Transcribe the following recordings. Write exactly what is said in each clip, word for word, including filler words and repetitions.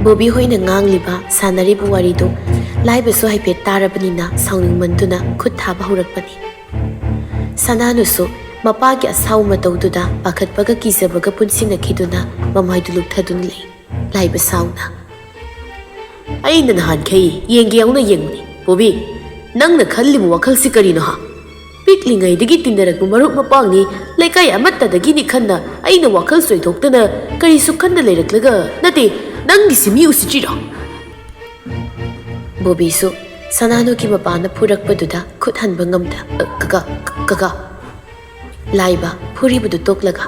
ꯕꯣꯕꯤ ꯍꯣꯏꯅ ꯉꯥꯡꯂꯤꯕ, ꯁꯥꯟꯅꯔꯤꯕ ꯋꯥꯔꯤꯗꯨ ꯂꯥꯏꯕꯁꯨ ꯍꯥꯏꯐꯦꯠ ꯇꯥꯔꯕꯅꯤꯅ ꯁꯥꯎꯅꯤꯡꯃꯟꯗꯨꯅ ꯈꯨꯠ ꯊꯥꯕ ꯍꯧꯔꯛꯄꯅꯤ꯫ ꯁꯅꯥꯅꯨꯁꯨ ꯃꯄꯥꯒꯤ ꯑꯁꯥꯎ ꯃꯇꯧꯗꯨꯗ ꯄꯥꯈꯠꯄꯒ ꯀꯤꯖꯕꯒ ꯄꯨꯟꯁꯤꯟꯅꯈꯤꯗꯨꯅ ꯃꯃꯥꯏꯗꯨ ꯂꯨꯞꯊꯗꯨꯅ ꯂꯩ꯫ ꯂꯥꯏꯕ ꯁꯥꯎꯅ, "ꯑꯩꯅ ꯅꯍꯥꯟꯈꯩ ꯌꯦꯡꯒꯦ ꯌꯥꯎꯅ ꯌꯦꯡꯕꯅꯤ꯫ ꯕꯣꯕꯤ, ꯅꯪꯅ ꯈꯜꯂꯤꯕ ꯋꯥꯈꯜꯁꯤ ꯀꯔꯤꯅꯣ ꯍꯥ? ꯄꯤꯛꯂꯤꯉꯩꯗꯒꯤ ꯇꯤꯟꯅꯔꯛꯄ ꯃꯔꯨꯞ ꯃꯄꯥꯡꯅꯤ, ꯂꯩꯀꯥꯏ ꯑꯃꯠꯇꯗꯒꯤꯅꯤ ꯈꯟꯅ ꯑꯩꯅ ꯋꯥꯈꯜ ꯆꯣꯏꯊꯣꯛꯇꯅ ꯀꯔꯤꯁꯨ ꯈꯟꯅ ꯂꯩꯔꯛꯂꯒ ꯅꯠꯇꯦ, ꯅꯪꯒꯤꯁꯤ ꯃꯤ ꯎꯁꯤꯠꯇ꯭ꯔꯤꯔꯣ?" ꯕꯣꯕꯤꯁꯨ ꯁꯅꯥꯅꯨꯒꯤ ꯃꯄꯥꯅ ꯐꯨꯔꯛꯄꯗꯨꯗ ꯈꯨꯠ ꯍꯟꯕ ꯉꯝꯗ, "ꯑ, ꯀꯀꯥ, ꯀꯀꯥ꯫" ꯂꯥꯏꯕ ꯐꯨꯔꯤꯕꯗꯨ ꯇꯣꯛꯂꯒ,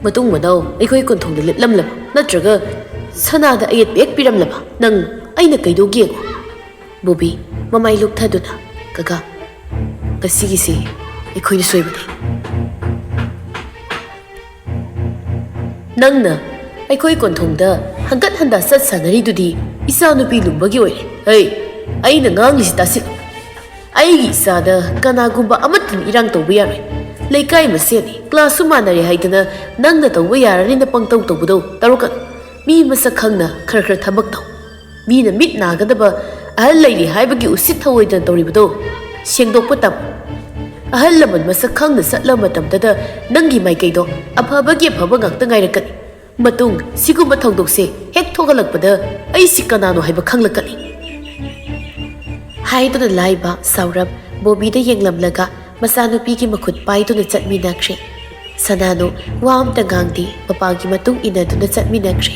"ꯃꯇꯨꯡ ꯃꯅꯥꯎ ꯑꯩꯈꯣꯏ ꯀꯣꯟꯊꯣꯡꯗ ꯂꯦꯞꯂꯝꯂꯕ ꯅꯠꯇ꯭ꯔꯒ ꯁꯅꯥꯗ ꯑꯌꯦꯠꯄ ꯍꯦꯛ ꯄꯤꯔꯝꯂꯕ? ꯅꯪ ꯑꯩꯅ ꯀꯩꯗꯧꯒꯦ ꯌꯦꯡꯉꯨ꯫" ꯕꯣꯕꯤ ꯃꯃꯥꯏ ꯂꯨꯞꯊꯗꯨꯅ, "ꯀꯀꯥ, ꯉꯁꯤꯒꯤꯁꯤ ꯑꯩꯈꯣꯏꯅ ꯁꯣꯏꯕꯅꯤ꯫ ꯅꯪꯅ ꯑꯩꯈꯣꯏ ꯀꯣꯟꯊꯣꯡꯗ ꯍꯟꯒꯠ ꯍꯟꯗ ꯆꯠ ꯁꯥꯟꯅꯔꯤꯗꯨꯗꯤ ꯏꯆꯥꯅꯨꯄꯤ ꯂꯨꯝꯕꯒꯤ ꯑꯣꯏꯔꯦ꯫ ꯍꯩ, ꯑꯩꯅ ꯉꯥꯡꯂꯤꯁꯤ ꯇꯥꯁꯤꯜꯂꯨ꯫ ꯑꯩꯒꯤ ꯏꯆꯥꯗ ꯀꯅꯥꯒꯨꯝꯕ ꯑꯃꯠꯇꯅ ꯏꯔꯥꯡ ꯇꯧꯕ ꯌꯥꯔꯣꯏ꯫ ꯂꯩꯀꯥꯏ ꯃꯁꯦꯟꯅꯤ, ꯀ꯭ꯂꯥꯁꯁꯨ ꯃꯥꯟꯅꯔꯦ ꯍꯥꯏꯗꯅ ꯅꯪꯅ ꯇꯧꯕ ꯌꯥꯔꯅꯤꯅ ꯄꯪꯇꯧ ꯇꯧꯕꯗꯣ ꯇꯧꯔꯛꯀꯅꯨ꯫ ꯃꯤ ꯃꯁꯛ ꯈꯪꯅ ꯈꯔ ꯈꯔ ꯊꯕꯛ ꯇꯧ꯫ ꯃꯤꯅ ꯃꯤꯠ ꯅꯥꯒꯗꯕ ꯑꯍꯜ ꯂꯩꯔꯤ ꯍꯥꯏꯕꯒꯤ ꯎꯁꯤꯠ ꯊꯑꯣꯏꯗꯅ ꯇꯧꯔꯤꯕꯗꯣ ꯁꯦꯡꯗꯣꯛꯄ ꯇꯝꯃꯨ꯫ ꯑꯍꯜ ꯂꯃꯟ ꯃꯁꯛ ꯈꯪꯅ ꯆꯠꯂ ꯃꯇꯝꯗꯗ ꯅꯪꯒꯤ ꯃꯥꯏꯀꯩꯗꯣ ꯑꯐꯕꯒꯤ ꯑꯐꯕ ꯉꯥꯛꯇ ꯉꯥꯏꯔꯛꯀꯅꯤ꯫ ꯃꯇꯨꯡ ꯁꯤꯒꯨꯝꯕ ꯊꯧꯗꯣꯛꯁꯦ ꯍꯦꯛ ꯊꯣꯛꯍꯜꯂꯛꯄꯗ ꯑꯩꯁꯤ ꯀꯅꯥꯅꯣ ꯍꯥꯏꯕ ꯈꯪꯂꯛꯀꯅꯤ꯫" ꯍꯥꯏꯗꯨꯅ ꯂꯥꯏꯕ ꯁꯥꯎꯔꯞ ꯕꯣꯕꯤꯗ ꯌꯦꯡꯂꯝꯂꯒ ꯃꯆꯥꯅꯨꯄꯤꯒꯤ ꯃꯈꯨꯠ ꯄꯥꯏꯗꯨꯅ ꯆꯠꯃꯤꯟꯅꯈ꯭ꯔꯦ꯫ ꯁꯅꯥꯅꯨ ꯋꯥ ꯑꯝꯇ ꯉꯥꯡꯗꯦ, ꯃꯄꯥꯒꯤ ꯃꯇꯨꯡ ꯏꯟꯅꯗꯨꯅ ꯆꯠꯃꯤꯟꯅꯈ꯭ꯔꯦ꯫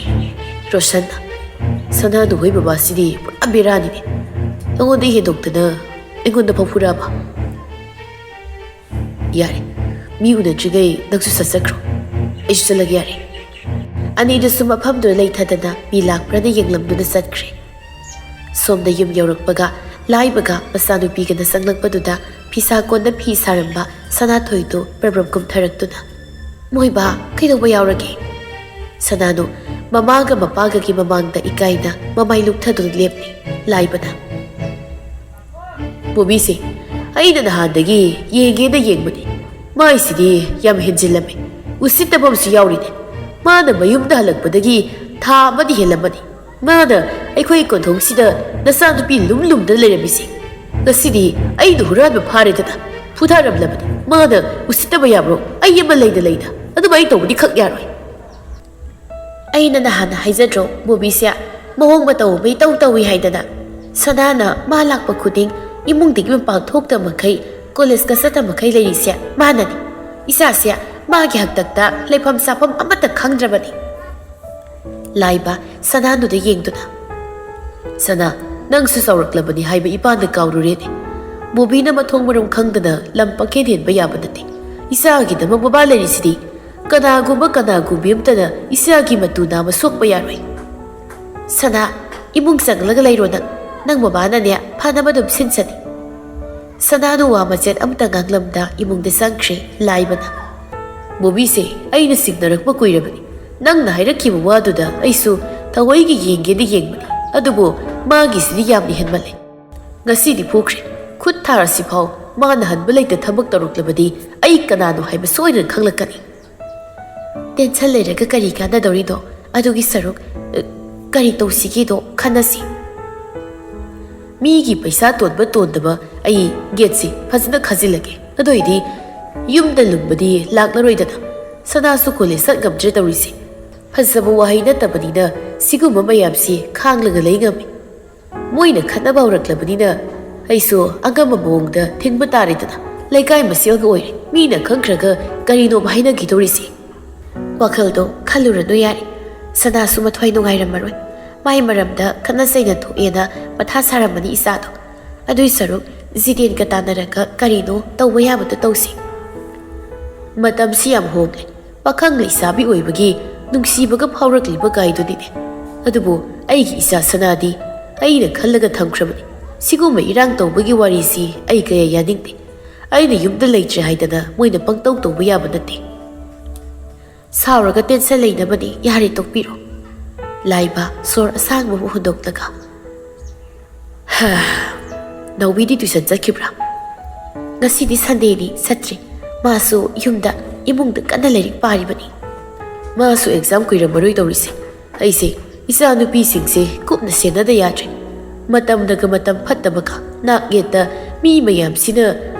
ꯔꯣꯁꯟꯅ, "ꯁꯅꯥꯅꯨ ꯍꯣꯏ ꯕꯕꯥꯁꯤꯗꯤ ꯄꯨꯔꯥ ꯕꯦꯔꯥꯅꯤꯅꯦ꯫ ꯑꯩꯉꯣꯟꯗ ꯍꯦꯟꯗꯣꯛꯇꯅ ꯑꯩꯉꯣꯟꯗ ꯐꯥꯎ ꯐꯨꯔꯛꯑꯕ? ꯌꯥꯔꯦ, ꯃꯤ ꯎꯅꯗ꯭ꯔꯤꯉꯩ ꯅꯪꯁꯨ ꯆꯠꯆꯈ꯭ꯔꯣ, ꯑꯩꯁꯨ ꯆꯠꯂꯒꯦ ꯌꯥꯔꯦ꯫" ꯑꯅꯤꯗꯨꯁꯨ ꯃꯐꯝꯗꯨꯗ ꯂꯩꯊꯗꯅ ꯃꯤ ꯂꯥꯛꯄ꯭ꯔꯅ ꯌꯦꯡꯂꯝꯗꯨꯅ ꯆꯠꯈ꯭ꯔꯦ꯫ ꯁꯣꯝꯗ ꯌꯨꯝ ꯌꯧꯔꯛꯄꯒ ꯂꯥꯏꯕꯒ ꯃꯆꯥꯅꯨꯄꯤꯒꯅ ꯆꯪꯂꯛꯄꯗꯨꯗ ꯐꯤꯁꯥ ꯀꯣꯟꯗ ꯐꯤ ꯁꯥꯔꯝꯕ ꯁꯅꯥꯊꯣꯏꯗꯨ ꯄ꯭ꯔꯞ ꯄ꯭ꯔꯞ ꯀꯨꯝꯊꯔꯛꯇꯨꯅ, "ꯃꯣꯏꯕꯥ, ꯀꯩꯗꯧꯕ ꯌꯥꯎꯔꯒꯦ?" ꯁꯅꯥꯅꯨ ꯃꯃꯥꯒ ꯃꯄꯥꯒꯒꯤ ꯃꯃꯥꯡꯗ ꯏꯀꯥꯏꯅ ꯃꯃꯥꯏ ꯂꯨꯞꯊꯗꯨꯅ ꯂꯦꯞꯂꯤ꯫ ꯂꯥꯏꯕꯅ, "ꯕꯣꯕꯤꯁꯦ ꯑꯩꯅ ꯅꯍꯥꯟꯗꯒꯤ ꯌꯦꯡꯒꯦꯅ ꯌꯦꯡꯕꯅꯤ꯫ ꯃꯥꯏꯁꯤꯗꯤ ꯌꯥꯝ ꯍꯦꯟꯖꯤꯜꯂꯝꯃꯦ꯫ ꯎꯁꯤꯠꯇꯕ ꯑꯃꯁꯨ ꯌꯥꯎꯔꯤꯅꯦ꯫ ꯃꯥꯅ ꯃꯌꯨꯝꯗ ꯍꯜꯂꯛꯄꯗꯒꯤ ꯊꯥ ꯑꯃꯗꯤ ꯍꯦꯜꯂꯝꯃꯅꯤ꯫ ꯃꯥꯅ ꯑꯩꯈꯣꯏ ꯀꯣꯟꯊꯣꯡꯁꯤꯗ ꯅꯆꯥꯅꯨꯄꯤ ꯂꯨꯝ ꯂꯨꯝꯗ ꯂꯩꯔꯝꯃꯤꯁꯦ꯫ ꯉꯁꯤꯗꯤ ꯑꯩꯅ ꯍꯨꯔꯥꯟꯕ ꯐꯥꯔꯦꯗꯅ ꯐꯨꯊꯔꯝꯂꯕꯅꯤ꯫ ꯃꯥꯅ ꯎꯁꯤꯠꯇꯕ ꯌꯥꯕ꯭ꯔꯣ? ꯑꯩ ꯑꯃ ꯂꯩꯅ ꯂꯩꯅ ꯑꯗꯨꯃꯥꯏꯅ ꯇꯧꯕꯗꯤ ꯈꯛ ꯌꯥꯔꯣꯏ꯫ ꯑꯩꯅ ꯅꯍꯥꯟ ꯍꯥꯏꯖꯗ꯭ꯔꯣ, ꯕꯣꯕꯤꯁꯦ ꯃꯑꯣꯡ ꯃꯇꯧ ꯑꯃ ꯏꯇꯧ ꯇꯧꯏ ꯍꯥꯏꯗꯅ꯫ ꯁꯅꯥꯅ ꯃꯥ ꯂꯥꯛꯄ ꯈꯨꯗꯤꯡ ꯏꯃꯨꯡꯗꯒꯤ ꯃꯄꯥꯟ ꯊꯣꯛꯇ ꯃꯈꯩ, ꯀꯣꯂꯦꯖꯀ ꯆꯠꯇ ꯃꯈꯩ ꯂꯩꯔꯤꯁꯦ ꯃꯥꯅꯅꯤ꯫ ꯏꯆꯥꯁꯦ ꯃꯥꯒꯤ ꯍꯥꯛꯇꯛꯇ ꯂꯩꯐꯝ ꯆꯥꯐꯝ ꯑꯃꯠꯇ ꯈꯪꯗ꯭ꯔꯕꯅꯤ꯫ ꯂꯥꯏꯕ ꯁꯅꯥꯅꯨꯗ ꯌꯦꯡꯗꯨꯅ, "ꯁꯅꯥ, ꯅꯪꯁꯨ ꯆꯥꯎꯔꯛꯂꯕꯅꯤ ꯍꯥꯏꯕ ꯏꯄꯥꯅ ꯀꯥꯎꯔꯨꯔꯦꯅꯦ꯫ ꯕꯣꯕꯤꯅ ꯃꯊꯣꯡ ꯃꯔꯝ ꯈꯪꯗꯅ ꯂꯝ ꯄꯪꯍꯦꯟ ꯍꯦꯟꯕ ꯌꯥꯕ ꯅꯠꯇꯦ꯫ ꯏꯆꯥꯒꯤꯗꯃꯛ ꯃꯕꯥ ꯂꯩꯔꯤꯁꯤꯗꯤ꯫ ꯀꯅꯥꯒꯨꯝꯕ ꯀꯅꯥꯒꯨꯝꯕꯤ ꯑꯃꯇꯅ ꯏꯆꯥꯒꯤ ꯃꯇꯨ ꯅꯥꯝꯃ ꯁꯣꯛꯄ ꯌꯥꯔꯣꯏ꯫ ꯁꯅꯥ, ꯏꯃꯨꯡ ꯆꯪꯂꯒ ꯂꯩꯔꯣ ꯅꯪ꯫ ꯅꯪ ꯃꯃꯥꯅꯅꯦ ꯐꯅꯕ ꯑꯗꯨꯝ ꯁꯤꯟꯁꯅꯤ꯫" ꯁꯅꯥꯅ ꯋꯥ ꯃꯆꯦꯠ ꯑꯃꯇ ꯉꯥꯡꯂꯝꯗ ꯏꯃꯨꯡꯗ ꯆꯪꯈ꯭ꯔꯦ ꯂꯥꯏꯕꯅ꯫ "ꯕꯣꯕꯤꯁꯦ ꯑꯩꯅ ꯆꯤꯡꯅꯔꯛꯄ ꯀꯨꯏꯔꯕꯅꯤ꯫ ꯅꯪꯅ ꯍꯥꯏꯔꯛꯈꯤꯕ ꯋꯥꯗꯨꯗ ꯑꯩꯁꯨ ꯊꯋꯥꯏꯒꯤ ꯌꯦꯡꯒꯦꯗꯤ ꯌꯦꯡꯕꯅꯤ, ꯑꯗꯨꯕꯨ ꯃꯥꯒꯤꯁꯤꯗꯤ ꯌꯥꯝꯅ ꯍꯦꯟꯃꯜꯂꯦ꯫ ꯉꯁꯤꯗꯤ ꯐꯨꯈ꯭ꯔꯦ꯫ ꯈꯨꯠ ꯊꯥꯔꯁꯤꯐꯥꯎ ꯃꯥꯅ ꯍꯟꯕ ꯂꯩꯇ ꯊꯕꯛ ꯇꯧꯔꯛꯂꯕꯗꯤ ꯑꯩ ꯀꯅꯥꯅꯣ ꯍꯥꯏꯕ ꯁꯣꯏꯗꯅ ꯈꯪꯂꯛꯀꯅꯤ꯫" "ꯇꯦꯟꯁꯟ ꯂꯩꯔꯒ ꯀꯔꯤ ꯀꯥꯟꯅꯗꯧꯔꯤꯅꯣ? ꯑꯗꯨꯒꯤ ꯁꯔꯨꯛ, ꯑ, ꯀꯔꯤ ꯇꯧꯁꯤꯒꯦꯗꯣ ꯈꯟꯅꯁꯤ꯫" ꯃꯤꯒꯤ ꯄꯩꯁꯥ ꯇꯣꯟꯕ ꯇꯣꯟꯗꯕ ꯑꯩ ꯒꯦꯠꯁꯤ ꯐꯖꯅ ꯈꯥꯖꯤꯜꯂꯒꯦ꯫ ꯑꯗꯨ ꯑꯣꯏꯗꯤ ꯌꯨꯝꯗ ꯂꯨꯝꯕꯗꯤ ꯂꯥꯛꯂꯔꯣꯏꯗꯅ꯫ ꯁꯅꯥꯁꯨ ꯀꯣꯂꯦꯖ ꯆꯠ ꯉꯝꯗ꯭ꯔꯦ ꯇꯧꯔꯤꯁꯦ꯫ ꯐꯖꯕ ꯋꯥꯍꯩ ꯅꯠꯇꯕꯅꯤꯅ ꯁꯤꯒꯨꯝꯕ ꯃꯌꯥꯝꯁꯤ ꯈꯥꯡꯂꯒ ꯂꯩ ꯉꯝꯃꯤ꯫ ꯃꯣꯏꯅ ꯈꯠꯅꯕ ꯍꯧꯔꯛꯂꯕꯅꯤꯅ ꯑꯩꯁꯨ ꯑꯉꯝꯕ ꯃꯑꯣꯡꯗ ꯊꯤꯡꯕ ꯇꯥꯔꯦꯗꯅ꯫ ꯂꯩꯀꯥꯏ ꯃꯁꯦꯜꯒ ꯑꯣꯏꯔꯦ, ꯃꯤꯅ ꯈꯪꯈ꯭ꯔꯒ ꯀꯔꯤꯅꯣꯕ ꯍꯥꯏꯅꯈꯤꯗꯧꯔꯤꯁꯦ? ꯋꯥꯈꯜꯗꯣ ꯈꯜꯂꯨꯔꯅꯨ ꯌꯥꯔꯦ꯫ ꯁꯅꯥꯁꯨ ꯃꯊ꯭ꯋꯥꯏ ꯅꯨꯡꯉꯥꯏꯔꯝꯃꯔꯣꯏ꯫ ꯃꯥꯏ ꯃꯔꯝꯗ ꯈꯠꯅ ꯆꯩꯅ ꯊꯣꯛꯑꯦꯅ ꯃꯊꯥ ꯁꯥꯔꯝꯃꯅꯤ ꯏꯆꯥꯗꯣ꯫ ꯑꯗꯨꯏ ꯁꯔꯨꯛ ꯖꯤꯇꯦꯟꯒ ꯇꯥꯟꯅꯔꯒ ꯀꯔꯤꯅꯣ ꯇꯧꯕ ꯌꯥꯕꯗꯣ ꯇꯧꯁꯤ꯫ ꯃꯇꯝꯁꯤ ꯌꯥꯝ ꯍꯣꯡꯂꯦ꯫ ꯄꯥꯈꯪ ꯂꯩꯁꯥꯕꯤ ꯑꯣꯏꯕꯒꯤ ꯅꯨꯡꯁꯤꯕꯒ ꯐꯥꯎꯔꯛꯂꯤꯕ ꯀꯥꯏꯗꯨꯅꯤꯅꯦ꯫ ꯑꯗꯨꯕꯨ ꯑꯩꯒꯤ ꯏꯆꯥ ꯁꯅꯥꯗꯤ ꯑꯩꯅ ꯈꯜꯂꯒ ꯊꯝꯈ꯭ꯔꯕꯅꯤ꯫ ꯁꯤꯒꯨꯝꯕ ꯏꯔꯥꯡ ꯇꯧꯕꯒꯤ ꯋꯥꯔꯤꯁꯤ ꯑꯩ ꯀꯌꯥ ꯌꯥꯅꯤꯡꯗꯦ꯫ ꯑꯩꯅ ꯌꯨꯝꯗ ꯂꯩꯇ꯭ꯔꯦ ꯍꯥꯏꯗꯅ ꯃꯣꯏꯅ ꯄꯪꯇꯧ ꯇꯧꯕ ꯌꯥꯕ ꯅꯠꯇꯦ꯫ ꯁꯥꯎꯔꯒ ꯇꯦꯟꯁꯟ ꯂꯩꯅꯕꯅꯤ, ꯌꯥꯔꯦ ꯇꯣꯛꯄꯤꯔꯣ꯫ ꯂꯥꯏꯕ ꯁꯣꯔ ꯑꯁꯥꯡꯕ ꯑꯃ ꯍꯣꯟꯗꯣꯛꯂꯒ, "ꯍꯥ, ꯅꯥꯎꯕꯤꯗꯤ ꯇ꯭ꯌꯨꯁꯟ ꯆꯠꯈꯤꯕ꯭ꯔꯥ?" "ꯉꯁꯤꯗꯤ ꯁꯟꯗꯦꯅꯤ, ꯆꯠꯇ꯭ꯔꯤ꯫ ꯃꯥꯁꯨ ꯌꯨꯝꯗ ꯏꯃꯨꯡꯗ ꯀꯟꯅ ꯂꯥꯏꯔꯤꯛ ꯄꯥꯔꯤꯕꯅꯤ꯫" "ꯃꯥꯁꯨ ꯑꯦꯛꯖꯥꯝ ꯀꯨꯏꯔꯝꯃꯔꯣꯏ ꯇꯧꯔꯤꯁꯦ꯫ ꯑꯩꯁꯦ ꯏꯆꯥꯅꯨꯄꯤꯁꯤꯡꯁꯦ ꯀꯨꯞꯅ ꯁꯦꯟꯅꯗ ꯌꯥꯗ꯭ꯔꯦ꯫ ꯃꯇꯝꯅꯒ ꯃꯇꯝ ꯐꯠꯇꯕꯒ, ꯅꯥꯛ ꯌꯦꯠꯇ ꯃꯤ ꯃꯌꯥꯝꯁꯤꯅ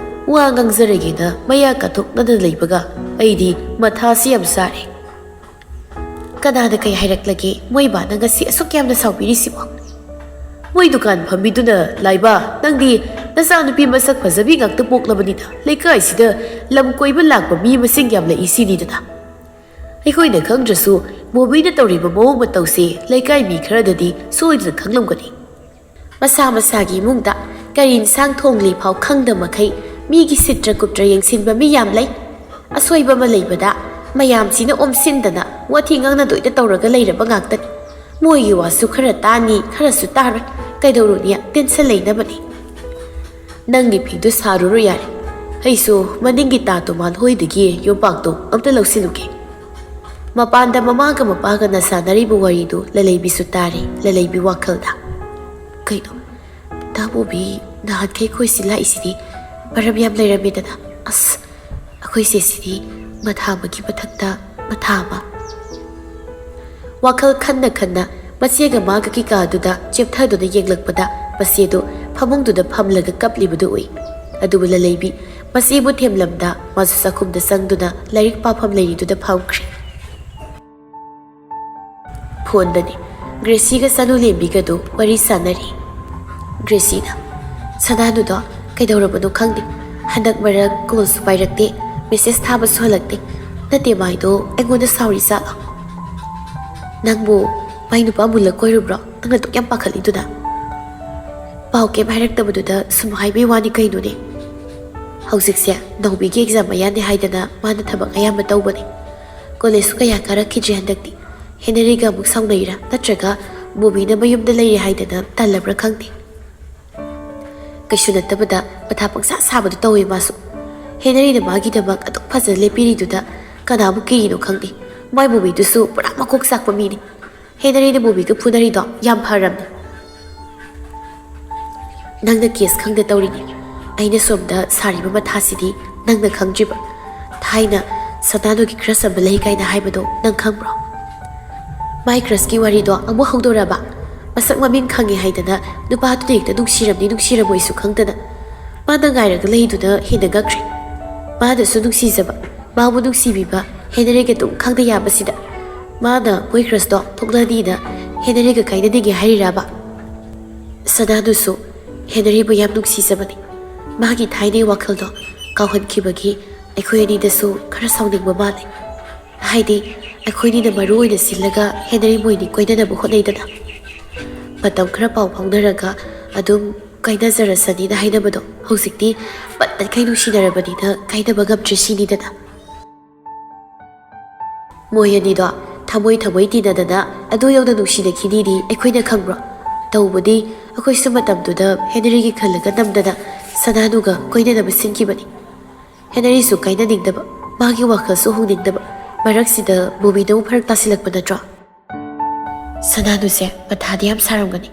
ꯋꯥ ꯉꯥꯡꯖꯔꯒꯦꯅ ꯃꯌꯥ ꯀꯥꯊꯣꯛꯅꯗꯅ ꯂꯩꯕꯒ ꯑꯩꯗꯤ ꯃꯊꯥꯁꯤ ꯌꯥꯝ ꯁꯥꯔꯦ꯫ ꯀꯅꯥꯅ ꯀꯩ ꯍꯥꯏꯔꯛꯂꯒꯦ? ꯃꯣꯏ ꯕꯥꯅ ꯉꯁꯤ ꯑꯁꯨꯛ ꯌꯥꯝꯅ ꯁꯥꯎꯕꯤꯔꯤꯁꯤꯕꯣ? ꯃꯣꯏ ꯗꯨꯀꯥꯟ ꯐꯝꯕꯤꯗꯨꯅ, "ꯂꯥꯏꯕ, ꯅꯪꯗꯤ ꯅꯆꯥꯅꯨꯄꯤ ꯃꯁꯛ ꯐꯖꯕꯤ ꯉꯥꯛꯇ ꯄꯣꯛꯂꯕꯅꯤꯅ ꯂꯩꯀꯥꯏꯁꯤꯗ ꯂꯝ ꯀꯣꯏꯕ ꯂꯥꯛꯄ ꯃꯤ ꯃꯁꯤꯡ ꯌꯥꯝꯂꯛꯏ ꯁꯤꯅꯤꯗꯅ꯫ ꯑꯩꯈꯣꯏꯅ ꯈꯪꯗ꯭ꯔꯁꯨ ꯃꯣꯕꯤꯅ ꯇꯧꯔꯤꯕ ꯃꯑꯣꯡ ꯃꯇꯧꯁꯦ ꯂꯩꯀꯥꯏ ꯃꯤ ꯈꯔꯗꯗꯤ ꯁꯣꯏꯗꯅ ꯈꯪꯂꯝꯒꯅꯤ꯫ ꯃꯁꯥ ꯃꯁꯥꯒꯤ ꯏꯃꯨꯡꯗ ꯀꯔꯤ ꯏꯟꯁꯥꯡ ꯊꯣꯡꯂꯤ ꯐꯥꯎ ꯈꯪꯗ ꯃꯈꯩ ꯃꯤꯒꯤ ꯁꯤꯠꯇ꯭ꯔ ꯀꯨꯞꯇ꯭ꯔ ꯌꯦꯡꯁꯤꯟꯕ ꯃꯤ ꯌꯥꯝ ꯂꯩ꯫ ꯑꯁꯣꯏꯕ ꯑꯃ ꯂꯩꯕꯗ ꯃꯌꯥꯝꯁꯤꯅ ꯑꯣꯝꯁꯤꯟꯗꯅ ꯋꯥꯊꯤ ꯉꯥꯡꯅꯗꯣꯏꯗ ꯇꯧꯔꯒ ꯂꯩꯔꯕ ꯉꯥꯛꯇꯅꯤ꯫ ꯃꯣꯏꯒꯤ ꯋꯥꯁꯨ ꯈꯔ ꯇꯥꯅꯤ, ꯈꯔꯁꯨ ꯇꯥꯔꯣꯏ꯫ ꯀꯩꯗꯧꯔꯨꯅꯤ, ꯇꯦꯟꯁꯟ ꯂꯩꯅꯕꯅꯤ꯫ ꯅꯪꯒꯤ ꯐꯤꯗꯨ ꯁꯥꯔꯨꯔꯣ ꯌꯥꯔꯦ꯫ ꯑꯩꯁꯨ ꯃꯅꯤꯡꯒꯤ ꯇꯥ ꯇꯣꯃꯥꯟ ꯍꯣꯏꯗꯒꯤ ꯌꯣꯝꯄꯥꯛꯇꯣ ꯑꯝꯇ ꯂꯧꯁꯤꯜꯂꯨꯒꯦ꯫" ꯃꯄꯥꯟꯗ ꯃꯃꯥꯒ ꯃꯄꯥꯒꯅ ꯁꯥꯟꯅꯔꯤꯕ ꯋꯥꯔꯤꯗꯨ ꯂꯂꯩꯕꯤꯁꯨ ꯇꯥꯔꯦ꯫ ꯂꯂꯩꯕꯤ ꯋꯥꯈꯜꯗ, "ꯀꯩꯅꯣ, ꯇꯥ ꯃꯣꯕꯤ ꯅꯍꯥꯟꯈꯩ ꯑꯩꯈꯣꯏ ꯁꯤ ꯂꯥꯛꯏꯁꯤꯗꯤ ꯃꯔꯝ ꯌꯥꯝ ꯂꯩꯔꯝꯃꯦꯗꯅ꯫ ꯑꯁ, ꯑꯩꯈꯣꯏ ꯆꯦꯁꯤꯗꯤ ꯃꯊꯥ ꯑꯃꯒꯤ ꯃꯊꯛꯇ ꯃꯊꯥ ꯑꯃ꯫" ꯋꯥꯈꯜ ꯈꯟꯅ ꯈꯟꯅ ꯃꯆꯦꯒ ꯃꯥꯒꯒꯤ ꯀꯥꯗꯨꯗ ꯆꯦꯞꯊꯗꯨꯅ ꯌꯦꯡꯂꯛꯄꯗ ꯃꯆꯦꯗꯨ ꯐꯃꯨꯡꯗꯨꯗ ꯐꯝꯂꯒ ꯀꯞꯂꯤꯕꯗꯨ ꯎꯏ꯫ ꯑꯗꯨꯕꯨ ꯂꯂꯩꯕꯤ ꯃꯆꯦꯕꯨ ꯊꯦꯝꯂꯝꯗ ꯃꯥꯁꯨ ꯆꯥꯛꯈꯨꯝꯗ ꯆꯪꯗꯨꯅ ꯂꯥꯏꯔꯤꯛ ꯄꯥꯐꯝ ꯂꯩꯔꯤꯗꯨꯗ ꯐꯝꯈ꯭ꯔꯦ꯫ ꯐꯣꯟꯗꯅꯤ ꯒ꯭ꯔꯦꯁꯤꯒ ꯁꯅꯨ ꯂꯦꯝꯕꯤꯒꯗꯨ ꯋꯥꯔꯤ ꯁꯥꯟꯅꯔꯤ꯫ ꯒ꯭ꯔꯦꯁꯤꯅ, "ꯁꯅꯥꯅꯨꯗꯣ ꯀꯩꯗꯧꯔꯕꯅꯣ ꯈꯪꯗꯦ, ꯍꯟꯗꯛ ꯃꯔꯛ ꯀꯣꯜꯁꯨ ꯄꯥꯏꯔꯛꯇꯦ, ꯃꯦꯁꯦꯖ ꯊꯥꯕꯁꯨ ꯍꯜꯂꯛꯇꯦ꯫ ꯅꯠꯇꯦ, ꯃꯥꯏꯗꯣ ꯑꯩꯉꯣꯟꯗ ꯁꯥꯎꯔꯤ ꯖꯥꯠꯂꯣ? ꯅꯪꯕꯨ ꯃꯥꯏ ꯅꯨꯄꯥ ꯃꯨꯜꯂ ꯀꯣꯏꯔꯨꯕ꯭ꯔꯣ? ꯅꯪꯅ ꯑꯗꯨꯛ ꯌꯥꯝ ꯄꯥꯈꯠꯂꯤꯗꯨꯅ?" ꯄꯥꯎ ꯀꯩꯝ ꯍꯥꯏꯔꯛꯇꯕꯗꯨꯗ ꯁꯨꯝ ꯍꯥꯏꯕꯩ ꯋꯥꯅꯤ ꯀꯩꯅꯣꯅꯦ꯫ ꯍꯧꯖꯤꯛꯁꯦ ꯅꯥꯎꯕꯤꯒꯤ ꯑꯦꯛꯖꯥꯝ ꯃꯌꯥꯅꯦ ꯍꯥꯏꯗꯅ ꯃꯥꯅ ꯊꯕꯛ ꯑꯌꯥꯝꯕ ꯇꯧꯕꯅꯦ꯫ ꯀꯣꯂꯦꯖꯁꯨ ꯀꯌꯥ ꯀꯥꯔꯛꯈꯤꯗ꯭ꯔꯦ ꯍꯟꯗꯛꯇꯤ꯫ ꯍꯦꯅꯔꯤꯒ ꯑꯃꯨꯛ ꯁꯥꯎꯅꯩꯔꯥ ꯅꯠꯇ꯭ꯔꯒ ꯃꯣꯕꯤꯅ ꯃꯌꯨꯝꯗ ꯂꯩꯔꯦ ꯍꯥꯏꯗꯅ ꯇꯜꯂꯕ꯭ꯔꯥ ꯈꯪꯗꯦ꯫ ꯀꯩꯁꯨ ꯅꯠꯇꯕꯗ ꯃꯊꯥ ꯄꯪꯁꯥ ꯁꯥꯕꯗꯨ ꯇꯧꯋꯦ ꯃꯥꯁꯨ꯫ ꯍꯦꯅꯔꯤꯅ ꯃꯥꯒꯤꯗꯃꯛ ꯑꯗꯨꯛ ꯐꯖꯅ ꯂꯦꯞꯄꯤꯔꯤꯗꯨꯗ ꯀꯅꯥꯕꯨ ꯀꯤꯔꯤꯅꯣ ꯈꯪꯗꯦ꯫ ꯃꯥꯏ ꯃꯣꯕꯤꯗꯨꯁꯨ ꯄꯨꯔꯥ ꯃꯀꯣꯛ ꯆꯥꯛꯄ ꯃꯤꯅꯤ꯫ ꯍꯦꯅꯔꯤꯅ ꯃꯣꯕꯤꯒ ꯐꯨꯅꯔꯤꯗꯣ ꯌꯥꯝ ꯐꯔꯝꯅꯦ꯫ ꯅꯪꯅ ꯀꯦꯁ ꯈꯪꯗ ꯇꯧꯔꯤꯅꯤ꯫ ꯑꯩꯅ ꯁꯣꯝꯗ ꯁꯥꯔꯤꯕ ꯃꯊꯥꯁꯤꯗꯤ ꯅꯪꯅ ꯈꯪꯗ꯭ꯔꯤꯕ꯫ ꯊꯥꯏꯅ ꯁꯅꯥꯅꯨꯒꯤ ꯀ꯭ꯔꯁ ꯑꯃ ꯂꯩ ꯀꯥꯏꯅ ꯍꯥꯏꯕꯗꯣ ꯅꯪ ꯈꯪꯕ꯭ꯔꯣ? ꯃꯥꯏ ꯀ꯭ꯔꯁꯀꯤ ꯋꯥꯔꯤꯗꯣ ꯑꯃꯨꯛ ꯍꯧꯗꯣꯔꯕ? ꯃꯁꯛ ꯃꯃꯤꯡ ꯈꯪꯉꯦ ꯍꯥꯏꯗꯅ ꯅꯨꯄꯥꯗꯨꯅ ꯍꯦꯛꯇ ꯅꯨꯡꯁꯤꯔꯝꯅꯤ ꯅꯨꯡꯁꯤꯔꯝꯃꯣꯏꯁꯨ ꯈꯪꯗꯅ꯫ ꯃꯥꯅ ꯉꯥꯏꯔꯒ ꯂꯩꯗꯨꯅ ꯍꯦꯟꯅ ꯉꯛꯈ꯭ꯔꯦ꯫ ꯃꯥꯅꯁꯨ ꯅꯨꯡꯁꯤꯖꯕ, ꯃꯥꯕꯨ ꯅꯨꯡꯁꯤꯕꯤꯕ ꯍꯦꯅꯔꯤꯒ ꯑꯗꯨꯝ ꯈꯪꯅ ꯌꯥꯕꯁꯤꯗ ꯃꯥꯅ ꯃꯣꯏ ꯀ꯭ꯔꯁꯇꯣ ꯊꯣꯛꯂꯛꯑꯅꯤꯅ ꯍꯦꯅꯔꯤꯒ ꯀꯥꯏꯅꯅꯤꯡꯉꯦ ꯍꯥꯏꯔꯤꯔꯕ? ꯁꯅꯥꯗꯨꯁꯨ ꯍꯦꯅꯔꯤꯕꯨ ꯌꯥꯝ ꯅꯨꯡꯁꯤꯖꯕꯅꯤ꯫ ꯃꯥꯒꯤ ꯊꯥꯏꯅꯒꯤ ꯋꯥꯈꯜꯗꯣ ꯀꯥꯎꯍꯟꯈꯤꯕꯒꯤ ꯑꯩꯈꯣꯏ ꯑꯅꯤꯗꯁꯨ ꯈꯔ ꯁꯥꯎꯅꯤꯡꯕ ꯃꯥꯜꯂꯦ꯫ ꯍꯥꯏꯗꯤ ꯑꯩꯈꯣꯏꯅꯤꯅ ꯃꯔꯨ ꯑꯣꯏꯅ ꯁꯤꯜꯂꯒ ꯍꯦꯅꯔꯤ ꯃꯣꯏꯅꯤ ꯀꯣꯏꯅꯅꯕ ꯍꯣꯠꯅꯩꯗꯅ꯫ ꯃꯇꯝ ꯈꯔ ꯄꯥꯎ ꯐꯥꯎꯅꯔꯒ ꯑꯗꯨꯝ ꯀꯥꯏꯅꯖꯔꯁꯅꯤꯅ ꯍꯥꯏꯅꯕꯗꯣ ꯍꯧꯖꯤꯛꯇꯤ ꯄꯠ ꯇꯠꯈꯩ ꯅꯨꯡꯁꯤꯅꯔꯕꯅꯤꯅ ꯀꯥꯏꯅꯕ ꯉꯝꯗ꯭ꯔꯦ ꯁꯤꯅꯤꯗꯅ꯫ ꯃꯣꯏ ꯑꯅꯤꯗꯣ ꯊꯃꯣꯏ ꯊꯃꯣꯏ ꯇꯤꯟꯅꯗꯅ ꯑꯗꯨ ꯌꯧꯅ ꯅꯨꯡꯁꯤꯅꯈꯤꯅꯤꯗꯤ ꯑꯩꯈꯣꯏꯅ ꯈꯪꯕ꯭ꯔꯣ? ꯇꯧꯕꯗꯤ ꯑꯩꯈꯣꯏꯁꯨ ꯃꯇꯝꯗꯨꯗ ꯍꯦꯅꯔꯤꯒꯤ ꯈꯜꯂꯒ ꯅꯝꯗꯅ ꯁꯅꯥꯅꯨꯒ ꯀꯣꯏꯅꯅꯕ ꯁꯤꯟꯈꯤꯕꯅꯤ꯫ ꯍꯦꯅꯔꯤꯁꯨ ꯀꯥꯏꯅꯅꯤꯡꯗꯕ, ꯃꯥꯒꯤ ꯋꯥꯈꯜꯁꯨ ꯍꯣꯡꯅꯤꯡꯗꯕ, ꯃꯔꯛꯁꯤꯗ ꯕꯣꯕꯤꯅ ꯑꯃꯨꯛ ꯐꯔꯛ ꯇꯥꯁꯤꯜꯂꯛꯄ ꯅꯠꯇ꯭ꯔꯣ? ꯁꯅꯥꯅꯨꯁꯦ ꯃꯊꯥꯗꯤ ꯌꯥꯝ ꯁꯥꯔꯝꯒꯅꯤ꯫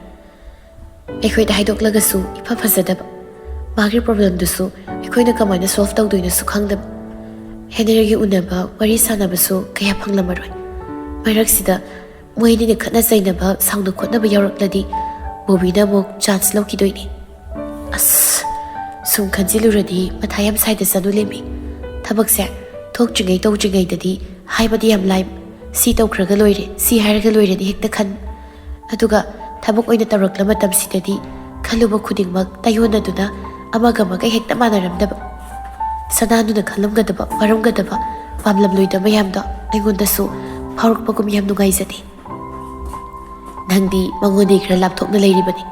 ꯑꯩꯈꯣꯏꯗ ꯍꯥꯏꯗꯣꯛꯂꯒꯁꯨ ꯏꯐ ꯐꯖꯗꯕ, ꯃꯥꯒꯤ ꯄ꯭ꯔꯣꯕ꯭ꯂꯦꯝꯗꯨꯁꯨ ꯑꯩꯈꯣꯏꯅ ꯀꯃꯥꯏꯅ ꯁꯣꯜꯚ ꯇꯧꯗꯣꯏꯅꯣꯁꯨ ꯈꯪꯗꯕ꯫ ꯍꯦꯅꯔꯤꯒꯤ ꯎꯅꯕ ꯋꯥꯔꯤ ꯁꯥꯟꯅꯕꯁꯨ ꯀꯌꯥ ꯐꯪꯂꯝꯃꯔꯣꯏ꯫ ꯃꯔꯛꯁꯤꯗ ꯃꯣꯏ ꯑꯅꯤꯅ ꯈꯠꯅ ꯆꯩꯅꯕ, ꯁꯥꯎꯅ ꯈꯣꯠꯅꯕ ꯌꯥꯎꯔꯛꯂꯗꯤ ꯕꯣꯕꯤꯅ ꯑꯃꯨꯛ ꯆꯥꯟꯁ ꯂꯧꯈꯤꯗꯣꯏꯅꯤ꯫ ꯑꯁ, ꯁꯨꯝ ꯈꯟꯖꯤꯜꯂꯨꯔꯗꯤ ꯃꯊꯥ ꯌꯥꯝ ꯁꯥꯏꯗ ꯆꯅꯨ ꯂꯦꯝꯕꯤ꯫ ꯊꯕꯛꯁꯦ ꯊꯣꯛꯇ꯭ꯔꯤꯉꯩ ꯇꯧꯗ꯭ꯔꯤꯉꯩꯗꯗꯤ ꯍꯥꯏꯕꯗꯤ ꯌꯥꯝ ꯂꯥꯏ, ꯁꯤ ꯇꯧꯈ꯭ꯔꯒ ꯂꯣꯏꯔꯦ, ꯁꯤ ꯍꯥꯏꯔꯒ ꯂꯣꯏꯔꯦꯅ ꯍꯦꯛꯇ ꯈꯟ꯫ ꯑꯗꯨꯒ ꯊꯕꯛ ꯑꯣꯏꯅ ꯇꯧꯔꯛꯂ ꯃꯇꯝꯁꯤꯗꯗꯤ ꯈꯜꯂꯨꯕ ꯈꯨꯗꯤꯡꯃꯛ ꯇꯥꯏꯌꯣꯟꯅꯗꯨꯅ ꯑꯃꯒ ꯑꯃꯒ ꯍꯦꯛꯇ ꯃꯥꯟꯅꯔꯝꯗꯕ꯫ ꯁꯅꯥꯅꯨꯅ ꯈꯜꯂꯝꯒꯗꯕ, ꯋꯥꯔꯝꯒꯗꯕ, ꯄꯥꯝꯂꯝꯂꯣꯏꯗꯕ ꯃꯌꯥꯝꯗꯣ ꯑꯩꯉꯣꯟꯗꯁꯨ ꯐꯥꯎꯔꯛꯄꯒꯨꯝ ꯌꯥꯝ ꯅꯨꯡꯉꯥꯏꯖꯗꯦ꯫ ꯅꯪꯗꯤ ꯃꯉꯣꯟꯗꯒꯤ ꯈꯔ ꯂꯥꯞꯊꯣꯛꯅ ꯂꯩꯔꯤꯕꯅꯤ꯫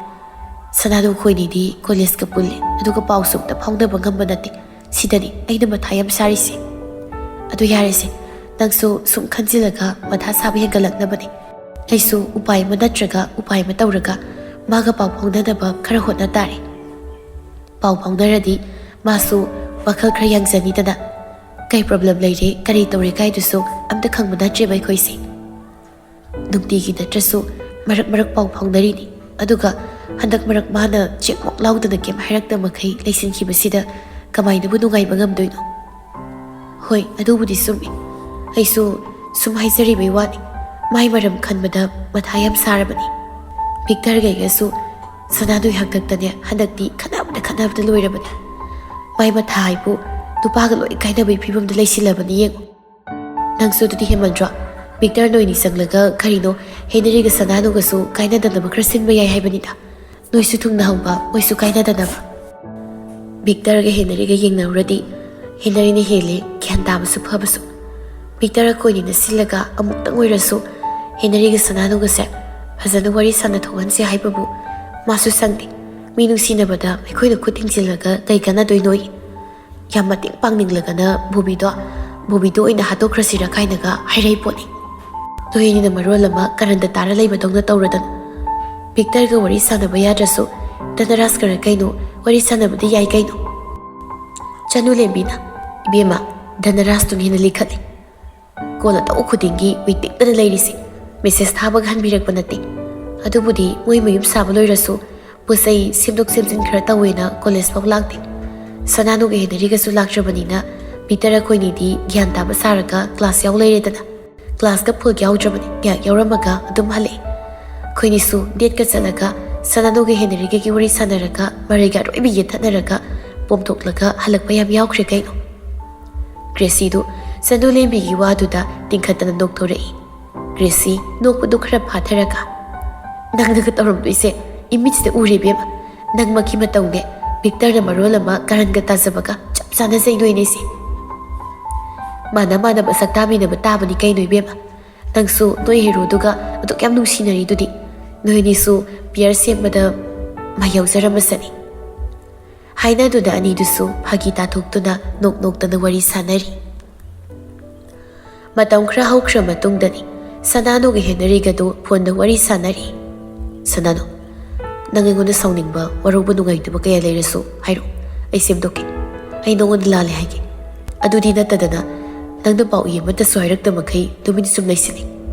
ꯁꯅꯥꯅꯨ ꯈꯣꯏꯅꯤꯗꯤ ꯀꯣꯂꯦꯖꯀ ꯄꯨꯜꯂꯤ, ꯑꯗꯨꯒ ꯄꯥꯎꯁꯨ ꯑꯝꯇ ꯐꯥꯎꯅꯕ ꯉꯝꯕ ꯅꯠꯇꯦ꯫ ꯁꯤꯗꯅꯤ ꯑꯩꯅ ꯃꯊꯥ ꯌꯥꯝ ꯁꯥꯔꯤꯁꯦ꯫ ꯑꯗꯨ ꯌꯥꯔꯦꯁꯦ, ꯅꯪꯁꯨ ꯁꯨꯝ ꯈꯟꯖꯤꯜꯂꯒ ꯃꯊꯥ ꯁꯥꯕ ꯍꯦꯟꯒꯠꯂꯛꯅꯕꯅꯦ꯫ ꯑꯩꯁꯨ ꯎꯄꯥꯏ ꯑꯃ ꯅꯠꯇ꯭ꯔꯒ ꯎꯄꯥꯏ ꯑꯃ ꯇꯧꯔꯒ ꯃꯥꯒ ꯄꯥꯎ ꯐꯥꯎꯅꯅꯕ ꯈꯔ ꯍꯣꯠꯅ ꯇꯥꯔꯦ꯫ ꯄꯥꯎ ꯐꯥꯎꯅꯔꯗꯤ ꯃꯥꯁꯨ ꯋꯥꯈꯜ ꯈꯔ ꯌꯥꯡꯖꯅꯤꯗꯅ꯫ ꯀꯩ ꯄ꯭ꯔꯣꯕ꯭ꯂꯦꯝ ꯂꯩꯔꯦ, ꯀꯔꯤ ꯇꯧꯔꯦ ꯀꯥꯏꯗꯨꯁꯨ ꯑꯝꯇ ꯈꯪꯕ ꯅꯠꯇ꯭ꯔꯦꯕ ꯑꯩꯈꯣꯏꯁꯦ꯫ ꯅꯨꯡꯇꯤꯒꯤ ꯅꯠꯇ꯭ꯔꯁꯨ ꯃꯔꯛ ꯃꯔꯛ ꯄꯥꯎ ꯐꯥꯎꯅꯔꯤꯅꯤ꯫ ꯑꯗꯨꯒ ꯍꯟꯗꯛ ꯃꯔꯛ ꯃꯥꯅ ꯆꯦꯛꯃꯣꯛ ꯂꯥꯎꯗꯅ ꯀꯩꯝ ꯍꯥꯏꯔꯛꯇ ꯃꯈꯩ ꯂꯩꯁꯤꯟꯈꯤꯕꯁꯤꯗ ꯀꯃꯥꯏꯅꯕꯨ ꯅꯨꯡꯉꯥꯏꯕ ꯉꯝꯗꯣꯏꯅꯣ? ꯍꯣꯏ, ꯑꯗꯨꯕꯨꯗꯤ ꯆꯨꯝꯃꯤ꯫ ꯑꯩꯁꯨ ꯁꯨꯝ ꯍꯥꯏꯖꯔꯤꯕꯩ ꯋꯥꯅꯤ꯫ ꯃꯥꯏ ꯃꯔꯝ ꯈꯟꯕꯗ ꯃꯊꯥ ꯌꯥꯝ ꯁꯥꯔꯕꯅꯤ꯫ ꯚꯤꯛꯇꯔꯒ ꯑꯩꯒꯁꯨ ꯁꯅꯥꯗꯨꯒꯤ ꯍꯥꯛꯇꯛꯇꯅꯦ ꯍꯟꯗꯛꯇꯤ ꯈꯠꯅꯕꯗ ꯈꯠꯅꯕꯗ ꯂꯣꯏꯔꯕꯅꯤ꯫ ꯃꯥꯏ ꯃꯊꯥ ꯍꯥꯏꯕꯨ ꯅꯨꯄꯥꯒ ꯂꯣꯏ ꯀꯥꯏꯅꯕꯒꯤ ꯐꯤꯕꯝꯗ ꯂꯩꯁꯤꯜꯂꯕꯅꯤ ꯌꯦꯡꯉꯨ꯫ ꯅꯪꯁꯨ ꯑꯗꯨꯗꯤ ꯍꯦꯟꯃꯟꯗ꯭ꯔꯣ? ꯚꯤꯛꯇꯔ ꯅꯣꯏꯅꯤ ꯆꯪꯂꯒ ꯀꯔꯤꯅꯣ ꯍꯦꯅꯔꯤꯒ ꯁꯅꯥꯅꯨꯒꯁꯨ ꯀꯥꯏꯅꯗꯅꯕ ꯈꯔ ꯁꯤꯟꯕ ꯌꯥꯏ ꯍꯥꯏꯕꯅꯤꯗ꯫ ꯅꯣꯏꯁꯨ ꯊꯨꯡꯅꯍꯧꯕ, ꯃꯣꯏꯁꯨ ꯀꯥꯏꯅꯗꯅꯕ꯫ ꯚꯤꯛꯇꯔꯒ ꯍꯦꯅꯔꯤꯒ ꯌꯦꯡꯅꯔꯨꯔꯗꯤ ꯍꯦꯅꯔꯤꯅ ꯍꯦꯜꯂꯦ ꯒ꯭ꯌꯥꯟ ꯇꯥꯕꯁꯨ ꯐꯕꯁꯨ꯫ ꯚꯤꯛꯇꯔ ꯑꯩꯈꯣꯏꯅꯤꯅ ꯁꯤꯜꯂꯒ ꯑꯃꯨꯛꯇꯪ ꯑꯣꯏꯔꯁꯨ ꯍꯦꯅꯔꯤꯒ ꯁꯅꯥꯅꯨꯒꯁꯦ ꯐꯖꯅ ꯋꯥꯔꯤ ꯁꯥꯟꯅꯊꯣꯛꯍꯟꯁꯦ ꯍꯥꯏꯕꯕꯨ ꯃꯥꯁꯨ ꯁꯪꯗꯦ꯫ ꯃꯤ ꯅꯨꯡꯁꯤꯅꯕꯗ ꯑꯩꯈꯣꯏꯅ ꯈꯨꯠ ꯊꯤꯡꯖꯤꯜꯂꯒ ꯀꯩ ꯀꯥꯟꯅꯗꯣꯏꯅꯣꯌꯦ? ꯌꯥꯝ ꯃꯇꯦꯡ ꯄꯥꯡꯅꯤꯡꯂꯒꯅ ꯕꯣꯕꯤꯗꯣ, ꯕꯣꯕꯤꯗꯣ ꯑꯣꯏꯅ ꯍꯥꯠꯇꯣꯛꯈ꯭ꯔꯁꯤꯔ ꯀꯥꯏꯅꯒ ꯍꯥꯏꯔꯛꯏ ꯄꯣꯠꯅꯤ꯫ ꯅꯣꯏ ꯑꯅꯤꯅ ꯃꯔꯣꯜ ꯑꯃ ꯀꯔꯟꯗ ꯇꯥꯔ ꯂꯩꯕꯗꯧꯅ ꯇꯧꯔꯗꯅ꯫ ꯚꯤꯛꯇꯔꯒ ꯋꯥꯔꯤ ꯁꯥꯟꯅꯕ ꯌꯥꯗ꯭ꯔꯁꯨ ꯙꯅꯔꯥꯖꯀꯔ ꯀꯩꯅꯣ ꯋꯥꯔꯤ ꯁꯥꯟꯅꯕꯗꯤ ꯌꯥꯏ ꯀꯩꯅꯣ꯫ ꯆꯅꯨ ꯂꯦꯝꯕꯤꯅ, "ꯏꯕꯦꯝꯃ, ꯙꯅꯔꯥꯖꯇꯨꯅ ꯍꯦꯟꯅ ꯂꯤꯈꯠꯂꯤ꯫ ꯀꯣꯜ ꯑꯇꯧ ꯈꯨꯗꯤꯡꯒꯤ ꯋꯦꯇꯤꯡꯗꯅ ꯂꯩꯔꯤꯁꯦ꯫ ꯃꯦꯁꯦꯖ ꯊꯥꯕꯒ ꯍꯟꯕꯤꯔꯛꯄ ꯅꯠꯇꯦ꯫ ꯑꯗꯨꯕꯨꯗꯤ ꯃꯣꯏ ꯃꯌꯨꯝ ꯁꯥꯕ ꯂꯣꯏꯔꯁꯨ ꯄꯣꯠ ꯆꯩ ꯁꯦꯝꯗꯣꯛ ꯁꯦꯝꯖꯤꯟ ꯈꯔ ꯇꯧꯋꯦꯅ ꯀꯣꯂꯦꯖ ꯐꯥꯎ ꯂꯥꯛꯇꯦ꯫ ꯁꯅꯥꯅꯨꯒ ꯍꯦꯅꯔꯤꯒꯁꯨ ꯂꯥꯛꯇ꯭ꯔꯕꯅꯤꯅ ꯚꯤꯛꯇꯔ ꯑꯩꯈꯣꯏꯅꯤꯗꯤ ꯒ꯭ꯌꯥꯟ ꯇꯥꯕ ꯁꯥꯔꯒ ꯀ꯭ꯂꯥꯁ ꯌꯥꯎ ꯂꯩꯔꯦꯗꯅ꯫ ꯀ꯭ꯂꯥꯁꯀ ꯐꯨꯜ ꯌꯥꯎꯗ꯭ꯔꯕꯅꯤ, ꯉꯥꯏꯍꯥꯛ ꯌꯥꯎꯔꯝꯃꯒ ꯑꯗꯨꯝ ꯍꯜꯂꯛꯑꯦ꯫ ꯑꯩꯈꯣꯏꯅꯤꯁꯨ ꯗꯦꯠꯀ ꯆꯠꯂꯒ ꯁꯅꯥꯅꯨꯒ ꯍꯦꯅꯔꯤꯒꯒꯤ ꯋꯥꯔꯤ ꯁꯥꯟꯅꯔꯒ ꯃꯔꯩꯒ ꯑꯔꯣꯏꯕꯤ ꯌꯦꯠꯊꯠꯅꯔꯒ ꯄꯣꯝꯊꯣꯛꯂꯒ ꯍꯜꯂꯛꯄ ꯌꯥꯝ ꯌꯥꯎꯈ꯭ꯔꯦ ꯀꯩꯅꯣ꯫" ꯒ꯭ꯔꯦꯁꯤꯗꯨ ꯆꯅꯨ ꯂꯦꯝꯕꯤꯒꯤ ꯋꯥꯗꯨꯗ ꯇꯤꯡꯈꯠꯇꯅ ꯅꯣꯛꯊꯣꯔꯛꯏ꯫ ꯒ꯭ꯔꯦꯁꯤ ꯅꯣꯛꯄꯗꯨ ꯈꯔ ꯐꯥꯊꯔꯒ, "ꯅꯪꯅꯒ ꯇꯧꯔꯝꯗꯣꯏꯁꯦ ꯏꯃꯤꯠꯁꯤꯗ ꯎꯔꯦ ꯏꯕꯦꯝꯃ꯫ ꯅꯪꯃꯛꯀꯤ ꯃꯇꯧꯅꯦ꯫ ꯚꯤꯛꯇꯔꯅ ꯃꯔꯣꯜ ꯑꯃ ꯀꯔꯟꯒ ꯇꯥꯖꯕꯒ ꯆꯞ ꯆꯥꯟꯅꯖꯩꯅꯣꯏꯅꯦꯁꯦ꯫ ꯃꯥꯅ ꯃꯥꯟꯅꯕ ꯁꯛ ꯇꯥꯃꯤꯟꯅꯕ ꯇꯥꯕꯅꯤ ꯀꯩꯅꯣ ꯏꯕꯦꯝꯃ꯫ ꯅꯪꯁꯨ ꯅꯣꯏ ꯍꯦꯔꯣꯗꯨꯒ ꯑꯗꯨꯛ ꯌꯥꯝ ꯅꯨꯡꯁꯤꯅꯔꯤꯗꯨꯗꯤ꯫ ꯅꯣꯏ ꯑꯅꯤꯁꯨ ꯄꯤꯌꯔ ꯁꯦꯝꯕꯗ ꯃꯥ ꯌꯥꯎꯖꯔꯝꯃꯁꯅꯤ꯫" ꯍꯥꯏꯅꯗꯨꯅ ꯑꯅꯤꯗꯨꯁꯨ ꯐꯥꯒꯤ ꯇꯥꯊꯣꯛꯇꯨꯅ ꯅꯣꯛ ꯅꯣꯛꯇꯅ ꯋꯥꯔꯤ ꯁꯥꯟꯅꯔꯤ꯫ ꯃꯇꯝ ꯈꯔ ꯍꯧꯈ꯭ꯔ ꯃꯇꯨꯡꯗꯅꯤ ꯁꯅꯥꯅꯨꯒ ꯍꯦꯅꯔꯤꯒꯗꯨ ꯐꯣꯟꯗ ꯋꯥꯔꯤ ꯁꯥꯟꯅꯔꯤ꯫ "ꯁꯅꯥꯅꯨ, ꯅꯪ ꯑꯩꯉꯣꯟꯗ ꯁꯥꯎꯅꯤꯡꯕ, ꯋꯥꯔꯧꯕ, ꯅꯨꯡꯉꯥꯏꯇꯕ ꯀꯌꯥ ꯂꯩꯔꯁꯨ ꯍꯥꯏꯔꯛꯑꯣ, ꯑꯩ ꯁꯦꯝꯗꯣꯛꯀꯦ꯫ ꯑꯩ ꯅꯉꯣꯟꯗ ꯂꯥꯜꯂꯦ ꯍꯥꯏꯒꯦ꯫ ꯑꯗꯨꯗꯤ ꯅꯠꯇꯗꯅ ꯅꯪꯅ ꯄꯥꯎ ꯏ ꯑꯃꯠꯇꯁꯨ ꯍꯥꯏꯔꯛꯇ ꯃꯈꯩ ꯇꯨꯃꯤꯟ ꯁꯨꯝ ꯂꯩꯁꯤꯜꯂꯤ꯫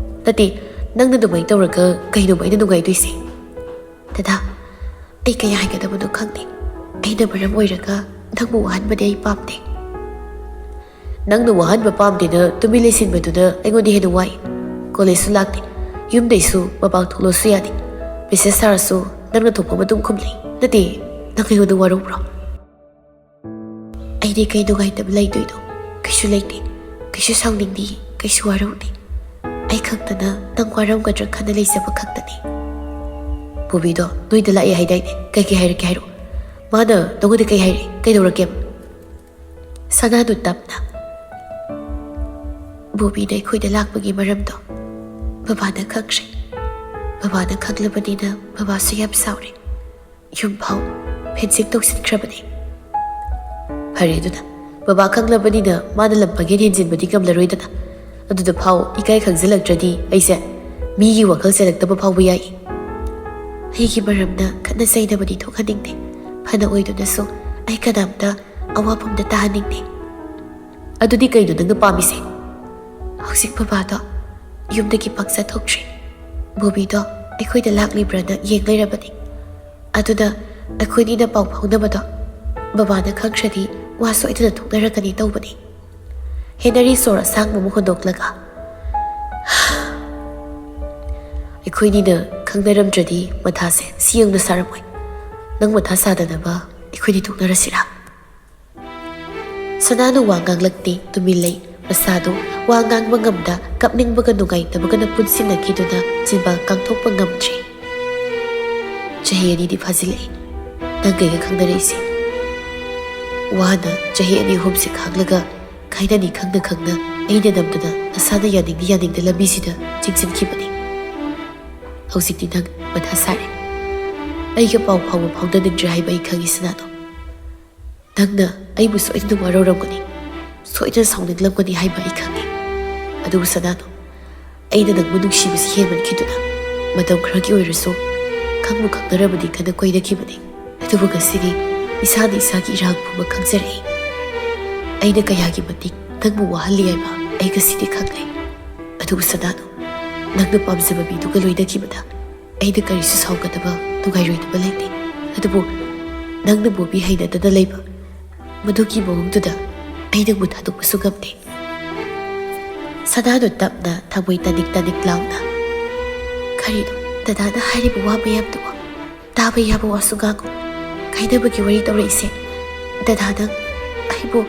ꯅꯠꯇꯦ, ꯅꯪꯅ ꯑꯗꯨꯃꯥꯏꯅ ꯇꯧꯔꯒ ꯀꯩꯅꯣꯕ ꯑꯩꯅ ꯅꯨꯡꯉꯥꯏꯗꯣꯏꯁꯦ?" "ꯗꯗꯥ, ꯑꯩ ꯀꯩ ꯍꯥꯏꯒꯗꯕꯅꯣ ꯈꯪꯗꯦ꯫ ꯑꯩꯅ ꯃꯔꯝ ꯑꯣꯏꯔꯒ ꯅꯪꯕꯨ ꯋꯥꯍꯟꯕꯗꯤ ꯑꯩ ꯄꯥꯝꯗꯦ꯫" "ꯅꯪꯅ ꯋꯥꯍꯟꯕ ꯄꯥꯝꯗꯦꯅ ꯇꯨꯃꯤꯟ ꯂꯩꯁꯤꯟꯕꯗꯨꯅ ꯑꯩꯉꯣꯟꯗ ꯍꯦꯟꯅ ꯋꯥꯏ꯫ ꯀꯣꯂꯦꯖꯁꯨ ꯂꯥꯛꯇꯦ, ꯌꯨꯝꯗꯩꯁꯨ ꯃꯄꯥꯟ ꯊꯣꯛꯂꯁꯨ ꯌꯥꯗꯦ꯫ ꯃꯦꯁꯦꯖ ꯊꯥꯔꯁꯨ ꯅꯪꯅ ꯊꯣꯛꯄ ꯑꯗꯨꯝ ꯈꯨꯝꯂꯩ꯫ ꯅꯠꯇꯦ, ꯅꯪ ꯑꯩꯉꯣꯟꯗ ꯋꯥꯔꯧꯕ꯭ꯔꯣ? ꯑꯩꯗꯤ ꯀꯩ ꯅꯨꯡꯉꯥꯏꯇꯕ ꯂꯩꯗꯣꯏꯅꯣ? ꯀꯩꯁꯨ ꯂꯩꯇꯦ꯫ ꯀꯩꯁꯨ ꯁꯥꯎꯅꯤꯡꯗꯦ, ꯀꯩꯁꯨ ꯋꯥꯔꯧꯗꯦ꯫ ꯑꯩ ꯈꯛꯇꯅ ꯅꯪ ꯋꯥꯔꯝꯒꯗ꯭ꯔꯥ ꯈꯟꯅ ꯂꯩꯖꯕ ꯈꯛꯇꯅꯤ꯫ ꯕꯣꯕꯤꯗꯣ ꯅꯣꯏꯗ ꯂꯥꯛꯑꯦ ꯍꯥꯏꯗꯥꯏꯅꯦ? ꯀꯩ ꯀꯩ ꯍꯥꯏꯔꯛꯀꯦ ꯍꯥꯏꯔꯛꯑꯣ꯫ ꯃꯥꯅ ꯅꯉꯣꯟꯗ ꯀꯩ ꯍꯥꯏꯔꯛꯑꯦ? ꯀꯩꯗꯧꯔꯛꯀꯦꯕ? ꯁꯅꯥꯗꯨ ꯇꯞꯅ, "ꯕꯣꯕꯤꯅ ꯑꯩꯈꯣꯏꯗ ꯂꯥꯛꯄꯒꯤ ꯃꯔꯝꯗꯣ ꯕꯕꯥꯅ ꯈꯪꯈ꯭ꯔꯦ꯫ ꯕꯕꯥꯅ ꯈꯪꯂꯕꯅꯤꯅ ꯕꯕꯥꯁꯨ ꯌꯥꯝ ꯁꯥꯎꯔꯦ꯫ ꯌꯨꯝ ꯐꯥꯎ ꯐꯦꯟꯁꯤꯡ ꯇꯧꯁꯤꯟꯈ꯭ꯔꯕꯅꯦ꯫" "ꯐꯔꯦ ꯑꯗꯨꯅ, ꯕꯕꯥ ꯈꯪꯂꯕꯅꯤꯅ ꯃꯥꯅ ꯂꯝ ꯄꯪꯍꯦꯟ ꯍꯦꯟꯖꯤꯟꯕꯗꯤ ꯉꯝꯂꯔꯣꯏꯗꯅ꯫ ꯑꯗꯨꯗ ꯐꯥꯎ ꯏꯀꯥꯏ ꯈꯪꯖꯤꯜꯂꯛꯇ꯭ꯔꯗꯤ ꯑꯩꯁꯦ ꯃꯤꯒꯤ ꯋꯥꯈꯜ ꯆꯦꯜꯂꯛꯇꯕ ꯐꯥꯎꯕ ꯌꯥꯏ꯫ ꯑꯩꯒꯤ ꯃꯔꯝꯗ ꯈꯠꯅ ꯆꯩꯅꯕꯗꯤ ꯊꯣꯛꯍꯟꯅꯤꯡꯗꯦ꯫ ꯐꯅ ꯑꯣꯏꯗꯨꯅꯁꯨ ꯑꯩ ꯀꯅꯥꯝꯇ ꯑꯋꯥꯐꯝꯗ ꯇꯥꯍꯟꯅꯤꯡꯗꯦ꯫" "ꯑꯗꯨꯗꯤ ꯀꯩꯅꯣ ꯅꯪꯅ ꯄꯥꯝꯃꯤꯁꯦ?" "ꯍꯧꯖꯤꯛ ꯕꯕꯥꯗꯣ ꯌꯨꯝꯗꯒꯤ ꯄꯥꯛ ꯆꯠꯊꯣꯛꯇ꯭ꯔꯤ꯫ ꯕꯣꯕꯤꯗꯣ ꯑꯩꯈꯣꯏꯗ ꯂꯥꯛꯂꯤꯕ꯭ꯔꯥꯅ ꯌꯦꯡ ꯂꯩꯔꯕꯅꯤ꯫ ꯑꯗꯨꯅ ꯑꯩꯈꯣꯏꯅꯤꯅ ꯄꯥꯎ ꯐꯥꯎꯅꯕꯗꯣ ꯕꯕꯥꯅ ꯈꯪꯈ꯭ꯔꯗꯤ ꯋꯥ ꯁꯣꯏꯗꯅ ꯊꯣꯛꯅꯔꯛꯀꯅꯤ ꯇꯧꯕꯅꯤ꯫" ꯍꯦꯅꯔꯤ ꯁꯣꯔ ꯑꯁꯥꯡꯕ ꯑꯃ ꯍꯣꯟꯗꯣꯛꯂꯒ, "ꯑꯩꯈꯣꯏꯅꯤꯅ ꯈꯪꯅꯔꯝꯗ꯭ꯔꯗꯤ ꯃꯊꯥꯁꯦ ꯁꯤ ꯌꯧꯅ ꯁꯥꯔꯝꯃꯣꯏ꯫ ꯅꯪ ꯃꯊꯥ ꯁꯥꯗꯅꯕ ꯑꯩꯈꯣꯏꯅꯤ ꯊꯣꯛꯅꯔꯁꯤꯔꯥ?" ꯁꯅꯥꯅ ꯋꯥ ꯉꯥꯡꯂꯛꯇꯦ, ꯇꯨꯃꯤꯟ ꯂꯩ꯫ ꯃꯁꯥꯗꯨ ꯋꯥ ꯉꯥꯡꯕ ꯉꯝꯗ, ꯀꯞꯅꯤꯡꯕꯒ ꯅꯨꯡꯉꯥꯏꯇꯕꯒꯅ ꯄꯨꯟꯁꯤꯟꯅꯈꯤꯗꯨꯅ ꯆꯤꯟꯕꯥꯜ ꯀꯥꯡꯊꯣꯛꯄ ꯉꯝꯗ꯭ꯔꯤ꯫ "ꯆꯍꯤ ꯑꯅꯤꯗꯤ ꯐꯥꯖꯤꯜꯂꯛꯑꯦ ꯅꯪ ꯑꯩꯒ ꯈꯪꯅꯔꯛꯏꯁꯦ꯫ ꯋꯥꯅ ꯆꯍꯤ ꯑꯅꯤ ꯑꯍꯨꯝꯁꯦ ꯈꯥꯡꯂꯒ, ꯈꯥꯏꯅꯅꯤ ꯈꯪꯅ ꯈꯪꯅ ꯑꯩꯅ ꯅꯝꯗꯨꯅ ꯅꯁꯥꯅ ꯌꯥꯅꯤꯡꯗ ꯌꯥꯅꯤꯡꯗ ꯂꯝꯕꯤꯁꯤꯗ ꯆꯤꯡꯁꯤꯟꯈꯤꯕꯅꯤ꯫ ꯍꯧꯖꯤꯛꯇꯤ ꯅꯪ ꯃꯊꯥ ꯁꯥꯔꯦ꯫ ꯑꯩꯒ ꯄꯥꯎ ꯐꯥꯎꯕ ꯐꯥꯎꯅꯅꯤꯡꯗ꯭ꯔꯦ ꯍꯥꯏꯕ ꯑꯩ ꯈꯪꯉꯤ ꯁꯅꯥꯗꯣ꯫ ꯅꯪꯅ ꯑꯩꯕꯨ ꯁꯣꯏꯗꯅ ꯋꯥꯔꯧꯔꯝꯒꯅꯤ, ꯁꯣꯏꯗꯅ ꯁꯥꯎꯅꯤꯡꯂꯝꯒꯅꯤ ꯍꯥꯏꯕ ꯑꯩ ꯈꯪꯉꯤ꯫ ꯑꯗꯨꯕꯨ ꯁꯅꯥꯗꯣ, ꯑꯩꯅ ꯅꯪꯕꯨ ꯅꯨꯡꯁꯤꯕꯁꯤ ꯍꯦꯟꯃꯟꯈꯤꯗꯨꯅ ꯃꯇꯝ ꯈꯔꯒꯤ ꯑꯣꯏꯔꯁꯨ ꯈꯪꯕꯨ ꯈꯪꯅꯔꯕꯗꯤ ꯈꯟꯅ ꯀꯣꯏꯅꯈꯤꯕꯅꯤ꯫ ꯑꯗꯨꯕꯨ ꯉꯁꯤꯗꯤ ꯏꯁꯥꯅ ꯏꯁꯥꯒꯤ ꯏꯔꯥꯡ ꯄꯨꯝꯕ ꯈꯪꯖꯔꯛꯏ꯫ ꯑꯩꯅ ꯀꯌꯥꯒꯤ ꯃꯇꯤꯛ ꯅꯪꯕꯨ ꯋꯥꯍꯜꯂꯤ ꯍꯥꯏꯕ ꯑꯩ ꯉꯁꯤꯗꯤ ꯈꯪꯂꯦ꯫ ꯑꯗꯨꯕꯨ ꯁꯅꯥꯗꯣ, ꯅꯪꯅ ꯄꯥꯝꯖꯕ ꯃꯤꯗꯨꯒ ꯂꯣꯏꯅꯈꯤꯕꯗ ꯑꯩꯅ ꯀꯔꯤꯁꯨ ꯁꯥꯎꯒꯗꯕ, ꯅꯨꯡꯉꯥꯏꯔꯣꯏꯗꯕ ꯂꯩꯇꯦ꯫ ꯑꯗꯨꯕꯨ ꯅꯪꯅ ꯕꯣꯕꯤ ꯍꯩꯅꯗꯅ ꯂꯩꯕ ꯃꯗꯨꯒꯤ ꯃꯑꯣꯡꯗꯨꯗ ꯑꯩ ꯅꯪꯕꯨ ꯊꯥꯗꯣꯛꯄꯁꯨ ꯉꯝꯗꯦ꯫ ꯁꯅꯥꯗꯨ ꯇꯞꯅ, ꯊꯃꯣꯏ ꯇꯅꯤꯛ ꯇꯅꯤꯛ ꯂꯥꯎꯅ, "ꯀꯔꯤꯅꯣ ꯗꯗꯥꯅ ꯍꯥꯏꯔꯤꯕ ꯋꯥ ꯃꯌꯥꯝꯗꯨꯕꯣ? ꯇꯥꯕ ꯌꯥꯕ ꯋꯥꯁꯨ ꯉꯥꯡꯉꯨ꯫ ꯀꯥꯏꯅꯕꯒꯤ ꯋꯥꯔꯤ ꯇꯧꯔꯛꯏꯁꯦ ꯗꯗꯥ, ꯅꯪ ꯑꯩꯕꯨ,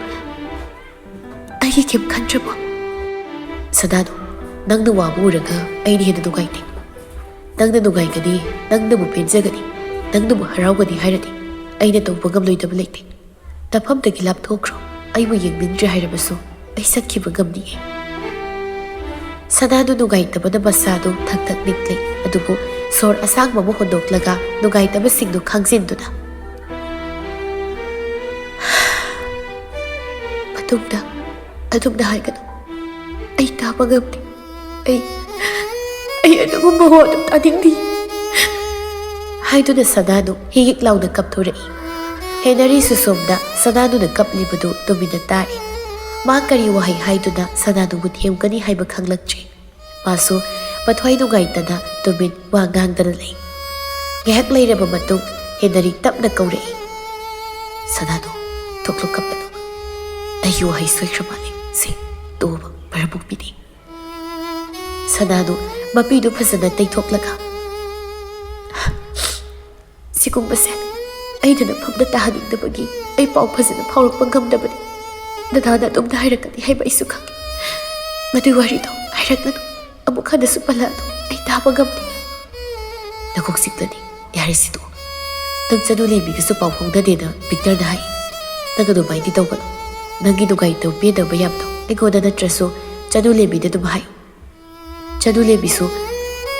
ꯑꯩꯒꯤ ꯀꯩꯝ ꯈꯟꯗ꯭ꯔꯕꯣ?" "ꯁꯅꯥꯗꯨ, ꯅꯪꯅ ꯋꯥꯕ ꯎꯔꯒ ꯑꯩꯅ ꯍꯦꯟꯅ ꯅꯨꯡꯉꯥꯏꯇꯦ꯫ ꯅꯪꯅ ꯅꯨꯡꯉꯥꯏꯒꯅꯤ, ꯅꯪꯅꯕꯨ ꯄꯦꯟꯖꯒꯅꯤ, ꯅꯪꯅꯕꯨ ꯍꯔꯥꯎꯒꯅꯤ ꯍꯥꯏꯔꯗꯤ ꯑꯩꯅ ꯇꯧꯕ ꯉꯝꯂꯣꯏꯗꯕ ꯂꯩꯇꯦ꯫ ꯅꯐꯝꯗꯒꯤ ꯂꯥꯞꯊꯣꯛꯈ꯭ꯔꯣ꯫ ꯑꯩꯕꯨ ꯌꯦꯡꯅꯤꯡꯗ꯭ꯔꯦ ꯍꯥꯏꯔꯕꯁꯨ ꯑꯩ ꯆꯠꯈꯤꯕ ꯉꯝꯅꯤꯌꯦ꯫" ꯁꯅꯥꯗꯨ ꯅꯨꯡꯉꯥꯏꯇꯕꯅ ꯃꯁꯥꯗꯨ ꯊꯛ ꯊꯛ ꯅꯤꯛꯂꯤ꯫ ꯑꯗꯨꯕꯨ ꯁꯣꯔ ꯑꯁꯥꯡꯕ ꯑꯃ ꯍꯣꯟꯗꯣꯛꯂꯒ ꯅꯨꯡꯉꯥꯏꯇꯕꯁꯤꯡꯗꯨ ꯈꯥꯡꯖꯤꯟꯗꯨꯅ, "ꯃꯇꯨꯡꯗ ꯑꯗꯨꯝꯅ ꯍꯥꯏꯒꯅꯨ꯫ ꯑꯩ ꯇꯥꯕ ꯉꯝꯗꯦ꯫ ꯑꯩ, ꯑꯩ ꯑꯗꯨꯒꯨꯝꯕ ꯋꯥꯗꯨ ꯇꯥꯅꯤꯡꯗꯦ," ꯍꯥꯏꯗꯨꯅ ꯁꯅꯥꯗꯨ ꯍꯤꯛ ꯍꯤꯛ ꯂꯥꯎꯅ ꯀꯞꯊꯣꯔꯛꯏ꯫ ꯍꯦꯅꯔꯤꯁꯨ ꯁꯣꯝꯗ ꯁꯅꯥꯗꯨꯅ ꯀꯞꯂꯤꯕꯗꯨ ꯇꯨꯃꯤꯟꯅ ꯇꯥꯔꯤ꯫ ꯃꯥ ꯀꯔꯤ ꯋꯥꯍꯩ ꯍꯥꯏꯗꯨꯅ ꯁꯅꯥꯗꯨꯕꯨ ꯊꯦꯝꯒꯅꯤ ꯍꯥꯏꯕ ꯈꯪꯂꯛꯇ꯭ꯔꯤ꯫ ꯃꯥꯁꯨ ꯃꯊ꯭ꯋꯥꯏ ꯅꯨꯡꯉꯥꯏꯇꯅ ꯇꯨꯃꯤꯟ ꯋꯥ ꯉꯥꯡꯗꯅ ꯂꯩ꯫ ꯉꯥꯏꯍꯥꯛ ꯂꯩꯔꯕ ꯃꯇꯨꯡ ꯍꯦꯅꯔꯤ ꯇꯞꯅ ꯀꯧꯔꯛꯏ, "ꯁꯅꯥꯗꯨ, ꯊꯣꯛꯂꯣ, ꯀꯞꯀꯅꯨ꯫ ꯑꯩꯒꯤ ꯋꯥꯍꯩ ꯁꯣꯏꯈ꯭ꯔ ꯃꯥꯜꯂꯦ꯫ ꯁꯦ, ꯇꯣꯛꯑꯣꯕ, ꯃꯔꯝ ꯃꯣꯛꯄꯤꯅꯤ꯫" ꯁꯅꯥꯗꯨ ꯃꯄꯤꯗꯨ ꯐꯖꯅ ꯇꯩꯊꯣꯛꯂꯒ, "ꯁꯤꯒꯨꯝꯕꯁꯦ ꯑꯩꯅ ꯅꯐꯝꯗ ꯇꯥꯍꯟꯅꯤꯡꯗꯕꯒꯤ ꯑꯩ ꯄꯥꯎ ꯐꯖꯅ ꯐꯥꯎꯔꯛꯄ ꯉꯝꯗꯕꯅꯤ꯫ ꯗꯗꯥꯅ ꯑꯗꯨꯝꯅ ꯍꯥꯏꯔꯛꯀꯅꯤ ꯍꯥꯏꯕ ꯑꯩꯁꯨ ꯈꯪꯏ꯫ ꯃꯗꯨꯒꯤ ꯋꯥꯔꯤꯗꯣ ꯍꯥꯏꯔꯛꯂꯅꯨ꯫ ꯑꯃꯨꯛ ꯍꯟꯅꯁꯨ ꯄꯜꯂꯛꯑꯅꯨ꯫ ꯑꯩ ꯇꯥꯕ ꯉꯝꯗꯦ꯫" "ꯅꯀꯣꯛ ꯆꯤꯛꯂꯅꯤ꯫ ꯌꯥꯔꯦ, ꯁꯤꯗꯣꯛꯑꯣ꯫ ꯅꯪ ꯆꯅꯨ ꯂꯦꯝꯕꯤꯒꯁꯨ ꯄꯥꯎ ꯐꯥꯎꯅꯗꯦꯅ ꯚꯤꯛꯇꯔꯅ ꯍꯥꯏ꯫ ꯅꯪ ꯑꯗꯨꯃꯥꯏꯅꯗꯤ ꯇꯧꯒꯅꯨ꯫ ꯅꯪꯒꯤ ꯅꯨꯡꯉꯥꯏꯇꯕ ꯄꯦꯟꯗꯕ ꯃꯌꯥꯝꯗꯣ ꯑꯩꯉꯣꯟꯗ ꯅꯠꯇ꯭ꯔꯁꯨ ꯆꯅꯨ ꯂꯦꯝꯕꯤꯗ ꯑꯗꯨꯝ ꯍꯥꯏꯌꯨ꯫ ꯆꯅꯨ ꯂꯦꯝꯕꯤꯁꯨ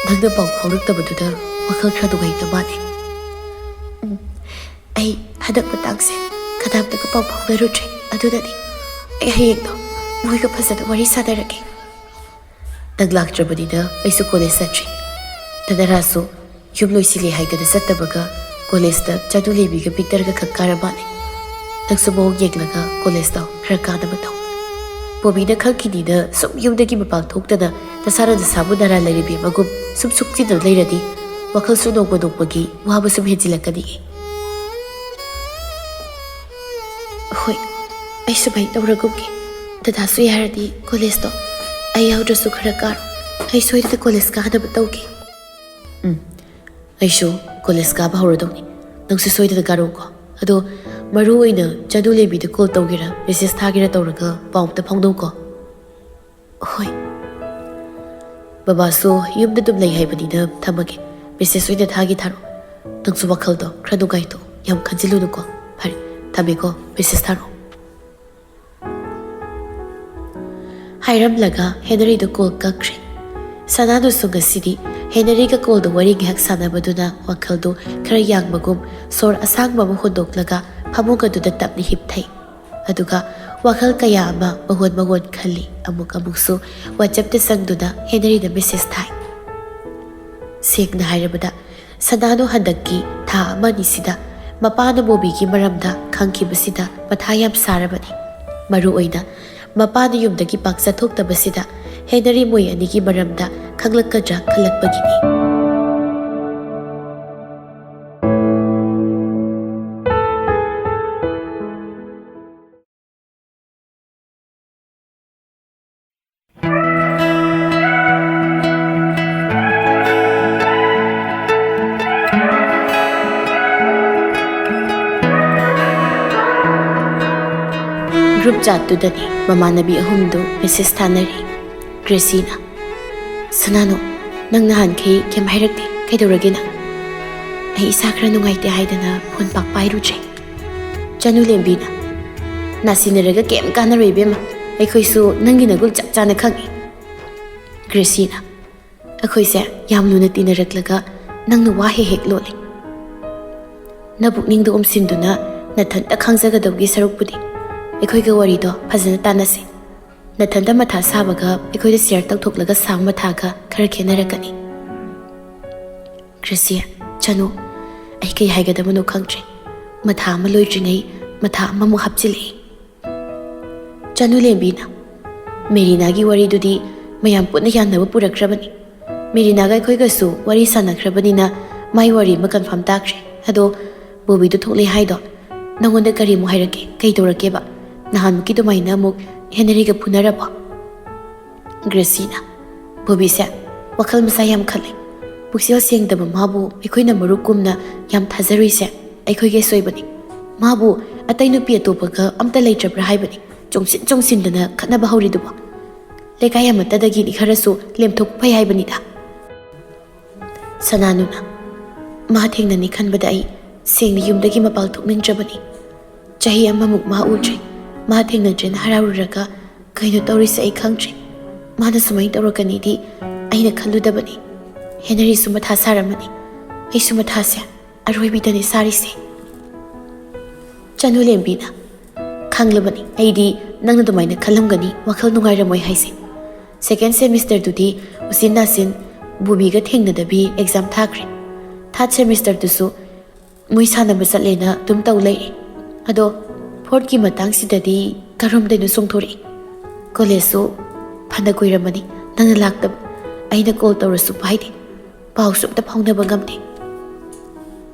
ꯅꯪꯅ ꯄꯥꯎ ꯐꯥꯎꯔꯛꯇꯕꯗꯨꯗ ꯋꯥꯈꯜ ꯈꯔ ꯅꯨꯡꯉꯥꯏꯇ ꯃꯥꯜꯂꯦ꯫" "ꯎꯝ, ꯑꯩ ꯍꯟꯗꯛ ꯃꯇꯥꯡꯁꯦ ꯀꯅꯥꯝꯇꯒ ꯄꯥꯎ ꯐꯥꯎꯅꯔꯨꯗ꯭ꯔꯦ꯫ ꯑꯗꯨꯅꯅꯤ꯫ ꯑꯩ ꯍꯌꯦꯡꯗꯣ ꯃꯣꯏꯒ ꯐꯖꯅ ꯋꯥꯔꯤ ꯁꯥꯟꯅꯔꯒꯦ꯫" "ꯅꯪ ꯂꯥꯛꯇ꯭ꯔꯕꯅꯤꯅ ꯑꯩꯁꯨ ꯀꯣꯂꯦꯖ ꯆꯠꯇ꯭ꯔꯤ꯫ ꯅꯅꯥꯔꯥꯁꯨ ꯌꯨꯝ ꯂꯣꯏꯁꯤꯜꯂꯦ ꯍꯥꯏꯗꯅ ꯆꯠꯇꯕꯒ ꯀꯣꯂꯦꯖꯇ ꯆꯅꯨ ꯂꯦꯝꯕꯤꯒ ꯚꯤꯛꯇꯔꯒ ꯈꯛ ꯀꯥꯔ ꯃꯥꯜꯂꯦ꯫ ꯅꯪꯁꯨ ꯃꯑꯣꯡ ꯌꯦꯡꯂꯒ ꯀꯣꯂꯦꯖꯇꯣ ꯈꯔ ꯀꯥꯅꯕ ꯇꯧ꯫ ꯕꯣꯕꯤꯅ ꯈꯪꯈꯤꯅꯤꯅ ꯁꯨꯝ ꯌꯨꯝꯗꯒꯤ ꯃꯄꯥꯟ ꯊꯣꯛꯇꯅ ꯅꯁꯥꯅ ꯅꯁꯥꯕꯨ ꯅꯥꯔꯥ ꯂꯩꯔꯕꯤ ꯑꯃꯒꯨꯝ ꯁꯨꯝ ꯁꯨꯛꯆꯤꯟꯗꯨꯅ ꯂꯩꯔꯗꯤ ꯋꯥꯈꯜꯁꯨ ꯅꯣꯡꯃ ꯅꯣꯡꯃꯒꯤ ꯋꯥꯕ ꯁꯨꯝ ꯍꯦꯟꯖꯤꯜꯂꯛꯀꯅꯤꯌꯦ꯫" "ꯍꯣꯏ, ꯑꯩ ꯁꯨꯃꯥꯏꯅ ꯇꯧꯔꯒꯨꯝꯒꯦ꯫ ꯗꯗꯥꯁꯨ ꯌꯥꯔꯗꯤ ꯀꯣꯂꯦꯖꯇꯣ ꯑꯩ ꯌꯥꯎꯗ꯭ꯔꯁꯨ ꯈꯔ ꯀꯥꯔꯣ꯫ ꯑꯩ ꯁꯣꯏꯗꯅ ꯀꯣꯂꯦꯖ ꯀꯥꯅꯕ ꯇꯧꯒꯦ꯫ ꯎꯝ, ꯑꯩꯁꯨ ꯀꯣꯂꯦꯖ ꯀꯥꯕ ꯍꯧꯔꯗꯧꯅꯤ꯫ ꯅꯪꯁꯨ ꯁꯣꯏꯗꯅ ꯀꯥꯔꯛꯎꯀꯣ꯫ ꯑꯗꯣ ꯃꯔꯨ ꯑꯣꯏꯅ ꯆꯅꯨ ꯂꯦꯝꯕꯤꯗ ꯀꯣꯜ ꯇꯧꯒꯦꯔꯥ, ꯃꯦꯁꯦꯖ ꯊꯥꯒꯦꯔꯥ ꯇꯧꯔꯒ ꯄꯥꯎ ꯑꯝꯇ ꯐꯥꯎꯅꯧꯀꯣ꯫ ꯍꯣꯏ꯫ ꯕꯕꯥꯁꯨ ꯌꯨꯝꯗ ꯑꯗꯨꯝ ꯂꯩ ꯍꯥꯏꯕꯅꯤꯅ ꯊꯝꯃꯒꯦ꯫ ꯃꯦꯁꯦꯖ ꯑꯣꯏꯅ ꯊꯥꯒꯦ ꯊꯥꯔꯛꯑꯣ꯫ ꯅꯪꯁꯨ ꯋꯥꯈꯜꯗꯣ ꯈꯔ ꯅꯨꯡꯉꯥꯏꯊꯣꯛꯑꯣ꯫ ꯌꯥꯝ ꯈꯟꯖꯤꯜꯂꯨꯅꯨꯀꯣ꯫ ꯐꯔꯦ, ꯊꯝꯃꯦꯀꯣ꯫ ꯃꯦꯁꯦꯖ ꯊꯥꯔꯛꯑꯣ꯫ ꯍꯥꯏꯔꯝꯂꯒ ꯍꯦꯅꯔꯤꯗꯨ ꯀꯣꯜ ꯀꯛꯈ꯭ꯔꯦ꯫ ꯁꯅꯥꯗꯨꯁꯨ ꯉꯁꯤꯗꯤ ꯍꯦꯅꯔꯤꯒ ꯀꯣꯜꯗ ꯋꯥꯔꯤ ꯉꯥꯏꯍꯥꯛ ꯁꯥꯟꯅꯕꯗꯨꯅ ꯋꯥꯈꯜꯗꯨ ꯈꯔ ꯌꯥꯡꯕꯒꯨꯝ ꯁꯣꯔ ꯑꯁꯥꯡꯕ ꯑꯃ ꯍꯣꯟꯗꯣꯛꯂꯒ ꯐꯃꯨꯡ ꯑꯗꯨꯗ ꯇꯞꯅ ꯍꯤꯞꯊꯩ꯫ ꯑꯗꯨꯒ ꯋꯥꯈꯜ ꯀꯌꯥ ꯑꯃ ꯃꯉꯣꯟ ꯃꯉꯣꯟ ꯈꯜꯂꯤ꯫ ꯑꯃꯨꯛ ꯑꯃꯨꯛꯁꯨ WhatsAppꯇ ꯆꯪꯗꯨꯅ ꯍꯦꯅꯔꯤꯗ ꯃꯦꯁꯦꯖ ꯊꯥꯏ꯫ ꯁꯦꯡꯅ ꯍꯥꯏꯔꯕꯗ, ꯁꯅꯥꯗꯣ ꯍꯟꯗꯛꯀꯤ ꯊꯥ ꯑꯃ ꯑꯅꯤꯁꯤꯗ ꯃꯄꯥꯅ ꯕꯣꯕꯤꯒꯤ ꯃꯔꯝꯗ ꯈꯪꯈꯤꯕꯁꯤꯗ ꯃꯊꯥ ꯌꯥꯝ ꯁꯥꯔꯕꯅꯤ꯫ ꯃꯔꯨ ꯑꯣꯏꯅ ꯃꯄꯥꯅ ꯌꯨꯝꯗꯒꯤ ꯄꯥꯛ ꯆꯠꯊꯣꯛꯇꯕꯁꯤꯗ ꯍꯦꯅꯔꯤ ꯃꯣꯏ ꯑꯅꯤꯒꯤ ꯃꯔꯝꯗ ꯈꯪꯂꯛꯀꯗ꯭ꯔꯥ ꯈꯜꯂꯛꯄꯒꯤꯅꯤ꯫ ꯒ꯭ꯔꯨꯞ ꯆꯥꯠꯇꯨꯗꯅꯤ ꯃꯃꯥꯟꯅꯕꯤ ꯑꯍꯨꯝꯗꯨ ꯃꯦꯁꯦꯖ ꯊꯥꯅꯔꯤ꯫ ꯒ꯭ꯔꯦꯁꯤꯅ, "ꯁꯅꯥꯅꯨ, ꯅꯪ ꯅꯍꯥꯟꯈꯩ ꯀꯩꯝ ꯍꯥꯏꯔꯛꯇꯦ, ꯀꯩꯗꯧꯔꯒꯦ ꯅꯪ?" "ꯑꯩ ꯏꯁꯥ ꯈꯔ ꯅꯨꯡꯉꯥꯏꯇꯦ ꯍꯥꯏꯗꯅ ꯐꯣꯟ ꯄꯥꯛ ꯄꯥꯏꯔꯨꯗ꯭ꯔꯦ꯫" ꯆꯅꯨ ꯂꯦꯝꯕꯤꯅ, "ꯅꯥꯁꯤꯟꯅꯔꯒ ꯀꯩꯝ ꯀꯥꯟꯅꯔꯣꯏ ꯏꯕꯦꯝꯃ, ꯑꯩꯈꯣꯏꯁꯨ ꯅꯪꯒꯤ ꯅꯒꯨꯟ ꯆꯞ ꯆꯥꯅ ꯈꯪꯉꯤ꯫" ꯒ꯭ꯔꯦꯁꯤꯅ, "ꯑꯩꯈꯣꯏꯁꯦ ꯌꯥꯝ ꯂꯨꯅ ꯇꯤꯟꯅꯔꯛꯂꯒ ꯅꯪꯅ ꯋꯥ ꯍꯦꯛ ꯍꯦꯛ ꯂꯣꯠꯂꯤ꯫ ꯅꯕꯨꯛꯅꯤꯡꯗ ꯎꯝꯁꯤꯟꯗꯨꯅ ꯅꯊꯟꯇ ꯈꯪꯖꯒꯗꯧꯒꯤ ꯁꯔꯨꯛꯄꯨꯗꯤ ꯑꯩꯈꯣꯏꯒ ꯋꯥꯔꯤꯗꯣ ꯐꯖꯅ ꯇꯥꯟꯅꯁꯤ꯫ ꯅꯊꯟꯇ ꯃꯊꯥ ꯁꯥꯕꯒ ꯑꯩꯈꯣꯏꯗ ꯁꯤꯌꯔ ꯇꯧꯊꯣꯛꯂꯒ ꯁꯥꯕ ꯃꯊꯥꯒ ꯈꯔ ꯈꯦꯠꯅꯔꯛꯀꯅꯤ꯫" ꯒ꯭ꯔꯦꯁꯤ, "ꯆꯅꯨ, ꯑꯩ ꯀꯩ ꯍꯥꯏꯒꯗꯕꯅꯣ ꯈꯪꯗ꯭ꯔꯦ꯫ ꯃꯊꯥ ꯑꯃ ꯂꯣꯏꯗ꯭ꯔꯤꯉꯩ ꯃꯊꯥ ꯑꯃꯃꯨꯛ ꯍꯥꯞꯆꯤꯜꯂꯛꯏ꯫" ꯆꯅꯨ ꯂꯦꯝꯕꯤꯅ, "ꯃꯦꯔꯤꯅꯥꯒꯤ ꯋꯥꯔꯤꯗꯨꯗꯤ ꯃꯌꯥꯝ ꯄꯨꯟꯅ ꯌꯥꯅꯕ ꯄꯨꯔꯛꯈ꯭ꯔꯕꯅꯤ꯫ ꯃꯦꯔꯤꯅꯥꯒ ꯑꯩꯈꯣꯏꯒꯁꯨ ꯋꯥꯔꯤ ꯁꯥꯟꯅꯈ꯭ꯔꯕꯅꯤꯅ ꯃꯥꯏ ꯋꯥꯔꯤ ꯑꯃ ꯀꯟꯐꯥꯔꯝ ꯇꯥꯈ꯭ꯔꯦ꯫ ꯑꯗꯣ ꯕꯣꯕꯤꯗꯣ ꯊꯣꯛꯂꯛꯑꯦ ꯍꯥꯏꯗꯣ ꯅꯪꯉꯣꯟꯗ ꯀꯔꯤꯃꯨꯛ ꯍꯥꯏꯔꯛꯀꯦ? ꯀꯩ ꯇꯧꯔꯛꯀꯦꯕ? ꯅꯍꯥꯟꯃꯨꯛꯀꯤ ꯑꯗꯨꯃꯥꯏꯅ ꯑꯃꯨꯛ ꯍꯦꯅꯔꯤꯒ ꯐꯨꯅꯔꯕꯣ?" ꯒ꯭ꯔꯦꯁꯤꯅ, "ꯕꯣꯕꯤꯁꯦ ꯋꯥꯈꯜ ꯃꯆꯥ ꯌꯥꯝ ꯈꯜꯂꯦ꯫ ꯄꯨꯛꯆꯦꯜ ꯁꯦꯡꯗꯕ ꯃꯥꯕꯨ ꯑꯩꯈꯣꯏꯅ ꯃꯔꯨꯞꯀꯨꯝꯅ ꯌꯥꯝ ꯊꯥꯖꯔꯨꯏꯁꯦ ꯑꯩꯈꯣꯏꯒꯤ ꯑꯁꯣꯏꯕꯅꯤ꯫ ꯃꯥꯕꯨ ꯑꯇꯩ ꯅꯨꯄꯤ ꯑꯇꯣꯞꯄꯒ ꯑꯝꯇ ꯂꯩꯇ꯭ꯔꯕ꯭ꯔꯥ ꯍꯥꯏꯕꯅꯤ꯫ ꯆꯣꯡꯁꯤꯟ ꯆꯣꯡꯁꯤꯟꯗꯅ ꯈꯠꯅꯕ ꯍꯧꯔꯤꯗꯨꯕꯣ꯫ ꯂꯩꯀꯥꯏ ꯑꯃꯠꯇꯗꯒꯤꯗꯤ ꯈꯔꯁꯨ ꯂꯦꯝꯊꯣꯛꯄ ꯐꯩ ꯍꯥꯏꯕꯅꯤꯗ꯫" ꯁꯅꯥꯅꯨꯅ, "ꯃꯥ ꯊꯦꯡꯅꯅꯤ ꯈꯟꯕꯗ ꯑꯩ ꯁꯦꯡꯅ ꯌꯨꯝꯗꯒꯤ ꯃꯄꯥꯜ ꯊꯣꯛꯅꯤꯡꯗ꯭ꯔꯕꯅꯤ꯫ ꯆꯍꯤ ꯑꯃꯃꯨꯛ ꯃꯥ ꯎꯗ꯭ꯔꯦ꯫ ꯃꯥ ꯊꯦꯡꯅꯗ꯭ꯔꯦꯅ ꯍꯔꯥꯎꯔꯨꯔꯒ ꯀꯩꯅꯣ ꯇꯧꯔꯤꯁꯦ ꯑꯩ ꯈꯪꯗ꯭ꯔꯦ꯫ ꯃꯥꯅ ꯁꯨꯃꯥꯏꯅ ꯇꯧꯔꯛꯀꯅꯤꯗꯤ ꯑꯩꯅ ꯈꯜꯂꯨꯗꯕꯅꯤ꯫ ꯍꯦꯅꯔꯤꯁꯨ ꯃꯊꯥ ꯁꯥꯔꯝꯃꯅꯤ꯫ ꯑꯩꯁꯨ ꯃꯊꯥꯁꯦ ꯑꯔꯣꯏꯕꯤꯗꯅꯤ ꯁꯥꯔꯤꯁꯦ꯫" ꯆꯅꯨꯂꯦꯝꯕꯤꯅ, "ꯈꯪꯂꯕꯅꯤ ꯑꯩꯗꯤ ꯅꯪꯅ ꯑꯗꯨꯃꯥꯏꯅ ꯈꯜꯂꯝꯒꯅꯤ, ꯋꯥꯈꯜ ꯅꯨꯡꯉꯥꯏꯔꯝꯃꯣꯏ ꯍꯥꯏꯁꯦ꯫ ꯁꯦꯀꯦꯟ ꯁꯦꯃꯤꯁꯇꯔꯗꯨꯗꯤ ꯎꯆꯤꯟ ꯅꯥꯆꯤꯟ ꯕꯣꯕꯤꯒ ꯊꯦꯡꯅꯗꯕꯤ ꯑꯦꯛꯖꯥꯝ ꯊꯥꯈ꯭ꯔꯦ꯫ ꯊꯥꯔꯠ ꯁꯦꯃꯤꯁꯇꯔꯗꯨꯁꯨ ꯃꯣꯏ ꯁꯥꯟꯅꯕ ꯆꯠꯂꯦꯅ ꯑꯗꯨꯝ ꯇꯧ ꯂꯩꯔꯦ꯫ ꯑꯗꯣ ꯐꯣꯔꯠꯀꯤ ꯃꯇꯥꯡꯁꯤꯗꯗꯤ ꯀꯔꯣꯝꯗꯩꯅꯣ ꯆꯣꯡꯊꯣꯔꯛꯏ꯫ ꯀꯣꯂꯦꯖꯁꯨ ꯐꯅ ꯀꯨꯏꯔꯝꯃꯅꯤ ꯅꯪꯅ ꯂꯥꯛꯇꯕ꯫ ꯑꯩꯅ ꯀꯣꯜ ꯇꯧꯔꯁꯨ ꯄꯥꯏꯗꯦ꯫ ꯄꯥꯎꯁꯨ ꯑꯝꯇ ꯐꯥꯎꯅꯕ ꯉꯝꯗꯦ꯫"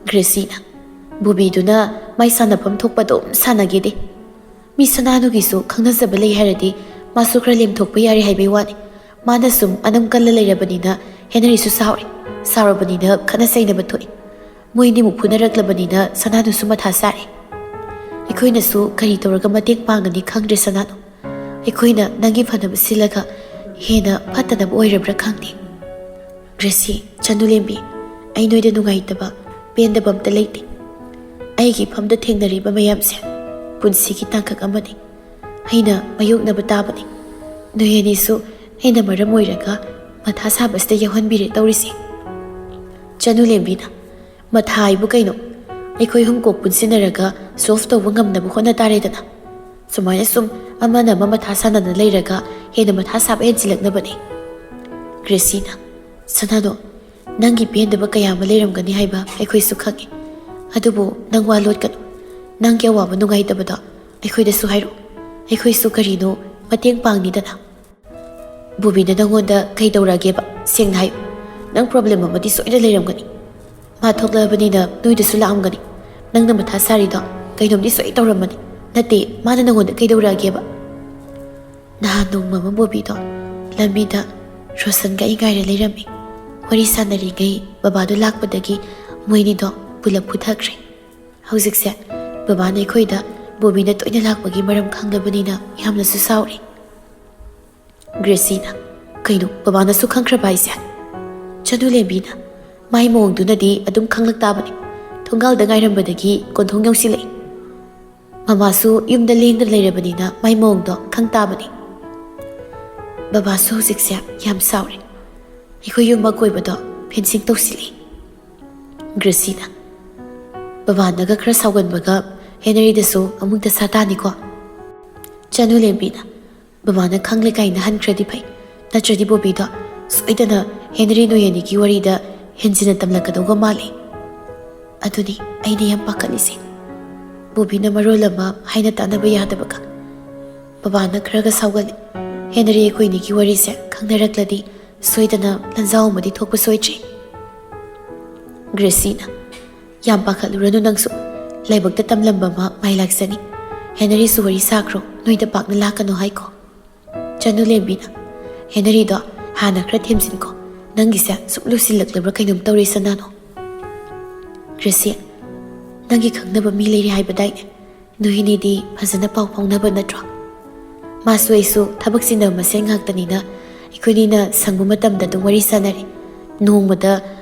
ꯒ꯭ꯔꯦꯁꯤꯅ, "ꯕꯣꯕꯤꯗꯨꯅ ꯃꯥꯏ ꯁꯥꯟꯅꯐꯝ ꯊꯣꯛꯄ ꯑꯗꯨꯝ ꯁꯥꯟꯅꯒꯦꯗꯦ꯫ ꯃꯤ ꯁꯅꯥꯅꯨꯒꯤꯁꯨ ꯈꯪꯅꯖꯕ ꯂꯩ ꯍꯥꯏꯔꯗꯤ ꯃꯥꯁꯨ ꯈꯔ ꯂꯦꯝꯊꯣꯛꯄ ꯌꯥꯔꯦ ꯍꯥꯏꯕꯩ ꯋꯥꯅꯤ꯫ ꯃꯥꯅ ꯁꯨꯝ ꯑꯅꯝ ꯀꯜꯂ ꯂꯩꯔꯕꯅꯤꯅ ꯍꯦꯅꯔꯤꯁꯨ ꯁꯥꯎꯔꯦ꯫ ꯁꯥꯎꯔꯕꯅꯤꯅ ꯈꯠꯅ ꯆꯩꯅꯕ ꯊꯣꯛꯏ꯫ ꯃꯣꯏꯅꯤꯃꯨꯛ ꯐꯨꯅꯔꯛꯂꯕꯅꯤꯅ ꯁꯅꯥꯅꯨꯁꯨ ꯃꯊꯥ ꯁꯥꯔꯦ꯫ ꯑꯩꯈꯣꯏꯅꯁꯨ ꯀꯔꯤ ꯇꯧꯔꯒ ꯃꯇꯦꯡ ꯄꯥꯡꯒꯅꯤ ꯈꯪꯗ꯭ꯔꯦ ꯁꯅꯥꯅꯨ꯫ ꯑꯩꯈꯣꯏꯅ ꯅꯪꯒꯤ ꯐꯅꯕ ꯁꯤꯜꯂꯒ ꯍꯦꯟꯅ ꯐꯠꯇꯅꯕ ꯑꯣꯏꯔꯕ꯭ꯔꯥ ꯈꯪꯗꯦ꯫" ꯒ꯭ꯔꯦꯁꯤ, ꯆꯅꯨꯂꯦꯝꯕꯤ, ꯑꯩ ꯅꯣꯏꯗ ꯅꯨꯡꯉꯥꯏꯇꯕ, ꯄꯦꯟꯗꯕ ꯑꯝꯇ ꯂꯩꯇꯦ꯫ ꯑꯩꯒꯤ ꯏꯐꯝꯗ ꯊꯦꯡꯅꯔꯤꯕ ꯃꯌꯥꯝꯁꯦ ꯄꯨꯟꯁꯤꯒꯤ ꯇꯥꯡꯀꯛ ꯑꯃꯅꯤ꯫ ꯑꯩꯅ ꯃꯥꯌꯣꯛꯅꯕ ꯇꯥꯕꯅꯤ꯫ ꯅꯣꯏ ꯑꯅꯤꯁꯨ ꯑꯩꯅ ꯃꯔꯝ ꯑꯣꯏꯔꯒ ꯃꯊꯥ ꯁꯥꯕꯁꯤꯗ ꯌꯥꯎꯍꯟꯕꯤꯔꯦ ꯇꯧꯔꯤꯁꯦ꯫ ꯆꯅꯨꯂꯦꯝꯕꯤꯅ, "ꯃꯊꯥ ꯍꯥꯏꯕꯨ ꯀꯩꯅꯣ? ꯑꯩꯈꯣꯏ ꯑꯍꯨꯝ ꯀꯣꯛ ꯄꯨꯟꯁꯤꯟꯅꯔꯒ ꯁꯣꯜꯚ ꯇꯧꯕ ꯉꯝꯅꯕ ꯍꯣꯠꯅ ꯇꯥꯔꯦꯗꯅ꯫ ꯁꯨꯃꯥꯏꯅ ꯁꯨꯝ ꯑꯃꯅ ꯑꯃ ꯃꯊꯥ ꯁꯥꯟꯅꯅ ꯂꯩꯔꯒ ꯍꯦꯟꯅ ꯃꯊꯥ ꯁꯥꯕ ꯍꯦꯟꯖꯤꯜꯂꯛꯅꯕꯅꯦ꯫" ꯒ꯭ꯔꯦꯁꯤꯅ, "ꯁꯅꯥꯗꯣ, ꯅꯪꯒꯤ ꯄꯦꯟꯗꯕ ꯀꯌꯥ ꯑꯃ ꯂꯩꯔꯝꯒꯅꯤ ꯍꯥꯏꯕ ꯑꯩꯈꯣꯏꯁꯨ ꯈꯪꯉꯤ꯫ ꯑꯗꯨꯕꯨ ꯅꯪ ꯋꯥ ꯂꯣꯠꯀꯅꯨ꯫ ꯅꯪꯒꯤ ꯑꯋꯥꯕ ꯅꯨꯡꯉꯥꯏꯇꯕꯗꯣ ꯑꯩꯈꯣꯏꯗꯁꯨ ꯍꯥꯏꯔꯛꯎ꯫ ꯑꯩꯈꯣꯏꯁꯨ ꯀꯔꯤꯅꯣ ꯃꯇꯦꯡ ꯄꯥꯡꯅꯤꯗꯅ꯫" "ꯕꯣꯕꯤꯅ ꯅꯪꯉꯣꯟꯗ ꯀꯩ ꯇꯧꯔꯛꯑꯒꯦꯕ? ꯁꯦꯡꯅ ꯍꯥꯏꯌꯨ꯫ ꯅꯪ ꯄ꯭ꯔꯣꯕ꯭ꯂꯦꯝ ꯑꯃꯗꯤ ꯁꯣꯏꯗ ꯂꯩꯔꯝꯒꯅꯤ꯫ ꯃꯥ ꯊꯣꯛꯂꯛꯑꯕꯅꯤꯅ ꯅꯣꯏꯗꯁꯨ ꯂꯥꯛꯑꯝꯒꯅꯤ꯫ ꯅꯪꯅ ꯃꯊꯥ ꯁꯥꯔꯤꯗꯣ ꯀꯩꯅꯣꯝꯗꯤ ꯁꯣꯏ ꯇꯧꯔꯝꯃꯅꯤ꯫ ꯅꯠꯇꯦ, ꯃꯥꯅ ꯅꯪꯉꯣꯟꯗ ꯀꯩꯗꯧꯔꯛꯑꯒꯦꯕ?" "ꯅꯍꯥꯟ ꯅꯣꯡꯃ ꯑꯃ ꯕꯣꯕꯤꯗꯣ ꯂꯝꯕꯤꯗ ꯔꯣꯁꯟꯒ ꯑꯩ ꯉꯥꯏꯔ ꯂꯩꯔꯝꯃꯤ꯫ ꯋꯥꯔꯤ ꯁꯥꯟꯅꯔꯤꯉꯩ ꯕꯕꯥꯗꯣ ꯂꯥꯛꯄꯗꯒꯤ ꯃꯣꯏꯅꯤꯗꯣ ꯄꯨꯂꯞ ꯐꯨꯊꯈ꯭ꯔꯦ꯫ ꯍꯧꯖꯤꯛꯁꯦ ꯕꯕꯥꯅ ꯑꯩꯈꯣꯏꯗ ꯕꯣꯕꯤꯅ ꯇꯣꯏꯅ ꯂꯥꯛꯄꯒꯤ ꯃꯔꯝ ꯈꯪꯂꯕꯅꯤꯅ ꯌꯥꯝꯅꯁꯨ ꯁꯥꯎꯔꯦ꯫ ꯒ꯭ꯔꯦꯁꯤꯅ, "ꯀꯩꯅꯣ, ꯕꯕꯥꯅꯁꯨ ꯈꯪꯈ꯭ꯔꯕ ꯍꯥꯏꯁꯦ?" ꯆꯅꯨꯂꯦꯝꯕꯤꯅ, "ꯃꯥꯏ ꯃꯑꯣꯡꯗꯨꯅꯗꯤ ꯑꯗꯨꯝ ꯈꯪꯂꯛ ꯇꯥꯕꯅꯤ꯫ ꯊꯣꯡꯒꯥꯜꯗ ꯉꯥꯏꯔꯝꯕꯗꯒꯤ ꯀꯣꯟꯊꯣꯡ ꯌꯧꯁꯤꯜꯂꯛꯏ꯫ ꯃꯃꯥꯁꯨ ꯌꯨꯝꯗ ꯂꯦꯡꯗꯅ ꯂꯩꯔꯕꯅꯤꯅ ꯃꯥꯏ ꯃꯑꯣꯡꯗꯣ ꯈꯪ ꯇꯥꯕꯅꯤ꯫ ꯕꯕꯥꯁꯨ ꯍꯧꯖꯤꯛꯁꯦ ꯌꯥꯝ ꯁꯥꯎꯔꯦ꯫ ꯑꯩꯈꯣꯏ ꯌꯨꯝ ꯑꯀꯣꯏꯕꯗꯣ ꯐꯦꯟꯁꯤꯡ ꯇꯧꯁꯤꯜꯂꯤ꯫" ꯒ꯭ꯔꯦꯁꯤꯅ, "ꯕꯕꯥꯅꯒ ꯈꯔ ꯁꯥꯎꯒꯟꯕꯒ ꯍꯦꯅꯔꯤꯗꯁꯨ ꯑꯃꯨꯛꯇ ꯁꯥ ꯇꯥꯅꯤꯀꯣ?" ꯆꯅꯨꯂꯦꯝꯕꯤꯅ, "ꯕꯕꯥꯅ ꯈꯪꯂꯦ ꯀꯥꯏꯅ ꯍꯟꯈ꯭ꯔꯗꯤ ꯐꯩ, ꯅꯠꯇ꯭ꯔꯗꯤ ꯕꯣꯕꯤꯗꯣ ꯁꯣꯏꯗꯅ ꯍꯦꯅꯔꯤ ꯅꯣꯏ ꯑꯅꯤꯒꯤ ꯋꯥꯔꯤꯗ ꯍꯦꯟꯖꯤꯟꯅ ꯇꯝꯂꯛꯀꯗꯧꯕ ꯃꯥꯜꯂꯤ꯫ ꯑꯗꯨꯅꯤ ꯑꯩꯅ ꯌꯥꯝ ꯄꯥꯈꯠꯂꯤꯁꯦ꯫ ꯕꯣꯕꯤꯅ ꯃꯔꯣꯜ ꯑꯃ ꯍꯥꯏꯅ ꯇꯥꯅꯕ ꯌꯥꯗꯕꯒ꯫ ꯕꯕꯥꯅ ꯈꯔꯒ ꯁꯥꯎꯒꯜꯂꯤ꯫ ꯍꯦꯅꯔꯤ ꯑꯩꯈꯣꯏ ꯑꯅꯤꯒꯤ ꯋꯥꯔꯤꯁꯦ ꯈꯪꯅꯔꯛꯂꯗꯤ ꯁꯣꯏꯗꯅ ꯂꯥꯟꯖꯥꯎ ꯑꯃꯗꯤ ꯊꯣꯛꯄ ꯁꯣꯏꯗ꯭ꯔꯦ꯫" ꯒ꯭ꯔꯦꯁꯤꯅ, "ꯌꯥꯝ ꯄꯥꯈꯠꯂꯨꯔꯅꯨ ꯅꯪꯁꯨ꯫ ꯂꯥꯏꯕꯛꯇ ꯇꯝꯂꯝꯕ ꯑꯃ ꯃꯥꯏ ꯂꯥꯛꯆꯅꯤ꯫ ꯍꯦꯅꯔꯤꯁꯨ ꯋꯥꯔꯤ ꯁꯥꯈ꯭ꯔꯣ, ꯅꯣꯏꯗ ꯄꯥꯛꯅ ꯂꯥꯛꯀꯅꯨ ꯍꯥꯏꯈꯣ꯫" ꯆꯅꯨꯂꯦꯝꯕꯤꯅ, "ꯍꯦꯅꯔꯤꯗꯣ ꯍꯥꯟꯅ ꯈꯔ ꯊꯦꯝꯖꯤꯟꯈꯣ꯫ ꯅꯪꯒꯤꯁꯦ ꯁꯨꯝ ꯂꯨꯁꯤꯜꯂꯛꯂꯕ꯭ꯔꯥ ꯀꯩꯅꯣꯝ ꯇꯧꯔꯦ ꯁꯅꯥꯅꯣ꯫" ꯒ꯭ꯔꯦꯁꯤ, "ꯅꯪꯒꯤ ꯈꯪꯅꯕ ꯃꯤ ꯂꯩꯔꯦ ꯍꯥꯏꯕꯗꯥꯏꯅꯦ? ꯅꯣꯏ ꯑꯅꯤꯗꯤ ꯐꯖꯅ ꯄꯥꯎ ꯐꯥꯎꯅꯕ ꯅꯠꯇ꯭ꯔꯣ?" "ꯃꯥꯁꯨ ꯑꯩꯁꯨ ꯊꯕꯛ ꯆꯤꯟꯅꯕ ꯃꯁꯦꯟ ꯉꯥꯛꯇꯅꯤꯅ ꯑꯩꯈꯣꯏꯅꯤꯅ ꯁꯪꯕ ꯃꯇꯝꯗ ꯑꯗꯨꯝ ꯋꯥꯔꯤ ꯁꯥꯟꯅꯔꯦ꯫ ꯅꯣꯡꯃꯗ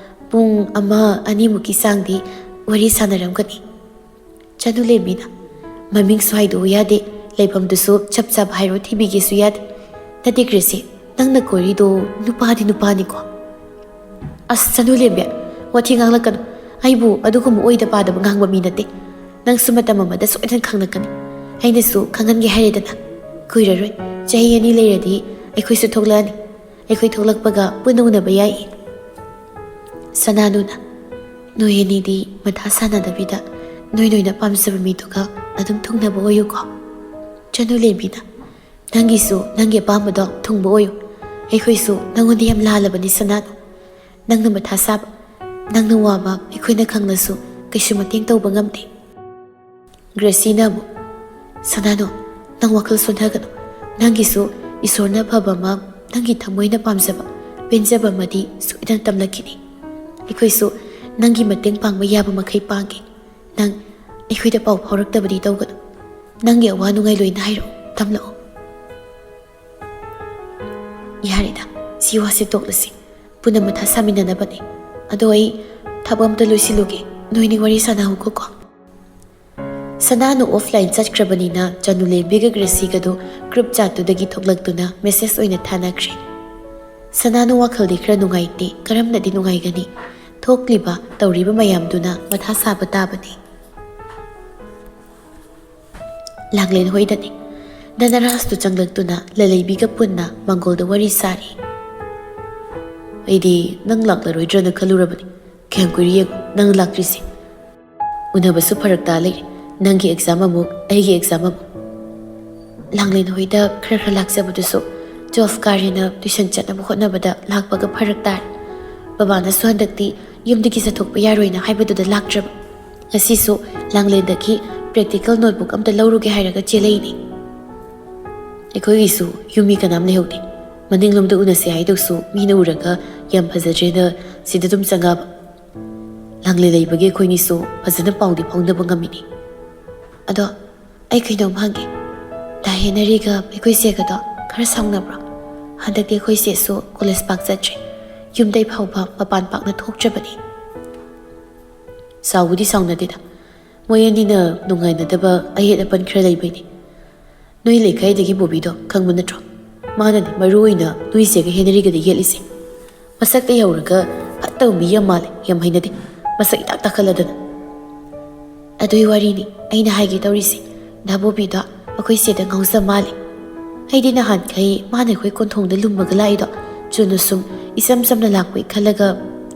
ꯄꯨꯡ ꯑꯃ ꯑꯅꯤꯃꯨꯛꯀꯤ ꯆꯥꯡꯗꯤ ꯋꯥꯔꯤ ꯁꯥꯟꯅꯔꯝꯒꯅꯤ꯫" ꯆꯅꯨꯂꯦꯝꯕꯤꯅ, "ꯃꯃꯤꯡꯁꯨ ꯍꯥꯏꯗꯣꯛꯎ ꯌꯥꯗꯦ, ꯂꯩꯐꯝꯗꯨꯁꯨ ꯆꯞ ꯆꯥꯕ ꯍꯥꯏꯔꯣ ꯊꯤꯕꯤꯒꯦꯁꯨ ꯌꯥꯗꯦ꯫ ꯅꯠꯇꯦ ꯒ꯭ꯔꯦꯁꯤ, ꯅꯪꯅ ꯀꯣꯏꯔꯤꯗꯣ ꯅꯨꯄꯥꯗꯤ ꯅꯨꯄꯥꯅꯤꯀꯣ꯫" "ꯑꯁ ꯆꯅꯨꯂꯦꯝꯕꯤ, ꯋꯥꯊꯤ ꯉꯥꯡꯂꯛꯀꯅꯨ꯫ ꯑꯩꯕꯨ ꯑꯗꯨꯒꯨꯝꯕ ꯑꯣꯏꯗ ꯄꯥꯗꯕ ꯉꯥꯡꯕ ꯃꯤ ꯅꯠꯇꯦ꯫ ꯅꯪꯁꯨ ꯃꯇꯝ ꯑꯃꯗ ꯁꯣꯏꯗꯅ ꯈꯪꯂꯛꯀꯅꯤ꯫ ꯑꯩꯅꯁꯨ ꯈꯪꯍꯟꯒꯦ ꯍꯥꯏꯔꯦꯗꯅ꯫ ꯀꯨꯏꯔꯔꯣꯏ, ꯆꯍꯤ ꯑꯅꯤ ꯂꯩꯔꯗꯤ ꯑꯩꯈꯣꯏꯁꯨ ꯊꯣꯛꯂꯛꯑꯅꯤ꯫ ꯑꯩꯈꯣꯏ ꯊꯣꯛꯂꯛꯄꯒ ꯄꯨꯟꯅ ꯎꯅꯕ ꯌꯥꯏ꯫" ꯁꯅꯥꯅꯨꯅ, "ꯅꯣꯏ ꯑꯅꯤꯗꯤ ꯃꯊꯥ ꯁꯥꯟꯅꯗꯕꯤꯗ ꯅꯣꯏ ꯅꯣꯏꯅ ꯄꯥꯝꯖꯕ ꯃꯤꯗꯨꯒ ꯑꯗꯨꯝ ꯊꯨꯡꯅꯕ ꯑꯣꯏꯌꯨꯀꯣ꯫" ꯆꯅꯨꯂꯦꯝꯕꯤꯅ, "ꯅꯪꯒꯤꯁꯨ ꯅꯪꯒꯤ ꯑꯄꯥꯝꯕꯗꯣ ꯊꯨꯡꯕ ꯑꯣꯏꯌꯨ꯫ ꯑꯩꯈꯣꯏꯁꯨ ꯅꯪꯉꯣꯟꯗ ꯌꯥꯝ ꯂꯥꯜꯂꯕꯅꯤ ꯁꯅꯥꯅꯨ꯫ ꯅꯪꯅ ꯃꯊꯥ ꯁꯥꯕ, ꯅꯪꯅ ꯋꯥꯕ ꯑꯩꯈꯣꯏꯅ ꯈꯪꯂꯁꯨ ꯀꯩꯁꯨ ꯃꯇꯦꯡ ꯇꯧꯕ ꯉꯝꯗꯦ꯫" ꯒ꯭ꯔꯦꯁꯤꯅ ꯑꯃꯨꯛ, "ꯁꯅꯥꯅꯨ, ꯅꯪ ꯋꯥꯈꯜ ꯁꯣꯟꯊꯒꯅꯨ꯫ ꯅꯪꯒꯤꯁꯨ ꯏꯁꯣꯔꯅ ꯑꯐꯕ ꯑꯃ ꯅꯪꯒꯤ ꯊꯃꯣꯏꯅ ꯄꯥꯝꯖꯕ, ꯄꯦꯟꯖꯕ ꯑꯃꯗꯤ ꯁꯣꯏꯗꯅ ꯇꯝꯂꯛꯈꯤꯅꯤ꯫ ꯑꯩꯈꯣꯏꯁꯨ ꯅꯪꯒꯤ ꯃꯇꯦꯡ ꯄꯥꯡꯕ ꯌꯥꯕ ꯃꯈꯩ ꯄꯥꯡꯒꯦ꯫ ꯅꯪ ꯑꯩꯈꯣꯏꯗ ꯄꯥꯎ ꯐꯥꯎꯔꯛꯇꯕꯗꯤ ꯇꯧꯒꯅꯨ꯫ ꯅꯪꯒꯤ ꯑꯋꯥ ꯅꯨꯡꯉꯥꯏ ꯂꯣꯏꯅ ꯍꯥꯏꯔꯛꯑꯣ, ꯇꯝꯂꯛꯑꯣ꯫ ꯌꯥꯔꯦꯗ, ꯁꯤ ꯋꯥꯁꯦ ꯇꯣꯛꯂꯁꯤ꯫ ꯄꯨꯟꯅ ꯃꯊꯥ ꯁꯥꯃꯤꯟꯅꯅꯕꯅꯦ꯫ ꯑꯗꯣ ꯑꯩ ꯊꯕꯛ ꯑꯝꯇ ꯂꯣꯏꯁꯤꯜꯂꯨꯒꯦ꯫ ꯅꯣꯏꯅꯤ ꯋꯥꯔꯤ ꯁꯥꯟꯅꯍꯧꯈꯣꯀꯣ꯫ ꯁꯅꯥꯅꯨ offline ꯆꯠꯈ꯭ꯔꯕꯅꯤꯅ ꯆꯅꯨꯂꯦꯝꯕꯤꯒ ꯒ꯭ꯔꯦꯁꯤꯒꯗꯣ group chatꯇꯨꯗꯒꯤ ꯊꯣꯛꯂꯛꯇꯨꯅ message ꯑꯣꯏꯅ ꯊꯥꯅꯈ꯭ꯔꯦ꯫ ꯁꯅꯥꯅꯨ ꯋꯥꯈꯜꯗꯤ ꯈꯔ ꯅꯨꯡꯉꯥꯏꯇꯦ, ꯀꯔꯝꯅꯗꯤ ꯅꯨꯡꯉꯥꯏꯒꯅꯤ? ꯊꯣꯛꯂꯤꯕ ꯇꯧꯔꯤꯕ ꯃꯌꯥꯝꯗꯨꯅ ꯃꯊꯥ ꯁꯥꯕ ꯇꯥꯕꯅꯤ꯫ ꯂꯥꯡꯂꯦꯟ ꯍꯣꯏꯗꯅꯤ꯫ ꯙꯅꯔꯥꯖꯇꯨ ꯆꯪꯂꯛꯇꯨꯅ ꯂꯂꯩꯕꯤꯒ ꯄꯨꯟꯅ ꯃꯪꯒꯣꯜꯗ ꯋꯥꯔꯤ ꯁꯥꯔꯤ꯫ ꯑꯩꯗꯤ ꯅꯪ ꯂꯥꯛꯂꯔꯣꯏꯗ꯭ꯔꯅ ꯈꯜꯂꯨꯔꯕꯅꯤ꯫ ꯀꯌꯥꯝ ꯀꯨꯏꯔꯦ ꯌꯦꯡꯉꯨ, ꯅꯪ ꯂꯥꯛꯇ꯭ꯔꯤꯁꯦ꯫ ꯎꯅꯕꯁꯨ ꯐꯔꯛ ꯇꯥ ꯂꯩꯔꯦ꯫ ꯅꯪꯒꯤ exam ꯑꯃꯨꯛ, ꯑꯩꯒꯤ exam ꯑꯃꯨꯛ꯫ ꯂꯥꯡꯂꯦꯟ ꯍꯣꯏꯗ ꯈꯔ ꯈꯔ ꯂꯥꯛꯆꯕꯗꯨꯁꯨ twelve ꯀꯥꯔꯦꯅ tuition ꯆꯠꯅꯕ ꯍꯣꯠꯅꯕꯗ ꯂꯥꯛꯄꯒ ꯐꯔꯛ ꯇꯥꯔꯦ꯫ ꯕꯕꯥꯅꯁꯨ ꯍꯟꯗꯛꯇꯤ ꯌꯨꯝꯗꯒꯤ ꯆꯠꯊꯣꯛꯄ ꯌꯥꯔꯣꯏꯅ ꯍꯥꯏꯕꯗꯨꯗ ꯂꯥꯛꯇ꯭ꯔꯕ꯫ ꯉꯁꯤꯁꯨ ꯂꯥꯡꯂꯦꯟꯗꯒꯤ practical notebook ꯑꯝꯇ ꯂꯧꯔꯨꯒꯦ ꯍꯥꯏꯔꯒ ꯆꯦꯜꯂꯛꯏꯅꯤ꯫ ꯑꯩꯈꯣꯏꯒꯤꯁꯨ ꯌꯨꯝ ꯃꯤ ꯀꯅꯥꯝ ꯂꯩꯍꯧꯗꯦ꯫ ꯃꯅꯤꯡꯂꯣꯝꯗ ꯎꯅꯁꯦ ꯍꯥꯏꯗꯧꯁꯨ ꯃꯤꯅ ꯎꯔꯒ ꯌꯥꯝ ꯐꯖꯗ꯭ꯔꯦꯅ ꯁꯤꯗ ꯑꯗꯨꯝ ꯆꯪꯉꯛꯑꯕ꯫ ꯂꯥꯡꯂꯦꯟ ꯂꯩꯕꯒꯤ ꯑꯩꯈꯣꯏꯅꯤꯁꯨ ꯐꯖꯅ ꯄꯥꯎꯗꯤ ꯐꯥꯎꯅꯕ ꯉꯝꯃꯤꯅꯤ꯫ ꯑꯗꯣ ꯑꯩ ꯀꯩꯅꯣꯝ ꯍꯪꯒꯦ, ꯗꯥ ꯍꯦꯅꯔꯤꯒ ꯑꯩꯈꯣꯏ ꯆꯦꯒꯗꯣ ꯈꯔ ꯁꯥꯎꯅꯕ꯭ꯔꯣ? ꯍꯟꯗꯛꯇꯤ ꯑꯩꯈꯣꯏ ꯆꯦꯁꯨ college ꯄꯥꯛ ꯆꯠꯇ꯭ꯔꯦ, ꯌꯨꯝꯗꯩ ꯐꯥꯎꯕ ꯃꯄꯥꯟ ꯄꯥꯛꯅ ꯊꯣꯛꯇ꯭ꯔꯕꯅꯤ꯫ ꯁꯥꯎꯕꯨꯗꯤ ꯁꯥꯎꯅꯗꯦꯗ, ꯃꯣꯏ ꯑꯅꯤꯅ ꯅꯨꯡꯉꯥꯏꯅꯗꯕ ꯑꯌꯦꯠ ꯑꯄꯟ ꯈꯔ ꯂꯩꯕꯩꯅꯤ꯫ ꯅꯣꯏ ꯂꯩꯀꯥꯏꯗꯒꯤ ꯕꯣꯕꯤꯗꯣ ꯈꯪꯕ ꯅꯠꯇ꯭ꯔꯣ? ꯃꯥꯅꯅꯦ ꯃꯔꯨ ꯑꯣꯏꯅ ꯅꯣꯏ ꯆꯦꯒ ꯍꯦꯅꯔꯤꯒꯗ ꯌꯦꯠꯂꯤꯁꯦ꯫ ꯃꯁꯛꯇ ꯌꯧꯔꯒ ꯐꯠꯇꯕ ꯃꯤ ꯌꯥꯝ ꯃꯥꯜꯂꯦ, ꯌꯥꯝ ꯍꯩꯅꯗꯦ꯫ ꯃꯁꯛ ꯏꯇꯥꯛ ꯇꯥꯛꯈꯠꯂꯗꯅ꯫ ꯑꯗꯨꯏ ꯋꯥꯔꯤꯅꯤ ꯑꯩꯅ ꯍꯥꯏꯒꯦ ꯇꯧꯔꯤꯁꯦ꯫ ꯗꯥ ꯕꯣꯕꯤꯗꯣ ꯑꯩꯈꯣꯏ ꯆꯦꯗ ꯉꯥꯎꯖ ꯃꯥꯜꯂꯦ꯫ ꯑꯩꯗꯤ ꯅꯍꯥꯟꯈꯩ ꯃꯥꯅ ꯑꯩꯈꯣꯏ ꯀꯣꯟꯊꯣꯡꯗ ꯂꯨꯝꯃꯒ ꯂꯥꯛꯏꯗꯣ ꯆꯨꯝꯅ ꯁꯨꯝ ꯏꯆꯝ ꯆꯝꯅ ꯂꯥꯛꯄꯣꯏ ꯈꯜꯂꯒ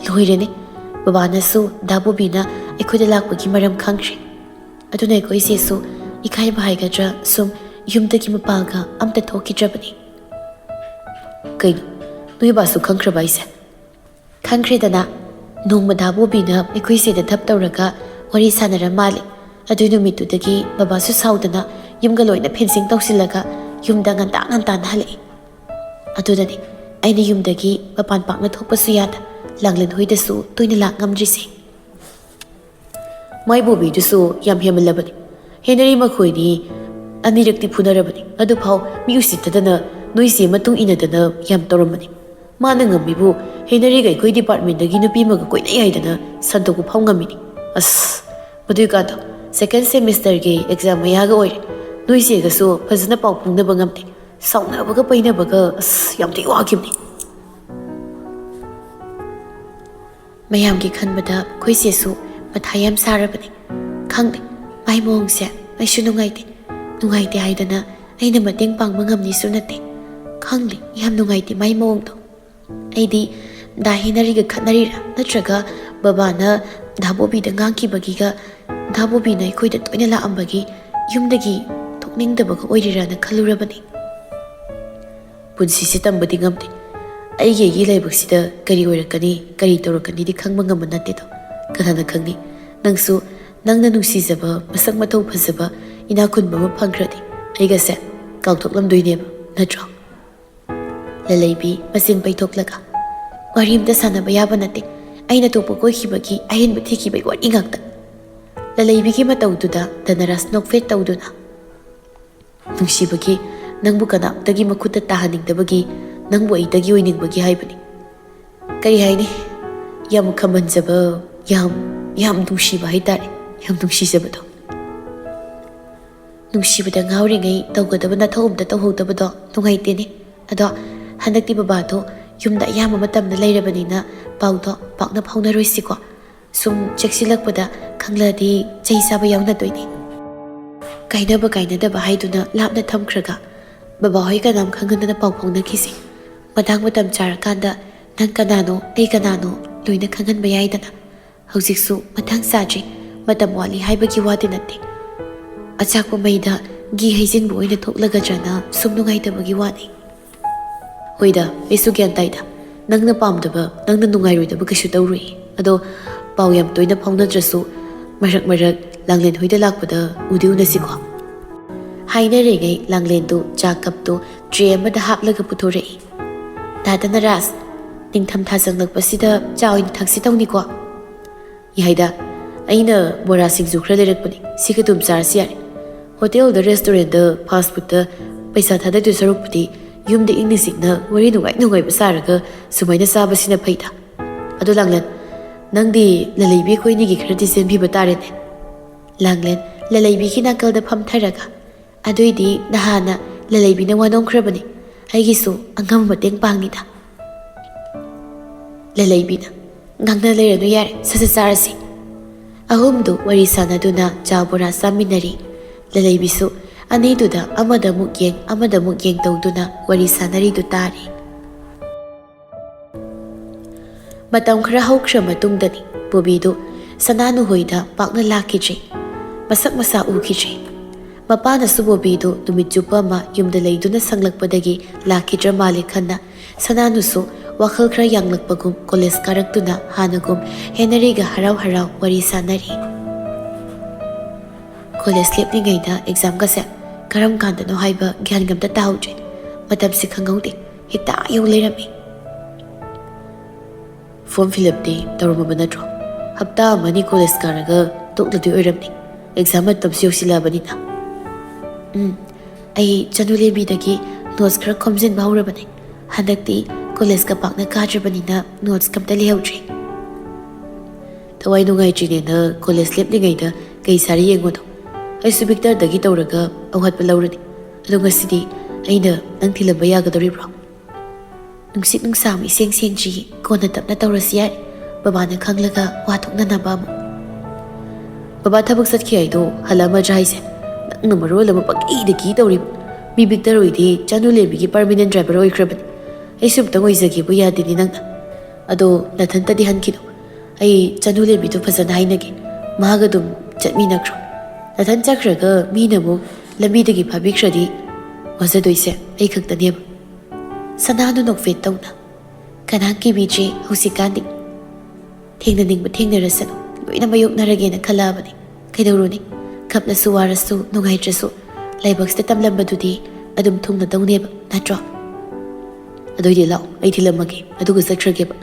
ꯂꯣꯏꯔꯦꯅꯦ꯫ ꯕꯕꯥꯅꯁꯨ ꯗꯥ ꯕꯣꯕꯤꯅ ꯑꯩꯈꯣꯏꯗ ꯂꯥꯛꯄꯒꯤ ꯃꯔꯝ ꯈꯪꯈ꯭ꯔꯦ꯫ ꯑꯗꯨꯅ ꯑꯩꯈꯣꯏ ꯏꯆꯦꯁꯨ ꯏꯀꯥꯏꯕ ꯍꯥꯏꯒꯗ꯭ꯔꯥ ꯁꯨꯝ ꯌꯨꯝꯗꯒꯤ ꯃꯄꯥꯟꯒ ꯑꯝꯇ ꯊꯣꯛꯈꯤꯗ꯭ꯔꯕꯅꯤ꯫ ꯀꯩꯅꯣ, ꯅꯣꯏ ꯕꯥꯁꯨ ꯈꯪꯈ꯭ꯔꯕ ꯍꯥꯏꯁꯦ? ꯈꯪꯈ꯭ꯔꯦꯗꯅ, ꯅꯣꯡꯃ ꯗꯥ ꯕꯣꯕꯤꯅ ꯑꯩꯈꯣꯏ ꯆꯦꯗ ꯙꯞ ꯇꯧꯔꯒ ꯋꯥꯔꯤ ꯁꯥꯟꯅꯔ ꯃꯥꯜꯂꯦ꯫ ꯑꯗꯨꯏ ꯅꯨꯃꯤꯠꯇꯨꯗꯒꯤ ꯕꯕꯥꯁꯨ ꯁꯥꯎꯗꯅ ꯌꯨꯝꯒ ꯂꯣꯏꯅ fencing ꯇꯧꯁꯤꯜꯂꯒ ꯌꯨꯝꯗ ꯉꯟꯇꯥ ꯉꯟꯇꯥꯅ ꯍꯜꯂꯛꯏ꯫ ꯑꯗꯨꯅꯅꯤ ꯑꯩꯅ ꯌꯨꯝꯗꯒꯤ ꯃꯄꯥꯟ ꯄꯥꯛꯅ ꯊꯣꯛꯄꯁꯨ ꯌꯥꯗ, ꯂꯥꯡꯂꯦꯟ ꯍꯣꯏꯗꯁꯨ ꯇꯣꯏꯅ ꯂꯥꯛ ꯉꯝꯗ꯭ꯔꯤꯁꯦ꯫ ꯃꯥꯏꯕꯣꯕꯤꯗꯨꯁꯨ ꯌꯥꯝ ꯍꯦꯟꯃꯜꯂꯕꯅꯤ꯫ ꯍꯦꯅꯔꯤ ꯃꯈꯣꯏꯅꯤ ꯑꯅꯤꯔꯛꯇꯤ ꯐꯨꯅꯔꯕꯅꯤ꯫ ꯑꯗꯨꯐꯥꯎ ꯃꯤ ꯎꯁꯤꯠꯇꯗꯅ ꯅꯣꯏꯁꯦ ꯃꯇꯨꯡ ꯏꯟꯅꯗꯅ ꯌꯥꯝ ꯇꯧꯔꯝꯕꯅꯤ꯫ ꯃꯥꯅ ꯉꯝꯃꯤꯕꯨ ꯍꯦꯅꯔꯤꯒ ꯑꯩꯈꯣꯏ ꯗꯤꯄꯥꯔꯠꯃꯦꯟꯗꯒꯤ ꯅꯨꯄꯤ ꯑꯃꯒ ꯀꯣꯏꯅꯩ ꯍꯥꯏꯗꯅ ꯁꯟꯗꯣꯛꯄ ꯐꯥꯎ ꯉꯝꯃꯤꯅꯤ꯫ ꯑꯁ, ꯃꯗꯨꯏꯀꯥꯟꯗꯣ ꯁꯦꯀꯦꯟ ꯁꯦꯃꯤꯁꯇꯔꯒꯤ ꯑꯦꯛꯖꯥꯝ ꯃꯌꯥꯒ ꯑꯣꯏꯔꯦ꯫ ꯅꯣꯏ ꯆꯦꯒꯁꯨ ꯐꯖꯅ ꯄꯥꯎ ꯐꯥꯎꯅꯕ ꯉꯝꯗꯦ꯫ ꯁꯥꯎꯅꯕꯒ ꯄꯩꯅꯕꯒ ꯑꯁ ꯌꯥꯝ ꯊꯤ ꯋꯥꯈꯤꯕꯅꯤ꯫ ꯃꯌꯥꯝꯒꯤ ꯈꯟꯕꯗ ꯑꯩꯈꯣꯏ ꯆꯦꯁꯨ ꯃꯊꯥ ꯌꯥꯝ ꯁꯥꯔꯕꯅꯤ꯫ ꯈꯪꯗꯦ, ꯃꯥꯏ ꯃꯑꯣꯡꯁꯦ ꯑꯩꯁꯨ ꯅꯨꯡꯉꯥꯏꯇꯦ꯫ ꯅꯨꯡꯉꯥꯏꯇꯦ ꯍꯥꯏꯗꯅ ꯑꯩꯅ ꯃꯇꯦꯡ ꯄꯥꯡꯕ ꯉꯝꯅꯤꯁꯨ ꯅꯠꯇꯦ꯫ ꯈꯪꯗꯦ, ꯌꯥꯝ ꯅꯨꯡꯉꯥꯏꯇꯦ ꯃꯥꯏ ꯃꯑꯣꯡꯗꯣ꯫ ꯑꯩꯗꯤ ꯗꯥ ꯍꯦꯅꯔꯤꯒ ꯈꯠꯅꯔꯤꯔꯥ ꯅꯠꯇ꯭ꯔꯒ ꯕꯕꯥꯅ ꯗꯥ ꯕꯣꯕꯤꯗ ꯉꯥꯡꯈꯤꯕꯒꯤꯒ ꯗꯥ ꯕꯣꯕꯤꯅ ꯑꯩꯈꯣꯏꯗ ꯇꯣꯏꯅ ꯂꯥꯛꯑꯝꯕꯒꯤ ꯌꯨꯝꯗꯒꯤ ꯊꯣꯛꯅꯤꯡꯗꯕꯒ ꯑꯣꯏꯔꯤꯔꯥꯅ ꯈꯜꯂꯨꯔꯕꯅꯤ꯫ ꯄꯨꯟꯁꯤꯁꯦ ꯇꯝꯕꯗꯤ ꯉꯝꯗꯦ꯫ ꯑꯩꯒꯤ ꯑꯩꯒꯤ ꯂꯥꯏꯕꯛꯁꯤꯗ ꯀꯔꯤ ꯑꯣꯏꯔꯛꯀꯅꯤ, ꯀꯔꯤ ꯇꯧꯔꯛꯀꯅꯤꯗꯤ ꯈꯪꯕ ꯉꯝꯕ ꯅꯠꯇꯦꯗꯣ꯫ ꯀꯅꯥꯅ ꯈꯪꯅꯤ? ꯅꯪꯁꯨ ꯅꯪꯅ ꯅꯨꯡꯁꯤꯖꯕ, ꯃꯁꯛ ꯃꯇꯧ ꯐꯖꯕ, ꯏꯅꯥꯛ ꯈꯨꯟꯕ ꯑꯃ ꯐꯪꯈ꯭ꯔꯗꯤ ꯑꯩꯒꯁꯦ ꯀꯥꯎꯊꯣꯛꯂꯝꯗꯣꯏꯅꯦꯕ, ꯅꯠꯇ꯭ꯔꯣ? ꯂꯂꯩꯕꯤ ꯃꯆꯤꯟ ꯄꯩꯊꯣꯛꯂꯒ, "ꯋꯥꯔꯤ ꯑꯝꯇ ꯁꯥꯟꯅꯕ ꯌꯥꯕ ꯅꯠꯇꯦ꯫ ꯑꯩꯅ ꯑꯇꯣꯞꯄ ꯀꯣꯏꯈꯤꯕꯒꯤ ꯑꯍꯦꯟꯕ ꯊꯤꯈꯤꯕꯒꯤ ꯋꯥꯔꯤ ꯉꯥꯛꯇ꯫" ꯂꯂꯩꯕꯤꯒꯤ ꯃꯇꯧꯗꯨꯗ ꯙꯅꯔꯥꯖ ꯅꯣꯛꯐꯦꯠ ꯇꯧꯗꯨꯅ, "ꯅꯨꯡꯁꯤꯕꯒꯤ ꯅꯪꯕꯨ ꯀꯅꯥꯝꯇꯒꯤ ꯃꯈꯨꯠꯇ ꯇꯥꯍꯟꯅꯤꯡꯗꯕꯒꯤ, ꯅꯪꯕꯨ ꯑꯩꯇꯒꯤ ꯑꯣꯏꯅꯤꯡꯕꯒꯤ ꯍꯥꯏꯕꯅꯤ꯫ ꯀꯔꯤ ꯍꯥꯏꯅꯤ? ꯌꯥꯝ ꯈꯝꯍꯟꯖꯕ, ꯌꯥꯝ, ꯌꯥꯝ ꯅꯨꯡꯁꯤꯕ ꯍꯥꯏꯇꯥꯔꯦ, ꯌꯥꯝ ꯅꯨꯡꯁꯤꯖꯕꯗꯣ꯫" ꯅꯨꯡꯁꯤꯕꯗ ꯉꯥꯎꯔꯤꯉꯩ ꯇꯧꯒꯗꯕ ꯅꯊꯧ ꯑꯝꯇ ꯇꯧꯍꯧꯗꯕꯗꯣ ꯅꯨꯡꯉꯥꯏꯇꯦꯅꯦ꯫ ꯑꯗꯣ ꯍꯟꯗꯛꯇꯤ ꯕꯕꯥꯗꯣ ꯌꯨꯝꯗ ꯑꯌꯥꯝꯕ ꯃꯇꯝꯗ ꯂꯩꯔꯕꯅꯤꯅ ꯄꯥꯎꯗꯣ ꯄꯥꯛꯅ ꯐꯥꯎꯅꯔꯣꯏꯁꯤꯀꯣ꯫ ꯁꯨꯝ ꯆꯦꯛꯁꯤꯜꯂꯛꯄꯗ ꯈꯪꯂꯗꯤ ꯆꯩ ꯆꯥꯕ ꯌꯥꯎꯅꯗꯣꯏꯅꯦ꯫ ꯀꯥꯏꯅꯕ ꯀꯥꯏꯅꯗꯕ ꯍꯥꯏꯗꯨꯅ ꯂꯥꯞꯅ ꯊꯝꯈ꯭ꯔꯒ ꯕꯕꯥꯍꯣꯏ ꯀꯅꯥꯝ ꯈꯪꯍꯟꯗꯅ ꯄꯥꯎ ꯐꯥꯎꯅꯈꯤꯁꯤ꯫ ꯃꯇꯥꯡ ꯃꯇꯝ ꯆꯥꯔꯀꯥꯟꯗ ꯅꯪ ꯀꯅꯥꯅꯣ, ꯑꯩ ꯀꯅꯥꯅꯣ ꯂꯣꯏꯅ ꯈꯪꯍꯟꯕ ꯌꯥꯏꯗꯅ꯫ ꯍꯧꯖꯤꯛꯁꯨ ꯃꯇꯥꯡ ꯆꯥꯗ꯭ꯔꯤ, ꯃꯇꯝ ꯋꯥꯠꯂꯤ ꯍꯥꯏꯕꯒꯤ ꯋꯥꯗꯤ ꯅꯠꯇꯦ꯫ ꯑꯆꯥꯛꯄ ꯃꯩꯗ ꯘꯤ ꯍꯩꯖꯤꯟꯕ ꯑꯣꯏꯅ ꯊꯣꯛꯂꯒꯗ꯭ꯔꯅ ꯁꯨꯝ ꯅꯨꯡꯉꯥꯏꯇꯕꯒꯤ ꯋꯥꯅꯤ꯫ ꯍꯣꯏꯗ, ꯑꯩꯁꯨ ꯒ꯭ꯌꯥꯟ ꯇꯥꯏꯗ꯫ ꯅꯪꯅ ꯄꯥꯝꯗꯕ, ꯅꯪꯅ ꯅꯨꯡꯉꯥꯏꯔꯣꯏꯗꯕ ꯀꯩꯁꯨ ꯇꯧꯔꯣꯏ꯫ ꯑꯗꯣ ꯄꯥꯎ ꯌꯥꯝ ꯇꯣꯏꯅ ꯐꯥꯎꯅꯗ꯭ꯔꯁꯨ ꯃꯔꯛ ꯃꯔꯛ ꯂꯥꯡꯂꯦꯟ ꯍꯣꯏꯗ ꯂꯥꯛꯄꯗ ꯎꯗꯤ ꯎꯅꯁꯤꯀꯣ꯫ ꯍꯥꯏꯅꯔꯤꯉꯩ ꯂꯥꯡꯂꯦꯟꯗꯨ ꯆꯥ ꯀꯞꯇꯨ ꯇ꯭ꯔꯦ ꯑꯃꯗ ꯍꯥꯞꯂꯒ ꯄꯨꯊꯣꯔꯛꯏ꯫ ꯌꯥꯗꯅ ꯔꯥꯖ, ꯅꯤꯡꯊꯝꯊꯥ ꯆꯪꯂꯛꯄꯁꯤꯗ ꯆꯥ ꯑꯣꯏꯅ ꯊꯛꯁꯤ ꯇꯧꯅꯤꯀꯣ꯫ ꯌꯥꯏꯗ, ꯑꯩꯅ ꯕꯣꯔꯥ ꯁꯤꯡꯖꯨ ꯈꯔ ꯂꯩꯔꯛꯄꯅꯤ, ꯁꯤꯒ ꯑꯗꯨꯝ ꯆꯥꯔꯁꯤ ꯌꯥꯔꯦ꯫ ꯍꯣꯇꯦꯜꯗ ꯔꯦꯁꯇꯨꯔꯦꯟꯗ ꯐꯥꯁ ꯐꯨꯗꯇ ꯄꯩꯁꯥ ꯊꯥꯗꯗꯣꯏ ꯁꯔꯨꯛꯄꯨꯗꯤ ꯌꯨꯝꯗ ꯏꯪꯅ ꯆꯤꯛꯅ ꯋꯥꯔꯤ ꯅꯨꯡꯉꯥꯏ ꯅꯨꯡꯉꯥꯏꯕ ꯁꯥꯔꯒ ꯁꯨꯃꯥꯏꯅ ꯆꯥꯕꯁꯤꯅ ꯐꯩꯗ꯫ ꯑꯗꯣ ꯂꯥꯡꯂꯦꯟ, ꯅꯪꯗꯤ ꯂꯂꯩꯕꯤ ꯑꯩꯈꯣꯏꯅꯤꯒꯤ ꯈꯔꯗꯤ ꯆꯦꯟꯕꯤꯕ ꯇꯥꯔꯦꯅꯦ꯫ ꯂꯥꯡꯂꯦꯟ ꯂꯂꯩꯕꯤꯒꯤ ꯅꯥꯀꯜꯗ ꯐꯝꯊꯔꯒ, ꯑꯗꯨꯏꯗꯤ ꯅꯍꯥꯟꯅ ꯂꯂꯩꯕꯤꯅ ꯋꯥ ꯅꯣꯝꯈ꯭ꯔꯕꯅꯤ, ꯑꯩꯒꯤꯁꯨ ꯑꯉꯝꯕ ꯃꯇꯦꯡ ꯄꯥꯡꯅꯤꯗ꯫ ꯂꯂꯩꯕꯤꯅ, ꯉꯥꯡꯅ ꯂꯩꯔꯅꯨ ꯌꯥꯔꯦ, ꯁꯠ ꯁꯠ ꯆꯥꯔꯁꯤ꯫ ꯑꯍꯨꯝꯗꯨ ꯋꯥꯔꯤ ꯁꯥꯟꯅꯗꯨꯅ ꯆꯥ ꯕꯣꯔꯥ ꯆꯥꯃꯤꯟꯅꯔꯤ꯫ ꯂꯂꯩꯕꯤꯁꯨ ꯑꯅꯤꯗꯨꯗ ꯑꯃꯗ ꯑꯃꯨꯛ ꯌꯦꯡ ꯑꯃꯗ ꯑꯃꯨꯛ ꯌꯦꯡ ꯇꯧꯗꯨꯅ ꯋꯥꯔꯤ ꯁꯥꯟꯅꯔꯤꯗꯨ ꯇꯥꯔꯤ꯫ ꯃꯇꯝ ꯈꯔ ꯍꯧꯈ꯭ꯔ ꯃꯇꯨꯡꯗꯅꯤ ꯕꯣꯕꯤꯗꯨ ꯁꯅꯥꯅꯨ ꯍꯣꯏꯗ ꯄꯥꯛꯅ ꯂꯥꯛꯈꯤꯗ꯭ꯔꯦ꯫ ꯃꯁꯛ ꯃꯁꯥ ꯎꯈꯤꯗ꯭ꯔꯦ꯫ ꯃꯄꯥꯅꯁꯨ ꯕꯣꯕꯤꯗꯨ ꯅꯨꯃꯤꯠ ꯆꯨꯞꯄ ꯑꯃ ꯌꯨꯝꯗ ꯂꯩꯗꯨꯅ ꯁꯪꯂꯛꯄꯗꯒꯤ ꯂꯥꯛꯈꯤꯗ꯭ꯔ ꯃꯥꯜꯂꯦ ꯈꯟꯅ ꯁꯅꯥꯅꯨꯁꯨ ꯋꯥꯈꯜ ꯈꯔ ꯌꯥꯡꯂꯛꯄꯒꯨꯝ ꯀꯣꯂꯦꯖ ꯀꯥꯔꯛꯇꯨꯅ ꯍꯥꯟꯅꯒꯨꯝ ꯍꯦꯅꯔꯤꯒ ꯍꯔꯥꯎ ꯍꯔꯥꯎ ꯋꯥꯔꯤ ꯁꯥꯟꯅꯔꯤ꯫ ꯀꯣꯂꯦꯖ ꯂꯦꯞꯂꯤꯉꯩꯗ ꯑꯦꯛꯖꯥꯝꯒꯁꯦ ꯀꯔꯝ ꯀꯥꯟꯗꯅꯣ ꯍꯥꯏꯕ ꯒ꯭ꯌꯥꯟꯒ ꯑꯝꯇ ꯇꯥꯍꯧꯗ꯭ꯔꯦ꯫ ꯃꯇꯝꯁꯦ ꯈꯪꯍꯧꯗꯦ, ꯍꯦꯛꯇ ꯌꯧ ꯂꯩꯔꯝꯃꯤ꯫ ꯐꯣꯔꯝ ꯐꯤꯜ ꯑꯞꯇꯤ ꯇꯧꯔꯝꯃꯕ ꯅꯠꯇ꯭ꯔꯣ? ꯍꯞꯇꯥ ꯑꯃꯅꯤ ꯀꯣꯂꯦꯖ ꯀꯥꯔꯒ ꯇꯣꯛꯂꯗꯣꯏ ꯑꯣꯏꯔꯝꯅꯤ, ꯑꯦꯛꯖꯥꯝ ꯃꯇꯝꯁꯨ ꯌꯧꯁꯤꯜꯂꯛꯑꯕꯅꯤꯅ꯫ ꯎꯝ, ꯑꯩ ꯆꯅꯨꯂꯦꯝꯕꯤꯗꯒꯤ ꯅꯣꯠꯁ ꯈꯔ ꯈꯣꯝꯖꯤꯟꯕ ꯍꯧꯔꯕꯅꯦ꯫ ꯍꯟꯗꯛꯇꯤ ꯀꯣꯂꯦꯖꯀ ꯄꯥꯛꯅ ꯀꯥꯗ꯭ꯔꯕꯅꯤꯅ ꯅꯣꯠꯁꯀ ꯑꯝꯇ ꯂꯩꯍꯧꯗ꯭ꯔꯦ꯫ ꯊꯋꯥꯏ ꯅꯨꯡꯉꯥꯏꯇ꯭ꯔꯤꯅꯦꯅ ꯀꯣꯂꯦꯖ ꯂꯦꯞꯂꯤꯉꯩꯗ ꯀꯩ ꯁꯥꯔꯤ ꯌꯦꯡꯉꯣꯗꯣ꯫ ꯑꯩꯁꯨ ꯚꯤꯛꯇꯔꯗꯒꯤ ꯇꯧꯔꯒ ꯑꯋꯥꯠꯄ ꯂꯧꯔꯅꯤ꯫ ꯑꯗꯣ ꯉꯁꯤꯗꯤ ꯑꯩꯅ ꯅꯪ ꯊꯤꯜꯂꯝꯕ ꯌꯥꯒꯗꯧꯔꯤꯕ꯭ꯔꯣ? ꯅꯨꯡꯁꯤꯠ ꯅꯨꯡꯁꯥ ꯑꯃ ꯏꯁꯦꯡ ꯁꯦꯡꯗ꯭ꯔꯤꯌꯦ, ꯀꯣꯟꯅ ꯇꯞꯅ ꯇꯧꯔꯁꯤ ꯌꯥꯔꯦ, ꯕꯕꯥꯅ ꯈꯪꯂꯒ ꯋꯥ ꯊꯣꯛꯅꯅꯕ ꯑꯃꯨꯛ꯫ ꯕꯕꯥ ꯊꯕꯛ ꯆꯠꯈꯤ ꯍꯥꯏꯗꯣ ꯍꯜꯂꯛꯑꯝꯃꯗ꯭ꯔꯥ ꯍꯥꯏꯁꯦ? ꯅꯪꯅ ꯃꯔꯣꯜ ꯑꯃ ꯄꯪꯀꯤꯗ ꯀꯤ ꯇꯧꯔꯤꯕ꯫ ꯃꯤ ꯚꯤꯛꯇꯔ ꯍꯣꯏꯗꯤ ꯆꯅꯨ ꯂꯦꯝꯕꯤꯒꯤ ꯄꯔꯃꯤꯅꯦꯟ ꯗ꯭ꯔꯥꯏꯚꯔ ꯑꯣꯏꯈ꯭ꯔꯕꯅꯤ꯫ ꯑꯩꯁꯨ ꯑꯝꯇꯪ ꯑꯣꯏꯖꯒꯦꯕꯨ ꯌꯥꯗꯦꯅꯦ ꯅꯪꯅ꯫ ꯑꯗꯣ ꯅꯊꯟꯇꯗꯤ ꯍꯟꯈꯤꯅꯨ꯫ ꯑꯩ ꯆꯅꯨ ꯂꯦꯝꯕꯤꯗꯨ ꯐꯖꯅ ꯍꯥꯏꯅꯒꯦ꯫ ꯃꯥꯒ ꯑꯗꯨꯝ ꯆꯠꯃꯤꯟꯅꯈ꯭ꯔꯣ꯫ ꯅꯊꯟ ꯆꯠꯈ꯭ꯔꯒ ꯃꯤꯅ ꯑꯃꯨꯛ ꯂꯝꯕꯤꯗꯒꯤ ꯐꯥꯕꯤꯈ꯭ꯔꯗꯤ ꯋꯥꯖꯗꯣꯏꯁꯦ ꯑꯩ ꯈꯛꯇꯅꯦꯕ꯫ ꯁꯅꯥꯗꯨ ꯅꯣꯛꯐꯦꯠ ꯇꯧꯅ, "ꯀꯅꯥ ꯀꯤꯕꯤꯗ꯭ꯔꯦ ꯍꯧꯖꯤꯛꯀꯥꯟꯗꯤ꯫ ꯊꯦꯡꯅꯅꯤꯡꯕ ꯊꯦꯡꯅꯔꯁꯅꯨ, ꯂꯣꯏꯅ ꯃꯥꯌꯣꯛꯅꯔꯒꯦꯅ ꯈꯜꯂꯛꯑꯕꯅꯤ꯫ ꯀꯩꯗꯧꯔꯨꯅꯤ? ꯀꯞꯂꯁꯨ ꯋꯥꯔꯁꯨ ꯅꯨꯡꯉꯥꯏꯇ꯭ꯔꯁꯨ ꯂꯥꯏꯕꯛꯁꯤꯗ ꯇꯝꯂꯝꯕꯗꯨꯗꯤ ꯑꯗꯨꯝ ꯊꯨꯡꯅꯗꯧꯅꯦꯕ, ꯅꯠꯇ꯭ꯔꯣ?" "ꯑꯗꯨꯏꯗꯤ ꯂꯥꯛꯑꯣ, ꯑꯩ ꯊꯤꯜꯂꯝꯃꯒꯦ, ꯑꯗꯨꯒ ꯆꯠꯈ꯭ꯔꯒꯦꯕ꯫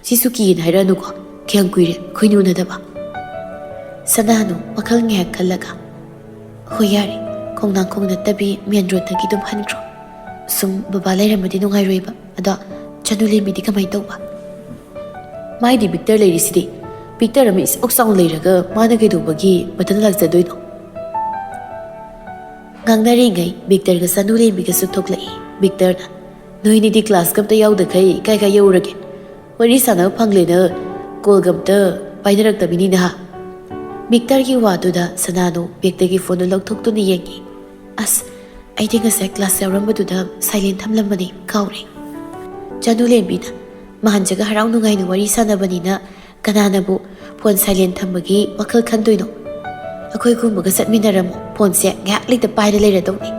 ꯁꯤꯁꯨ ꯀꯤꯌꯦꯅ ꯍꯥꯏꯔꯛꯑꯅꯨꯀꯣ, ꯀꯌꯥꯝ ꯀꯨꯏꯔꯦ ꯑꯩꯈꯣꯏꯅꯤ ꯎꯅꯗꯕ?" ꯁꯅꯥꯅꯨ ꯋꯥꯈꯜ ꯉꯥꯏꯍꯥꯛ ꯈꯜꯂꯒ, "ꯍꯣꯏ, ꯌꯥꯔꯦ, ꯈꯣꯡꯅꯥꯡ ꯈꯣꯡ ꯅꯠꯇꯕꯤ ꯃꯦꯟ ꯔꯣꯗꯇꯒꯤ ꯑꯗꯨꯝ ꯍꯟꯈ꯭ꯔꯣ꯫ ꯁꯨꯝ ꯕꯕꯥ ꯂꯩꯔꯝꯃꯗꯤ ꯅꯨꯡꯉꯥꯏꯔꯣꯏꯕ꯫ ꯑꯗꯣ ꯆꯅꯨ ꯂꯦꯝꯕꯤꯗꯤ ꯀꯃꯥꯏꯅ ꯇꯧꯕ?" "ꯃꯥꯏꯗꯤ ꯕꯤꯛꯇꯔ ꯂꯩꯔꯤꯁꯤꯗꯤ꯫ ꯕꯤꯛꯇꯔ ꯑꯃ ꯏꯆꯥꯎ ꯆꯥꯎꯅ ꯂꯩꯔꯒ ꯃꯥꯅ ꯀꯩꯗꯧꯕꯒꯤ ꯃꯊꯟꯇ ꯂꯥꯛꯆꯗꯣꯏꯅꯣ?" ꯉꯥꯡꯅꯔꯤꯉꯩ ꯕꯤꯛꯇꯔꯒ ꯆꯅꯨ ꯂꯦꯝꯕꯤꯒꯁꯨ ꯊꯣꯛꯂꯛꯏ꯫ ꯕꯤꯛꯇꯔꯅ, "ꯅꯣꯏꯅꯤꯗꯤ ꯀ꯭ꯂꯥꯁꯀ ꯑꯝꯇ ꯌꯥꯎꯗꯈꯩ ꯀꯥꯏ ꯀꯥꯏ ꯌꯧꯔꯒꯦ? ꯋꯥꯔꯤ ꯁꯥꯟꯅꯕ ꯐꯪꯂꯦꯅ ꯀꯣꯜꯒ ꯑꯝꯇ ꯄꯥꯏꯅꯔꯛꯇꯕꯅꯤ ꯅꯍꯥ?" ꯕꯤꯛꯇꯔꯒꯤ ꯋꯥꯗꯨꯗ ꯁꯅꯥꯅꯨ ꯕꯦꯛꯇꯒꯤ ꯐꯣꯟꯗꯨ ꯂꯧꯊꯣꯛꯇꯨꯅ ꯌꯦꯡꯉꯤ꯫ "ꯑꯁ, ꯑꯩꯗꯤ ꯉꯁꯥꯏ ꯀ꯭ꯂꯥꯁ ꯌꯥꯎꯔꯝꯕꯗꯨꯗ ꯁꯥꯏꯂꯦꯟ ꯊꯝꯂꯝꯕꯅꯤ, ꯀꯥꯎꯔꯦ꯫" ꯆꯅꯨ ꯂꯦꯝꯕꯤꯅ, "ꯃꯍꯥꯟꯖꯒ ꯍꯔꯥꯎ ꯅꯨꯡꯉꯥꯏꯅ ꯋꯥꯔꯤ ꯁꯥꯟꯅꯕꯅꯤꯅ ꯀꯅꯥꯅꯕꯨ ꯐꯣꯟ ꯁꯥꯏꯂꯦꯟ ꯊꯝꯕꯒꯤ ꯋꯥꯈꯜ ꯈꯟꯗꯣꯏꯅꯣ? ꯑꯩꯈꯣꯏꯒꯨꯝꯕꯒ ꯆꯠꯃꯤꯟꯅꯔꯝꯃꯣ, ꯐꯣꯟꯁꯦ ꯉꯥꯏꯍꯥꯛ ꯂꯩꯇ ꯄꯥꯏꯔ ꯂꯩꯔꯗꯧꯅꯤ꯫"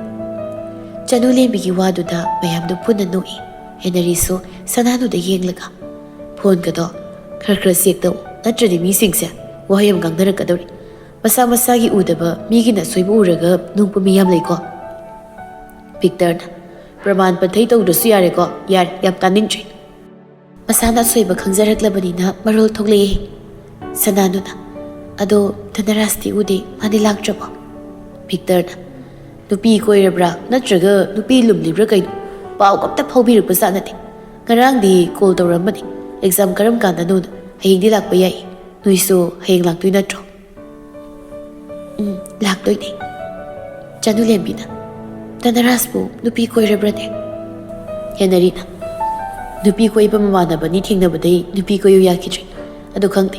ꯆꯅꯨ ꯂꯦꯝꯕꯤꯒꯤ ꯋꯥꯗꯨꯗ ꯃꯌꯥꯝꯗꯨ ꯄꯨꯟꯅ ꯅꯣꯛꯏ꯫ ꯍꯦꯅꯔꯤꯁꯨ ꯁꯅꯥꯅꯨꯗ ꯌꯦꯡꯂꯒ, "ꯐꯣꯟꯒꯗꯣ ꯈꯔ ꯈꯔ ꯆꯦꯛ ꯇꯧ, ꯅꯠꯇ꯭ꯔꯗꯤ ꯃꯤꯁꯤꯡꯁꯦ ꯋꯥꯍꯩ ꯑꯃ ꯉꯥꯡꯅꯔꯛꯀꯗꯧꯔꯤ꯫ ꯃꯁꯥ ꯃꯁꯥꯒꯤ ꯎꯗꯕ ꯃꯤꯒꯤꯅ ꯑꯁꯣꯏꯕ ꯎꯔꯒ ꯅꯣꯛꯄ ꯃꯤ ꯌꯥꯝ ꯂꯩꯀꯣ꯫" ꯕꯤꯛꯇꯔꯅ, "ꯄ꯭ꯔꯃꯥꯟ ꯄꯟꯊꯩ ꯇꯧꯗ꯭ꯔꯁꯨ ꯌꯥꯔꯦꯀꯣ, ꯌꯥꯔꯦ, ꯌꯥꯝ ꯇꯥꯅꯤꯡꯗ꯭ꯔꯦ꯫" ꯃꯁꯥꯅ ꯑꯁꯣꯏꯕ ꯈꯪꯖꯔꯛꯂꯕꯅꯤꯅ ꯃꯔꯣꯜ ꯊꯣꯛꯂꯛꯑꯦ꯫ ꯁꯅꯥꯅꯨꯅ, "ꯑꯗꯣ ꯙꯅꯔꯥꯖꯇꯤ ꯎꯗꯦ, ꯃꯥꯗꯤ ꯂꯥꯛꯇ꯭ꯔꯕꯣ?" ꯕꯤꯛꯇꯔꯅ, "ꯅꯨꯄꯤ ꯀꯣꯏꯔꯕ꯭ꯔꯥ ꯅꯠꯇ꯭ꯔꯒ ꯅꯨꯄꯤ ꯂꯨꯝꯂꯤꯕ꯭ꯔꯥ ꯀꯩꯅꯣ? ꯄꯥꯎꯒ ꯑꯝꯇ ꯐꯥꯎꯕꯤꯔꯛꯄ ꯖꯥꯠ ꯅꯠꯇꯦ꯫ ꯉꯔꯥꯡꯗꯤ ꯀꯣꯜ ꯇꯧꯔꯝꯕꯅꯤ, ꯑꯦꯛꯖꯥꯝ ꯀꯔꯝ ꯀꯥꯟꯗꯅꯣꯅ꯫ ꯍꯌꯦꯡꯗꯤ ꯂꯥꯛꯄ ꯌꯥꯏ꯫ ꯅꯣꯏꯁꯨ ꯍꯌꯦꯡ ꯂꯥꯛꯇꯣꯏ ꯅꯠꯇ꯭ꯔꯣ?" "ꯎꯝ, ꯂꯥꯛꯇꯣꯏꯅꯦ꯫" ꯆꯅꯨ ꯂꯦꯝꯕꯤꯅ, "ꯙꯅꯔꯥꯖꯄꯨ ꯅꯨꯄꯤ ꯀꯣꯏꯔꯕ꯭ꯔꯅꯦ?" ꯍꯦꯅꯔꯤꯅ, "ꯅꯨꯄꯤ ꯀꯣꯏꯕ ꯃꯃꯥꯟꯅꯕꯅꯤ ꯊꯦꯡꯅꯕꯗꯩ ꯅꯨꯄꯤ ꯀꯣꯏꯌꯨ ꯌꯥꯈꯤꯗ꯭ꯔꯦ꯫ ꯑꯗꯣ ꯈꯪꯗꯦ,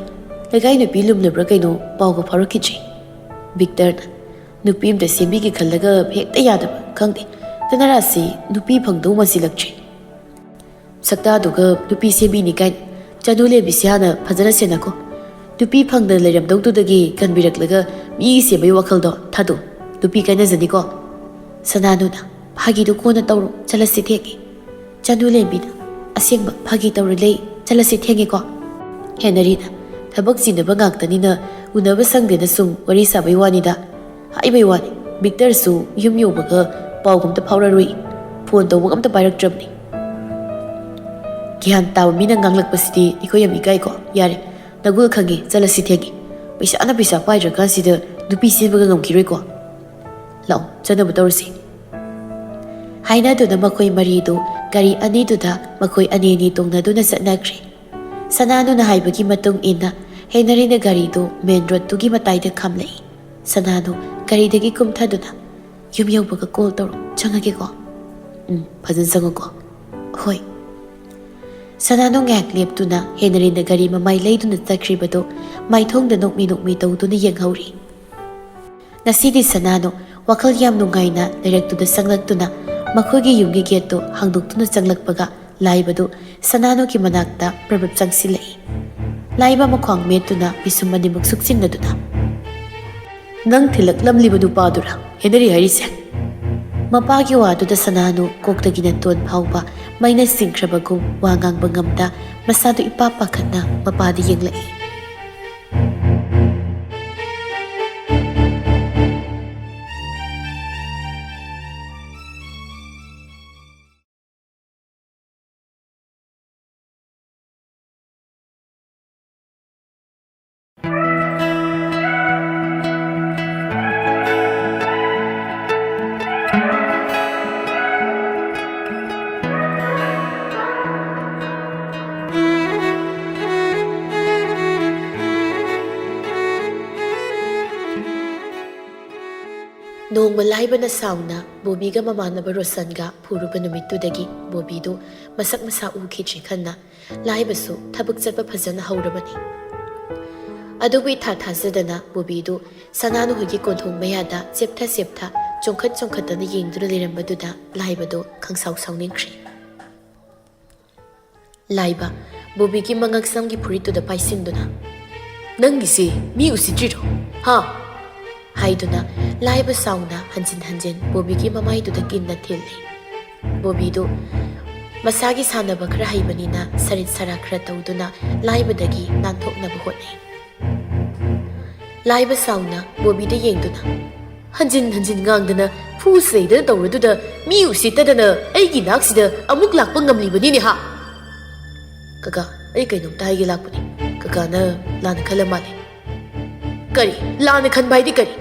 ꯂꯩꯀꯥꯏ ꯅꯨꯄꯤ ꯂꯨꯝꯂꯕ꯭ꯔꯥ ꯀꯩꯅꯣ, ꯄꯥꯎꯒ ꯐꯥꯎꯔꯛꯈꯤꯗ꯭ꯔꯦ꯫" ꯕꯤꯛꯇꯔꯅ, "ꯅꯨꯄꯤ ꯑꯝꯇ ꯁꯦꯝꯕꯤꯒꯦ ꯈꯜꯂꯒ ꯍꯦꯛꯇ ꯌꯥꯗꯕ꯫ ꯈꯪꯗꯦ, ꯙꯅꯔꯥꯖꯁꯤ ꯅꯨꯄꯤ ꯐꯪꯗꯧ ꯃꯥꯟꯁꯤꯜꯂꯛꯇ꯭ꯔꯦ꯫" "ꯁꯛꯇꯥꯗꯨꯒ ꯅꯨꯄꯤ ꯁꯦꯝꯕꯤꯅꯤ ꯀꯥꯏꯅ꯫ ꯆꯅꯨ ꯂꯦꯝꯕꯤꯁꯤ ꯍꯥꯟꯅ ꯐꯖꯅ ꯁꯦꯟꯅꯈꯣ꯫ ꯅꯨꯄꯤ ꯐꯪꯗꯅ ꯂꯩꯔꯝꯗꯧꯗꯨꯗꯒꯤ ꯀꯟꯕꯤꯔꯛꯂꯒ ꯃꯤ ꯁꯦꯝꯕꯒꯤ ꯋꯥꯈꯜꯗꯣ ꯊꯥꯗꯣꯛ꯫ ꯅꯨꯄꯤ ꯀꯥꯏꯅꯖꯅꯤꯀꯣ꯫" ꯁꯅꯥꯅꯨꯅ, "ꯐꯥꯒꯤꯗꯨ ꯀꯣꯟꯅ ꯇꯧꯔꯣ, ꯆꯠꯂꯁꯤ, ꯊꯦꯡꯉꯦ꯫" ꯆꯅꯨ ꯂꯦꯝꯕꯤꯅ, "ꯑꯁꯦꯡꯕ ꯐꯥꯒꯤ ꯇꯧꯔ ꯂꯩ, ꯆꯠꯂꯁꯤ, ꯊꯦꯡꯉꯦꯀꯣ꯫" ꯍꯦꯅꯔꯤꯅ, "ꯊꯕꯛ ꯆꯤꯟꯅꯕ ꯉꯥꯛꯇꯅꯤꯅ ꯎꯅꯕ ꯁꯪꯗꯦꯅ ꯁꯨꯝ ꯋꯥꯔꯤ ꯁꯥꯕꯩ ꯋꯥꯅꯤꯗ꯫ ꯍꯥꯏꯕꯩ ꯋꯥꯅꯤ, ꯕꯤꯛꯇꯔꯁꯨ ꯌꯨꯝ ꯌꯧꯕꯒ ꯄꯥꯎꯒ ꯑꯝꯇ ꯐꯥꯎꯔꯔꯨꯏ꯫ ꯐꯣꯟ ꯇꯧꯕꯒ ꯑꯝꯇ ꯄꯥꯏꯔꯛꯇ꯭ꯔꯕꯅꯤ꯫" ꯒ꯭ꯌꯥꯟ ꯇꯥꯕ ꯃꯤꯅ ꯉꯥꯡꯂꯛꯄꯁꯤꯗꯤ ꯑꯩꯈꯣꯏ ꯌꯥꯝ ꯏꯀꯥꯏꯀꯣ꯫ ꯌꯥꯔꯦ, ꯅꯒꯨꯜ ꯈꯪꯉꯦ, ꯆꯠꯂꯁꯤ ꯊꯦꯡꯉꯦ꯫ ꯄꯩꯁꯥꯅ ꯄꯩꯁꯥ ꯄꯥꯏꯗ꯭ꯔꯀꯥꯟꯁꯤꯗ ꯅꯨꯄꯤ ꯆꯦꯟꯕꯒ ꯉꯝꯈꯤꯔꯣꯏꯀꯣ꯫ ꯂꯥꯛꯑꯣ, ꯆꯠꯅꯕ ꯇꯧꯔꯁꯤ꯫ ꯍꯥꯏꯅꯗꯨꯅ ꯃꯈꯣꯏ ꯃꯔꯤꯗꯨ ꯒꯥꯔꯤ ꯑꯅꯤꯗꯨꯗ ꯃꯈꯣꯏ ꯑꯅꯤ ꯑꯅꯤ ꯇꯣꯡꯅꯗꯨꯅ ꯆꯠꯅꯈ꯭ꯔꯦ꯫ ꯁꯅꯥꯅꯨꯅ ꯍꯥꯏꯕꯒꯤ ꯃꯇꯨꯡ ꯏꯟꯅ ꯍꯦꯅꯔꯤꯅ ꯒꯥꯔꯤꯗꯨ ꯃꯦꯟ ꯔꯣꯗꯇꯨꯒꯤ ꯃꯇꯥꯏꯗ ꯈꯥꯝꯂꯛꯏ꯫ ꯁꯅꯥꯅꯨ ꯒꯥꯔꯤꯗꯒꯤ ꯀꯨꯝꯊꯗꯨꯅ, "ꯌꯨꯝ ꯌꯧꯕꯒ ꯀꯣꯜ ꯇꯧꯔꯣ, ꯆꯪꯉꯒꯦꯀꯣ?" "ꯎꯝ, ꯐꯖꯅ ꯆꯪꯉꯨꯀꯣ꯫" "ꯍꯣꯏ꯫" ꯁꯅꯥꯅꯨ ꯉꯥꯏꯍꯥꯛ ꯂꯦꯞꯇꯨꯅ ꯍꯦꯅꯔꯤꯅ ꯒꯥꯔꯤ ꯃꯃꯥꯏ ꯂꯩꯗꯨꯅ ꯆꯠꯈ꯭ꯔꯤꯕꯗꯨ ꯃꯥꯏꯊꯣꯡꯗ ꯅꯣꯛꯃꯤ ꯅꯣꯛꯃꯤ ꯇꯧꯗꯨꯅ ꯌꯦꯡꯍꯧꯔꯤ꯫ ꯉꯁꯤꯗꯤ ꯁꯅꯥꯅꯨ ꯋꯥꯈꯜ ꯌꯥꯝ ꯅꯨꯡꯉꯥꯏꯅ ꯂꯩꯔꯛꯇꯨꯗ ꯆꯪꯂꯛꯇꯨꯅ ꯃꯈꯣꯏꯒꯤ ꯌꯨꯝꯒꯤ ꯒꯦꯠꯇꯨ ꯍꯥꯡꯗꯣꯛꯇꯨꯅ ꯆꯪꯂꯛꯄꯒ ꯂꯥꯏꯕꯗꯨ ꯁꯅꯥꯅꯨꯒꯤ ꯃꯅꯥꯛꯇ ꯄ꯭ꯔꯞ ꯄ꯭ꯔꯞ ꯆꯪꯁꯤꯜꯂꯛꯏ꯫ ꯂꯥꯏꯕ ꯃꯈ꯭ꯋꯥꯡ ꯃꯦꯠꯇꯨꯅ ꯄꯤꯁꯨꯝ ꯑꯅꯤꯃꯛ ꯁꯨꯛꯆꯤꯟꯅꯗꯨꯅ, "ꯅꯪ ꯊꯤꯜꯂꯛꯂꯝꯂꯤꯕ ꯅꯨꯄꯥꯗꯨꯔꯥ ꯍꯦꯅꯔꯤ ꯍꯥꯏꯔꯤꯁꯦ?" ꯃꯄꯥꯒꯤ ꯋꯥꯗꯨꯗ ꯁꯅꯥꯅꯨ ꯀꯣꯛꯇꯒꯤ ꯅꯥꯇꯣꯟ ꯐꯥꯎꯕ ꯃꯩꯅ ꯆꯤꯡꯈ꯭ꯔꯕꯒꯨꯝ ꯋꯥ ꯉꯥꯡꯕ ꯉꯝꯗ ꯃꯁꯥꯗꯨ ꯏꯄꯥ ꯄꯥꯈꯠꯅ ꯃꯄꯥꯗ ꯌꯦꯡꯂꯛꯏ꯫ ꯅꯣꯡꯃ ꯂꯥꯏꯕꯅ ꯁꯥꯎꯅ ꯕꯣꯕꯤꯒ ꯃꯃꯥꯟꯅꯕ ꯔꯣꯁꯟꯒ ꯐꯨꯔꯨꯕ ꯅꯨꯃꯤꯠꯇꯨꯗꯒꯤ ꯕꯣꯕꯤꯗꯨ ꯃꯁꯛ ꯃꯁꯥ ꯎꯈꯤꯗ꯭ꯔꯦ ꯈꯟꯅ ꯂꯥꯏꯕꯁꯨ ꯊꯕꯛ ꯆꯠꯄ ꯐꯖꯅ ꯍꯧꯔꯕꯅꯤ꯫ ꯑꯗꯨꯕꯨ ꯏꯊꯥ ꯊꯥꯖꯗꯅ ꯕꯣꯕꯤꯗꯨ ꯁꯅꯥꯅꯨ ꯍꯣꯏꯒꯤ ꯀꯣꯟꯊꯣꯡ ꯃꯌꯥꯗ ꯆꯦꯞꯊ ꯆꯦꯞꯊ ꯆꯣꯡꯈꯠ ꯆꯣꯡꯈꯠꯇꯅ ꯌꯦꯡꯗꯨꯅ ꯂꯩꯔꯝꯕꯗꯨꯗ ꯂꯥꯏꯕꯗꯨ ꯈꯪꯁꯥꯎ ꯁꯥꯎꯅꯤꯡꯈ꯭ꯔꯦ꯫ ꯂꯥꯏꯕ ꯕꯣꯕꯤꯒꯤ ꯃꯉꯛꯁꯝꯒꯤ ꯐꯨꯔꯤꯠꯇꯨꯗ ꯄꯥꯏꯁꯤꯟꯗꯨꯅ, "ꯅꯪꯒꯤꯁꯤ ꯃꯤ ꯎꯁꯤꯠꯇ꯭ꯔꯤꯔꯣ? ꯍꯥ?" ꯍꯥꯏꯗꯨꯅ ꯂꯥꯏꯕ ꯁꯥꯎꯅ ꯍꯟꯖꯤꯟ ꯍꯟꯖꯤꯟ ꯕꯣꯕꯤꯒꯤ ꯃꯃꯥꯏꯗꯨꯗ ꯀꯤꯟꯅ ꯊꯤꯜꯂꯤ꯫ ꯕꯣꯕꯤꯗꯨ ꯃꯁꯥꯒꯤ ꯁꯥꯟꯅꯕ ꯈꯔ ꯍꯩꯕꯅꯤꯅ ꯁꯔꯤꯠ ꯁꯔꯥ ꯈꯔ ꯇꯧꯗꯨꯅ ꯂꯥꯏꯕꯗꯒꯤ ꯅꯥꯟꯊꯣꯛꯅꯕ ꯍꯣꯠꯅꯩ꯫ ꯂꯥꯏꯕ ꯁꯥꯎꯅ ꯕꯣꯕꯤꯗ ꯌꯦꯡꯗꯨꯅ, "ꯍꯟꯖꯤꯟ ꯍꯟꯖꯤꯟ ꯉꯥꯡꯗꯅ ꯐꯨ ꯆꯩꯗꯅ ꯇꯧꯔꯗꯨꯗ ꯃꯤ ꯎꯁꯤꯠꯇꯗꯅ ꯑꯩꯒꯤ ꯅꯥꯛꯁꯤꯗ ꯑꯃꯨꯛ ꯂꯥꯛꯄ ꯉꯝꯂꯤꯕꯅꯤꯅꯦ ꯍꯥ?" "ꯀꯀꯥ, ꯑꯩ ꯀꯩꯅꯣꯝꯇ ꯍꯥꯏꯒꯦ ꯂꯥꯛꯄꯅꯤ꯫ ꯀꯀꯥꯅ ꯂꯥꯟꯅ ꯈꯜꯂ ꯃꯥꯜꯂꯦ꯫" "ꯀꯔꯤ? ꯂꯥꯟꯅ ꯈꯟꯕ ꯍꯥꯏꯗꯤ ꯀꯔꯤ?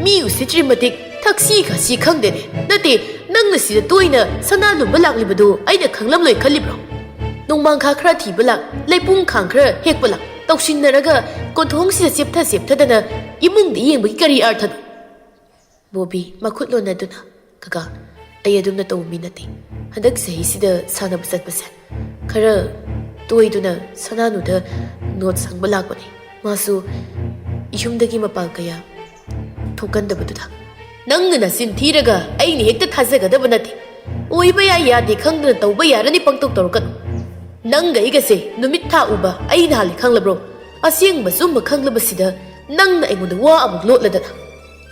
ꯃꯤ ꯎꯁꯤꯠꯇ꯭ꯔꯤ ꯃꯇꯤꯛ ꯊꯛꯁꯤ ꯈꯥꯁꯤ ꯈꯪꯗꯦꯅꯦ꯫ ꯅꯠꯇꯦ, ꯅꯪꯅ ꯁꯤꯗ ꯇꯣꯏꯅ ꯁꯅꯥ ꯂꯨꯝꯕ ꯂꯥꯛꯂꯤꯕꯗꯨ ꯑꯩꯅ ꯈꯪꯂꯝꯂꯣꯏ ꯈꯜꯂꯤꯕ꯭ꯔꯣ? ꯅꯣꯡꯃꯥꯡꯈꯥ ꯈꯔ ꯊꯤꯕ ꯂꯥꯛ, ꯂꯩꯄꯨꯡ ꯈꯥꯡ ꯈꯔ ꯍꯦꯛꯄ ꯂꯥꯛ ꯇꯧꯁꯤꯟꯅꯔꯒ ꯀꯣꯟꯊꯣꯡꯁꯤꯗ ꯆꯦꯞꯊ ꯆꯦꯞꯊꯗꯅ ꯏꯃꯨꯡꯗ ꯌꯦꯡꯕꯒꯤ ꯀꯔꯤ ꯑꯥꯔꯊꯅꯣ?" ꯕꯣꯕꯤ ꯃꯈꯨꯠ ꯂꯣꯟꯅꯗꯨꯅ, "ꯀꯀꯥ, ꯑꯩ ꯑꯗꯨꯝꯅ ꯇꯧꯕ ꯃꯤ ꯅꯠꯇꯦ꯫ ꯍꯟꯗꯛ ꯆꯍꯤꯁꯤꯗ ꯁꯥꯟꯅꯕ ꯆꯠꯄꯁꯦ ꯈꯔ ꯇꯣꯏꯗꯨꯅ ꯁꯅꯥꯅꯨꯗ ꯅꯣꯠ ꯁꯪꯕ ꯂꯥꯛꯄꯅꯤ꯫ ꯃꯥꯁꯨ ꯌꯨꯝꯗꯒꯤ ꯃꯄꯥꯟ ꯀꯌꯥ ꯊꯣꯛꯀꯟꯗꯕꯗꯨꯗ꯫" "ꯅꯪꯅ ꯅꯆꯤꯟ ꯊꯤꯔꯒ ꯑꯩꯅ ꯍꯦꯛꯇ ꯊꯥꯖꯒꯗꯕ ꯅꯠꯇꯦ꯫ ꯑꯣꯏꯕ ꯌꯥꯏ ꯌꯥꯗꯦ ꯈꯪꯗꯅ ꯇꯧꯕ ꯌꯥꯔꯅꯤ ꯄꯪꯇꯧ ꯇꯧꯔꯛꯀꯅꯨ꯫ ꯅꯪꯒ ꯑꯩꯒꯁꯦ ꯅꯨꯃꯤꯠ ꯊꯥ ꯎꯕ ꯑꯩꯅ ꯍꯥꯜꯂꯤ ꯈꯪꯂꯕ꯭ꯔꯣ? ꯑꯁꯦꯡꯕ ꯑꯆꯨꯝꯕ ꯈꯪꯂꯕꯁꯤꯗ ꯅꯪꯅ ꯑꯩꯉꯣꯟꯗ ꯋꯥ ꯑꯃꯨꯛ ꯂꯣꯠꯂꯗꯅ꯫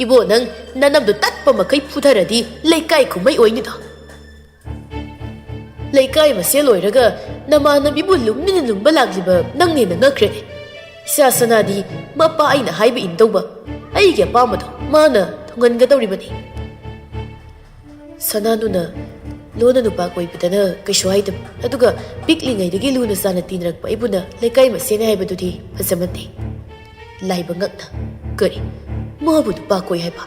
ꯏꯕꯣ, ꯅꯪ ꯅꯅꯝꯗꯣ ꯇꯠꯄ ꯃꯈꯩ ꯐꯨꯊꯔꯗꯤ ꯂꯩꯀꯥꯏ ꯀꯨꯝꯍꯩ ꯑꯣꯏꯅꯤꯗꯣ꯫ ꯂꯩꯀꯥꯏ ꯃꯁꯦꯜ ꯑꯣꯏꯔꯒ ꯅꯃꯥꯟꯅꯕꯤꯕꯨ ꯂꯨꯝꯗꯅ ꯂꯨꯝꯕ ꯂꯥꯛꯂꯤꯕ ꯅꯪꯅ ꯍꯦꯟꯅ ꯉꯛꯈ꯭ꯔꯦꯅꯦ꯫ ꯏꯆꯥ ꯁꯅꯥꯗꯤ ꯃꯄꯥ ꯑꯩꯅ ꯍꯥꯏꯕ ꯏꯟꯗꯧꯕ, ꯑꯩꯒꯤ ꯑꯄꯥꯝꯕꯗꯣ ꯃꯥꯅ ꯊꯨꯡꯍꯟꯒꯗꯧꯔꯤꯕꯅꯤ꯫" ꯁꯅꯥꯅꯨꯅ ꯂꯣꯟꯅ ꯅꯨꯄꯥ ꯀꯣꯏꯕꯗꯅ ꯀꯩꯁꯨ ꯍꯥꯏꯗꯕ, ꯑꯗꯨꯒ ꯄꯤꯛꯂꯤꯉꯩꯗꯒꯤ ꯂꯨꯅ ꯆꯥꯟꯅ ꯇꯤꯟꯅꯔꯛꯄ ꯑꯩꯕꯨꯅ ꯂꯩꯀꯥꯏ ꯃꯁꯦꯜꯅꯤ ꯍꯥꯏꯕꯗꯨꯗꯤ ꯐꯖꯃꯟꯗꯦ꯫ ꯂꯥꯏꯕ ꯉꯛꯅ, "ꯀꯔꯤ? ꯃꯥꯕꯨ ꯅꯨꯄꯥ ꯀꯣꯏ ꯍꯥꯏꯕ?"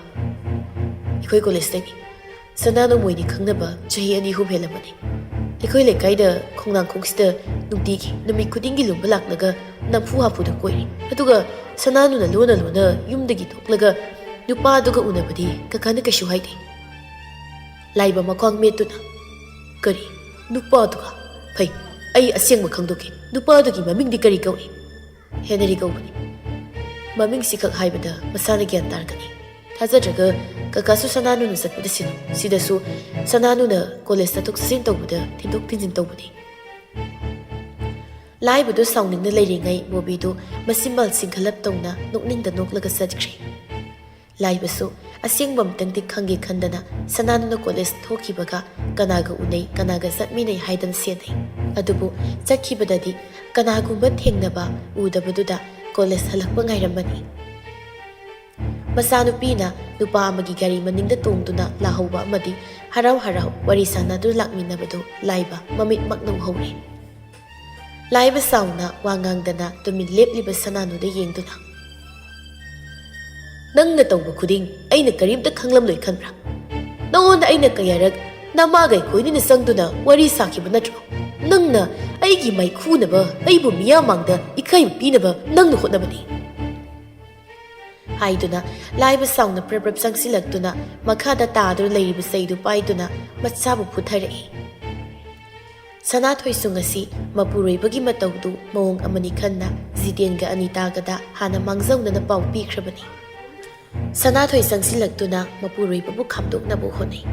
"ꯑꯩꯈꯣꯏ ꯀꯣꯂꯦꯖꯇꯒꯤ꯫ ꯁꯅꯥꯅꯨ ꯃꯣꯏꯅꯤ ꯈꯪꯅꯕ ꯆꯍꯤ ꯑꯅꯤ ꯑꯍꯨꯝ ꯍꯦꯜꯂꯝꯃꯅꯤ꯫ ꯑꯩꯈꯣꯏ ꯂꯩꯀꯥꯏꯗ ꯈꯣꯡꯅꯥꯡꯈꯣꯡꯁꯤꯗ ꯅꯨꯡꯇꯤꯒꯤ ꯅꯨꯃꯤꯠ ꯈꯨꯗꯤꯡꯒꯤ ꯂꯨꯝꯕ ꯂꯥꯛꯂꯒ ꯅꯝꯐꯨ ꯍꯥꯐꯨꯗ ꯀꯣꯏꯔꯤ꯫ ꯑꯗꯨꯒ ꯁꯅꯥꯅꯨꯅ ꯂꯣꯟꯅ ꯂꯣꯟꯅ ꯌꯨꯝꯗꯒꯤ ꯊꯣꯛꯂꯒ ꯅꯨꯄꯥꯗꯨꯒ ꯎꯅꯕꯗꯤ ꯀꯀꯥꯅ ꯀꯩꯁꯨ ꯍꯥꯏꯗꯦ꯫" ꯂꯥꯏꯕ ꯃꯈ꯭ꯋꯥꯡ ꯃꯦꯠꯇꯨꯅ, "ꯀꯔꯤ? ꯅꯨꯄꯥꯗꯨꯒ? ꯐꯩ, ꯑꯩ ꯑꯁꯦꯡꯕ ꯈꯪꯗꯣꯛꯀꯦ꯫ ꯅꯨꯄꯥꯗꯨꯒꯤ ꯃꯃꯤꯡꯗꯤ ꯀꯔꯤ ꯀꯧꯏ?" "ꯍꯦꯅꯔꯤ ꯀꯧꯕꯅꯤ꯫" ꯃꯃꯤꯡꯁꯤꯈꯛ ꯍꯥꯏꯕꯗ ꯃꯁꯥꯅ ꯒ꯭ꯌꯥꯟ ꯇꯥꯔꯒꯅꯤ꯫ ꯊꯥꯖꯗ꯭ꯔꯒ ꯀꯀꯥꯁꯨ ꯁꯅꯥꯅꯨꯅ ꯆꯠꯄꯗ ꯁꯤꯟꯅꯧ꯫ ꯁꯤꯗꯁꯨ ꯁꯅꯥꯅꯨꯅ ꯀꯣꯂꯦꯖ ꯆꯠꯊꯣꯛ ꯆꯠꯁꯤꯟ ꯇꯧꯕꯗ ꯊꯤꯟꯗꯣꯛ ꯊꯤꯟꯖꯤꯟ ꯇꯧꯕꯅꯤ꯫ ꯂꯥꯏꯕꯗꯨ ꯁꯥꯎꯅꯤꯡꯅ ꯂꯩꯔꯤꯉꯩ ꯕꯣꯕꯤꯗꯨ ꯃꯆꯤꯟꯕꯥꯜ ꯆꯤꯡꯈꯠꯂꯞ ꯇꯧꯅ ꯅꯣꯛꯅꯤꯡꯗ ꯅꯣꯛꯂꯒ ꯆꯠꯈ꯭ꯔꯦ꯫ ꯂꯥꯏꯕꯁꯨ ꯑꯁꯦꯡꯕ ꯑꯝꯇꯪꯗꯤ ꯈꯪꯒꯦ ꯈꯟꯗꯅ ꯁꯅꯥꯅꯨꯅ ꯀꯣꯂꯦꯖ ꯊꯣꯛꯈꯤꯕꯒ ꯀꯅꯥꯒ ꯎꯅꯩ, ꯀꯅꯥꯒ ꯆꯠꯃꯤꯟꯅꯩ ꯍꯥꯏꯗꯅ ꯁꯦꯟꯅꯩ꯫ ꯑꯗꯨꯕꯨ ꯆꯠꯈꯤꯕꯗꯗꯤ ꯀꯅꯥꯒꯨꯝꯕ ꯊꯦꯡꯅꯕ ꯎꯗꯕꯗꯨꯗ ꯀꯣꯂꯦꯖ ꯍꯜꯂꯛꯄ ꯉꯥꯏꯔꯝꯕꯅꯤ꯫ ꯃꯆꯥꯅꯨꯄꯤꯅ ꯅꯨꯄꯥ ꯑꯃꯒꯤ ꯒꯥꯔꯤ ꯃꯅꯤꯡꯗ ꯇꯣꯡꯗꯨꯅ ꯂꯥꯛꯍꯧꯕ ꯑꯃꯗꯤ ꯍꯔꯥꯎ ꯍꯔꯥꯎ ꯋꯥꯔꯤ ꯁꯥꯟꯅꯗꯨꯅ ꯂꯥꯛꯃꯤꯟꯅꯕꯗꯨ ꯂꯥꯏꯕ ꯃꯃꯤꯠꯃꯛꯅ ꯎꯍꯧꯔꯦ꯫ ꯂꯥꯏꯕ ꯆꯥꯎꯅ ꯋꯥ ꯉꯥꯡꯗꯅ ꯇꯨꯃꯤꯟ ꯂꯦꯞꯂꯤꯕ ꯁꯅꯥꯅꯨꯗ ꯌꯦꯡꯗꯨꯅ, "ꯅꯪꯅ ꯇꯧꯕ ꯈꯨꯗꯤꯡ ꯑꯩꯅ ꯀꯔꯤꯝꯇ ꯈꯪꯂꯝꯂꯣꯏ ꯈꯟꯕ꯭ꯔꯥ? ꯅꯉꯣꯟꯗ ꯑꯩꯅ ꯀꯌꯥꯔꯛ ꯅꯃꯥꯒ ꯑꯩꯈꯣꯏꯅꯤꯅ ꯆꯪꯗꯨꯅ ꯋꯥꯔꯤ ꯁꯥꯈꯤꯕ ꯅꯠꯇ꯭ꯔꯣ? ꯅꯪꯅ ꯑꯩꯒꯤ ꯃꯥꯏꯈꯨꯅꯕ, ꯑꯩꯕꯨ ꯃꯤꯌꯥꯝ ꯃꯥꯡꯗ ꯏꯀꯥꯏꯕ ꯄꯤꯅꯕ ꯅꯪꯅ ꯍꯣꯠꯅꯕꯅꯤ" ꯍꯥꯏꯗꯨꯅ ꯂꯥꯏꯕ ꯆꯥꯎꯅ ꯄ꯭ꯔꯞ ꯄ꯭ꯔꯞ ꯆꯪꯁꯤꯜꯂꯛꯇꯨꯅ ꯃꯈꯥꯗ ꯇꯥꯗꯨꯅ ꯂꯩꯔꯤꯕ ꯆꯩꯗꯨ ꯄꯥꯏꯗꯨꯅ ꯃꯆꯥꯕꯨ ꯐꯨꯊꯔꯛꯏ꯫ ꯁꯅꯥꯊꯣꯏꯁꯨ ꯉꯁꯤ ꯃꯄꯨꯔꯣꯏꯕꯒꯤ ꯃꯇꯧꯗꯨ ꯃꯑꯣꯡ ꯑꯃꯅꯤ ꯈꯟꯅ ꯖꯤꯇꯦꯟꯒ ꯑꯅꯤꯇꯥꯒꯗ ꯍꯥꯟꯅ ꯃꯥꯡꯖꯧꯅꯅ ꯄꯥꯎ ꯄꯤꯈ꯭ꯔꯕꯅꯤ꯫ ꯁꯅꯥꯊꯣꯏ ꯆꯪꯁꯤꯜꯂꯛꯇꯨꯅ ꯃꯄꯨꯔꯣꯏꯕꯕꯨ ꯈꯥꯝꯗꯣꯛꯅꯕ ꯍꯣꯠꯅꯩ꯫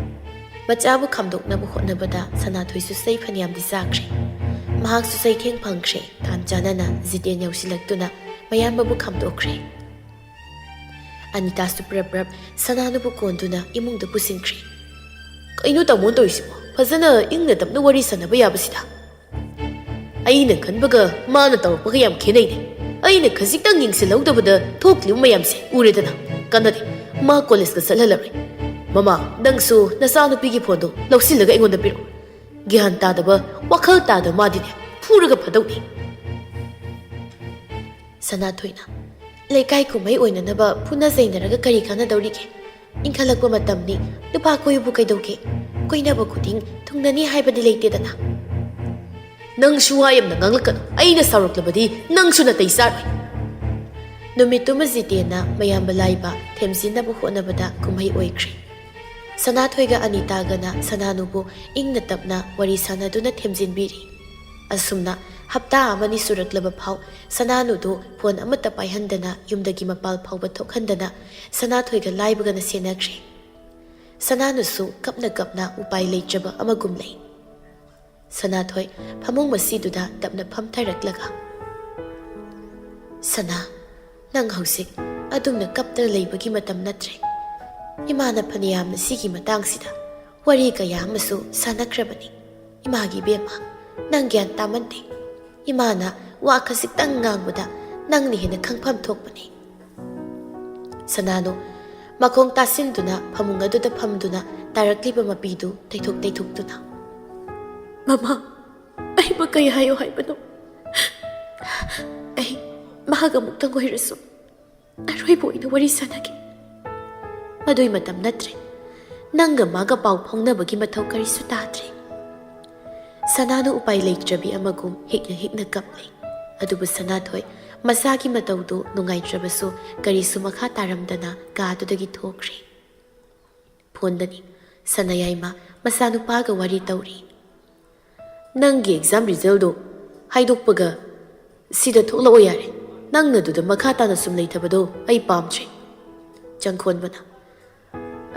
ꯃꯆꯥꯕꯨ ꯈꯥꯝꯗꯣꯛꯅꯕ ꯍꯣꯠꯅꯕꯗ ꯁꯅꯥꯊꯣꯏꯁꯨ ꯆꯩ ꯐꯅꯌꯥꯝꯗꯤ ꯆꯥꯈ꯭ꯔꯦ꯫ ꯃꯍꯥꯛꯁꯨ ꯆꯩꯊꯦꯡ ꯐꯪꯈ꯭ꯔꯦ꯫ ꯇꯥꯟ ꯆꯥꯅꯅ ꯖꯤꯇꯦꯟ ꯌꯧꯁꯤꯜꯂꯛꯇꯨꯅ ꯃꯌꯥꯝꯕꯕꯨ ꯈꯥꯝꯗꯣꯛꯈ꯭ꯔꯦ꯫ ꯑꯅꯤꯇꯥꯁꯨ ꯄ꯭ꯔꯞ ꯄ꯭ꯔꯞ ꯁꯅꯥꯅꯨꯕꯨ ꯀꯣꯟꯗꯨꯅ ꯏꯃꯨꯡꯗ ꯄꯨꯁꯤꯟꯈ꯭ꯔꯦ꯫ "ꯀꯩꯅꯣ ꯇꯥꯃꯣꯅ ꯇꯧꯔꯤꯁꯤꯕꯣ? ꯐꯖꯅ ꯏꯪꯅ ꯇꯞꯅ ꯋꯥꯔꯤ ꯁꯥꯟꯅꯕ ꯌꯥꯕꯁꯤꯗ꯫ ꯑꯩꯅ ꯈꯟꯕꯒ ꯃꯥꯅ ꯇꯧꯔꯛꯄꯒ ꯌꯥꯝ ꯈꯦꯠꯅꯩꯅꯦ꯫ ꯑꯩꯅ ꯈꯖꯤꯛꯇꯪ ꯌꯦꯡꯁꯤꯜꯍꯧꯗꯕꯗ ꯊꯣꯛꯂꯤꯕ ꯃꯌꯥꯝꯁꯦ ꯎꯔꯦꯗꯅ꯫ ꯀꯥꯟꯅꯗꯦ, ꯃꯥ ꯀꯣꯂꯦꯖꯀ ꯆꯠꯍꯜꯂꯔꯣꯏ꯫ ꯃꯃꯥ, ꯅꯪꯁꯨ ꯅꯆꯥꯅꯨꯄꯤꯒꯤ ꯐꯣꯟꯗꯣ ꯂꯧꯁꯤꯜꯂꯒ ꯑꯩꯉꯣꯟꯗ ꯄꯤꯔꯛꯑꯣ꯫ ꯒ꯭ꯌꯥꯟ ꯇꯥꯗꯕ, ꯋꯥꯈꯜ ꯇꯥꯗꯕ ꯃꯥꯗꯤꯅꯦ, ꯐꯨꯔꯒ ꯐꯗꯧꯅꯤ"꯫ ꯁꯅꯥꯊꯣꯏꯅ, "ꯂꯩꯀꯥꯏ ꯀꯨꯝꯍꯩ ꯑꯣꯏꯅꯅꯕ ꯐꯨꯅ ꯆꯩꯅꯔꯒ ꯀꯔꯤ ꯀꯥꯟꯅꯗꯧꯔꯤꯒꯦ? ꯏꯟꯈꯠꯂꯛꯄ ꯃꯇꯝꯅꯤ, ꯅꯨꯄꯥ ꯀꯣꯏꯕꯕꯨ ꯀꯩꯗꯧꯒꯦ? ꯀꯣꯏꯅꯕ ꯈꯨꯗꯤꯡ ꯊꯨꯡꯅꯅꯤ ꯍꯥꯏꯕꯗꯤ ꯂꯩꯇꯦꯗꯅ"꯫ "ꯅꯪꯁꯨ ꯋꯥ ꯌꯥꯝꯅ ꯉꯥꯡꯂꯛꯀꯅꯨ, ꯑꯩꯅ ꯁꯥꯎꯔꯛꯂꯕꯗꯤ ꯅꯪꯁꯨ ꯅꯥꯇꯩ ꯆꯥꯔꯣꯏ"꯫ ꯅꯨꯃꯤꯠꯇꯨꯃ ꯖꯤꯇꯦꯟꯅ ꯃꯌꯥꯝꯕ ꯂꯥꯏꯕ ꯊꯦꯝꯖꯤꯟꯅꯕ ꯍꯣꯠꯅꯕꯗ ꯀꯨꯝꯍꯩ ꯑꯣꯏꯈ꯭ꯔꯦ꯫ ꯁꯅꯥꯊꯣꯏꯒ ꯑꯅꯤꯇꯥꯒꯅ ꯁꯅꯥꯅꯨꯕꯨ ꯏꯪꯅ ꯇꯞꯅ ꯋꯥꯔꯤ ꯁꯥꯟꯅꯗꯨꯅ ꯊꯦꯝꯖꯤꯟꯕꯤꯔꯤ꯫ ꯑꯁꯨꯝꯅ ꯍꯞꯇꯥ ꯑꯃꯅꯤ ꯁꯨꯔꯛꯂꯕ ꯐꯥꯎ ꯁꯅꯥꯅꯨꯗꯨ ꯐꯣꯟ ꯑꯃꯠꯇ ꯄꯥꯏꯍꯟꯗꯅ ꯌꯨꯝꯗꯒꯤ ꯃꯄꯥꯜ ꯐꯥꯎꯕ ꯊꯣꯛꯍꯟꯗꯅ ꯁꯅꯥꯊꯣꯏꯒ ꯂꯥꯏꯕꯒꯅ ꯁꯦꯟꯅꯈ꯭ꯔꯦ꯫ ꯁꯅꯥꯅꯨꯁꯨ ꯀꯞꯅ ꯀꯞꯅ ꯎꯄꯥꯏ ꯂꯩꯇ꯭ꯔꯕ ꯑꯃꯒꯨꯝ ꯂꯩ꯫ ꯁꯅꯥꯊꯣꯏ ꯐꯃꯨꯡ ꯃꯁꯤꯗꯨꯗ ꯇꯞꯅ ꯐꯝꯊꯔꯛꯂꯒ, "ꯁꯅꯥ, ꯅꯪ ꯍꯧꯖꯤꯛ ꯑꯗꯨꯝꯅ ꯀꯞꯇꯅ ꯂꯩꯕꯒꯤ ꯃꯇꯝ ꯅꯠꯇ꯭ꯔꯦ꯫ ꯏꯃꯥꯅ ꯐꯅꯌꯥꯝꯅ ꯁꯤꯒꯤ ꯃꯇꯥꯡꯁꯤꯗ ꯋꯥꯔꯤ ꯀꯌꯥ ꯑꯃꯁꯨ ꯁꯥꯟꯅꯈ꯭ꯔꯕꯅꯤ꯫ ꯏꯃꯥꯒꯤ ꯏꯕꯦꯝꯃ, ꯅꯪ ꯒ꯭ꯌꯥꯟ ꯇꯥꯃꯟꯗꯦ꯫ ꯏꯃꯥꯅ ꯋꯥ ꯈꯖꯤꯛꯇꯪ ꯉꯥꯡꯕꯗ ꯅꯪꯅ ꯍꯦꯟꯅ ꯈꯪꯐꯝ ꯊꯣꯛꯄꯅꯤ"꯫ ꯁꯅꯥꯅꯨ ꯃꯈꯣꯡ ꯇꯥꯁꯤꯟꯗꯨꯅ ꯐꯃꯨꯡ ꯑꯗꯨꯗ ꯐꯝꯗꯨꯅ ꯇꯥꯔꯛꯂꯤꯕ ꯃꯄꯤꯗꯨ ꯇꯩꯊꯣꯛ ꯇꯩꯊꯣꯛꯇꯨꯅ, "ꯃꯃꯥ, ꯑꯩꯕꯨ ꯀꯩ ꯍꯥꯏꯌꯣ ꯍꯥꯏꯕꯅꯣ? ꯃꯥꯒ ꯑꯃꯨꯛꯇꯪ ꯑꯣꯏꯔꯁꯨ ꯑꯔꯣꯏꯕ ꯑꯣꯏꯅ ꯋꯥꯔꯤ ꯁꯥꯟꯅꯒꯦ꯫ ꯃꯗꯨꯏ ꯃꯇꯝ ꯅꯠꯇ꯭ꯔꯦ꯫ ꯅꯪꯒ ꯃꯥꯒ ꯄꯥꯎ ꯐꯥꯎꯅꯕꯒꯤ ꯃꯊꯧ ꯀꯔꯤꯁꯨ ꯇꯥꯗ꯭ꯔꯦ꯫ ꯁꯅꯥꯅ ꯎꯄꯥꯏ ꯂꯩꯇ꯭ꯔꯕꯤ ꯑꯃꯒꯨꯝ ꯍꯤꯛꯅ ꯍꯤꯛꯅ ꯀꯞꯂꯦ꯫ ꯑꯗꯨꯕꯨ ꯁꯅꯥꯊꯣꯏ ꯃꯁꯥꯒꯤ ꯃꯇꯧꯗꯨ ꯅꯨꯡꯉꯥꯏꯇ꯭ꯔꯕꯁꯨ ꯀꯔꯤꯁꯨ ꯃꯈꯥ ꯇꯥꯔꯝꯗꯅ ꯀꯥꯗꯨꯗꯒꯤ ꯊꯣꯛꯈ꯭ꯔꯦ꯫ ꯐꯣꯟꯗꯅꯤ ꯁꯅꯥꯌꯥꯏꯃ ꯃꯆꯥꯅꯨꯄꯥꯒ ꯋꯥꯔꯤ ꯇꯧꯔꯤ꯫ "ꯅꯪꯒꯤ ꯑꯦꯛꯖꯥꯝ ꯔꯤꯖꯜꯗꯣ ꯍꯥꯏꯗꯣꯛꯄꯒ ꯁꯤꯗ ꯊꯣꯛꯂꯛꯑꯣ ꯌꯥꯔꯦ꯫ ꯅꯪꯅ ꯑꯗꯨꯗ ꯃꯈꯥ ꯇꯥꯅ ꯁꯨꯝ ꯂꯩꯊꯕꯗꯣ ꯑꯩ ꯄꯥꯝꯗ꯭ꯔꯦ꯫" ꯆꯪꯈꯣꯟꯕꯅ,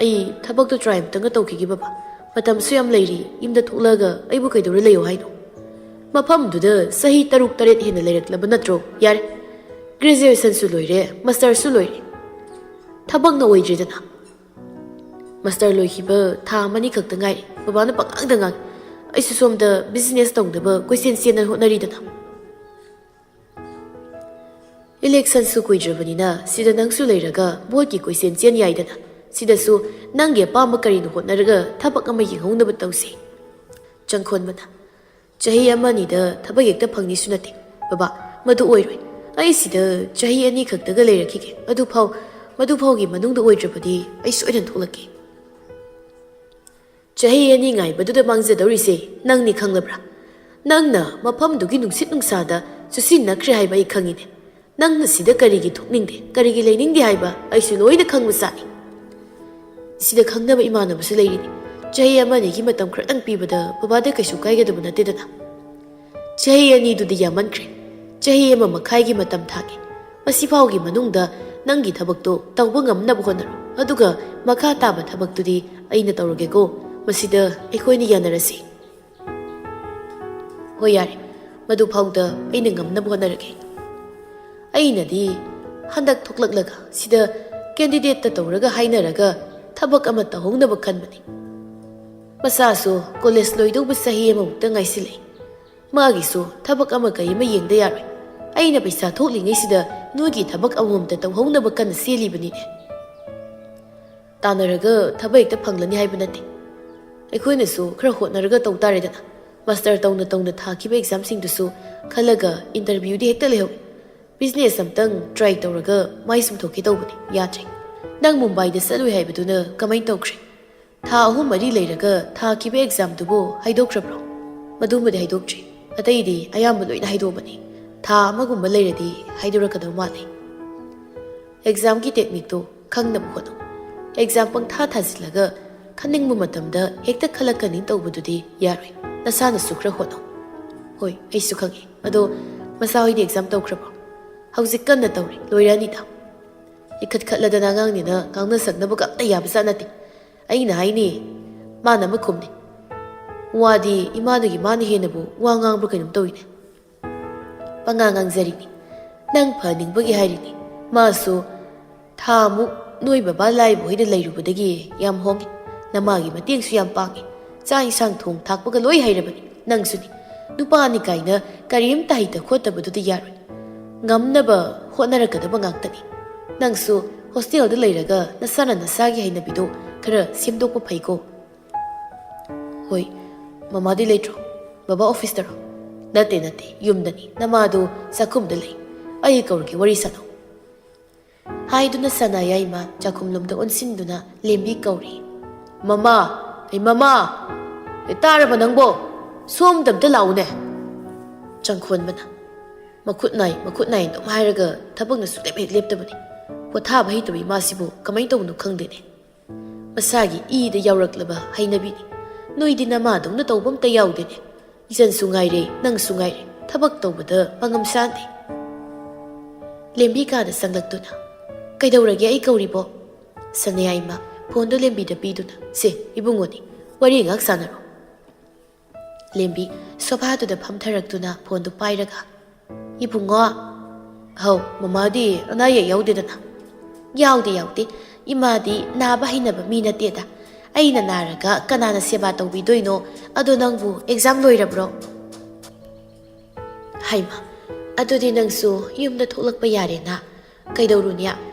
"ꯑꯩ ꯊꯕꯛꯇꯣ ꯇ꯭ꯔꯥꯏ ꯑꯝꯇꯪꯒ ꯇꯧꯈꯤꯒꯦ ꯕꯕꯥ꯫ ꯃꯇꯝꯁꯨ ꯌꯥꯝ ꯂꯩꯔꯤ, ꯌꯨꯝꯗ ꯊꯣꯛꯂꯛꯑꯒ ꯑꯩꯕꯨ ꯀꯩꯗꯧꯔ ꯂꯩꯌꯣ ꯍꯥꯏꯅꯣ? ꯃꯐꯝꯗꯨꯗ ꯆꯍꯤ ꯇꯔꯨꯛ ꯇꯔꯦꯠ ꯍꯦꯟꯅ ꯂꯩꯔꯛꯂꯕ ꯅꯠꯇ꯭ꯔꯣ? ꯌꯥꯔꯦ, ꯒ꯭ꯔꯦꯖꯨꯑꯦꯁꯟꯁꯨ ꯂꯣꯏꯔꯦ, ꯃꯥꯁꯇꯔꯁꯨ ꯂꯣꯏꯔꯦ, ꯊꯕꯛꯅ ꯑꯣꯏꯗ꯭ꯔꯦꯗꯅ꯫" "ꯃꯥꯁꯇꯔ ꯂꯣꯏꯈꯤꯕ ꯊꯥ ꯑꯃꯅꯤ ꯈꯛꯇ ꯉꯥꯏꯔꯤ, ꯕꯕꯥꯅ ꯄꯉꯥꯡꯗ ꯉꯥꯡꯉꯤ꯫ ꯑꯩꯁꯨ ꯁꯣꯝꯗ ꯕꯤꯖꯤꯅꯦꯁ ꯇꯧꯅꯕ ꯀꯣꯏꯆꯦꯟ ꯆꯦꯟꯅ ꯍꯣꯠꯅꯔꯤꯗꯅ꯫" "ꯏꯂꯦꯛꯁꯟꯁꯨ ꯀꯨꯏꯗ꯭ꯔꯕꯅꯤꯅ ꯁꯤꯗ ꯅꯪꯁꯨ ꯂꯩꯔꯒ ꯚꯣꯠꯀꯤ ꯀꯣꯏꯆꯦꯟ ꯆꯦꯟ ꯌꯥꯏꯗꯅ꯫ ꯁꯤꯗꯁꯨ ꯅꯪꯒꯤ ꯑꯄꯥꯝꯕ ꯀꯔꯤꯅꯣ ꯍꯣꯠꯅꯔꯒ ꯊꯕꯛ ꯑꯃ ꯌꯦꯡꯍꯧꯅꯕ ꯇꯧꯁꯤ꯫" ꯆꯪꯈꯣꯟꯕꯅ, "ꯆꯍꯤ ꯑꯃ ꯑꯅꯤꯗ ꯊꯕꯛ ꯍꯦꯛꯇ ꯐꯪꯅꯤꯁꯨ ꯅꯠꯇꯦ꯫ ꯕꯕꯥ, ꯃꯗꯨ ꯑꯣꯏꯔꯣꯏ꯫ ꯑꯩ ꯁꯤꯗ ꯆꯍꯤ ꯑꯅꯤ ꯈꯛꯇꯒ ꯂꯩꯔꯛꯈꯤꯒꯦ꯫ ꯑꯗꯨꯐꯥꯎ, ꯃꯗꯨꯐꯥꯎꯒꯤ ꯃꯅꯨꯡꯗ ꯑꯣꯏꯗ꯭ꯔꯕꯗꯤ ꯑꯩ ꯁꯣꯏꯗꯅ ꯊꯣꯛꯂꯛꯀꯦ꯫" "ꯆꯍꯤ ꯑꯅꯤ ꯉꯥꯏꯕꯗꯨꯗ ꯃꯥꯡꯖꯗꯧꯔꯤꯁꯦ ꯅꯪꯅꯤ, ꯈꯪꯂꯕ꯭ꯔꯥ? ꯅꯪꯅ ꯃꯐꯝꯗꯨꯒꯤ ꯅꯨꯡꯁꯤꯠ ꯅꯨꯡꯁꯥꯗ ꯆꯨꯁꯤꯟꯅꯈ꯭ꯔꯦ ꯍꯥꯏꯕ ꯑꯩ ꯈꯪꯉꯤꯅꯦ꯫ ꯅꯪꯅ ꯁꯤꯗ ꯀꯔꯤꯒꯤ ꯊꯣꯛꯅꯤꯡꯗꯦ, ꯀꯔꯤꯒꯤ ꯂꯩꯅꯤꯡꯗꯦ ꯍꯥꯏꯕ ꯑꯩꯁꯨ ꯂꯣꯏꯅ ꯈꯪꯕ ꯁꯥꯏ꯫ ꯁꯤꯗ ꯈꯪꯅꯕ ꯏꯃꯥꯟꯅꯕꯁꯨ ꯂꯩꯔꯤꯅꯤ꯫ ꯆꯍꯤ ꯑꯃ ꯑꯅꯤꯒꯤ ꯃꯇꯝ ꯈꯔꯇꯪ ꯄꯤꯕꯗ ꯕꯕꯥꯗ ꯀꯩꯁꯨ ꯀꯥꯏꯒꯗꯕ ꯅꯠꯇꯦꯗꯅ꯫" "ꯆꯍꯤ ꯑꯅꯤꯗꯨꯗꯤ ꯌꯥꯝꯃꯟꯈ꯭ꯔꯦ꯫ ꯆꯍꯤ ꯑꯃ ꯃꯈꯥꯏꯒꯤ ꯃꯇꯝ ꯊꯥꯒꯦ꯫ ꯃꯁꯤꯐꯥꯎꯒꯤ ꯃꯅꯨꯡꯗ ꯅꯪꯒꯤ ꯊꯕꯛꯇꯣ ꯇꯧꯕ ꯉꯝꯅꯕ ꯍꯣꯠꯅꯔꯣ꯫ ꯑꯗꯨꯒ ꯃꯈꯥ ꯇꯥꯕ ꯊꯕꯛꯇꯨꯗꯤ ꯑꯩꯅ ꯇꯧꯔꯒꯦꯀꯣ꯫ ꯃꯁꯤꯗ ꯑꯩꯈꯣꯏꯅ ꯌꯥꯅꯔꯁꯤ꯫" "ꯍꯣꯏ, ꯌꯥꯔꯦ꯫ ꯃꯗꯨꯐꯥꯎꯗ ꯑꯩꯅ ꯉꯝꯅꯕ ꯍꯣꯠꯅꯔꯒꯦ꯫ ꯑꯩꯅꯗꯤ ꯍꯟꯗꯛ ꯊꯣꯛꯂꯛꯂꯒ ꯁꯤꯗ ꯀꯦꯟꯗꯤꯗꯦꯠꯇ ꯇꯧꯔꯒ ꯍꯥꯏꯅꯔꯒ ꯊꯕꯛ ꯑꯃ ꯇꯧꯍꯧꯅꯕ ꯈꯟꯕꯅꯤ꯫ ꯃꯆꯥꯁꯨ ꯀꯣꯂꯦꯖ ꯂꯣꯏꯗꯧꯕ ꯆꯍꯤ ꯑꯃꯃꯨꯛꯇ ꯉꯥꯏꯁꯤꯜꯂꯛꯏ꯫ ꯃꯥꯒꯤꯁꯨ ꯊꯕꯛ ꯑꯃ ꯀꯩ ꯑꯃ ꯌꯦꯡꯗ ꯌꯥꯔꯣꯏ꯫ ꯑꯩꯅ ꯄꯩꯁꯥ ꯊꯣꯛꯂꯤꯉꯩꯁꯤꯗ ꯅꯣꯏꯒꯤ ꯊꯕꯛ ꯑꯃꯃꯝꯇ ꯇꯧꯍꯧꯅꯕ ꯀꯟꯅ ꯆꯦꯜꯂꯤꯕꯅꯤꯅꯦ꯫" "ꯇꯥꯟꯅꯔꯒ ꯊꯕꯛ ꯍꯦꯛꯇ ꯐꯪꯂꯅꯤ ꯍꯥꯏꯕ ꯅꯠꯇꯦ꯫ ꯑꯩꯈꯣꯏꯅꯁꯨ ꯈꯔ ꯍꯣꯠꯅꯔꯒ ꯇꯧ ꯇꯥꯔꯦꯗꯅ꯫ ꯃꯥꯁꯇꯔ ꯇꯧꯅ ꯇꯧꯅ ꯊꯥꯈꯤꯕ ꯑꯦꯛꯖꯥꯝꯁꯤꯡꯗꯨꯁꯨ ꯈꯜꯂꯒ ꯏꯟꯇꯔꯚ꯭ꯌꯨꯗꯤ ꯍꯦꯛꯇ ꯂꯩꯍꯧꯏ꯫ ꯕꯤꯖꯤꯅꯦꯁ ꯑꯝꯇꯪ ꯇ꯭ꯔꯥꯏ ꯇꯧꯔꯒ ꯃꯥꯏ ꯁꯨꯝꯊꯣꯛꯀꯦ ꯇꯧꯕꯅꯤ, ꯌꯥꯗ꯭ꯔꯦ꯫ ꯅꯪ ꯃꯨꯝꯕꯥꯏꯗ ꯆꯠꯂꯨꯏ ꯍꯥꯏꯕꯗꯨꯅ ꯀꯃꯥꯏꯅ ꯇꯧꯈ꯭ꯔꯦ? ꯊꯥ ꯑꯍꯨꯝ ꯃꯔꯤ ꯂꯩꯔꯒ ꯊꯥꯈꯤꯕ ꯑꯦꯛꯖꯥꯝꯗꯨꯕꯨ ꯍꯥꯏꯗꯣꯛꯈ꯭ꯔꯕ꯭ꯔꯣ? ꯃꯗꯨꯃꯗꯤ ꯍꯥꯏꯗꯣꯛꯇ꯭ꯔꯤ꯫ ꯑꯇꯩꯗꯤ ꯑꯌꯥꯝꯕ ꯂꯣꯏꯅ ꯍꯥꯏꯗꯣꯛꯑꯕꯅꯤ꯫ ꯊꯥ ꯑꯃꯒꯨꯝꯕ ꯂꯩꯔꯗꯤ ꯍꯥꯏꯗꯣꯔꯛꯀꯗꯕ ꯃꯥꯜꯂꯤ꯫ ꯑꯦꯛꯖꯥꯝꯒꯤ ꯇꯦꯛꯅꯤꯛꯇꯣ ꯈꯪꯅꯕ ꯍꯣꯠꯅꯧ꯫ ꯑꯦꯛꯖꯥꯝ ꯄꯪꯊꯥ ꯊꯥꯖꯤꯜꯂꯒ ꯈꯟꯅꯤꯡꯕ ꯃꯇꯝꯗ ꯍꯦꯛꯇ ꯈꯜꯂꯛꯀꯅꯤ ꯇꯧꯕꯗꯨꯗꯤ ꯌꯥꯔꯣꯏ꯫ ꯅꯁꯥꯅꯁꯨ ꯈꯔ ꯍꯣꯠꯅꯧ꯫ ꯍꯣꯏ, ꯑꯩꯁꯨ ꯈꯪꯉꯤ꯫ ꯑꯗꯣ ꯃꯆꯥ ꯍꯣꯏꯗꯤ ꯑꯦꯛꯖꯥꯝ ꯇꯧꯈ꯭ꯔꯕꯣ? ꯍꯧꯖꯤꯛ ꯀꯟꯅ ꯇꯧꯔꯤ, ꯂꯣꯏꯔꯛꯑꯅꯤꯗ꯫ ꯏꯈꯠ ꯈꯠꯂꯗꯅ ꯑꯉꯥꯡꯅꯤꯅ ꯉꯥꯡꯅ ꯁꯛꯅꯕꯒ ꯑꯝꯇ ꯌꯥꯕꯖꯥꯠ ꯅꯠꯇꯦ꯫ ꯑꯩꯅ ꯍꯥꯏꯅꯤ, ꯃꯥꯅ ꯑꯃ ꯈꯨꯝꯅꯤ꯫ ꯋꯥꯗꯤ ꯏꯃꯥꯗꯒꯤ ꯃꯥꯅ ꯍꯦꯟꯅꯕꯨ ꯋꯥ ꯉꯥꯡꯕ꯭ꯔꯥ ꯀꯩꯅꯣꯝ ꯇꯧꯏꯅꯦ꯫ ꯄꯉꯥꯡ ꯉꯥꯡꯖꯔꯤꯅꯤ꯫ ꯅꯪ ꯐꯅꯤꯡꯕꯒꯤ ꯍꯥꯏꯔꯤꯅꯤ꯫ ꯃꯥꯁꯨ ꯊꯥꯃꯨꯛ ꯅꯣꯏ ꯕꯕꯥ ꯂꯥꯏꯕ ꯍꯣꯏꯗ ꯂꯩꯔꯨꯕꯗꯒꯤ ꯌꯥꯝ ꯍꯣꯡꯉꯤ꯫ ꯅꯃꯥꯒꯤ ꯃꯇꯦꯡꯁꯨ ꯌꯥꯝ ꯄꯥꯡꯉꯤ꯫ ꯆꯥꯛ ꯏꯟꯁꯥꯡ ꯊꯣꯡ ꯊꯥꯛꯄꯒ ꯂꯣꯏ ꯍꯩꯔꯕꯅꯤ꯫ ꯅꯪꯁꯨꯅꯤ꯫ ꯅꯨꯄꯥꯅꯤ ꯀꯥꯏꯅ ꯀꯔꯤꯝꯇ ꯍꯩꯇ ꯈꯣꯠꯇꯕꯗꯨꯗꯤ ꯌꯥꯔꯣꯏ꯫ ꯉꯝꯅꯕ ꯍꯣꯠꯅꯔꯛꯀꯗꯕ ꯉꯥꯛꯇꯅꯤ꯫ ꯅꯪꯁꯨ ꯍꯣꯁꯇꯦꯜꯗ ꯂꯩꯔꯒ ꯅꯁꯥꯅ ꯅꯁꯥꯒꯤ ꯍꯩꯅꯕꯤꯗꯣ ꯈꯔ ꯁꯦꯝꯗꯣꯛꯄ ꯐꯩꯀꯣ꯫ ꯍꯣꯏ, ꯃꯃꯥꯗꯤ ꯂꯩꯇ꯭ꯔꯣ? ꯕꯕꯥ ꯑꯣꯐꯤꯁꯇꯔꯣ? ꯅꯠꯇꯦ, ꯅꯠꯇꯦ, ꯌꯨꯝꯗꯅꯤ꯫ ꯅꯃꯥꯗꯨ ꯆꯥꯛꯈꯨꯝꯗ ꯂꯩ꯫ ꯑꯩ ꯀꯧꯔꯒꯦ, ꯋꯥꯔꯤ ꯁꯥꯟꯅꯧ꯫ ꯍꯥꯏꯗꯨꯅ ꯁꯅꯥꯌꯥꯏꯃ ꯆꯥꯛꯈꯨꯝꯂꯣꯝꯗ ꯑꯣꯟꯁꯤꯟꯗꯨꯅ ꯂꯦꯝꯕꯤ ꯀꯧꯔꯤ꯫ "ꯃꯃꯥ! ꯑꯩ ꯃꯃꯥ! ꯑꯦ, ꯇꯥꯔꯕ ꯅꯪꯕꯣ? ꯁꯣꯝꯗ ꯑꯝꯇ ꯂꯥꯛꯎꯅꯦ!" ꯆꯪꯈꯣꯟꯕꯅ ꯃꯈꯨꯠ ꯅꯥꯏ, ꯃꯈꯨꯠ ꯅꯥꯏ ꯑꯗꯨꯝ ꯍꯥꯏꯔꯒ ꯊꯕꯛꯅ ꯁꯨꯡꯂꯦꯞ ꯍꯦꯛ ꯂꯦꯞꯇꯕꯅꯤ꯫ ꯄꯣꯊꯥꯕ ꯍꯩꯇꯕ ꯏꯃꯥꯁꯤꯕꯨ ꯀꯃꯥꯏꯅ ꯇꯧꯕꯅꯣ ꯈꯪꯗꯦꯅꯦ꯫ ꯃꯁꯥꯒꯤ ꯏꯗ ꯌꯥꯎꯔꯛꯂꯕ ꯍꯩꯅꯕꯤꯅꯤ꯫ ꯅꯣꯏꯗꯤ ꯅꯃꯥꯗꯧꯅ ꯇꯧꯕ ꯑꯝꯇ ꯌꯥꯎꯗꯦꯅꯦ꯫ ꯏꯆꯟꯁꯨ ꯉꯥꯏꯔꯦ, ꯅꯪꯁꯨ ꯉꯥꯏꯔꯦ, ꯊꯕꯛ ꯇꯧꯕꯗ ꯄꯥꯡꯉꯝ ꯁꯥꯟꯗꯦ꯫ ꯂꯦꯝꯕꯤ ꯀꯥꯗ ꯆꯪꯂꯛꯇꯨꯅ, "ꯀꯩꯗꯧꯔꯒꯦ ꯑꯩ ꯀꯧꯔꯤꯕꯣ?" ꯁꯅꯥꯌꯥꯏꯃ ꯐꯣꯟꯗꯨ ꯂꯦꯝꯕꯤꯗ ꯄꯤꯗꯨꯅ, "ꯁꯦ, ꯏꯕꯨꯡꯉꯣꯅꯤ, ꯋꯥꯔꯤ ꯉꯥꯏꯍꯥꯛ ꯁꯥꯟꯅꯔꯣ꯫" ꯂꯦꯝꯕꯤ ꯁꯣꯐꯥꯗꯨꯗ ꯐꯝꯊꯔꯛꯇꯨꯅ ꯐꯣꯟꯗꯨ ꯄꯥꯏꯔꯒ, "ꯏꯕꯨꯡꯉꯣ?" "ꯍꯧ, ꯃꯃꯥꯗꯤ ꯑꯅꯥ ꯑꯌꯦꯛ ꯌꯥꯎꯗꯦꯗꯅ?" "ꯌꯥꯎꯗꯦ, ꯌꯥꯎꯗꯦ꯫ ꯏꯃꯥꯗꯤ ꯅꯥꯕ ꯍꯩꯅꯕ ꯃꯤ ꯅꯠꯇꯦꯗ꯫ ꯑꯩꯅ ꯅꯥꯔꯒ ꯀꯅꯥꯅ ꯁꯦꯕꯥ ꯇꯧꯕꯤꯗꯣꯏꯅꯣ? ꯑꯗꯣ ꯅꯪꯕꯨ ꯑꯦꯛꯖꯥꯝ ꯂꯣꯏꯔꯕ꯭ꯔꯣ?" "ꯍꯩꯃ, ꯑꯗꯨꯗꯤ ꯅꯪꯁꯨ ꯌꯨꯝꯗ ꯊꯣꯛꯂꯛꯄ ꯌꯥꯔꯦꯅ꯫ ꯀꯩꯗꯧꯔꯨꯅꯤ?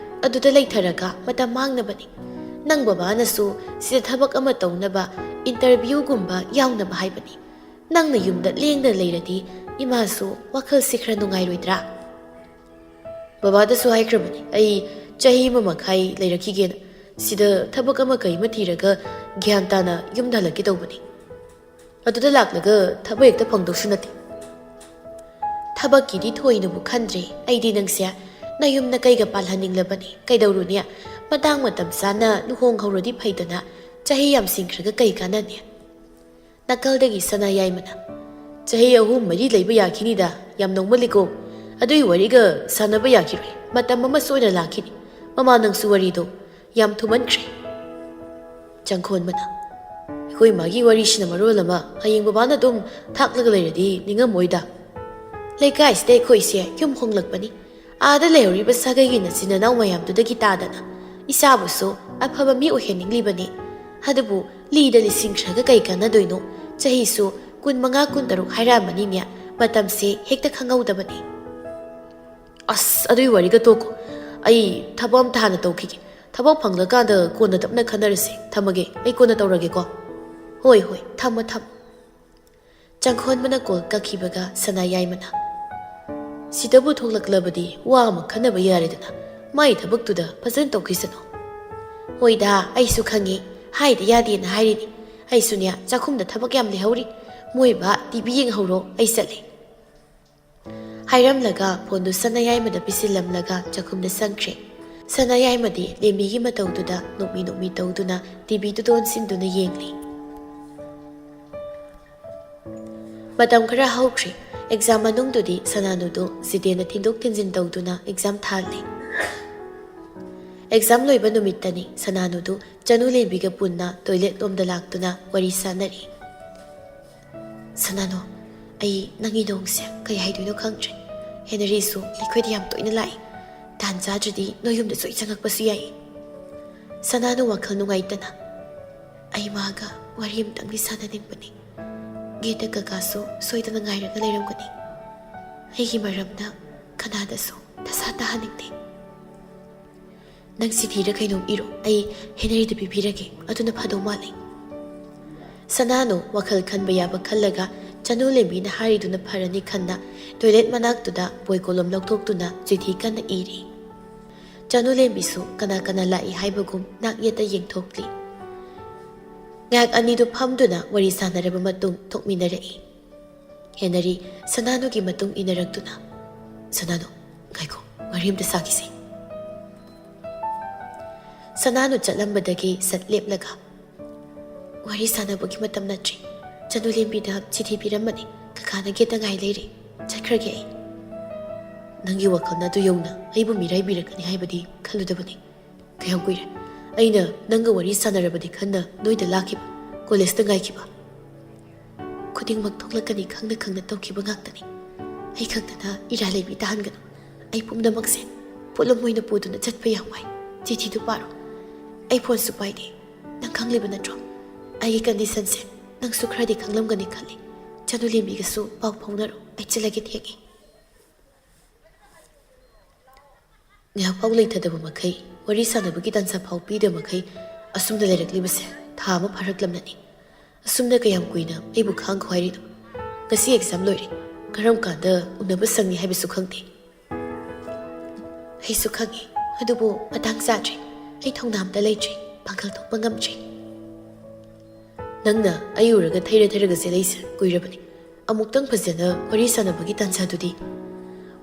ꯑꯗꯨꯗ ꯂꯩꯊꯔꯒ ꯃꯇꯝ ꯃꯥꯡꯅꯕꯅꯤ꯫ ꯅꯪ ꯕꯕꯥꯅꯁꯨ ꯁꯤꯗ ꯊꯕꯛ ꯑꯃ ꯇꯧꯅꯕ, ꯏꯟꯇꯔꯚ꯭ꯌꯨꯒꯨꯝꯕ ꯌꯥꯎꯅꯕ ꯍꯥꯏꯕꯅꯤ꯫ ꯅꯪꯅ ꯌꯨꯝꯗ ꯂꯦꯡꯗꯅ ꯂꯩꯔꯗꯤ ꯏꯃꯥꯁꯨ ꯋꯥꯈꯜꯁꯤ ꯈꯔ ꯅꯨꯡꯉꯥꯏꯔꯣꯏꯗ꯭ꯔꯥ?" ꯕꯕꯥꯗꯁꯨ ꯍꯥꯏꯈ꯭ꯔꯕꯅꯤ, ꯑꯩ ꯆꯍꯤ ꯑꯃ ꯃꯈꯥꯏ ꯂꯩꯔꯛꯈꯤꯒꯦꯅ꯫ ꯁꯤꯗ ꯊꯕꯛ ꯑꯃ ꯀꯩ ꯑꯃ ꯊꯤꯔꯒ ꯒ꯭ꯌꯥꯟ ꯇꯥꯅ ꯌꯨꯝꯗ ꯍꯜꯂꯛꯀꯦ ꯇꯧꯕꯅꯤ꯫ ꯑꯗꯨꯗ ꯂꯥꯛꯂꯒ ꯊꯕꯛ ꯍꯦꯛꯇ ꯐꯪꯗꯧꯁꯨ ꯅꯠꯇꯦ꯫ ꯊꯕꯛꯀꯤꯗꯤ ꯊꯣꯏꯅꯕꯨ ꯈꯟꯗ꯭ꯔꯦ꯫ ꯑꯩꯗꯤ ꯅꯪꯁꯦ ꯅꯌꯨꯝ ꯅꯀꯩꯒ ꯄꯥꯜꯍꯟꯅꯤꯡꯂꯕꯅꯤ꯫ ꯀꯩꯗꯧꯔꯨꯅꯤ? ꯃꯇꯥꯡ ꯃꯇꯝ ꯆꯥꯅ ꯂꯨꯍꯣꯡꯍꯧꯔꯗꯤ ꯐꯩꯗꯅ꯫ ꯆꯍꯤ ꯌꯥꯝꯁꯤꯟꯈ꯭ꯔꯒ ꯀꯩ ꯀꯥꯟꯅꯅꯤ? ꯅꯥꯀꯜꯗꯒꯤ ꯁꯅꯥ ꯌꯥꯏꯃꯅ, "ꯆꯍꯤ ꯑꯍꯨꯝ ꯃꯔꯤ ꯂꯩꯕ ꯌꯥꯈꯤꯅꯤꯗ, ꯌꯥꯝ ꯅꯧꯃꯜꯂꯤꯀꯣ꯫ ꯑꯗꯨꯒꯤ ꯋꯥꯔꯤꯒ ꯁꯥꯟꯅꯕ ꯌꯥꯈꯤꯔꯣꯏ꯫ ꯃꯇꯝ ꯑꯃ ꯁꯣꯏꯅ ꯂꯥꯛꯈꯤꯅꯤ꯫ ꯃꯃꯥ, ꯅꯪꯁꯨ ꯋꯥꯔꯤꯗꯣ ꯌꯥꯝ ꯊꯨꯃꯟꯈ꯭ꯔꯦ꯫" ꯆꯪꯈꯣꯟꯕꯅ, "ꯑꯩꯈꯣꯏ ꯃꯥꯒꯤ ꯋꯥꯔꯤꯁꯤꯅ ꯃꯔꯣꯜ ꯑꯃ ꯍꯌꯦꯡ ꯕꯕꯥꯅ ꯑꯗꯨꯝ ꯊꯥꯛꯂꯒ ꯂꯩꯔꯗꯤ ꯅꯤꯡꯉꯝꯃꯣꯏꯗ꯫ ꯂꯩꯀꯥꯏꯁꯤꯗ ꯑꯩꯈꯣꯏꯁꯦ ꯌꯨꯝ ꯍꯣꯡꯂꯛꯄꯅꯤ꯫ ꯑꯥꯗ ꯂꯩꯍꯧꯔꯤꯕ ꯁꯥꯒꯩꯒꯤ ꯅꯆꯤꯟ ꯅꯅꯥꯎ ꯃꯌꯥꯝꯗꯨꯗꯒꯤ ꯇꯥꯗꯅ ꯏꯆꯥꯕꯨꯁꯨ ꯑꯐꯕ ꯃꯤ ꯑꯣꯏꯍꯟꯅꯤꯡꯂꯤꯕꯅꯤ꯫ ꯑꯗꯨꯕꯨ ꯂꯤꯗ ꯂꯤꯁꯤꯡꯈ꯭ꯔꯒ ꯀꯩ ꯀꯥꯟꯅꯗꯣꯏꯅꯣ? ꯆꯍꯤꯁꯨ ꯀꯨꯟꯃꯉꯥ, ꯀꯨꯟꯇꯔꯨꯛ ꯍꯥꯏꯔꯛꯑꯃꯅꯤꯅꯦ꯫ ꯃꯇꯝꯁꯦ ꯍꯦꯛꯇ ꯈꯪꯍꯧꯗꯕꯅꯤ꯫" "ꯑꯁ, ꯑꯗꯨꯒꯤ ꯋꯥꯔꯤꯒ ꯇꯣꯛꯈꯣ꯫ ꯑꯩ ꯊꯕꯛ ꯑꯝꯇ ꯍꯥꯟꯅ ꯇꯧꯈꯤꯒꯦ꯫ ꯊꯕꯛ ꯐꯪꯂꯀꯥꯟꯗ ꯀꯣꯟꯅ ꯇꯞꯅ ꯈꯟꯅꯔꯁꯦ꯫ ꯊꯝꯃꯒꯦ꯫ ꯑꯩ ꯀꯣꯟꯅ ꯇꯧꯔꯒꯦꯀꯣ꯫" "ꯍꯣꯏ, ꯍꯣꯏ, ꯊꯝꯃꯣ, ꯊꯝꯃꯣ꯫" ꯆꯪꯈꯣꯟꯕꯅ ꯀꯣꯜ ꯀꯛꯈꯤꯕꯒ ꯁꯅꯥ ꯌꯥꯏꯃꯅ, "ꯁꯤꯗꯕꯨ ꯊꯣꯛꯂꯛꯂꯕꯗꯤ ꯋꯥ ꯑꯃ ꯈꯟꯅꯕ ꯌꯥꯔꯦꯗꯅ꯫ ꯃꯥꯏ ꯊꯕꯛꯇꯨꯗ ꯐꯖꯅ ꯇꯧꯈꯤꯁꯅꯨ꯫" "ꯍꯣꯏꯗ, ꯑꯩꯁꯨ ꯈꯪꯉꯤ꯫ ꯍꯥꯏꯗ ꯌꯥꯗꯦꯅ ꯍꯥꯏꯔꯤꯅꯤ꯫ ꯑꯩꯁꯨꯅꯦ, ꯆꯥꯛꯈꯨꯝꯗ ꯊꯕꯛ ꯌꯥꯝ ꯂꯩꯍꯧꯔꯤ꯫ ꯃꯣꯏꯕ ꯇꯤ ꯚꯤ ꯌꯦꯡꯍꯧꯔꯣ, ꯑꯩ ꯆꯠꯂꯦ꯫" ꯍꯥꯏꯔꯝꯂꯒ ꯐꯣꯟꯗꯨ ꯁꯅꯥ ꯌꯥꯏꯃꯗ ꯄꯤꯁꯤꯜꯂꯝꯂꯒ ꯆꯥꯛꯈꯨꯝꯗ ꯆꯪꯈ꯭ꯔꯦ꯫ ꯁꯅꯥ ꯌꯥꯏꯃꯗꯤ ꯂꯦꯝꯕꯤꯒꯤ ꯃꯇꯧꯗꯨꯗ ꯅꯣꯛꯃꯤ ꯅꯣꯛꯃꯤ ꯇꯧꯗꯨꯅ ꯇꯤ ꯚꯤꯗꯨꯗ ꯑꯣꯟꯁꯤꯟꯗꯨꯅ ꯌꯦꯡꯂꯤ꯫ ꯃꯇꯝ ꯈꯔ ꯍꯧꯈ꯭ꯔꯦ꯫ ꯑꯦꯛꯖꯥꯝ ꯃꯅꯨꯡꯗꯨꯗꯤ ꯁꯅꯥꯅꯨꯗꯨ ꯖꯤꯇꯦꯟꯅ ꯊꯤꯟꯗꯣꯛ ꯊꯤꯟꯖꯤꯟ ꯇꯧꯗꯨꯅ ꯑꯦꯛꯖꯥꯝ ꯊꯥꯍꯜꯂꯤ꯫ ꯑꯦꯛꯖꯥꯝ ꯂꯣꯏꯕ ꯅꯨꯃꯤꯠꯇꯅꯤ ꯁꯅꯥꯅꯨꯗꯨ ꯆꯅꯨ ꯂꯦꯝꯕꯤꯒ ꯄꯨꯟꯅ ꯇꯣꯏꯂꯦꯠ ꯂꯣꯝꯗ ꯂꯥꯛꯇꯨꯅ ꯋꯥꯔꯤ ꯁꯥꯟꯅꯔꯤ꯫ "ꯁꯅꯥꯅꯨ, ꯑꯩ ꯅꯪꯒꯤ ꯅꯣꯡꯁꯦ ꯀꯩ ꯍꯥꯏꯗꯣꯏꯅꯣ ꯈꯪꯗ꯭ꯔꯦ꯫ ꯍꯦꯅꯔꯤꯁꯨ ꯑꯩꯈꯣꯏꯗ ꯌꯥꯝ ꯇꯣꯏꯅ ꯂꯥꯛꯏ꯫ ꯇꯥꯟ ꯆꯥꯗ꯭ꯔꯗꯤ ꯅꯣꯏ ꯌꯨꯝꯗꯁꯨ ꯑꯩ ꯆꯪꯉꯛꯄꯁꯨ ꯌꯥꯏ꯫" ꯁꯅꯥꯅꯨ ꯋꯥꯈꯜ ꯅꯨꯡꯉꯥꯏꯇꯅ, "ꯑꯩ ꯃꯥꯒ ꯋꯥꯔꯤ ꯑꯃꯇꯪꯗꯤ ꯁꯥꯟꯅꯅꯤꯡꯕꯅꯤ꯫ ꯒꯦꯠꯇ ꯀꯀꯥꯁꯨ ꯁꯣꯏꯗꯅ ꯉꯥꯏꯔꯒ ꯂꯩꯔꯝꯒꯅꯤ꯫ ꯑꯩꯒꯤ ꯃꯔꯝꯗ ꯀꯅꯥꯗꯁꯨ ꯗꯁꯥ ꯇꯥꯍꯟꯅꯤꯡꯗꯦ꯫" "ꯅꯪ ꯆꯤꯊꯤꯔ ꯀꯩꯅꯣꯝ ꯏꯔꯣ, ꯑꯩ ꯍꯦꯅꯔꯤꯗ ꯄꯤꯕꯤꯔꯒꯦ, ꯑꯗꯨꯅ ꯐꯗꯧ ꯃꯥꯜꯂꯦ꯫" ꯁꯅꯥꯅꯨ ꯋꯥꯈꯜ ꯈꯟꯕ ꯌꯥꯕ ꯈꯜꯂꯒ ꯆꯅꯨ ꯂꯦꯝꯕꯤꯅ ꯍꯥꯏꯔꯤꯗꯨꯅ ꯐꯔꯅꯤ ꯈꯟꯅ ꯇꯣꯏꯂꯦꯠ ꯃꯅꯥꯛꯇꯨꯗ ꯕꯣꯏ ꯀꯣꯂꯣꯝ ꯂꯧꯊꯣꯛꯇꯨꯅ ꯆꯤꯊꯤ ꯀꯟꯅ ꯏꯔꯤ꯫ ꯆꯅꯨ ꯂꯦꯝꯕꯤꯁꯨ ꯀꯅꯥ ꯀꯅꯥ ꯂꯥꯛꯏ ꯍꯥꯏꯕꯒꯨꯝ ꯅꯥꯛ ꯌꯦꯠꯇ ꯌꯦꯡꯊꯣꯛꯂꯤ꯫ ꯉꯥꯏꯍꯥꯛ ꯑꯅꯤꯗꯨ ꯐꯝꯗꯨꯅ ꯋꯥꯔꯤ ꯁꯥꯟꯅꯔꯕ ꯃꯇꯨꯡ ꯊꯣꯛꯃꯤꯟꯅꯔꯛꯏ꯫ ꯍꯦꯅꯔꯤ ꯁꯅꯥꯅꯨꯒꯤ ꯃꯇꯨꯡ ꯏꯟꯅꯔꯛꯇꯨꯅ, "ꯁꯅꯥꯅꯨ, ꯉꯥꯏꯈꯣ, ꯋꯥꯔꯤ ꯑꯝꯇ ꯁꯥꯈꯤꯁꯦ꯫" ꯁꯅꯥꯅꯨ ꯆꯠꯂꯝꯕꯗꯒꯤ ꯁꯠ ꯂꯦꯞꯂꯒ, "ꯋꯥꯔꯤ ꯁꯥꯟꯅꯕꯒꯤ ꯃꯇꯝ ꯅꯠꯇ꯭ꯔꯤ꯫ ꯆꯅꯨ ꯂꯦꯝꯕꯤꯗ ꯆꯤꯊꯤ ꯄꯤꯔꯝꯕꯅꯤ꯫ ꯀꯀꯥꯅ ꯒꯦꯠꯇ ꯉꯥꯏ ꯂꯩꯔꯤ꯫ ꯆꯠꯈ꯭ꯔꯒꯦ ꯑꯩ꯫" "ꯅꯪꯒꯤ ꯋꯥꯈꯜꯅ ꯑꯗꯨ ꯌꯧꯅ ꯑꯩꯕꯨ ꯃꯤꯔꯥꯏꯕꯤꯔꯛꯀꯅꯤ ꯍꯥꯏꯕꯗꯤ ꯈꯜꯂꯨꯗꯕꯅꯤ꯫ ꯀꯌꯥꯝ ꯀꯨꯏꯔꯦ ꯑꯩꯅ ꯅꯪꯒ ꯋꯥꯔꯤ ꯁꯥꯟꯅꯔꯕꯗꯤ ꯈꯟꯅ ꯅꯣꯏꯗ ꯂꯥꯛꯈꯤꯕ, ꯀꯣꯂꯦꯖꯇ ꯉꯥꯏꯈꯤꯕ꯫ ꯈꯨꯗꯤꯡꯃꯛ ꯊꯣꯛꯂꯛꯀꯅꯤ ꯈꯪꯅ ꯈꯪꯅ ꯇꯧꯈꯤꯕ ꯉꯥꯛꯇꯅꯤ꯫ ꯑꯩ ꯈꯛꯇꯅ ꯏꯔꯥ ꯂꯩꯕꯤ ꯇꯥꯍꯟꯒꯅꯨ꯫ ꯑꯩ ꯄꯨꯝꯅꯃꯛꯁꯦ ꯄꯣꯠꯂꯨꯝ ꯑꯣꯏꯅ ꯄꯨꯗꯨꯅ ꯆꯠꯄ ꯌꯥꯝ ꯋꯥꯏ꯫ ꯆꯤꯊꯤꯗꯨ ꯄꯥꯔꯣ꯫ ꯑꯩ ꯐꯣꯟꯁꯨ ꯄꯥꯏꯗꯦ꯫ ꯅꯪ ꯈꯪꯂꯤꯕ ꯅꯠꯇ꯭ꯔꯣ? ꯑꯩꯒꯤ ꯀꯟꯗꯤꯁꯟꯁꯦ ꯅꯪꯁꯨ ꯈꯔꯗꯤ ꯈꯪꯂꯝꯒꯅꯤ ꯈꯜꯂꯤ꯫ ꯆꯅꯨ ꯂꯦꯝꯕꯤꯒꯁꯨ ꯄꯥꯎ ꯐꯥꯎꯅꯔꯣ꯫ ꯑꯩ ꯆꯠꯂꯒꯦ, ꯊꯦꯡꯉꯦ꯫" ꯉꯥꯏꯍꯥꯛ ꯐꯥꯎ ꯂꯩꯊꯗꯕ ꯃꯈꯩ, ꯋꯥꯔꯤ ꯁꯥꯟꯅꯕꯒꯤ ꯇꯥꯟꯖꯥ ꯐꯥꯎ ꯄꯤꯗꯕ ꯃꯈꯩ ꯑꯁꯨꯝꯅ ꯂꯩꯔꯛꯂꯤꯕꯁꯦ ꯊꯥ ꯑꯃ ꯐꯥꯔꯛꯂꯝꯂꯅꯤ꯫ ꯑꯁꯨꯝꯅ ꯀꯌꯥꯝ ꯀꯨꯏꯅ ꯑꯩꯕꯨ ꯈꯥꯡꯈꯣ ꯍꯥꯏꯔꯤꯅꯣ? ꯉꯁꯤ ꯑꯦꯛꯖꯥꯝ ꯂꯣꯏꯔꯦ꯫ ꯀꯔꯝ ꯀꯥꯟꯗ ꯎꯅꯕ ꯁꯪꯅꯤ ꯍꯥꯏꯕꯁꯨ ꯈꯪꯗꯦ꯫ ꯑꯩꯁꯨ ꯈꯪꯉꯤ, ꯑꯗꯨꯕꯨ ꯃꯇꯥꯡ ꯆꯥꯗ꯭ꯔꯤ꯫ ꯑꯩ ꯊꯧꯅꯥ ꯑꯝꯇ ꯂꯩꯇ꯭ꯔꯤ, ꯄꯥꯡꯒꯜ ꯊꯣꯛꯄ ꯉꯝꯗ꯭ꯔꯤ꯫ ꯅꯪꯅ ꯑꯩ ꯎꯔꯒ ꯊꯩꯔ ꯊꯩꯔꯒ ꯆꯦꯜꯂꯛꯏꯁꯦ ꯀꯨꯏꯔꯕꯅꯤ꯫ ꯑꯃꯨꯛꯇꯪ ꯐꯖꯅ ꯋꯥꯔꯤ ꯁꯥꯟꯅꯕꯒꯤ ꯇꯥꯟꯖꯥꯗꯨꯗꯤ꯫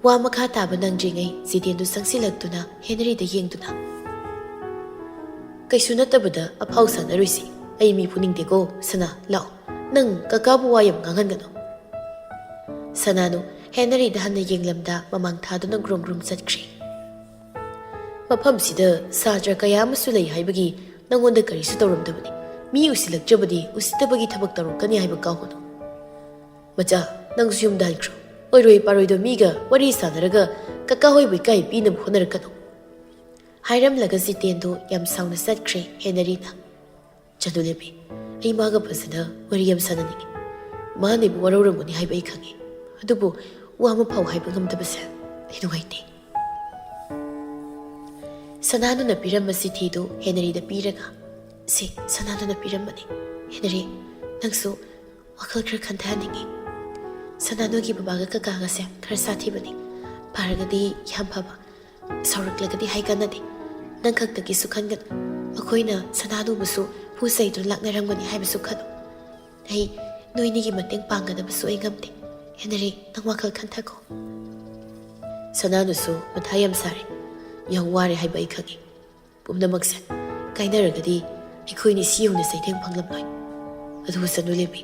ꯋꯥ ꯃꯈꯥ ꯇꯥꯕ ꯅꯪꯗ꯭ꯔꯤꯉꯩ ꯖꯤꯇꯦꯟꯗꯨ ꯆꯪꯁꯤꯜꯂꯛꯇꯨꯅ ꯍꯦꯅꯔꯤꯗ ꯌꯦꯡꯗꯨꯅ, "ꯀꯩꯁꯨ ꯅꯠꯇꯕꯗ ꯑꯐꯥꯎ ꯁꯥꯟꯅꯔꯣꯏꯁꯤ꯫ ꯑꯩ ꯃꯤ ꯐꯨꯅꯤꯡꯗꯦꯀꯣ, ꯁꯅꯥ, ꯂꯥꯛꯑꯣ꯫ ꯅꯪ ꯀꯀꯥꯕꯨ ꯋꯥ ꯌꯥꯝ ꯉꯥꯡꯍꯟꯒꯅꯨ꯫" ꯁꯅꯥꯅꯨ ꯍꯦꯅꯔꯤꯗ ꯍꯟꯅ ꯌꯦꯡꯂꯝꯗ ꯃꯃꯥꯡ ꯊꯥꯗꯨꯅ ꯒ꯭ꯔꯨꯝ ꯒ꯭ꯔꯨꯝ ꯆꯠꯈ꯭ꯔꯦ꯫ "ꯃꯐꯝꯁꯤꯗ ꯁꯥꯇ꯭ꯔ ꯀꯌꯥ ꯑꯃꯁꯨ ꯂꯩ ꯍꯥꯏꯕꯒꯤ ꯅꯪꯉꯣꯟꯗ ꯀꯔꯤꯁꯨ ꯇꯧꯔꯝꯗꯕꯅꯤ꯫ ꯃꯤ ꯎꯁꯤꯜꯂꯛꯇ꯭ꯔꯕꯗꯤ ꯎꯁꯤꯠꯇꯕꯒꯤ ꯊꯕꯛ ꯇꯧꯔꯛꯀꯅꯤ ꯍꯥꯏꯕ ꯀꯥꯎꯒꯅꯨ꯫ ꯃꯆꯥ, ꯅꯪꯁꯨ ꯌꯨꯝꯗ ꯍꯟꯈ꯭ꯔꯣ꯫ ꯑꯣꯏꯔꯣꯏ ꯄꯥꯔꯣꯏꯗꯣ ꯃꯤꯒ ꯋꯥꯔꯤ ꯁꯥꯟꯅꯔꯒ ꯀꯀꯥ ꯍꯣꯏꯕꯨ ꯏꯀꯥꯏ ꯄꯤꯅꯕ ꯍꯣꯠꯅꯔꯛꯀꯅꯨ꯫" ꯍꯥꯏꯔꯝꯂꯒ ꯖꯤꯇꯦꯟꯗꯨ ꯌꯥꯝ ꯁꯥꯎꯅ ꯆꯠꯈ꯭ꯔꯦ ꯍꯦꯅꯔꯤꯅ꯫ "ꯆꯅꯨ ꯂꯦꯝꯕꯤ, ꯑꯩ ꯃꯥꯒ ꯐꯖꯅ ꯋꯥꯔꯤ ꯌꯥꯝ ꯁꯥꯟꯅꯅꯤꯡꯉꯤ꯫ ꯃꯥꯅ ꯑꯩꯕꯨ ꯋꯥꯔꯧꯔꯝꯒꯅꯤ ꯍꯥꯏꯕ ꯑꯩ ꯈꯪꯉꯤ꯫ ꯑꯗꯨꯕꯨ ꯋꯥ ꯑꯃ ꯐꯥꯎ ꯍꯥꯏꯕ ꯉꯝꯗꯕꯁꯦ ꯑꯩ ꯅꯨꯡꯉꯥꯏꯇꯦ꯫" ꯁꯅꯥꯅꯨꯅ ꯄꯤꯔꯝꯕ ꯆꯤꯊꯤꯗꯨ ꯍꯦꯅꯔꯤꯗ ꯄꯤꯔꯒ, "ꯁꯤ ꯁꯅꯥꯅꯨꯅ ꯄꯤꯔꯝꯕꯅꯤ꯫ ꯍꯦꯅꯔꯤ, ꯅꯪꯁꯨ ꯋꯥꯈꯜ ꯈꯔ ꯈꯟꯊꯍꯟꯅꯤꯡꯉꯤ꯫ ꯁꯅꯥꯅꯨꯒꯤ ꯕꯕꯥꯒ ꯀꯀꯥꯒꯁꯦ ꯈꯔ ꯁꯥꯊꯤꯕꯅꯤ꯫ ꯐꯔꯒꯗꯤ ꯌꯥꯝ ꯐꯕ, ꯁꯥꯎꯔꯛꯂꯒꯗꯤ ꯍꯥꯏ ꯀꯥꯟꯅꯗꯦ꯫ ꯅꯪ ꯈꯛꯇꯒꯤꯁꯨ ꯈꯟꯒꯅꯨ꯫ ꯃꯈꯣꯏꯅ ꯁꯅꯥꯅꯨꯕꯨꯁꯨ ꯐꯨ ꯆꯩꯗꯨꯅ ꯂꯥꯛꯅꯔꯝꯒꯅꯤ ꯍꯥꯏꯕꯁꯨ ꯈꯜꯂꯨ꯫ ꯑꯩ ꯅꯣꯏꯅꯤꯒꯤ ꯃꯇꯦꯡ ꯄꯥꯡꯒꯗꯕꯁꯨ ꯑꯩ ꯉꯝꯗꯦ꯫ ꯍꯦꯅꯔꯤ, ꯅꯪ ꯋꯥꯈꯜ ꯈꯟꯊꯈꯣ꯫ ꯁꯅꯥꯅꯨꯁꯨ ꯃꯊꯥ ꯌꯥꯝ ꯁꯥꯔꯦ꯫ ꯌꯥꯝ ꯋꯥꯔꯦ ꯍꯥꯏꯕ ꯑꯩ ꯈꯪꯉꯤ꯫ ꯄꯨꯝꯅꯃꯛꯁꯦ ꯀꯥꯏꯅꯔꯒꯗꯤ ꯑꯩꯈꯣꯏꯅꯤ ꯁꯤ ꯌꯧꯅ ꯆꯩꯊꯦꯡ ꯐꯪꯂꯝꯂꯣꯏ꯫ ꯑꯗꯨꯕꯨ ꯆꯅꯨ ꯂꯦꯝꯕꯤ,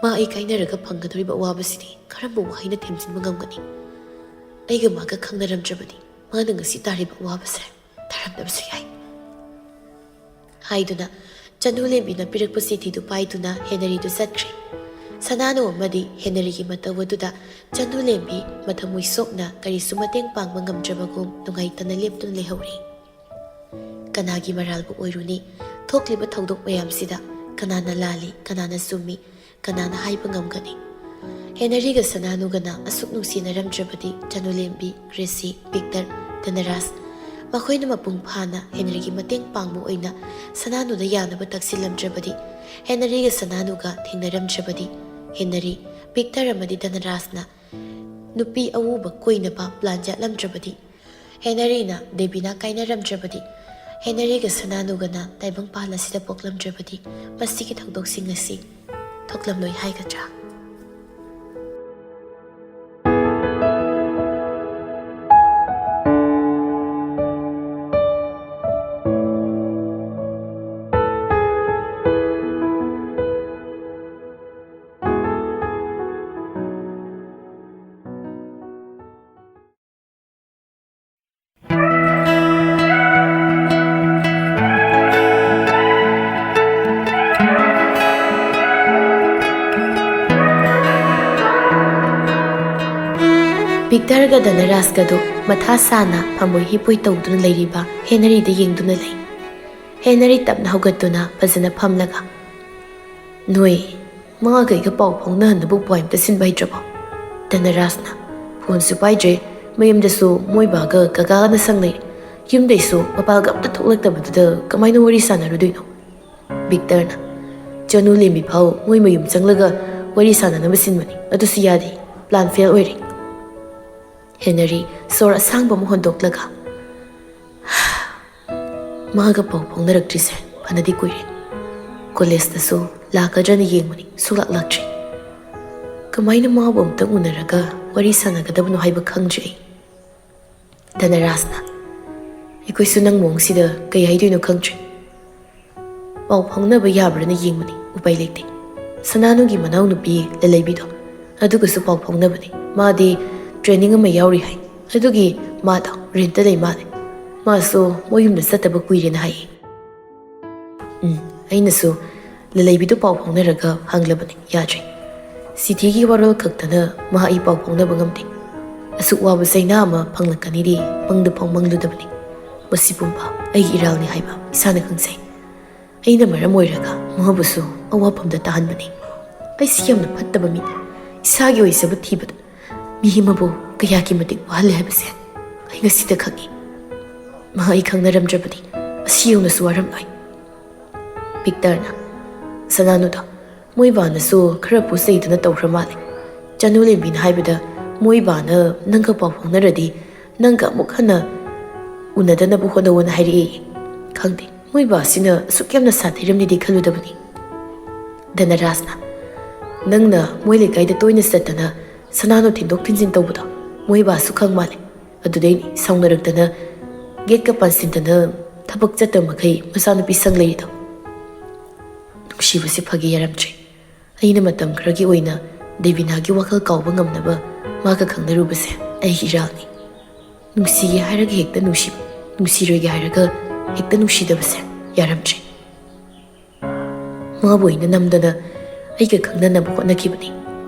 ꯃꯥ ꯑꯩ ꯀꯥꯏꯅꯔꯒ ꯐꯪꯒꯗꯧꯔꯤꯕ ꯑꯋꯥꯕꯁꯤꯗꯤ ꯀꯔꯝꯕ ꯋꯥꯍꯩꯅ ꯊꯦꯝꯖꯤꯟꯕ ꯉꯝꯒꯅꯤ? ꯑꯩꯒ ꯃꯥꯒ ꯈꯪꯅꯔꯝꯗ꯭ꯔꯕꯗꯤ ꯃꯥꯅ ꯉꯁꯤ ꯇꯥꯔꯤꯕ ꯑꯋꯥꯕꯁꯦ ꯇꯥꯔꯝꯗꯕꯁꯨ ꯌꯥꯏ꯫ ꯍꯥꯏꯗꯨꯅ ꯆꯅꯨ ꯂꯦꯝꯕꯤꯅ ꯄꯤꯔꯛꯄ ꯆꯤꯊꯤꯗꯨ ꯄꯥꯏꯗꯨꯅ ꯍꯦꯅꯔꯤꯗꯨ ꯆꯠꯈ꯭ꯔꯦ꯫ ꯁꯅꯥꯅꯨ ꯑꯃꯗꯤ ꯍꯦꯅꯔꯤꯒꯤ ꯃꯇꯧ ꯑꯗꯨꯗ ꯆꯅꯨ ꯂꯦꯝꯕꯤ ꯃꯊꯃꯣꯏ ꯁꯣꯛꯅ ꯀꯔꯤꯁꯨ ꯃꯇꯦꯡ ꯄꯥꯡꯕ ꯉꯝꯗ꯭ꯔꯕꯒꯨꯝ ꯅꯨꯡꯉꯥꯏꯇꯅ ꯂꯦꯞꯇꯨꯅ ꯂꯩꯍꯧꯔꯤ꯫ ꯀꯅꯥꯒꯤ ꯃꯔꯥꯜꯕꯨ ꯑꯣꯏꯔꯨꯅꯤ? ꯊꯣꯛꯂꯤꯕ ꯊꯧꯗꯣꯛ ꯃꯌꯥꯝꯁꯤꯗ ꯀꯅꯥꯅ ꯂꯥꯜꯂꯤ, ꯀꯅꯥꯅ ꯆꯨꯝꯃꯤ, ꯀꯅꯥꯅ ꯍꯥꯏꯕ ꯉꯝꯒꯅꯤ? ꯍꯦꯅꯔꯤꯒ ꯁꯅꯥꯅꯨꯒꯅ ꯑꯁꯨꯛ ꯅꯨꯡꯁꯤꯅꯔꯝꯗ꯭ꯔꯕꯗꯤ ꯆꯅꯨꯂꯦꯝꯕꯤ, ꯒ꯭ꯔꯦꯁꯤ, ꯚꯤꯛꯇꯔ, ꯙꯅꯔꯥꯖ ꯃꯈꯣꯏꯅ ꯃꯄꯨꯡ ꯐꯥꯅ ꯍꯦꯅꯔꯤꯒꯤ ꯃꯇꯦꯡ ꯄꯥꯡꯕ ꯑꯣꯏꯅ ꯁꯅꯥꯅꯨꯗ ꯌꯥꯅꯕ ꯇꯛꯁꯤꯜꯂꯝꯗ꯭ꯔꯕꯗꯤ, ꯍꯦꯅꯔꯤꯒ ꯁꯅꯥꯅꯨꯒ ꯊꯦꯡꯅꯔꯝꯗ꯭ꯔꯕꯗꯤ, ꯍꯦꯅꯔꯤ, ꯚꯤꯛꯇꯔ ꯑꯃꯗꯤ ꯙꯅꯔꯥꯖꯅ ꯅꯨꯄꯤ ꯑꯎꯕ ꯀꯣꯏꯅꯕ ꯄ꯭ꯂꯥꯟ ꯌꯥꯠꯂꯝꯗ꯭ꯔꯕꯗꯤ, ꯍꯦꯅꯔꯤꯅ ꯗꯦꯕꯤꯅꯥ ꯀꯥꯏꯅꯔꯝꯗ꯭ꯔꯕꯗꯤ, ꯍꯦꯅꯔꯤꯒ ꯁꯅꯥꯅꯨꯒꯅ ꯇꯥꯏꯕꯪꯄꯥꯟ ꯑꯁꯤꯗ ꯄꯣꯛꯂꯝꯗ꯭ꯔꯕꯗꯤ ꯃꯁꯤꯒꯤ ꯊꯧꯗꯣꯛꯁꯤꯡ ꯑꯁꯤ ꯊꯣꯛꯂꯝꯂꯣꯏ ꯍꯥꯏꯒꯗ꯭ꯔꯥ? ꯚꯤꯛꯇꯔꯒ ꯙꯅꯔꯥꯖꯀꯗꯨ ꯃꯊꯥ ꯁꯥꯅ ꯐꯝꯕꯣꯏ ꯍꯤꯞꯄꯣꯏ ꯇꯧꯗꯨꯅ ꯂꯩꯔꯤꯕ ꯍꯦꯅꯔꯤꯗ ꯌꯦꯡꯗꯨꯅ ꯂꯩ꯫ ꯍꯦꯅꯔꯤ ꯇꯞꯅ ꯍꯧꯒꯠꯇꯨꯅ ꯐꯖꯅ ꯐꯝꯂꯒ, "ꯅꯣꯏ ꯃꯥꯒ ꯑꯩꯒ ꯄꯥꯎ ꯐꯥꯎꯅꯍꯟꯅꯕ ꯎꯄꯥꯏ ꯑꯝꯇ ꯁꯤꯟꯕ ꯍꯩꯇ꯭ꯔꯕꯣ?" ꯙꯅꯔꯥꯖꯅ, "ꯐꯣꯟꯁꯨ ꯄꯥꯏꯗ꯭ꯔꯦ, ꯃꯌꯨꯝꯗꯁꯨ ꯃꯣꯏ ꯕꯥꯒ ꯀꯀꯥꯒꯅ ꯁꯪꯅꯩ, ꯌꯨꯝꯗꯩꯁꯨ ꯃꯄꯥꯜꯒ ꯑꯝꯇ ꯊꯣꯛꯂꯛꯇꯕꯗꯨꯗ ꯀꯃꯥꯏꯅ ꯋꯥꯔꯤ ꯁꯥꯟꯅꯔꯨꯗꯣꯏꯅꯣ?" ꯚꯤꯛꯇꯔꯅ, ꯆꯅꯨ ꯂꯦꯝꯕꯤ ꯐꯥꯎ ꯃꯣꯏ ꯃꯌꯨꯝ ꯆꯪꯂꯒ ꯋꯥꯔꯤ ꯁꯥꯟꯅꯅꯕ ꯁꯤꯟꯕꯅꯤ꯫ ꯑꯗꯨꯁꯨ ꯌꯥꯗꯦ꯫ ꯄ꯭ꯂꯥꯟ ꯐꯦꯜ ꯑꯣꯏꯔꯦ꯫ ꯍꯦꯅꯔꯤ ꯁꯣꯔ ꯑꯁꯥꯡꯕ ꯑꯃ ꯍꯣꯟꯗꯣꯛꯂꯒ, ꯃꯥꯒ ꯄꯥꯎ ꯐꯥꯎꯅꯔꯛꯇ꯭ꯔꯤꯁꯦ ꯐꯅꯗꯤ ꯀꯨꯏꯔꯦ꯫ ꯀꯣꯂꯦꯖꯇꯁꯨ ꯂꯥꯛꯀꯗ꯭ꯔꯅ ꯌꯦꯡꯕꯅꯤ, ꯁꯨꯡꯂꯥꯛ ꯂꯥꯛꯇ꯭ꯔꯤ꯫ ꯀꯃꯥꯏꯅ ꯃꯥꯕꯨ ꯑꯃꯨꯛꯇꯪ ꯎꯅꯔꯒ ꯋꯥꯔꯤ ꯁꯥꯟꯅꯒꯗꯕꯅꯣ ꯍꯥꯏꯕ ꯈꯪꯗ꯭ꯔꯦ ꯑꯩ꯫ ꯙꯅꯔꯥꯖꯅ, ꯑꯩꯈꯣꯏꯁꯨ ꯅꯪ ꯃꯑꯣꯡꯁꯤꯗ ꯀꯩ ꯍꯥꯏꯗꯣꯏꯅꯣ ꯈꯪꯗ꯭ꯔꯦ꯫ ꯄꯥꯎ ꯐꯥꯎꯅꯕ ꯌꯥꯕ꯭ꯔꯥꯅ ꯌꯦꯡꯕꯅꯤ, ꯎꯄꯥꯏ ꯂꯩꯇꯦ꯫ ꯁꯅꯥꯅꯨꯒꯤ ꯃꯅꯥꯎꯅꯨꯄꯤ ꯂꯂꯩꯕꯤꯗꯣ, ꯑꯗꯨꯒꯁꯨ ꯄꯥꯎ ꯐꯥꯎꯅꯕꯅꯤ꯫ ꯃꯥꯗꯤ ꯇ꯭ꯔꯦꯅꯤꯡ ꯑꯃ ꯌꯥꯎꯔꯤ ꯍꯥꯏ꯫ ꯑꯗꯨꯒꯤ ꯃꯥꯗꯣ ꯔꯦꯟꯇ ꯂꯩ ꯃꯥꯜꯂꯦ꯫ ꯃꯥꯁꯨ ꯃꯣꯏ ꯌꯨꯝꯗ ꯆꯠꯇꯕ ꯀꯨꯏꯔꯦꯅ ꯍꯥꯏꯌꯦ꯫ ꯎꯝ, ꯑꯩꯅꯁꯨ ꯂꯂꯩꯕꯤꯗꯨ ꯄꯥꯎ ꯐꯥꯎꯅꯔꯒ ꯍꯪꯂꯕꯅꯤ, ꯌꯥꯗ꯭ꯔꯦ꯫ ꯁꯤꯇꯤꯒꯤ ꯋꯥꯔꯣꯜ ꯈꯛꯇꯅ ꯃꯍꯥꯛ ꯑꯩ ꯄꯥꯎ ꯐꯥꯎꯅꯕ ꯉꯝꯗꯦ꯫ ꯑꯁꯨꯛ ꯋꯥꯕ ꯆꯩꯅꯥ ꯑꯃ ꯐꯪꯂꯛꯀꯅꯤꯗꯤ ꯃꯪꯗ ꯐꯥꯎ ꯃꯪꯂꯨꯗꯕꯅꯤ꯫ ꯃꯁꯤ ꯄꯨꯝꯕ ꯑꯩꯒꯤ ꯏꯔꯥꯜꯅꯤ ꯍꯥꯏꯕ ꯏꯁꯥꯅ ꯈꯪꯖꯩ꯫ ꯑꯩꯅ ꯃꯔꯝ ꯑꯣꯏꯔꯒ ꯃꯍꯥꯛꯄꯨꯁꯨ ꯑꯋꯥꯐꯝꯗ ꯇꯥꯍꯟꯕꯅꯤ꯫ ꯑꯩꯁꯤ ꯌꯥꯝꯅ ꯐꯠꯇꯕ ꯃꯤꯅꯤ꯫ ꯏꯁꯥꯒꯤ ꯑꯣꯏꯖꯕ ꯊꯤꯕꯗ ꯃꯤ ꯑꯃꯕꯨ ꯀꯌꯥꯒꯤ ꯃꯇꯤꯛ ꯋꯥꯍꯜꯂꯦ ꯍꯥꯏꯕꯁꯦ ꯑꯩ ꯉꯁꯤꯗ ꯈꯪꯉꯤ꯫ ꯃꯍꯥꯛ ꯑꯩ ꯈꯪꯅꯔꯝꯗ꯭ꯔꯕꯗꯤ ꯑꯁꯤ ꯌꯧꯅꯁꯨ ꯋꯥꯔꯝꯂꯣꯏ꯫ ꯚꯤꯛꯇꯔꯅ, ꯁꯅꯥꯅꯨꯗꯣ ꯃꯣꯏ ꯕꯥꯅꯁꯨ ꯈꯔ ꯄꯨꯆꯩꯗꯅ ꯇꯧꯈ꯭ꯔ ꯃꯥꯜꯂꯦ꯫ ꯆꯅꯨ ꯂꯦꯝꯕꯤꯅ ꯍꯥꯏꯕꯗ ꯃꯣꯏ ꯕꯥꯅ ꯅꯪꯒ ꯄꯥꯎ ꯐꯥꯎꯅꯔꯗꯤ ꯅꯪꯒ ꯑꯃꯨꯛ ꯍꯟꯅ ꯎꯅꯗꯅꯕ ꯍꯣꯠꯅꯧꯑꯣꯅ ꯍꯥꯏꯔꯛꯑꯦ꯫ ꯈꯪꯗꯦ, ꯃꯣꯏ ꯕꯥꯁꯤꯅ ꯑꯁꯨꯛ ꯌꯥꯝꯅ ꯁꯥꯊꯤꯔꯝꯅꯤꯗꯤ ꯈꯜꯂꯨꯗꯕꯅꯤ꯫ ꯙꯅꯔꯥꯖꯅ, ꯅꯪꯅ ꯃꯣꯏ ꯂꯩꯀꯥꯏꯗ ꯇꯣꯏꯅ ꯆꯠꯇꯅ ꯁꯅꯥꯅꯨ ꯊꯤꯟꯗꯣꯛ ꯊꯤꯟꯖꯤꯟ ꯇꯧꯕꯗꯣ ꯃꯣꯏ ꯕꯥꯁꯨ ꯈꯪ ꯃꯥꯜꯂꯦ꯫ ꯑꯗꯨꯗꯩꯅꯤ ꯁꯥꯎꯅꯔꯛꯇꯅ ꯒꯦꯠꯀ ꯄꯥꯟꯁꯤꯟꯗꯅ ꯊꯕꯛ ꯆꯠꯇꯕ ꯃꯈꯩ ꯃꯆꯥꯅꯨꯄꯤ ꯁꯪ ꯂꯩꯔꯤꯗꯣ꯫ ꯅꯨꯡꯁꯤꯕꯁꯦ ꯐꯒꯦ ꯌꯥꯔꯝꯗ꯭ꯔꯦ꯫ ꯑꯩꯅ ꯃꯇꯝ ꯈꯔꯒꯤ ꯑꯣꯏꯅ ꯗꯦꯕꯤꯅꯥꯒꯤ ꯋꯥꯈꯜ ꯀꯥꯎꯕ ꯉꯝꯅꯕ ꯃꯥꯒ ꯈꯪꯅꯔꯨꯕꯁꯦ ꯑꯩꯒꯤ ꯏꯔꯥꯜꯅꯤ꯫ ꯅꯨꯡꯁꯤꯒꯦ ꯍꯥꯏꯔꯒ ꯍꯦꯛꯇ ꯅꯨꯡꯁꯤꯕ, ꯅꯨꯡꯁꯤꯔꯣꯏꯒꯦ ꯍꯥꯏꯔꯒ ꯍꯦꯛꯇ ꯅꯨꯡꯁꯤꯗꯕꯁꯦ ꯌꯥꯔꯝꯗ꯭ꯔꯦ꯫ ꯃꯥꯕꯨ ꯑꯩꯅ ꯅꯝꯗꯅ ꯑꯩꯒ ꯈꯪꯅꯅꯕ ꯍꯣꯠꯅꯈꯤꯕꯅꯤ꯫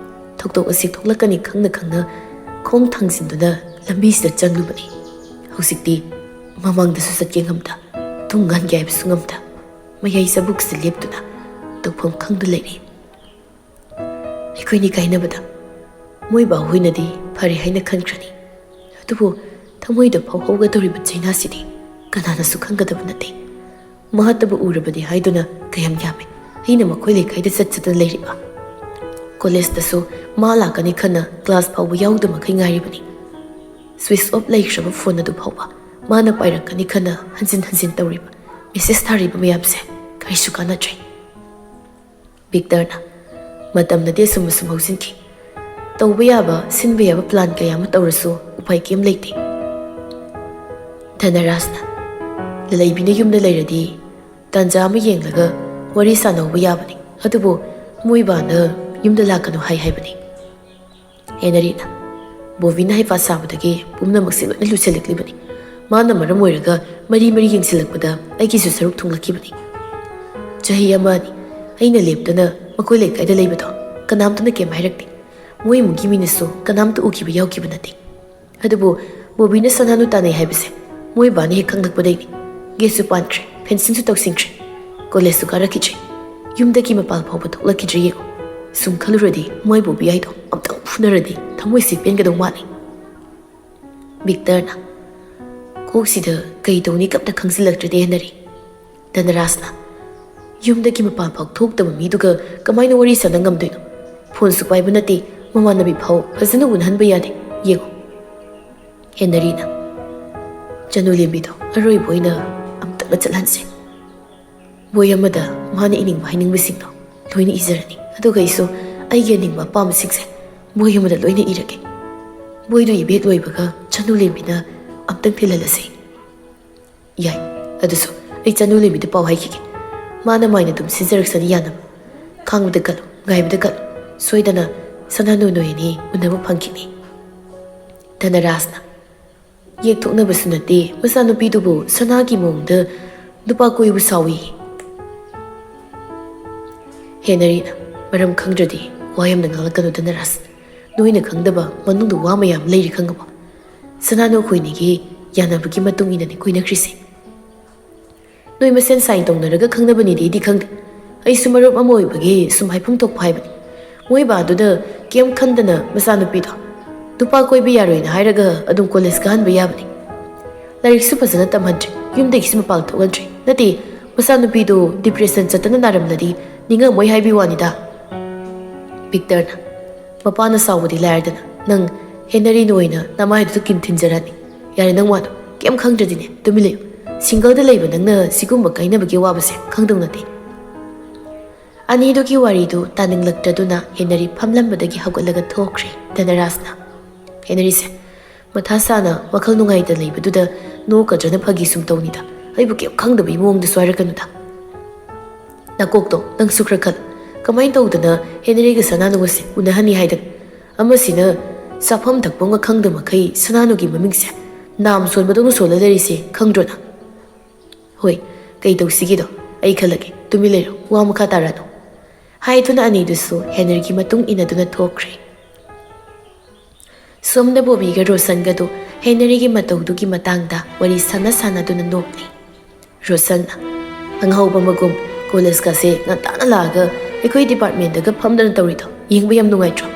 ꯊꯧꯗꯣꯛ ꯑꯁꯤ ꯊꯣꯛꯂꯛꯀꯅꯤ ꯈꯪꯅ ꯈꯪꯅ ꯈꯣꯡ ꯊꯥꯡꯖꯤꯟꯗꯨꯅ ꯂꯝꯕꯤꯁꯤꯗ ꯆꯪꯂꯨꯕꯅꯤ꯫ ꯍꯧꯖꯤꯛꯇꯤ ꯃꯃꯥꯡꯗꯁꯨ ꯆꯠꯀꯦ ꯉꯝꯗ, ꯇꯨꯡ ꯍꯟꯒꯦ ꯍꯥꯏꯕꯁꯨ ꯉꯝꯗ, ꯃꯌꯥꯏ ꯆꯕꯨꯛꯁꯤꯗ ꯂꯦꯞꯇꯨꯅ ꯇꯧꯐꯝ ꯈꯪꯗ ꯂꯩꯔꯤ꯫ ꯑꯩꯈꯣꯏꯅꯤ ꯀꯥꯏꯅꯕꯗ ꯃꯣꯏ ꯕꯥꯍꯣꯏꯅꯗꯤ ꯐꯔꯦ ꯍꯥꯏꯅ ꯈꯟꯈ꯭ꯔꯅꯤ, ꯑꯗꯨꯕꯨ ꯊꯃꯣꯏꯗ ꯐꯥꯎꯍꯧꯒꯗꯧꯔꯤꯕ ꯆꯩꯅꯥꯁꯤꯗꯤ ꯀꯅꯥꯅꯁꯨ ꯈꯪꯒꯗꯕ ꯅꯠꯇꯦ꯫ ꯃꯍꯥꯛꯇꯕꯨ ꯎꯔꯕꯗꯤ ꯍꯥꯏꯗꯨꯅ ꯀꯌꯥꯝ ꯌꯥꯝꯃꯤ꯫ ꯑꯩꯅ ꯃꯈꯣꯏ ꯂꯩꯀꯥꯏꯗ ꯆꯠ ꯆꯠꯇꯅ ꯂꯩꯔꯤꯕ? ꯀꯣꯂꯦꯖꯇꯁꯨ ꯃꯥ ꯂꯥꯛꯀꯅꯤ ꯈꯟꯅ ꯀ꯭ꯂꯥꯁ ꯐꯥꯎꯕ ꯌꯥꯎꯗ ꯃꯈꯩ ꯉꯥꯏꯔꯤꯕꯅꯤ꯫ ꯁ꯭ꯋꯤꯆ ꯑꯣꯐ ꯂꯩꯈ꯭ꯔꯕ ꯐꯣꯟ ꯑꯗꯨ ꯐꯥꯎꯕ ꯃꯥꯅ ꯄꯥꯏꯔꯛꯀꯅꯤ ꯈꯟꯅ ꯍꯟꯖꯤꯟ ꯍꯟꯖꯤꯟ ꯇꯧꯔꯤꯕ, ꯃꯦꯁꯦꯖ ꯊꯥꯔꯤꯕ ꯃꯌꯥꯝꯁꯦ ꯀꯔꯤꯁꯨ ꯀꯥꯟꯅꯗ꯭ꯔꯦ꯫ ꯚꯤꯛꯇꯔꯅ, ꯃꯇꯝꯅꯗꯤ ꯑꯁꯨꯝ ꯑꯁꯨꯝ ꯍꯧꯖꯤꯟꯈꯤ꯫ ꯇꯧꯕ ꯌꯥꯕ, ꯁꯤꯟꯕ ꯌꯥꯕ ꯄ꯭ꯂꯥꯟ ꯀꯌꯥ ꯑꯃ ꯇꯧꯔꯁꯨ ꯎꯄꯥꯏ ꯀꯩꯝ ꯂꯩꯇꯦ꯫ ꯙꯅꯔꯥꯖꯅ, ꯂꯂꯩꯕꯤꯅ ꯌꯨꯝꯗ ꯂꯩꯔꯗꯤ ꯇꯥꯟꯖꯥ ꯑꯃ ꯌꯦꯡꯂꯒ ꯋꯥꯔꯤ ꯁꯥꯟꯅꯍꯧꯕ ꯌꯥꯕꯅꯤ꯫ ꯑꯗꯨꯕꯨ ꯃꯣꯏ ꯕꯥꯅ ꯌꯨꯝꯗ ꯂꯥꯛꯀꯅꯨ ꯍꯥꯏ ꯍꯥꯏꯕꯅꯤ꯫ ꯍꯦꯅꯔꯤꯅ, ꯕꯣꯕꯤꯅ ꯍꯩꯄꯥ ꯁꯥꯕꯗꯒꯤ ꯄꯨꯝꯅꯃꯛꯁꯦ ꯂꯣꯏꯅ ꯂꯨꯁꯜꯂꯛꯂꯤꯕꯅꯤ꯫ ꯃꯥꯅ ꯃꯔꯝ ꯑꯣꯏꯔꯒ ꯃꯔꯤ ꯃꯔꯤ ꯌꯦꯡꯁꯤꯜꯂꯛꯄꯗ ꯑꯩꯒꯤꯁꯨ ꯁꯔꯨꯛ ꯊꯨꯡꯂꯛꯈꯤꯕꯅꯤ꯫ ꯆꯍꯤ ꯑꯃ ꯑꯅꯤ ꯑꯩꯅ ꯂꯦꯞꯇꯅ ꯃꯈꯣꯏ ꯂꯩꯀꯥꯏꯗ ꯂꯩꯕꯗꯣ ꯀꯅꯥꯝꯇꯅ ꯀꯩꯝ ꯍꯥꯏꯔꯛꯇꯦ꯫ ꯃꯣꯏ ꯏꯃꯨꯡꯒꯤ ꯃꯤꯅꯁꯨ ꯀꯅꯥꯝꯇ ꯎꯈꯤꯕ ꯌꯥꯎꯈꯤꯕ ꯅꯠꯇꯦ꯫ ꯑꯗꯨꯕꯨ ꯕꯣꯕꯤꯅ ꯁꯅꯥꯅꯨ ꯇꯥꯟꯅꯩ ꯍꯥꯏꯕꯁꯦ ꯃꯣꯏ ꯕꯥꯅ ꯍꯦꯛ ꯈꯪꯂꯛꯄꯗꯩꯅꯤ꯫ ꯒꯦꯠꯁꯨ ꯄꯥꯟꯈ꯭ꯔꯦ, ꯐꯦꯟꯁꯤꯡꯁꯨ ꯇꯧꯁꯤꯟꯈ꯭ꯔꯦ, ꯀꯣꯂꯦꯖꯁꯨ ꯀꯥꯔꯛꯈꯤꯗ꯭ꯔꯦ꯫ ꯌꯨꯝꯗꯒꯤ ꯃꯄꯥꯟ ꯐꯥꯎꯕ ꯊꯣꯛꯂꯛꯈꯤꯗ꯭ꯔꯦ ꯌꯦꯡꯉꯨ꯫ ꯁꯨꯝ ꯈꯜꯂꯨꯔꯗꯤ ꯃꯣꯏ ꯕꯣꯕꯤ ꯍꯥꯏꯗꯣ ꯑꯝꯇꯪ ꯐꯨꯅꯔꯗꯤ ꯊꯃꯣꯏꯁꯤ ꯄꯦꯟꯒꯗꯧ ꯃꯥꯜꯂꯤ꯫ ꯚꯤꯛꯇꯔꯅ, ꯀꯣꯛꯁꯤꯗ ꯀꯩ ꯇꯧꯅꯤ ꯀꯞꯇ ꯈꯪꯖꯤꯜꯂꯛꯇ꯭ꯔꯦꯗ ꯍꯦꯅꯔꯤ꯫ ꯙꯅꯔꯥꯖꯅ, ꯌꯨꯝꯗꯒꯤ ꯃꯄꯥꯟ ꯐꯥꯎ ꯊꯣꯛꯇꯕ ꯃꯤꯗꯨꯒ ꯀꯃꯥꯏꯅ ꯋꯥꯔꯤ ꯁꯥꯟꯅ ꯉꯝꯗꯣꯏꯅꯣ? ꯐꯣꯟꯁꯨ ꯄꯥꯏꯕ ꯅꯠꯇꯦ, ꯃꯃꯥꯟꯅꯕꯤ ꯐꯥꯎ ꯐꯖꯅ ꯎꯅꯍꯟꯕ ꯌꯥꯗꯦ꯫ ꯌꯦꯡꯉꯨ꯫ ꯍꯦꯅꯔꯤꯅ, ꯆꯅꯨ ꯂꯦꯝꯕꯤꯗꯣ ꯑꯔꯣꯏꯕ ꯑꯣꯏꯅ ꯑꯝꯇꯪꯒ ꯆꯠꯍꯟꯁꯦ꯫ ꯕꯣꯏ ꯑꯃꯗ ꯃꯥꯅ ꯏꯅꯤꯡꯕ ꯍꯥꯏꯅꯤꯡꯕꯁꯤꯡꯗꯣ ꯂꯣꯏꯅ ꯏꯖꯔꯅꯤ꯫ ꯑꯗꯨꯒ ꯑꯩꯁꯨ ꯑꯩꯒꯤ ꯑꯅꯤꯡꯕ ꯑꯄꯥꯝꯕꯁꯤꯡꯁꯦ ꯕꯣꯏ ꯑꯃꯗ ꯂꯣꯏꯅ ꯏꯔꯒꯦ꯫ ꯕꯣꯏꯗꯨ ꯏꯕ ꯍꯦꯛ ꯂꯣꯏꯕꯒ ꯆꯅꯨ ꯂꯦꯝꯕꯤꯅ ꯑꯝꯇꯪ ꯊꯤꯜꯍꯜꯂꯁꯤ꯫ ꯌꯥꯏ, ꯑꯗꯨꯁꯨ ꯑꯩ ꯆꯅꯨ ꯂꯦꯝꯕꯤꯗ ꯄꯥꯎ ꯍꯥꯏꯈꯤꯒꯦ꯫ ꯃꯥꯅ ꯃꯥꯏꯅ ꯑꯗꯨꯝ ꯁꯤꯟꯖꯔꯛꯁꯅꯤ ꯌꯥꯅꯕ꯫ ꯈꯥꯡꯕꯗ ꯀꯜꯂꯨ, ꯉꯥꯏꯕꯗ ꯀꯜꯂꯨ꯫ ꯁꯣꯏꯗꯅ ꯁꯅꯥꯅꯨ ꯅꯣꯏ ꯑꯅꯤ ꯎꯅꯕ ꯐꯪꯈꯤꯅꯤ꯫ ꯙꯅꯔꯥꯖꯅ, ꯌꯦꯛꯊꯣꯛꯅꯕꯁꯨ ꯅꯠꯇꯦ, ꯃꯆꯥꯅꯨꯄꯤꯗꯨꯕꯨ ꯁꯅꯥꯒꯤ ꯃꯑꯣꯡꯗ ꯅꯨꯄꯥ ꯀꯣꯏꯕ ꯁꯥꯎꯏ꯫ ꯍꯦꯅꯔꯤꯅ, ꯃꯔꯝ ꯈꯪꯗ꯭ꯔꯗꯤ ꯋꯥ ꯌꯥꯝꯅ ꯉꯥꯡꯂꯛꯀꯅꯨ ꯙꯅꯔꯥꯖ꯫ ꯅꯣꯏꯅ ꯈꯪꯗꯕ ꯃꯅꯨꯡꯗ ꯋꯥ ꯃꯌꯥꯝ ꯂꯩꯔꯤ ꯈꯪꯉꯕꯣ? ꯁꯅꯥꯅꯨ ꯑꯩꯈꯣꯏꯅꯤꯒꯤ ꯌꯥꯅꯕꯒꯤ ꯃꯇꯨꯡ ꯏꯟꯅꯅꯤ ꯀꯣꯏꯅꯈ꯭ꯔꯤꯁꯦ꯫ ꯅꯣꯏ ꯃꯁꯦꯟ ꯁꯥꯏꯟ ꯇꯧꯅꯔꯒ ꯈꯪꯅꯕꯅꯤꯗꯤ ꯑꯩꯗꯤ ꯈꯪꯗꯦ꯫ ꯑꯩꯁꯨ ꯃꯔꯨꯞ ꯑꯃ ꯑꯣꯏꯕꯒꯤ ꯁꯨꯝ ꯍꯥꯏꯐꯝ ꯊꯣꯛꯄ ꯍꯥꯏꯕꯅꯤ꯫ ꯃꯣꯏ ꯕꯥꯗꯨꯗ ꯀꯩꯝ ꯈꯟꯗꯅ ꯃꯆꯥꯅꯨꯄꯤꯗꯣ ꯅꯨꯄꯥ ꯀꯣꯏꯕ ꯌꯥꯔꯣꯏꯅ ꯍꯥꯏꯔꯒ ꯑꯗꯨꯝ ꯀꯣꯂꯦꯖ ꯀꯥꯍꯟꯕ ꯌꯥꯕꯅꯤ꯫ ꯂꯥꯏꯔꯤꯛꯁꯨ ꯐꯖꯅ ꯇꯝꯍꯟꯗ꯭ꯔꯦ, ꯌꯨꯝꯗꯒꯤꯁꯨ ꯃꯄꯥꯟ ꯊꯣꯛꯍꯟꯗ꯭ꯔꯦ꯫ ꯅꯠꯇꯦ, ꯃꯆꯥꯅꯨꯄꯤꯗꯣ ꯗꯤꯄ꯭ꯔꯦꯁꯟ ꯆꯠꯇꯅ ꯅꯥꯔꯝꯂꯗꯤ ꯅꯤꯡꯉꯝꯃꯣꯏ ꯍꯥꯏꯕꯤ ꯋꯥꯅꯤꯗ꯫ ꯚꯤꯛꯇꯔꯅ, ꯃꯄꯥꯅ ꯁꯥꯎꯕꯗꯤ ꯂꯥꯏꯔꯗꯅ, ꯅꯪ ꯍꯦꯅꯔꯤꯅ ꯑꯣꯏꯅ ꯅꯃꯥꯏꯗꯨꯗ ꯀꯤꯟ ꯊꯤꯟꯖꯔꯅꯤ꯫ ꯌꯥꯔꯦ, ꯅꯪ ꯋꯥꯗꯣ ꯀꯩꯝ ꯈꯪꯗ꯭ꯔꯗꯤꯅꯦ, ꯇꯨꯃꯤꯟ ꯂꯩꯌꯨ꯫ ꯁꯤꯡꯒꯜꯗ ꯂꯩꯕ ꯅꯪꯅ ꯁꯤꯒꯨꯝꯕ ꯀꯥꯏꯅꯕꯒꯤ ꯑꯋꯥꯕꯁꯦ ꯈꯪꯗꯧ ꯅꯠꯇꯦ꯫ ꯑꯅꯤꯗꯨꯒꯤ ꯋꯥꯔꯤꯗꯨ ꯇꯥꯅꯤꯡꯂꯛꯇ꯭ꯔꯗꯨꯅ ꯍꯦꯅꯔꯤ ꯐꯝꯂꯝꯕꯗꯒꯤ ꯍꯧꯒꯠꯂꯒ ꯊꯣꯛꯈ꯭ꯔꯦ꯫ ꯙꯅꯔꯥꯖꯅ, ꯍꯦꯅꯔꯤꯁꯦ ꯃꯊꯥ ꯁꯥꯅ ꯋꯥꯈꯜ ꯅꯨꯡꯉꯥꯏꯇ ꯂꯩꯕꯗꯨꯗ ꯅꯣꯛꯀꯗ꯭ꯔꯅ ꯐꯥꯒꯤ ꯁꯨꯝ ꯇꯧꯅꯤꯗ꯫ ꯑꯩꯕꯨ ꯀꯩꯝ ꯈꯪꯗꯕꯒꯤ ꯃꯑꯣꯡꯗꯁꯨ ꯍꯥꯏꯔꯛꯀꯅꯨꯗ꯫ ꯅꯀꯣꯛꯇꯣ ꯅꯪꯁꯨ ꯈꯔ ꯈꯜꯂꯨ꯫ ꯀꯃꯥꯏꯅ ꯇꯧꯗꯅ ꯍꯦꯅꯔꯤꯒ ꯁꯅꯥꯅꯨꯒꯁꯦ ꯎꯅꯍꯟꯅꯤ ꯍꯥꯏꯗꯅ? ꯑꯃꯁꯤꯅ ꯆꯥꯐꯝ ꯊꯛꯐꯝꯒ ꯈꯪꯗ ꯃꯈꯩ ꯁꯅꯥꯅꯨꯒꯤ ꯃꯃꯤꯡꯁꯦ ꯅꯥꯝ ꯁꯣꯟꯕꯗꯧꯅ ꯁꯣꯜꯂ ꯂꯩꯔꯤꯁꯦ ꯈꯪꯗ꯭ꯔꯣ ꯅꯪ? ꯍꯣꯏ, ꯀꯩ ꯇꯧꯁꯤꯒꯦꯗꯣ ꯑꯩ ꯈꯜꯂꯒꯦ꯫ ꯇꯨꯃꯤꯟ ꯂꯩꯔꯣ, ꯋꯥ ꯃꯈꯥ ꯇꯥꯔꯅꯨ꯫ ꯍꯥꯏꯗꯨꯅ ꯑꯅꯤꯗꯨꯁꯨ ꯍꯦꯅꯔꯤꯒꯤ ꯃꯇꯨꯡ ꯏꯟꯅꯗꯨꯅ ꯊꯣꯛꯈ꯭ꯔꯦ꯫ ꯁꯣꯝꯗ ꯕꯣꯕꯤꯒ ꯔꯣꯁꯟꯒꯗꯨ ꯍꯦꯅꯔꯤꯒꯤ ꯃꯇꯧꯗꯨꯒꯤ ꯃꯇꯥꯡꯗ ꯋꯥꯔꯤ ꯁꯥꯟꯅ ꯁꯥꯟꯅꯗꯨꯅ ꯅꯣꯛꯂꯤ꯫ ꯔꯣꯁꯟꯅ, "ꯈꯪꯍꯧꯕ ꯃꯒꯨꯝ ꯀꯣꯂꯦꯖꯀꯁꯦ ꯉꯟꯇꯥꯅ ꯂꯥꯛꯑꯒ ꯑꯩꯈꯣꯏ ꯗꯤꯄꯥꯔꯠꯃꯦꯟꯗꯒ ꯐꯝꯗꯅ ꯇꯧꯔꯤꯗꯣ ꯌꯦꯡꯕ ꯌꯥꯝ ꯅꯨꯡꯉꯥꯏꯇ꯭ꯔꯣ?"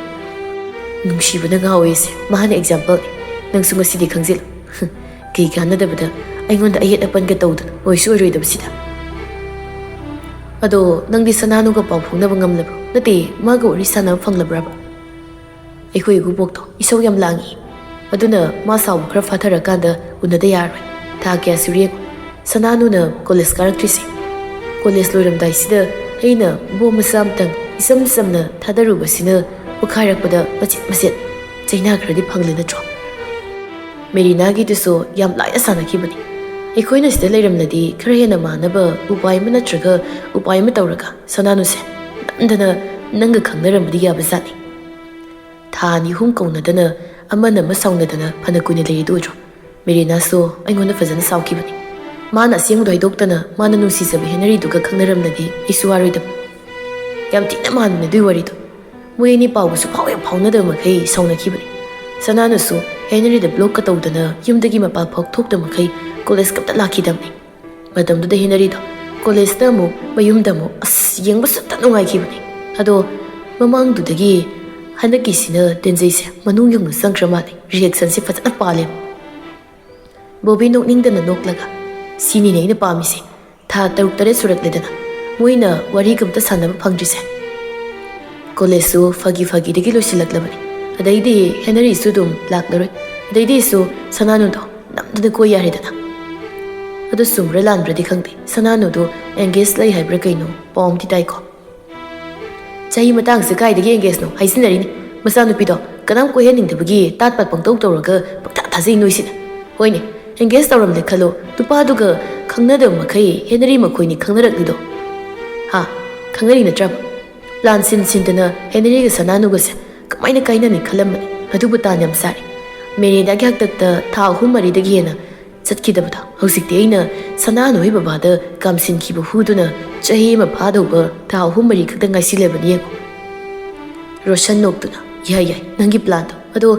ꯅꯨꯡꯁꯤꯕꯅ ꯉꯥꯎꯋꯦ ꯏꯆꯦ, ꯃꯥꯅ ꯑꯦꯛꯖꯥꯝꯄꯜꯅꯤ꯫ ꯅꯪꯁꯨ ꯉꯁꯤꯗꯤ ꯈꯪꯖꯤꯜꯂꯨ꯫ ꯀꯩ ꯀꯥꯟꯅꯗꯕꯗ ꯑꯩꯉꯣꯟꯗ ꯑꯌꯦꯠ ꯑꯄꯟꯒ ꯇꯧꯗꯅ ꯑꯣꯏꯁꯨ ꯑꯣꯏꯔꯣꯏꯗꯕꯁꯤꯗ꯫ ꯑꯗꯣ ꯅꯪꯗꯤ ꯁꯅꯥꯅꯨꯒ ꯄꯥꯎ ꯐꯥꯎꯅꯕ ꯉꯝꯂꯕ꯭ꯔꯣ? ꯅꯠꯇꯦ, ꯃꯥꯒ ꯋꯥꯔꯤ ꯁꯥꯟꯅꯕ ꯐꯪꯂꯕ꯭ꯔꯕ? ꯑꯩꯈꯣꯏ ꯏꯀꯨꯕꯣꯛꯇꯣ ꯏꯁꯧ ꯌꯥꯝ ꯂꯥꯡꯉꯤ꯫ ꯑꯗꯨꯅ ꯃꯥ ꯁꯥꯎꯕ ꯈꯔ ꯐꯥꯊꯔꯀꯥꯟꯗ ꯎꯅꯗ ꯌꯥꯔꯣꯏ꯫ ꯊꯥ ꯀꯌꯥ ꯁꯨꯔꯦ ꯌꯦꯡꯉꯣ, ꯁꯅꯥꯅꯨꯅ ꯀꯣꯂꯦꯖ ꯀꯥꯔꯛꯇ꯭ꯔꯤꯁꯦ꯫ ꯀꯣꯂꯦꯖ ꯂꯣꯏꯔꯝꯗꯥꯏꯁꯤꯗ ꯑꯩꯅ ꯕꯣꯝ ꯃꯆꯥ ꯑꯃꯇꯪ ꯏꯆꯝ ꯆꯝꯅ ꯊꯥꯗꯔꯨꯕꯁꯤꯅ ꯄꯣꯈꯥꯏꯔꯛꯄꯗ ꯃꯆꯦꯠ ꯃꯆꯦꯠ ꯆꯩꯅꯥ ꯈꯔꯗꯤ ꯐꯪꯂꯦ ꯅꯠꯇ꯭ꯔꯣ? ꯃꯦꯔꯤꯅꯥꯒꯤꯗꯨꯁꯨ ꯌꯥꯝ ꯂꯥꯏꯅ ꯁꯥꯟꯅꯈꯤꯕꯅꯤ꯫ ꯑꯩꯈꯣꯏꯅ ꯁꯤꯗ ꯂꯩꯔꯝꯂꯗꯤ ꯈꯔ ꯍꯦꯟꯅ ꯃꯥꯟꯅꯕ ꯎꯄꯥꯏ ꯑꯃ ꯅꯠꯇ꯭ꯔꯒ ꯎꯄꯥꯏ ꯑꯃ ꯇꯧꯔꯒ ꯁꯅꯥꯅꯨꯁꯦ ꯅꯝꯗꯅ ꯅꯪꯒ ꯈꯪꯅꯔꯝꯕꯗꯤ ꯌꯥꯕꯖꯥꯠꯅꯤ꯫ ꯊꯥ ꯑꯅꯤ ꯑꯍꯨꯝ ꯀꯧꯅꯗꯅ ꯑꯃꯅ ꯑꯃ ꯁꯥꯎꯅꯗꯅ ꯐꯅ ꯀꯨꯏꯅ ꯂꯩꯔꯤꯗꯨ ꯑꯣꯏꯗ꯭ꯔꯣ? ꯃꯦꯔꯤꯅꯥꯁꯨ ꯑꯩꯉꯣꯟꯗ ꯐꯖꯅ ꯁꯥꯎꯈꯤꯕꯅꯤ꯫ ꯃꯥꯅ ꯑꯁꯦꯡꯕꯗꯣ ꯍꯥꯏꯗꯣꯛꯇꯅ ꯃꯥꯅ ꯅꯨꯡꯁꯤꯖꯕ ꯍꯦꯅꯔꯤꯗꯨꯒ ꯈꯪꯅꯔꯝꯂꯗꯤ ꯑꯩꯁꯨ ꯋꯥꯔꯣꯏꯗꯕ꯫ ꯌꯥꯝ ꯊꯤꯅ ꯃꯥꯟꯕꯅꯦ ꯑꯗꯨꯏ ꯋꯥꯔꯤꯗꯣ꯫ ꯃꯣꯏ ꯑꯅꯤ ꯄꯥꯎꯒꯁꯨ ꯐꯥꯎ ꯌꯥꯝ ꯐꯥꯎꯅꯗꯕ ꯃꯈꯩ ꯁꯥꯎꯅꯈꯤꯕꯅꯤ꯫ ꯁꯅꯥꯅꯁꯨ ꯍꯦꯅꯔꯤꯗ ꯕ꯭ꯂꯣꯛꯀ ꯇꯧꯗꯅ ꯌꯨꯝꯗꯒꯤ ꯃꯄꯥꯟ ꯐꯥꯎ ꯊꯣꯛꯇꯕ ꯃꯈꯩ ꯀꯣꯂꯦꯖ ꯀꯞꯇ ꯂꯥꯛꯈꯤꯗꯕꯅꯤ꯫ ꯃꯇꯝꯗꯨꯗ ꯍꯦꯅꯔꯤꯗꯣ ꯀꯣꯂꯦꯖꯇ ꯑꯃꯨꯛ ꯃꯌꯨꯝꯗ ꯑꯃꯨꯛ ꯑꯁ ꯌꯦꯡꯕ ꯁꯨꯠꯇ ꯅꯨꯡꯉꯥꯏꯈꯤꯕꯅꯤ꯫ ꯑꯗꯣ ꯃꯃꯥꯡꯗꯨꯗꯒꯤ ꯍꯟꯗꯛꯀꯤꯁꯤꯅ ꯇꯦꯟꯖꯩꯁꯦ ꯃꯅꯨꯡ ꯌꯧꯅ ꯆꯪꯈ꯭ꯔ ꯃꯥꯜꯂꯦ꯫ ꯔꯤꯌꯦꯛꯁꯟꯁꯦ ꯐꯖꯅ ꯄꯥꯜꯂꯦꯕ꯫ ꯕꯣꯕꯤ ꯅꯣꯛꯅꯤꯡꯗꯅ ꯅꯣꯛꯂꯒ, "ꯁꯤꯅꯤꯅꯦ ꯑꯩꯅ ꯄꯥꯝꯃꯤꯁꯦ꯫ ꯊꯥ ꯇꯔꯨꯛ ꯇꯔꯦꯠ ꯁꯨꯔꯛꯂꯦꯗꯅ꯫ ꯃꯣꯏꯅ ꯋꯥꯔꯤꯒ ꯑꯝꯇ ꯁꯥꯟꯅꯕ ꯐꯪꯗ꯭ꯔꯤꯁꯦ꯫ ꯀꯣꯂꯦꯖꯁꯨ ꯐꯥꯒꯤ ꯐꯥꯒꯤꯗꯒꯤ ꯂꯣꯏꯁꯤꯜꯂꯛꯂꯕꯅꯤ꯫ ꯑꯗꯩꯗꯤ ꯍꯦꯅꯔꯤꯁꯨ ꯑꯗꯨꯝ ꯂꯥꯛꯂꯔꯣꯏ꯫ ꯑꯗꯩꯗꯤ ꯑꯩꯁꯨ ꯁꯅꯥꯅꯨꯗꯣ ꯅꯝꯗꯅ ꯀꯣꯏ ꯌꯥꯔꯦꯗꯅ꯫ ꯑꯗꯨ ꯆꯨꯝꯕ꯭ꯔꯥ ꯂꯥꯟꯕ꯭ꯔꯗꯤ ꯈꯪꯗꯦ, ꯁꯅꯥꯅꯨꯗꯣ ꯑꯦꯡꯒꯦꯖ ꯂꯩ ꯍꯥꯏꯕ꯭ꯔꯥ ꯀꯩꯅꯣ ꯄꯥꯎ ꯑꯃꯗꯤ ꯇꯥꯏꯀꯣ꯫ ꯆꯍꯤ ꯃꯇꯥꯡꯁꯦ ꯀꯥꯏꯗꯒꯤ ꯑꯦꯡꯒꯦꯖꯅꯣ ꯍꯥꯏꯖꯤꯟꯅꯔꯤꯅꯤ꯫ ꯃꯆꯥꯅꯨꯄꯤꯗꯣ ꯀꯅꯥꯝ ꯀꯣꯏꯍꯟꯅꯤꯡꯗꯕꯒꯤ ꯇꯥꯠ ꯄꯥꯠ ꯄꯪꯇꯧ ꯇꯧꯔꯒ ꯄꯪꯊꯥ ꯊꯥꯖꯩ ꯅꯣꯏꯁꯤꯅ꯫ ꯍꯣꯏꯅꯦ, ꯑꯦꯡꯒꯦꯖ ꯇꯧꯔꯝꯂꯦ ꯈꯜꯂꯣ, ꯅꯨꯄꯥꯗꯨꯒ ꯈꯪꯅꯗꯕ ꯃꯈꯩ ꯍꯦꯅꯔꯤ ꯃꯈꯣꯏꯅꯤ ꯈꯪꯅꯔꯛꯂꯤꯗꯣ꯫ ꯍꯥ? ꯈꯪꯅꯔꯤ ꯅꯠꯇ꯭ꯔꯕ? ꯄ꯭ꯂꯥꯟ ꯁꯤꯟ ꯁꯤꯟꯗꯅ ꯍꯦꯅꯔꯤꯒ ꯁꯅꯥꯅꯨꯒꯁꯦ ꯀꯃꯥꯏꯅ ꯀꯥꯏꯅꯅꯤ ꯈꯜꯂꯝꯕꯅꯤ꯫ ꯑꯗꯨꯕꯨ ꯇꯥꯟ ꯌꯥꯝ ꯆꯥꯔꯦ꯫ ꯃꯦꯔꯤꯅꯥꯒꯤ ꯍꯥꯛꯇꯛꯇ ꯊꯥ ꯑꯍꯨꯝ ꯃꯔꯤꯗꯒꯤ ꯍꯦꯟꯅ ꯆꯠꯈꯤꯗꯕꯗꯣ꯫ ꯍꯧꯖꯤꯛꯇꯤ ꯑꯩꯅ ꯁꯅꯥꯅꯨ ꯍꯣꯏ ꯕꯕꯥꯗ ꯀꯥꯝꯁꯤꯟꯈꯤꯕ ꯍꯨꯗꯨꯅ ꯆꯍꯤ ꯑꯃ ꯐꯥꯗꯧꯕ ꯊꯥ ꯑꯍꯨꯝ ꯃꯔꯤ ꯈꯛꯇ ꯉꯥꯏꯁꯤꯜꯂꯕꯅꯤ ꯌꯦꯡꯉꯨ꯫ ꯔꯣꯁꯟ ꯅꯣꯛꯇꯨꯅ, "ꯌꯥꯏ ꯌꯥꯏ, ꯅꯪꯒꯤ ꯄ꯭ꯂꯥꯟꯗꯣ꯫ ꯑꯗꯣ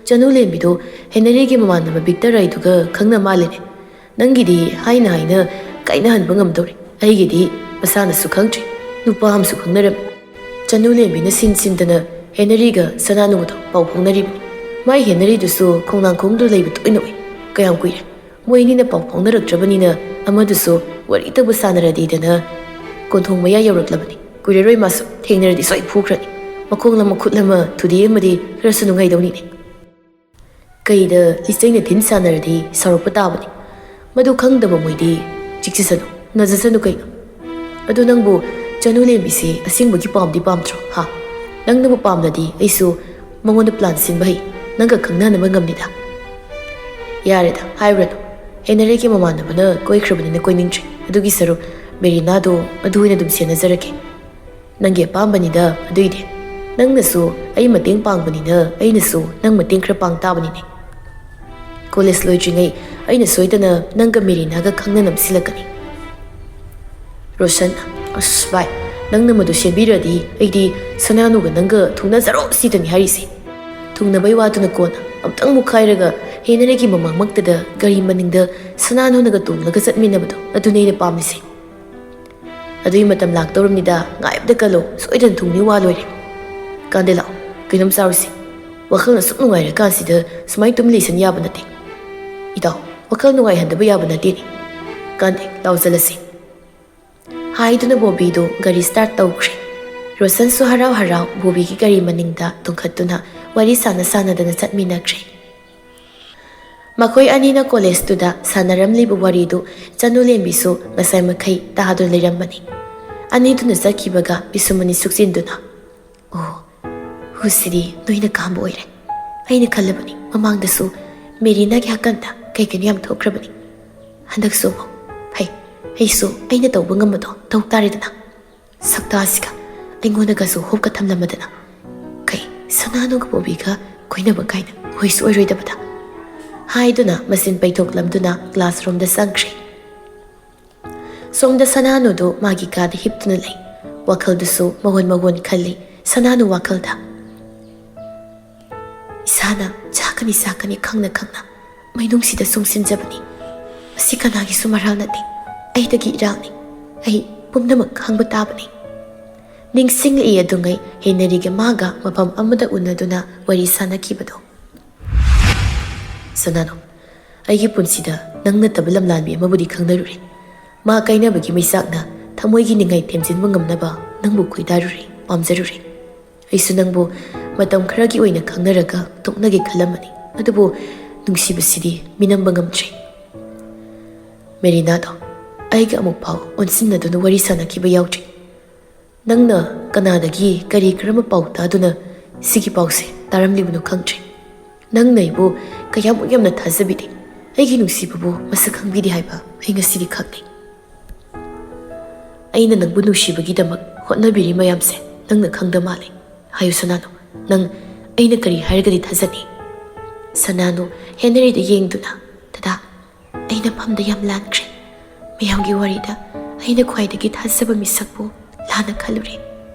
ꯆꯅꯨ ꯂꯦꯝꯕꯤꯗꯣ ꯍꯦꯅꯔꯤꯒꯤ ꯃꯃꯥꯟꯅꯕ ꯚꯤꯛꯇꯔ ꯍꯥꯏꯗꯨꯒ ꯈꯪꯅ ꯃꯥꯜꯂꯦꯅꯦ꯫ ꯅꯪꯒꯤꯗꯤ ꯍꯥꯏꯅ ꯍꯥꯏꯅ ꯀꯥꯏꯅꯍꯟꯕ ꯉꯝꯗꯧꯔꯦ꯫ ꯑꯩꯒꯤꯗꯤ ꯃꯁꯥꯅꯁꯨ ꯈꯪꯗ꯭ꯔꯤ, ꯅꯨꯄꯥ ꯑꯃꯁꯨ ꯈꯪꯅꯔꯝꯃꯤ꯫" ꯆꯅꯨ ꯂꯦꯝꯕꯤꯅ ꯁꯤꯟ ꯁꯤꯟꯗꯅ ꯍꯦꯅꯔꯤꯒ ꯁꯅꯥꯅꯨꯗꯣ ꯄꯥꯎ ꯐꯥꯎꯅꯔꯤꯕꯅꯤ꯫ ꯃꯥꯏ ꯍꯦꯅꯔꯤꯗꯨꯁꯨ ꯈꯣꯡꯅꯥꯡꯈꯣꯡꯗꯨ ꯂꯩꯕ ꯇꯣꯏꯅ ꯎꯏ꯫ ꯀꯌꯥꯝ ꯀꯨꯏꯔꯦ ꯃꯣꯏ ꯑꯅꯤꯅ ꯄꯥꯎ ꯐꯥꯎꯅꯔꯛꯇ꯭ꯔꯕꯅꯤꯅ ꯑꯃꯗꯨꯁꯨ ꯋꯥꯔꯤꯇꯕꯨ ꯁꯥꯟꯅꯔꯗꯤꯗꯅ ꯀꯣꯟꯊꯣꯡ ꯃꯌꯥ ꯌꯧꯔꯛꯂꯕꯅꯤ꯫ ꯀꯨꯏꯔꯔꯣꯏ ꯃꯥꯁꯨ ꯊꯦꯡꯅꯔꯗꯤ ꯁꯣꯏ ꯐꯨꯈ꯭ꯔꯅꯤ꯫ ꯃꯈꯣꯡ ꯑꯃ ꯈꯨꯠ ꯑꯃ ꯊꯨꯗꯦꯛ ꯑꯃꯗꯤ ꯈꯔꯁꯨ ꯅꯨꯡꯉꯥꯏꯗꯧꯅꯤꯅꯦ꯫ ꯀꯩꯗ ꯂꯤꯆꯩꯅ ꯊꯤꯟ ꯁꯥꯟꯅꯔꯗꯤ ꯁꯥꯎꯔꯛꯄ ꯇꯥꯕꯅꯤ꯫ ꯃꯗꯨ ꯈꯪꯗꯕ ꯃꯣꯏꯗꯤ ꯆꯤꯛꯆꯁꯅꯨ, ꯅꯖꯁꯅꯨ ꯀꯩꯅꯣ꯫ ꯑꯗꯨ ꯅꯪꯕꯨ ꯆꯅꯨ ꯂꯦꯝꯕꯤꯁꯤ ꯑꯁꯦꯡꯕꯒꯤ ꯄꯥꯝꯗꯤ ꯄꯥꯝꯗ꯭ꯔꯣ? ꯍꯥ? ꯅꯪꯅꯕꯨ ꯄꯥꯝꯂꯗꯤ ꯑꯩꯁꯨ ꯃꯉꯣꯟꯗ ꯄ꯭ꯂꯥꯟ ꯁꯤꯟꯕ ꯍꯩ, ꯅꯪꯒ ꯈꯪꯅꯅꯕ ꯉꯝꯅꯤꯗ꯫ ꯌꯥꯔꯦꯗ, ꯍꯥꯏꯔꯨꯔꯅꯨ꯫ ꯍꯦꯅꯔꯤꯒꯤ ꯃꯃꯥꯟꯅꯕꯅ ꯀꯣꯏꯈ꯭ꯔꯕꯅꯤꯅ ꯀꯣꯏꯅꯤꯡꯗ꯭ꯔꯦ꯫ ꯑꯗꯨꯒꯤ ꯁꯔꯨꯛ ꯃꯦꯔꯤꯅꯥꯗꯣ ꯑꯗꯨ ꯑꯣꯏꯅ ꯑꯗꯨꯝ ꯁꯦꯟꯅꯖꯔꯒꯦ꯫ ꯅꯪꯒꯤ ꯑꯄꯥꯝꯕꯅꯤꯗ ꯑꯗꯨꯏꯗꯤ꯫ ꯅꯪꯅꯁꯨ ꯑꯩ ꯃꯇꯦꯡ ꯄꯥꯡꯕꯅꯤꯅ ꯑꯩꯅꯁꯨ ꯅꯪ ꯃꯇꯦꯡ ꯈꯔ ꯄꯥꯡ ꯇꯥꯕꯅꯤꯅꯦ꯫ ꯀꯣꯂꯦꯖ ꯂꯣꯏꯗ꯭ꯔꯤꯉꯩ ꯑꯩꯅ ꯁꯣꯏꯗꯅ ꯅꯪꯒ ꯃꯦꯔꯤꯅꯥꯒ ꯈꯪꯅꯅꯕ ꯁꯤꯜꯂꯛꯀꯅꯤ꯫ ꯔꯣꯁꯟ, ꯑꯁ ꯚꯥꯏ, ꯅꯪꯅ ꯃꯗꯨ ꯁꯦꯝꯕꯤꯔꯗꯤ ꯑꯩꯗꯤ ꯁꯅꯥꯅꯨꯒ ꯅꯪꯒ ꯊꯨꯡꯅꯖꯔꯣ ꯁꯤꯗꯅꯤ ꯍꯥꯏꯔꯤꯁꯦ꯫ ꯊꯨꯡꯅꯕꯩ ꯋꯥꯗꯨꯅ ꯀꯣꯟꯅ ꯑꯝꯇꯪ ꯃꯨꯛꯈꯥꯏꯔꯒ ꯍꯦꯅꯔꯤꯒꯤ ꯃꯃꯥꯡꯃꯛꯇꯗ ꯒꯥꯔꯤ ꯃꯅꯤꯡꯗ ꯁꯅꯥꯅꯨꯅꯒ ꯇꯣꯡꯂꯒ ꯆꯠꯃꯤꯟꯅꯕꯗꯣ ꯑꯗꯨꯅꯦ ꯑꯩꯅ ꯄꯥꯝꯃꯤꯁꯦ꯫ ꯑꯗꯨꯒꯤ ꯃꯇꯝ ꯂꯥꯛꯇꯧꯔꯝꯅꯤꯗ, ꯉꯥꯏꯕꯗ ꯀꯜꯂꯣ, ꯁꯣꯏꯗꯅ ꯊꯨꯡꯅꯤ ꯋꯥ ꯂꯣꯏꯔꯦ꯫ ꯀꯥꯟꯗꯦ ꯂꯥꯛꯑꯣ, ꯀꯩꯅꯣꯝ ꯆꯥꯔꯨꯁꯤ꯫ ꯋꯥꯈꯜ ꯑꯁꯨꯛ ꯅꯨꯡꯉꯥꯏꯔꯀꯥꯟꯁꯤꯗ ꯁꯨꯃꯥꯏꯅ ꯇꯨꯝ ꯂꯩꯁꯟ ꯌꯥꯕ ꯅꯠꯇꯦ꯫ ꯏꯇꯥꯎ, ꯋꯥꯈꯜ ꯅꯨꯡꯉꯥꯏꯍꯟꯗꯕ ꯌꯥꯕ ꯅꯠꯇꯦꯅꯦ꯫ ꯀꯥꯟꯗꯦ, ꯂꯥꯎ ꯆꯠꯂꯁꯤ꯫ ꯍꯥꯏꯗꯨꯅ ꯕꯣꯕꯤꯗꯨ ꯒꯥꯔꯤ start ꯇꯧꯈ꯭ꯔꯦ꯫ ꯔꯣꯁꯟꯁꯨ ꯍꯔꯥꯎ ꯍꯔꯥꯎ ꯕꯣꯕꯤꯒꯤ ꯒꯥꯔꯤ ꯃꯅꯤꯡꯗ ꯇꯣꯡꯈꯠꯇꯨꯅ ꯋꯥꯔꯤ ꯁꯥꯟꯅ ꯁꯥꯟꯅꯗꯅ ꯆꯠꯃꯤꯟꯅꯈ꯭ꯔꯦ꯫ ꯃꯈꯣꯏ ꯑꯅꯤꯅ ꯀꯣꯂꯦꯖꯇꯨꯗ ꯁꯥꯟꯅꯔꯝꯂꯤꯕ ꯋꯥꯔꯤꯗꯨ ꯆꯅꯨꯂꯦꯝꯕꯤꯁꯨ ꯉꯁꯥꯏ ꯃꯈꯩ ꯇꯥꯗꯨꯅ ꯂꯩꯔꯝꯕꯅꯤ꯫ ꯑꯅꯤꯗꯨꯅ ꯆꯠꯈꯤꯕꯒ ꯄꯤꯁꯨꯃꯅꯤ ꯁꯨꯛꯆꯤꯟꯗꯨꯅ, "ꯑꯣ, ꯍꯨꯁꯤꯗꯤ ꯅꯣꯏꯅ ꯀꯥꯝꯕ ꯑꯣꯏꯔꯦ꯫ ꯑꯩꯅ ꯈꯜꯂꯕꯅꯤ, ꯃꯃꯥꯡꯗꯁꯨ ꯃꯦꯔꯤꯅꯥꯒꯤ ꯍꯛꯀꯟꯗ ꯀꯩ ꯀꯩꯅꯣ ꯌꯥꯝ ꯊꯣꯛꯈ꯭ꯔꯕꯅꯤ꯫ ꯍꯟꯗꯛꯁꯨ ꯑꯃꯨꯛ, ꯐꯩ, ꯑꯩꯁꯨ ꯑꯩꯅ ꯇꯧꯕ ꯉꯝꯕꯗꯣ ꯇꯧ ꯇꯥꯔꯦꯗꯅ꯫ ꯁꯛꯇꯥꯁꯤꯒ ꯑꯩꯉꯣꯟꯗꯒꯁꯨ ꯍꯣꯞꯀ ꯊꯝꯂꯝꯃꯗꯅ꯫ ꯀꯩ, ꯁꯅꯥꯅꯨꯒ ꯕꯣꯕꯤꯒ ꯀꯣꯏꯅꯕ ꯀꯥꯏꯅ ꯑꯣꯏꯁꯨ ꯑꯣꯏꯔꯣꯏꯗꯕꯗ?" ꯍꯥꯏꯗꯨꯅ ꯃꯆꯤꯟ ꯄꯩꯊꯣꯛꯂꯝꯗꯨꯅ classroomꯗ ꯆꯪꯈ꯭ꯔꯦ꯫ ꯁꯣꯝꯗ ꯁꯅꯥꯅꯨꯗꯨ ꯃꯥꯒꯤ ꯀꯥꯗ ꯍꯤꯞꯇꯨꯅ ꯂꯩ꯫ ꯋꯥꯈꯜꯗꯨꯁꯨ ꯃꯑꯣꯟ ꯃꯑꯣꯟ ꯈꯜꯂꯤ ꯁꯅꯥꯅꯨ ꯋꯥꯈꯜꯗ꯫ "ꯏꯁꯥꯅ ꯆꯥꯛꯀꯅꯤ ꯆꯥꯛꯀꯅꯤ ꯈꯪꯅ ꯈꯪꯅ ꯃꯩꯅꯨꯡꯁꯤꯗ ꯆꯨꯡꯁꯤꯟꯖꯕꯅꯤ꯫ ꯃꯁꯤ ꯀꯅꯥꯒꯤꯁꯨ ꯃꯔꯥꯜ ꯅꯠꯇꯦ, ꯑꯩꯗꯒꯤ ꯏꯔꯥꯜꯅꯤ꯫ ꯑꯩ ꯄꯨꯝꯅꯃꯛ ꯈꯪꯕ ꯇꯥꯕꯅꯤ꯫" ꯅꯤꯡꯁꯤꯡꯂꯛꯏ ꯑꯗꯨꯉꯩ ꯍꯦꯅꯔꯤꯒ ꯃꯥꯒ ꯃꯐꯝ ꯑꯃꯗ ꯎꯅꯗꯨꯅ ꯋꯥꯔꯤ ꯁꯥꯟꯅꯈꯤꯕꯗꯣ꯫ "ꯁꯅꯥꯅꯨ, ꯑꯩꯒꯤ ꯄꯨꯟꯁꯤꯗ ꯅꯪ ꯅꯠꯇꯕ ꯂꯝꯂꯥꯟꯕꯤ ꯑꯃꯕꯨꯗꯤ ꯈꯪꯅꯔꯨꯔꯦ꯫ ꯃꯥ ꯀꯥꯏꯅꯕꯒꯤ ꯃꯩꯆꯥꯛꯅ ꯊꯃꯣꯏꯒꯤ ꯅꯤꯡꯉꯥꯏ ꯊꯦꯝꯖꯤꯟꯕ ꯉꯝꯅꯕ ꯅꯪꯕꯨ ꯈꯣꯏꯗꯥꯔꯨꯔꯦ, ꯄꯥꯝꯖꯔꯨꯔꯦ꯫ ꯑꯩꯁꯨ ꯅꯪꯕꯨ ꯃꯇꯝ ꯈꯔꯒꯤ ꯑꯣꯏꯅ ꯈꯪꯅꯔꯒ ꯇꯣꯛꯅꯒꯦ ꯈꯜꯂꯝꯕꯅꯤ, ꯑꯗꯨꯕꯨ ꯅꯨꯡꯁꯤꯕꯁꯤꯗꯤ ꯃꯤꯅꯝꯕ ꯉꯝꯗ꯭ꯔꯦ꯫ ꯃꯦꯔꯤꯅꯥꯗꯣ ꯑꯩꯒ ꯑꯃꯨꯛ ꯐꯥꯎ ꯑꯣꯟꯁꯤꯟꯅꯗꯨꯅ ꯋꯥꯔꯤ ꯁꯥꯟꯅꯈꯤꯕ ꯌꯥꯎꯗ꯭ꯔꯤ꯫ ꯅꯪꯅ ꯀꯅꯥꯗꯒꯤ ꯀꯔꯤ ꯀꯔꯝꯕ ꯄꯥꯎ ꯇꯥꯗꯨꯅ ꯁꯤꯒꯤ ꯄꯥꯎꯁꯦ ꯇꯥꯔꯝꯂꯤꯕꯅꯣ ꯈꯪꯗ꯭ꯔꯦ꯫ ꯅꯪꯅ ꯑꯩꯕꯨ ꯀꯌꯥꯃꯨꯛ ꯌꯥꯝꯅ ꯊꯥꯖꯕꯤꯗꯦ, ꯑꯩꯒꯤ ꯅꯨꯡꯁꯤꯕꯕꯨ ꯃꯁꯛ ꯈꯪꯕꯤꯗꯦ ꯍꯥꯏꯕ ꯑꯩ ꯉꯁꯤꯗꯤ ꯈꯪꯂꯦ꯫ ꯑꯩꯅ ꯅꯪꯕꯨ ꯅꯨꯡꯁꯤꯕꯒꯤꯗꯃꯛ ꯍꯣꯠꯅꯕꯤꯔꯤ ꯃꯌꯥꯝꯁꯦ ꯅꯪꯅ ꯈꯪꯗ ꯃꯥꯜꯂꯦ꯫ ꯍꯥꯏꯌꯨ ꯁꯅꯥꯅꯨ, ꯅꯪ ꯑꯩꯅ ꯀꯔꯤ ꯍꯥꯏꯔꯒꯗꯤ ꯊꯥꯖꯅꯤ?" ꯁꯅꯥꯅꯨ ꯍꯦꯅꯔꯤꯗ ꯌꯦꯡꯗꯨꯅ, "ꯗꯗꯥ, ꯑꯩꯅ ꯐꯝꯗ ꯌꯥꯝ ꯂꯥꯟꯈ꯭ꯔꯦ꯫ ꯃꯌꯥꯝꯒꯤ ꯋꯥꯔꯤꯗ ꯑꯩꯅ ꯈ꯭ꯋꯥꯏꯗꯒꯤ ꯊꯥꯖꯕ ꯃꯤꯁꯛꯄꯨ ꯂꯥꯟꯅ ꯈꯜꯂꯨꯔꯦ꯫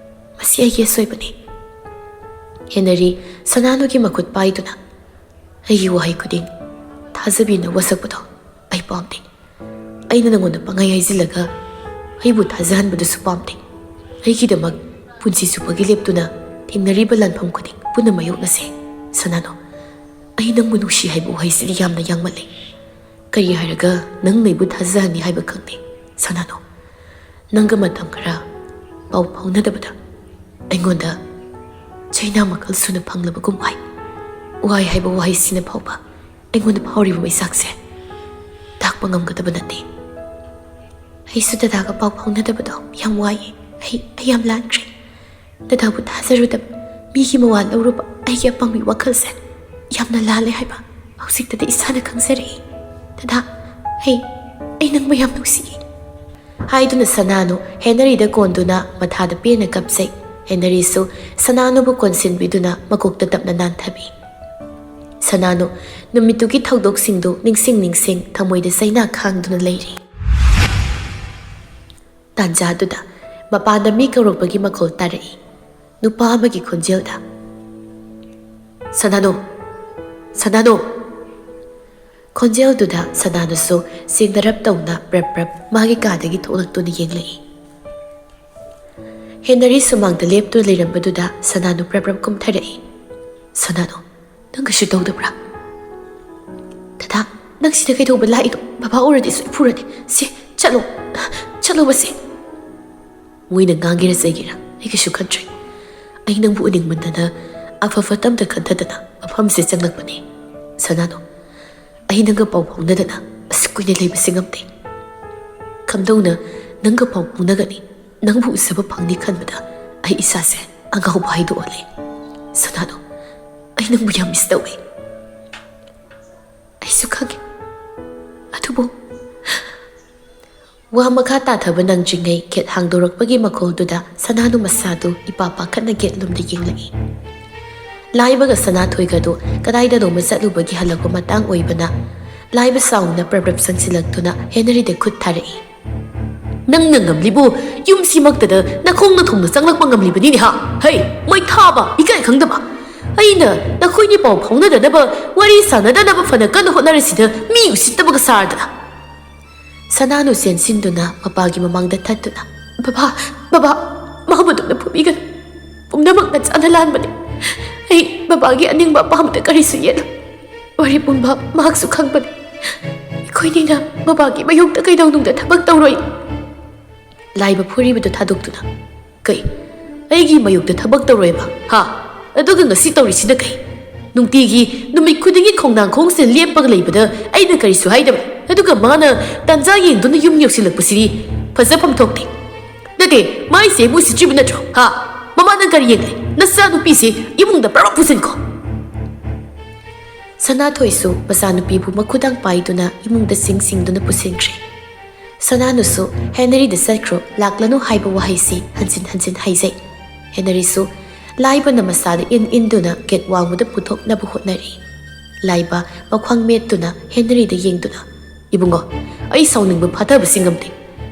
ꯃꯁꯤ ꯑꯩꯒꯤ ꯑꯁꯣꯏꯕꯅꯤ꯫" ꯍꯦꯅꯔꯤ ꯁꯅꯥꯅꯨꯒꯤ ꯃꯈꯨꯠ ꯄꯥꯏꯗꯨꯅ, "ꯑꯩꯒꯤ ꯋꯥꯍꯩ ꯈꯨꯗꯤꯡ ꯊꯥꯖꯕꯤꯅ ꯋꯥꯁꯛꯄꯗꯣ ꯑꯩ ꯄꯥꯝꯗꯦ꯫ ꯑꯩꯅ ꯅꯉꯣꯟꯗ ꯄꯪꯍꯥꯏ ꯍꯥꯏꯖꯤꯜꯂꯒ ꯑꯩꯕꯨ ꯊꯥꯖꯍꯟꯕꯗꯨꯁꯨ ꯄꯥꯝꯗꯦ꯫ ꯑꯩꯒꯤꯗꯃꯛ ꯄꯨꯟꯁꯤ ꯆꯨꯞꯄꯒꯤ ꯂꯦꯞꯇꯨꯅ ꯊꯦꯡꯅꯔꯤꯕ ꯂꯥꯟꯐꯝ ꯈꯨꯗꯤꯡ ꯄꯨꯟꯅ ꯃꯥꯌꯣꯛꯅꯁꯦ꯫ ꯁꯅꯥꯅꯣ, ꯑꯩ ꯅꯪꯕꯨ ꯅꯨꯡꯁꯤ ꯍꯥꯏꯕ ꯋꯥꯍꯩꯁꯤꯗꯤ ꯌꯥꯝꯅ ꯌꯥꯡꯃꯜꯂꯦ꯫ ꯀꯔꯤ ꯍꯥꯏꯔꯒ ꯅꯪꯅ ꯑꯩꯕꯨ ꯊꯥꯖꯍꯟꯅꯤ ꯍꯥꯏꯕ ꯈꯪꯗꯦ, ꯁꯅꯥꯅꯣ꯫ ꯅꯪꯒ ꯃꯇꯝ ꯈꯔ ꯄꯥꯎ ꯐꯥꯎꯅꯗꯕꯗ ꯑꯩꯉꯣꯟꯗ ꯆꯩꯅꯥ ꯃꯈꯜ ꯁꯨꯅ ꯐꯪꯂꯕꯒꯨꯝ ꯋꯥꯏ꯫ ꯋꯥꯏ ꯍꯥꯏꯕ ꯋꯥꯍꯩꯁꯤꯅ ꯐꯥꯎꯕ ꯑꯩꯉꯣꯟꯗ ꯐꯥꯎꯔꯤꯕ ꯃꯩꯆꯥꯛꯁꯦ ꯇꯥꯛꯄ ꯉꯝꯒꯗꯕ ꯅꯠꯇꯦ꯫ ꯑꯩꯁꯨ ꯗꯗꯥꯒ ꯄꯥꯎ ꯐꯥꯎꯅꯗꯕꯗꯣ ꯌꯥꯝ ꯋꯥꯏꯌꯦ꯫ ꯑꯩ, ꯑꯩ ꯌꯥꯝ ꯂꯥꯟꯈ꯭ꯔꯦ꯫ ꯗꯗꯥꯕꯨ ꯊꯥꯖꯔꯨꯗꯕ, ꯃꯤꯒꯤ ꯃꯋꯥ ꯂꯧꯔꯨꯕ ꯑꯩꯒꯤ ꯑꯄꯪꯕꯤ ꯋꯥꯈꯜꯁꯦ ꯌꯥꯝꯅ ꯂꯥꯜꯂꯦ ꯍꯥꯏꯕ ꯍꯧꯖꯤꯛꯇꯗꯤ ꯏꯁꯥꯅ ꯈꯪꯖꯔꯛꯏ꯫ ꯗꯗꯥ, ꯑꯩ, ꯑꯩ ꯅꯪꯕꯨ ꯌꯥꯝ ꯅꯨꯡꯁꯤꯌꯦ꯫ ꯍꯥꯏꯗꯨꯅ ꯁꯅꯥꯅꯨ ꯍꯦꯅꯔꯤꯗ ꯀꯣꯟꯗꯨꯅ ꯃꯊꯥꯗ ꯄꯦꯟꯅ ꯀꯞꯆꯩ꯫ ꯍꯦꯅꯔꯤꯁꯨ ꯁꯅꯥꯅꯨꯕꯨ ꯀꯣꯟꯁꯤꯟꯕꯤꯗꯨꯅ ꯃꯀꯣꯛꯇ ꯇꯞꯅ ꯅꯥꯟꯊꯕꯤ꯫ ꯁꯅꯥꯅꯨ ꯅꯨꯃꯤꯠꯇꯨꯒꯤ ꯊꯧꯗꯣꯛꯁꯤꯡꯗꯨ ꯅꯤꯡꯁꯤꯡ ꯅꯤꯡꯁꯤꯡ ꯊꯃꯣꯏꯗ ꯆꯩꯅꯥ ꯈꯥꯡꯗꯨꯅ ꯂꯩꯔꯤ꯫ ꯇꯥꯟꯖꯥꯗꯨꯗ ꯃꯄꯥꯟꯗ ꯃꯤ ꯀꯧꯔꯛꯄꯒꯤ ꯃꯈꯣꯜ ꯇꯥꯔꯛꯏ꯫ ꯅꯨꯄꯥ ꯑꯃꯒꯤ ꯈꯣꯟꯖꯦꯜꯗ, "ꯁꯅꯥꯅꯨ! ꯁꯅꯥꯅꯨ!" ꯈꯣꯟꯖꯦꯜꯗꯨꯗ ꯁꯅꯥꯅꯨꯁꯨ ꯆꯦꯡꯅꯔꯞ ꯇꯧꯅ ꯄ꯭ꯔꯞ ꯄ꯭ꯔꯞ ꯃꯥꯒꯤ ꯀꯥꯗꯒꯤ ꯊꯣꯛꯂꯛꯇꯨꯅ ꯌꯦꯡꯂꯛꯏ꯫ ꯍꯦꯅꯔꯤ ꯁꯨꯃꯥꯡꯗ ꯂꯦꯞꯇꯨꯅ ꯂꯩꯔꯝꯕꯗꯨꯗ ꯁꯅꯥꯅꯨ ꯄ꯭ꯔꯞ ꯄ꯭ꯔꯞ ꯀꯨꯝꯊꯔꯛꯏ꯫ "ꯁꯅꯥꯅꯨ, ꯅꯪ ꯀꯩꯁꯨ ꯇꯧꯗꯕ꯭ꯔꯥ?" "ꯗꯗꯥ, ꯅꯪ ꯁꯤꯗ ꯀꯩꯗꯧꯕ ꯂꯥꯛꯏꯅꯣ? ꯕꯕꯥ ꯎꯔꯗꯤ ꯁꯣꯏ ꯐꯨꯔꯅꯤ꯫ ꯁꯦ, ꯆꯠꯂꯣ, ꯆꯠꯂꯣꯕꯁꯦ꯫" "ꯃꯣꯏꯅ ꯉꯥꯡꯒꯦꯔꯥ ꯆꯩꯒꯦꯔꯥ ꯑꯩ ꯀꯩꯁꯨ ꯈꯟꯗ꯭ꯔꯦ꯫ ꯑꯩ ꯅꯪꯕꯨ ꯎꯅꯤꯡꯃꯟꯗꯅ ꯑꯐ ꯐꯠꯇ ꯑꯝꯇ ꯈꯟꯊꯗꯅ ꯃꯐꯝꯁꯤꯗ ꯆꯪꯂꯛꯄꯅꯦ꯫ ꯁꯅꯥꯅꯨ, ꯑꯩ ꯅꯪꯒ ꯄꯥꯎ ꯐꯥꯎꯅꯗꯅ ꯑꯁꯨꯛ ꯀꯨꯏꯅ ꯂꯩꯕꯁꯦ ꯉꯝꯗꯦ꯫ ꯀꯝꯗꯧꯅ ꯅꯪꯒ ꯄꯥꯎ ꯐꯥꯎꯅꯒꯅꯤ, ꯅꯪꯕꯨ ꯎꯖꯕ ꯐꯪꯅꯤ ꯈꯟꯕꯗ ꯑꯩ ꯏꯁꯥꯁꯦ ꯑꯉꯥꯎꯕ ꯍꯥꯏꯗꯣ ꯑꯣꯜꯂꯦ꯫ ꯁꯅꯥꯅꯨ, ꯑꯩ ꯅꯪꯕꯨ ꯌꯥꯝ ꯃꯤꯁ ꯇꯧꯋꯦ꯫" "ꯑꯩꯁꯨ ꯈꯪꯉꯦ, ꯑꯗꯨꯕꯨ..." ꯋꯥ ꯃꯈꯥ ꯇꯥꯊꯕ ꯅꯪꯗ꯭ꯔꯤꯉꯩ ꯒꯦꯠ ꯍꯥꯡꯗꯣꯔꯛꯄꯒꯤ ꯃꯈꯣꯜꯗꯨꯗ ꯁꯅꯥꯅꯨ ꯃꯁꯥꯗꯨ ꯏꯄꯥ ꯄꯥꯈꯠꯅ ꯒꯦꯠ ꯂꯣꯝꯗ ꯌꯦꯡꯂꯛꯏ꯫ ꯂꯥꯏꯕꯒ ꯁꯅꯥꯊꯣꯏꯒꯗꯨ ꯀꯗꯥꯏꯗꯅꯣꯃ ꯆꯠꯂꯨꯕꯒꯤ ꯍꯜꯂꯛꯄ ꯃꯇꯥꯡ ꯑꯣꯏꯕꯅ, ꯂꯥꯏꯕ ꯆꯥꯎꯅ ꯄ꯭ꯔꯞ ꯄ꯭ꯔꯞ ꯆꯪꯁꯤꯜꯂꯛꯇꯨꯅ ꯍꯦꯅꯔꯤꯗ ꯈꯨꯠ ꯊꯥꯔꯛꯏ꯫ "ꯅꯪꯅ ꯉꯝꯂꯤꯕꯨ ꯌꯨꯝꯁꯤꯃꯛꯇꯗ ꯅꯈꯣꯡ ꯅꯊꯨꯝꯅ ꯆꯪꯂꯛꯄ ꯉꯝꯂꯤꯕꯅꯤꯅꯦ ꯍꯥ? ꯍꯩ, ꯃꯩ ꯊꯥꯕ, ꯏꯀꯥꯏ ꯈꯪꯗꯕ! ꯑꯩꯅ ꯅꯈꯣꯏꯅꯤ ꯄꯥꯎ ꯐꯥꯎꯅꯗꯅꯕ, ꯋꯥꯔꯤ ꯁꯥꯟꯅꯗꯅꯕ ꯐꯅ ꯀꯟꯅ ꯍꯣꯠꯅꯔꯤꯁꯤꯗ ꯃꯤ ꯎꯁꯤꯠꯇꯕꯒ ꯁꯥꯔꯗꯅ!" ꯁꯅꯥꯅꯨ ꯆꯦꯟꯁꯤꯟꯗꯨꯅ ꯃꯄꯥꯒꯤ ꯃꯃꯥꯡꯗ ꯊꯠꯇꯨꯅ, "ꯕꯕꯥ, ꯕꯕꯥ, ꯃꯍꯧꯕꯗꯨꯅ ꯐꯨꯕꯤꯒꯅꯨ꯫ ꯄꯨꯝꯅꯃꯛ ꯅꯆꯥꯅ ꯂꯥꯟꯕꯅꯤ꯫ ꯑꯩ ꯕꯕꯥꯒꯤ ꯑꯅꯤꯡꯕ ꯑꯄꯥꯝꯕꯗ ꯀꯔꯤꯁꯨ ꯌꯦꯠꯂꯣꯏ꯫ ꯋꯥꯔꯤ ꯄꯨꯝꯕ ꯃꯍꯥꯛꯁꯨ ꯈꯪꯕꯅꯤ꯫ ꯑꯩꯈꯣꯏꯅꯤꯅ ꯕꯕꯥꯒꯤ ꯃꯌꯣꯛꯇ ꯀꯩꯗꯧꯅꯨꯡꯗ ꯊꯕꯛ ꯇꯧꯔꯣꯏ꯫" ꯂꯥꯏꯕ ꯐꯨꯔꯤꯕꯗꯨ ꯊꯥꯗꯣꯛꯇꯨꯅ, "ꯀꯩ? ꯑꯩꯒꯤ ꯃꯥꯌꯣꯛꯇ ꯊꯕꯛ ꯇꯧꯔꯣꯏꯕ? ꯍꯥ? ꯑꯗꯨꯒ ꯉꯁꯤ ꯇꯧꯔꯤꯁꯤꯅ ꯀꯩ? ꯅꯨꯡꯇꯤꯒꯤ, ꯅꯨꯃꯤꯠ ꯈꯨꯗꯤꯡꯒꯤ ꯈꯣꯡꯅꯥꯡ ꯈꯣꯡꯁꯤꯗ ꯂꯦꯞꯄꯒ ꯂꯩꯕꯗ ꯑꯩꯅ ꯀꯔꯤꯁꯨ ꯍꯥꯏꯗꯕ꯫ ꯑꯗꯨꯒ ꯃꯥꯅ ꯇꯥꯟꯖꯥ ꯌꯦꯡꯗꯨꯅ ꯌꯨꯝ ꯌꯧꯁꯤꯜꯂꯛꯄꯁꯤꯗꯤ ꯐꯖꯐꯝ ꯊꯣꯛꯇꯦ꯫ ꯅꯠꯇꯦ, ꯃꯥꯏꯁꯦ ꯑꯩꯕꯨ ꯎꯁꯤꯠꯇ꯭ꯔꯤꯕ ꯅꯠꯇ꯭ꯔꯣ? ꯍꯥ? ꯃꯃꯥꯅ ꯀꯔꯤ ꯌꯦꯡꯂꯦ? ꯅꯆꯥ ꯅꯨꯄꯤꯁꯤ ꯏꯃꯨꯡꯗ ꯄꯨꯔꯥ ꯄꯨꯁꯤꯟꯈꯣ꯫" ꯁꯅꯥꯊꯣꯏꯁꯨ ꯃꯆꯥꯅꯨꯄꯤꯕꯨ ꯃꯈꯨꯗꯥꯡ ꯄꯥꯏꯗꯨꯅ ꯏꯃꯨꯡꯗ ꯁꯤꯡ ꯁꯤꯡꯗꯨꯅ ꯄꯨꯁꯤꯟꯈ꯭ꯔꯦ꯫ ꯁꯅꯥꯅꯨꯁꯨ "ꯍꯦꯅꯔꯤꯗ ꯆꯠꯈ꯭ꯔꯣ, ꯂꯥꯛꯂꯅꯨ" ꯍꯥꯏꯕ ꯋꯥꯍꯩꯁꯤ ꯍꯟꯖꯤꯟ ꯍꯟꯖꯤꯟ ꯍꯥꯏꯖꯩ꯫ ꯍꯦꯅꯔꯤꯁꯨ ꯂꯥꯏꯕꯅ ꯃꯁꯥꯗ ꯏꯟ ꯏꯟꯗꯨꯅ ꯒꯦꯠ ꯋꯥꯡꯃꯗ ꯄꯨꯊꯣꯛꯅꯕ ꯍꯣꯠꯅꯔꯤ꯫ ꯂꯥꯏꯕ ꯃꯈ꯭ꯋꯥꯡ ꯃꯦꯠꯇꯨꯅ ꯍꯦꯅꯔꯤꯗ ꯌꯦꯡꯗꯨꯅ, "ꯏꯕꯨꯡꯉꯣ, ꯑꯩ ꯁꯥꯎꯅꯤꯡꯕ ꯐꯥꯊꯕꯁꯤ ꯉꯝꯗꯦ꯫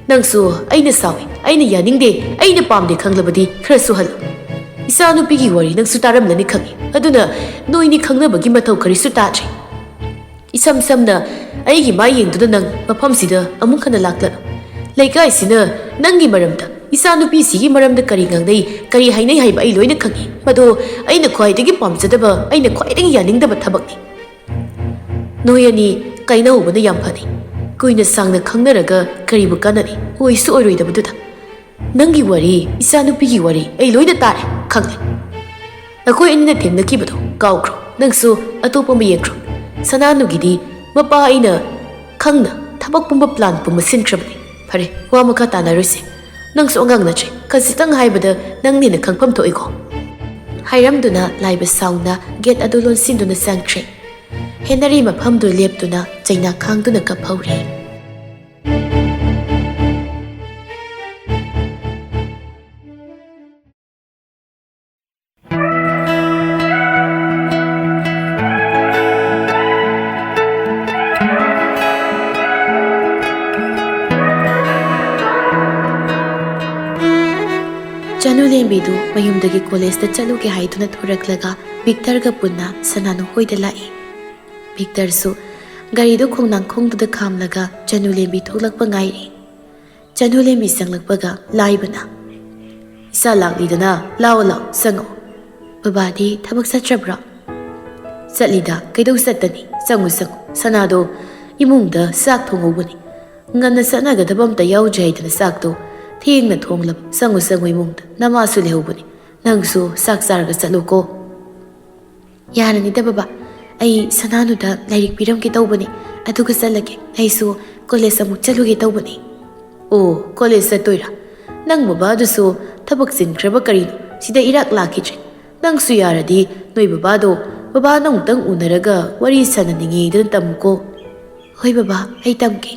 ꯅꯪꯁꯨ ꯑꯩꯅ ꯁꯥꯎꯏ, ꯑꯩꯅ ꯌꯥꯅꯤꯡꯗꯦ, ꯑꯩꯅ ꯄꯥꯝꯗꯦ ꯈꯪꯂꯕꯗꯤ ꯈꯔꯁꯨ ꯍꯜꯂꯨ꯫ ꯏꯆꯥꯅꯨꯄꯤꯒꯤ ꯋꯥꯔꯤ ꯅꯪꯁꯨ ꯇꯥꯔꯝꯂꯅꯤ ꯈꯪꯏ꯫ ꯑꯗꯨꯅ ꯅꯣꯏꯅꯤ ꯈꯪꯅꯕꯒꯤ ꯃꯊꯧ ꯀꯔꯤꯁꯨ ꯇꯥꯗ꯭ꯔꯦ꯫ ꯏꯁꯝ ꯁꯝꯅ ꯑꯩꯒꯤ ꯃꯥꯏ ꯌꯦꯡꯗꯨꯅ ꯅꯪ ꯃꯐꯝꯁꯤꯗ ꯑꯃꯨꯛ ꯍꯟꯅ ꯂꯥꯛꯂꯅꯨ꯫ ꯂꯩꯀꯥꯏꯁꯤꯅ ꯅꯪꯒꯤ ꯃꯔꯝꯗ, ꯏꯆꯥꯅꯨꯄꯤꯁꯤꯒꯤ ꯃꯔꯝꯗ ꯀꯔꯤ ꯉꯥꯡꯅꯩ, ꯀꯔꯤ ꯍꯥꯏꯅꯩ ꯍꯥꯏꯕ ꯑꯩ ꯂꯣꯏꯅ ꯈꯪꯏ꯫ ꯃꯗꯨ ꯑꯩꯅ ꯈ꯭ꯋꯥꯏꯗꯒꯤ ꯄꯥꯝꯖꯗꯕ, ꯑꯩꯅ ꯈ꯭ꯋꯥꯏꯗꯒꯤ ꯌꯥꯅꯤꯡꯗꯕ ꯊꯕꯛꯅꯤ꯫ ꯅꯣꯏ ꯑꯅꯤ ꯀꯥꯏꯅꯍꯧꯕꯅ ꯌꯥꯝ ꯐꯅꯤ꯫ ꯀꯨꯏꯅ ꯁꯥꯡꯅ ꯈꯪꯅꯔꯒ ꯀꯔꯤꯕꯨ ꯀꯥꯟꯅꯅꯤ? ꯑꯣꯏꯁꯨ ꯑꯣꯏꯔꯣꯏꯗꯕꯗꯨꯗ꯫ ꯅꯪꯒꯤ ꯋꯥꯔꯤ, ꯏꯆꯥꯅꯨꯄꯤꯒꯤ ꯋꯥꯔꯤ ꯑꯩ ꯂꯣꯏꯅ ꯇꯥꯔꯦ, ꯈꯪꯂꯦ꯫ ꯑꯩꯈꯣꯏ ꯑꯅꯤꯅ ꯊꯦꯡꯅꯈꯤꯕꯗꯣ ꯀꯥꯎꯈ꯭ꯔꯣ꯫ ꯅꯪꯁꯨ ꯑꯇꯣꯞꯄ ꯑꯃ ꯌꯦꯡꯈ꯭ꯔꯣ꯫ ꯁꯅꯥꯅꯨꯒꯤꯗꯤ ꯃꯄꯥ ꯑꯩꯅ ꯈꯪꯅ ꯊꯕꯛ ꯄꯨꯝꯕ ꯄ꯭ꯂꯥꯟ ꯄꯨꯝꯕ ꯁꯤꯟꯈ꯭ꯔꯕꯅꯤ꯫ ꯐꯔꯦ, ꯋꯥ ꯃꯈꯥ ꯇꯥꯅꯔꯣꯏꯁꯦ꯫ ꯅꯪꯁꯨ ꯑꯉꯥꯡ ꯅꯠꯇ꯭ꯔꯦ꯫ ꯈꯖꯤꯛꯇꯪ ꯍꯥꯏꯕꯗ ꯅꯪꯅ ꯍꯦꯟꯅ ꯈꯪꯐꯝ ꯊꯣꯛꯏꯀꯣ꯫" ꯍꯥꯏꯔꯝꯗꯨꯅ ꯂꯥꯏꯕ ꯁꯥꯎꯅ ꯒꯦꯠ ꯑꯗꯨ ꯂꯣꯟꯁꯤꯟꯗꯨꯅ ꯆꯪꯈ꯭ꯔꯦ꯫ ꯍꯦꯅꯔꯤ ꯃꯐꯝꯗꯨ ꯂꯦꯞꯇꯨꯅ ꯆꯩꯅꯥ ꯈꯥꯡꯗꯨꯅ ꯀꯞꯍꯧꯔꯤ꯫ ꯆꯅꯨꯂꯦꯝꯕꯤꯗꯨ ꯃꯌꯨꯝꯗꯒꯤ ꯀꯣꯂꯦꯖꯇ ꯆꯠꯂꯨꯒꯦ ꯍꯥꯏꯗꯨꯅ ꯊꯣꯔꯛꯂꯒ ꯚꯤꯛꯇꯔꯒ ꯄꯨꯟꯅ ꯁꯅꯥꯅꯨ ꯍꯣꯏꯗ ꯂꯥꯛꯏ꯫ ꯚꯤꯛꯇꯔꯁꯨ ꯒꯥꯔꯤꯗꯨ ꯈꯣꯡꯅꯥꯡꯈꯣꯡꯗꯨꯗ ꯈꯥꯝꯂꯒ ꯆꯅꯨꯂꯦꯝꯕꯤ ꯊꯣꯛꯂꯛꯄ ꯉꯥꯏꯔꯤ꯫ ꯆꯅꯨꯂꯦꯝꯕꯤ ꯆꯪꯂꯛꯄꯒ ꯂꯥꯏꯕꯅ, "ꯏꯆꯥ ꯂꯥꯛꯂꯤꯗꯅ, ꯂꯥꯛꯑꯣ, ꯂꯥꯛꯑꯣ, ꯆꯪꯉꯛꯑꯣ꯫" "ꯕꯕꯥꯗꯤ ꯊꯕꯛ ꯆꯠꯇ꯭ꯔꯕ꯭ꯔꯣ?" "ꯆꯠꯂꯤꯗ, ꯀꯩꯗꯧ ꯆꯠꯇꯅꯤ? ꯆꯪꯉꯨ, ꯆꯪꯉꯨ꯫ ꯁꯅꯥꯗꯣ ꯏꯃꯨꯡꯗ ꯆꯥꯛ ꯊꯣꯡꯍꯧꯕꯅꯤ꯫ ꯉꯟꯅ ꯆꯠꯅꯒꯗꯕ ꯑꯝꯇ ꯌꯥꯎꯗ꯭ꯔꯦ ꯍꯥꯏꯗꯅ ꯆꯥꯛꯇꯣ ꯊꯦꯡꯅ ꯊꯣꯡꯂꯕ꯫ ꯆꯪꯉꯨ, ꯆꯪꯉꯨ ꯏꯃꯨꯡꯗ, ꯅꯃꯥꯁꯨ ꯂꯩꯍꯧꯕꯅꯤ꯫ ꯅꯪꯁꯨ ꯆꯥꯛ ꯆꯥꯔꯒ ꯆꯠꯂꯨꯀꯣ꯫ ꯌꯥꯔꯅꯤꯗ ꯕꯕꯥ, ꯑꯩ ꯁꯅꯥꯅꯨꯗ ꯂꯥꯏꯔꯤꯛ ꯄꯤꯔꯝꯒꯦ ꯇꯧꯕꯅꯦ, ꯑꯗꯨꯒ ꯆꯠꯂꯒꯦ꯫ ꯑꯩꯁꯨ ꯀꯣꯂꯦꯖ ꯑꯃꯨꯛ ꯆꯠꯂꯨꯒꯦ ꯇꯧꯕꯅꯦ꯫ ꯑꯣ, ꯀꯣꯂꯦꯖ ꯆꯠꯇꯣꯏꯔꯥ? ꯅꯪ ꯕꯕꯥꯗꯨꯁꯨ ꯊꯕꯛ ꯆꯤꯟꯈ꯭ꯔꯕ ꯀꯔꯤꯅꯣ? ꯁꯤꯗ ꯏꯔꯥꯛ ꯂꯥꯛꯈꯤꯗ꯭ꯔꯦ꯫ ꯅꯪꯁꯨ ꯌꯥꯔꯗꯤ ꯅꯣꯏ ꯕꯕꯥꯗꯣ, ꯕꯕꯥ ꯅꯪ ꯑꯃꯨꯛꯇꯪ ꯎꯅꯔꯒ ꯋꯥꯔꯤ ꯁꯥꯟꯅꯅꯤꯡꯉꯦꯗꯅ ꯇꯝꯃꯨꯀꯣ꯫ ꯍꯣꯏ ꯕꯕꯥ, ꯑꯩ ꯇꯝꯒꯦ꯫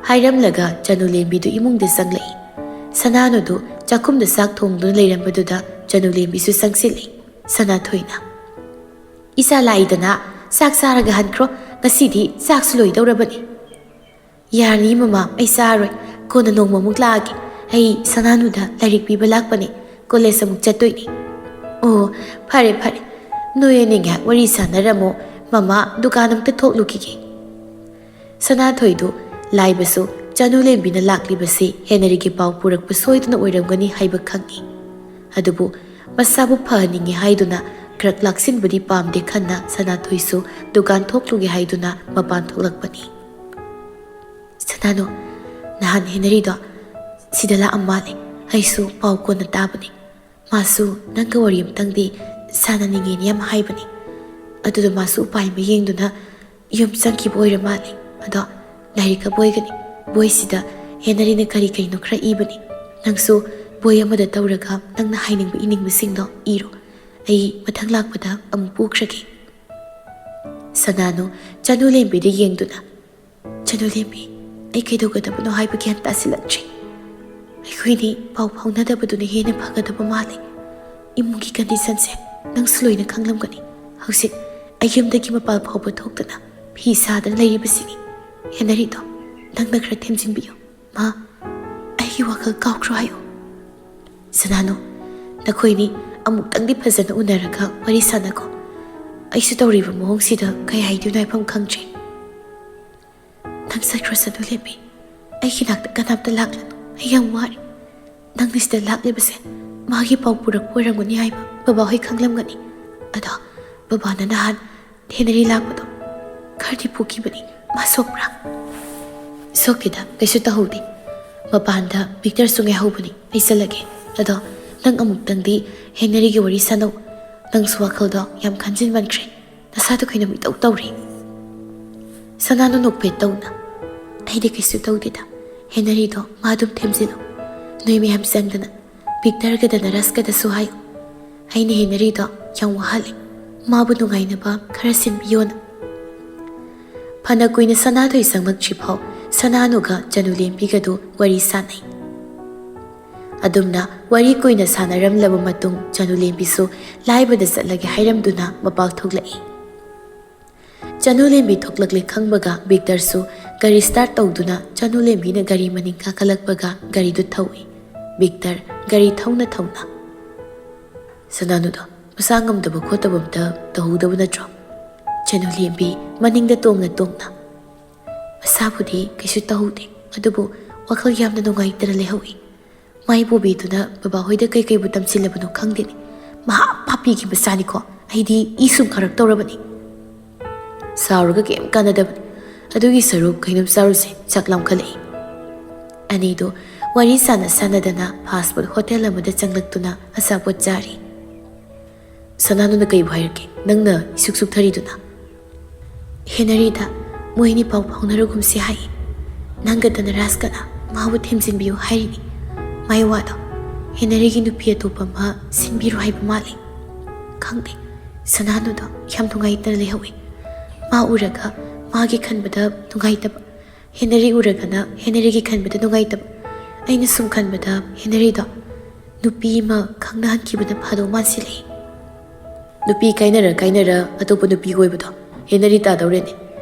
ꯍꯥꯏꯔꯝꯂꯒ ꯆꯅꯨꯂꯦꯝꯕꯤꯗꯨ ꯏꯃꯨꯡꯗ ꯆꯪꯂꯛꯏ꯫ ꯁꯅꯥꯅꯨꯗꯨ ꯆꯥꯛꯈꯨꯝꯗ ꯆꯥꯛ ꯊꯣꯡꯗꯨꯅ ꯂꯩꯔꯝꯕꯗꯨꯗ ꯆꯅꯨꯂꯦꯝꯕꯤꯁꯨ ꯆꯪꯁꯤꯜꯂꯤ꯫ ꯁꯅꯥꯊꯣꯏꯅ, "ꯏꯆꯥ ꯂꯥꯛꯏꯗꯅ, ꯆꯥꯛ ꯆꯥꯔꯒ ꯍꯟꯈ꯭ꯔꯣ꯫ ꯉꯁꯤꯗꯤ ꯆꯥꯛꯁꯨ ꯂꯣꯏꯗꯧꯔꯕꯅꯤ꯫" "ꯌꯥꯔꯅꯤ ꯃꯃꯥ, ꯑꯩ ꯆꯥꯔꯣꯏ꯫ ꯀꯣꯟꯅ ꯅꯣꯡꯃꯃꯨꯛ ꯂꯥꯛꯑꯒꯦ꯫ ꯑꯩ ꯁꯅꯥꯅꯨꯗ ꯂꯥꯏꯔꯤꯛ ꯄꯤꯕ ꯂꯥꯛꯄꯅꯦ꯫ ꯀꯣꯂꯦꯖ ꯑꯃꯨꯛ ꯆꯠꯇꯣꯏꯅꯦ꯫" "ꯑꯣ, ꯐꯔꯦ ꯐꯔꯦ꯫ ꯅꯣꯏ ꯑꯅꯤ ꯉꯥꯏꯍꯥꯛ ꯋꯥꯔꯤ ꯁꯥꯟꯅꯔꯝꯃꯣ꯫ ꯃꯃꯥ ꯗꯨꯀꯥꯟ ꯑꯃꯨꯛꯇ ꯊꯣꯛꯂꯨꯈꯤꯒꯦ꯫" ꯁꯅꯥꯊꯣꯏꯗꯨ ꯂꯥꯏꯕꯁꯨ ꯆꯅꯨꯂꯦꯝꯕꯤꯅ ꯂꯥꯛꯂꯤꯕꯁꯤ ꯍꯦꯅꯔꯤꯒꯤ ꯄꯥꯎ ꯄꯨꯔꯛꯄ ꯁꯣꯏꯗꯅ ꯑꯣꯏꯔꯝꯒꯅꯤ ꯍꯥꯏꯕ ꯈꯪꯏ꯫ ꯑꯗꯨꯕꯨ ꯃꯁꯥꯕꯨ ꯐꯍꯟꯅꯤꯡꯉꯤ ꯍꯥꯏꯗꯨꯅ ꯈꯔ ꯂꯥꯛꯁꯤꯟꯕꯗꯤ ꯄꯥꯝꯗꯦ ꯈꯟꯅ ꯁꯅꯥꯊꯣꯏꯁꯨ ꯗꯨꯀꯥꯟ ꯊꯣꯛꯂꯨꯒꯦ ꯍꯥꯏꯗꯨꯅ ꯃꯄꯥꯟ ꯊꯣꯛꯂꯛꯄꯅꯤ꯫ "ꯁꯅꯥꯅꯨ, ꯅꯍꯥꯟ ꯍꯦꯅꯔꯤꯗꯣ ꯁꯤꯗ ꯂꯥꯛꯑꯝ ꯃꯥꯜꯂꯦ꯫ ꯑꯩꯁꯨ ꯄꯥꯎ ꯀꯣꯟꯅ ꯇꯥꯕꯅꯦ꯫ ꯃꯥꯁꯨ ꯅꯪꯒ ꯋꯥꯔꯤ ꯑꯃꯇꯪꯗꯤ ꯁꯥꯟꯅꯅꯤꯡꯉꯦꯅ ꯌꯥꯝ ꯍꯥꯏꯕꯅꯦ꯫ ꯑꯗꯨꯗ ꯃꯥꯁꯨ ꯎꯄꯥꯏ ꯑꯃ ꯌꯦꯡꯗꯨꯅ ꯌꯨꯝ ꯆꯪꯈꯤꯕ ꯑꯣꯏꯔ ꯃꯥꯜꯂꯦ꯫ ꯑꯗꯣ ꯂꯥꯏꯔꯤꯛꯀ ꯕꯣꯏꯒꯅꯤ꯫ ꯕꯣꯏꯁꯤꯗ ꯍꯦꯅꯔꯤꯅ ꯀꯔꯤ ꯀꯔꯤꯅꯣ ꯈꯔ ꯏꯕꯅꯤ꯫ ꯅꯪꯁꯨ ꯕꯣꯏ ꯑꯃꯗ ꯇꯧꯔꯒ ꯅꯪꯅ ꯍꯥꯏꯅꯤꯡꯕ ꯏꯅꯤꯡꯕꯁꯤꯡꯗꯣ ꯏꯔꯣ꯫ ꯑꯩ ꯃꯊꯪ ꯂꯥꯛꯄꯗ ꯑꯃꯨꯛ ꯄꯨꯈ꯭ꯔꯒꯦ꯫" ꯁꯅꯥꯅꯨ ꯆꯅꯨꯂꯦꯝꯕꯤꯗ ꯌꯦꯡꯗꯨꯅ, "ꯆꯅꯨꯂꯦꯝꯕꯤ, ꯑꯩ ꯀꯩꯗꯧꯒꯗꯕꯅꯣ ꯍꯥꯏꯕ ꯒ꯭ꯌꯥꯟ ꯇꯥꯁꯤꯜꯂꯛꯇ꯭ꯔꯦ꯫ ꯑꯩꯈꯣꯏꯅꯤ ꯄꯥꯎ ꯐꯥꯎꯅꯗꯕꯗꯨꯅ ꯍꯦꯟꯅ ꯐꯒꯗꯕ ꯃꯥꯜꯂꯦ꯫ ꯏꯃꯨꯡꯒꯤ ꯀꯟꯗꯤꯁꯟꯁꯦ ꯅꯪꯁꯨ ꯂꯣꯏꯅ ꯈꯪꯂꯝꯒꯅꯤ꯫ ꯍꯧꯖꯤꯛ ꯑꯩ ꯌꯨꯝꯗꯒꯤ ꯃꯄꯥꯟ ꯐꯥꯎꯕ ꯊꯣꯛꯇꯅ ꯐꯤ ꯁꯥꯗꯅ ꯂꯩꯔꯤꯕꯁꯤꯅꯤ꯫ ꯍꯦꯅꯔꯤꯗꯣ ꯅꯪꯅ ꯈꯔ ꯊꯦꯝꯖꯤꯟꯕꯤꯌꯨ꯫ ꯃꯥ ꯑꯩꯒꯤ ꯋꯥꯈꯜ ꯀꯥꯎꯈ꯭ꯔꯣ ꯍꯥꯏꯌꯨ꯫" "ꯁꯅꯥꯅꯨ, ꯅꯈꯣꯏꯅꯤ ꯑꯃꯨꯛꯇꯪꯗꯤ ꯐꯖꯅ ꯎꯅꯔꯒ ꯋꯥꯔꯤ ꯁꯥꯟꯅꯈꯣ꯫ ꯑꯩꯁꯨ ꯇꯧꯔꯤꯕ ꯃꯑꯣꯡꯁꯤꯗ ꯀꯩ ꯍꯥꯏꯗꯣꯏꯅꯣ ꯍꯥꯏꯐꯝ ꯈꯪꯗ꯭ꯔꯦ꯫" "ꯅꯪ ꯆꯠꯈ꯭ꯔꯣ ꯆꯅꯨꯂꯦꯝꯕꯤ꯫ ꯑꯩꯒꯤ ꯅꯥꯛꯇ ꯀꯅꯥꯝꯇ ꯂꯥꯛꯂꯅꯨ꯫ ꯑꯩ ꯌꯥꯝ ꯋꯥꯔꯦ꯫ ꯅꯪꯅ ꯁꯤꯗ ꯂꯥꯛꯂꯤꯕꯁꯦ ꯃꯥꯒꯤ ꯄꯥꯎ ꯄꯨꯔꯛꯄ ꯑꯣꯏꯔꯝꯒꯅꯤ ꯍꯥꯏꯕ ꯕꯕꯥꯍꯣꯏ ꯈꯪꯂꯝꯒꯅꯤ꯫ ꯑꯗꯣ ꯕꯕꯥꯅ ꯅꯍꯥꯟ ꯍꯦꯅꯔꯤ ꯂꯥꯛꯄꯗꯣ ꯈꯔꯗꯤ ꯄꯨꯈꯤꯕꯅꯤ꯫ ꯃꯥ ꯁꯣꯛꯄ꯭ꯔꯥ?" "ꯁꯣꯛꯇꯦꯗ, ꯀꯩꯁꯨ ꯇꯧꯍꯧꯗꯦ꯫ ꯃꯄꯥꯟꯗ ꯕꯤꯛꯇꯔꯁꯨ ꯉꯥꯏꯍꯧꯕꯅꯤ꯫ ꯑꯩ ꯆꯠꯂꯒꯦ꯫ ꯑꯗꯣ ꯅꯪ ꯑꯃꯨꯛꯇꯪꯗꯤ ꯍꯦꯅꯔꯤꯒꯤ ꯋꯥꯔꯤ ꯁꯥꯟꯅꯧ꯫ ꯅꯪꯁꯨ ꯋꯥꯈꯜꯗꯣ ꯌꯥꯝ ꯈꯟꯖꯤꯟꯃꯟꯈ꯭ꯔꯦ꯫ ꯅꯁꯥꯗꯣ ꯀꯩꯅꯣꯝ ꯏꯇꯧ ꯇꯧꯔꯦ꯫ ꯁꯅꯥꯅꯨ ꯅꯣꯛꯐꯦꯠ ꯇꯧꯅ, "ꯑꯩꯗꯤ ꯀꯩꯁꯨ ꯇꯧꯗꯦꯗ꯫ ꯍꯦꯅꯔꯤꯗꯣ ꯃꯥ ꯑꯗꯨꯝ ꯊꯦꯝꯖꯤꯜꯂꯨ꯫ ꯅꯣꯏ ꯃꯌꯥꯝ ꯆꯪꯗꯅ ꯕꯤꯛꯇꯔꯒ ꯗꯅꯔꯁꯀꯗꯁꯨ ꯍꯥꯏꯌꯨ꯫ ꯑꯩꯅ ꯍꯦꯅꯔꯤꯗꯣ ꯌꯥꯝ ꯋꯥꯍꯜꯂꯦ꯫ ꯃꯥꯕꯨ ꯅꯨꯡꯉꯥꯏꯅꯕ ꯈꯔ ꯁꯤꯟꯕꯤꯌꯣꯅ꯫" ꯐꯅ ꯀꯨꯏꯅ ꯁꯅꯥꯊꯣꯏ ꯆꯪꯂꯛꯇ꯭ꯔꯤꯐꯥꯎ ꯁꯅꯥꯅꯨꯒ ꯆꯅꯨꯂꯦꯝꯕꯤꯒꯗꯨ ꯋꯥꯔꯤ ꯁꯥꯟꯅꯩ꯫ ꯑꯗꯨꯝꯅ ꯋꯥꯔꯤ ꯀꯨꯏꯅ ꯁꯥꯟꯅꯔꯝꯂꯕ ꯃꯇꯨꯡ, ꯆꯅꯨꯂꯦꯝꯕꯤꯁꯨ ꯂꯥꯏꯕꯗ ꯆꯠꯂꯒꯦ ꯍꯥꯏꯔꯝꯗꯨꯅ ꯃꯄꯥꯜ ꯊꯣꯛꯂꯛꯏ꯫ ꯆꯅꯨꯂꯦꯝꯕꯤ ꯊꯣꯛꯂꯛꯂꯦ ꯈꯪꯕꯒ ꯕꯤꯛꯇꯔꯁꯨ ꯒꯥꯔꯤ ꯁ꯭ꯇꯥꯔꯠ ꯇꯧꯗꯨꯅ ꯆꯅꯨꯂꯦꯝꯕꯤꯅ ꯒꯥꯔꯤ ꯃꯅꯤꯡ ꯀꯥꯈꯠꯂꯛꯄꯒ ꯒꯥꯔꯤꯗꯨ ꯊꯧꯏ꯫ ꯕꯤꯛꯇꯔ ꯒꯥꯔꯤ ꯊꯧꯅ ꯊꯧꯅ, "ꯁꯅꯥꯅꯨꯗꯣ ꯃꯁꯥ ꯉꯝꯗꯕ ꯈꯣꯠꯇꯕ ꯑꯝꯇ ꯇꯧꯍꯧꯗꯕ ꯅꯠꯇ꯭ꯔꯣ?" ꯆꯅꯨꯂꯦꯝꯕꯤ ꯃꯅꯤꯡꯗ ꯇꯣꯡꯅ ꯇꯣꯡꯅ, "ꯃꯁꯥꯕꯨꯗꯤ ꯀꯩꯁꯨ ꯇꯧꯍꯧꯗꯦ, ꯑꯗꯨꯕꯨ ꯋꯥꯈꯜ ꯌꯥꯝꯅ ꯅꯨꯡꯉꯥꯏꯇꯅ ꯂꯩꯍꯧꯏ꯫ ꯃꯥꯏ ꯄꯨꯕꯤꯗꯨꯅ ꯕꯕꯥ ꯍꯣꯏꯗ ꯀꯩꯀꯩꯕꯨ ꯇꯝꯁꯤꯜꯂꯕꯅꯣ ꯈꯪꯗꯦꯅꯦ꯫ ꯃꯍꯥ ꯄꯥꯄꯤꯒꯤ ꯃꯆꯥꯅꯤꯀꯣ꯫ ꯑꯩꯗꯤ ꯏ ꯁꯨꯝ ꯈꯥꯔꯛꯇꯧꯔꯕꯅꯤ꯫" "ꯁꯥꯎꯔꯒ ꯀꯩꯝ ꯀꯥꯟꯅꯗꯕꯅꯤ꯫ ꯑꯗꯨꯒꯤ ꯁꯔꯨꯛ ꯀꯩꯅꯣꯝ ꯆꯥꯔꯨꯁꯦ, ꯆꯥꯛ ꯂꯥꯝꯈꯠꯂꯛꯏ꯫" ꯑꯅꯤꯗꯨ ꯋꯥꯔꯤ ꯁꯥꯟꯅ ꯁꯥꯟꯅꯗꯅ ꯐꯥꯁ ꯐꯨꯗ ꯍꯣꯇꯦꯜ ꯑꯃꯗ ꯆꯪꯂꯛꯇꯨꯅ ꯑꯆꯥꯄꯣꯠ ꯆꯥꯔꯤ꯫ "ꯁꯅꯥꯅꯨꯅ ꯀꯩꯕꯨ ꯍꯥꯏꯔꯛꯀꯦ, ꯅꯪꯅ ꯏꯁꯨꯛ ꯁꯨꯛꯊꯔꯤꯗꯨꯅ?" "ꯍꯦꯅꯔꯤꯗ ꯃꯣꯏ ꯑꯅꯤ ꯄꯥꯎ ꯐꯥꯎꯅꯔꯒꯨꯝꯁꯤ ꯍꯥꯏ꯫ ꯅꯪꯒ ꯗꯅꯔꯥꯖꯀꯅ ꯃꯥꯕꯨ ꯊꯦꯝꯖꯤꯟꯕꯤꯌꯨ ꯍꯥꯏꯔꯤꯅꯤ꯫ ꯃꯥꯏ ꯋꯥꯗꯣ ꯍꯦꯅꯔꯤꯒꯤ ꯅꯨꯄꯤ ꯑꯇꯣꯞꯄ ꯑꯃ ꯁꯤꯟꯕꯤꯔꯣ ꯍꯥꯏꯕ ꯃꯥꯜꯂꯤ꯫ ꯈꯪꯗꯦ, ꯁꯅꯥꯅꯨꯗꯣ ꯌꯥꯝ ꯅꯨꯡꯉꯥꯏꯇꯅ ꯂꯩꯍꯧꯏ꯫ ꯃꯥ ꯎꯔꯒ ꯃꯥꯒꯤ ꯈꯟꯕꯗ ꯅꯨꯡꯉꯥꯏꯇꯕ, ꯍꯦꯅꯔꯤ ꯎꯔꯒꯅ ꯍꯦꯅꯔꯤꯒꯤ ꯈꯟꯕꯗ ꯅꯨꯡꯉꯥꯏꯇꯕ꯫ ꯑꯩꯅ ꯁꯨꯝ ꯈꯟꯕꯗ ꯍꯦꯅꯔꯤꯗꯣ ꯅꯨꯄꯤ ꯑꯃ ꯈꯪꯅꯍꯟꯈꯤꯕꯅ ꯐꯥꯗꯧ ꯃꯥꯟꯁꯤꯜꯂꯛꯏ꯫" "ꯅꯨꯄꯤ ꯀꯥꯏꯅꯔ ꯀꯥꯏꯅꯔ ꯑꯇꯣꯞꯄ ꯅꯨꯄꯤ ꯀꯣꯏꯕꯗꯣ ꯍꯦꯅꯔꯤ ꯇꯥꯗꯧꯔꯦꯅꯦ꯫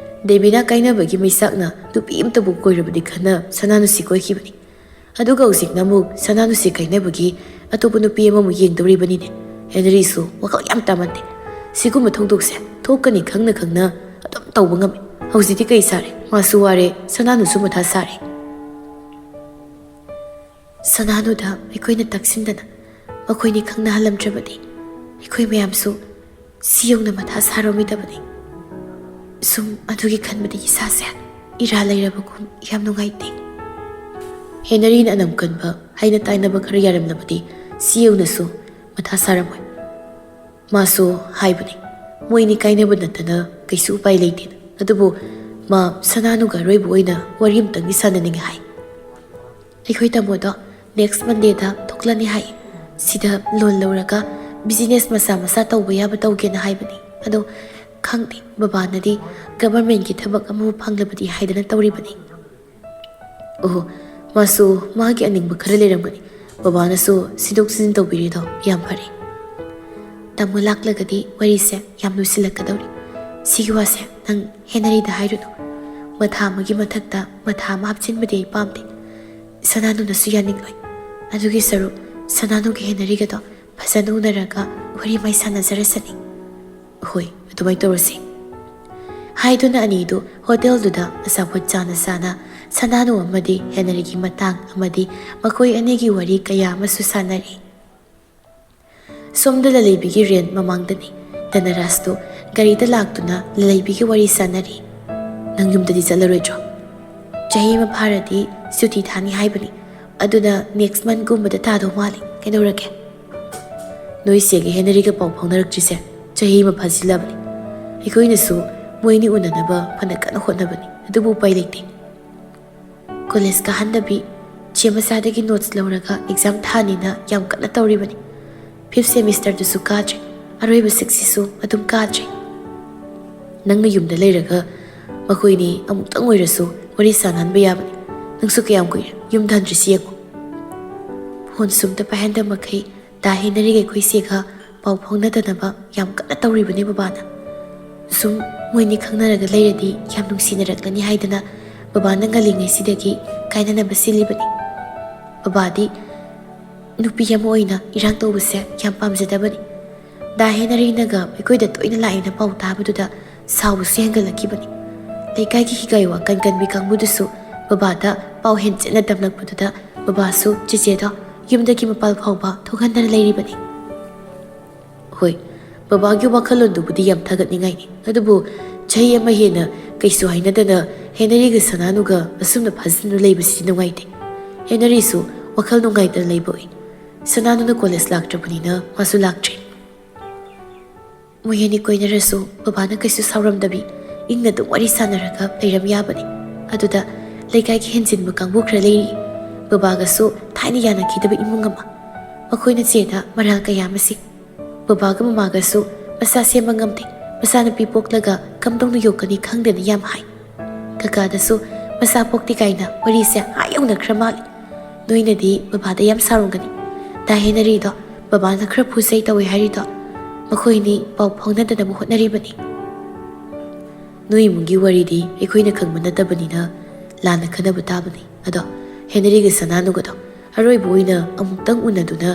ꯗꯦꯕꯤꯅꯥ ꯀꯥꯏꯅꯕꯒꯤ ꯃꯩꯆꯥꯛꯅ ꯅꯨꯄꯤ ꯑꯃꯇꯕꯨ ꯀꯣꯏꯔꯕꯗꯤ ꯈꯟꯅ ꯁꯅꯥꯅꯨꯁꯤ ꯀꯣꯏꯈꯤꯕꯅꯤ꯫ ꯑꯗꯨꯒ ꯍꯧꯖꯤꯛꯅ ꯑꯃꯨꯛ ꯁꯅꯥꯅꯨꯁꯤ ꯀꯥꯏꯅꯕꯒꯤ ꯑꯇꯣꯞꯄ ꯅꯨꯄꯤ ꯑꯃꯃꯨꯛ ꯌꯦꯡꯗꯧꯔꯤꯕꯅꯤꯅꯦ꯫ ꯍꯦꯅꯔꯤꯁꯨ ꯋꯥꯈꯜ ꯌꯥꯝ ꯇꯥꯃꯟꯗꯦ꯫ ꯁꯤꯒꯨꯝꯕ ꯊꯧꯗꯣꯛꯁꯦ ꯊꯣꯛꯀꯅꯤ ꯈꯪꯅ ꯈꯪꯅ ꯑꯗꯨꯝ ꯇꯧꯕ ꯉꯝꯃꯤ꯫ ꯍꯧꯖꯤꯛꯇꯤ ꯀꯩ ꯁꯥꯔꯦ? ꯃꯥꯁꯨ ꯋꯥꯔꯦ, ꯁꯅꯥꯅꯨꯁꯨ ꯃꯊꯥ ꯁꯥꯔꯦ꯫" ꯁꯅꯥꯅꯨꯗ ꯑꯩꯈꯣꯏꯅ ꯇꯛꯁꯤꯟꯗꯅ ꯃꯈꯣꯏꯅꯤ ꯈꯪꯅꯍꯜꯂꯝꯗ꯭ꯔꯕꯗꯤ ꯑꯩꯈꯣꯏ ꯃꯌꯥꯝꯁꯨ ꯁꯤ ꯌꯧꯅ ꯃꯊꯥ ꯁꯥꯔꯝꯃꯣꯏꯗꯕꯅꯤ꯫ ꯁꯨꯝ ꯑꯗꯨꯒꯤ ꯈꯟꯕꯗ ꯏꯁꯥꯁꯦ ꯏꯔꯥ ꯂꯩꯔꯕꯒꯨꯝ ꯌꯥꯝ ꯅꯨꯡꯉꯥꯏꯇꯦ꯫ ꯍꯦꯅꯔꯤꯅ ꯑꯅꯝ ꯀꯟꯕ ꯍꯥꯏꯅ ꯇꯥꯏꯅꯕ ꯈꯔ ꯌꯥꯔꯝꯂꯕꯗꯤ ꯁꯤ ꯌꯧꯅꯁꯨ ꯃꯊꯥ ꯁꯥꯔꯝꯃꯣꯏ꯫ ꯃꯥꯁꯨ ꯍꯥꯏꯕꯅꯤ, ꯃꯣꯏꯅꯤ ꯀꯥꯏꯅꯕ ꯅꯠꯇꯅ ꯀꯩꯁꯨ ꯎꯄꯥꯏ ꯂꯩꯇꯦꯅ꯫ ꯑꯗꯨꯕꯨ ꯃꯥ ꯁꯅꯥꯅꯨꯒ ꯑꯔꯣꯏꯕ ꯑꯣꯏꯅ ꯋꯥꯔꯤ ꯑꯃꯇꯪꯗꯤ ꯁꯥꯟꯅꯅꯤꯡꯉꯤ ꯍꯥꯏ꯫ ꯑꯩꯈꯣꯏ ꯇꯥꯃꯣꯗꯣ next Mondayꯗ ꯊꯣꯛꯂꯅꯤ ꯍꯥꯏ꯫ ꯁꯤꯗ ꯂꯣꯟ ꯂꯧꯔꯒ business ꯃꯆꯥ ꯃꯆꯥ ꯇꯧꯕ ꯌꯥꯕ ꯇꯧꯒꯦꯅ ꯍꯥꯏꯕꯅꯤ꯫ ꯑꯗꯣ ꯈꯪꯗꯦ, ꯕꯕꯥꯅꯗꯤ governmentꯀꯤ ꯊꯕꯛ ꯑꯃꯕꯨ ꯐꯪꯂꯕꯗꯤ ꯍꯥꯏꯗꯅ ꯇꯧꯔꯤꯕꯅꯤ꯫ ꯑꯣꯍꯣ, ꯃꯥꯁꯨ ꯃꯥꯒꯤ ꯑꯅꯤꯡꯕ ꯈꯔ ꯂꯩꯔꯝꯒꯅꯤ꯫ ꯕꯕꯥꯅꯁꯨ ꯁꯤꯟꯗꯣꯛ ꯁꯤꯟꯖꯤꯟ ꯇꯧꯕꯤꯔꯤꯗꯣ ꯌꯥꯝ ꯐꯔꯦ꯫ ꯇꯥꯃꯣ ꯂꯥꯛꯂꯒꯗꯤ ꯋꯥꯔꯤꯁꯦ ꯌꯥꯝ ꯂꯨꯁꯤꯜꯂꯛꯀꯗꯧꯔꯤ꯫ ꯁꯤꯒꯤ ꯋꯥꯁꯦ ꯅꯪ ꯍꯦꯅꯔꯤꯗ ꯍꯥꯏꯔꯨꯅꯨ꯫ ꯃꯊꯥ ꯑꯃꯒꯤ ꯃꯊꯛꯇ ꯃꯊꯥ ꯑꯃ ꯍꯥꯞꯆꯤꯟꯕꯗꯤ ꯑꯩ ꯄꯥꯝꯗꯦ꯫ ꯁꯅꯥꯅꯨꯅꯁꯨ ꯌꯥꯅꯤꯡꯂꯣꯏ꯫ ꯑꯗꯨꯒꯤ ꯁꯔꯨꯛ ꯁꯅꯥꯅꯨꯒꯤ ꯍꯦꯅꯔꯤꯒꯗꯣ ꯐꯖꯅ ꯎꯅꯔꯒ ꯋꯥꯔꯤ ꯃꯥꯏ ꯁꯥꯟꯅꯖꯔꯁꯅꯤ꯫ ꯍꯣꯏ, ꯑꯗꯨꯃꯥꯏꯅ ꯇꯧꯔꯁꯤ꯫ ꯍꯥꯏꯗꯨꯅ ꯑꯅꯤꯗꯨ ꯍꯣꯇꯦꯜꯗꯨꯗ ꯑꯆꯥꯄꯣꯠ ꯆꯥꯅ ꯆꯥꯅ ꯁꯅꯥꯅꯨ ꯑꯃꯗꯤ ꯍꯦꯅꯔꯤꯒꯤ ꯃꯇꯥꯡ ꯑꯃꯗꯤ ꯃꯈꯣꯏ ꯑꯅꯤꯒꯤ ꯋꯥꯔꯤ ꯀꯌꯥ ꯑꯃꯁꯨ ꯁꯥꯟꯅꯔꯤ꯫ ꯁꯣꯝꯗ ꯂꯂꯩꯕꯤꯒꯤ ꯔꯦꯟ ꯃꯃꯥꯡꯗꯅꯤ꯫ ꯙꯅꯔꯥꯖꯇꯨ ꯒꯥꯔꯤꯗ ꯂꯥꯛꯇꯨꯅ ꯂꯂꯩꯕꯤꯒꯤ ꯋꯥꯔꯤ ꯁꯥꯟꯅꯔꯤ꯫ "ꯅꯪ ꯌꯨꯝꯗꯗꯤ ꯆꯠꯂꯔꯣꯏꯗ꯭ꯔꯣ? ꯆꯍꯤ ꯑꯃ ꯐꯥꯔꯗꯤ ꯁꯨꯇꯤ ꯊꯥꯅꯤ ꯍꯥꯏꯕꯅꯤ꯫ ꯑꯗꯨꯅ next monthꯒꯨꯝꯕꯗ ꯊꯥꯗꯧ ꯃꯥꯜꯂꯤ꯫ ꯀꯩꯗꯧꯔꯒꯦ?" "ꯅꯣꯏ ꯆꯦꯒ ꯍꯦꯅꯔꯤꯒ ꯄꯥꯎ ꯐꯥꯎꯅꯔꯛꯇ꯭ꯔꯤꯁꯦ ꯆꯍꯤ ꯑꯃ ꯐꯥꯖꯤꯜꯂꯕꯅꯤ꯫ ꯑꯩꯈꯣꯏꯅꯁꯨ ꯃꯣꯏꯅꯤ ꯎꯅꯅꯕ ꯐꯅ ꯀꯟꯅ ꯍꯣꯠꯅꯕꯅꯤ, ꯑꯗꯨꯕꯨ ꯎꯄꯥꯏ ꯂꯩꯇꯦ꯫ ꯀꯣꯂꯦꯖ ꯀꯥꯍꯟꯗꯕꯤ, ꯆꯦ ꯃꯆꯥꯗꯒꯤ notes ꯂꯧꯔꯒ exam ꯊꯥꯅꯤꯅ ꯌꯥꯝ ꯀꯟꯅ ꯇꯧꯔꯤꯕꯅꯤ꯫ Fifth semesterꯗꯨꯁꯨ ꯀꯥꯗ꯭ꯔꯦ, ꯑꯔꯣꯏꯕ sixꯁꯤꯁꯨ ꯑꯗꯨꯝ ꯀꯥꯗ꯭ꯔꯦ꯫ ꯅꯪꯅ ꯌꯨꯝꯗ ꯂꯩꯔꯒ ꯃꯈꯣꯏꯅꯤ ꯑꯃꯨꯛꯇꯪ ꯑꯣꯏꯔꯁꯨ ꯋꯥꯔꯤ ꯁꯥꯟꯅꯍꯟꯕ ꯌꯥꯕꯅꯤ꯫ ꯅꯪꯁꯨ ꯀꯌꯥꯝ ꯀꯨꯏꯔꯦ ꯌꯨꯝꯗ ꯍꯟꯗ꯭ꯔꯤꯁꯤ ꯌꯦꯡꯉꯨ꯫" ꯐꯣꯟꯁꯨ ꯑꯝꯇ ꯄꯥꯏꯍꯟꯗ ꯃꯈꯩ ꯗꯥ ꯍꯦꯅꯔꯤꯒ ꯑꯩꯈꯣꯏ ꯆꯦꯒ ꯄꯥꯎ ꯐꯥꯎꯅꯗꯅꯕ ꯌꯥꯝ ꯀꯟꯅ ꯇꯧꯔꯤꯕꯅꯤ ꯕꯕꯥꯅ꯫ ꯁꯨꯝ ꯃꯣꯏꯅꯤ ꯈꯪꯅꯔꯒ ꯂꯩꯔꯗꯤ ꯌꯥꯝ ꯅꯨꯡꯁꯤꯅꯔꯛꯂꯅꯤ ꯍꯥꯏꯗꯅ ꯕꯕꯥꯅ ꯉꯜꯂꯤꯉꯩꯁꯤꯗꯒꯤ ꯀꯥꯏꯅꯅꯕ ꯁꯤꯜꯂꯤꯕꯅꯤ꯫ ꯕꯕꯥꯗꯤ ꯅꯨꯄꯤ ꯑꯃ ꯑꯣꯏꯅ ꯏꯔꯥꯡ ꯇꯧꯕꯁꯦ ꯌꯥꯝ ꯄꯥꯝꯖꯗꯕꯅꯤ꯫ ꯗꯥ ꯍꯦꯅꯔꯤꯅꯒ ꯑꯩꯈꯣꯏꯗ ꯇꯣꯏꯅ ꯂꯥꯛꯑꯦꯅ ꯄꯥꯎ ꯇꯥꯕꯗꯨꯗ ꯁꯥꯎꯕꯁꯨ ꯍꯦꯟꯒꯠꯂꯛꯈꯤꯕꯅꯤ꯫ ꯂꯩꯀꯥꯏꯒꯤ ꯍꯤꯒꯥꯏ ꯋꯥ ꯀꯟ ꯀꯟꯕꯤ ꯀꯥꯡꯕꯨꯗꯨꯁꯨ ꯕꯕꯥꯗ ꯄꯥꯎ ꯍꯦꯟꯖꯤꯟꯅ ꯇꯝꯂꯛꯄꯗꯨꯗ ꯕꯕꯥꯁꯨ ꯆꯦꯆꯦꯗꯣ ꯌꯨꯝꯗꯒꯤ ꯃꯄꯥꯜ ꯐꯥꯎꯕ ꯊꯣꯛꯍꯟꯗꯅ ꯂꯩꯔꯤꯕꯅꯤ꯫ ꯍꯣꯏ, ꯕꯕꯥꯒꯤ ꯋꯥꯈꯜꯂꯣꯟꯗꯨꯕꯨꯗꯤ ꯌꯥꯝ ꯊꯥꯒꯠꯅꯤꯡꯉꯥꯏꯅꯤ, ꯑꯗꯨꯕꯨ ꯆꯍꯤ ꯑꯃ ꯍꯦꯟꯅ ꯀꯩꯁꯨ ꯍꯥꯏꯅꯗꯅ ꯍꯦꯅꯔꯤꯒ ꯁꯅꯥꯅꯨꯒ ꯑꯁꯨꯝꯅ ꯐꯥꯖꯤꯟꯗꯨꯅ ꯂꯩꯕꯁꯤꯗꯤ ꯅꯨꯡꯉꯥꯏꯇꯦ꯫ ꯍꯦꯅꯔꯤꯁꯨ ꯋꯥꯈꯜ ꯅꯨꯡꯉꯥꯏꯇꯅ ꯂꯩꯕ ꯎꯏ꯫ ꯁꯅꯥꯅꯨꯅ ꯀꯣꯂꯦꯖ ꯂꯥꯛꯇ꯭ꯔꯕꯅꯤꯅ ꯃꯥꯁꯨ ꯂꯥꯛꯇ꯭ꯔꯦ꯫ ꯃꯣꯏ ꯑꯅꯤ ꯀꯣꯏꯅꯔꯁꯨ ꯕꯕꯥꯅ ꯀꯩꯁꯨ ꯁꯥꯎꯔꯝꯗꯕꯤ, ꯏꯪꯅ ꯑꯗꯨꯝ ꯋꯥꯔꯤ ꯁꯥꯟꯅꯔꯒ ꯂꯩꯔꯝ ꯌꯥꯕꯅꯤ꯫ ꯑꯗꯨꯗ ꯂꯩꯀꯥꯏꯒꯤ ꯍꯦꯟꯖꯤꯟꯕ ꯀꯥꯡꯕꯨ ꯈꯔ ꯂꯩꯔꯤ꯫ ꯕꯕꯥꯒꯁꯨ ꯊꯥꯏꯅ ꯌꯥꯅꯈꯤꯗꯕ ꯏꯃꯨꯡ ꯑꯃ꯫ ꯃꯈꯣꯏꯅ ꯆꯦꯗ ꯃꯔꯥꯜ ꯀꯌꯥ ꯑꯃ ꯁꯤ꯫ ꯕꯕꯥꯒ ꯃꯃꯥꯒꯁꯨ ꯃꯆꯥ ꯁꯦꯝꯕ ꯉꯝꯗꯦ, ꯃꯆꯥꯅꯨꯄꯤ ꯄꯣꯛꯂꯒ ꯀꯝꯗꯧꯅ ꯌꯣꯛꯀꯅꯤ ꯈꯪꯗꯦꯅ ꯌꯥꯝ ꯍꯥꯏ꯫ ꯀꯀꯥꯗꯁꯨ ꯃꯆꯥ ꯄꯣꯛꯇꯦ ꯀꯥꯏꯅ ꯋꯥꯔꯤꯁꯦ ꯑꯥ ꯌꯧꯅꯈ꯭ꯔ ꯃꯥꯜꯂꯦ꯫ ꯅꯣꯏꯅꯗꯤ ꯕꯕꯥꯗ ꯌꯥꯝ ꯁꯥꯎꯔꯝꯒꯅꯤ꯫ ꯗꯥ ꯍꯦꯅꯔꯤꯗꯣ ꯕꯕꯥꯅ ꯈꯔ ꯐꯨꯖꯩ ꯇꯧꯋꯦ ꯍꯥꯏꯔꯤꯗꯣ, ꯃꯈꯣꯏꯅꯤ ꯄꯥꯎ ꯐꯥꯎꯅꯗꯅꯕ ꯍꯣꯠꯅꯔꯤꯕꯅꯤ꯫ ꯅꯣꯏ ꯏꯃꯨꯡꯒꯤ ꯋꯥꯔꯤꯗꯤ ꯑꯩꯈꯣꯏꯅ ꯈꯪꯕ ꯅꯠꯇꯕꯅꯤꯅ ꯂꯥꯟꯅ ꯈꯟꯅꯕ ꯇꯥꯕꯅꯤ꯫ ꯑꯗꯣ ꯍꯦꯅꯔꯤꯒ ꯁꯅꯥꯅꯨꯒꯗꯣ ꯑꯔꯣꯏꯕ ꯑꯣꯏꯅ ꯑꯃꯨꯛꯇꯪ ꯎꯅꯗꯨꯅ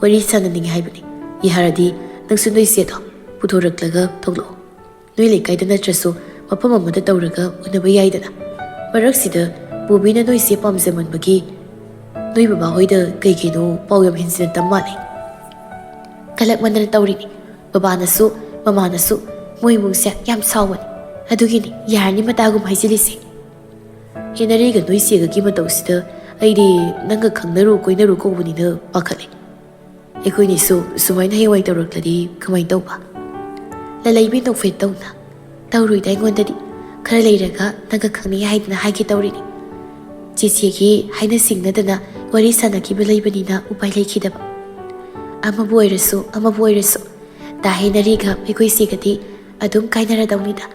ꯋꯥꯔꯤ ꯁꯥꯟꯅꯅꯤꯡꯉꯤ ꯍꯥꯏꯕꯅꯤ꯫ ꯌꯥꯔꯗꯤ ꯅꯪꯁꯨ ꯅꯣꯏ ꯆꯦꯗꯣ ꯄꯨꯊꯣꯔꯛꯂꯒ ꯊꯣꯛꯂꯛꯑꯣ꯫ ꯅꯣꯏ ꯂꯩꯀꯥꯏꯗ ꯅꯠꯇ꯭ꯔꯁꯨ ꯃꯐꯝ ꯑꯃꯗ ꯇꯧꯔꯒ ꯎꯅꯕ ꯌꯥꯏꯗꯅ꯫ ꯃꯔꯛꯁꯤꯗ ꯕꯣꯕꯤꯅ ꯅꯣꯏ ꯆꯦ ꯄꯥꯝꯖꯃꯟꯕꯒꯤ ꯅꯣꯏ ꯕꯕꯥ ꯍꯣꯏꯗ ꯀꯩ ꯀꯩꯅꯣ ꯄꯥꯎ ꯌꯥꯝ ꯍꯦꯟꯖꯤꯟꯅ ꯇꯝ ꯃꯥꯜꯂꯦ꯫ ꯀꯂꯛꯃꯟꯗꯅ ꯇꯧꯔꯤꯅꯤ꯫ ꯕꯕꯥꯅꯁꯨ ꯃꯃꯥꯅꯁꯨ ꯃꯣꯏ ꯏꯃꯨꯡꯁꯦ ꯌꯥꯝ ꯁꯥꯎꯕꯅꯤ꯫ ꯑꯗꯨꯒꯤꯅꯤ ꯌꯥꯔꯅꯤ ꯃꯇꯥꯒꯨꯝ ꯍꯥꯏꯖꯤꯜꯂꯤꯁꯦ꯫ ꯍꯦꯅꯔꯤꯒ ꯅꯣꯏ ꯆꯦꯒꯒꯤ ꯃꯇꯧꯁꯤꯗ ꯑꯩꯗꯤ ꯅꯪꯒ ꯈꯪꯅꯔꯨ ꯀꯣꯏꯅꯔꯨ ꯀꯧꯕꯅꯤꯅ ꯄꯥꯈꯠꯂꯦ꯫ ꯑꯩꯈꯣꯏꯅꯤꯁꯨ ꯁꯨꯃꯥꯏꯅ ꯍꯌꯦꯡꯋꯥꯏ ꯇꯧꯔꯛꯂꯗꯤ ꯀꯃꯥꯏꯅ ꯇꯧꯕ? ꯂꯂꯩꯕꯤ ꯅꯣꯛꯐꯦꯠ ꯇꯧꯅ꯫ ꯇꯧꯔꯣꯏꯗ ꯑꯩꯉꯣꯟꯗꯗꯤ꯫ ꯈꯔ ꯂꯩꯔꯒ ꯅꯪꯒ ꯈꯪꯅꯩ ꯍꯥꯏꯗꯅ ꯍꯥꯏꯒꯦ ꯇꯧꯔꯤꯅꯤ꯫ ꯆꯦꯆꯦꯒꯤ ꯍꯥꯏꯅ ꯁꯤꯡꯅꯗꯅ ꯋꯥꯔꯤ ꯁꯥꯟꯅꯈꯤꯕ ꯂꯩꯕꯅꯤꯅ ꯎꯄꯥꯏ ꯂꯩꯈꯤꯗꯕ꯫ ꯑꯃꯕꯨ ꯑꯣꯏꯔꯁꯨ ꯑꯃꯕꯨ ꯑꯣꯏꯔꯁꯨ ꯗꯥ ꯍꯦꯅꯔꯤꯒ ꯑꯩꯈꯣꯏ ꯆꯦꯒꯗꯤ ꯑꯗꯨꯝ ꯀꯥꯏꯅꯔꯗꯧꯅꯤꯗ꯫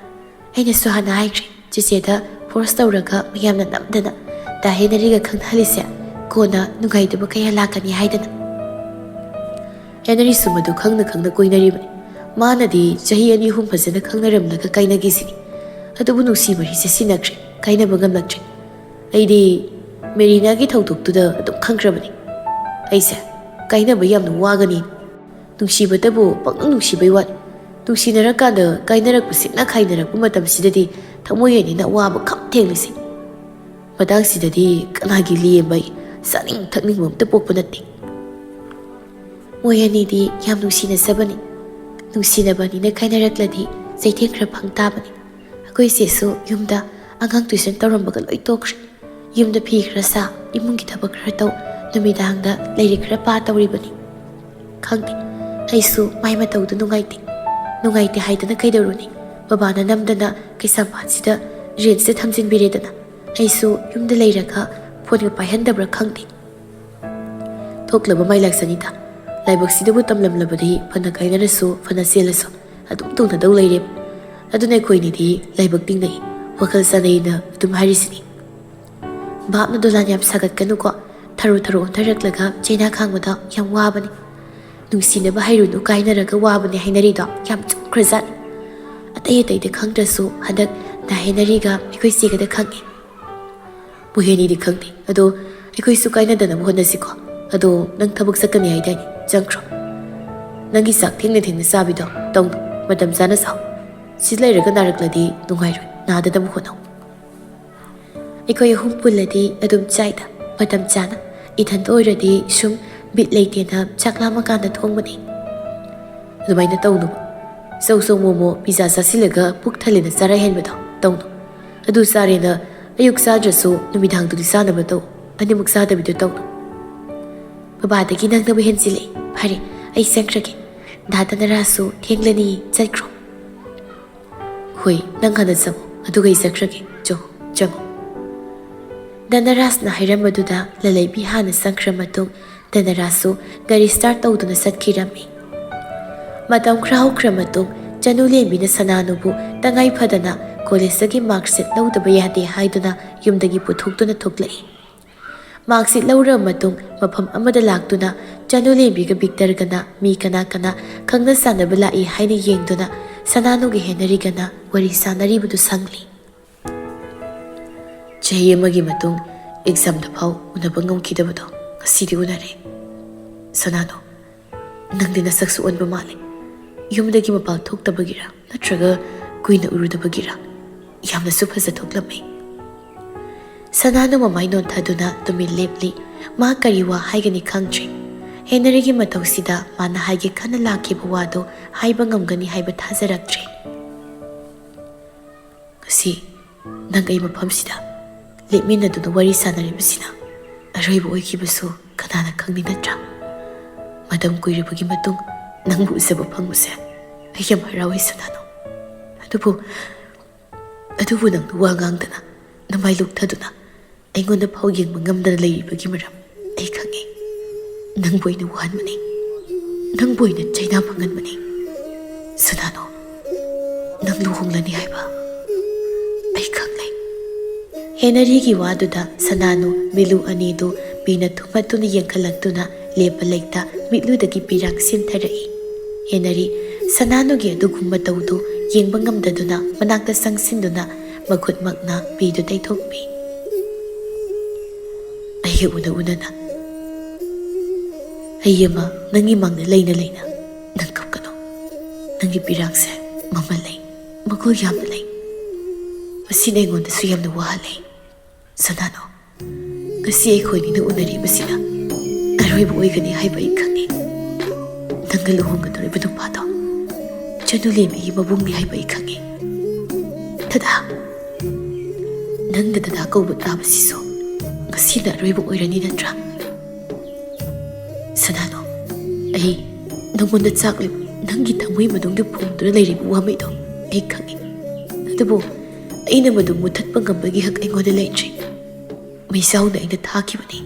ꯑꯩꯅꯁꯨ ꯍꯥꯟꯅ ꯍꯥꯏꯈ꯭ꯔꯦ, ꯆꯦꯆꯦꯗ ꯐꯣꯔꯁ ꯇꯧꯔꯒ ꯃꯌꯥꯝꯅ ꯅꯝꯗꯅ ꯗꯥ ꯍꯦꯅꯔꯤꯒ ꯈꯪꯅꯍꯜꯂꯤꯁꯦ ꯀꯣꯟꯅ ꯅꯨꯡꯉꯥꯏꯇꯕ ꯀꯌꯥ ꯂꯥꯛꯀꯅꯤ ꯍꯥꯏꯗꯅ꯫ ꯍꯦꯅꯔꯤꯁꯨ ꯃꯗꯨ ꯈꯪꯅ ꯈꯪꯅ ꯀꯣꯏꯅꯔꯤꯕꯅꯤ꯫ ꯃꯥꯅꯗꯤ ꯆꯍꯤ ꯑꯅꯤ ꯑꯍꯨꯝ ꯐꯖꯅ ꯈꯪꯅꯔꯝꯂꯒ ꯀꯥꯏꯅꯈꯤꯁꯤꯅꯤ꯫ ꯑꯗꯨꯕꯨ ꯅꯨꯡꯁꯤ ꯃꯔꯤꯁꯦ ꯁꯤꯟꯅꯈ꯭ꯔꯦ, ꯀꯥꯏꯅꯕ ꯉꯝꯂꯛꯇ꯭ꯔꯦ꯫ ꯑꯩꯗꯤ ꯃꯦꯔꯤꯅꯥꯒꯤ ꯊꯧꯗꯣꯛꯇꯨꯗ ꯑꯗꯨꯝ ꯈꯪꯈ꯭ꯔꯕꯅꯤ꯫ ꯑꯩꯁꯦ ꯀꯥꯏꯅꯕ ꯌꯥꯝꯅ ꯋꯥꯒꯅꯤ꯫ ꯅꯨꯡꯁꯤꯕꯇꯕꯨ ꯄꯪꯅꯨꯡ ꯅꯨꯡꯁꯤꯕꯩ ꯋꯥꯅꯤ꯫ ꯅꯨꯡꯁꯤꯅꯔꯀꯥꯟꯗ ꯀꯥꯏꯅꯔꯛꯄ ꯁꯤꯠꯅ ꯈꯥꯏꯅꯔꯛꯄ ꯃꯇꯝꯁꯤꯗꯗꯤ ꯊꯃꯣꯏ ꯑꯅꯤꯅ ꯑꯋꯥꯕ ꯈꯝ ꯊꯦꯡꯂꯤꯁꯦ꯫ ꯃꯇꯥꯡꯁꯤꯗꯗꯤ ꯀꯅꯥꯒꯤ ꯂꯦꯝꯕ ꯆꯥꯅꯤꯡ ꯊꯛꯅꯤꯡꯕ ꯑꯝꯇ ꯄꯣꯛꯄ ꯅꯠꯇꯦ꯫ ꯃꯣꯏ ꯑꯅꯤꯗꯤ ꯌꯥꯝ ꯅꯨꯡꯁꯤꯅꯖꯕꯅꯤ꯫ ꯅꯨꯡꯁꯤꯅꯕꯅꯤꯅ ꯈꯥꯏꯅꯔꯛꯂꯗꯤ ꯆꯩꯊꯦꯡ ꯈꯔ ꯐꯪ ꯇꯥꯕꯅꯤ꯫ ꯑꯩꯈꯣꯏ ꯆꯦꯁꯨ ꯌꯨꯝꯗ ꯑꯉꯥꯡ ꯇ꯭ꯌꯨꯁꯟ ꯇꯧꯔꯝꯕꯒ ꯂꯣꯏ ꯇꯣꯛꯈ꯭ꯔꯦ꯫ ꯌꯨꯝꯗ ꯐꯤ ꯈꯔ ꯁꯥ, ꯏꯃꯨꯡꯒꯤ ꯊꯕꯛ ꯈꯔ ꯇꯧ, ꯅꯨꯃꯤꯗꯥꯡꯗ ꯂꯥꯏꯔꯤꯛ ꯈꯔ ꯄꯥ ꯇꯧꯔꯤꯕꯅꯤ꯫ ꯈꯪꯗꯦ, ꯑꯩꯁꯨ ꯃꯥꯏ ꯃꯇꯧꯗꯨ ꯅꯨꯡꯉꯥꯏꯇꯦ꯫ ꯅꯨꯡꯉꯥꯏꯇꯦ ꯍꯥꯏꯗꯅ ꯀꯩꯗꯧꯔꯨꯅꯤ? ꯕꯕꯥꯅ ꯅꯝꯗꯅ ꯀꯩꯁꯥꯝꯄꯥꯠꯁꯤꯗ ꯔꯦꯟꯁꯇ ꯊꯝꯖꯤꯟꯕꯤꯔꯦꯗꯅ꯫ ꯑꯩꯁꯨ ꯌꯨꯝꯗ ꯂꯩꯔꯒ ꯐꯣꯟꯒ ꯄꯥꯏꯍꯟꯗꯕ꯭ꯔꯥ ꯈꯪꯗꯦ꯫ ꯊꯣꯛꯂꯕ ꯃꯥꯏ ꯂꯥꯛꯆꯅꯤꯗ꯫ ꯂꯥꯏꯕꯛꯁꯤꯗꯕꯨ ꯇꯝꯂꯝꯂꯕꯗꯤ ꯐꯅ ꯀꯥꯏꯅꯔꯁꯨ ꯐꯅ ꯆꯦꯜꯂꯁꯨ ꯑꯗꯨꯝ ꯇꯧꯅꯗꯧ ꯂꯩꯔꯦ꯫ ꯑꯗꯨꯅ ꯑꯩꯈꯣꯏꯅꯤꯗꯤ ꯂꯥꯏꯕꯛ ꯇꯤꯡꯅꯩ, ꯋꯥꯈꯜ ꯆꯥꯅꯩꯅ ꯑꯗꯨꯝ ꯍꯥꯏꯔꯤꯁꯤꯅꯤ꯫ ꯚꯥꯞꯅ ꯗꯣꯂꯥꯟ ꯌꯥꯝ ꯁꯥꯒꯠꯀꯅꯨꯀꯣ꯫ ꯊꯔꯣ ꯊꯔꯣ ꯑꯣꯟꯊꯔꯛꯂꯒ ꯆꯩꯅꯥ ꯈꯥꯡꯕꯗ ꯌꯥꯝ ꯋꯥꯕꯅꯤ꯫ ꯅꯨꯡꯁꯤꯅꯕ ꯍꯩꯔꯨꯅꯨ ꯀꯥꯏꯅꯔꯒ ꯋꯥꯕꯅꯤ ꯍꯥꯏꯅꯔꯤꯗꯣ ꯌꯥꯝ ꯆꯨꯝꯈ꯭ꯔꯖꯥꯠꯅꯤ꯫ ꯑꯇꯩ ꯑꯇꯩꯗ ꯈꯪꯗ꯭ꯔꯁꯨ ꯍꯟꯗꯛ ꯗꯥ ꯍꯦꯅꯔꯤꯒ ꯑꯩꯈꯣꯏ ꯆꯦꯒꯗ ꯈꯪꯉꯦ꯫ ꯃꯣꯏ ꯑꯅꯤꯗꯤ ꯈꯪꯗꯦ꯫ ꯑꯗꯣ ꯑꯩꯈꯣꯏꯁꯨ ꯀꯥꯏꯅꯗꯅꯕ ꯍꯣꯠꯅꯁꯤꯀꯣ꯫ ꯑꯗꯣ ꯅꯪ ꯊꯕꯛ ꯆꯠꯀꯅꯤ ꯍꯥꯏꯗꯥꯏꯅꯦ? ꯆꯪꯈ꯭ꯔꯣ꯫ ꯅꯪꯒꯤ ꯆꯥꯛ ꯊꯦꯡꯅ ꯊꯦꯡꯅ ꯆꯥꯕꯤꯗꯣ ꯇꯧꯅꯨ꯫ ꯃꯇꯝ ꯆꯥꯅ ꯆꯥꯎ꯫ ꯁꯤ ꯂꯩꯔꯒ ꯅꯥꯔꯛꯂꯗꯤ ꯅꯨꯡꯉꯥꯏꯔꯣꯏ꯫ ꯅꯥꯗꯅꯕ ꯍꯣꯠꯅꯧ꯫ ꯑꯩꯈꯣꯏ ꯑꯍꯨꯝ ꯄꯨꯜꯂꯗꯤ ꯑꯗꯨꯝ ꯆꯥꯏꯗ, ꯃꯇꯝ ꯆꯥꯅ꯫ ꯏꯊꯟꯇ ꯑꯣꯏꯔꯗꯤ ꯁꯨꯝ ꯕꯤꯠ ꯂꯩꯇꯦꯅ ꯆꯥꯛ ꯂꯥꯝꯃꯀꯥꯟꯗ ꯊꯣꯡꯕꯅꯦ꯫ ꯑꯗꯨꯃꯥꯏꯅ ꯇꯧꯅꯨ꯫ ꯆꯧ ꯆꯧ ꯃꯣꯃꯣ ꯄꯤꯖꯥ ꯆꯥꯁꯤꯜꯂꯒ ꯄꯨꯛ ꯊꯜꯂꯦꯅ ꯆꯔꯥ ꯍꯦꯟꯕꯗꯣ ꯇꯧꯅꯨ꯫ ꯑꯗꯨ ꯆꯥꯔꯦꯅ ꯑꯌꯨꯛ ꯆꯥꯗ꯭ꯔꯁꯨ ꯅꯨꯃꯤꯗꯥꯡꯗꯨꯗꯤ ꯆꯥꯅꯕ ꯇꯧ꯫ ꯑꯅꯤꯃꯛ ꯆꯥꯗꯕꯤꯗꯣ ꯇꯧꯅꯨ꯫ ꯕꯕꯥꯗꯒꯤ ꯅꯪꯅꯕꯨ ꯍꯦꯟꯖꯤꯜꯂꯦ꯫ ꯐꯔꯦ, ꯑꯩ ꯆꯠꯈ꯭ꯔꯒꯦ꯫ ꯗꯥ ꯗꯅꯔꯥꯁꯁꯨ ꯊꯦꯡꯂꯅꯤ, ꯆꯠꯈ꯭ꯔꯣ꯫ ꯍꯣꯏ, ꯅꯪ ꯍꯥꯟꯅ ꯆꯪꯉꯣ, ꯑꯗꯨꯒ ꯑꯩ ꯆꯠꯈ꯭ꯔꯒꯦ꯫ ꯆꯣ, ꯆꯪꯉꯣ꯫ ꯗꯅꯔꯥꯖꯅ ꯍꯥꯏꯔꯝꯕꯗꯨꯗ ꯂꯂꯩꯕꯤ ꯍꯥꯟꯅ ꯆꯪꯈ꯭ꯔ ꯃꯇꯨꯡ ꯗꯅꯔꯥꯖꯁꯨ ꯒꯥꯔꯤ ꯁ꯭ꯇꯥꯔꯠ ꯇꯧꯗꯨꯅ ꯆꯠꯈꯤꯔꯝꯃꯤ꯫ ꯃꯇꯝ ꯈꯔ ꯍꯧꯈ꯭ꯔ ꯃꯇꯨꯡ ꯆꯅꯨꯂꯦꯝꯕꯤꯅ ꯁꯅꯥꯅꯨꯕꯨ ꯇꯉꯥꯏ ꯐꯗꯅ ꯀꯣꯂꯦꯖꯇꯒꯤ ꯃꯥꯔꯛꯁꯤꯠ ꯂꯧꯗꯕ ꯌꯥꯗꯦ ꯍꯥꯏꯗꯨꯅ ꯌꯨꯝꯗꯒꯤ ꯄꯨꯊꯣꯛꯇꯨꯅ ꯊꯣꯛꯂꯛꯏ꯫ ꯃꯥꯔꯛꯁꯤꯠ ꯂꯧꯔꯕ ꯃꯇꯨꯡ ꯃꯐꯝ ꯑꯃꯗ ꯂꯥꯛꯇꯨꯅ ꯆꯅꯨꯂꯦꯝꯕꯤꯒ ꯕꯤꯛꯇꯔꯒꯅ ꯃꯤ ꯀꯅꯥ ꯀꯅꯥ ꯈꯪꯅ ꯆꯥꯟꯅꯕ ꯂꯥꯛꯏ ꯍꯥꯏꯅ ꯌꯦꯡꯗꯨꯅ ꯁꯅꯥꯅꯨꯒꯤ ꯍꯦꯅꯔꯤꯒꯅ ꯋꯥꯔꯤ ꯁꯥꯅꯔꯤꯕꯗꯨ ꯁꯪꯂꯤ꯫ ꯆꯍꯤ ꯑꯃꯒꯤ ꯃꯇꯨꯡ ꯑꯦꯛꯖꯥꯝꯗ ꯐꯥꯎ ꯎꯅꯕ ꯉꯝꯈꯤꯗꯕꯗꯣ ꯉꯁꯤꯗꯤ ꯎꯅꯔꯦ꯫ ꯁꯅꯥꯅꯨ, ꯅꯪꯗꯤ ꯅꯁꯛꯁꯨ ꯑꯣꯟꯕ ꯃꯥꯜꯂꯦ꯫ ꯌꯨꯝꯗꯒꯤ ꯃꯄꯥꯟ ꯊꯣꯛꯇꯕꯒꯤꯔ ꯅꯠꯇ꯭ꯔꯒ ꯀꯨꯏꯅ ꯎꯔꯨꯗꯕꯒꯤꯔ? ꯌꯥꯝꯅꯁꯨ ꯐꯖ ꯊꯣꯛꯂꯝꯃꯦ꯫ ꯁꯅꯥꯅꯨ ꯃꯃꯥꯏ ꯅꯣꯟꯊꯗꯨꯅ ꯇꯨꯃꯤꯟ ꯂꯦꯞꯂꯤ꯫ ꯃꯥ ꯀꯔꯤ ꯋꯥ ꯍꯥꯏꯒꯅꯤ ꯈꯪꯗ꯭ꯔꯦ꯫ ꯍꯦꯅꯔꯤꯒꯤ ꯃꯇꯧꯁꯤꯗ ꯃꯥꯅ ꯍꯥꯏꯒꯦ ꯈꯟꯅ ꯂꯥꯛꯈꯤꯕ ꯋꯥꯗꯨ ꯍꯥꯏꯕ ꯉꯝꯒꯅꯤ ꯍꯥꯏꯕ ꯊꯥꯖꯔꯛꯇ꯭ꯔꯦ꯫ ꯉꯁꯤ ꯅꯪ ꯑꯩ ꯃꯐꯝꯁꯤꯗ ꯂꯦꯞꯃꯤꯟꯅꯗꯨꯅ ꯋꯥꯔꯤ ꯁꯥꯟꯅꯔꯤꯕꯁꯤꯅ ꯑꯔꯣꯏꯕ ꯑꯣꯏꯈꯤꯕꯁꯨ ꯀꯅꯥꯅ ꯈꯪꯅꯤ, ꯅꯠꯇ꯭ꯔꯥ? ꯃꯇꯝ ꯀꯨꯏꯔꯕꯒꯤ ꯃꯇꯨꯡ ꯅꯪꯕꯨ ꯎꯖꯕ ꯐꯪꯕꯁꯦ ꯑꯩ ꯌꯥꯝ ꯍꯔꯥꯎꯏ, ꯁꯅꯥꯅꯨ꯫ ꯑꯗꯨꯕꯨ, ꯑꯗꯨꯕꯨ ꯅꯪꯅ ꯋꯥ ꯉꯥꯡꯗꯅ, ꯅꯃꯥꯏ ꯂꯨꯛꯊꯗꯨꯅ ꯑꯩꯉꯣꯟꯗ ꯐꯥꯎ ꯌꯦꯡꯕ ꯉꯝꯗꯅ ꯂꯩꯔꯤꯕꯒꯤ ꯃꯔꯝ ꯑꯩ ꯈꯪꯉꯤ꯫ ꯅꯪꯕꯨ ꯑꯩꯅ ꯋꯥꯍꯟꯕꯅꯤ, ꯅꯪꯕꯨ ꯑꯩꯅ ꯆꯩꯅꯥ ꯐꯪꯍꯟꯕꯅꯤ꯫ ꯁꯅꯥꯅꯨ, ꯅꯪ ꯂꯨꯍꯣꯡꯂꯅꯤ ꯍꯥꯏꯕ ꯑꯩ ꯈꯪꯂꯦ꯫ ꯍꯦꯅꯔꯤꯒꯤ ꯋꯥꯗꯨꯗ ꯁꯅꯥꯅꯨ ꯃꯤꯠꯂꯨ ꯑꯅꯤꯗꯨ ꯄꯤꯅ ꯊꯨꯝꯍꯠꯇꯨꯅ ꯌꯦꯡꯈꯠꯂꯛꯇꯨꯅ ꯂꯦꯞꯄ ꯂꯩꯇ ꯃꯤꯠꯂꯨꯗꯒꯤ ꯄꯤꯔꯥꯡ ꯁꯤꯟꯊꯔꯛꯏ꯫ ꯍꯦꯅꯔꯤ ꯁꯅꯥꯅꯨꯒꯤ ꯑꯗꯨꯒꯨꯝꯕ ꯇꯧꯗꯨ ꯌꯦꯡꯕ ꯉꯝꯗꯗꯨꯅ ꯃꯅꯥꯛꯇ ꯆꯪꯁꯤꯟꯗꯨꯅ ꯃꯈꯨꯠꯃꯛꯅ ꯄꯤꯗꯨ ꯇꯩꯊꯣꯛꯄꯤ꯫ ꯑꯩꯒ ꯎꯅ ꯎꯅꯅ, ꯑꯩ ꯑꯃ ꯅꯪꯒꯤ ꯃꯥꯡꯗ ꯂꯩꯅ ꯂꯩꯅ ꯅꯪ ꯀꯞꯀꯅꯨ꯫ ꯅꯪꯒꯤ ꯄꯤꯔꯥꯡꯁꯦ ꯃꯃꯜ ꯂꯩ, ꯃꯒꯨꯜ ꯌꯥꯝꯅ ꯂꯩ꯫ ꯃꯁꯤꯅ ꯑꯩꯉꯣꯟꯗꯁꯨ ꯌꯥꯝꯅ ꯋꯥꯍꯜꯂꯦ꯫ ꯁꯅꯥꯅꯣ, ꯉꯁꯤ ꯑꯩꯈꯣꯏꯅꯤꯅ ꯎꯅꯔꯤꯕꯁꯤꯅ ꯑꯔꯣꯏꯕ ꯑꯣꯏꯒꯅꯤ ꯍꯥꯏꯕ ꯑꯩ ꯈꯪꯉꯤ꯫ ꯅꯪꯒ ꯂꯨꯍꯣꯡꯒꯗꯧꯔꯤꯕ ꯅꯨꯄꯥꯗꯣ ꯆꯅꯨ ꯂꯦꯝꯕꯤꯒꯤ ꯃꯕꯨꯡꯅꯤ ꯍꯥꯏꯕ ꯑꯩ ꯈꯪꯉꯤ꯫ ꯗꯗꯥ, ꯅꯪꯅ ꯗꯗꯥ ꯀꯧꯕ ꯇꯥꯕꯁꯤꯁꯨ ꯉꯁꯤꯅ ꯑꯔꯣꯏꯕ ꯑꯣꯏꯔꯅꯤ, ꯅꯠꯇ꯭ꯔꯥ? ꯁꯅꯥꯅꯣ, ꯑꯩ ꯅꯪꯉꯣꯟꯗ ꯆꯥꯛꯂꯤꯕ ꯅꯪꯒꯤ ꯊꯃꯣꯏ ꯃꯅꯨꯡꯗ ꯐꯨꯝꯗꯨꯅ ꯂꯩꯔꯤꯕ ꯋꯥꯃꯩꯗꯣ ꯑꯩ ꯈꯪꯉꯤ꯫ ꯑꯗꯨꯕꯨ ꯑꯩꯅ ꯃꯗꯨ ꯃꯨꯊꯠꯄ ꯉꯝꯕꯒꯤ ꯍꯛ ꯑꯩꯉꯣꯟꯗ ꯂꯩꯇ꯭ꯔꯤ꯫ ꯃꯩꯖꯥꯎꯅ ꯑꯩꯅ ꯊꯥꯈꯤꯕꯅꯤ,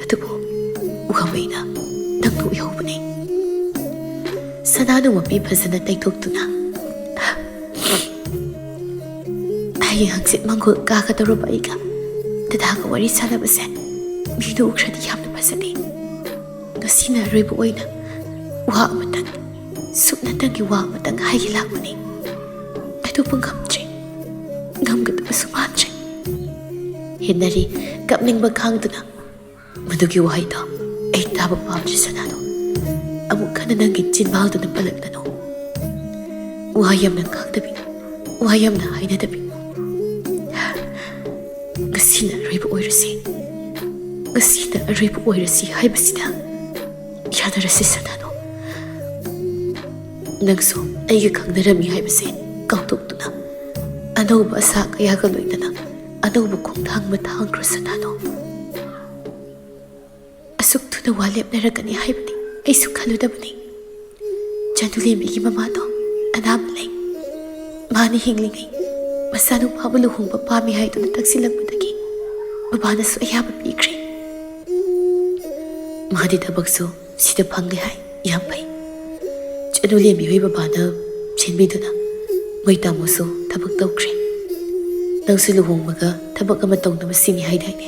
ꯑꯗꯨꯕꯨ ꯋꯥꯃꯩꯅ ꯅꯪꯕꯨ ꯑꯣꯏꯍꯧꯕꯅꯤ꯫ ꯁꯅꯥꯅꯨ ꯃꯄꯤ ꯐꯖꯅ ꯇꯩꯊꯣꯛꯇꯨꯅ, ꯍꯌꯦꯡ ꯍꯪꯆꯤꯠ ꯃꯪꯒꯣꯜ ꯀꯥꯒꯗꯧꯔꯕ ꯑꯩꯒ ꯗꯗꯥꯒ ꯋꯥꯔꯤ ꯁꯥꯟꯅꯕꯁꯦ ꯃꯤꯅ ꯎꯈ꯭ꯔꯗꯤ ꯌꯥꯝꯅ ꯐꯖꯗꯦ꯫ ꯉꯁꯤꯅ ꯑꯔꯣꯏꯕ ꯑꯣꯏꯅ ꯋꯥ ꯑꯃꯇꯪ, ꯁꯨꯞꯅꯇꯪꯒꯤ ꯋꯥ ꯑꯃꯇꯪ ꯍꯥꯏꯒꯦ ꯂꯥꯛꯄꯅꯤ꯫ ꯍꯥꯏꯗꯣꯛꯄ ꯉꯝꯗ꯭ꯔꯦ, ꯉꯝꯒꯗꯕꯁꯨ ꯃꯥꯟꯗ꯭ꯔꯦ꯫ ꯍꯦꯟꯅꯔꯤ ꯀꯞꯅꯤꯡꯕ ꯈꯥꯡꯗꯨꯅ, ꯃꯗꯨꯒꯤ ꯋꯥꯍꯩꯗꯣ ꯑꯩ ꯇꯥꯕ ꯄꯥꯝꯗ꯭ꯔꯦ, ꯁꯅꯥꯅꯨ꯫ ꯑꯃꯨꯛ ꯍꯟꯅ ꯅꯪꯒꯤ ꯆꯤꯟꯕꯥꯜꯗꯨꯅ ꯄꯜꯂꯛꯂꯅꯨ꯫ ꯋꯥ ꯌꯥꯝꯅ ꯉꯥꯡꯗꯕꯤ, ꯋꯥ ꯌꯥꯝꯅ ꯍꯥꯏꯅꯗꯕꯤ꯫ ꯉꯁꯤꯅ ꯑꯔꯣꯏꯕ ꯑꯣꯏꯔꯁꯤ, ꯉꯁꯤꯅ ꯑꯔꯣꯏꯕ ꯑꯣꯏꯔꯁꯤ ꯍꯥꯏꯕꯁꯤꯗ ꯌꯥꯅꯔꯁꯤ, ꯁꯅꯥꯅꯨ꯫ ꯅꯪꯁꯨ ꯑꯩꯒ ꯈꯪꯅꯔꯝꯃꯤ ꯍꯥꯏꯕꯁꯦ ꯀꯥꯎꯊꯣꯛꯇꯨꯅ, ꯑꯅꯧꯕ ꯑꯁꯥ ꯀꯌꯥꯒ ꯂꯣꯏꯅꯅ ꯇꯧꯕ ꯈꯣꯡꯊꯥꯡ ꯑꯃ ꯊꯥꯡꯈ꯭ꯔꯣ ꯁꯅꯥꯅꯣ꯫ ꯑꯁꯨꯛ ꯊꯨꯅ ꯋꯥ ꯂꯦꯞꯅꯔꯒꯅꯤ ꯍꯥꯏꯕꯗꯤ ꯑꯩꯁꯨ ꯈꯜꯂꯨꯗꯕꯅꯤ꯫ ꯆꯅꯨꯂꯦꯝꯕꯤꯒꯤ ꯃꯃꯥꯗꯣ ꯑꯅꯥꯕ ꯂꯩ꯫ ꯃꯥꯅ ꯍꯤꯡꯂꯤꯉꯩ ꯃꯆꯥꯅꯨꯄꯥꯕꯨ ꯂꯨꯍꯣꯡꯕ ꯄꯥꯝꯃꯤ ꯍꯥꯏꯗꯨꯅ ꯇꯛꯁꯤꯜꯂꯛꯄꯗꯒꯤ ꯕꯕꯥꯅꯁꯨ ꯑꯌꯥꯕ ꯄꯤꯈ꯭ꯔꯦ꯫ ꯃꯥꯗꯤ ꯊꯕꯛꯁꯨ ꯁꯤꯗ ꯐꯪꯂꯦ ꯍꯥꯏ꯫ ꯌꯥꯝ ꯐꯩ꯫ ꯆꯅꯨꯂꯦꯝꯕꯤ ꯍꯣꯏ ꯕꯕꯥꯅ ꯁꯤꯟꯕꯤꯗꯨꯅ ꯃꯣꯏ ꯇꯥꯃꯣꯁꯨ ꯊꯕꯛ ꯇꯧꯈ꯭ꯔꯦ꯫ ꯅꯪꯁꯨ ꯂꯨꯍꯣꯡꯕꯒ ꯊꯕꯛ ꯑꯃ ꯇꯧꯅꯕ ꯁꯤꯅꯤ ꯍꯥꯏꯗꯥꯏꯅꯦ?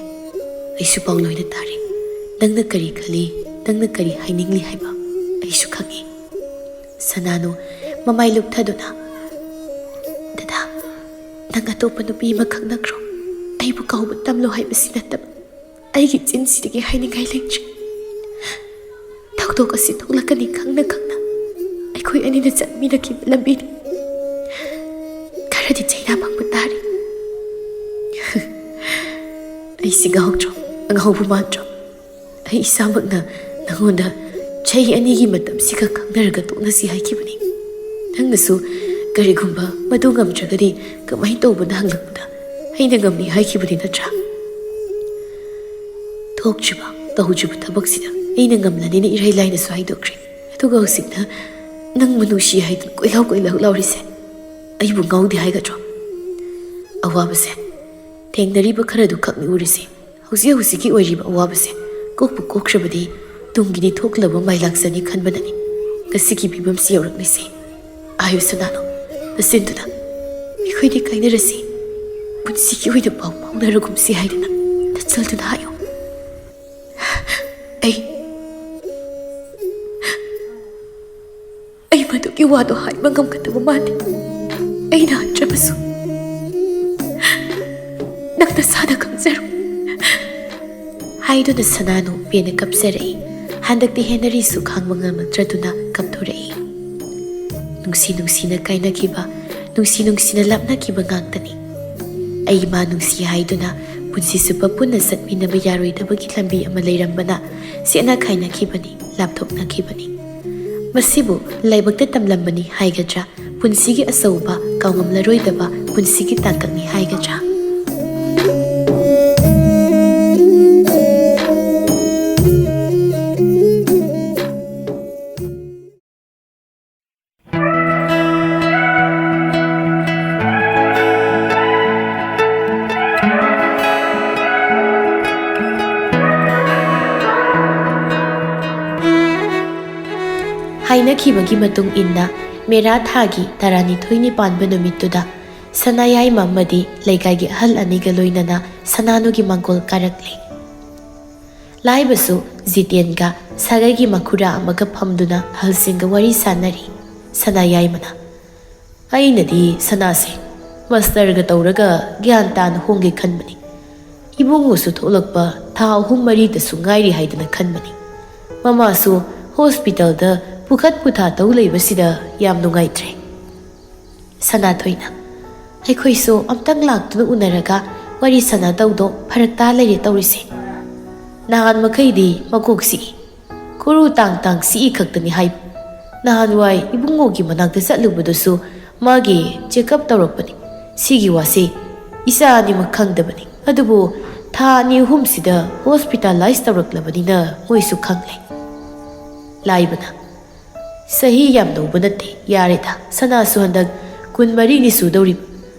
ꯑꯩꯁꯨ ꯄꯥꯎ ꯂꯣꯏꯅ ꯇꯥꯔꯦ꯫ ꯅꯪꯅ ꯀꯔꯤ ꯈꯜꯂꯤ, ꯅꯪꯅ ꯀꯔꯤ ꯍꯥꯏꯅꯤꯡꯂꯤ ꯍꯥꯏꯕ ꯑꯩꯁꯨ ꯈꯪꯉꯤ꯫ ꯁꯅꯥꯅꯨ ꯃꯃꯥꯏ ꯂꯨꯞꯊꯗꯨꯅ, "ꯗꯗꯥ, ꯅꯪ ꯑꯇꯣꯞꯄ ꯅꯨꯄꯤ ꯑꯃ ꯈꯪꯅꯈ꯭ꯔꯣ꯫ ꯑꯩꯕꯨ ꯀꯥꯎꯕ ꯇꯝꯂꯣ ꯍꯥꯏꯕꯁꯤ ꯅꯠꯇꯕ ꯑꯩꯒꯤ ꯆꯤꯟꯁꯤꯗꯒꯤ ꯍꯥꯏꯅꯤꯡꯉꯥꯏ ꯂꯩꯇ꯭ꯔꯦ꯫ ꯊꯧꯗꯣꯛ ꯑꯁꯤ ꯊꯣꯛꯂꯛꯀꯅꯤ ꯈꯪꯅ ꯈꯪꯅ ꯑꯩꯈꯣꯏ ꯑꯅꯤꯅ ꯆꯠꯃꯤꯟꯅꯈꯤꯕ ꯂꯝꯕꯤꯅꯤ꯫ ꯈꯔꯗꯤ ꯆꯩꯅꯥ ꯐꯪꯕ ꯇꯥꯔꯤ꯫" "ꯑꯩꯁꯤ ꯉꯥꯎꯗ꯭ꯔꯣ? ꯑꯉꯥꯎꯕ ꯃꯥꯟꯗ꯭ꯔꯣ? ꯑꯩ ꯏꯁꯥꯃꯛꯅ ꯅꯉꯣꯟꯗ ꯆꯍꯤ ꯑꯅꯤꯒꯤ ꯃꯇꯝꯁꯤꯒ ꯈꯪꯅꯔꯒ ꯇꯣꯛꯅꯁꯤ ꯍꯥꯏꯈꯤꯕꯅꯤ꯫ ꯅꯪꯅꯁꯨ ꯀꯔꯤꯒꯨꯝꯕ ꯃꯗꯨ ꯉꯝꯗ꯭ꯔꯒꯗꯤ ꯀꯃꯥꯏꯅ ꯇꯧꯕꯅ ꯍꯪꯂꯛꯄꯗ ꯑꯩꯅ ꯉꯝꯃꯤ ꯍꯥꯏꯈꯤꯕꯅꯤ ꯅꯠꯇ꯭ꯔꯥ? ꯊꯣꯛꯇ꯭ꯔꯤꯕ, ꯇꯧꯗ꯭ꯔꯤꯕ ꯊꯕꯛꯁꯤꯗ ꯑꯩꯅ ꯉꯝꯂꯅꯤꯅ ꯏꯔꯥꯏ ꯂꯥꯏꯅꯁꯨ ꯍꯥꯏꯗꯣꯛꯈ꯭ꯔꯦ꯫ ꯑꯗꯨꯒ ꯍꯧꯖꯤꯛꯅ ꯅꯪ ꯃꯅꯨꯡꯁꯤ ꯍꯥꯏꯗꯨꯅ ꯀꯣꯏꯂꯥꯎ ꯀꯣꯏꯂꯥꯎ ꯂꯥꯎꯔꯤꯁꯦ ꯑꯩꯕꯨ ꯉꯥꯎꯗꯦ ꯍꯥꯏꯒꯗ꯭ꯔꯣ? ꯑꯋꯥꯕꯁꯦ ꯊꯦꯡꯅꯔꯤꯕ ꯈꯔꯗꯨ ꯈꯛꯅꯤ ꯎꯔꯤꯁꯦ꯫ ꯍꯧꯖꯤꯛ ꯍꯧꯖꯤꯛꯀꯤ ꯑꯣꯏꯔꯤꯕ ꯑꯋꯥꯕꯁꯦ ꯀꯣꯛꯄꯨ ꯀꯣꯛꯈ꯭ꯔꯕꯗꯤ ꯇꯨꯡꯒꯤꯗꯤ ꯊꯣꯛꯂꯕ ꯃꯥꯏ ꯂꯥꯛꯆꯅꯤ ꯈꯟꯕꯅꯅꯤ ꯉꯁꯤꯒꯤ ꯐꯤꯕꯝꯁꯤ ꯌꯧꯔꯛꯂꯤꯁꯦ꯫ ꯍꯥꯏꯌꯨ ꯁꯅꯥꯅꯣ, ꯅꯆꯤꯟꯗꯨꯅ ꯑꯩꯈꯣꯏꯗꯤ ꯀꯥꯏꯅꯔꯁꯤ, ꯄꯨꯟꯁꯤꯒꯤ ꯑꯣꯏꯅ ꯄꯥꯎ ꯐꯥꯎꯅꯔꯒꯨꯝꯁꯤ ꯍꯥꯏꯗꯨꯅ ꯅꯆꯜꯗꯨꯅ ꯍꯥꯏꯌꯨ꯫ ꯑꯩ, ꯑꯩ ꯃꯗꯨꯒꯤ ꯋꯥꯗꯣ ꯍꯥꯏꯕ ꯉꯝꯒꯗꯕ ꯃꯥꯟꯗꯦ꯫ ꯑꯩꯅ ꯍꯥꯏꯗ꯭ꯔꯕꯁꯨ ꯅꯪ ꯅꯁꯥꯅ ꯈꯪꯖꯔꯣ꯫" ꯍꯥꯏꯗꯨꯅ ꯁꯅꯥꯅꯨ ꯄꯦꯟꯅ ꯀꯞꯆꯔꯛꯏ꯫ ꯍꯟꯗꯛꯇꯤ ꯍꯦꯅꯔꯤꯁꯨ ꯈꯥꯡꯕ ꯉꯝꯂꯛꯇ꯭ꯔꯗꯨꯅ ꯀꯞꯊꯣꯔꯛꯏ꯫ ꯅꯨꯡꯁꯤ ꯅꯨꯡꯁꯤꯅ ꯀꯥꯏꯅꯈꯤꯕ, ꯅꯨꯡꯁꯤ ꯅꯨꯡꯁꯤꯅ ꯂꯥꯞꯅꯈꯤꯕ ꯉꯥꯛꯇꯅꯤ꯫ ꯑꯩ ꯃꯥ ꯅꯨꯡꯁꯤ ꯍꯥꯏꯗꯨꯅ ꯄꯨꯟꯁꯤ ꯆꯨꯞꯄ ꯄꯨꯟꯅ ꯆꯠꯃꯤꯟꯅꯕ ꯌꯥꯔꯣꯏꯗꯕꯒꯤ ꯂꯝꯕꯤ ꯑꯃ ꯂꯩꯔꯝꯕꯅ ꯁꯦꯠꯅ ꯈꯥꯏꯅꯈꯤꯕꯅꯤ, ꯂꯥꯞꯊꯣꯛꯅꯈꯤꯕꯅꯤ꯫ ꯃꯁꯤꯕꯨ ꯂꯥꯏꯕꯛꯇ ꯇꯝꯂꯝꯕꯅꯤ ꯍꯥꯏꯒꯗ꯭ꯔꯥ, ꯄꯨꯟꯁꯤꯒꯤ ꯑꯆꯧꯕ, ꯀꯥꯎꯉꯝꯂꯔꯣꯏꯗꯕ ꯄꯨꯟꯁꯤꯒꯤ ꯇꯥꯡꯀꯛꯅꯤ ꯍꯥꯏꯒꯗ꯭ꯔꯥ? ꯍꯥꯏꯅꯈꯤꯕꯒꯤ ꯃꯇꯨꯡ ꯏꯟꯅ ꯃꯦꯔꯥ ꯊꯥꯒꯤ ꯇꯔꯥꯅꯤꯊꯣꯏꯅꯤ ꯄꯥꯟꯕ ꯅꯨꯃꯤꯠꯇꯨꯗ ꯁꯅꯥꯌꯥꯏꯃ ꯑꯃꯗꯤ ꯂꯩꯀꯥꯏꯒꯤ ꯑꯍꯜ ꯑꯅꯤꯒ ꯂꯣꯏꯅꯅ ꯁꯅꯥꯅꯨꯒꯤ ꯃꯪꯒꯣꯜ ꯀꯥꯔꯛꯂꯦ꯫ ꯂꯥꯏꯕꯁꯨ ꯖꯤꯇꯦꯟꯒ ꯁꯥꯒꯩꯒꯤ ꯃꯈꯨꯔꯥ ꯑꯃꯒ ꯐꯝꯗꯨꯅ ꯑꯍꯜꯁꯤꯡꯒ ꯋꯥꯔꯤ ꯁꯥꯟꯅꯔꯤ꯫ ꯁꯅꯥꯌꯥꯏꯃꯅ, "ꯑꯩꯅꯗꯤ ꯁꯅꯥꯁꯦ ꯃꯁꯇꯔꯒ ꯇꯧꯔꯒ ꯒ꯭ꯌꯥꯟ ꯇꯥꯅ ꯍꯣꯡꯒꯦ ꯈꯟꯕꯅꯤ꯫ ꯏꯕꯨꯡꯉꯣꯁꯨ ꯊꯣꯛꯂꯛꯄ ꯊꯥ ꯑꯍꯨꯝ ꯃꯔꯤꯗꯁꯨ ꯉꯥꯏꯔꯤ ꯍꯥꯏꯗꯅ ꯈꯟꯕꯅꯤ꯫ ꯃꯃꯥꯁꯨ ꯍꯣꯁꯄꯤꯇꯥꯜꯗ ꯄꯨꯈꯠ ꯄꯨꯊꯥ ꯇꯧ ꯂꯩꯕꯁꯤꯗ ꯌꯥꯝ ꯅꯨꯡꯉꯥꯏꯇ꯭ꯔꯦ꯫" ꯁꯅꯥꯊꯣꯏꯅ, "ꯑꯩꯈꯣꯏꯁꯨ ꯑꯝꯇꯪ ꯂꯥꯛꯇꯨꯅ ꯎꯅꯔꯒ ꯋꯥꯔꯤ ꯁꯥꯟꯅꯗꯧꯗꯣ ꯐꯔꯛ ꯇꯥ ꯂꯩꯔꯦ ꯇꯧꯔꯤꯁꯦ꯫ ꯅꯍꯥꯟ ꯃꯈꯩꯗꯤ ꯃꯀꯣꯛ ꯆꯤꯛꯏ, ꯈꯨꯔꯨ ꯇꯥꯡ ꯇꯥꯡ ꯆꯤꯛꯏ ꯈꯛꯇꯅꯤ ꯍꯥꯏꯕ꯫ ꯅꯍꯥꯟꯋꯥꯏ ꯏꯕꯨꯡꯉꯣꯒꯤ ꯃꯅꯥꯛꯇ ꯆꯠꯂꯨꯕꯗꯨꯁꯨ ꯃꯥꯒꯤ ꯆꯦꯛꯑꯞ ꯇꯧꯔꯛꯄꯅꯤ꯫ ꯁꯤꯒꯤ ꯋꯥꯁꯤ ꯏꯆꯥ ꯑꯅꯤꯃꯛ ꯈꯪꯗꯕꯅꯤ꯫ ꯑꯗꯨꯕꯨ ꯊꯥ ꯑꯅꯤ ꯑꯍꯨꯝꯁꯤꯗ ꯍꯣꯁꯄꯤꯇꯥꯂꯥꯏꯖ ꯇꯧꯔꯛꯂꯕꯅꯤꯅ ꯃꯣꯏꯁꯨ ꯈꯪꯂꯦ꯫" ꯂꯥꯏꯕꯅ, "ꯆꯍꯤ ꯌꯥꯝ ꯅꯧꯕ ꯅꯠꯇꯦ, ꯌꯥꯔꯦꯗ꯫ ꯁꯅꯥꯁꯨ ꯍꯟꯗꯛ ꯀꯨꯟꯃꯔꯤꯅꯤ ꯁꯨꯗꯧꯔꯤꯕ꯫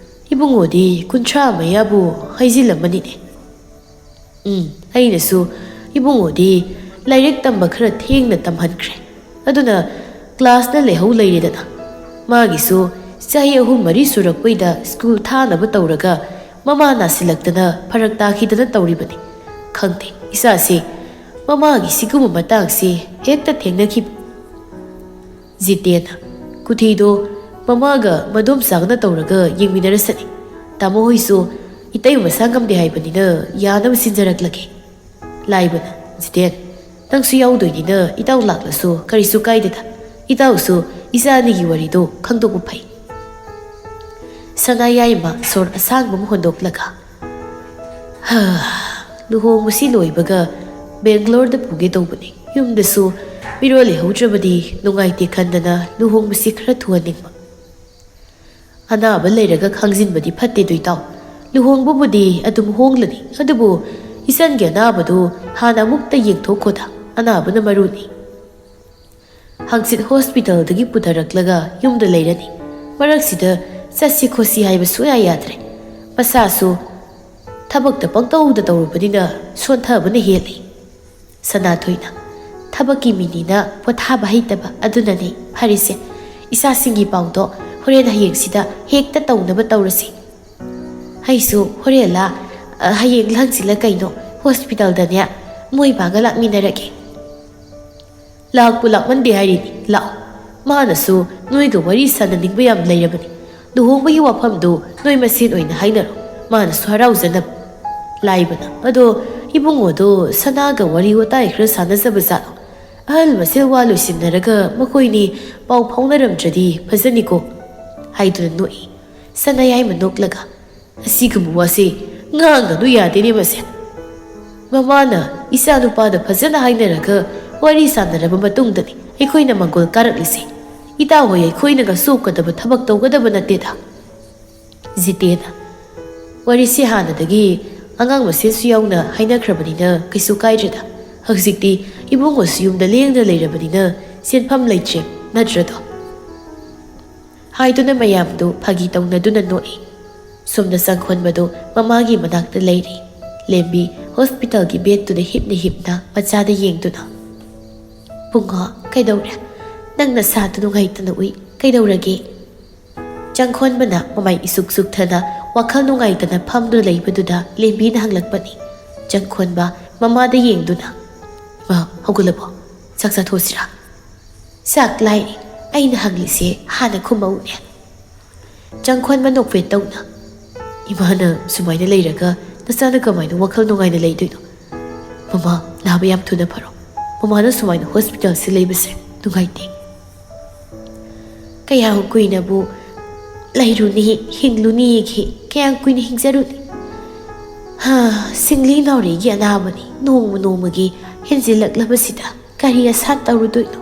ꯏꯕꯨꯡꯉꯣꯗꯤ ꯀꯨꯟꯊ꯭ꯔꯥ ꯃꯌꯥꯕꯨ ꯍꯩꯖꯤꯜꯂꯝꯃꯅꯤꯅꯦ꯫" "ꯎꯝ, ꯑꯩꯅꯁꯨ ꯏꯕꯨꯡꯉꯣꯗꯤ ꯂꯥꯏꯔꯤꯛ ꯇꯝꯕ ꯈꯔ ꯊꯦꯡꯅ ꯇꯝꯍꯟꯈ꯭ꯔꯦ꯫ ꯑꯗꯨꯅ ꯀ꯭ꯂꯥꯁꯅ ꯂꯩꯍꯧ ꯂꯩꯔꯦꯗꯅ꯫ ꯃꯥꯒꯤꯁꯨ ꯆꯍꯤ ꯑꯍꯨꯝ ꯃꯔꯤ ꯁꯨꯔꯛꯄꯩꯗ ꯁ꯭ꯀꯨꯜ ꯊꯥꯅꯕ ꯇꯧꯔꯒ ꯃꯃꯥ ꯅꯥꯁꯤꯜꯂꯛꯇꯅ ꯐꯔꯛ ꯇꯥꯈꯤꯗꯅ ꯇꯧꯔꯤꯕꯅꯤ꯫ ꯈꯪꯗꯦ, ꯏꯆꯥꯁꯦ ꯃꯃꯥꯒꯤ ꯁꯤꯒꯨꯝꯕ ꯃꯇꯥꯡꯁꯦ ꯍꯦꯛꯇ ꯊꯦꯡꯅꯈꯤꯕ꯫" ꯖꯤꯇꯦꯟꯅ, "ꯀꯨꯊꯤꯗꯣ ꯃꯃꯥꯒ ꯃꯗꯣꯝꯆꯥꯒꯅ ꯇꯧꯔꯒ ꯌꯦꯡꯃꯤꯟꯅꯔꯁꯅꯤ꯫ ꯇꯥꯃꯣ ꯍꯣꯏꯁꯨ ꯏꯇꯩ ꯃꯁꯥ ꯉꯝꯗꯦ ꯍꯥꯏꯕꯅꯤꯅ ꯌꯥꯅꯕ ꯁꯤꯟꯖꯔꯛꯂꯒꯦ꯫" ꯂꯥꯏꯕꯅ, "ꯖꯤꯇꯦꯟ, ꯅꯪꯁꯨ ꯌꯥꯎꯗꯣꯏꯅꯤꯅ ꯏꯇꯥꯎ ꯂꯥꯛꯂꯁꯨ ꯀꯔꯤꯁꯨ ꯀꯥꯏꯗꯦꯗ꯫ ꯏꯇꯥꯎꯁꯨ ꯏꯆꯥ ꯑꯅꯤꯒꯤ ꯋꯥꯔꯤꯗꯣ ꯈꯪꯗꯣꯛꯄ ꯐꯩ꯫" ꯁꯅꯥꯌꯥꯏꯃ ꯁꯣꯔ ꯑꯁꯥꯡꯕ ꯑꯃ ꯍꯣꯟꯗꯣꯛꯂꯒ, "ꯍꯥ, ꯂꯨꯍꯣꯡꯕꯁꯤ ꯂꯣꯏꯕꯒ ꯕꯦꯡꯒ꯭ꯂꯣꯔꯗ ꯄꯨꯒꯦ ꯇꯧꯕꯅꯤ꯫ ꯌꯨꯝꯗꯁꯨ ꯃꯤꯔꯣꯜ ꯂꯩꯍꯧꯗ꯭ꯔꯕꯗꯤ ꯅꯨꯡꯉꯥꯏꯇꯦ ꯈꯟꯗꯅ ꯂꯨꯍꯣꯡꯕꯁꯤ ꯈꯔ ꯊꯨꯍꯟꯅꯤꯡꯕ꯫ ꯑꯅꯥꯕ ꯂꯩꯔꯒ ꯈꯥꯡꯖꯤꯟꯕꯗꯤ ꯐꯠꯇꯦꯗꯣ ꯏꯇꯥꯎ꯫ ꯂꯨꯍꯣꯡꯕꯕꯨꯗꯤ ꯑꯗꯨꯝ ꯍꯣꯡꯂꯅꯤ, ꯑꯗꯨꯕꯨ ꯏꯆꯟꯒꯤ ꯑꯅꯥꯕꯗꯨ ꯍꯥꯟꯅ ꯑꯃꯨꯛꯇ ꯌꯦꯡꯊꯣꯛꯈꯣꯗ, ꯑꯅꯥꯕꯅ ꯃꯔꯨꯅꯤ꯫ ꯍꯪꯆꯤꯠ ꯍꯣꯁꯄꯤꯇꯥꯜꯗꯒꯤ ꯄꯨꯊꯔꯛꯂꯒ ꯌꯨꯝꯗ ꯂꯩꯔꯅꯤ꯫ ꯃꯔꯛꯁꯤꯗ ꯆꯠꯁꯤ ꯈꯣꯠꯁꯤ ꯍꯥꯏꯕ ꯁꯨꯡꯌꯥ ꯌꯥꯗ꯭ꯔꯦ꯫ ꯃꯁꯥꯁꯨ ꯊꯕꯛꯇ ꯄꯪꯇꯧꯗ ꯇꯧꯔꯨꯕꯅꯤꯅ ꯁꯣꯟꯊꯕꯅ ꯍꯦꯜꯂꯤ꯫" ꯁꯅꯥꯊꯣꯏꯅ, ꯊꯕꯛꯀꯤ ꯃꯤꯅꯤꯅ ꯄꯣꯊꯥꯕ ꯍꯩꯇꯕ ꯑꯗꯨꯅꯅꯦ꯫ ꯐꯔꯦꯁꯦ, ꯏꯆꯥꯁꯤꯡꯒꯤ ꯄꯥꯎꯗꯣ ꯍꯣꯔꯦꯟ ꯍꯌꯦꯡꯁꯤꯗ ꯍꯦꯛꯇ ꯇꯧꯅꯕ ꯇꯧꯔꯁꯤ꯫ ꯑꯩꯁꯨ ꯍꯣꯔꯦꯟꯂꯥ, ꯑ, ꯍꯌꯦꯡ ꯍꯪꯆꯤꯠꯂ ꯀꯩꯅꯣ ꯍꯣꯁꯄꯤꯇꯥꯜꯗꯅꯦ ꯃꯣꯏ ꯕꯥꯒ ꯂꯥꯛꯃꯤꯟꯅꯔꯒꯦ꯫ ꯂꯥꯛꯄꯨ ꯂꯥꯛꯃꯟꯗꯦ ꯍꯥꯏꯔꯤꯅꯤ, ꯂꯥꯛꯑꯣ꯫ ꯃꯥꯅꯁꯨ ꯅꯣꯏꯒ ꯋꯥꯔꯤ ꯁꯥꯟꯅꯅꯤꯡꯕ ꯌꯥꯝ ꯂꯩꯔꯕꯅꯤ꯫ ꯂꯨꯍꯣꯡꯕꯒꯤ ꯋꯥꯐꯝꯗꯨ ꯅꯣꯏ ꯃꯁꯦꯟ ꯑꯣꯏꯅ ꯍꯥꯏꯅꯔꯣ, ꯃꯥꯅꯁꯨ ꯍꯔꯥꯎꯖꯅꯕ꯫ ꯂꯥꯛꯏꯕꯅ ꯑꯗꯣ ꯏꯕꯨꯡꯉꯣꯗꯣ ꯁꯅꯥꯒ ꯋꯥꯔꯤ ꯋꯥꯇꯥꯏ ꯈꯔ ꯁꯥꯟꯅꯖꯕ ꯖꯥꯠꯂꯣ? ꯑꯍꯜ ꯃꯁꯦꯜ ꯋꯥ ꯂꯣꯏꯁꯤꯟꯅꯔꯒ ꯃꯈꯣꯏꯅꯤ ꯄꯥꯎ ꯐꯥꯎꯅꯔꯝꯗ꯭ꯔꯗꯤ ꯐꯖꯅꯤꯀꯣ, ꯍꯥꯏꯗꯨꯅ ꯅꯣꯛꯏ꯫ ꯁꯅꯥꯌꯥꯏꯃ ꯅꯣꯛꯂꯒ, "ꯑꯁꯤꯒꯨꯝꯕ ꯋꯥꯁꯤ ꯉꯥꯡꯒꯅꯨ ꯌꯥꯗꯦꯅꯦ ꯃꯁꯦ꯫ ꯃꯃꯥꯅ ꯏꯆꯥꯅꯨꯄꯥꯗ ꯐꯖꯅ ꯍꯥꯏꯅꯔꯒ ꯋꯥꯔꯤ ꯁꯥꯟꯅꯔꯕ ꯃꯇꯨꯡꯗꯅꯤ ꯑꯩꯈꯣꯏꯅ ꯃꯪꯒꯣꯜ ꯀꯥꯔꯛꯂꯤꯁꯦ꯫ ꯏꯇꯥ ꯍꯣꯏ ꯑꯩꯈꯣꯏꯅꯒ ꯁꯣꯛꯀꯗꯕ ꯊꯕꯛ ꯇꯧꯒꯗꯕ ꯅꯠꯇꯦꯗ꯫" ꯖꯤꯇꯦꯟꯅ, "ꯋꯥꯔꯤꯁꯤ ꯍꯥꯟꯅꯗꯒꯤ ꯑꯉꯥꯡ ꯃꯁꯦꯟꯁꯨ ꯌꯥꯎꯅ ꯍꯥꯏꯅꯈ꯭ꯔꯕꯅꯤꯅ ꯀꯩꯁꯨ ꯀꯥꯏꯗ꯭ꯔꯦꯗ꯫ ꯍꯧꯖꯤꯛꯇꯤ ꯏꯕꯨꯡꯉꯣꯁꯨ ꯌꯨꯝꯗ ꯂꯦꯡꯗꯅ ꯂꯩꯔꯕꯅꯤꯅ ꯁꯦꯟꯐꯝ ꯂꯩꯇ꯭ꯔꯦ, ꯅꯠꯇ꯭ꯔꯗꯣ?" ꯍꯥꯏꯗꯨꯅ ꯃꯌꯥꯝꯗꯨ ꯐꯥꯒꯤ ꯇꯧꯅꯗꯨꯅ ꯅꯣꯛꯏ꯫ ꯁꯣꯝꯗ ꯆꯪꯈꯣꯟꯕꯗꯨ ꯃꯃꯥꯒꯤ ꯃꯅꯥꯛꯇ ꯂꯩꯔꯤ꯫ ꯂꯦꯝꯕꯤ ꯍꯣꯁꯄꯤꯇꯥꯜꯒꯤ ꯕꯦꯗꯇꯨꯗ ꯍꯤꯞꯅ ꯍꯤꯞꯅ ꯃꯆꯥꯗ ꯌꯦꯡꯗꯨꯅ, "ꯕꯨꯡꯉꯣ, ꯀꯩꯗꯧꯔꯦ? ꯅꯪ ꯅꯁꯥꯗꯨ ꯅꯨꯡꯉꯥꯏꯇꯅ ꯎꯏ꯫ ꯀꯩꯗꯧꯔꯒꯦ?" ꯆꯪꯈꯣꯟꯕꯅ ꯃꯃꯥꯏ ꯏꯁꯨꯛ ꯁꯨꯛꯊꯅ ꯋꯥꯈꯜ ꯅꯨꯡꯉꯥꯏꯇꯅ ꯐꯝꯗꯨꯅ ꯂꯩꯕꯗꯨꯗ ꯂꯦꯝꯕꯤꯅ ꯍꯪꯂꯛꯄꯅꯤ꯫ ꯆꯪꯈꯣꯟꯕ ꯃꯃꯥꯗ ꯌꯦꯡꯗꯨꯅ, "ꯏꯃꯥ, ꯍꯧꯒꯠꯂꯕꯣ? ꯆꯥꯛ ꯆꯥꯊꯣꯛꯁꯤꯔꯥ?" "ꯆꯥꯛ ꯂꯥꯏꯔꯤ, ꯑꯩꯅ ꯍꯪꯂꯤꯁꯦ ꯍꯥꯟꯅ ꯈꯨꯝꯃꯛꯎꯅꯦ꯫" ꯆꯪꯈꯣꯟꯕ ꯅꯣꯛꯐꯦꯠ ꯇꯧꯅ, "ꯏꯃꯥꯅ ꯁꯨꯃꯥꯏꯅ ꯂꯩꯔꯒ ꯅꯆꯥꯅ ꯀꯃꯥꯏꯅ ꯋꯥꯈꯜ ꯅꯨꯡꯉꯥꯏꯅ ꯂꯩꯗꯣꯏꯅꯣ? ꯃꯃꯥ, ꯅꯥꯕ ꯌꯥꯝ ꯊꯨꯅ ꯐꯔꯣ꯫ ꯃꯃꯥꯅ ꯁꯨꯃꯥꯏꯅ ꯍꯣꯁꯄꯤꯇꯥꯜꯁꯤ ꯂꯩꯕꯁꯦ ꯅꯨꯡꯉꯥꯏꯇꯦ꯫" "ꯀꯌꯥꯝ ꯀꯨꯏꯅꯕꯨ ꯂꯩꯔꯨꯅꯤ, ꯍꯤꯡꯂꯨꯅꯤꯒꯦ? ꯀꯌꯥꯝ ꯀꯨꯏꯅ ꯍꯤꯡꯖꯔꯨꯅꯤ? ꯍꯥ, ꯁꯤꯡꯂꯤ ꯅꯥꯎꯔꯤꯒꯤ ꯑꯅꯥꯕꯅꯤ ꯅꯣꯡꯃ ꯅꯣꯡꯃꯒꯤ ꯍꯦꯟꯖꯤꯜꯂꯛꯂꯕꯁꯤꯗ ꯀꯔꯤ ꯑꯁꯥ ꯇꯧꯔꯨꯗꯣꯏꯅꯣ?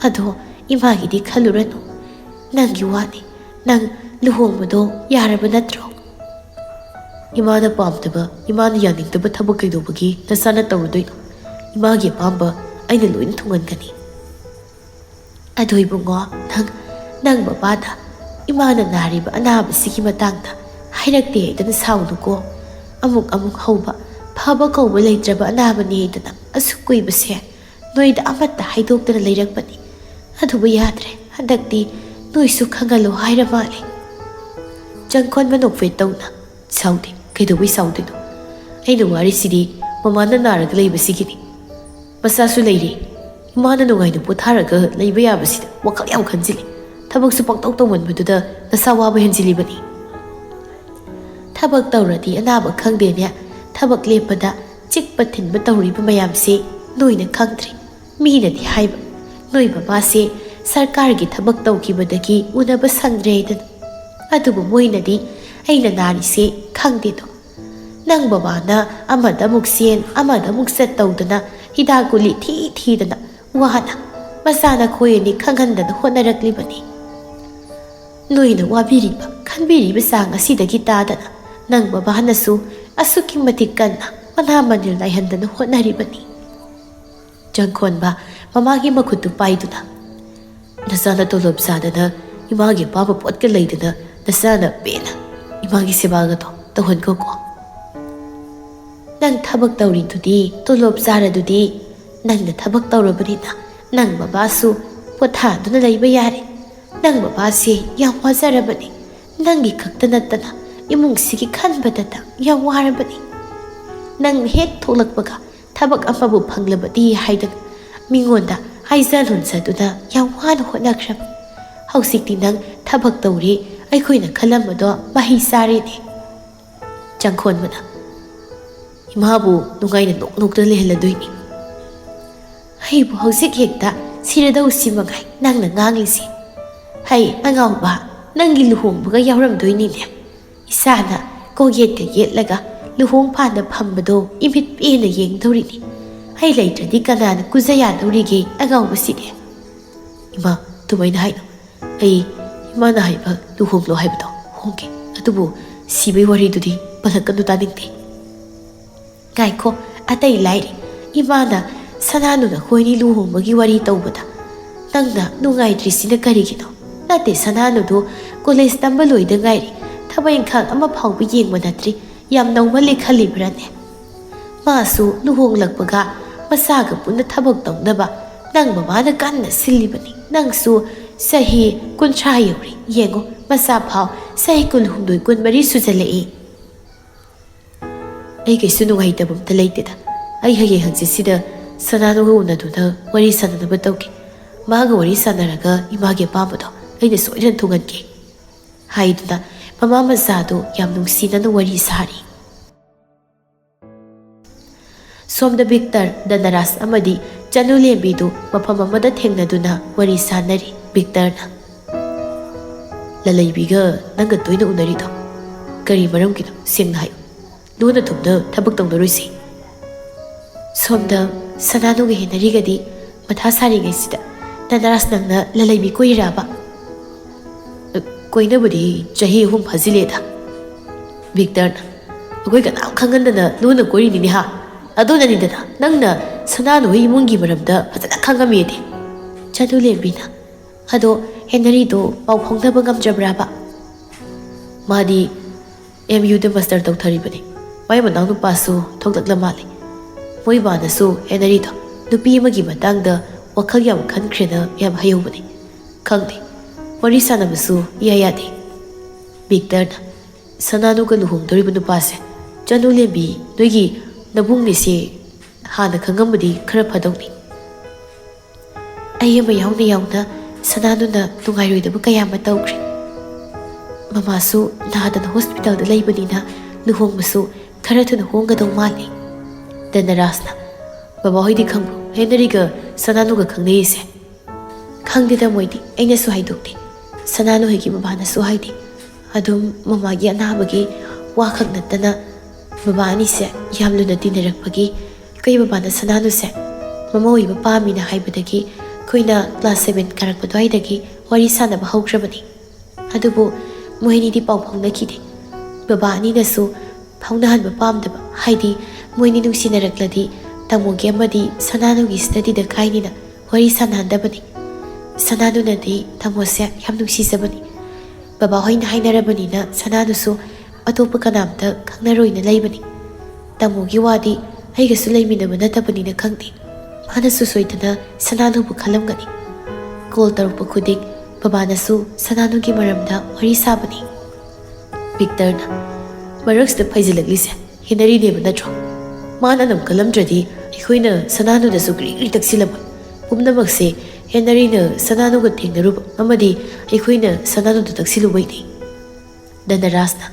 ꯑꯗꯣ ꯏꯃꯥꯒꯤꯗꯤ ꯈꯜꯂꯨꯔꯅꯨ꯫ ꯅꯪꯒꯤ ꯋꯥꯅꯤ꯫ ꯅꯪ ꯂꯨꯍꯣꯡꯕꯗꯣ ꯌꯥꯔꯕ ꯅꯠꯇ꯭ꯔꯣ?" "ꯏꯃꯥꯅ ꯄꯥꯝꯗꯕ, ꯏꯃꯥꯅ ꯌꯥꯅꯤꯡꯗꯕ ꯊꯕꯛ ꯀꯩꯗꯧꯕꯒꯤ ꯅꯆꯥꯅ ꯇꯧꯔꯨꯗꯣꯏꯅꯣ? ꯏꯃꯥꯒꯤ ꯑꯄꯥꯝꯕ ꯑꯩꯅ ꯂꯣꯏꯅ ꯊꯨꯡꯍꯟꯒꯅꯤ꯫" "ꯑꯗꯣ ꯏꯕꯨꯡꯉꯣ, ꯅꯪ, ꯅꯪ ꯕꯕꯥꯗ ꯏꯃꯥꯅ ꯅꯥꯔꯤꯕ ꯑꯅꯥꯕꯁꯤꯒꯤ ꯃꯇꯥꯡꯗ ꯍꯥꯏꯔꯛꯇꯦ ꯍꯥꯏꯗꯅ ꯁꯥꯎꯅꯨꯀꯣ꯫ ꯑꯃꯨꯛ ꯑꯃꯨꯛ ꯍꯧꯕ, ꯐꯕ ꯀꯧꯕ ꯂꯩꯇ꯭ꯔꯕ ꯑꯅꯥꯕꯅꯤ ꯍꯥꯏꯗꯅ ꯑꯁꯨꯛ ꯀꯨꯏꯕꯁꯦ ꯅꯣꯏꯗ ꯑꯃꯠꯇ ꯍꯥꯏꯗꯣꯛꯇꯅ ꯂꯩꯔꯛꯄꯅꯤ꯫ ꯑꯗꯨꯕꯨ ꯌꯥꯗ꯭ꯔꯦ, ꯍꯟꯗꯛꯇꯤ ꯅꯣꯏꯁꯨ ꯈꯪꯍꯜꯂꯣ ꯍꯥꯏꯔ ꯃꯥꯜꯂꯦ꯫ ꯆꯪꯈꯣꯟꯕ ꯅꯣꯛꯐꯦꯠ ꯇꯧꯅ, "ꯁꯥꯎꯗꯦ, ꯀꯩꯗꯧꯕꯩ ꯁꯥꯎꯗꯣꯏꯅꯣ? ꯑꯩꯅ ꯋꯥꯔꯤꯁꯤꯗꯤ ꯃꯃꯥꯅ ꯅꯥꯔꯒ ꯂꯩꯕꯁꯤꯒꯤꯅꯤ꯫ ꯃꯆꯥꯁꯨ ꯂꯩꯔꯦ꯫ ꯏꯃꯥꯅ ꯅꯨꯡꯉꯥꯏꯅ ꯄꯣꯊꯥꯔꯒ ꯂꯩꯕ ꯌꯥꯕꯁꯤꯗ ꯋꯥꯈꯜ ꯌꯥꯝ ꯈꯟꯖꯤꯜꯂꯤ꯫ ꯊꯕꯛꯁꯨ ꯄꯪꯇꯧ ꯇꯧꯃꯟꯕꯗꯨꯗ ꯅꯁꯥ ꯋꯥꯕ ꯍꯦꯟꯖꯤꯜꯂꯤꯕꯅꯤ꯫ ꯊꯕꯛ ꯇꯧꯔꯗꯤ ꯑꯅꯥꯕ ꯈꯪꯗꯦꯅꯦ꯫ ꯊꯕꯛ ꯂꯦꯞꯄꯗ ꯆꯤꯛꯄ ꯊꯤꯟꯕ ꯇꯧꯔꯤꯕ ꯃꯌꯥꯝꯁꯤ ꯅꯣꯏꯅ ꯈꯪꯗ꯭ꯔꯤ꯫ ꯃꯤꯅꯗꯤ ꯍꯥꯏꯕ, ꯅꯣꯏ ꯕꯕꯥꯁꯦ ꯁꯔꯀꯥꯔꯒꯤ ꯊꯕꯛ ꯇꯧꯈꯤꯕꯗꯒꯤ ꯎꯅꯕ ꯁꯪꯗ꯭ꯔꯦꯗꯅ꯫ ꯑꯗꯨꯕꯨ ꯃꯣꯏꯅꯗꯤ ꯑꯩꯅ ꯅꯥꯔꯤꯁꯦ ꯈꯪꯗꯦꯗꯣ꯫ ꯅꯪ ꯕꯕꯥꯅ ꯑꯃꯗ ꯑꯃꯨꯛ ꯆꯦꯟ, ꯑꯃꯗ ꯑꯃꯨꯛ ꯆꯠ ꯇꯧꯗꯅ ꯍꯤꯗꯥꯛ ꯒꯨꯂꯤ ꯊꯤ ꯊꯤꯗꯅ ꯋꯥꯅ ꯃꯆꯥ ꯅꯈꯣꯏ ꯑꯅꯤ ꯈꯪꯍꯟꯗꯅ ꯍꯣꯠꯅꯔꯛꯂꯤꯕꯅꯤ꯫ ꯅꯣꯏꯅ ꯋꯥꯕꯤꯔꯤꯕ, ꯈꯟꯕꯤꯔꯤꯕ ꯆꯥꯡ ꯑꯁꯤꯗꯒꯤ ꯇꯥꯗꯅ ꯅꯪ ꯕꯕꯥꯅꯁꯨ ꯑꯁꯨꯛꯀꯤ ꯃꯇꯤꯛ ꯀꯟꯅ ꯃꯅꯥ ꯃꯅꯤꯜ ꯅꯥꯏꯍꯟꯗꯅ ꯍꯣꯠꯅꯔꯤꯕꯅꯤ꯫" ꯆꯪꯈꯣꯟꯕ ꯃꯃꯥꯒꯤ ꯃꯈꯨꯠꯇꯨ ꯄꯥꯏꯗꯨꯅ, "ꯅꯆꯥꯅ ꯇꯣꯂꯣꯞ ꯆꯥꯗꯅ ꯏꯃꯥꯒꯤ ꯑꯄꯥꯝꯕ ꯄꯣꯠꯀ ꯂꯩꯗꯅ ꯅꯆꯥꯅ ꯄꯦꯟꯅ ꯏꯃꯥꯒꯤ ꯁꯦꯕꯥꯒꯗꯣ ꯇꯧꯍꯟꯈꯣꯀꯣ꯫ ꯅꯪ ꯊꯕꯛ ꯇꯧꯔꯤꯗꯨꯗꯤ, ꯇꯣꯂꯣꯞ ꯆꯥꯔꯗꯨꯗꯤ, ꯅꯪꯅ ꯊꯕꯛ ꯇꯧꯔꯕꯅꯤꯅ ꯅꯪ ꯕꯕꯥꯁꯨ ꯄꯣꯊꯥꯗꯨꯅ ꯂꯩꯕ ꯌꯥꯔꯦ꯫ ꯅꯪ ꯕꯕꯥꯁꯦ ꯌꯥꯝ ꯋꯥꯖꯔꯕꯅꯤ꯫ ꯅꯪꯒꯤ ꯈꯛꯇ ꯅꯠꯇꯅ ꯏꯃꯨꯡꯁꯤꯒꯤ ꯈꯟꯕꯗꯇ ꯌꯥꯝ ꯋꯥꯔꯕꯅꯤ꯫ ꯅꯪ ꯍꯦꯛ ꯊꯣꯛꯂꯛꯄꯒ ꯊꯕꯛ ꯑꯃꯕꯨ ꯐꯪꯂꯕꯗꯤ ꯍꯥꯏꯗꯅ ꯃꯤꯉꯣꯟꯗ ꯍꯥꯏꯖ ꯂꯣꯟꯖꯗꯨꯅ ꯌꯥꯝ ꯋꯥꯅ ꯍꯣꯠꯅꯈ꯭ꯔꯕꯅꯤ꯫ ꯍꯧꯖꯤꯛꯇꯤ ꯅꯪ ꯊꯕꯛ ꯇꯧꯔꯦ, ꯑꯩꯈꯣꯏꯅ ꯈꯜꯂꯝꯕꯗꯣ ꯃꯍꯩ ꯆꯥꯔꯦꯅꯦ꯫" ꯆꯪꯈꯣꯟꯕꯅ, "ꯏꯃꯥꯕꯨ ꯅꯨꯡꯉꯥꯏꯅ ꯅꯣꯛ ꯅꯣꯛꯇ ꯂꯩꯍꯜꯂꯗꯣꯏꯅꯤ꯫ ꯑꯩꯕꯨ ꯍꯧꯖꯤꯛ ꯍꯦꯛꯇ ꯁꯤꯔꯗꯧꯁꯤ ꯃꯉꯥꯏ ꯅꯪꯅ ꯉꯥꯡꯂꯤꯁꯤ꯫ ꯍꯩ ꯑꯉꯥꯎꯕ, ꯅꯪꯒꯤ ꯂꯨꯍꯣꯡꯕꯒ ꯌꯥꯎꯔꯝꯗꯣꯏꯅꯤꯅꯦ꯫ ꯏꯁꯥꯅ ꯀꯣꯛꯌꯦꯠꯀ ꯌꯦꯠꯂꯒ ꯂꯨꯍꯣꯡ ꯐꯥꯟꯗ ꯐꯝꯕꯗꯣ ꯏꯃꯤꯠ ꯄꯦꯟꯅ ꯌꯦꯡꯗꯧꯔꯤꯅꯤ꯫ ꯑꯩ ꯂꯩꯇ꯭ꯔꯗꯤ ꯀꯅꯥꯅ ꯀꯨꯖ ꯌꯥꯗꯧꯔꯤꯒꯦ ꯑꯉꯥꯎꯕꯁꯤꯗꯤ?" "ꯏꯃꯥ, ꯑꯗꯨꯃꯥꯏꯅ ꯍꯥꯏꯅꯣ꯫ ꯑꯩ ꯏꯃꯥꯅ ꯍꯥꯏꯕ ꯂꯨꯍꯣꯡꯂꯣ ꯍꯥꯏꯕꯗꯣ ꯍꯣꯡꯒꯦ꯫ ꯑꯗꯨꯕꯨ ꯁꯤꯕꯩ ꯋꯥꯔꯤꯗꯨꯗꯤ ꯄꯜꯂꯛꯀꯅꯨ, ꯇꯥꯅꯤꯡꯗꯦ꯫" "ꯉꯥꯏꯈꯣ, ꯑꯇꯩ ꯂꯥꯏꯔꯤ꯫ ꯏꯃꯥꯅ ꯁꯅꯥꯅꯨ ꯅꯈꯣꯏꯅꯤ ꯂꯨꯍꯣꯡꯕꯒꯤ ꯋꯥꯔꯤ ꯇꯧꯕꯗ ꯅꯪꯅ ꯅꯨꯡꯉꯥꯏꯇ꯭ꯔꯤꯁꯤꯅ ꯀꯔꯤꯒꯤꯅꯣ? ꯅꯠꯇꯦ, ꯁꯅꯥꯅꯨꯗꯨ ꯀꯣꯂꯦꯖ ꯇꯝꯕ ꯂꯣꯏꯗ ꯉꯥꯏꯔꯤ꯫ ꯊꯕꯛ ꯏꯪꯈꯥꯡ ꯑꯃ ꯐꯥꯎꯕ ꯌꯦꯡꯕ ꯅꯠꯇ꯭ꯔꯤ꯫ ꯌꯥꯝ ꯅꯧꯃꯜꯂꯦ ꯈꯜꯂꯤꯕ꯭ꯔꯥꯅꯦ? ꯃꯥꯁꯨ ꯂꯨꯍꯣꯡꯂꯛꯄꯒ ꯃꯆꯥꯒ ꯄꯨꯟꯅ ꯊꯕꯛ ꯇꯧꯅꯕ ꯅꯪ ꯃꯃꯥꯅ ꯀꯟꯅ ꯁꯤꯜꯂꯤꯕꯅꯤ꯫ ꯅꯪꯁꯨ ꯆꯍꯤ ꯀꯨꯟꯊ꯭ꯔꯥ ꯌꯧꯔꯦ꯫ ꯌꯦꯡꯉꯣ, ꯃꯆꯥ ꯐꯥꯎ ꯆꯍꯤ ꯀꯨꯟꯍꯨꯝꯗꯣꯏ, ꯀꯨꯟꯃꯔꯤ ꯁꯨꯖꯜꯂꯛꯏ꯫ ꯑꯩ ꯀꯩꯁꯨ ꯅꯨꯡꯉꯥꯏꯇꯕ ꯑꯝꯇ ꯂꯩꯇꯦꯗ꯫ ꯑꯩ ꯍꯌꯦꯡ ꯍꯪꯆꯤꯠꯁꯤꯗ ꯁꯅꯥꯅꯨꯒ ꯎꯅꯗꯨꯅ ꯋꯥꯔꯤ ꯁꯥꯟꯅꯅꯕ ꯇꯧꯒꯦ꯫ ꯃꯥꯒ ꯋꯥꯔꯤ ꯁꯥꯟꯅꯔꯒ ꯏꯃꯥꯒꯤ ꯑꯄꯥꯝꯕꯗꯣ ꯑꯩꯅ ꯁꯣꯏꯗꯅ ꯊꯨꯡꯍꯟꯒꯦ ꯍꯥꯏꯗꯨꯅ ꯃꯃꯥ ꯃꯆꯥꯗꯨ ꯌꯥꯝ ꯅꯨꯡꯁꯤꯅꯅ ꯋꯥꯔꯤ ꯁꯥꯔꯤ꯫ ꯁꯣꯝꯗ ꯕꯤꯛꯇꯔ, ꯙꯅꯔꯥꯖ ꯑꯃꯗꯤ ꯆꯅꯨꯂꯦꯝꯕꯤꯗꯨ ꯃꯐꯝ ꯑꯃꯗ ꯊꯦꯡꯅꯗꯨꯅ ꯋꯥꯔꯤ ꯁꯥꯟꯅꯔꯤ꯫ ꯕꯤꯛꯇꯔꯅ, "ꯂꯂꯩꯕꯤꯒ ꯅꯪꯒ ꯇꯣꯏꯅ ꯎꯅꯔꯤꯗꯣ ꯀꯔꯤ ꯃꯔꯝꯒꯤꯅꯣ? ꯁꯦꯡꯅ ꯍꯥꯏꯌꯨ꯫ ꯂꯨꯅ ꯊꯨꯝꯅ ꯊꯕꯛ ꯇꯧꯅꯔꯣꯏꯁꯦ꯫" ꯁꯣꯝꯗ ꯁꯅꯥꯅꯨꯒ ꯍꯦꯅꯔꯤꯒꯗꯤ ꯃꯊꯥ ꯁꯥꯔꯤꯉꯩꯁꯤꯗ, "ꯙꯅꯔꯥꯖ, ꯅꯪꯅ ꯂꯂꯩꯕꯤ ꯀꯣꯏꯔꯤꯔꯕ?" "ꯀꯣꯏꯅꯕꯗꯤ ꯆꯍꯤ ꯑꯍꯨꯝ ꯐꯥꯖꯤꯜꯂꯦꯗ꯫" ꯕꯤꯛꯇꯔꯅ, "ꯑꯩꯈꯣꯏ ꯀꯅꯥꯝ ꯈꯪꯍꯟꯗꯅ ꯂꯣꯟꯅ ꯀꯣꯏꯔꯤꯅꯤꯅꯦ ꯍꯥ? ꯑꯗꯨꯅꯅꯤꯗꯅ ꯅꯪꯅ ꯁꯅꯥꯅꯨ ꯍꯣꯏ ꯏꯃꯨꯡꯒꯤ ꯃꯔꯝꯗ ꯐꯖꯅ ꯈꯪꯉꯝꯃꯦꯗꯤ꯫" ꯆꯅꯨꯂꯦꯝꯕꯤꯅ, "ꯑꯗꯣ ꯍꯦꯅꯔꯤꯗꯣ ꯄꯥꯎ ꯐꯥꯎꯅꯕ ꯉꯝꯗ꯭ꯔꯕ꯭ꯔꯥꯕ?" "ꯃꯥꯗꯤ ꯑꯦꯝ ꯌꯨꯗ ꯃꯥꯁꯇꯔ ꯇꯧꯊꯔꯤꯕꯅꯤ꯫ ꯃꯥꯏ ꯃꯅꯥꯎꯅꯨꯄꯥꯁꯨ ꯊꯣꯛꯂꯛꯂ ꯃꯥꯜꯂꯦ꯫ ꯃꯣꯏ ꯕꯥꯅꯁꯨ ꯍꯦꯅꯔꯤꯗꯣ ꯅꯨꯄꯤ ꯑꯃꯒꯤ ꯃꯇꯥꯡꯗ ꯋꯥꯈꯜ ꯌꯥꯝ ꯈꯟꯈ꯭ꯔꯦꯅ ꯌꯥꯝ ꯍꯥꯏꯍꯧꯕꯅꯤ꯫ ꯈꯪꯗꯦ, ꯋꯥꯔꯤ ꯁꯥꯟꯅꯕꯁꯨ ꯏꯌꯥ ꯌꯥꯗꯦ꯫" ꯕꯤꯛꯇꯔꯅ, "ꯁꯅꯥꯅꯨꯒ ꯂꯨꯍꯣꯡꯗꯧꯔꯤꯕ ꯅꯨꯄꯥꯁꯦ ꯆꯅꯨꯂꯦꯝꯕꯤ ꯅꯣꯏꯒꯤ ꯅꯕꯨꯡꯅꯤꯁꯦ ꯍꯥꯟꯅ ꯈꯪꯉꯝꯕꯗꯤ ꯈꯔ ꯐꯗꯧꯅꯤ꯫" ꯑꯩ ꯑꯃ ꯌꯥꯎꯅ ꯌꯥꯎꯅ ꯁꯅꯥꯅꯨꯅ ꯅꯨꯡꯉꯥꯏꯔꯣꯏꯗꯕ ꯀꯌꯥ ꯑꯃ ꯇꯧꯈ꯭ꯔꯦ꯫ ꯃꯃꯥꯁꯨ ꯅꯥꯗꯅ ꯍꯣꯁꯄꯤꯇꯥꯜꯗ ꯂꯩꯕꯅꯤꯅ ꯂꯨꯍꯣꯡꯕꯁꯨ ꯈꯔ ꯊꯨꯅ ꯍꯣꯡꯒꯗꯧ ꯃꯥꯜꯂꯤ꯫ ꯙꯅꯔꯥꯖꯅ, "ꯕꯕꯥ ꯍꯣꯏꯗꯤ ꯈꯪꯕ꯭ꯔꯣ ꯍꯦꯅꯔꯤꯒ ꯁꯅꯥꯅꯨꯒ ꯈꯪꯅꯩꯁꯦ?" "ꯈꯪꯗꯦꯗ ꯃꯣꯏꯗꯤ, ꯑꯩꯅꯁꯨ ꯍꯥꯏꯗꯣꯛꯇꯦ꯫ ꯁꯅꯥꯅꯨ ꯍꯣꯏꯒꯤ ꯕꯕꯥꯅꯁꯨ ꯍꯥꯏꯗꯦ꯫ ꯑꯗꯨꯝ ꯃꯃꯥꯒꯤ ꯑꯅꯥꯕꯒꯤ ꯋꯥ ꯈꯛ ꯅꯠꯇꯅ ꯕꯕꯥ ꯑꯅꯤꯁꯦ ꯌꯥꯝ ꯂꯨꯅ ꯇꯤꯟꯅꯔꯛꯄꯒꯤ ꯑꯩꯈꯣꯏ ꯕꯕꯥꯅ ꯁꯅꯥꯅꯨꯁꯦ ꯃꯃꯧ ꯑꯣꯏꯕ ꯄꯥꯝꯃꯤꯅ ꯍꯥꯏꯕꯗꯒꯤ ꯑꯩꯈꯣꯏꯅ ꯀ꯭ꯂꯥꯁ ꯁꯚꯦꯟ ꯀꯥꯔꯛꯄ ꯑꯗꯨꯋꯥꯏꯗꯒꯤ ꯋꯥꯔꯤ ꯁꯥꯟꯅꯕ ꯍꯧꯈ꯭ꯔꯕꯅꯤ꯫ ꯑꯗꯨꯕꯨ ꯃꯣꯏ ꯑꯅꯤꯗꯤ ꯄꯥꯎ ꯐꯥꯎꯅꯈꯤꯗꯦ꯫ ꯕꯕꯥ ꯑꯅꯤꯅꯁꯨ ꯐꯥꯎꯅꯍꯟꯕ ꯄꯥꯝꯗꯕ, ꯍꯥꯏꯗꯤ ꯃꯣꯏ ꯑꯅꯤ ꯅꯨꯡꯁꯤꯅꯔꯛꯂꯗꯤ ꯇꯥꯃꯣꯒꯤ ꯑꯃꯗꯤ ꯁꯅꯥꯅꯨꯒꯤ ꯁ꯭ꯇꯗꯤꯗ ꯀꯥꯏꯅꯤꯅ ꯋꯥꯔꯤ ꯁꯥꯟꯅꯍꯟꯗꯕꯅꯤ꯫ ꯁꯅꯥꯅꯨꯅꯗꯤ ꯇꯥꯃꯣꯁꯦ ꯌꯥꯝ ꯅꯨꯡꯁꯤꯖꯕꯅꯤ꯫ ꯕꯕꯥ ꯍꯣꯏꯅ ꯍꯥꯏꯅꯔꯕꯅꯤꯅ ꯁꯅꯥꯅꯨꯁꯨ ꯑꯇꯣꯞꯄ ꯀꯅꯥꯝꯇ ꯈꯪꯅꯔꯣꯏꯅ ꯂꯩꯕꯅꯤ꯫ ꯇꯥꯃꯣꯒꯤ ꯋꯥꯗꯤ ꯑꯩꯒꯁꯨ ꯂꯩꯃꯤꯟꯅꯕ ꯅꯠꯇꯕꯅꯤꯅ ꯈꯪꯗꯦ꯫ ꯃꯥꯅꯁꯨ ꯁꯣꯏꯗꯅ ꯁꯅꯥꯅꯨꯕꯨ ꯈꯜꯂꯝꯒꯅꯤ꯫ ꯀꯣꯜ ꯇꯧꯔꯛꯄ ꯈꯨꯗꯤꯡ ꯕꯕꯥꯅꯁꯨ ꯁꯅꯥꯅꯨꯒꯤ ꯃꯔꯝꯗ ꯋꯥꯔꯤ ꯁꯥꯕꯅꯤ꯫ ꯚꯤꯛꯇꯔꯅ, "ꯃꯔꯛꯁꯤꯗ ꯐꯩꯖꯤꯜꯂꯛꯂꯤꯁꯦ ꯍꯦꯅꯔꯤꯅꯦꯕ ꯅꯠꯇ꯭ꯔꯣ? ꯃꯥꯅ ꯑꯗꯨꯝ ꯈꯜꯂꯝꯗ꯭ꯔꯗꯤ ꯑꯩꯈꯣꯏꯅ ꯁꯅꯥꯅꯨꯗꯁꯨ ꯀ꯭ꯔꯤ ꯀ꯭ꯔꯤ ꯇꯛꯁꯤꯜꯂꯝꯃꯣꯏ꯫ ꯄꯨꯝꯅꯃꯛꯁꯦ ꯍꯦꯅꯔꯤꯅ ꯁꯅꯥꯅꯨꯒ ꯊꯦꯡꯅꯔꯨꯕ ꯑꯃꯗꯤ ꯑꯩꯈꯣꯏꯅ ꯁꯅꯥꯅꯨꯗ ꯇꯛꯁꯤꯜꯂꯨꯕꯩꯅꯤ꯫" ꯙꯅꯔꯥꯖꯅ,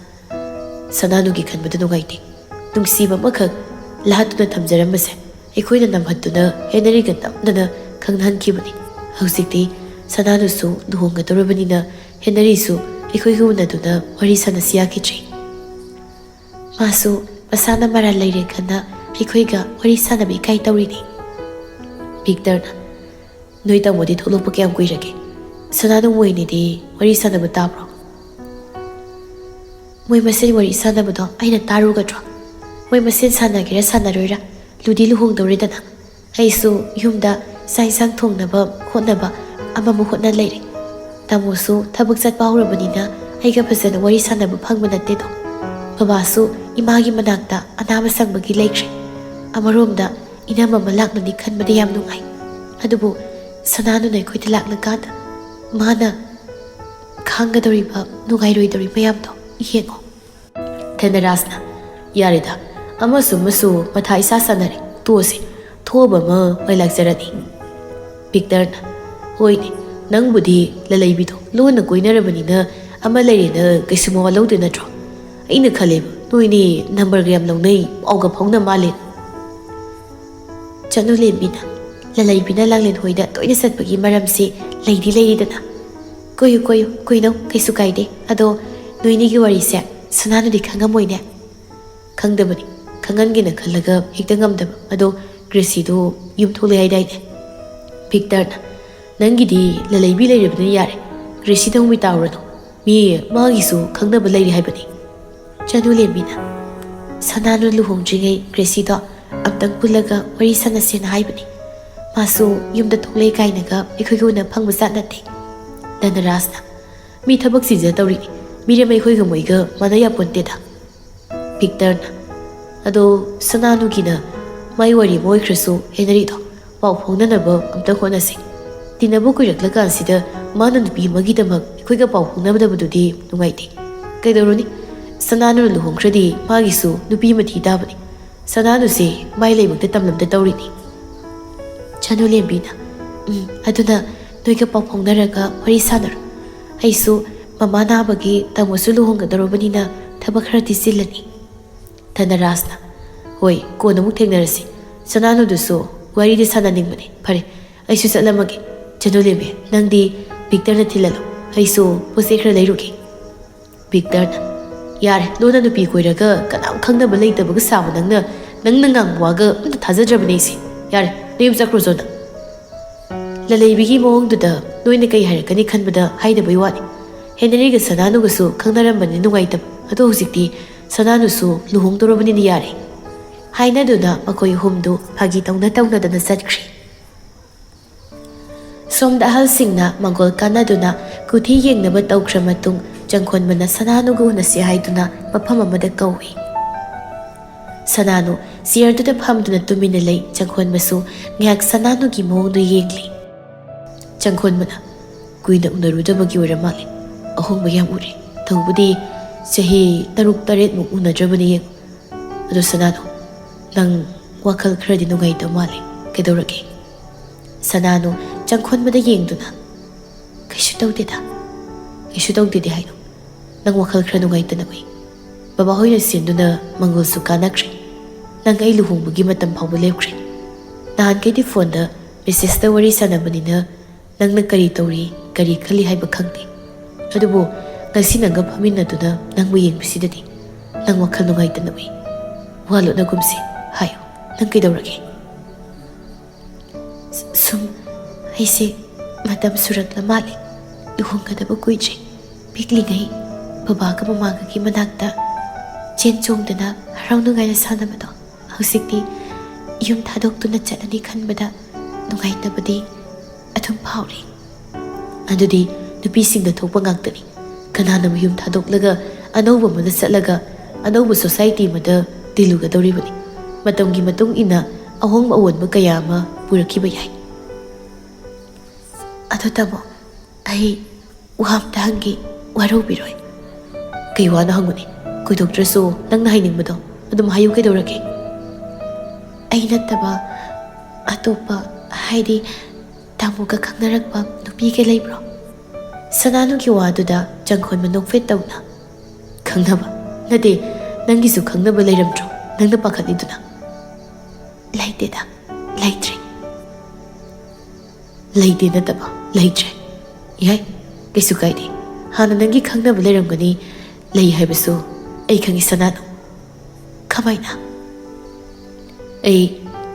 "ꯁꯅꯥꯅꯨꯒꯤ ꯈꯟꯕꯗ ꯅꯨꯡꯉꯥꯏꯇꯦ꯫ ꯅꯨꯡꯁꯤꯕ ꯑꯃꯈꯛ ꯂꯥꯠꯇꯨꯅ ꯊꯝꯖꯔꯝꯕꯁꯦ ꯑꯩꯈꯣꯏꯅ ꯅꯝꯍꯠꯇꯨꯅ ꯍꯦꯅꯔꯤꯒ ꯅꯝꯗꯅ ꯈꯪꯅꯍꯟꯈꯤꯕꯅꯤ꯫ ꯍꯧꯖꯤꯛꯇꯤ ꯁꯅꯥꯅꯨꯁꯨ ꯂꯨꯍꯣꯡꯒꯗꯧꯔꯕꯅꯤꯅ ꯍꯦꯅꯔꯤꯁꯨ ꯑꯩꯈꯣꯏꯒ ꯎꯅꯗꯨꯅ ꯋꯥꯔꯤ ꯁꯥꯟꯅꯁꯤ ꯌꯥꯈꯤꯗ꯭ꯔꯦ꯫ ꯃꯥꯁꯨ ꯃꯁꯥꯅ ꯃꯔꯥꯜ ꯂꯩꯔꯦ ꯈꯟꯅ ꯑꯩꯈꯣꯏꯒ ꯋꯥꯔꯤ ꯁꯥꯟꯅꯕ ꯏꯀꯥꯏ ꯇꯧꯔꯤꯅꯤ꯫" ꯚꯤꯛꯇꯔꯅ, "ꯅꯣꯏ ꯇꯥꯃꯣꯗꯤ ꯊꯣꯛꯂꯛꯄ ꯀꯌꯥꯝ ꯀꯨꯏꯔꯒꯦ? ꯁꯅꯥꯅꯨ ꯃꯣꯏꯅꯤꯗꯤ ꯋꯥꯔꯤ ꯁꯥꯟꯅꯕ ꯇꯥꯕ꯭ꯔꯣ?" "ꯃꯣꯏ ꯃꯁꯦꯟ ꯋꯥꯔꯤ ꯁꯥꯟꯅꯕꯗꯣ ꯑꯩꯅ ꯇꯥꯔꯨꯒꯗ꯭ꯔꯣ? ꯃꯣꯏ ꯃꯁꯦꯟ ꯁꯥꯟꯅꯒꯦꯔꯥ ꯁꯥꯟꯅꯔꯣꯏꯔꯥ, ꯂꯨꯗꯤ ꯂꯨꯍꯣꯡꯗꯧꯔꯦꯗꯅ꯫ ꯑꯩꯁꯨ ꯌꯨꯝꯗ ꯆꯥꯛ ꯏꯟꯁꯥꯡ ꯊꯣꯡꯅꯕ ꯍꯣꯠꯅꯕ ꯑꯃꯃꯨꯛ ꯍꯣꯠꯅ ꯂꯩꯔꯦ꯫ ꯇꯥꯃꯣꯁꯨ ꯊꯕꯛ ꯆꯠꯄ ꯍꯧꯔꯕꯅꯤꯅ ꯑꯩꯒ ꯐꯖꯅ ꯋꯥꯔꯤ ꯁꯥꯟꯅꯕ ꯐꯪꯕ ꯅꯠꯇꯦꯗꯣ꯫ ꯕꯕꯥꯁꯨ ꯏꯃꯥꯒꯤ ꯃꯅꯥꯛꯇ ꯑꯅꯥꯕ ꯁꯪꯕꯒꯤ ꯂꯩꯈ꯭ꯔꯦ꯫ ꯑꯃꯔꯣꯝꯗ ꯏꯅꯝꯃ ꯑꯃ ꯂꯥꯛꯂꯅꯤ ꯈꯟꯕꯗ ꯌꯥꯝ ꯅꯨꯡꯉꯥꯏ꯫ ꯑꯗꯨꯕꯨ ꯁꯅꯥꯅꯨꯅ ꯑꯩꯈꯣꯏꯗ ꯂꯥꯛꯂꯀꯥꯟꯗ ꯃꯥꯅ ꯈꯥꯡꯒꯗꯧꯔꯤꯕ ꯅꯨꯡꯉꯥꯏꯔꯣꯏꯗꯧꯔꯤ ꯃꯌꯥꯝꯗꯣ ꯌꯦꯡꯉꯣ꯫" ꯙꯅꯔꯥꯖꯅ, "ꯌꯥꯔꯦꯗ, ꯑꯃꯁꯨ ꯑꯃꯁꯨ ꯃꯊꯥ ꯏꯁꯥ ꯁꯥꯟꯅꯔꯦ, ꯇꯣꯛꯑꯁꯦ, ꯊꯣꯛꯑꯕ ꯑꯃ ꯃꯥꯏ ꯂꯥꯛꯆꯔꯅꯤ꯫" ꯚꯤꯛꯇꯔꯅ, "ꯍꯣꯏꯅꯦ, ꯅꯪꯕꯨꯗꯤ ꯂꯂꯩꯕꯤꯗꯣ ꯂꯣꯟꯅ ꯀꯣꯏꯅꯔꯕꯅꯤꯅ ꯑꯃ ꯂꯩꯔꯦꯅ ꯀꯩꯁꯨ ꯃꯋꯥ ꯂꯧꯗꯦ ꯅꯠꯇ꯭ꯔꯣ? ꯑꯩꯅ ꯈꯜꯂꯦꯕ ꯅꯣꯏꯅꯤ ꯅꯝꯕꯔꯒ ꯌꯥꯝ ꯂꯧꯅꯩ, ꯄꯥꯎꯒ ꯐꯥꯎꯅ ꯃꯥꯜꯂꯦ꯫" ꯆꯅꯨꯂꯦꯝꯕꯤꯅ, "ꯂꯂꯩꯕꯤꯅ ꯂꯥꯡꯂꯦꯟ ꯍꯣꯏꯗ ꯇꯣꯏꯅ ꯆꯠꯄꯒꯤ ꯃꯔꯝꯁꯤ ꯂꯩꯗꯤ ꯂꯩꯔꯤꯗꯅ꯫" "ꯀꯣꯏꯌꯨ ꯀꯣꯏꯌꯨ, ꯀꯣꯏꯅꯧ, ꯀꯩꯁꯨ ꯀꯥꯏꯗꯦ꯫ ꯑꯗꯣ ꯅꯣꯏꯅꯤꯒꯤ ꯋꯥꯔꯤꯁꯦ ꯁꯅꯥꯅꯨꯗꯤ ꯈꯪꯉꯝꯃꯣꯏꯅꯦ?" "ꯈꯪꯗꯕꯅꯤ, ꯈꯪꯍꯟꯒꯦꯅ ꯈꯜꯂꯒ ꯍꯦꯛꯇ ꯉꯝꯗꯕ꯫ ꯑꯗꯣ ꯒ꯭ꯔꯦꯁꯤꯗꯣ ꯌꯨꯝ ꯊꯣꯛꯂꯦ ꯍꯥꯏꯗꯥꯏꯅꯦ?" ꯚꯤꯛꯇꯔꯅ, "ꯅꯪꯒꯤꯗꯤ ꯂꯂꯩꯕꯤ ꯂꯩꯔꯕꯅꯤꯅ ꯌꯥꯔꯦ, ꯒ꯭ꯔꯦꯁꯤꯗ ꯑꯃꯨꯛ ꯃꯤ ꯇꯥꯎꯔꯅꯨ꯫ ꯃꯤ ꯃꯥꯒꯤꯁꯨ ꯈꯪꯅꯕ ꯂꯩꯔꯤ ꯍꯥꯏꯕꯅꯤ꯫" ꯆꯅꯨꯂꯦꯝꯕꯤꯅ, "ꯁꯅꯥꯅꯨ ꯂꯨꯍꯣꯡꯗ꯭ꯔꯤꯉꯩ ꯒ꯭ꯔꯦꯁꯤꯗꯣ ꯑꯝꯇꯪ ꯄꯨꯜꯂꯒ ꯋꯥꯔꯤ ꯁꯥꯟꯅꯁꯦꯅ ꯍꯥꯏꯕꯅꯤ꯫ ꯃꯥꯁꯨ ꯌꯨꯝꯗ ꯊꯣꯛꯂꯛꯑꯦ ꯀꯥꯏꯅꯒ ꯑꯩꯈꯣꯏꯒ ꯎꯅ ꯐꯪꯕ ꯖꯥꯠ ꯅꯠꯇꯦ꯫" ꯙꯅꯔꯥꯖꯅ, "ꯃꯤ ꯊꯕꯛ ꯆꯤꯟꯖ ꯇꯧꯔꯤꯅꯤ, ꯃꯤꯔꯦꯝ ꯑꯩꯈꯣꯏꯒ ꯃꯣꯏꯒ ꯃꯥꯟꯅ ꯌꯥꯄꯣꯟꯇꯦꯗ꯫" ꯚꯤꯛꯇꯔꯅ, ꯑꯗꯣ ꯁꯅꯥꯅꯨꯒꯤꯅ ꯃꯥꯏ ꯋꯥꯔꯤ ꯑꯃ ꯑꯣꯏꯈ꯭ꯔꯁꯨ, ꯍꯦꯅꯔꯤꯗꯣ ꯄꯥꯎ ꯐꯥꯎꯅꯅꯕ ꯑꯝꯇ ꯍꯣꯠꯅꯁꯤ꯫ ꯇꯤꯟꯅꯕ ꯀꯨꯏꯔꯛꯂꯀꯥꯟꯁꯤꯗ ꯃꯥꯅ ꯅꯨꯄꯤ ꯑꯃꯒꯤꯗꯃꯛ ꯑꯩꯈꯣꯏꯒ ꯄꯥꯎ ꯐꯥꯎꯅꯗꯕꯗꯨꯗꯤ ꯅꯨꯡꯉꯥꯏꯇꯦ꯫ ꯀꯩꯗꯧꯔꯨꯅꯤ? ꯁꯅꯥꯅꯨꯅ ꯂꯨꯍꯣꯡꯈ꯭ꯔꯗꯤ ꯃꯥꯒꯤꯁꯨ ꯅꯨꯄꯤ ꯑꯃ ꯊꯤ ꯇꯥꯕꯅꯤ꯫ ꯁꯅꯥꯅꯨꯁꯦ ꯃꯥꯏ ꯂꯥꯏꯕꯛꯇ ꯇꯝꯂꯝꯗ ꯇꯧꯔꯤꯅꯤ꯫ ꯆꯅꯨꯂꯦꯝꯕꯤꯅ, "ꯎꯝ, ꯑꯗꯨꯅ ꯅꯣꯏꯒ ꯄꯥꯎ ꯐꯥꯎꯅꯔꯒ ꯋꯥꯔꯤ ꯁꯥꯟꯅꯔꯣ꯫ ꯑꯩꯁꯨ ꯃꯃꯥ ꯅꯥꯕꯒꯤ ꯇꯥꯃꯣꯁꯨ ꯂꯨꯍꯣꯡꯒꯗꯧꯔꯕꯅꯤꯅ ꯊꯕꯛ ꯈꯔꯗꯤ ꯆꯤꯜꯂꯅꯤ꯫" ꯙꯅꯔꯥꯖꯅ, "ꯍꯣꯏ, ꯀꯣꯟꯅ ꯑꯃꯨꯛ ꯊꯦꯡꯅꯔꯁꯤ꯫ ꯁꯅꯥꯅꯨꯗꯨꯁꯨ ꯋꯥꯔꯤꯗꯤ ꯁꯥꯟꯅꯅꯤꯡꯕꯅꯤ꯫ ꯐꯔꯦ, ꯑꯩꯁꯨ ꯆꯠꯂꯝꯃꯒꯦ꯫ ꯆꯅꯨꯂꯦꯝꯕꯤ, ꯅꯪꯗꯤ ꯚꯤꯛꯇꯔꯅ ꯊꯤꯜꯍꯜꯂꯣ꯫ ꯑꯩꯁꯨ ꯄꯣꯠ ꯆꯩ ꯈꯔ ꯂꯩꯔꯨꯒꯦ꯫" ꯚꯤꯛꯇꯔꯅ, "ꯌꯥꯔꯦ, ꯂꯣꯟꯅ ꯅꯨꯄꯤ ꯀꯣꯏꯔꯒ ꯀꯅꯥꯝ ꯈꯪꯅꯕ ꯂꯩꯇꯕꯒ ꯁꯥꯕ ꯅꯪꯅ, ꯅꯪꯅ ꯉꯥꯡꯕ ꯋꯥꯒ ꯑꯝꯇ ꯊꯥꯖꯗ꯭ꯔꯕꯅꯦ ꯑꯩꯁꯦ꯫ ꯌꯥꯔꯦ, ꯅꯌꯨꯝ ꯆꯠꯈ꯭ꯔꯣ ꯆꯣ ꯅꯪ꯫ ꯂꯂꯩꯕꯤꯒꯤ ꯃꯑꯣꯡꯗꯨꯗ ꯅꯣꯏꯅ ꯀꯩ ꯍꯥꯏꯔꯛꯀꯅꯤ ꯈꯟꯕꯗ ꯍꯥꯏꯗꯕꯩ ꯋꯥꯅꯤ꯫ ꯍꯦꯅꯔꯤꯒ ꯁꯅꯥꯅꯨꯒꯁꯨ ꯈꯪꯅꯔꯝꯕꯅꯤ ꯅꯨꯡꯉꯥꯏꯇꯕ꯫ ꯑꯗꯣ ꯍꯧꯖꯤꯛꯇꯤ ꯁꯅꯥꯅꯨꯁꯨ ꯂꯨꯍꯣꯡꯗꯧꯔꯕꯅꯤꯅ ꯌꯥꯔꯦ꯫" ꯍꯥꯏꯅꯗꯨꯅ ꯃꯈꯣꯏ ꯑꯍꯨꯝꯗꯨ ꯐꯥꯒꯤ ꯇꯧꯅ ꯇꯧꯅꯗꯅ ꯆꯠꯈ꯭ꯔꯦ꯫ ꯁꯣꯝꯗ ꯑꯍꯜꯁꯤꯡꯅ ꯃꯪꯒꯣꯜ ꯀꯥꯟꯅꯗꯨꯅ ꯀꯨꯊꯤ ꯌꯦꯡꯅꯕ ꯇꯧꯈ꯭ꯔ ꯃꯇꯨꯡ, ꯆꯪꯈꯣꯟꯕꯅ ꯁꯅꯥꯅꯨꯒ ꯎꯅꯁꯤ ꯍꯥꯏꯗꯨꯅ ꯃꯐꯝ ꯑꯃꯗ ꯀꯧꯏ꯫ ꯁꯅꯥꯅꯨ ꯆꯤꯌꯔꯗꯨꯗ ꯐꯝꯗꯨꯅ ꯇꯨꯃꯤꯟꯅ ꯂꯩ꯫ ꯆꯪꯈꯣꯟꯕꯁꯨ ꯉꯥꯏꯍꯥꯛ ꯁꯅꯥꯅꯨꯒꯤ ꯃꯑꯣꯡꯗꯨ ꯌꯦꯡꯂꯤ꯫ ꯆꯪꯈꯣꯟꯕꯅ, "ꯀꯨꯏꯅ ꯎꯅꯔꯨꯗꯕꯒꯤ ꯑꯣꯏꯔ ꯃꯥꯜꯂꯦ꯫ ꯑꯍꯣꯡꯕ ꯌꯥꯝ ꯎꯔꯦ꯫ ꯇꯧꯕꯗꯤ ꯆꯍꯤ ꯇꯔꯨꯛ ꯇꯔꯦꯠꯃꯨꯛ ꯎꯅꯗ꯭ꯔꯕꯅꯤ ꯌꯦꯡꯉꯨ꯫ ꯑꯗꯣ ꯁꯅꯥꯅꯨ, ꯅꯪ ꯋꯥꯈꯜ ꯈꯔꯗꯤ ꯅꯨꯡꯉꯥꯏꯇꯕ ꯃꯥꯜꯂꯦ꯫ ꯀꯩꯗꯧꯔꯒꯦ?" ꯁꯅꯥꯅꯨ ꯆꯪꯈꯣꯟꯕꯗ ꯌꯦꯡꯗꯨꯅ, "ꯀꯩꯁꯨ ꯇꯧꯗꯦꯗ꯫" "ꯀꯩꯁꯨ ꯇꯧꯗꯦꯗꯤ ꯍꯥꯏꯅꯣ? ꯅꯪ ꯋꯥꯈꯜ ꯈꯔ ꯅꯨꯡꯉꯥꯏꯇꯅ ꯎꯏ꯫ ꯕꯕꯥ ꯍꯣꯏꯅ ꯁꯦꯝꯗꯨꯅ ꯃꯪꯒꯣꯜꯁꯨ ꯀꯥꯟꯅꯈ꯭ꯔꯦ꯫ ꯅꯪ ꯑꯩ ꯂꯨꯍꯣꯡꯕꯒꯤ ꯃꯇꯝ ꯐꯥꯎꯕ ꯂꯦꯞꯈ꯭ꯔꯦ꯫ ꯅꯍꯥꯟꯈꯩꯗꯤ ꯐꯣꯟꯗ ꯃꯦꯁꯦꯖꯇ ꯋꯥꯔꯤ ꯁꯥꯟꯅꯕꯅꯤꯅ ꯅꯪꯅ ꯀꯔꯤ ꯇꯧꯔꯤ, ꯀꯔꯤ ꯈꯜꯂꯤ ꯍꯥꯏꯕ ꯈꯪꯗꯦ꯫ ꯑꯗꯨꯕꯨ ꯉꯁꯤ ꯅꯪꯒ ꯐꯝꯃꯤꯟꯅꯗꯨꯅ ꯅꯪꯕꯨ ꯌꯦꯡꯕꯁꯤꯗꯗꯤ ꯅꯪ ꯋꯥꯈꯜ ꯅꯨꯡꯉꯥꯏꯇꯅ ꯎꯏ꯫ ꯋꯥ ꯂꯣꯠꯅꯒꯨꯝꯁꯤ꯫ ꯍꯥꯏꯌꯨ, ꯅꯪ ꯀꯩꯗꯧꯔꯒꯦ?" "ꯁꯨꯝ, ꯑꯩꯁꯦ ꯃꯇꯝ ꯁꯨꯔꯛꯂ ꯃꯥꯜꯂꯦ꯫ ꯂꯨꯍꯣꯡꯒꯗꯕ ꯀꯨꯏꯗ꯭ꯔꯦ꯫ ꯄꯤꯛꯂꯤꯉꯩ ꯕꯕꯥꯒ ꯃꯃꯥꯒꯒꯤ ꯃꯅꯥꯛꯇ ꯆꯦꯟ ꯆꯣꯡꯗꯅ ꯍꯔꯥꯎ ꯅꯨꯡꯉꯥꯏꯅ ꯁꯥꯟꯅꯕꯗꯣ, ꯍꯧꯖꯤꯛꯇꯤ ꯌꯨꯝ ꯊꯥꯗꯣꯛꯇꯨꯅ ꯆꯠꯂꯅꯤ ꯈꯟꯕꯗ ꯅꯨꯡꯉꯥꯏꯇꯕꯗꯤ ꯑꯗꯨꯝ ꯐꯥꯎꯔꯤ꯫" "ꯑꯗꯨꯗꯤ ꯅꯨꯄꯤꯁꯤꯡꯗ ꯊꯣꯛꯄ ꯉꯥꯛꯇꯅꯤ꯫ ꯀꯅꯥꯅ ꯃꯌꯨꯝ ꯊꯥꯗꯣꯛꯂꯒ ꯑꯅꯧꯕ ꯑꯃꯗ ꯆꯠꯂꯒ ꯑꯅꯧꯕ ꯁꯣꯁꯥꯏꯇꯤ ꯑꯃꯗ ꯇꯤꯜꯂꯨꯒꯗꯧꯔꯤꯕꯅꯤ꯫ ꯃꯇꯝꯒꯤ ꯃꯇꯨꯡ ꯏꯟꯅ ꯑꯍꯣꯡꯕ ꯑꯑꯣꯟꯕ ꯀꯌꯥ ꯑꯃ ꯄꯨꯔꯛꯈꯤꯕ ꯌꯥꯏ꯫ ꯑꯗꯣ ꯇꯥꯃꯣ, ꯑꯩ ꯋꯥ ꯑꯝꯇ ꯍꯪꯒꯦ, ꯋꯥꯔꯧꯕꯤꯔꯣꯏ꯫ ꯀꯩ ꯋꯥꯅꯣ ꯍꯪꯉꯨꯅꯦ? ꯀꯣꯏꯗꯣꯛꯇ꯭ꯔꯁꯨ ꯅꯪꯅ ꯍꯥꯏꯅꯤꯡꯕꯗꯣ ꯑꯗꯨꯝ ꯍꯥꯏꯌꯨ, ꯀꯩꯗꯧꯔꯒꯦ? ꯑꯩ ꯅꯠꯇꯕ ꯑꯇꯣꯞꯄ, ꯍꯥꯏꯗꯤ ꯇꯥꯃꯣꯒ ꯈꯪꯅꯔꯛꯄ ꯅꯨꯄꯤꯒ ꯂꯩꯕ꯭ꯔꯣ? ꯁꯅꯥꯅꯨꯒꯤ ꯋꯥꯗꯨꯗ ꯆꯪꯈꯣꯟꯕ ꯅꯣꯛꯐꯦꯠ ꯇꯧꯅ, "ꯈꯪꯅꯕ? ꯅꯠꯇꯦ, ꯅꯪꯒꯤꯁꯨ ꯈꯪꯅꯕ ꯂꯩꯔꯝꯗ꯭ꯔꯣ ꯅꯪꯅ ꯄꯥꯈꯠꯂꯤꯗꯨꯅ?" "ꯂꯩꯇꯦꯗ, ꯂꯩꯇ꯭ꯔꯦ꯫" "ꯂꯩꯇꯦ ꯅꯠꯇꯕ, ꯂꯩꯇ꯭ꯔꯦ꯫ ꯌꯥꯏ, ꯀꯩꯁꯨ ꯀꯥꯏꯗꯦ꯫ ꯍꯥꯟꯅ ꯅꯪꯒꯤ ꯈꯪꯅꯕ ꯂꯩꯔꯝꯒꯅꯤ, ꯂꯩ ꯍꯥꯏꯕꯁꯨ ꯑꯩ ꯈꯪꯉꯤ ꯁꯅꯥꯅꯨ꯫" "ꯀꯃꯥꯏꯅ?" "ꯑꯩ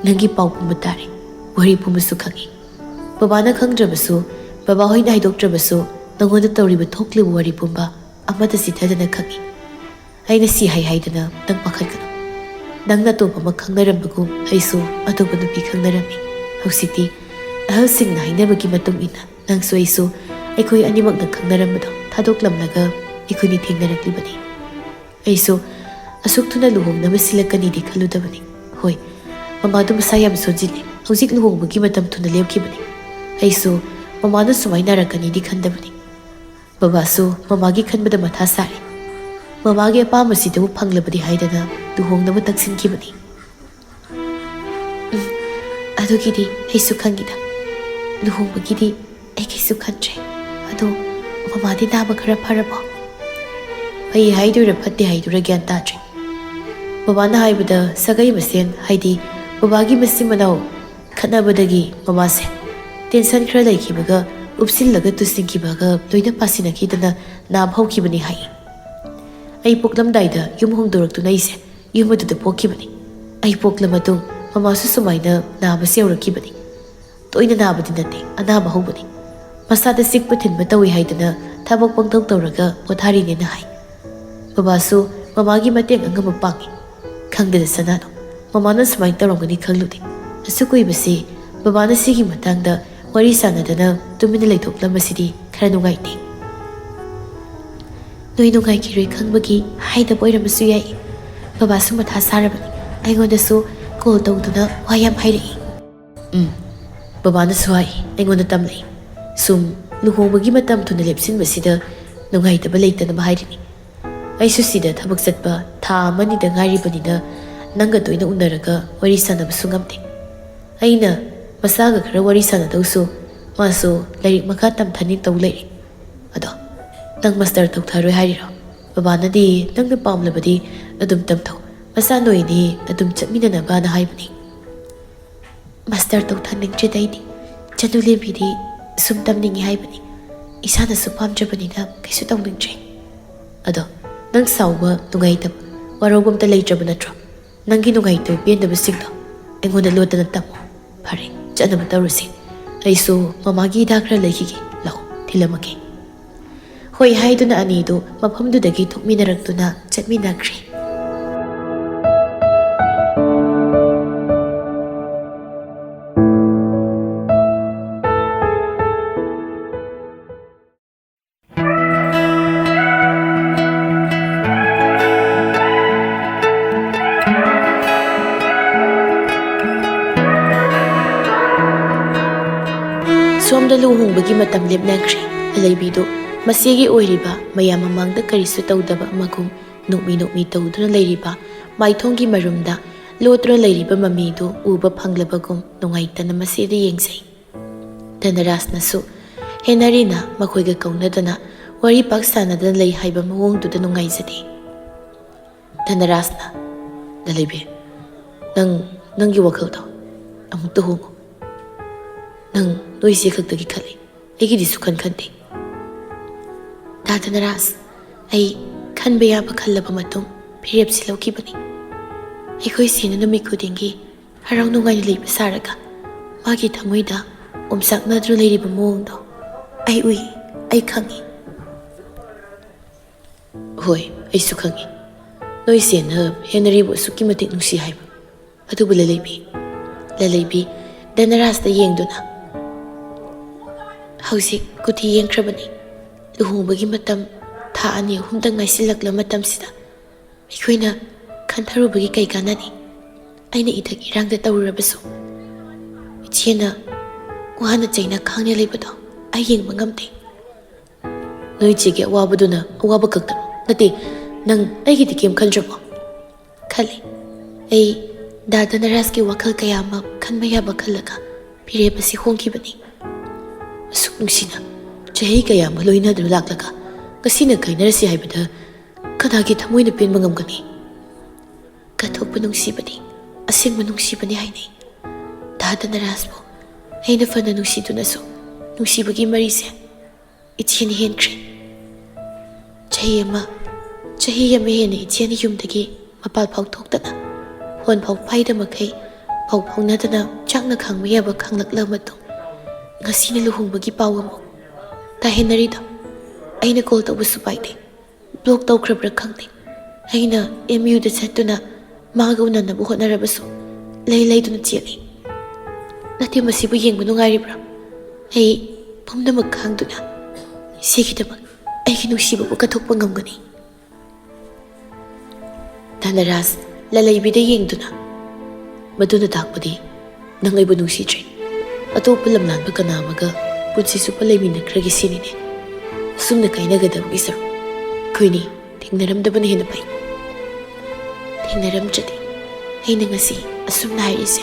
ꯅꯪꯒꯤ ꯄꯥꯎ ꯄꯨꯝꯕ ꯇꯥꯔꯦ, ꯋꯥꯔꯤ ꯄꯨꯝꯕꯁꯨ ꯈꯪꯉꯤ꯫ ꯕꯕꯥꯅ ꯈꯪꯗ꯭ꯔꯕꯁꯨ, ꯕꯕꯥ ꯍꯣꯏꯅ ꯍꯥꯏꯗꯣꯛꯇ꯭ꯔꯕꯁꯨ, ꯅꯪꯉꯣꯟꯗ ꯇꯧꯔꯤꯕ ꯊꯣꯛꯂꯤꯕ ꯋꯥꯔꯤ ꯄꯨꯝꯕ ꯑꯃꯠꯇ ꯆꯤꯊꯗꯅ ꯈꯪꯉꯤ꯫ ꯑꯩꯅ ꯁꯤ ꯍꯥꯏ ꯍꯥꯏꯗꯅ ꯅꯪ ꯄꯥꯈꯠꯀꯅꯨ꯫ ꯅꯪꯅ ꯑꯇꯣꯞꯄ ꯑꯃ ꯈꯪꯅꯔꯝꯕꯒꯨꯝ ꯑꯩꯁꯨ ꯑꯇꯣꯞꯄ ꯅꯨꯄꯤ ꯈꯪꯅꯔꯝꯃꯤ꯫ ꯍꯧꯖꯤꯛꯇꯤ ꯑꯍꯜꯁꯤꯡꯅ ꯍꯥꯏꯅꯕꯒꯤ ꯃꯇꯨꯡ ꯏꯟꯅ ꯅꯪꯁꯨ ꯑꯩꯁꯨ ꯑꯩꯈꯣꯏ ꯑꯅꯤꯃꯛꯅ ꯈꯪꯅꯔꯝꯕꯗꯣ ꯊꯥꯗꯣꯛꯂꯝꯂꯒ ꯑꯩꯈꯣꯏꯅꯤ ꯊꯦꯡꯅꯔꯛꯂꯤꯕꯅꯤ꯫ ꯑꯩꯁꯨ ꯑꯁꯨꯛ ꯊꯨꯅ ꯂꯨꯍꯣꯡꯅꯕ ꯁꯤꯜꯂꯛꯀꯅꯤꯗꯤ ꯈꯜꯂꯨꯗꯕꯅꯤ꯫ ꯍꯣꯏ, ꯃꯃꯥꯗꯨ ꯃꯁꯥ ꯌꯥꯝ ꯁꯣꯟꯖꯤꯜꯂꯤ꯫ ꯍꯧꯖꯤꯛ ꯂꯨꯍꯣꯡꯕꯒꯤ ꯃꯇꯝ ꯊꯨꯅ ꯂꯦꯞꯈꯤꯕꯅꯤ꯫ ꯑꯩꯁꯨ ꯃꯃꯥꯅ ꯁꯨꯃꯥꯏꯅ ꯅꯥꯔꯛꯀꯅꯤꯗꯤ ꯈꯟꯗꯕꯅꯤ꯫ ꯕꯕꯥꯁꯨ ꯃꯃꯥꯒꯤ ꯈꯟꯕꯗ ꯃꯊꯥ ꯁꯥꯔꯤ꯫ ꯃꯃꯥꯒꯤ ꯑꯄꯥꯝꯕꯁꯤꯗꯕꯨ ꯐꯪꯂꯕꯗꯤ ꯍꯥꯏꯗꯅ ꯂꯨꯍꯣꯡꯅꯕ ꯇꯛꯁꯤꯟꯈꯤꯕꯅꯤ꯫" "ꯎꯝ, ꯑꯗꯨꯒꯤꯗꯤ ꯑꯩꯁꯨ ꯈꯪꯉꯤꯗ꯫ ꯂꯨꯍꯣꯡꯕꯒꯤꯗꯤ ꯑꯩ ꯀꯩꯁꯨ ꯈꯟꯗ꯭ꯔꯦ꯫ ꯑꯗꯣ ꯃꯃꯥꯗꯤ ꯅꯥꯕ ꯈꯔ ꯐꯔꯕꯣ?" "ꯐꯩ ꯍꯥꯏꯗꯣꯏꯔꯥ ꯐꯠꯇꯦ ꯍꯥꯏꯗꯣꯏꯔꯥ ꯒ꯭ꯌꯥꯟ ꯇꯥꯗ꯭ꯔꯦ꯫ ꯕꯕꯥꯅ ꯍꯥꯏꯕꯗ ꯁꯥꯒꯩ ꯃꯁꯦꯟ, ꯍꯥꯏꯗꯤ ꯕꯕꯥꯒꯤ ꯃꯆꯤꯟ ꯃꯅꯥꯎ ꯈꯠꯅꯕꯗꯒꯤ ꯃꯃꯥꯁꯦ ꯇꯦꯟꯁꯟ ꯈꯔ ꯂꯩꯈꯤꯕꯒ ꯎꯞꯁꯤꯜꯂꯒ ꯇꯨꯁꯤꯟꯈꯤꯕꯒ ꯂꯣꯏꯅ ꯄꯥꯁꯤꯟꯅꯈꯤꯗꯅ ꯅꯥꯕ ꯍꯧꯈꯤꯕꯅꯤ ꯍꯥꯏ꯫ ꯑꯩ ꯄꯣꯛꯂꯝꯗꯥꯏꯗ ꯌꯨꯝ ꯍꯣꯡꯗꯣꯔꯛꯇꯨꯅ ꯑꯩꯁꯦ ꯌꯨꯝ ꯑꯗꯨꯗ ꯄꯣꯛꯈꯤꯕꯅꯤ꯫ ꯑꯩ ꯄꯣꯛꯂ ꯃꯇꯨꯡ ꯃꯃꯥꯁꯨ ꯁꯨꯃꯥꯏꯅ ꯅꯥꯕꯁꯦ ꯌꯧꯔꯛꯈꯤꯕꯅꯤ꯫ ꯇꯣꯏꯅ ꯅꯥꯕꯗꯤ ꯅꯠꯇꯦ, ꯑꯅꯥꯕ ꯍꯧꯕꯅꯤ꯫ ꯃꯁꯥꯗ ꯆꯤꯛꯄ ꯊꯤꯟꯕ ꯇꯧꯏ ꯍꯥꯏꯗꯅ ꯊꯕꯛ ꯄꯪꯇꯧ ꯇꯧꯔꯒ ꯄꯣꯊꯥꯔꯤꯅꯦꯅ ꯍꯥꯏ꯫ ꯕꯕꯥꯁꯨ ꯃꯃꯥꯒꯤ ꯃꯇꯦꯡ ꯑꯉꯝꯕ ꯄꯥꯡꯉꯤ꯫ ꯈꯪꯗꯦꯗ ꯁꯅꯥꯅꯨ, ꯃꯃꯥꯅ ꯁꯨꯃꯥꯏꯅ ꯇꯧꯔꯝꯒꯅꯤ ꯈꯪꯂꯨꯗꯦ꯫ ꯑꯁꯨꯛ ꯀꯨꯏꯕꯁꯤ ꯕꯕꯥꯅ ꯁꯤꯒꯤ ꯃꯇꯥꯡꯗ ꯋꯥꯔꯤ ꯁꯥꯟꯅꯗꯅ ꯇꯨꯃꯤꯟꯅ ꯂꯩꯊꯣꯛꯂꯝꯕꯁꯤꯗꯤ ꯈꯔ ꯅꯨꯡꯉꯥꯏꯇꯦ꯫" "ꯅꯣꯏ ꯅꯨꯡꯉꯥꯏꯈꯤꯔꯣꯏ ꯈꯪꯕꯒꯤ ꯍꯥꯏꯗꯕ ꯑꯣꯏꯔꯝꯕꯁꯨ ꯌꯥꯏ꯫ ꯕꯕꯥꯁꯨ ꯃꯊꯥ ꯁꯥꯔꯕꯅꯤ꯫ ꯑꯩꯉꯣꯟꯗꯁꯨ ꯀꯣꯜ ꯇꯧꯗꯨꯅ ꯋꯥ ꯌꯥꯝ ꯍꯥꯏꯔꯛꯏ꯫ ꯎꯝ, ꯕꯕꯥꯅꯁꯨ ꯍꯥꯏ, ꯑꯩꯉꯣꯟꯗ ꯇꯝꯂꯛꯏ꯫ ꯁꯨꯝ ꯂꯨꯍꯣꯡꯕꯒꯤ ꯃꯇꯝ ꯊꯨꯅ ꯂꯦꯞꯁꯤꯟꯕꯁꯤꯗ ꯅꯨꯡꯉꯥꯏꯇꯕ ꯂꯩꯇꯅꯕ ꯍꯥꯏꯔꯤꯅꯤ꯫ ꯑꯩꯁꯨ ꯁꯤꯗ ꯊꯕꯛ ꯆꯠꯄ ꯊꯥ ꯑꯃꯅꯤꯗ ꯉꯥꯏꯔꯤꯕꯅꯤꯅ ꯅꯪꯒ ꯇꯣꯏꯅ ꯎꯅꯔꯒ ꯋꯥꯔꯤ ꯁꯥꯟꯅꯕꯁꯨ ꯉꯝꯗꯦ꯫ ꯑꯩꯅ ꯃꯆꯥꯒ ꯈꯔ ꯋꯥꯔꯤ ꯁꯥꯟꯅꯗꯧꯁꯨ ꯃꯥꯁꯨ ꯂꯥꯏꯔꯤꯛ ꯃꯈꯥ ꯇꯝꯊꯅꯤ ꯇꯧ ꯂꯩꯔꯦ꯫ ꯑꯗꯣ ꯅꯪ ꯃꯥꯁꯇꯔ ꯇꯧꯊꯔꯣꯏ ꯍꯥꯏꯔꯤꯔꯣ? ꯕꯕꯥꯅꯗꯤ ꯅꯪꯅ ꯄꯥꯝꯂꯕꯗꯤ ꯑꯗꯨꯝ ꯇꯝꯊꯧ, ꯃꯆꯥ ꯅꯣꯏꯅꯤ ꯑꯗꯨꯝ ꯆꯠꯃꯤꯟꯅꯅꯕꯅ ꯍꯥꯏꯕꯅꯤ꯫ ꯃꯥꯁꯇꯔ ꯇꯧꯊꯅꯤꯡꯗ꯭ꯔꯦꯗ ꯑꯩꯗꯤ꯫ ꯆꯅꯨꯂꯦꯝꯕꯤꯗꯤ ꯁꯨꯝ ꯇꯝꯅꯤꯡꯉꯤ ꯍꯥꯏꯕꯅꯤ꯫ ꯏꯁꯥꯅꯁꯨ ꯄꯥꯝꯖꯕꯅꯤꯅ ꯀꯩꯁꯨ ꯇꯧꯅꯤꯡꯗ꯭ꯔꯦ꯫ ꯑꯗꯣ ꯅꯪ ꯁꯥꯎꯕ, ꯅꯨꯡꯉꯥꯏꯇꯕ, ꯋꯥꯔꯧꯕ ꯑꯝꯇ ꯂꯩꯇ꯭ꯔꯕ ꯅꯠꯇ꯭ꯔꯣ? ꯅꯪꯒꯤ ꯅꯨꯡꯉꯥꯏꯇꯕ ꯄꯦꯟꯗꯕꯁꯤꯡꯗꯣ ꯑꯩꯉꯣꯟꯗ ꯂꯣꯠꯇꯅ ꯇꯝꯃꯣ꯫ ꯐꯔꯦ, ꯆꯠꯅꯕ ꯇꯧꯔꯁꯤ꯫ ꯑꯩꯁꯨ ꯃꯃꯥꯒꯤ ꯍꯤꯗꯥꯛ ꯈꯔ ꯂꯩꯈꯤꯒꯦ꯫ ꯂꯥꯛꯑꯣ, ꯊꯤꯜꯂꯝꯃꯒꯦ꯫ ꯍꯣꯏ ꯍꯥꯏꯗꯨꯅ ꯑꯅꯤꯗꯨ ꯃꯐꯝꯗꯨꯗꯒꯤ ꯊꯣꯛꯃꯤꯟꯅꯔꯛꯇꯨꯅ ꯆꯠꯃꯤꯟꯅꯈ꯭ꯔꯦ꯫ ꯁꯣꯝꯗ ꯂꯨꯍꯣꯡꯕꯒꯤ ꯃꯇꯝ ꯂꯦꯞꯅꯈ꯭ꯔꯦ꯫ ꯂꯂꯩꯕꯤꯗꯨ ꯃꯆꯦꯒꯤ ꯑꯣꯏꯔꯤꯕ ꯃꯌꯥꯝ ꯃꯃꯥꯡꯗ ꯀꯔꯤꯁꯨ ꯇꯧꯗꯕ ꯑꯃꯒꯨꯝ ꯅꯣꯛꯃꯤ ꯅꯣꯛꯃꯤ ꯇꯧꯗꯨꯅ ꯂꯩꯔꯤꯕ ꯃꯥꯏꯊꯣꯡꯒꯤ ꯃꯔꯨꯝꯗ ꯂꯣꯠꯇꯨꯅ ꯂꯩꯔꯤꯕ ꯃꯃꯤꯗꯨ ꯎꯕ ꯐꯪꯂꯕꯒꯨꯝ ꯅꯨꯡꯉꯥꯏꯇꯅ ꯃꯆꯦꯗ ꯌꯦꯡꯖꯩ꯫ ꯙꯅꯔꯥꯖꯅꯁꯨ ꯍꯦꯅꯔꯤꯅ ꯃꯈꯣꯏꯒ ꯀꯧꯅꯗꯅ ꯋꯥꯔꯤ ꯄꯥꯛ ꯁꯥꯟꯅꯗꯅ ꯂꯩ ꯍꯥꯏꯕ ꯃꯑꯣꯡꯗꯨꯗ ꯅꯨꯡꯉꯥꯏꯖꯗꯦ꯫ ꯙꯅꯔꯥꯖꯅ, "ꯂꯂꯩꯕꯤ, ꯅꯪ, ꯅꯪꯒꯤ ꯋꯥꯈꯜꯗꯣ ꯑꯃꯨꯛꯇ ꯍꯣꯡꯉꯨ꯫ ꯅꯪ ꯅꯣꯏ ꯆꯦ ꯈꯛꯇꯒꯤ ꯈꯜꯂꯤ, ꯑꯩꯒꯤꯗꯤ ꯁꯨꯈꯟ ꯈꯟꯗꯦ꯫" "ꯗꯥ ꯙꯅꯔꯥꯖ, ꯑꯩ ꯈꯟꯕ ꯌꯥꯕ ꯈꯜꯂꯕ ꯃꯇꯨꯡ ꯐꯤꯔꯦꯞꯁꯤ ꯂꯧꯈꯤꯕꯅꯤ꯫ ꯑꯩꯈꯣꯏ ꯆꯦꯅ ꯅꯨꯃꯤꯠ ꯈꯨꯗꯤꯡꯒꯤ ꯍꯔꯥꯎ ꯅꯨꯡꯉꯥꯏꯅ ꯂꯩꯕ ꯁꯥꯔꯒ ꯃꯥꯒꯤ ꯊꯃꯣꯏꯗ ꯑꯣꯝꯆꯥꯛꯅꯗꯨꯅ ꯂꯩꯔꯤꯕ ꯃꯑꯣꯡꯗꯣ ꯑꯩ ꯎꯏ, ꯑꯩ ꯈꯪꯏ꯫" "ꯍꯣꯏ, ꯑꯩꯁꯨ ꯈꯪꯏ꯫ ꯅꯣꯏ ꯆꯦꯅ ꯍꯦꯅꯔꯤꯕꯨ ꯑꯁꯨꯛꯀꯤ ꯃꯇꯤꯛ ꯅꯨꯡꯁꯤ ꯍꯥꯏꯕ꯫ ꯑꯗꯨꯕꯨ ꯂꯂꯩꯕꯤ꯫" ꯂꯂꯩꯕꯤ ꯙꯅꯔꯥꯖꯇ ꯌꯦꯡꯗꯨꯅ, "ꯍꯧꯖꯤꯛ ꯀꯨꯊꯤ ꯌꯦꯡꯈ꯭ꯔꯕꯅꯤ꯫ ꯂꯨꯍꯣꯡꯕꯒꯤ ꯃꯇꯝ ꯊꯥ ꯑꯅꯤ ꯑꯍꯨꯝꯗ ꯉꯥꯏꯁꯤꯜꯂꯛꯂ ꯃꯇꯝꯁꯤꯗ ꯑꯩꯈꯣꯏꯅ ꯈꯟꯊꯔꯨꯕꯒꯤ ꯀꯩ ꯀꯥꯟꯅꯅꯤ? ꯑꯩꯅ ꯏꯊꯛ ꯏꯔꯥꯡꯗ ꯇꯧꯔꯨꯔꯕꯁꯨ ꯏꯆꯦꯅ ꯋꯥꯅ ꯆꯩꯅ ꯈꯥꯡꯅ ꯂꯩꯕꯗꯣ ꯑꯩ ꯌꯦꯡꯕ ꯉꯝꯗꯦ꯫ ꯅꯣꯏ ꯏꯆꯦꯒꯤ ꯑꯋꯥꯕꯗꯨꯅ ꯑꯋꯥꯕ ꯈꯛꯇꯔꯣ? ꯅꯠꯇꯦ, ꯅꯪ ꯑꯩꯒꯤꯗꯤ ꯀꯩꯝ ꯈꯟꯗ꯭ꯔꯕꯣ? ꯈꯜꯂꯤ꯫ ꯑꯩ ꯗꯥ ꯙꯅꯔꯥꯖꯀꯤ ꯋꯥꯈꯜ ꯀꯌꯥ ꯑꯃ ꯈꯟꯕ ꯌꯥꯕ ꯈꯜꯂꯒ ꯐꯤꯔꯦꯞ ꯑꯁꯤ ꯍꯣꯡꯈꯤꯕꯅꯤ꯫ ꯑꯁꯨꯛ ꯅꯨꯡꯁꯤꯅ ꯆꯍꯤ ꯀꯌꯥ ꯑꯃ ꯂꯣꯏꯅꯗꯨꯅ ꯂꯥꯛꯂꯒ ꯉꯁꯤꯅ ꯀꯥꯏꯅꯔꯁꯤ ꯍꯥꯏꯕꯗ ꯀꯅꯥꯒꯤ ꯊꯃꯣꯏꯅ ꯄꯦꯟꯕ ꯉꯝꯒꯅꯤ? ꯀꯠꯊꯣꯛꯄ ꯅꯨꯡꯁꯤꯕꯗꯤ ꯑꯁꯦꯡꯕ ꯅꯨꯡꯁꯤꯕꯅꯤ ꯍꯥꯏꯅꯩ꯫ ꯗꯥ ꯙꯅꯔꯥꯖꯕꯨ ꯑꯩꯅ ꯐꯅ ꯅꯨꯡꯁꯤꯗꯨꯅꯁꯨ ꯅꯨꯡꯁꯤꯕꯒꯤ ꯃꯔꯤꯁꯦ ꯏꯆꯦꯅ ꯍꯦꯟꯈ꯭ꯔꯦ꯫ ꯆꯍꯤ ꯑꯃ, ꯆꯍꯤ ꯑꯃ ꯍꯦꯟꯅ ꯏꯆꯦꯅ ꯌꯨꯝꯗꯒꯤ ꯃꯄꯥꯜ ꯐꯥꯎ ꯊꯣꯛꯇꯅ, ꯐꯣꯟ ꯐꯥꯎ ꯄꯥꯏꯗ ꯃꯈꯩ, ꯄꯥꯎ ꯐꯥꯎꯅꯗꯅ ꯆꯥꯛꯅ ꯈꯥꯡꯕ ꯌꯥꯕ ꯈꯥꯡꯂꯛꯂꯕ ꯃꯇꯨꯡ, ꯉꯁꯤꯅ ꯂꯨꯍꯣꯡꯕꯒꯤ ꯄꯥꯎ ꯑꯃꯨꯛ ꯇꯥꯍꯦꯟꯅꯔꯤꯗꯣ꯫ ꯑꯩꯅ ꯀꯣꯜ ꯇꯧꯕꯁꯨ ꯄꯥꯏꯗꯦ꯫ ꯕ꯭ꯂꯣꯛ ꯇꯧꯈ꯭ꯔꯕ꯭ꯔꯥ ꯈꯪꯗꯦ꯫ ꯑꯩꯅ ꯑꯦꯝ ꯌꯨꯗ ꯆꯠꯇꯨꯅ ꯃꯥꯒ ꯎꯅꯅꯕ ꯍꯣꯠꯅꯔꯕꯁꯨ ꯂꯩ ꯂꯩꯗꯨꯅ ꯆꯦꯜꯂꯤ꯫ ꯅꯠꯇꯦ, ꯃꯁꯤꯕꯨ ꯌꯦꯡꯕ ꯅꯨꯡꯉꯥꯏꯔꯤꯕ꯭ꯔꯥ? ꯑꯩ ꯄꯨꯝꯅꯃꯛ ꯈꯥꯡꯗꯨꯅ ꯏꯆꯦꯒꯤꯗꯃꯛ ꯑꯩꯒꯤ ꯅꯨꯡꯁꯤꯕꯕꯨ ꯀꯠꯊꯣꯛꯄ ꯉꯝꯒꯅꯤ꯫ ꯙꯅꯔꯥꯖ ꯂꯂꯩꯕꯤꯗ ꯌꯦꯡꯗꯨꯅ, "ꯃꯗꯨꯅ ꯇꯥꯛꯄꯗꯤ ꯅꯪ ꯑꯩꯕꯨ ꯅꯨꯡꯁꯤꯗ꯭ꯔꯦ꯫ ꯑꯇꯣꯞꯄ ꯂꯝꯂꯥꯟꯕ ꯀꯅꯥ ꯑꯃꯒ ꯄꯨꯟꯁꯤ ꯆꯨꯞꯄ ꯂꯩꯃꯤꯟꯅꯈ꯭ꯔꯒꯦ ꯁꯤꯅꯤꯅꯦ꯫ ꯑꯁꯨꯝꯅ ꯀꯥꯏꯅꯒꯗꯕꯒꯤ ꯁꯔꯨꯛ ꯑꯩꯈꯣꯏꯅꯤ ꯊꯦꯡꯅꯔꯝꯗꯕꯅ ꯍꯦꯟꯅ ꯐꯩ꯫" ꯊꯦꯡꯅꯔꯝꯗ꯭ꯔꯗꯤ ꯑꯩꯅ ꯉꯁꯤ ꯑꯁꯨꯝꯅ ꯍꯥꯏꯔꯤꯁꯦ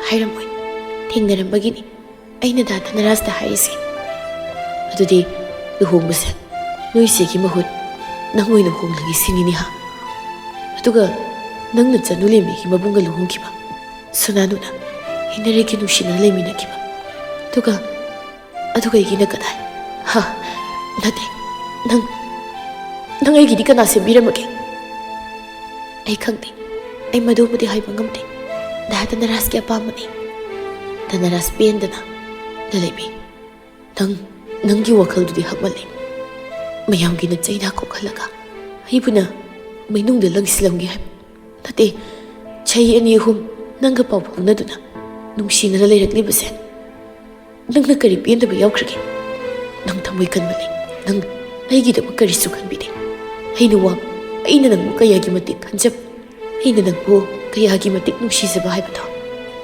ꯍꯥꯏꯔꯝꯃꯣꯏ꯫ ꯊꯦꯡꯅꯔꯝꯕꯒꯤꯅꯤ ꯑꯩꯅ ꯗꯥ ꯙꯅꯔꯥꯖꯇ ꯍꯥꯏꯔꯤꯁꯦ꯫ ꯑꯗꯨꯗꯤ ꯂꯨꯍꯣꯡꯕꯁꯦ ꯅꯣꯏ ꯏꯆꯦꯒꯤ ꯃꯍꯨꯠ ꯅꯪ ꯑꯣꯏꯅ ꯍꯣꯡꯂꯒꯦ ꯁꯤꯅꯤꯅꯦ ꯍꯥ? ꯑꯗꯨꯒ ꯅꯪꯅ ꯆꯅꯨ ꯂꯦꯝꯕꯤꯒꯤ ꯃꯕꯨꯡꯒ ꯂꯨꯍꯣꯡꯈꯤꯕ ꯁꯨꯅꯥꯅꯨꯅ ꯍꯦꯟꯅꯔꯦꯛꯀꯤ ꯅꯨꯡꯁꯤꯅ ꯂꯩꯃꯤꯟꯅꯈꯤꯕ꯫ ꯑꯗꯨꯒ, ꯑꯗꯨꯒ ꯑꯩꯒꯤꯅ ꯀꯗꯥꯏ? ꯍꯥ? ꯅꯠꯇꯦ, ꯅꯪ, ꯅꯪ ꯑꯩꯒꯤꯗꯤ ꯀꯅꯥ ꯁꯦꯝꯕꯤꯔꯝꯃꯒꯦ? ꯑꯩ ꯈꯪꯗꯦ꯫ ꯑꯩ ꯃꯗꯨꯕꯨꯗꯤ ꯍꯥꯏꯕ ꯉꯝꯗꯦ꯫ ꯗꯥ ꯙꯅꯔꯥꯖꯀꯤ ꯑꯄꯥꯝꯕꯅꯤ꯫ ꯙꯅꯔꯥꯖ ꯄꯦꯟꯗꯅ, "ꯂꯂꯩꯕꯤ, ꯅꯪ, ꯅꯪꯒꯤ ꯋꯥꯈꯜꯗꯨꯗꯤ ꯍꯛꯃꯜꯂꯦ꯫ ꯃꯌꯥꯝꯒꯤ ꯅꯆꯩꯅ ꯀꯣꯛꯍꯜꯂꯒ ꯑꯩꯕꯨꯅ ꯃꯩꯅꯨꯡꯗ ꯂꯪꯁꯤꯜꯂꯝꯒꯦ ꯍꯥꯏꯕ ꯅꯠꯇꯦ꯫ ꯆꯍꯤ ꯑꯅꯤ ꯑꯍꯨꯝ ꯅꯪꯒ ꯄꯥꯎ ꯐꯥꯎꯅꯗꯨꯅ ꯅꯨꯡꯁꯤꯅꯅ ꯂꯩꯔꯛꯂꯤꯕꯁꯦ ꯅꯪꯅ ꯀꯔꯤ ꯄꯦꯟꯗꯕ ꯌꯥꯎꯈ꯭ꯔꯒꯦ? ꯅꯪ ꯊꯃꯣꯏ ꯀꯟꯕꯅꯤ꯫ ꯅꯪ ꯑꯩꯒꯤꯗꯃꯛ ꯀꯔꯤꯁꯨ ꯈꯟꯕꯤꯗꯦ꯫ ꯑꯩꯅ ꯋꯥꯕ, ꯑꯩꯅ ꯅꯪꯕꯨ ꯀꯌꯥꯒꯤ ꯃꯇꯤꯛ ꯈꯟꯖꯕ꯫ ꯑꯩꯅ ꯅꯪꯕꯨ ꯀꯌꯥꯒꯤ ꯃꯇꯤꯛ ꯅꯨꯡꯁꯤꯖꯕ ꯍꯥꯏꯕꯗꯣ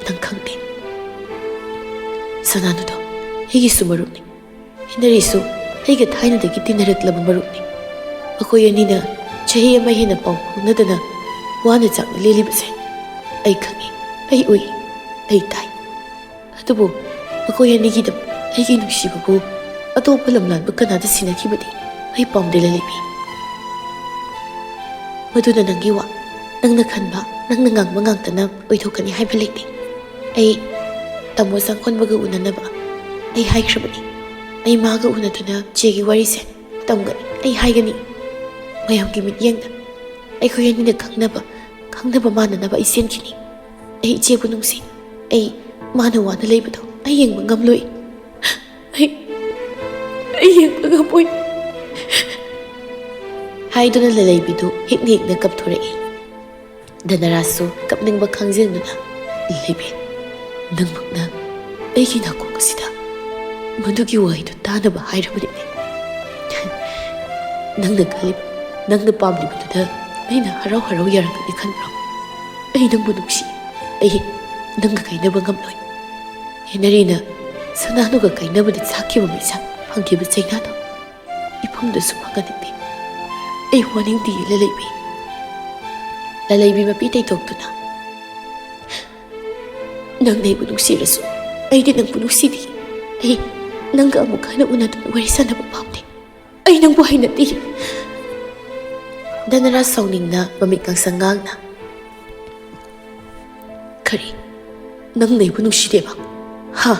ꯅꯪ ꯈꯪꯗꯦ꯫ ꯁꯅꯥꯅꯨꯗꯣ ꯑꯩꯒꯤꯁꯨ ꯃꯔꯨꯞꯅꯤ꯫ ꯍꯦꯅꯔꯤꯁꯨ ꯑꯩꯒ ꯊꯥꯏꯅꯗꯒꯤ ꯇꯤꯟꯅꯔꯛꯂꯕ ꯃꯔꯨꯞꯅꯤ꯫ ꯃꯈꯣꯏ ꯑꯅꯤꯅ ꯆꯍꯤ ꯑꯃ ꯍꯦꯟꯅ ꯄꯥꯎ ꯐꯥꯎꯅꯗꯅ ꯋꯥꯅ ꯆꯥꯛꯅ ꯂꯦꯜꯂꯤꯕꯁꯦ ꯑꯩ ꯈꯪꯏ, ꯑꯩ ꯎꯏ, ꯑꯩ ꯇꯥꯏ꯫ ꯑꯗꯨꯕꯨ ꯃꯈꯣꯏ ꯑꯅꯤꯒꯤꯗꯃꯛ ꯑꯩꯒꯤ ꯅꯨꯡꯁꯤꯕꯕꯨ ꯑꯇꯣꯞꯄ ꯂꯝꯂꯥꯟꯕ ꯀꯅꯥꯗ ꯁꯤꯟꯅꯈꯤꯕꯗꯤ ꯑꯩ ꯄꯥꯝꯗꯦ, ꯂꯂꯩꯕꯤ꯫ ꯃꯗꯨꯅ ꯅꯪꯒꯤ ꯋꯥ, ꯅꯪꯅ ꯈꯟꯕ, ꯅꯪꯅ ꯉꯥꯡꯕ ꯉꯥꯛꯇꯅ ꯑꯣꯏꯊꯣꯛꯀꯅꯤ ꯍꯥꯏꯕ ꯂꯩꯇꯦ꯫ ꯑꯩ ꯇꯥꯃꯣ ꯆꯥꯡꯈꯣꯟꯕꯒ ꯎꯅꯅꯕ ꯑꯩ ꯍꯥꯏꯈ꯭ꯔꯕꯅꯤ꯫ ꯑꯩ ꯃꯥꯒ ꯎꯅꯗꯨꯅ ꯆꯦꯒꯤ ꯋꯥꯔꯤꯁꯦ ꯇꯝꯒꯅꯤ, ꯑꯩ ꯍꯥꯏꯒꯅꯤ꯫ ꯃꯌꯥꯝꯒꯤ ꯃꯤꯠꯌꯦꯡꯗ ꯑꯩꯈꯣꯏ ꯑꯅꯤꯅ ꯈꯪꯅꯕ, ꯈꯪꯅꯕ ꯃꯥꯟꯅꯅꯕ ꯑꯩ ꯆꯦꯟꯈꯤꯅꯤ꯫ ꯑꯩ ꯏꯆꯦꯕꯨ ꯅꯨꯡꯁꯤ꯫ ꯑꯩ ꯃꯥꯅ ꯋꯥꯅ ꯂꯩꯕꯗꯣ ꯑꯩ ꯌꯦꯡꯕ ꯉꯝꯂꯣꯏ꯫ ꯑꯩ, ꯑꯩ ꯌꯦꯡꯕ ꯉꯝꯃꯣꯏ꯫ ꯍꯥꯏꯗꯨꯅ ꯂꯂꯩꯕꯤꯗꯨ ꯍꯤꯛꯅ ꯍꯤꯛꯅ ꯀꯞꯊꯣꯔꯛꯏ꯫ ꯙꯅꯔꯥꯖꯁꯨ ꯀꯞꯅꯤꯡꯕ ꯈꯥꯡꯖꯤꯟꯗꯨꯅ, "ꯂꯂꯩꯕꯤ, ꯅꯪꯃꯛꯅ ꯑꯩꯒꯤ ꯅꯥꯀꯣꯡ ꯑꯁꯤꯗ ꯃꯗꯨꯒꯤ ꯋꯥꯍꯩꯗꯨ ꯇꯥꯅꯕ ꯍꯥꯏꯔꯕꯅꯤꯅꯦ꯫ ꯅꯪꯅ ꯈꯜꯂꯤꯕ, ꯅꯪꯅ ꯄꯥꯝꯂꯤꯕꯗꯨꯗ ꯑꯩꯅ ꯍꯔꯥꯎ ꯍꯔꯥꯎ ꯌꯥꯔꯛꯀꯅꯤ ꯈꯟꯕ꯭ꯔꯣ? ꯑꯩ ꯅꯪꯕꯨ ꯅꯨꯡꯁꯤ꯫ ꯑꯩ ꯅꯪꯒ ꯀꯥꯏꯅꯕ ꯉꯝꯂꯣꯏ꯫ ꯍꯦꯅꯔꯤꯅ ꯁꯅꯥꯅꯨꯒ ꯀꯥꯏꯅꯕꯗ ꯆꯥꯛꯈꯤꯕ ꯃꯩꯁꯥ ꯐꯪꯈꯤꯕ ꯆꯩꯅꯥꯗꯣ ꯏꯐꯝꯗꯁꯨ ꯐꯪꯍꯟꯅꯤꯡꯗꯦ꯫ ꯑꯩ ꯋꯥꯅꯤꯡꯗꯦ, ꯂꯂꯩꯕꯤ꯫" ꯂꯂꯩꯕꯤ ꯃꯄꯤ ꯇꯩꯊꯣꯛꯇꯨꯅ, "ꯅꯪꯅ ꯑꯩꯕꯨ ꯅꯨꯡꯁꯤꯔꯁꯨ ꯑꯩꯗꯤ ꯅꯪꯕꯨ ꯅꯨꯡꯁꯤꯗꯦ꯫ ꯑꯩ ꯅꯪꯒ ꯑꯃꯨꯛ ꯍꯟꯅ ꯎꯅꯗꯨꯅ ꯋꯥꯔꯤ ꯁꯥꯟꯅꯕ ꯄꯥꯝꯗꯦ꯫ ꯑꯩ ꯅꯪꯕꯨ ꯍꯩꯅꯗꯦ꯫" ꯙꯅꯔꯥꯖ ꯁꯥꯎꯅꯤꯡꯅ ꯃꯃꯤꯠ ꯉꯥꯡꯁꯪ ꯉꯥꯡꯅ, "ꯀꯔꯤ? ꯅꯪꯅ ꯑꯩꯕꯨ ꯅꯨꯡꯁꯤꯗꯦꯕ? ꯍꯥ?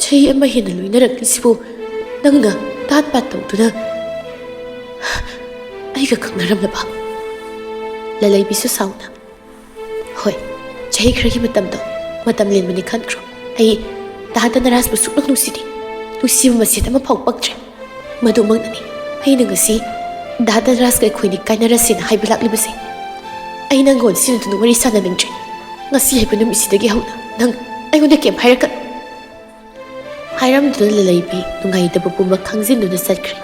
ꯆꯍꯤ ꯑꯃ ꯍꯦꯟꯅ ꯂꯣꯏꯅꯔꯛꯂꯤꯁꯤꯕꯨ ꯅꯪꯅ ꯇꯥꯠ ꯄꯥꯠ ꯇꯧꯗꯨꯅ ꯑꯩꯒ ꯈꯪꯅꯔꯝꯂꯕ?" ꯂꯂꯩꯕꯤꯁꯨ ꯁꯥꯎꯅ, "ꯍꯣꯏ, ꯆꯍꯤ ꯈꯔꯒꯤ ꯃꯇꯝꯗꯣ ꯃꯇꯝ ꯂꯦꯟꯕꯅꯤ ꯈꯟꯈ꯭ꯔꯣ꯫ ꯑꯩ ꯗꯥ ꯙꯅꯔꯥꯖꯕꯨ ꯁꯨꯛꯅꯨꯡ ꯅꯨꯡꯁꯤꯗꯦ꯫ ꯅꯨꯡꯁꯤꯕ ꯃꯆꯦꯠ ꯑꯃ ꯐꯥꯎ ꯄꯛꯇ꯭ꯔꯦ꯫ ꯃꯗꯨꯃꯛꯅꯅꯤ ꯑꯩꯅ ꯉꯁꯤ ꯗꯥ ꯙꯅꯔꯥꯖꯒ ꯑꯩꯈꯣꯏꯅꯤ ꯀꯥꯏꯅꯔꯁꯦꯅ ꯍꯥꯏꯕ ꯂꯥꯛꯂꯤꯕꯁꯦ꯫ ꯑꯩ ꯅꯪꯒ ꯑꯣꯟꯁꯤꯟꯅꯗꯨꯅ ꯋꯥꯔꯤ ꯁꯥꯟꯅꯅꯤꯡꯗ꯭ꯔꯦ꯫ ꯉꯁꯤ ꯍꯥꯏꯕ ꯅꯨꯃꯤꯠꯁꯤꯗꯒꯤ ꯍꯧꯅ ꯅꯪ ꯑꯩꯉꯣꯟꯗ ꯀꯩꯝ ꯍꯥꯏꯔꯛꯀꯅꯨ꯫" ꯍꯥꯏꯔꯝꯗꯨꯅ ꯂꯂꯩꯕꯤ ꯅꯨꯡꯉꯥꯏꯇꯕ ꯄꯨꯝꯕ ꯈꯪꯖꯤꯟꯗꯨꯅ ꯆꯠꯈ꯭ꯔꯦ꯫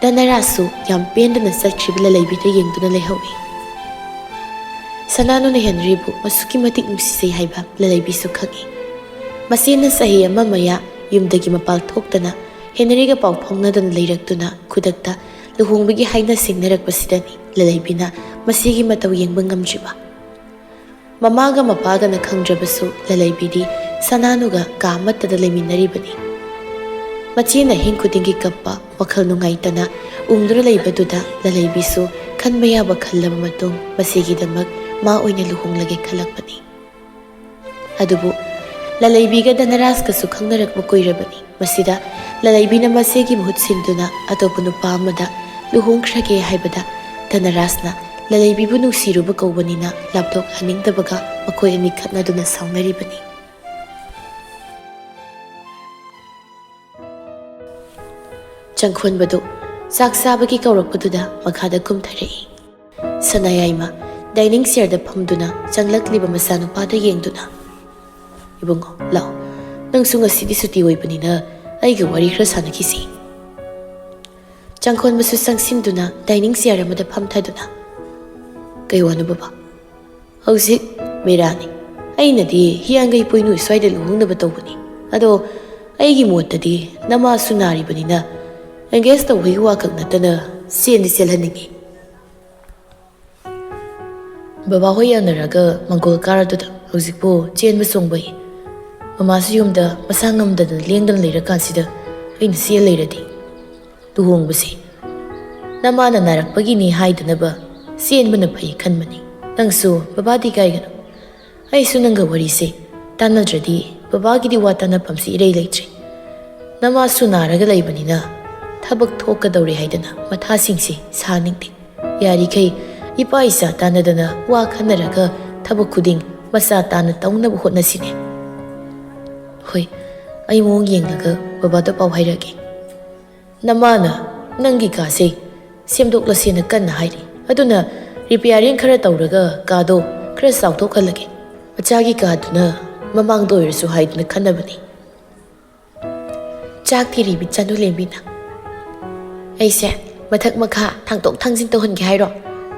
ꯙꯅꯔꯥꯖꯁꯨ ꯌꯥꯝ ꯄꯦꯟꯗꯅ ꯆꯠꯈ꯭ꯔꯤꯕ ꯂꯂꯩꯕꯤꯗ ꯌꯦꯡꯗꯨꯅ ꯂꯩꯍꯧꯏ꯫ ꯁꯅꯥꯅꯨꯅ ꯍꯦꯅꯔꯤꯕꯨ ꯑꯁꯨꯛꯀꯤ ꯃꯇꯤꯛ ꯅꯨꯡꯁꯤꯖꯩ ꯍꯥꯏꯕ ꯂꯂꯩꯕꯤꯁꯨ ꯈꯪꯏ꯫ ꯃꯆꯦꯅ ꯆꯍꯤ ꯑꯃ ꯃꯌꯥ ꯌꯨꯝꯗꯒꯤ ꯃꯄꯥꯟ ꯊꯣꯛꯇꯅ ꯍꯦꯅꯔꯤꯒ ꯄꯥꯎ ꯐꯥꯎꯅꯗꯅ ꯂꯩꯔꯛꯇꯨꯅ ꯈꯨꯗꯛꯇ ꯂꯨꯍꯣꯡꯕꯒꯤ ꯍꯥꯏꯅ ꯁꯤꯡꯅꯔꯛꯄꯁꯤꯗꯅꯤ ꯂꯂꯩꯕꯤꯅ ꯃꯆꯦꯒꯤ ꯃꯇꯧ ꯌꯦꯡꯕ ꯉꯝꯗ꯭ꯔꯤꯕ꯫ ꯃꯃꯥꯒ ꯃꯄꯥꯒꯅ ꯈꯪꯗ꯭ꯔꯕꯁꯨ ꯂꯂꯩꯕꯤꯗꯤ ꯁꯅꯥꯅꯨꯒ ꯀꯥ ꯑꯃꯠꯇꯗ ꯂꯩꯃꯤꯟꯅꯔꯤꯕꯅꯤ꯫ ꯃꯆꯦꯅ ꯑꯍꯤꯡ ꯈꯨꯗꯤꯡꯒꯤ ꯀꯞꯄ, ꯋꯥꯈꯜ ꯅꯨꯡꯉꯥꯏꯇꯅ ꯎꯪꯗꯨꯅ ꯂꯩꯕꯗꯨꯗ ꯂꯂꯩꯕꯤꯁꯨ ꯈꯟꯕ ꯌꯥꯕ ꯈꯜꯂꯕ ꯃꯇꯨꯡ ꯃꯆꯦꯒꯤꯗꯃꯛ ꯃꯥ ꯑꯣꯏꯅ ꯂꯨꯍꯣꯡꯂꯒꯦ ꯈꯜꯂꯛꯄꯅꯤ꯫ ꯑꯗꯨꯕꯨ ꯂꯂꯩꯕꯤꯒ ꯙꯅꯔꯥꯖꯀꯁꯨ ꯈꯪꯅꯔꯛꯄ ꯀꯨꯏꯔꯕꯅꯤ꯫ ꯃꯁꯤꯗ ꯂꯂꯩꯕꯤꯅ ꯃꯆꯦꯒꯤ ꯃꯍꯨꯠ ꯁꯤꯟꯗꯨꯅ ꯑꯇꯣꯞꯄ ꯅꯨꯄꯥ ꯑꯃꯗ ꯂꯨꯍꯣꯡꯈ꯭ꯔꯒꯦ ꯍꯥꯏꯕꯗ ꯙꯅꯔꯥꯖꯅ ꯂꯂꯩꯕꯤꯕꯨ ꯅꯨꯡꯁꯤꯔꯨꯕ ꯀꯧꯕꯅꯤꯅ ꯂꯥꯞꯊꯣꯛꯍꯟꯅꯤꯡꯗꯕꯒ ꯃꯈꯣꯏ ꯑꯅꯤ ꯈꯠꯅꯗꯨꯅ ꯁꯥꯎꯅꯔꯤꯕꯅꯤ꯫ ꯆꯪꯈꯣꯟꯕꯗꯨ ꯆꯥꯛ ꯆꯥꯕꯒꯤ ꯀꯧꯔꯛꯄꯗꯨꯗ ꯃꯈꯥꯗ ꯀꯨꯝꯊꯔꯛꯏ꯫ ꯁꯅꯥꯌꯥꯏꯃ dining chairꯗ ꯐꯝꯗꯨꯅ ꯆꯪꯂꯛꯂꯤꯕ ꯃꯆꯥꯅꯨꯄꯥꯗ ꯌꯦꯡꯗꯨꯅ, "ꯏꯕꯨꯡꯉꯣ, ꯂꯥꯛꯑꯣ, ꯅꯪꯁꯨ ꯉꯁꯤꯗꯤ ꯁꯨꯇꯤ ꯑꯣꯏꯕꯅꯤꯅ ꯑꯩꯒ ꯋꯥꯔꯤ ꯈꯔ ꯁꯥꯟꯅꯈꯤꯁꯤ꯫" ꯆꯪꯈꯣꯟꯕꯁꯨ ꯆꯪꯁꯤꯟꯗꯨꯅ dining chair ꯑꯃꯗ ꯐꯝꯊꯗꯨꯅ, "ꯀꯩ ꯋꯥꯅꯣ ꯕꯕꯥ?" "ꯍꯧꯖꯤꯛ ꯃꯦꯔꯥꯅꯤ꯫ ꯑꯩꯅꯗꯤ ꯍꯤꯌꯥꯡꯒꯩ ꯄꯣꯏꯅꯨ ꯁ꯭ꯋꯥꯏꯗ ꯂꯨꯍꯣꯡꯅꯕ ꯇꯧꯕꯅꯤ꯫ ꯑꯗꯣ ꯑꯩꯒꯤ ꯃꯣꯠꯇꯗꯤ ꯅꯃꯥꯁꯨ ꯅꯥꯔꯤꯕꯅꯤꯅ engage ꯇꯧꯕꯒꯤ ꯋꯥꯈꯛ ꯅꯠꯇꯅ ꯆꯦꯟꯗꯤ ꯆꯦꯜꯍꯟꯅꯤꯡꯉꯤ꯫" "ꯕꯕꯥ ꯍꯣꯏ ꯌꯥꯅꯔꯒ ꯃꯪꯒꯣꯜ ꯀꯥꯔꯗꯨꯗ ꯍꯧꯖꯤꯛꯄꯨ ꯆꯦꯟꯕ ꯆꯣꯡꯕ ꯍꯩ꯫ ꯃꯃꯥꯁꯨ ꯌꯨꯝꯗ ꯃꯁꯥ ꯉꯝꯗꯗꯅ ꯂꯦꯡꯗꯅ ꯂꯩꯔꯀꯥꯟꯁꯤꯗ ꯑꯩꯅ ꯆꯦꯜ ꯂꯩꯔꯗꯤ? ꯂꯨꯍꯣꯡꯕꯁꯤ ꯅꯃꯥꯅ ꯅꯥꯔꯛꯄꯒꯤꯅꯤ ꯍꯥꯏꯗꯅꯕ ꯆꯦꯟꯕꯅ ꯐꯩ ꯈꯟꯕꯅꯤ꯫ ꯅꯪꯁꯨ ꯕꯕꯥꯗꯤ ꯀꯥꯏꯒꯅꯨ꯫ ꯑꯩꯁꯨ ꯅꯪꯒ ꯋꯥꯔꯤꯁꯦ ꯇꯥꯟꯅꯗ꯭ꯔꯗꯤ ꯕꯕꯥꯒꯤꯗꯤ ꯋꯥ ꯇꯥꯟꯅꯐꯝꯁꯤ ꯏꯔꯩ ꯂꯩꯇ꯭ꯔꯦ꯫ ꯅꯃꯥꯁꯨ ꯅꯥꯔꯒ ꯂꯩꯕꯅꯤꯅ ꯊꯕꯛ ꯊꯣꯛꯀꯗꯧꯔꯦ ꯍꯥꯏꯗꯅ ꯃꯊꯥꯁꯤꯡꯁꯦ ꯁꯥꯅꯤꯡꯗꯦ꯫ ꯌꯥꯔꯤꯈꯩ ꯏꯄꯥ ꯏꯆꯥ ꯇꯥꯟꯅꯗꯅ ꯋꯥ ꯈꯟꯅꯔꯒ ꯊꯕꯛ ꯈꯨꯗꯤꯡ ꯃꯆꯥ ꯇꯥꯅ ꯇꯧꯅꯕ ꯍꯣꯠꯅꯁꯤꯅꯦ꯫" "ꯍꯣꯏ, ꯑꯩ ꯃꯑꯣꯡ ꯌꯦꯡꯂꯒ ꯕꯕꯥꯗ ꯄꯥꯎ ꯍꯥꯏꯔꯛꯑꯒꯦ꯫ ꯅꯃꯥꯅ ꯅꯪꯒꯤ ꯀꯥꯁꯦ ꯁꯦꯝꯗꯣꯛꯂꯁꯦꯅ ꯀꯟꯅ ꯍꯥꯏꯔꯤ꯫ ꯑꯗꯨꯅ repairing ꯈꯔ ꯇꯧꯔꯒ ꯀꯥꯗꯣ ꯈꯔ ꯆꯥꯎꯊꯣꯛꯍꯜꯂꯒꯦ꯫ ꯃꯆꯥꯒꯤ ꯀꯥꯗꯨꯅ ꯃꯃꯥꯡꯗ ꯑꯣꯏꯔꯁꯨ ꯍꯥꯏꯗꯨꯅ ꯈꯟꯅꯕꯅꯤ꯫" ꯆꯥꯛ ꯊꯤꯔꯤꯕꯤ ꯆꯅꯨ ꯂꯦꯝꯕꯤꯅ, "ꯑꯩꯁꯦ ꯃꯊꯛ ꯃꯈꯥ ꯊꯥꯡꯗꯣꯛ ꯊꯥꯡꯖꯤꯟ ꯇꯧꯍꯟꯒꯦ ꯍꯥꯏꯔꯣ?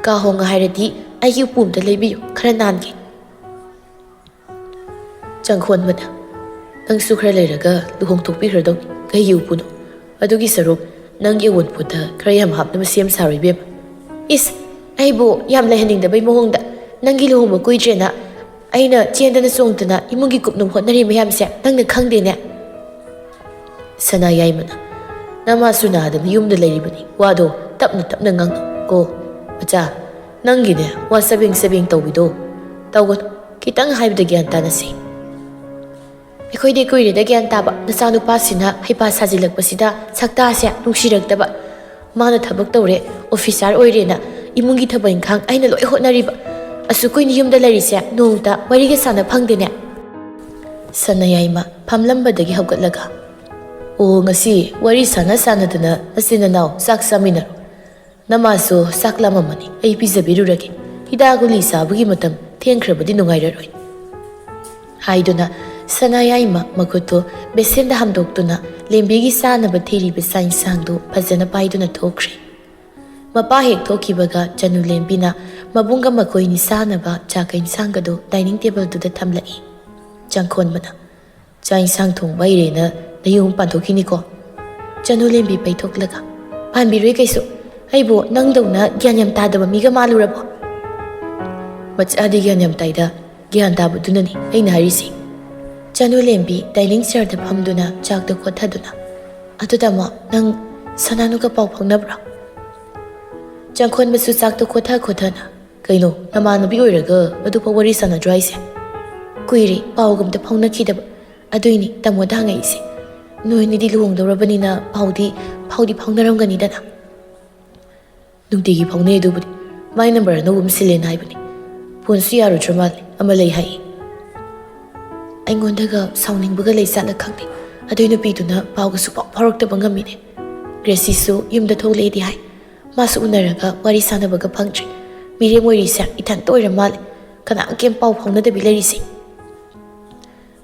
ꯀꯥ ꯍꯣꯡꯉ ꯍꯥꯏꯔꯗꯤ ꯑꯩꯒꯤ ꯎꯄꯨ ꯑꯝꯇ ꯂꯩꯕꯤꯌꯨ, ꯈꯔ ꯅꯥꯟꯒꯦ꯫ ꯆꯪꯈꯣꯟꯕꯅ, "ꯅꯪꯁꯨ ꯈꯔ ꯂꯩꯔꯒ ꯂꯨꯍꯣꯡꯊꯣꯛꯄꯤꯈ꯭ꯔꯗꯧꯅꯤ, ꯀꯩꯒꯤ ꯎꯄꯨꯅꯣ? ꯑꯗꯨꯒꯤ ꯁꯔꯨꯛ ꯅꯪꯒꯤ ꯑꯋꯨꯟꯄꯣꯠꯇ ꯈꯔ ꯌꯥꯝ ꯍꯥꯞꯅꯕ ꯁꯦꯝ ꯁꯥꯔꯣ ꯏꯕꯦꯝꯃ꯫ ꯏꯁ, ꯑꯩꯕꯨ ꯌꯥꯝ ꯂꯩꯍꯟꯅꯤꯡꯗꯕꯩ ꯃꯑꯣꯡꯗ꯫ ꯅꯪꯒꯤ ꯂꯨꯍꯣꯡꯕ ꯀꯨꯏꯗ꯭ꯔꯦꯅ ꯑꯩꯅ ꯆꯦꯟꯗꯅ ꯆꯣꯡꯗꯅ ꯏꯃꯨꯡꯒꯤ ꯀꯨꯞꯅꯕ ꯍꯣꯠꯅꯔꯤ ꯃꯌꯥꯝꯁꯦ ꯅꯪꯅ ꯈꯪꯗꯦꯅꯦ?" ꯁꯅꯥ ꯌꯥꯏꯃꯅ, "ꯅꯃꯥꯁꯨ ꯅꯥꯗꯅ ꯌꯨꯝꯗ ꯂꯩꯔꯤꯕꯅꯤ, ꯋꯥꯗꯣ ꯇꯞꯅ ꯇꯞꯅ ꯉꯥꯡꯅꯧ ꯀꯣ꯫ ꯃꯆꯥ, ꯅꯪꯒꯤꯅꯦ ꯋꯥ ꯆꯕꯦꯡ ꯆꯕꯦꯡ ꯇꯧꯕꯤꯗꯣ ꯇꯧꯒꯅꯨ, ꯈꯤꯇꯪ ꯍꯥꯏꯕꯗ ꯒ꯭ꯌꯥꯟ ꯇꯥꯅꯁꯤ꯫ ꯑꯩꯈꯣꯏꯗꯤ ꯀꯨꯏꯔꯦꯗ ꯒ꯭ꯌꯥꯟ ꯇꯥꯕ, ꯅꯆꯥꯅꯨꯄꯥꯁꯤꯅ ꯍꯩꯄꯥ ꯁꯥꯖꯤꯜꯂꯛꯄꯁꯤꯗ ꯁꯛꯇꯥꯁꯦ ꯅꯨꯡꯁꯤꯔꯛꯇꯕ꯫ ꯃꯥꯅ ꯊꯕꯛ ꯇꯧꯔꯦ, ꯑꯣꯐꯤꯁꯥꯔ ꯑꯣꯏꯔꯦꯅ ꯏꯃꯨꯡꯒꯤ ꯊꯕꯛ ꯏꯪꯈꯥꯡ ꯑꯩꯅ ꯂꯣꯏ ꯍꯣꯠꯅꯔꯤꯕ꯫ ꯑꯁꯨꯛ ꯀꯨꯏꯅ ꯌꯨꯝꯗ ꯂꯩꯔꯤꯁꯦ ꯅꯣꯡꯃꯇ ꯋꯥꯔꯤꯒ ꯁꯥꯟꯅ ꯐꯪꯗꯦꯅꯦ꯫" ꯁꯅꯥ ꯌꯥꯏꯃ ꯐꯝꯂꯝꯕꯗꯒꯤ ꯍꯧꯒꯠꯂꯒ, "ꯑꯣ, ꯉꯁꯤ ꯋꯥꯔꯤ ꯁꯥꯟꯅ ꯁꯥꯟꯅꯗꯅ ꯅꯆꯤꯟ ꯅꯅꯥꯎ ꯆꯥꯛ ꯆꯥꯃꯤꯟꯅꯔꯣ꯫ ꯅꯃꯥꯁꯨ ꯆꯥꯛ ꯂꯥꯝꯃꯝꯃꯅꯤ, ꯑꯩ ꯄꯤꯖꯕꯤꯔꯨꯔꯒꯦ꯫ ꯍꯤꯗꯥꯛ ꯒꯨꯂꯤ ꯆꯥꯕꯒꯤ ꯃꯇꯝ ꯊꯦꯡꯈ꯭ꯔꯕꯗꯤ ꯅꯨꯡꯉꯥꯏꯔꯔꯣꯏ," ꯍꯥꯏꯗꯨꯅ ꯁꯅꯥ ꯌꯥꯏꯃ ꯃꯈꯨꯠꯇꯨ ꯕꯦꯁꯤꯟꯗ ꯍꯥꯝꯗꯣꯛꯇꯨꯅ ꯂꯦꯝꯕꯤꯒꯤ ꯆꯥꯅꯕ ꯊꯤꯔꯤꯕ ꯆꯥꯛ ꯏꯟꯁꯥꯡꯗꯨ ꯐꯖꯅ ꯄꯥꯏꯗꯨꯅ ꯊꯣꯛꯈ꯭ꯔꯦ꯫ ꯃꯄꯥ ꯍꯦꯛ ꯊꯣꯛꯈꯤꯕꯒ ꯆꯅꯨ ꯂꯦꯝꯕꯤꯅ ꯃꯕꯨꯡꯒ ꯃꯈꯣꯏꯅꯤ ꯆꯥꯅꯕ ꯆꯥꯛ ꯏꯟꯁꯥꯡ ꯑꯗꯨ ꯗꯥꯏꯅꯤꯡ ꯇꯦꯕꯜꯗꯨꯗ ꯊꯝꯂꯛꯏ꯫ ꯆꯪꯈꯣꯟꯕꯅ, "ꯆꯥꯛ ꯏꯟꯁꯥꯡ ꯊꯣꯡꯕ ꯍꯩꯔꯦꯅ ꯅꯌꯨꯝ ꯄꯥꯟꯊꯣꯛꯈꯤꯅꯤꯀꯣ?" ꯆꯅꯨ ꯂꯦꯝꯕꯤ ꯄꯩꯊꯣꯛꯂꯒ, "ꯄꯥꯟꯕꯤꯔꯣꯏ ꯀꯩꯁꯨ꯫ ꯑꯩꯕꯨ ꯅꯪꯗꯧꯅ ꯒ꯭ꯌꯥꯟ ꯌꯥꯝ ꯇꯥꯗꯕ ꯃꯤꯒ ꯃꯥꯜꯂꯨꯔꯕꯣ?" "ꯃꯆꯥꯗꯤ ꯒ꯭ꯌꯥꯟ ꯌꯥꯝ ꯇꯥꯏꯗ, ꯒ꯭ꯌꯥꯟ ꯇꯥꯕꯗꯨꯅꯅꯤ ꯑꯩꯅ ꯍꯥꯏꯔꯤꯁꯤ꯫" ꯆꯅꯨ ꯂꯦꯝꯕꯤ ꯗꯥꯏꯅꯤꯡ ꯆꯤꯌꯔꯗ ꯐꯝꯗꯨꯅ ꯆꯥꯛꯇꯣ ꯈꯣꯠꯊꯗꯨꯅ, "ꯑꯗꯨ ꯇꯥꯃꯣ, ꯅꯪ ꯁꯅꯥꯅꯨꯒ ꯄꯥꯎ ꯐꯥꯎꯅꯕ꯭ꯔꯣ?" ꯆꯪꯈꯣꯟꯕꯁꯨ ꯆꯥꯛꯇꯣ ꯈꯣꯠꯊ ꯈꯣꯠꯊꯅ, "ꯀꯩꯅꯣ, ꯅꯃꯥꯟꯅꯕꯤ ꯑꯣꯏꯔꯒ ꯑꯗꯨꯐꯥꯎ ꯋꯥꯔꯤ ꯁꯥꯟꯅꯗ꯭ꯔꯣ ꯍꯥꯏꯁꯦ? ꯀꯨꯏꯔꯦ ꯄꯥꯎꯒ ꯑꯝꯇ ꯐꯥꯎꯅꯈꯤꯗꯕ꯫ ꯑꯗꯨꯏꯅꯤ ꯇꯥꯃꯣꯗ ꯍꯪꯉꯛꯏꯁꯦ꯫ ꯅꯣꯏꯅꯤꯗꯤ ꯂꯨꯍꯣꯡꯗꯧꯔꯕꯅꯤꯅ ꯄꯥꯎꯗꯤ, ꯄꯥꯎꯗꯤ ꯐꯥꯎꯅꯔꯝꯒꯅꯤꯗꯅ?" "ꯅꯨꯡꯇꯤꯒꯤ ꯐꯥꯎꯅꯩ, ꯑꯗꯨꯕꯨꯗꯤ꯫ ꯃꯥꯏ ꯅꯝꯕꯔ ꯑꯅꯧꯕ ꯑꯃ ꯁꯤꯜꯂꯦꯅ ꯍꯥꯏꯕꯅꯤ꯫ ꯐꯣꯟꯁꯨ ꯌꯥꯔꯨꯗ꯭ꯔ ꯃꯥꯜꯂꯦ, ꯑꯃ ꯂꯩ ꯍꯥꯏꯌꯦ꯫ ꯑꯩꯉꯣꯟꯗꯒ ꯁꯥꯎꯅꯤꯡꯕꯒ ꯂꯩ ꯖꯥꯠꯂ ꯈꯪꯗꯦ, ꯑꯗꯨꯏ ꯅꯨꯄꯤꯗꯨꯅ ꯄꯥꯎꯒ ꯁꯨꯡꯐꯥꯎ ꯐꯥꯎꯔꯛꯇꯕ ꯉꯝꯃꯤꯅꯦ꯫ ꯒ꯭ꯔꯦꯁꯤꯁꯨ ꯌꯨꯝꯗ ꯊꯣꯛꯂꯛꯑꯦꯗꯤ ꯍꯥꯏ, ꯃꯥꯁꯨ ꯎꯅꯔꯒ ꯋꯥꯔꯤ ꯁꯥꯟꯅꯕꯒ ꯐꯪꯗ꯭ꯔꯤ꯫ ꯃꯤꯔꯦꯝ ꯑꯣꯏꯔꯤꯁꯦ ꯏꯊꯟꯇ ꯑꯣꯏꯔ ꯃꯥꯜꯂꯦ, ꯀꯅꯥꯝ ꯀꯩꯝ ꯄꯥꯎ ꯐꯥꯎꯅꯗꯕꯤ ꯂꯩꯔꯤꯁꯦ꯫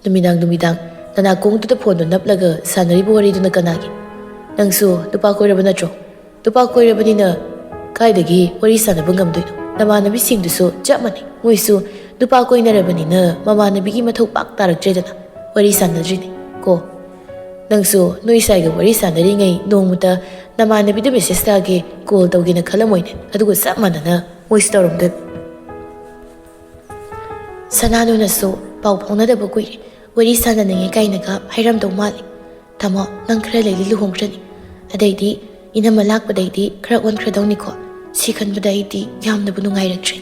ꯅꯨꯃꯤꯗꯥꯡ ꯅꯨꯃꯤꯗꯥꯡ ꯅꯅꯥꯀꯣꯡꯗꯨꯗ ꯐꯣꯟꯗꯣ ꯅꯞꯂꯒ ꯁꯥꯟꯅꯔꯤꯕ ꯋꯥꯔꯤꯗꯨꯅ ꯀꯅꯥꯒꯤ? ꯅꯪꯁꯨ ꯅꯨꯄꯥ ꯀꯣꯏꯔꯕ ꯅꯠꯇ꯭ꯔꯣ? ꯅꯨꯄꯥ ꯀꯣꯏꯔꯕꯅꯤꯅ ꯀꯥꯏꯗꯒꯤ ꯋꯥꯔꯤ ꯁꯥꯟꯅꯕ ꯉꯝꯗꯣꯏꯅꯣ? ꯅꯃꯥꯟꯅꯕꯤꯁꯤꯡꯗꯨꯁꯨ ꯆꯞ ꯃꯥꯟꯅꯩ꯫ ꯃꯣꯏꯁꯨ ꯅꯨꯄꯥ ꯀꯣꯏꯅꯔꯕꯅꯤꯅ ꯃꯃꯥꯟꯅꯕꯤꯒꯤ ꯃꯊꯧ ꯄꯥꯛ ꯇꯥꯔꯛꯇ꯭ꯔꯦꯗꯅ ꯋꯥꯔꯤ ꯁꯥꯟꯅꯗ꯭ꯔꯤꯅꯤ ꯀꯣ꯫ ꯅꯪꯁꯨ ꯅꯣꯏ ꯁꯥꯏꯒ ꯋꯥꯔꯤ ꯁꯥꯟꯅꯔꯤꯉꯩ ꯅꯣꯡꯃꯇ ꯅꯃꯥꯟꯅꯕꯤꯗ ꯃꯦꯁꯦꯖ ꯊꯥꯒꯦ, ꯀꯣꯜ ꯇꯧꯒꯦꯅ ꯈꯜꯂꯝꯃꯣꯏꯅꯦ꯫ ꯑꯗꯨꯒ ꯆꯞ ꯃꯥꯟꯅꯅ ꯃꯣꯏꯁꯨ ꯇꯧꯔꯝꯗꯣꯏꯕ꯫ ꯁꯅꯥꯅꯨꯅꯁꯨ ꯄꯥꯎ ꯐꯥꯎꯅꯗꯕ ꯀꯨꯏꯔꯦ, ꯋꯥꯔꯤ ꯁꯥꯟꯅꯅꯤꯡꯉꯦ ꯀꯥꯏꯅꯒ ꯍꯥꯏꯔꯝꯗꯧ ꯃꯥꯜꯂꯦ꯫ ꯇꯥꯃꯣ, ꯅꯪ ꯈꯔ ꯂꯩꯔꯗꯤ ꯂꯨꯍꯣꯡꯈ꯭ꯔꯅꯤ꯫ ꯑꯗꯩꯗꯤ ꯏꯅꯝꯃ ꯂꯥꯛꯄꯗꯩꯗꯤ ꯈꯔ ꯑꯣꯟꯈ꯭ꯔꯗꯧꯅꯤꯀꯣ꯫ ꯁꯤ ꯈꯟꯕꯗ ꯑꯩꯗꯤ ꯌꯥꯝꯅꯕꯨ ꯅꯨꯡꯉꯥꯏꯔꯛꯇ꯭ꯔꯦ꯫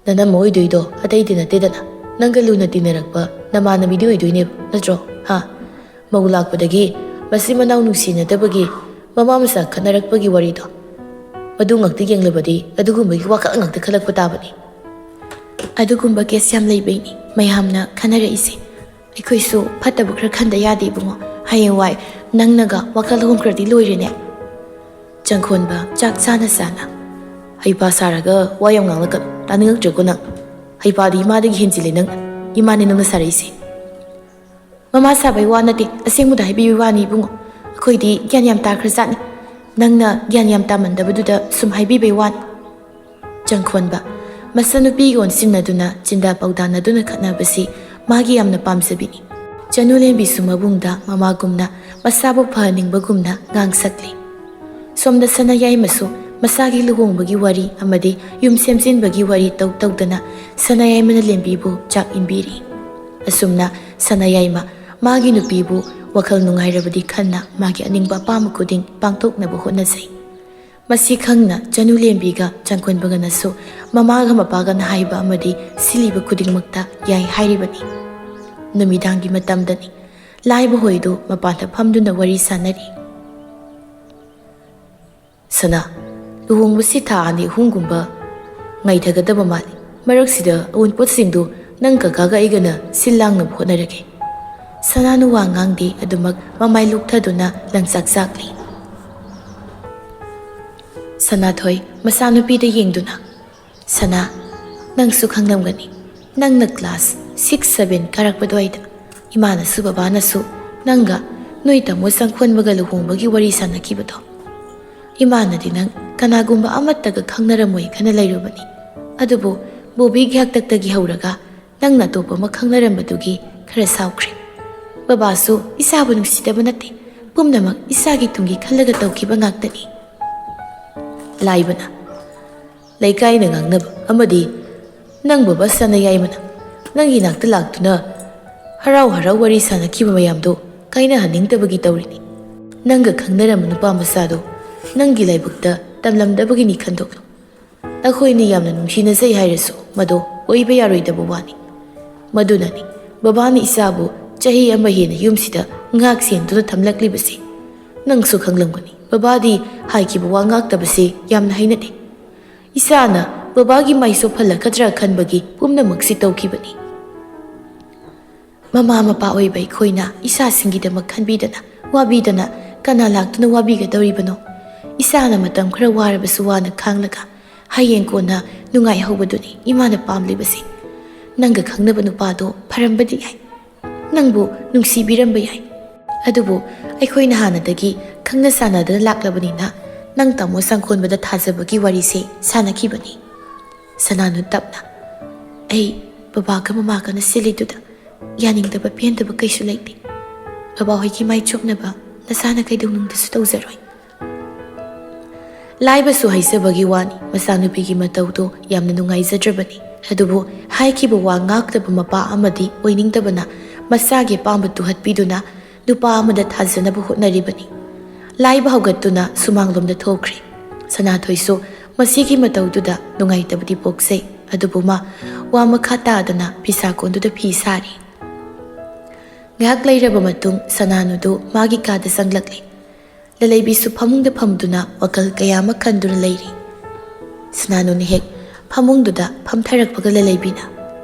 ꯅꯅꯝꯃ ꯑꯣꯏꯗꯣꯏꯗꯣ ꯑꯇꯩꯗꯤ ꯅꯠꯇꯦꯗꯅ, ꯅꯪꯒ ꯂꯨꯅ ꯇꯤꯟꯅꯔꯛꯄ ꯅꯃꯥꯟꯅꯕꯤꯗꯤ ꯑꯣꯏꯗꯣꯏꯅꯦꯕ, ꯅꯠꯇ꯭ꯔꯣ? ꯍꯥ? ꯃꯧ ꯂꯥꯛꯄꯗꯒꯤ ꯃꯆꯤꯟ ꯃꯅꯥꯎ ꯅꯨꯡꯁꯤꯅꯗꯕꯒꯤ, ꯃꯃꯥ ꯃꯆꯥ ꯈꯠꯅꯔꯛꯄꯒꯤ ꯋꯥꯔꯤꯗꯣ, ꯃꯗꯨ ꯉꯥꯛꯇ ꯌꯦꯡꯂꯕꯗꯤ ꯑꯗꯨꯒꯨꯝꯕꯒꯤ ꯋꯥꯈꯜ ꯉꯥꯛꯇ ꯈꯜꯂꯛꯄ ꯇꯥꯕꯅꯤ꯫ ꯑꯗꯨꯒꯨꯝꯕ ꯀꯦꯁ ꯌꯥꯝ ꯂꯩꯕꯩꯅꯤ ꯃꯌꯥꯝꯅ ꯈꯟꯅꯔꯛꯏꯁꯦ꯫ ꯑꯩꯈꯣꯏꯁꯨ ꯐꯠꯇꯕ ꯈꯔ ꯈꯟꯗ ꯌꯥꯗꯦ ꯏꯕꯨꯡꯉꯣ꯫ ꯍꯌꯦꯡꯋꯥꯏ ꯅꯪꯅꯒ ꯋꯥꯈꯜ ꯍꯣꯡꯈ꯭ꯔꯗꯤ ꯂꯣꯏꯔꯦꯅꯦ꯫ ꯆꯪꯈꯣꯟꯕ ꯆꯥꯛ ꯆꯥꯅ ꯆꯥꯅ, "ꯍꯩꯄꯥ ꯁꯥꯔꯒ ꯋꯥ ꯌꯥꯝ ꯉꯥꯡꯂꯛꯀꯅꯨ, ꯇꯥꯅꯤꯡꯉꯛꯇ꯭ꯔꯦꯀꯣ ꯅꯪ꯫ ꯍꯩꯄꯥꯗꯤ ꯏꯃꯥꯗꯒꯤ ꯍꯦꯟꯖꯤꯜꯂꯦ ꯅꯪ, ꯏꯃꯥꯅꯦ ꯅꯪꯅ ꯁꯥꯔꯛꯏꯁꯦ꯫" "ꯃꯃꯥ ꯁꯥꯕꯩ ꯋꯥ ꯅꯠꯇꯦ, ꯑꯁꯦꯡꯕꯗ ꯍꯥꯏꯕꯤꯕꯩ ꯋꯥꯅꯤ ꯏꯕꯨꯡꯉꯣ꯫ ꯑꯩꯈꯣꯏꯗꯤ ꯒ꯭ꯌꯥꯟ ꯌꯥꯝ ꯇꯥꯈ꯭ꯔꯖꯥꯠꯅꯤ꯫ ꯅꯪꯅ ꯒ꯭ꯌꯥꯟ ꯌꯥꯝ ꯇꯥꯃꯟꯗꯕꯗꯨꯗ ꯁꯨꯝ ꯍꯥꯏꯕꯤꯕꯩ ꯋꯥꯅꯤ꯫" ꯆꯪꯈꯣꯟꯕ ꯃꯆꯟꯅꯨꯄꯤꯒ ꯑꯣꯟꯁꯤꯟꯅꯗꯨꯅ ꯆꯤꯟꯗꯥ ꯄꯥꯎꯗꯥꯅꯗꯨꯅ ꯈꯠꯅꯕꯁꯤ ꯃꯥꯒꯤ ꯌꯥꯝꯅ ꯄꯥꯝꯖꯕꯤꯅꯤ꯫ ꯆꯅꯨꯂꯦꯝꯕꯤꯁꯨ ꯃꯕꯨꯡꯗ ꯃꯃꯥꯒꯨꯝꯅ ꯃꯁꯥꯕꯨ ꯐꯍꯟꯅꯤꯡꯕꯒꯨꯝꯅ ꯉꯥꯡꯁꯛꯂꯤ꯫ ꯁꯣꯝꯗ ꯁꯅꯥꯌꯥꯏꯃꯁꯨ ꯃꯁꯥꯒꯤ ꯂꯨꯍꯣꯡꯕꯒꯤ ꯋꯥꯔꯤ ꯑꯃꯗꯤ ꯌꯨꯝ ꯁꯦꯝꯖꯤꯟꯕꯒꯤ ꯋꯥꯔꯤ ꯇꯧ ꯇꯧꯗꯅ ꯁꯅꯥꯌꯥꯏꯃꯅ ꯂꯦꯝꯕꯤꯕꯨ ꯆꯥꯛ ꯏꯟꯕꯤꯔꯤ꯫ ꯑꯁꯨꯝꯅ ꯁꯅꯥꯌꯥꯏꯃ ꯃꯥꯒꯤ ꯅꯨꯄꯤꯕꯨ ꯋꯥꯈꯜ ꯅꯨꯡꯉꯥꯏꯔꯕꯗꯤ ꯈꯟꯅ ꯃꯥꯒꯤ ꯑꯅꯤꯡꯕ ꯑꯄꯥꯝꯕ ꯈꯨꯗꯤꯡ ꯄꯥꯡꯊꯣꯛꯅꯕ ꯍꯣꯠꯅꯖꯩ꯫ ꯃꯁꯤ ꯈꯪꯅ ꯆꯅꯨꯂꯦꯝꯕꯤꯒ ꯆꯪꯈꯣꯟꯕꯒꯅꯁꯨ ꯃꯃꯥꯒ ꯃꯄꯥꯒꯅ ꯍꯥꯏꯕ ꯑꯃꯗꯤ ꯁꯤꯜꯂꯤꯕ ꯈꯨꯗꯤꯡꯃꯛꯇ ꯌꯥꯏ ꯍꯥꯏꯔꯤꯕꯅꯤ꯫ ꯅꯨꯃꯤꯗꯥꯡꯒꯤ ꯃꯇꯝꯗꯅꯤ꯫ ꯂꯥꯏꯕ ꯍꯣꯏꯗꯨ ꯃꯄꯥꯟꯗ ꯐꯝꯗꯨꯅ ꯋꯥꯔꯤ ꯁꯥꯟꯅꯔꯤ꯫ "ꯁꯅꯥ, ꯂꯨꯍꯣꯡꯕꯁꯤ ꯊꯥ ꯑꯅꯤ ꯑꯍꯨꯝꯒꯨꯝꯕ ꯉꯥꯏꯊꯒꯗꯕ ꯃꯥꯜꯂꯤ꯫ ꯃꯔꯛꯁꯤꯗ ꯑꯎꯟꯄꯣꯠꯁꯤꯡꯗꯨ ꯅꯪ ꯀꯀꯥꯒ ꯑꯩꯒꯅ ꯁꯤꯜ ꯂꯥꯡꯅꯕ ꯍꯣꯠꯅꯔꯒꯦ꯫" ꯁꯅꯥꯅ ꯋꯥ ꯉꯥꯡꯗꯦ, ꯑꯗꯨꯃꯛ ꯃꯃꯥꯏ ꯂꯨꯞꯊꯗꯨꯅ ꯂꯪꯆꯥꯛ ꯆꯥꯛꯂꯤ꯫ ꯁꯅꯥꯊꯣꯏ ꯃꯆꯥꯅꯨꯄꯤꯗ ꯌꯦꯡꯗꯨꯅ, "ꯁꯅꯥ, ꯅꯪꯁꯨ ꯈꯪꯂꯝꯒꯅꯤ, ꯅꯪꯅ ꯀ꯭ꯂꯥꯁ ꯁꯤꯛꯁ ꯁꯚꯦꯟ ꯀꯥꯔꯛꯄ ꯑꯗꯨꯋꯥꯏꯗ ꯏꯃꯥꯅꯁꯨ ꯕꯕꯥꯅꯁꯨ ꯅꯪꯒ ꯅꯣꯏ ꯇꯥꯃꯣ ꯆꯪꯈꯣꯟꯕꯒ ꯂꯨꯍꯣꯡꯕꯒꯤ ꯋꯥꯔꯤ ꯁꯥꯟꯅꯈꯤꯕꯗꯣ꯫ ꯏꯃꯥꯅꯗꯤ ꯅꯪ ꯀꯅꯥꯒꯨꯝꯕ ꯑꯃꯠꯇꯒ ꯈꯪꯅꯔꯝꯃꯣꯏ ꯈꯟꯅ ꯂꯩꯔꯨꯕꯅꯤ꯫ ꯑꯗꯨꯕꯨ ꯕꯣꯕꯤꯒꯤ ꯍꯥꯛꯇꯛꯇꯒꯤ ꯍꯧꯔꯒ ꯅꯪꯅ ꯑꯇꯣꯞꯄ ꯑꯃ ꯈꯪꯅꯔꯝꯕꯗꯨꯒꯤ ꯈꯔ ꯁꯥꯎꯈ꯭ꯔꯦ꯫ ꯕꯕꯥꯁꯨ ꯏꯆꯥꯕꯨ ꯅꯨꯡꯁꯤꯗꯕ ꯅꯠꯇꯦ, ꯄꯨꯝꯅꯃꯛ ꯏꯆꯥꯒꯤ ꯇꯨꯡꯒꯤ ꯈꯜꯂꯒ ꯇꯧꯈꯤꯕ ꯉꯥꯛꯇꯅꯤ꯫ ꯂꯥꯏꯕꯅ, ꯂꯩꯀꯥꯏꯅ ꯉꯥꯡꯅꯕ ꯑꯃꯗꯤ ꯅꯪ ꯕꯕꯥ ꯁꯅꯥꯌꯥꯏꯃꯅ ꯅꯪꯒꯤ ꯅꯥꯛꯇ ꯂꯥꯛꯇꯨꯅ ꯍꯔꯥꯎ ꯍꯔꯥꯎ ꯋꯥꯔꯤ ꯁꯥꯟꯅꯈꯤꯕ ꯃꯌꯥꯝꯗꯣ ꯀꯥꯏꯅꯍꯟꯅꯤꯡꯗꯕꯒꯤ ꯇꯧꯔꯤꯅꯤ꯫ ꯅꯪꯒ ꯈꯪꯅꯔꯝꯕ ꯅꯨꯄꯥ ꯃꯆꯥꯗꯣ ꯅꯪꯒꯤ ꯂꯥꯏꯕꯛꯇ ꯇꯝꯂꯝꯗꯕꯒꯤꯅꯤ ꯈꯟꯗꯣꯛꯂꯨ꯫ ꯑꯩꯈꯣꯏꯅ ꯌꯥꯝꯅ ꯅꯨꯡꯁꯤꯅꯖꯩ ꯍꯥꯏꯔꯁꯨ ꯃꯗꯣ ꯑꯣꯏꯕ ꯌꯥꯔꯣꯏꯗꯕ ꯋꯥꯅꯤ꯫ ꯃꯗꯨꯅꯅꯤ ꯕꯕꯥꯅ ꯏꯆꯥꯕꯨ ꯆꯍꯤ ꯑꯃ ꯍꯦꯟꯅ ꯌꯨꯝꯁꯤꯗ ꯉꯥꯛ ꯁꯦꯟꯗꯨꯅ ꯊꯝꯂꯛꯂꯤꯕꯁꯦ꯫ ꯅꯪꯁꯨ ꯈꯪꯂꯝꯒꯅꯤ, ꯕꯕꯥꯗꯤ ꯍꯥꯏꯈꯤꯕ ꯋꯥ ꯉꯥꯛꯇꯕꯁꯦ ꯌꯥꯝꯅ ꯍꯩꯅꯗꯦ꯫ ꯏꯆꯥꯅ ꯕꯕꯥꯒꯤ ꯃꯥꯏ ꯆꯣꯞꯍꯜꯂꯛꯀꯗ꯭ꯔꯥ ꯈꯟꯕꯒꯤ ꯄꯨꯝꯅꯃꯛꯁꯤ ꯇꯧꯈꯤꯕꯅꯤ꯫ ꯃꯃꯥ ꯃꯄꯥ ꯑꯣꯏꯕ ꯑꯩꯈꯣꯏꯅ ꯏꯆꯥꯁꯤꯡꯒꯤꯗꯃꯛ ꯈꯟꯕꯤꯗꯅ, ꯋꯥꯕꯤꯗꯅ ꯀꯅꯥ ꯂꯥꯛꯇꯨꯅ ꯋꯥꯕꯤꯒꯗꯧꯔꯤꯕꯅꯣ? ꯏꯆꯥꯅ ꯃꯇꯝ ꯈꯔ ꯋꯥꯔꯕꯁꯨ ꯋꯥꯅ ꯈꯥꯡꯂꯒ ꯍꯌꯦꯡ ꯀꯣꯟꯅ ꯅꯨꯡꯉꯥꯏꯍꯧꯕꯗꯨꯅꯤ ꯏꯃꯥꯅ ꯄꯥꯝꯂꯤꯕꯁꯦ꯫ ꯅꯪꯒ ꯈꯪꯅꯕ ꯅꯨꯄꯥꯗꯣ ꯐꯔꯝꯕꯗꯤ ꯌꯥꯏ, ꯅꯪꯕꯨ ꯅꯨꯡꯁꯤꯕꯤꯔꯝꯕ ꯌꯥꯏ꯫ ꯑꯗꯨꯕꯨ ꯑꯩꯈꯣꯏꯅ ꯍꯥꯟꯅꯗꯒꯤ ꯈꯪꯅ ꯆꯥꯟꯅꯗꯅ ꯂꯥꯛꯂꯕꯅꯤꯅ ꯅꯪ ꯇꯥꯃꯣ ꯁꯪꯈꯣꯟꯕꯗ ꯊꯥꯖꯕꯒꯤ ꯋꯥꯔꯤꯁꯦ ꯁꯥꯟꯅꯈꯤꯕꯅꯤ꯫ ꯁꯅꯥꯅꯨ ꯇꯞꯅ, "ꯑꯩ ꯕꯕꯥꯒ ꯃꯃꯥꯒꯅ ꯁꯤꯜꯂꯤꯗꯨꯗ ꯌꯥꯅꯤꯡꯗꯕ ꯄꯦꯟꯗꯕ ꯀꯩꯁꯨ ꯂꯩꯇꯦ꯫ ꯕꯕꯥ ꯍꯣꯏꯒꯤ ꯃꯥꯏ ꯆꯣꯞꯅꯕ ꯅꯁꯥꯅ ꯀꯩꯗꯧꯅꯨꯡꯗꯁꯨ ꯇꯧꯖꯔꯣꯏ꯫" ꯂꯥꯏꯕꯁꯨ ꯍꯥꯏꯖꯕꯒꯤ ꯋꯥꯅꯤ, ꯃꯆꯥꯅꯨꯄꯤꯒꯤ ꯃꯇꯧꯗꯣ ꯌꯥꯝꯅ ꯅꯨꯡꯉꯥꯏꯖꯗ꯭ꯔꯕꯅꯤ꯫ ꯑꯗꯨꯕꯨ ꯍꯥꯏꯈꯤꯕ ꯋꯥ ꯉꯥꯛꯇꯕ ꯃꯄꯥ ꯑꯃꯗꯤ ꯑꯣꯏꯅꯤꯡꯗꯕꯅ ꯃꯆꯥꯒꯤ ꯑꯄꯥꯝꯕ ꯇꯨꯍꯠꯄꯤꯗꯨꯅ ꯅꯨꯄꯥ ꯑꯃꯗ ꯊꯥꯖꯅꯕ ꯍꯣꯠꯅꯔꯤꯕꯅꯤ꯫ ꯂꯥꯏꯕ ꯍꯧꯒꯠꯇꯨꯅ ꯁꯨꯃꯥꯡꯂꯣꯝꯗ ꯊꯣꯛꯈ꯭ꯔꯦ꯫ ꯁꯅꯥꯊꯣꯏꯁꯨ ꯃꯁꯤꯒꯤ ꯃꯇꯧꯗꯨꯗ ꯅꯨꯡꯉꯥꯏꯇꯕꯗꯤ ꯄꯣꯛꯆꯩ, ꯑꯗꯨꯕꯨ ꯃꯥ ꯋꯥ ꯃꯈꯥ ꯇꯥꯗꯅ ꯐꯤꯁꯥꯀꯣꯟꯗꯨꯗ ꯐꯤ ꯁꯥꯔꯤ꯫ ꯉꯥꯏꯍꯥꯛ ꯂꯩꯔꯕ ꯃꯇꯨꯡ ꯁꯅꯥꯅꯨꯗꯨ ꯃꯥꯒꯤ ꯀꯥꯗ ꯆꯪꯂꯛꯂꯦ꯫ ꯂꯂꯩꯕꯤꯁꯨ ꯐꯃꯨꯡꯗ ꯐꯝꯗꯨꯅ ꯋꯥꯈꯜ ꯀꯌꯥ ꯑꯃ ꯈꯟꯗꯨꯅ ꯂꯩꯔꯤ꯫ ꯁꯅꯥꯅꯨꯅ ꯍꯦꯛ ꯐꯃꯨꯡꯗꯨꯗ ꯐꯝꯊꯔꯛꯄꯒ ꯂꯂꯩꯕꯤꯅ,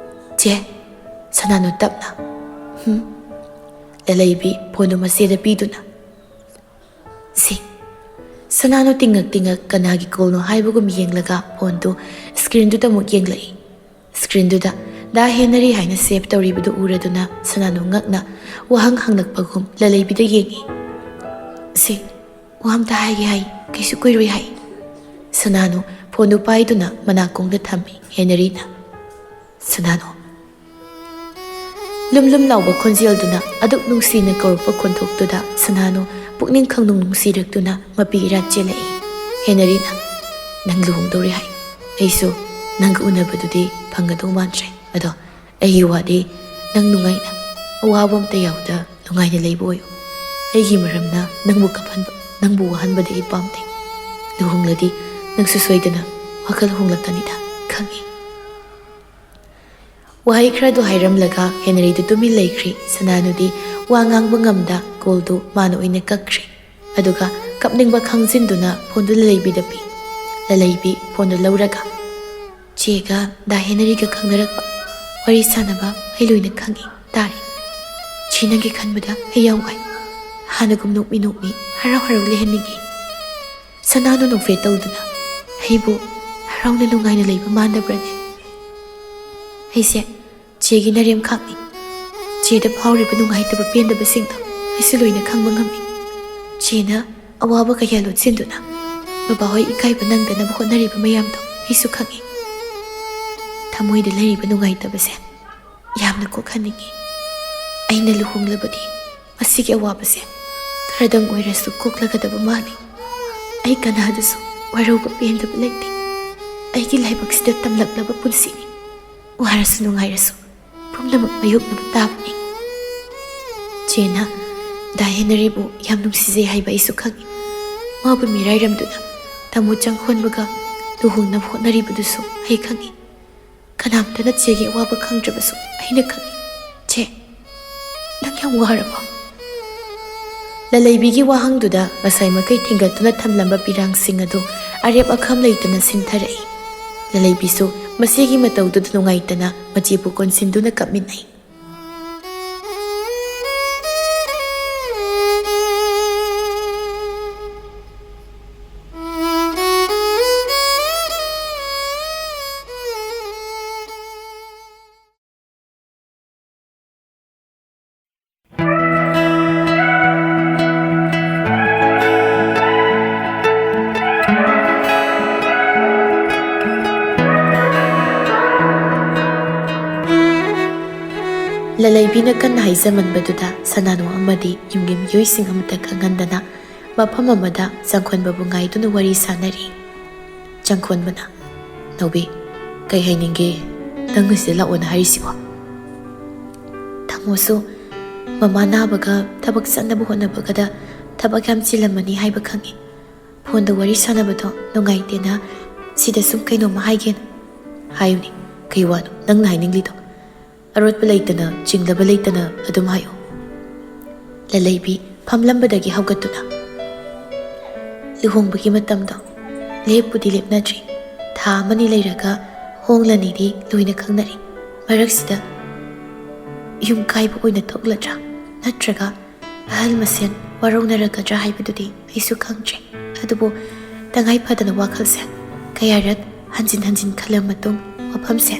"ꯆꯦ꯫" ꯁꯅꯥꯅꯨ ꯇꯞꯅ, "ꯍꯨꯝ?" ꯂꯂꯩꯕꯤ ꯐꯣꯟꯗꯨ ꯃꯆꯦꯗ ꯄꯤꯗꯨꯅ, "ꯁꯤ꯫" ꯁꯅꯥꯅꯨ ꯇꯤꯡꯉꯛ ꯇꯤꯡꯉꯛ ꯀꯅꯥꯒꯤ ꯀꯣꯜꯅꯣ ꯍꯥꯏꯕꯒꯨꯝ ꯌꯦꯡꯂꯒ ꯐꯣꯟꯗꯨ ꯁ꯭ꯀ꯭ꯔꯤꯟꯗꯨꯗ ꯑꯃꯨꯛ ꯌꯦꯡꯂꯛꯏ꯫ ꯁ꯭ꯀ꯭ꯔꯤꯟꯗꯨꯗ ꯗꯥ ꯍꯦꯅꯔꯤ ꯍꯥꯏꯅ ꯁꯦꯚ ꯇꯧꯔꯤꯕꯗꯨ ꯎꯔꯗꯨꯅ ꯁꯅꯥꯅꯨ ꯉꯛꯅ ꯋꯥꯍꯪ ꯍꯪꯂꯛꯄꯒꯨꯝ ꯂꯂꯩꯕꯤꯗ ꯌꯦꯡꯉꯤ꯫ "ꯁꯤ, ꯋꯥ ꯑꯝꯇ ꯍꯥꯏꯒꯦ ꯍꯥꯏ, ꯀꯩꯁꯨ ꯀꯨꯏꯔꯣꯏ ꯍꯥꯏ꯫" ꯁꯅꯥꯅꯨ ꯐꯣꯟꯗꯨ ꯄꯥꯏꯗꯨꯅ ꯃꯅꯥꯀꯣꯡꯗ ꯊꯝꯃꯤ ꯍꯦꯅꯔꯤꯅ꯫ "ꯁꯅꯥꯅꯨ!" ꯂꯨꯝ ꯂꯨꯝ ꯂꯥꯎꯕ ꯈꯣꯟꯖꯦꯜꯗꯨꯅ ꯑꯗꯨꯛ ꯅꯨꯡꯁꯤꯅ ꯀꯧꯔꯛꯄ ꯈꯣꯟꯊꯣꯛꯇꯨꯗ ꯁꯅꯥꯅꯨ ꯄꯨꯛꯅꯤꯡ ꯈꯪꯅꯨꯡ ꯅꯨꯡꯁꯤꯔꯛꯇꯨꯅ ꯃꯄꯤ ꯏꯔꯥ ꯆꯦꯜꯂꯛꯏ꯫ ꯍꯦꯅꯔꯤꯅ, "ꯅꯪ ꯂꯨꯍꯣꯡꯗꯧꯔꯦ ꯍꯥꯏ꯫ ꯑꯩꯁꯨ ꯅꯪꯒ ꯎꯅꯕꯗꯨꯗꯤ ꯐꯪꯒꯗꯧ ꯃꯥꯟꯗ꯭ꯔꯦ꯫ ꯑꯗꯣ ꯑꯩꯒꯤ ꯋꯥꯗꯤ ꯅꯪ ꯅꯨꯡꯉꯥꯏꯅ, ꯑꯋꯥꯕ ꯑꯝꯇ ꯌꯥꯎꯗ ꯅꯨꯡꯉꯥꯏꯅ ꯂꯩꯕ ꯑꯣꯏꯌꯨ꯫ ꯑꯩꯒꯤ ꯃꯔꯝꯅ ꯅꯪꯕꯨ ꯀꯞꯍꯟꯕ, ꯅꯪꯕꯨ ꯋꯥꯍꯟꯕꯗꯤ ꯑꯩ ꯄꯥꯝꯗꯦ꯫ ꯂꯨꯍꯣꯡꯂꯗꯤ ꯅꯪꯁꯨ ꯁꯣꯏꯗꯅ ꯋꯥꯈꯜ ꯍꯣꯡꯂꯛꯀꯅꯤꯗ, ꯈꯪꯉꯤ꯫" ꯋꯥꯍꯩ ꯈꯔꯗꯨ ꯍꯥꯏꯔꯝꯂꯒ ꯍꯦꯅꯔꯤꯗꯨ ꯇꯨꯃꯤꯟ ꯂꯩꯈ꯭ꯔꯤ꯫ ꯁꯅꯥꯅꯨꯗꯤ ꯋꯥ ꯉꯥꯡꯕ ꯉꯝꯗ ꯀꯣꯜꯗꯨ ꯃꯥꯅ ꯑꯣꯏꯅ ꯀꯛꯈ꯭ꯔꯤ꯫ ꯑꯗꯨꯒ ꯀꯞꯅꯤꯡꯕ ꯈꯪꯖꯤꯟꯗꯨꯅ ꯐꯣꯟꯗꯨ ꯂꯂꯩꯕꯤꯗ ꯄꯤ꯫ ꯂꯂꯩꯕꯤ ꯐꯣꯟꯗꯨ ꯂꯧꯔꯒ, "ꯆꯦꯒ ꯗꯥ ꯍꯦꯅꯔꯤꯒ ꯈꯪꯅꯔꯛꯄ ꯋꯥꯔꯤ ꯁꯥꯟꯅꯕ ꯑꯩ ꯂꯣꯏꯅ ꯈꯪꯉꯤ, ꯇꯥꯔꯤ꯫ ꯆꯦ, ꯅꯪꯒꯤ ꯈꯟꯕꯗ ꯑꯩ ꯌꯥꯝ ꯋꯥꯏ꯫ ꯍꯥꯟꯅꯒꯨꯝ ꯅꯣꯛꯃꯤ ꯅꯣꯛꯃꯤ ꯍꯔꯥꯎ ꯍꯔꯥꯎ ꯂꯩꯍꯟꯅꯤꯡꯉꯤ꯫" ꯁꯅꯥꯅꯨ ꯅꯣꯛꯐꯦꯠ ꯇꯧꯗꯨꯅ, "ꯑꯩꯕꯨ ꯍꯔꯥꯎꯅ ꯅꯨꯡꯉꯥꯏꯅ ꯂꯩꯕ ꯃꯥꯟꯗꯕ꯭ꯔꯅꯦ? ꯑꯩꯁꯦ ꯆꯦꯒꯤ ꯅꯔꯦꯝꯈꯥꯛꯅꯤ꯫ ꯆꯦꯗ ꯐꯥꯎꯔꯤꯕ ꯅꯨꯡꯉꯥꯏꯇꯕ ꯄꯦꯟꯗꯕꯁꯤꯡꯗꯣ ꯑꯩꯁꯨ ꯂꯣꯏꯅ ꯈꯪꯕ ꯉꯝꯃꯤ꯫ ꯆꯦꯅ ꯑꯋꯥꯕ ꯀꯌꯥ ꯂꯣꯠꯁꯤꯟꯗꯨꯅ ꯕꯕꯥꯍꯣꯏ ꯏꯀꯥꯏꯕ ꯅꯪꯗꯅꯕ ꯍꯣꯠꯅꯔꯤꯕ ꯃꯌꯥꯝꯗꯣ ꯑꯩꯁꯨ ꯈꯪꯉꯤ꯫ ꯊꯃꯣꯏꯗ ꯂꯩꯔꯤꯕ ꯅꯨꯡꯉꯥꯏꯇꯕꯁꯦ ꯌꯥꯝꯅ ꯀꯣꯛꯍꯟꯅꯤꯡꯉꯤ꯫ ꯑꯩꯅ ꯂꯨꯍꯣꯡꯂꯕꯗꯤ ꯃꯁꯤꯒꯤ ꯑꯋꯥꯕꯁꯦ ꯈꯔꯗꯪ ꯑꯣꯏꯔꯁꯨ ꯀꯣꯛꯂꯒꯗꯕ ꯃꯥꯜꯂꯤ꯫ ꯑꯩ ꯀꯅꯥꯗꯁꯨ ꯋꯥꯔꯧꯕ ꯄꯦꯟꯗꯕ ꯂꯩꯇꯦ꯫ ꯑꯩꯒꯤ ꯂꯥꯏꯕꯛꯁꯤꯗ ꯇꯝꯂꯛꯂꯕ ꯄꯨꯟꯁꯤꯅꯤ꯫ ꯋꯥꯔꯁꯨ ꯅꯨꯡꯉꯥꯏꯔꯁꯨ ꯄꯨꯝꯅꯃꯛ ꯃꯥꯌꯣꯛꯅꯕ ꯇꯥꯕꯅꯤ꯫" ꯆꯦꯅ ꯗꯥ ꯍꯦꯅꯔꯤꯕꯨ ꯌꯥꯝ ꯅꯨꯡꯁꯤꯖꯩ ꯍꯥꯏꯕ ꯑꯩꯁꯨ ꯈꯪꯉꯤ꯫ ꯃꯥꯕꯨ ꯃꯤꯔꯥꯏꯔꯝꯗꯨꯅ ꯇꯥꯃꯣ ꯆꯪꯈꯣꯟꯕꯒ ꯂꯨꯍꯣꯡꯅꯕ ꯍꯣꯠꯅꯔꯤꯕꯗꯨꯁꯨ ꯑꯩ ꯈꯪꯉꯤ꯫ ꯀꯅꯥꯝꯇꯅ ꯆꯦꯒꯤ ꯑꯋꯥꯕ ꯈꯪꯗ꯭ꯔꯕꯁꯨ ꯑꯩꯅ ꯈꯪꯉꯤ꯫ ꯆꯦ, ꯅꯪ ꯌꯥꯝ ꯋꯥꯔꯕꯣ? ꯂꯂꯩꯕꯤꯒꯤ ꯋꯥꯍꯪꯗꯨꯗ ꯉꯁꯥꯏ ꯃꯈꯩ ꯊꯤꯡꯒꯠꯇꯨꯅ ꯊꯝꯂꯝꯕ ꯄꯤꯔꯥꯡꯁꯤꯡ ꯑꯗꯨ ꯑꯔꯦꯞ ꯑꯈꯝ ꯂꯩꯇꯅ ꯁꯤꯟꯊꯔꯛꯏ꯫ ꯂꯂꯩꯕꯤꯁꯨ ꯃꯁꯤꯒꯤ ꯃꯇꯧꯗꯨꯗ ꯅꯨꯡꯉꯥꯏꯇꯅ ꯃꯆꯦꯕꯨ ꯀꯣꯟꯁꯤꯟꯗꯨꯅ ꯀꯞꯃꯤꯟꯅꯩ꯫ ꯂꯂꯩꯕꯤꯅ ꯀꯟꯅ ꯍꯥꯏꯖꯃꯟꯕꯗꯨꯗ ꯁꯅꯥꯅꯨ ꯑꯃꯗꯤ ꯌꯨꯝꯒꯤ ꯃꯤꯑꯣꯏꯁꯤꯡ ꯑꯃꯠꯇ ꯈꯪꯍꯟꯗꯅ ꯃꯐꯝ ꯑꯃꯗ ꯆꯪꯈꯣꯟꯕꯕꯨ ꯉꯥꯏꯗꯨꯅ ꯋꯥꯔꯤ ꯁꯥꯅꯔꯤ꯫ ꯆꯪꯈꯣꯟꯕꯅ, "ꯅꯥꯎꯕꯤ, ꯀꯩ ꯍꯥꯏꯅꯤꯡꯒꯦ? ꯅꯪ ꯁꯤꯗ ꯂꯥꯛꯑꯣꯅ ꯍꯥꯏꯔꯤꯁꯤꯕꯣ?" ꯇꯥꯃꯣꯁꯨ ꯃꯃꯥ ꯅꯥꯕꯒ ꯊꯕꯛ ꯆꯠꯅꯕ ꯍꯣꯠꯅꯕꯒꯗ ꯊꯕꯛ ꯌꯥꯝ ꯆꯤꯜꯂꯝꯃꯅꯤ ꯍꯥꯏꯕ ꯈꯪꯉꯤ꯫ ꯐꯣꯟꯗ ꯋꯥꯔꯤ ꯁꯥꯟꯅꯕꯗꯣ ꯅꯨꯡꯉꯥꯏꯇꯦꯅ ꯁꯤꯗ ꯁꯨꯝ ꯀꯩꯅꯣꯝꯃ ꯍꯥꯏꯒꯦꯅ꯫ ꯍꯥꯏꯌꯨꯅꯦ, ꯀꯩ ꯋꯥꯅꯣ ꯅꯪꯅ ꯍꯥꯏꯅꯤꯡꯂꯤꯗꯣ? ꯑꯔꯣꯠꯄ ꯂꯩꯇꯅ, ꯆꯤꯡꯅꯕ ꯂꯩꯇꯅ ꯑꯗꯨꯝ ꯍꯥꯏꯌꯨ꯫ ꯂꯂꯩꯕꯤ ꯐꯝꯂꯝꯕꯗꯒꯤ ꯍꯧꯒꯠꯇꯨꯅ, "ꯂꯨꯍꯣꯡꯕꯒꯤ ꯃꯇꯝꯗꯣ ꯂꯦꯞꯄꯨꯗꯤ ꯂꯦꯞꯅꯗ꯭ꯔꯤ꯫ ꯊꯥ ꯑꯃꯅꯤ ꯂꯩꯔꯒ ꯍꯣꯡꯂꯅꯤꯗꯤ ꯂꯣꯏꯅ ꯈꯪꯅꯔꯤ꯫ ꯃꯔꯛꯁꯤꯗ ꯌꯨꯝ ꯀꯥꯏꯕ ꯑꯣꯏꯅ ꯊꯣꯛꯂꯗ꯭ꯔꯥ? ꯅꯠꯇ꯭ꯔꯒ ꯑꯍꯜ ꯃꯁꯦꯟ ꯋꯥꯔꯧꯅꯔꯛꯀꯗ꯭ꯔꯥ ꯍꯥꯏꯕꯗꯨꯗꯤ ꯑꯩꯁꯨ ꯈꯪꯗ꯭ꯔꯦ꯫ ꯑꯗꯨꯕꯨ ꯇꯉꯥꯏ ꯐꯗꯅ ꯋꯥꯈꯜꯁꯦ ꯀꯌꯥꯔꯛ ꯍꯟꯖꯤꯟ ꯍꯟꯖꯤꯟ ꯈꯜꯂ ꯃꯇꯨꯡ ꯋꯥꯐꯝꯁꯦ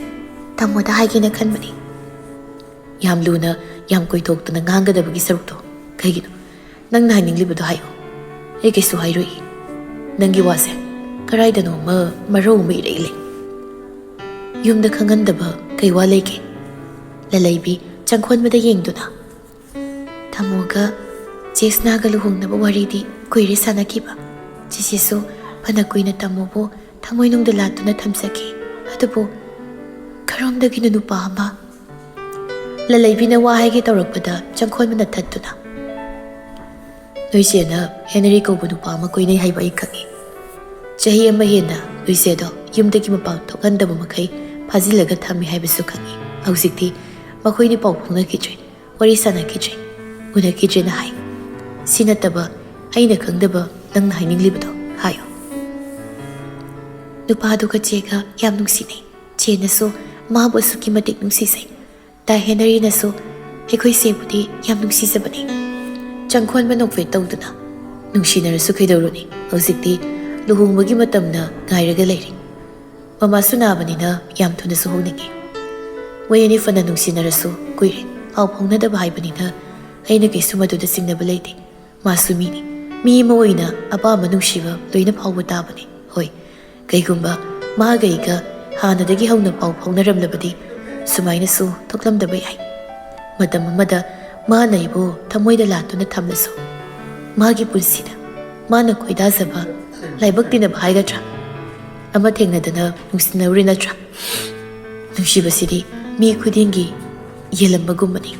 ꯇꯥꯃꯣꯗ ꯍꯥꯏꯒꯦꯅ ꯈꯟꯕꯅꯤ꯫" "ꯌꯥꯝ ꯂꯨꯅ, ꯌꯥꯝ ꯀꯣꯏꯊꯣꯛꯇꯅ ꯉꯥꯡꯒꯗꯕꯒꯤ ꯁꯔꯨꯛꯇꯣ ꯀꯩꯒꯤꯅꯣ? ꯅꯪꯅ ꯍꯥꯏꯅꯤꯡꯂꯤꯕꯗꯣ ꯍꯥꯏꯌꯨ꯫ ꯑꯩ ꯀꯩꯁꯨ ꯍꯥꯏꯔꯣꯏ꯫ ꯅꯪꯒꯤ ꯋꯥꯁꯦ ꯀꯗꯥꯏꯗꯅꯣꯃ ꯃꯔꯧ ꯑꯃ ꯏꯔꯛꯏ ꯂꯩ꯫ ꯌꯨꯝꯗ ꯈꯪꯍꯟꯗꯕ ꯀꯩ ꯋꯥ ꯂꯩꯒꯦ?" ꯂꯂꯩꯕꯤ ꯆꯪꯈꯣꯟꯕꯗ ꯌꯦꯡꯗꯨꯅ, "ꯇꯥꯃꯣꯒ ꯆꯦꯁꯅꯥꯒ ꯂꯨꯍꯣꯡꯅꯕ ꯋꯥꯔꯤꯗꯤ ꯀꯨꯏꯔꯦ ꯁꯥꯟꯅꯈꯤꯕ꯫ ꯆꯦꯆꯦꯁꯨ ꯐꯅ ꯀꯨꯏꯅ ꯇꯥꯃꯣꯕꯨ ꯊꯃꯣꯏꯅꯨꯡꯗ ꯂꯥꯠꯇꯨꯅ ꯊꯝꯖꯈꯤ꯫ ꯑꯗꯨꯕꯨ ꯀꯔꯣꯝꯗꯒꯤꯅꯣ ꯅꯨꯄꯥ ꯑꯃ꯫" ꯂꯂꯩꯕꯤꯅ ꯋꯥ ꯍꯥꯏꯒꯦ ꯇꯧꯔꯛꯄꯗ ꯆꯪꯈꯣꯟꯕꯅ ꯊꯠꯇꯨꯅ, "ꯅꯣꯏ ꯆꯦꯅ ꯍꯦꯅꯔꯤ ꯀꯧꯕ ꯅꯨꯄꯥ ꯑꯃ ꯀꯣꯏꯅꯩ ꯍꯥꯏꯕ ꯑꯩ ꯈꯪꯏ꯫ ꯆꯍꯤ ꯑꯃ ꯍꯦꯟꯅ ꯅꯣꯏ ꯆꯦꯗꯣ ꯌꯨꯝꯗꯒꯤ ꯃꯄꯥꯟ ꯊꯣꯛꯍꯟꯗꯕ ꯃꯈꯩ ꯐꯥꯖꯤꯜꯂꯒ ꯊꯝꯃꯤ ꯍꯥꯏꯕꯁꯨ ꯈꯪꯏ꯫ ꯍꯧꯖꯤꯛꯇꯤ ꯃꯈꯣꯏꯅꯤ ꯄꯥꯎ ꯐꯥꯎꯅꯈꯤꯗ꯭ꯔꯦ, ꯋꯥꯔꯤ ꯁꯥꯟꯅꯈꯤꯗ꯭ꯔꯦ, ꯎꯅꯈꯤꯗ꯭ꯔꯦꯅ ꯍꯥꯏ꯫ ꯁꯤ ꯅꯠꯇꯕ ꯑꯩꯅ ꯈꯪꯗꯕ ꯅꯪꯅ ꯍꯥꯏꯅꯤꯡꯂꯤꯕꯗꯣ ꯍꯥꯏꯌꯨ꯫" "ꯅꯨꯄꯥꯗꯨꯒ ꯆꯦꯒ ꯌꯥꯝ ꯅꯨꯡꯁꯤꯅꯩ꯫ ꯆꯦꯅꯁꯨ ꯃꯥꯕꯨ ꯑꯁꯨꯛꯀꯤ ꯃꯇꯤꯛ ꯅꯨꯡꯁꯤꯖꯩ꯫ ꯗꯥ ꯍꯦꯅꯔꯤꯅꯁꯨ ꯑꯩꯈꯣꯏ ꯆꯦꯕꯨꯗꯤ ꯌꯥꯝ ꯅꯨꯡꯁꯤꯖꯕꯅꯤ꯫" ꯆꯪꯈꯣꯟꯕ ꯅꯣꯛꯐꯦꯠ ꯇꯧꯗꯨꯅ, "ꯅꯨꯡꯁꯤꯅꯔꯁꯨ ꯀꯩꯗꯧꯔꯨꯅꯤ? ꯍꯧꯖꯤꯛꯇꯤ ꯂꯨꯍꯣꯡꯕꯒꯤ ꯃꯇꯝꯅ ꯉꯥꯏꯔꯒ ꯂꯩꯔꯤ꯫ ꯃꯃꯥꯁꯨ ꯅꯥꯕꯅꯤꯅ ꯌꯥꯝ ꯊꯨꯅꯁꯨ ꯍꯣꯡꯅꯤꯡꯉꯤ꯫ ꯃꯣꯏ ꯑꯅꯤ ꯐꯅ ꯅꯨꯡꯁꯤꯅꯔꯁꯨ ꯀꯨꯏꯔꯦ ꯄꯥꯎ ꯐꯥꯎꯅꯗꯕ ꯍꯥꯏꯕꯅꯤꯅ ꯑꯩꯅ ꯀꯩꯁꯨ ꯃꯗꯨꯗ ꯆꯤꯡꯅꯕ ꯂꯩꯇꯦ꯫ ꯃꯥꯁꯨ ꯃꯤꯅꯤ꯫ ꯃꯤ ꯑꯃ ꯑꯣꯏꯅ ꯑꯄꯥꯝꯕ ꯅꯨꯡꯁꯤꯕ ꯂꯣꯏꯅ ꯐꯥꯎꯕ ꯇꯥꯕꯅꯤ꯫ ꯍꯣꯏ, ꯀꯩꯒꯨꯝꯕ ꯃꯥꯒ ꯑꯩꯒ ꯍꯥꯟꯅꯗꯒꯤ ꯍꯧꯅ ꯄꯥꯎ ꯐꯥꯎꯅꯔꯝꯂꯕꯗꯤ ꯁꯨꯃꯥꯏꯅꯁꯨ ꯊꯣꯛꯂꯝꯗꯕ ꯌꯥꯏ꯫" ꯃꯇꯝ ꯑꯃꯗ ꯃꯥꯅ ꯑꯩꯕꯨ ꯊꯃꯣꯏꯗ ꯂꯥꯠꯇꯨꯅ ꯊꯝꯂꯁꯨ, ꯃꯥꯒꯤ ꯄꯨꯟꯁꯤꯗ ꯃꯥꯅ ꯈꯣꯏꯗꯥꯖꯕ, ꯂꯥꯏꯕꯛ ꯇꯤꯟꯅꯕ ꯍꯥꯏꯒꯗ꯭ꯔꯥ, ꯑꯃ ꯊꯦꯡꯅꯗꯅ ꯅꯨꯡꯁꯤꯅꯔꯨꯔꯦ ꯅꯠꯇ꯭ꯔꯥ? ꯅꯨꯡꯁꯤꯕꯁꯤꯗꯤ ꯃꯤ ꯈꯨꯗꯤꯡꯒꯤ ꯌꯦꯜꯂꯝꯕꯒꯨꯝꯕꯅꯤ꯫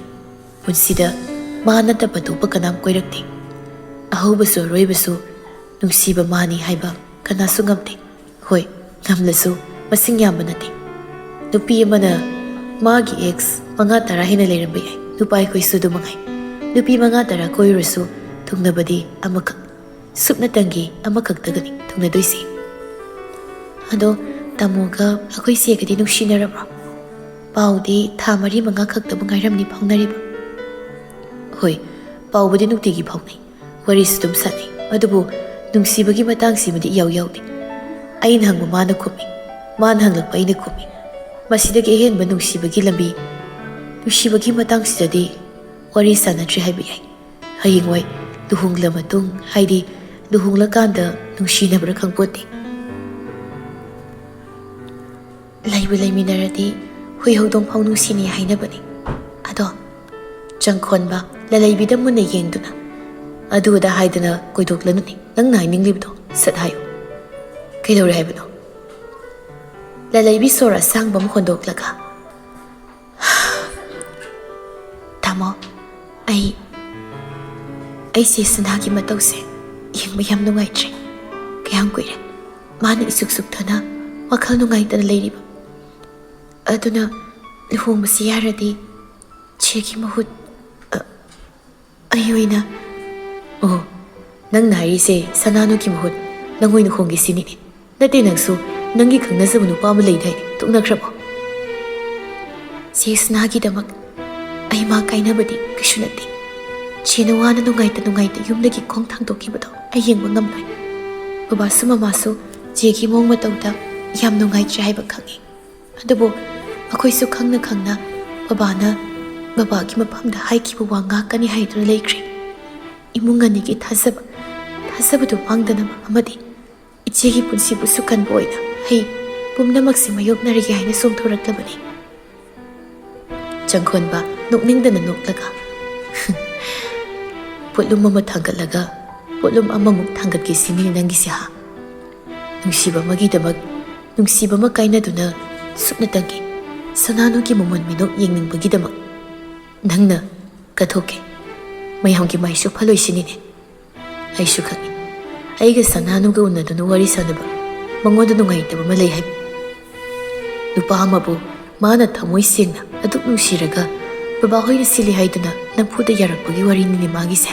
ꯄꯨꯟꯁꯤꯗ ꯃꯥ ꯅꯠꯇꯕ ꯑꯇꯣꯞꯄ ꯀꯅꯥꯝ ꯀꯣꯏꯔꯛꯇꯦ꯫ ꯑꯍꯧꯕꯁꯨ ꯑꯔꯣꯏꯕꯁꯨ ꯅꯨꯡꯁꯤꯕ ꯃꯥꯅꯤ ꯍꯥꯏꯕ ꯀꯅꯥꯁꯨ ꯉꯝꯗꯦ꯫ ꯍꯣꯏ, ꯉꯝꯂꯁꯨ ꯃꯁꯤꯡ ꯌꯥꯝꯕ ꯅꯠꯇꯦ꯫ ꯅꯨꯄꯤ ꯑꯃꯅ ꯃꯥꯒꯤ ꯑꯦꯛꯁ ꯃꯉꯥ ꯇꯔꯥ ꯍꯦꯟꯅ ꯂꯩꯔꯝꯕ ꯌꯥꯏ꯫ ꯅꯨꯄꯥ ꯑꯩꯈꯣꯏꯁꯨ ꯑꯗꯨ ꯃꯉꯥꯏ꯫ ꯅꯨꯄꯤ ꯃꯉꯥ ꯇꯔꯥ ꯀꯣꯏꯔꯨꯔꯁꯨ ꯊꯨꯡꯅꯕꯗꯤ ꯑꯃꯈꯛ꯫ ꯁꯨꯞꯅꯇꯪꯒꯤ ꯑꯃꯈꯛꯇꯒꯅꯤ ꯊꯨꯡꯅꯗꯣꯏꯁꯤ꯫ ꯑꯗꯣ ꯇꯥꯃꯣꯒ ꯑꯩꯈꯣꯏ ꯆꯦꯒꯗꯤ ꯅꯨꯡꯁꯤꯅꯔꯕ꯭ꯔꯣ? ꯄꯥꯎꯗꯤ ꯊꯥ ꯃꯔꯤ ꯃꯉꯥ ꯈꯛꯇꯕꯨ ꯉꯥꯏꯔꯝꯅꯤ ꯐꯥꯎꯅꯔꯤꯕ꯫ ꯍꯣꯏ, ꯄꯥꯎꯕꯨꯗꯤ ꯅꯨꯡꯇꯤꯒꯤ ꯐꯥꯎꯅꯩ, ꯋꯥꯔꯤꯁꯨ ꯑꯗꯨꯝ ꯁꯥꯟꯅꯩ꯫ ꯑꯗꯨꯕꯨ ꯅꯨꯡꯁꯤꯕꯒꯤ ꯃꯇꯥꯡꯁꯤꯃꯗꯤ ꯏꯌꯥꯎ ꯌꯥꯎꯗꯦ꯫ ꯑꯩꯅ ꯍꯪꯕ ꯃꯥꯅ ꯈꯨꯝꯃꯤ, ꯃꯥꯅ ꯍꯪꯂꯛꯄ ꯑꯩꯅ ꯈꯨꯝꯃꯤ꯫ ꯃꯁꯤꯗꯒꯤ ꯑꯍꯦꯟꯕ ꯅꯨꯡꯁꯤꯕꯒꯤ ꯂꯝꯕꯤ, ꯅꯨꯡꯁꯤꯕꯒꯤ ꯃꯇꯥꯡꯁꯤꯗꯗꯤ ꯋꯥꯔꯤ ꯁꯥꯟꯅꯗ꯭ꯔꯤ ꯍꯥꯏꯕ ꯌꯥꯏ꯫ ꯍꯌꯦꯡꯋꯥꯏ ꯂꯨꯍꯣꯡꯂ ꯃꯇꯨꯡ, ꯍꯥꯏꯗꯤ ꯂꯨꯍꯣꯡꯂꯀꯥꯟꯗ ꯅꯨꯡꯁꯤꯅꯕ꯭ꯔꯥ ꯈꯪꯄꯣꯠꯇꯦ꯫ ꯂꯩꯕꯨ ꯂꯩꯃꯤꯟꯅꯔꯗꯤ ꯍꯨꯏ ꯍꯧꯗꯣꯡ ꯐꯥꯎ ꯅꯨꯡꯁꯤꯅꯩ ꯍꯥꯏꯅꯕꯅꯤ꯫ ꯑꯗꯣ ꯆꯪꯈꯣꯟꯕ ꯂꯂꯩꯕꯤꯗ ꯃꯨꯟꯅ ꯌꯦꯡꯗꯨꯅ, "ꯑꯗꯨ ꯑꯗꯥ ꯍꯥꯏꯗꯅ ꯀꯣꯏꯗꯣꯛꯂꯅꯨꯅꯦ, ꯅꯪꯅ ꯍꯥꯏꯅꯤꯡꯂꯤꯕꯗꯣ ꯁꯠ ꯍꯥꯏꯌꯨ꯫ ꯀꯩꯗꯧꯔꯦ ꯍꯥꯏꯕꯅꯣ?" ꯂꯂꯩꯕꯤ ꯁꯣꯔ ꯑꯁꯥꯡꯕ ꯑꯃ ꯍꯣꯟꯗꯣꯛꯂꯒ, "ꯇꯥꯃꯣ, ꯑꯩ, ꯑꯩꯁꯦ ꯁꯅꯥꯒꯤ ꯃꯇꯧꯁꯦ ꯌꯦꯡꯕ ꯌꯥꯝ ꯅꯨꯡꯉꯥꯏꯇ꯭ꯔꯦ꯫ ꯀꯌꯥꯝ ꯀꯨꯏꯔꯦ ꯃꯥꯅ ꯏꯁꯨꯛ ꯁꯨꯛꯇꯅ ꯋꯥꯈꯜ ꯅꯨꯡꯉꯥꯏꯇꯅ ꯂꯩꯔꯤꯕ꯫ ꯑꯗꯨꯅ ꯂꯨꯍꯣꯡꯕꯁꯤ ꯌꯥꯔꯗꯤ ꯆꯦꯒꯤ ꯃꯍꯨꯠ, ꯑ, ꯑꯩ ꯑꯣꯏꯅ"꯫ "ꯑꯣ, ꯅꯪꯅ ꯍꯥꯏꯔꯤꯁꯦ ꯁꯅꯥꯅꯨꯒꯤ ꯃꯍꯨꯠ ꯅꯪ ꯑꯣꯏꯅ ꯍꯣꯡꯒꯦ ꯁꯤꯅꯤꯅꯦ? ꯅꯠꯇꯦ, ꯅꯪꯁꯨ ꯅꯪꯒꯤ ꯈꯪꯅꯖꯕ ꯅꯨꯄꯥ ꯑꯃ ꯂꯩꯗꯥꯏꯅꯦ, ꯇꯣꯛꯅꯈ꯭ꯔꯕꯣ?" "ꯆꯦ ꯁꯅꯥꯒꯤꯗꯃꯛ ꯑꯩ ꯃꯥ ꯀꯥꯏꯅꯕꯗꯤ ꯀꯩꯁꯨ ꯅꯠꯇꯦ꯫ ꯆꯦꯅ ꯋꯥꯅ ꯅꯨꯡꯉꯥꯏꯇ ꯅꯨꯡꯉꯥꯏꯇ ꯌꯨꯝꯗꯒꯤ ꯈꯣꯡ ꯊꯥꯡꯗꯣꯛꯈꯤꯕꯗꯣ ꯑꯩ ꯌꯦꯡꯕ ꯉꯝꯂꯣꯏ꯫ ꯕꯕꯥꯁꯨ ꯃꯃꯥꯁꯨ ꯆꯦꯒꯤ ꯃꯑꯣꯡ ꯃꯇꯧꯗ ꯌꯥꯝ ꯅꯨꯡꯉꯥꯏꯇ꯭ꯔꯦ ꯍꯥꯏꯕ ꯈꯪꯉꯤ꯫ ꯑꯗꯨꯕꯨ ꯑꯩꯈꯣꯏꯁꯨ ꯈꯪꯅ ꯈꯪꯅ ꯕꯕꯥꯅ ꯕꯕꯥꯒꯤ ꯃꯐꯝꯗ ꯍꯥꯏꯈꯤꯕ ꯋꯥ ꯉꯥꯛꯀꯅꯤ ꯍꯥꯏꯗꯨꯅ ꯂꯩꯈ꯭ꯔꯦ꯫ ꯏꯃꯨꯡ ꯑꯅꯤꯒꯤ ꯊꯥꯖꯕ, ꯊꯥꯖꯕꯗꯨ ꯃꯥꯡꯗꯅꯕ ꯑꯃꯗꯤ ꯏꯆꯦꯒꯤ ꯄꯨꯟꯁꯤꯕꯨꯁꯨ ꯀꯟꯕ ꯑꯣꯏꯅ ꯑꯩ ꯄꯨꯝꯅꯃꯛꯁꯤ ꯃꯥꯌꯣꯛꯅꯔꯒꯦ ꯍꯥꯏꯅ ꯆꯣꯡꯊꯣꯔꯛꯂꯕꯅꯤ"꯫ ꯆꯪꯈꯣꯟꯕ ꯅꯣꯛꯅꯤꯡꯗꯅ ꯅꯣꯛꯂꯒ, "ꯄꯣꯠꯂꯨꯝ ꯑꯃ ꯊꯥꯡꯒꯠꯂꯒ ꯄꯣꯠꯂꯨꯝ ꯑꯃꯃꯨꯛ ꯊꯥꯡꯒꯠꯀꯦ ꯁꯤꯅꯤꯅꯦ ꯅꯪꯒꯤꯁꯦ, ꯍꯥ? ꯅꯨꯡꯁꯤꯕ ꯑꯃꯒꯤꯗꯃꯛ ꯅꯨꯡꯁꯤꯕ ꯑꯃ ꯀꯥꯏꯅꯗꯨꯅ ꯁꯨꯞꯅꯇꯪꯒꯤ ꯁꯅꯥꯅꯨꯒꯤ ꯃꯃꯣꯟ ꯃꯤꯅꯣꯛ ꯌꯦꯡꯅꯤꯡꯕꯒꯤꯗꯃꯛ ꯅꯪꯅ ꯀꯠꯊꯣꯛꯀꯦ꯫ ꯃꯌꯥꯝꯒꯤ ꯃꯥꯏꯁꯨ ꯐꯜꯂꯣꯏꯁꯤꯅꯤꯅꯦ꯫ ꯑꯩꯁꯨ ꯈꯪꯏ, ꯑꯩꯒ ꯁꯅꯥꯅꯨꯒ ꯎꯅꯗꯨꯅ ꯋꯥꯔꯤ ꯁꯥꯟꯅꯕ ꯃꯉꯣꯟꯗ ꯅꯨꯡꯉꯥꯏꯇꯕ ꯑꯃ ꯂꯩ ꯍꯥꯏꯕ꯫ ꯅꯨꯄꯥ ꯑꯃꯕꯨ ꯃꯥꯅ ꯊꯃꯣꯏ ꯁꯦꯡꯅ ꯑꯗꯨꯛ ꯅꯨꯡꯁꯤꯔꯒ ꯕꯕꯥ ꯍꯣꯏꯅ ꯁꯤꯜꯂꯤ ꯍꯥꯏꯗꯨꯅ ꯅꯝꯐꯨꯗ ꯌꯥꯔꯛꯄꯒꯤ ꯋꯥꯔꯤꯅꯤꯅꯦ ꯃꯥꯒꯤꯁꯦ꯫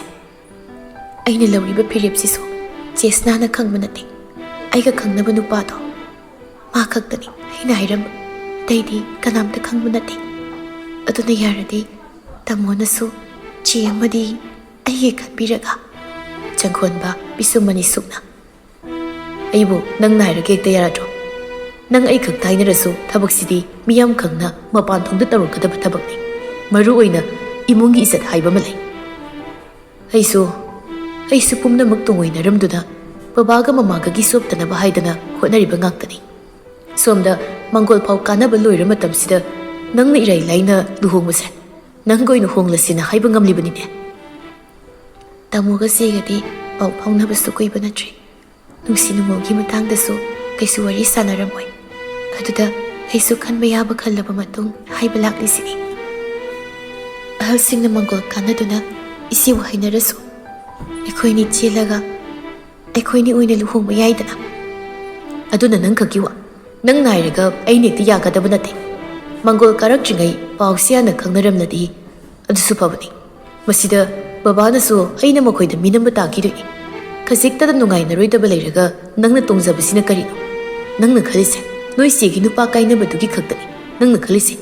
ꯑꯩꯅ ꯂꯧꯔꯤꯕ ꯐꯤꯔꯦꯞꯁꯤꯁꯨ ꯆꯦꯁꯅꯥꯅ ꯈꯪꯕ ꯅꯠꯇꯦ꯫ ꯑꯩꯒ ꯈꯪꯅꯕ ꯅꯨꯄꯥꯗꯣ ꯃꯥ ꯈꯛꯇꯅꯤ ꯑꯩꯅ ꯍꯥꯏꯔꯝꯕ, ꯑꯇꯩꯗꯤ ꯀꯅꯥꯝꯇ ꯈꯪꯕ ꯅꯠꯇꯦ꯫ ꯑꯗꯨꯅ ꯌꯥꯔꯗꯤ ꯇꯥꯃꯣꯅꯁꯨ ꯆꯦ ꯑꯃꯗꯤ ꯑꯩꯒꯤ ꯈꯟꯕꯤꯔꯒ," ꯆꯪꯈꯣꯟꯕ ꯄꯤꯁꯨꯝ ꯑꯅꯤ ꯁꯨꯛꯅ, "ꯑꯩꯕꯨ ꯅꯪꯅ ꯍꯥꯏꯔꯒ ꯍꯦꯛꯇ ꯌꯥꯔꯗ꯭ꯔꯣ? ꯅꯪ ꯑꯩ ꯈꯛꯇ ꯍꯥꯏꯅꯔꯁꯨ ꯊꯕꯛꯁꯤꯗꯤ ꯃꯤꯌꯥꯝ ꯈꯪꯅ ꯃꯄꯥꯟ ꯊꯣꯡꯗ ꯇꯧꯔꯛꯀꯗꯕ ꯊꯕꯛꯅꯤ꯫ ꯃꯔꯨ ꯑꯣꯏꯅ ꯏꯃꯨꯡꯒꯤ ꯏꯖꯠ ꯍꯥꯏꯕ ꯑꯃ ꯂꯩ꯫ ꯑꯩꯁꯨ, ꯑꯩꯁꯨ ꯄꯨꯝꯅꯃꯛ ꯇꯣꯡꯑꯣꯏꯅꯔꯝꯗꯨꯅ ꯕꯕꯥꯒ ꯃꯃꯥꯒꯒꯤ ꯁꯣꯛꯇꯅꯕ ꯍꯥꯏꯗꯅ ꯍꯣꯠꯅꯔꯤꯕ ꯉꯥꯛꯇꯅꯤ꯫ ꯁꯣꯝꯗ ꯃꯪꯒꯣꯜ ꯐꯥꯎ ꯀꯥꯟꯅꯕ ꯂꯣꯏꯔ ꯃꯇꯝꯁꯤꯗ ꯅꯪꯅ ꯏꯔꯥꯏ ꯂꯥꯏꯅ ꯂꯨꯍꯣꯡꯕꯁꯦ ꯅꯪꯒ ꯑꯣꯏꯅ ꯍꯣꯡꯂꯁꯤꯅ ꯍꯥꯏꯕ ꯉꯝꯂꯤꯕꯅꯤꯅꯦ꯫ ꯇꯥꯃꯣꯒ ꯆꯦꯒꯗꯤ ꯄꯥꯎ ꯐꯥꯎꯅꯕꯁꯨ ꯀꯨꯏꯕ ꯅꯠꯇ꯭ꯔꯤ꯫ ꯅꯨꯡꯁꯤ ꯅꯨꯡꯉꯣꯜꯒꯤ ꯃꯇꯥꯡꯗꯁꯨ ꯀꯩꯁꯨ ꯋꯥꯔꯤ ꯁꯥꯟꯅꯔꯝꯃꯣꯏ꯫ ꯑꯗꯨꯗ ꯑꯩꯁꯨ ꯈꯟꯕ ꯌꯥꯕ ꯈꯜꯂꯕ ꯃꯇꯨꯡ ꯍꯥꯏꯕ ꯂꯥꯛꯂꯤꯁꯤꯅꯤ꯫ ꯑꯍꯜꯁꯤꯡꯅ ꯃꯪꯒꯣꯜ ꯀꯥꯟꯅꯗꯨꯅ ꯏꯆꯦꯕꯨ ꯍꯥꯏꯅꯔꯁꯨ ꯑꯩꯈꯣꯏꯅꯤ ꯆꯦꯜꯂꯒ ꯑꯩꯈꯣꯏꯅꯤ ꯑꯣꯏꯅ ꯂꯨꯍꯣꯡꯕ ꯌꯥꯏꯗꯅ꯫ ꯑꯗꯨꯅ ꯅꯪ ꯈꯛꯀꯤ ꯋꯥ, ꯅꯪ ꯅꯥꯏꯔꯒ ꯑꯩꯅ ꯍꯦꯛꯇ ꯌꯥꯒꯗꯕ ꯅꯠꯇꯦ꯫ ꯃꯪꯒꯣꯜ ꯀꯥꯔꯛꯇ꯭ꯔꯤꯉꯩ ꯄꯥꯎꯁꯤ ꯍꯥꯟꯅ ꯈꯪꯅꯔꯝꯂꯗꯤ ꯑꯗꯨꯁꯨ ꯐꯕꯅꯤ꯫ ꯃꯁꯤꯗ ꯕꯕꯥꯅꯁꯨ ꯑꯩꯅ ꯃꯈꯣꯏꯗ ꯃꯤꯅꯝꯕ ꯇꯥꯈꯤꯗꯣꯏꯅꯤ꯫ ꯈꯖꯤꯛꯇꯗ ꯅꯨꯡꯉꯥꯏꯅꯔꯣꯏꯗꯕ ꯂꯩꯔꯒ ꯅꯪꯅ ꯇꯣꯡꯖꯕꯁꯤꯅ ꯀꯔꯤꯅꯣ? ꯅꯪꯅ ꯈꯜꯂꯤꯁꯦ ꯅꯣꯏ ꯆꯦꯒꯤ ꯅꯨꯄꯥ ꯀꯥꯏꯅꯕꯗꯨꯒꯤ ꯈꯛꯇꯅꯤ ꯅꯪꯅ ꯈꯜꯂꯤꯁꯦ꯫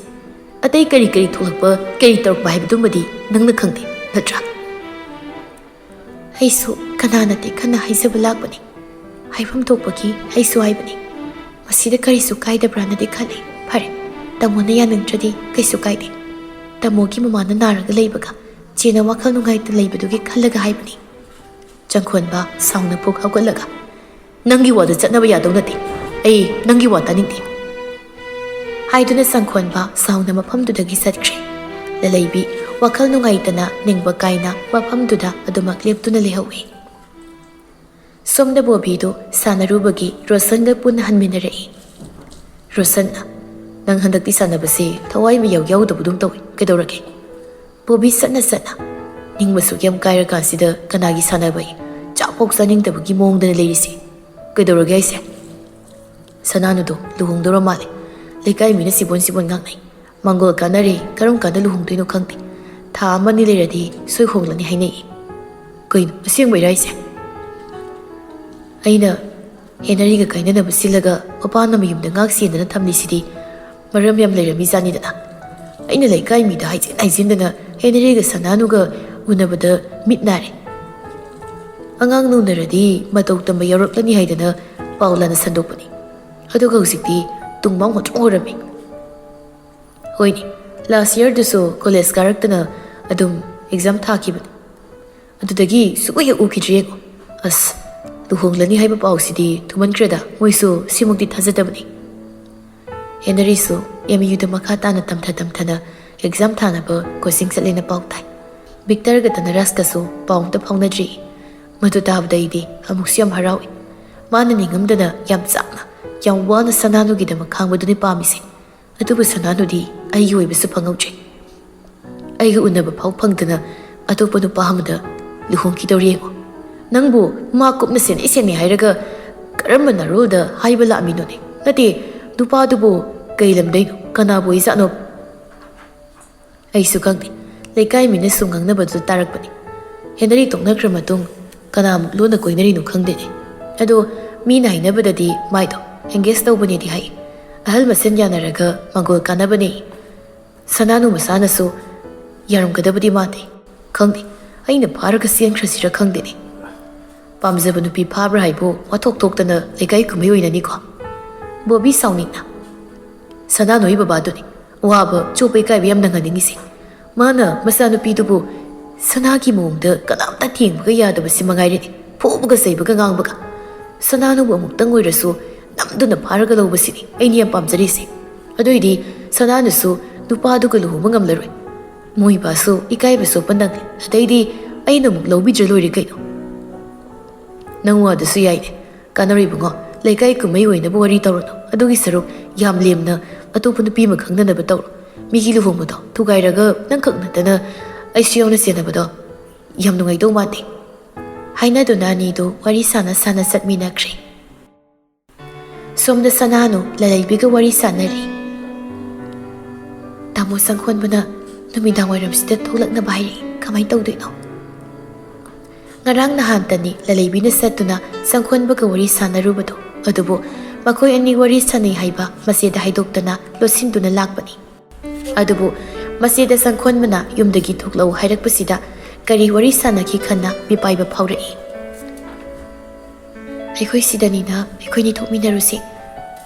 ꯑꯇꯩ ꯀꯔꯤ ꯀꯔꯤ ꯊꯣꯛꯂꯛꯄ, ꯀꯔꯤ ꯇꯧꯔꯛꯄ ꯍꯥꯏꯕꯗꯨꯃꯗꯤ ꯅꯪꯅ ꯈꯪꯗꯦ, ꯅꯠꯇ꯭ꯔꯥ?" ꯑꯩꯁꯨ ꯀꯅꯥꯅ ꯇꯦꯛꯈꯠꯅ ꯍꯥꯏꯖꯕ ꯂꯥꯛꯄꯅꯤ꯫ ꯍꯥꯏꯐꯝ ꯊꯣꯛꯄꯒꯤ ꯑꯩꯁꯨ ꯍꯥꯏꯕꯅꯤ꯫ ꯃꯁꯤꯗ ꯀꯔꯤꯁꯨ ꯀꯥꯏꯗꯕ꯭ꯔꯥꯅꯗꯤ ꯈꯜꯂꯤ꯫ ꯐꯔꯦ, ꯇꯥꯃꯣꯅ ꯌꯥꯅꯤꯡꯗ꯭ꯔꯗꯤ ꯀꯩꯁꯨ ꯀꯥꯏꯗꯦ꯫ ꯇꯥꯃꯣꯒꯤ ꯃꯃꯥꯅ ꯅꯥꯔꯒ ꯂꯩꯕꯒ ꯆꯦꯅ ꯋꯥꯈꯜ ꯅꯨꯡꯉꯥꯏꯇ ꯂꯩꯕꯗꯨꯒꯤ ꯈꯜꯂꯒ ꯍꯥꯏꯕꯅꯤ꯫ ꯆꯪꯈꯣꯟꯕ ꯁꯥꯎꯅ ꯐꯨꯛ ꯍꯧꯒꯠꯂꯒ, "ꯅꯪꯒꯤ ꯋꯥꯗꯨ ꯆꯠꯅꯕ ꯌꯥꯗꯧ ꯅꯠꯇꯦ꯫ ꯑꯩ ꯅꯪꯒꯤ ꯋꯥ ꯇꯥꯅꯤꯡꯗꯦ," ꯍꯥꯏꯗꯨꯅ ꯆꯪꯈꯣꯟꯕ ꯁꯥꯎꯅ ꯃꯐꯝꯗꯨꯗꯒꯤ ꯆꯠꯈ꯭ꯔꯦ꯫ ꯂꯂꯩꯕꯤ ꯋꯥꯈꯜ ꯅꯨꯡꯉꯥꯏꯇꯅ ꯅꯤꯡꯕ ꯀꯥꯏꯅ ꯃꯐꯝꯗꯨꯗ ꯑꯗꯨꯃꯛ ꯂꯦꯞꯇꯨꯅ ꯂꯩꯍꯧꯏ꯫ ꯁꯣꯝꯗ ꯕꯣꯕꯤꯗꯨ ꯁꯥꯟꯅꯔꯨꯕꯒꯤ ꯔꯣꯁꯟꯒ ꯄꯨꯟꯅ ꯍꯟꯃꯤꯟꯅꯔꯛꯏ꯫ ꯔꯣꯁꯟꯅ, "ꯅꯪ ꯍꯟꯗꯛꯇꯤ ꯁꯥꯟꯅꯕꯁꯦ ꯊꯋꯥꯏ ꯑꯃ ꯌꯥꯎ ꯌꯥꯎꯗꯕꯗꯧ ꯇꯧꯏ, ꯀꯩꯗꯧꯔꯒꯦ?" ꯕꯣꯕꯤ ꯁꯠꯅ ꯁꯠꯅ, "ꯅꯤꯡꯕꯁꯨ ꯌꯥꯝ ꯀꯥꯏꯔꯀꯥꯟꯁꯤꯗ ꯀꯅꯥꯒꯤ ꯁꯥꯟꯅꯕ ꯑꯩ ꯆꯥꯛꯐꯥꯎ ꯆꯥꯅꯤꯡꯗꯕꯒꯤ ꯃꯑꯣꯡꯗꯅ ꯂꯩꯔꯤꯁꯦ꯫ ꯀꯩꯗꯧꯔꯒꯦ ꯍꯥꯏꯁꯦ?" "ꯁꯅꯥꯅꯨꯗꯣ ꯂꯨꯍꯣꯡꯗꯧꯔ ꯃꯥꯜꯂꯦ꯫ ꯂꯩꯀꯥꯏ ꯃꯤꯅ ꯁꯤꯕꯣꯟ ꯁꯤꯕꯣꯟ ꯉꯥꯡꯅꯩ꯫ ꯃꯥꯡꯒꯣꯜ ꯀꯥꯟꯅꯔꯦ, ꯀꯔꯝ ꯀꯥꯟꯗ ꯂꯨꯍꯣꯡꯗꯣꯏꯅꯣ ꯈꯪꯗꯦ꯫ ꯊꯥ ꯑꯃꯅꯤ ꯂꯩꯔꯗꯤ ꯁꯣꯏ ꯍꯣꯡꯂꯅꯤ ꯍꯥꯏꯅꯩ꯫" "ꯀꯩꯅꯣ, ꯑꯁꯦꯡꯕꯩꯔꯥ ꯍꯥꯏꯁꯦ?" "ꯑꯩꯅ ꯍꯦꯅꯔꯤꯒ ꯀꯥꯏꯅꯅꯕ ꯁꯤꯜꯂꯒ ꯃꯄꯥꯅ ꯃꯌꯨꯝꯗ ꯉꯥꯛ ꯁꯦꯟꯗꯅ ꯊꯝꯂꯤꯁꯤꯗꯤ ꯃꯔꯝ ꯌꯥꯝ ꯂꯩꯔꯝꯃꯤꯖꯥꯠꯅꯤꯗꯅ꯫ ꯑꯩꯅ ꯂꯩꯀꯥꯏ ꯃꯤꯗ ꯍꯥꯏꯖꯤꯟ ꯍꯥꯏꯖꯤꯟꯗꯅ ꯍꯦꯅꯔꯤꯒ ꯁꯅꯥꯅꯨꯒ ꯎꯅꯕꯗ ꯃꯤꯠ ꯅꯥꯔꯦ꯫ ꯑꯉꯥꯡꯅ ꯎꯅꯔꯗꯤ ꯃꯇꯧ ꯇꯝꯕ ꯌꯥꯎꯔꯛꯂꯅꯤ ꯍꯥꯏꯗꯅ ꯄꯥꯎ ꯂꯥꯟꯅ ꯁꯟꯗꯣꯛꯄꯅꯤ꯫ ꯑꯗꯨꯒ ꯍꯧꯖꯤꯛꯇꯤ ꯇꯨꯡ ꯃꯥꯡ ꯍꯣꯟꯇ꯭ꯔꯣꯛ ꯍꯣꯔꯝꯃꯤ꯫" "ꯍꯣꯏꯅꯦ, ꯂꯥꯁ ꯌꯔꯗꯨꯁꯨ ꯀꯣꯂꯦꯖ ꯀꯥꯔꯛꯇꯅ ꯑꯗꯨꯝ ꯑꯦꯛꯖꯥꯝ ꯊꯥꯈꯤꯕꯅꯤ꯫ ꯑꯗꯨꯗꯒꯤ ꯁꯨꯛꯎ ꯍꯦꯛ ꯎꯈꯤꯗ꯭ꯔꯦ ꯌꯦꯡꯉꯣ꯫ ꯑꯁ, ꯂꯨꯍꯣꯡꯂꯅꯤ ꯍꯥꯏꯕ ꯄꯥꯎꯁꯤꯗꯤ ꯊꯨꯃꯟꯈ꯭ꯔꯦꯗ, ꯃꯣꯏꯁꯨ ꯁꯤꯃꯨꯛꯇꯤ ꯊꯥꯖꯗꯕꯅꯤ꯫" ꯍꯦꯅꯔꯤꯁꯨ ꯑꯦꯝ ꯌꯨꯗ ꯃꯈꯥ ꯇꯥꯅ ꯇꯝꯊ ꯇꯝꯊꯅ ꯑꯦꯛꯖꯥꯝ ꯊꯥꯅꯕ ꯀꯣꯆꯤꯡ ꯆꯠꯂꯦꯅ ꯄꯥꯎ ꯇꯥꯏ꯫ ꯚꯤꯛꯇꯔꯒ ꯙꯅꯔꯥꯖꯀꯁꯨ ꯄꯥꯎ ꯑꯝꯇ ꯐꯥꯎꯅꯗ꯭ꯔꯤ꯫ ꯃꯗꯨ ꯇꯥꯕꯗ ꯑꯩꯗꯤ ꯑꯃꯨꯛꯁꯨ ꯌꯥꯝ ꯍꯔꯥꯎꯏ꯫ ꯃꯥꯅ ꯅꯤꯡꯉꯝꯗꯅ ꯌꯥꯝ ꯆꯥꯛꯅ, ꯌꯥꯝ ꯋꯥꯅ ꯁꯅꯥꯅꯨꯒꯤꯗꯃꯛ ꯈꯥꯡꯕꯗꯨꯅꯤ ꯄꯥꯝꯃꯤꯁꯦ꯫ ꯑꯗꯨꯕꯨ ꯁꯅꯥꯅꯨꯗꯤ ꯑꯩꯒꯤ ꯑꯣꯏꯕꯁꯨ ꯐꯪꯍꯧꯗ꯭ꯔꯦ꯫ ꯑꯩꯒ ꯎꯅꯕ ꯐꯥꯎ ꯐꯪꯗꯅ ꯑꯇꯣꯞꯄ ꯅꯨꯄꯥ ꯑꯃꯗ ꯂꯨꯍꯣꯡꯈꯤꯗꯧꯔꯤ ꯌꯦꯡꯉꯣ꯫ ꯅꯪꯕꯨ ꯃꯥ ꯀꯨꯞꯅ ꯁꯦꯟꯅꯩ ꯁꯦꯟꯅꯩ ꯍꯥꯏꯔꯒ ꯀꯔꯝꯕ ꯅꯔꯣꯜꯗ ꯍꯥꯏꯕ ꯂꯥꯛꯑꯝꯃꯤꯅꯣꯅꯦ? ꯅꯠꯇꯦ, ꯅꯨꯄꯥꯗꯨꯕꯨ ꯀꯩ ꯂꯝꯗꯩꯅꯣ? ꯀꯅꯥꯕꯨ ꯑꯣꯏꯖꯥꯠꯅꯣ? ꯑꯩꯁꯨ ꯈꯪꯗꯦ꯫ ꯂꯩꯀꯥꯏ ꯃꯤꯅ ꯁꯨꯝ ꯉꯥꯡꯅꯕꯗꯨ ꯇꯥꯔꯛꯄꯅꯤ꯫ ꯍꯦꯅꯔꯤ ꯇꯣꯛꯅꯈ꯭ꯔ ꯃꯇꯨꯡ ꯀꯅꯥꯃꯨꯛ ꯂꯣꯟꯅ ꯀꯣꯏꯅꯔꯤꯅꯣ ꯈꯪꯗꯦꯅꯦ꯫ ꯑꯗꯣ ꯃꯤꯅ ꯍꯥꯏꯅꯕꯗꯗꯤ ꯃꯥꯏꯗꯣ ꯑꯦꯡꯒꯦꯖ ꯇꯧꯕꯅꯦꯗꯤ ꯍꯥꯏ꯫ ꯑꯍꯜ ꯃꯁꯦꯟ ꯌꯥꯅꯔꯒ ꯃꯥꯡꯒꯣꯜ ꯀꯥꯟꯅꯕꯅꯦ꯫ ꯁꯅꯥꯅꯨ ꯃꯁꯥꯅꯁꯨ ꯌꯥꯔꯝꯒꯗꯕꯗꯤ ꯃꯥꯟꯗꯦ꯫ ꯈꯪꯗꯦ, ꯑꯩꯅ ꯐꯥꯔꯒ ꯆꯦꯟꯈ꯭ꯔꯁꯤꯔ ꯈꯪꯗꯦꯅꯦ꯫ ꯄꯥꯝꯖꯕ ꯅꯨꯄꯤ ꯐꯥꯕ꯭ꯔꯥ ꯍꯥꯏꯕꯨ ꯋꯥꯊꯣꯛ ꯊꯣꯛꯇꯅ ꯂꯩꯀꯥꯏ ꯀꯨꯝꯍꯩ ꯑꯣꯏꯅꯅꯤꯀꯣ꯫ ꯕꯣꯕꯤ ꯁꯥꯎꯅꯤꯡꯅ, "ꯁꯅꯥꯅꯨꯒꯤ ꯕꯕꯥꯗꯨꯅꯤ ꯑꯋꯥꯕ ꯆꯣꯞꯄ ꯏꯀꯥꯏꯕ ꯌꯥꯝ ꯅꯪꯍꯟꯅꯤꯡꯉꯤꯁꯦ꯫ ꯃꯥꯅ ꯃꯆꯥꯅꯨꯄꯤꯗꯨꯕꯨ ꯁꯅꯥꯒꯤ ꯃꯑꯣꯡꯗ ꯀꯅꯥꯝꯇ ꯊꯦꯡꯕꯒ ꯌꯥꯗꯕꯁꯤ ꯃꯉꯥꯏꯔꯦꯅꯦ, ꯐꯨꯕꯒ ꯆꯩꯕꯒ ꯉꯥꯡꯕꯒ꯫ ꯁꯅꯥꯅꯨꯕꯨ ꯑꯃꯨꯛꯇꯪ ꯑꯣꯏꯔꯁꯨ ꯅꯝꯗꯨꯅ ꯐꯥꯔꯒ ꯂꯧꯕꯁꯤꯅꯤ ꯑꯩꯅ ꯌꯥꯝ ꯄꯥꯝꯖꯔꯤꯁꯦ꯫ ꯑꯗꯨꯏꯗꯤ ꯁꯅꯥꯅꯨꯁꯨ ꯅꯨꯄꯥꯗꯨꯒ ꯂꯨꯍꯣꯡꯕ ꯉꯝꯂꯔꯣꯏ꯫ ꯃꯣꯏ ꯕꯥꯁꯨ ꯏꯀꯥꯏꯕ ꯆꯣꯞꯄ ꯅꯪꯂꯦ꯫ ꯑꯇꯩꯗꯤ ꯑꯩꯅ ꯑꯃꯨꯛ ꯂꯧꯕꯤꯗ꯭ꯔ ꯂꯣꯏꯔꯦ ꯀꯩꯅꯣ꯫ ꯅꯪ ꯋꯥꯗꯨꯁꯨ ꯌꯥꯏꯅꯦ꯫ ꯀꯥꯟꯅꯔꯣꯏ ꯏꯕꯨꯡꯉꯣ, ꯂꯩꯀꯥꯏ ꯀꯨꯝꯍꯩ ꯑꯣꯏꯅꯕ ꯋꯥꯔꯤ ꯇꯧꯔꯨꯅꯨ꯫ ꯑꯗꯨꯒꯤ ꯁꯔꯨꯛ ꯌꯥꯝ ꯂꯦꯝꯅ ꯑꯇꯣꯞꯄ ꯅꯨꯄꯤ ꯑꯃ ꯈꯪꯅꯅꯕ ꯇꯧꯔꯣ꯫ ꯃꯤꯒꯤ ꯂꯨꯍꯣꯡꯕꯗꯣ ꯊꯨꯒꯥꯏꯔꯒ ꯅꯪꯈꯛ ꯅꯠꯇꯅ ꯑꯩꯁꯨ ꯌꯥꯎꯅ ꯆꯦꯟꯅꯕꯗꯣ ꯌꯥꯝ ꯅꯨꯡꯉꯥꯏꯗꯧ ꯃꯥꯟꯗꯦ꯫ ꯍꯥꯏꯅꯗꯨꯅ ꯑꯅꯤꯗꯨ ꯋꯥꯔꯤ ꯁꯥꯟꯅ ꯁꯥꯟꯅ ꯆꯠꯃꯤꯟꯅꯈ꯭ꯔꯦ꯫ ꯁꯣꯝꯗ ꯁꯅꯥꯅꯨ ꯂꯂꯩꯕꯤꯒ ꯋꯥꯔꯤ ꯁꯥꯟꯅꯔꯤ꯫ ꯇꯥꯃꯣ ꯁꯪꯈꯣꯟꯕꯅ ꯅꯨꯃꯤꯗꯥꯡ ꯋꯥꯏꯔꯝꯁꯤꯗ ꯊꯣꯛꯂꯛꯅꯕ ꯍꯥꯏꯔꯛꯏ꯫ ꯀꯃꯥꯏꯅ ꯇꯧꯗꯣꯏꯅꯣ? ꯉꯔꯥꯡ ꯅꯍꯥꯟꯇꯅꯤ ꯂꯂꯩꯕꯤꯅ ꯆꯠꯇꯨꯅ ꯁꯪꯈꯣꯟꯕꯒ ꯋꯥꯔꯤ ꯁꯥꯟꯅꯔꯨꯕꯗꯣ꯫ ꯑꯗꯨꯕꯨ ꯃꯈꯣꯏ ꯑꯅꯤ ꯋꯥꯔꯤ ꯁꯥꯟꯅꯩ ꯍꯥꯏꯕ ꯃꯆꯦꯗ ꯍꯥꯏꯗꯣꯛꯇꯅ ꯂꯣꯠꯁꯤꯟꯗꯨꯅ ꯂꯥꯛꯄꯅꯤ꯫ ꯑꯗꯨꯕꯨ ꯃꯆꯦꯗ ꯁꯪꯈꯣꯟꯕꯅ ꯌꯨꯝꯗꯒꯤ ꯊꯣꯛꯂꯛꯎ ꯍꯥꯏꯔꯛꯄꯁꯤꯗ ꯀꯔꯤ ꯋꯥꯔꯤ ꯁꯥꯟꯅꯈꯤ ꯈꯟꯅ ꯃꯤꯄꯥꯏꯕ ꯐꯥꯎꯔꯛꯏ꯫ ꯑꯩꯈꯣꯏ ꯁꯤꯗꯅꯤꯅ ꯑꯩꯈꯣꯏꯅꯤ ꯊꯣꯛꯃꯤꯟꯅꯔꯨꯁꯦ꯫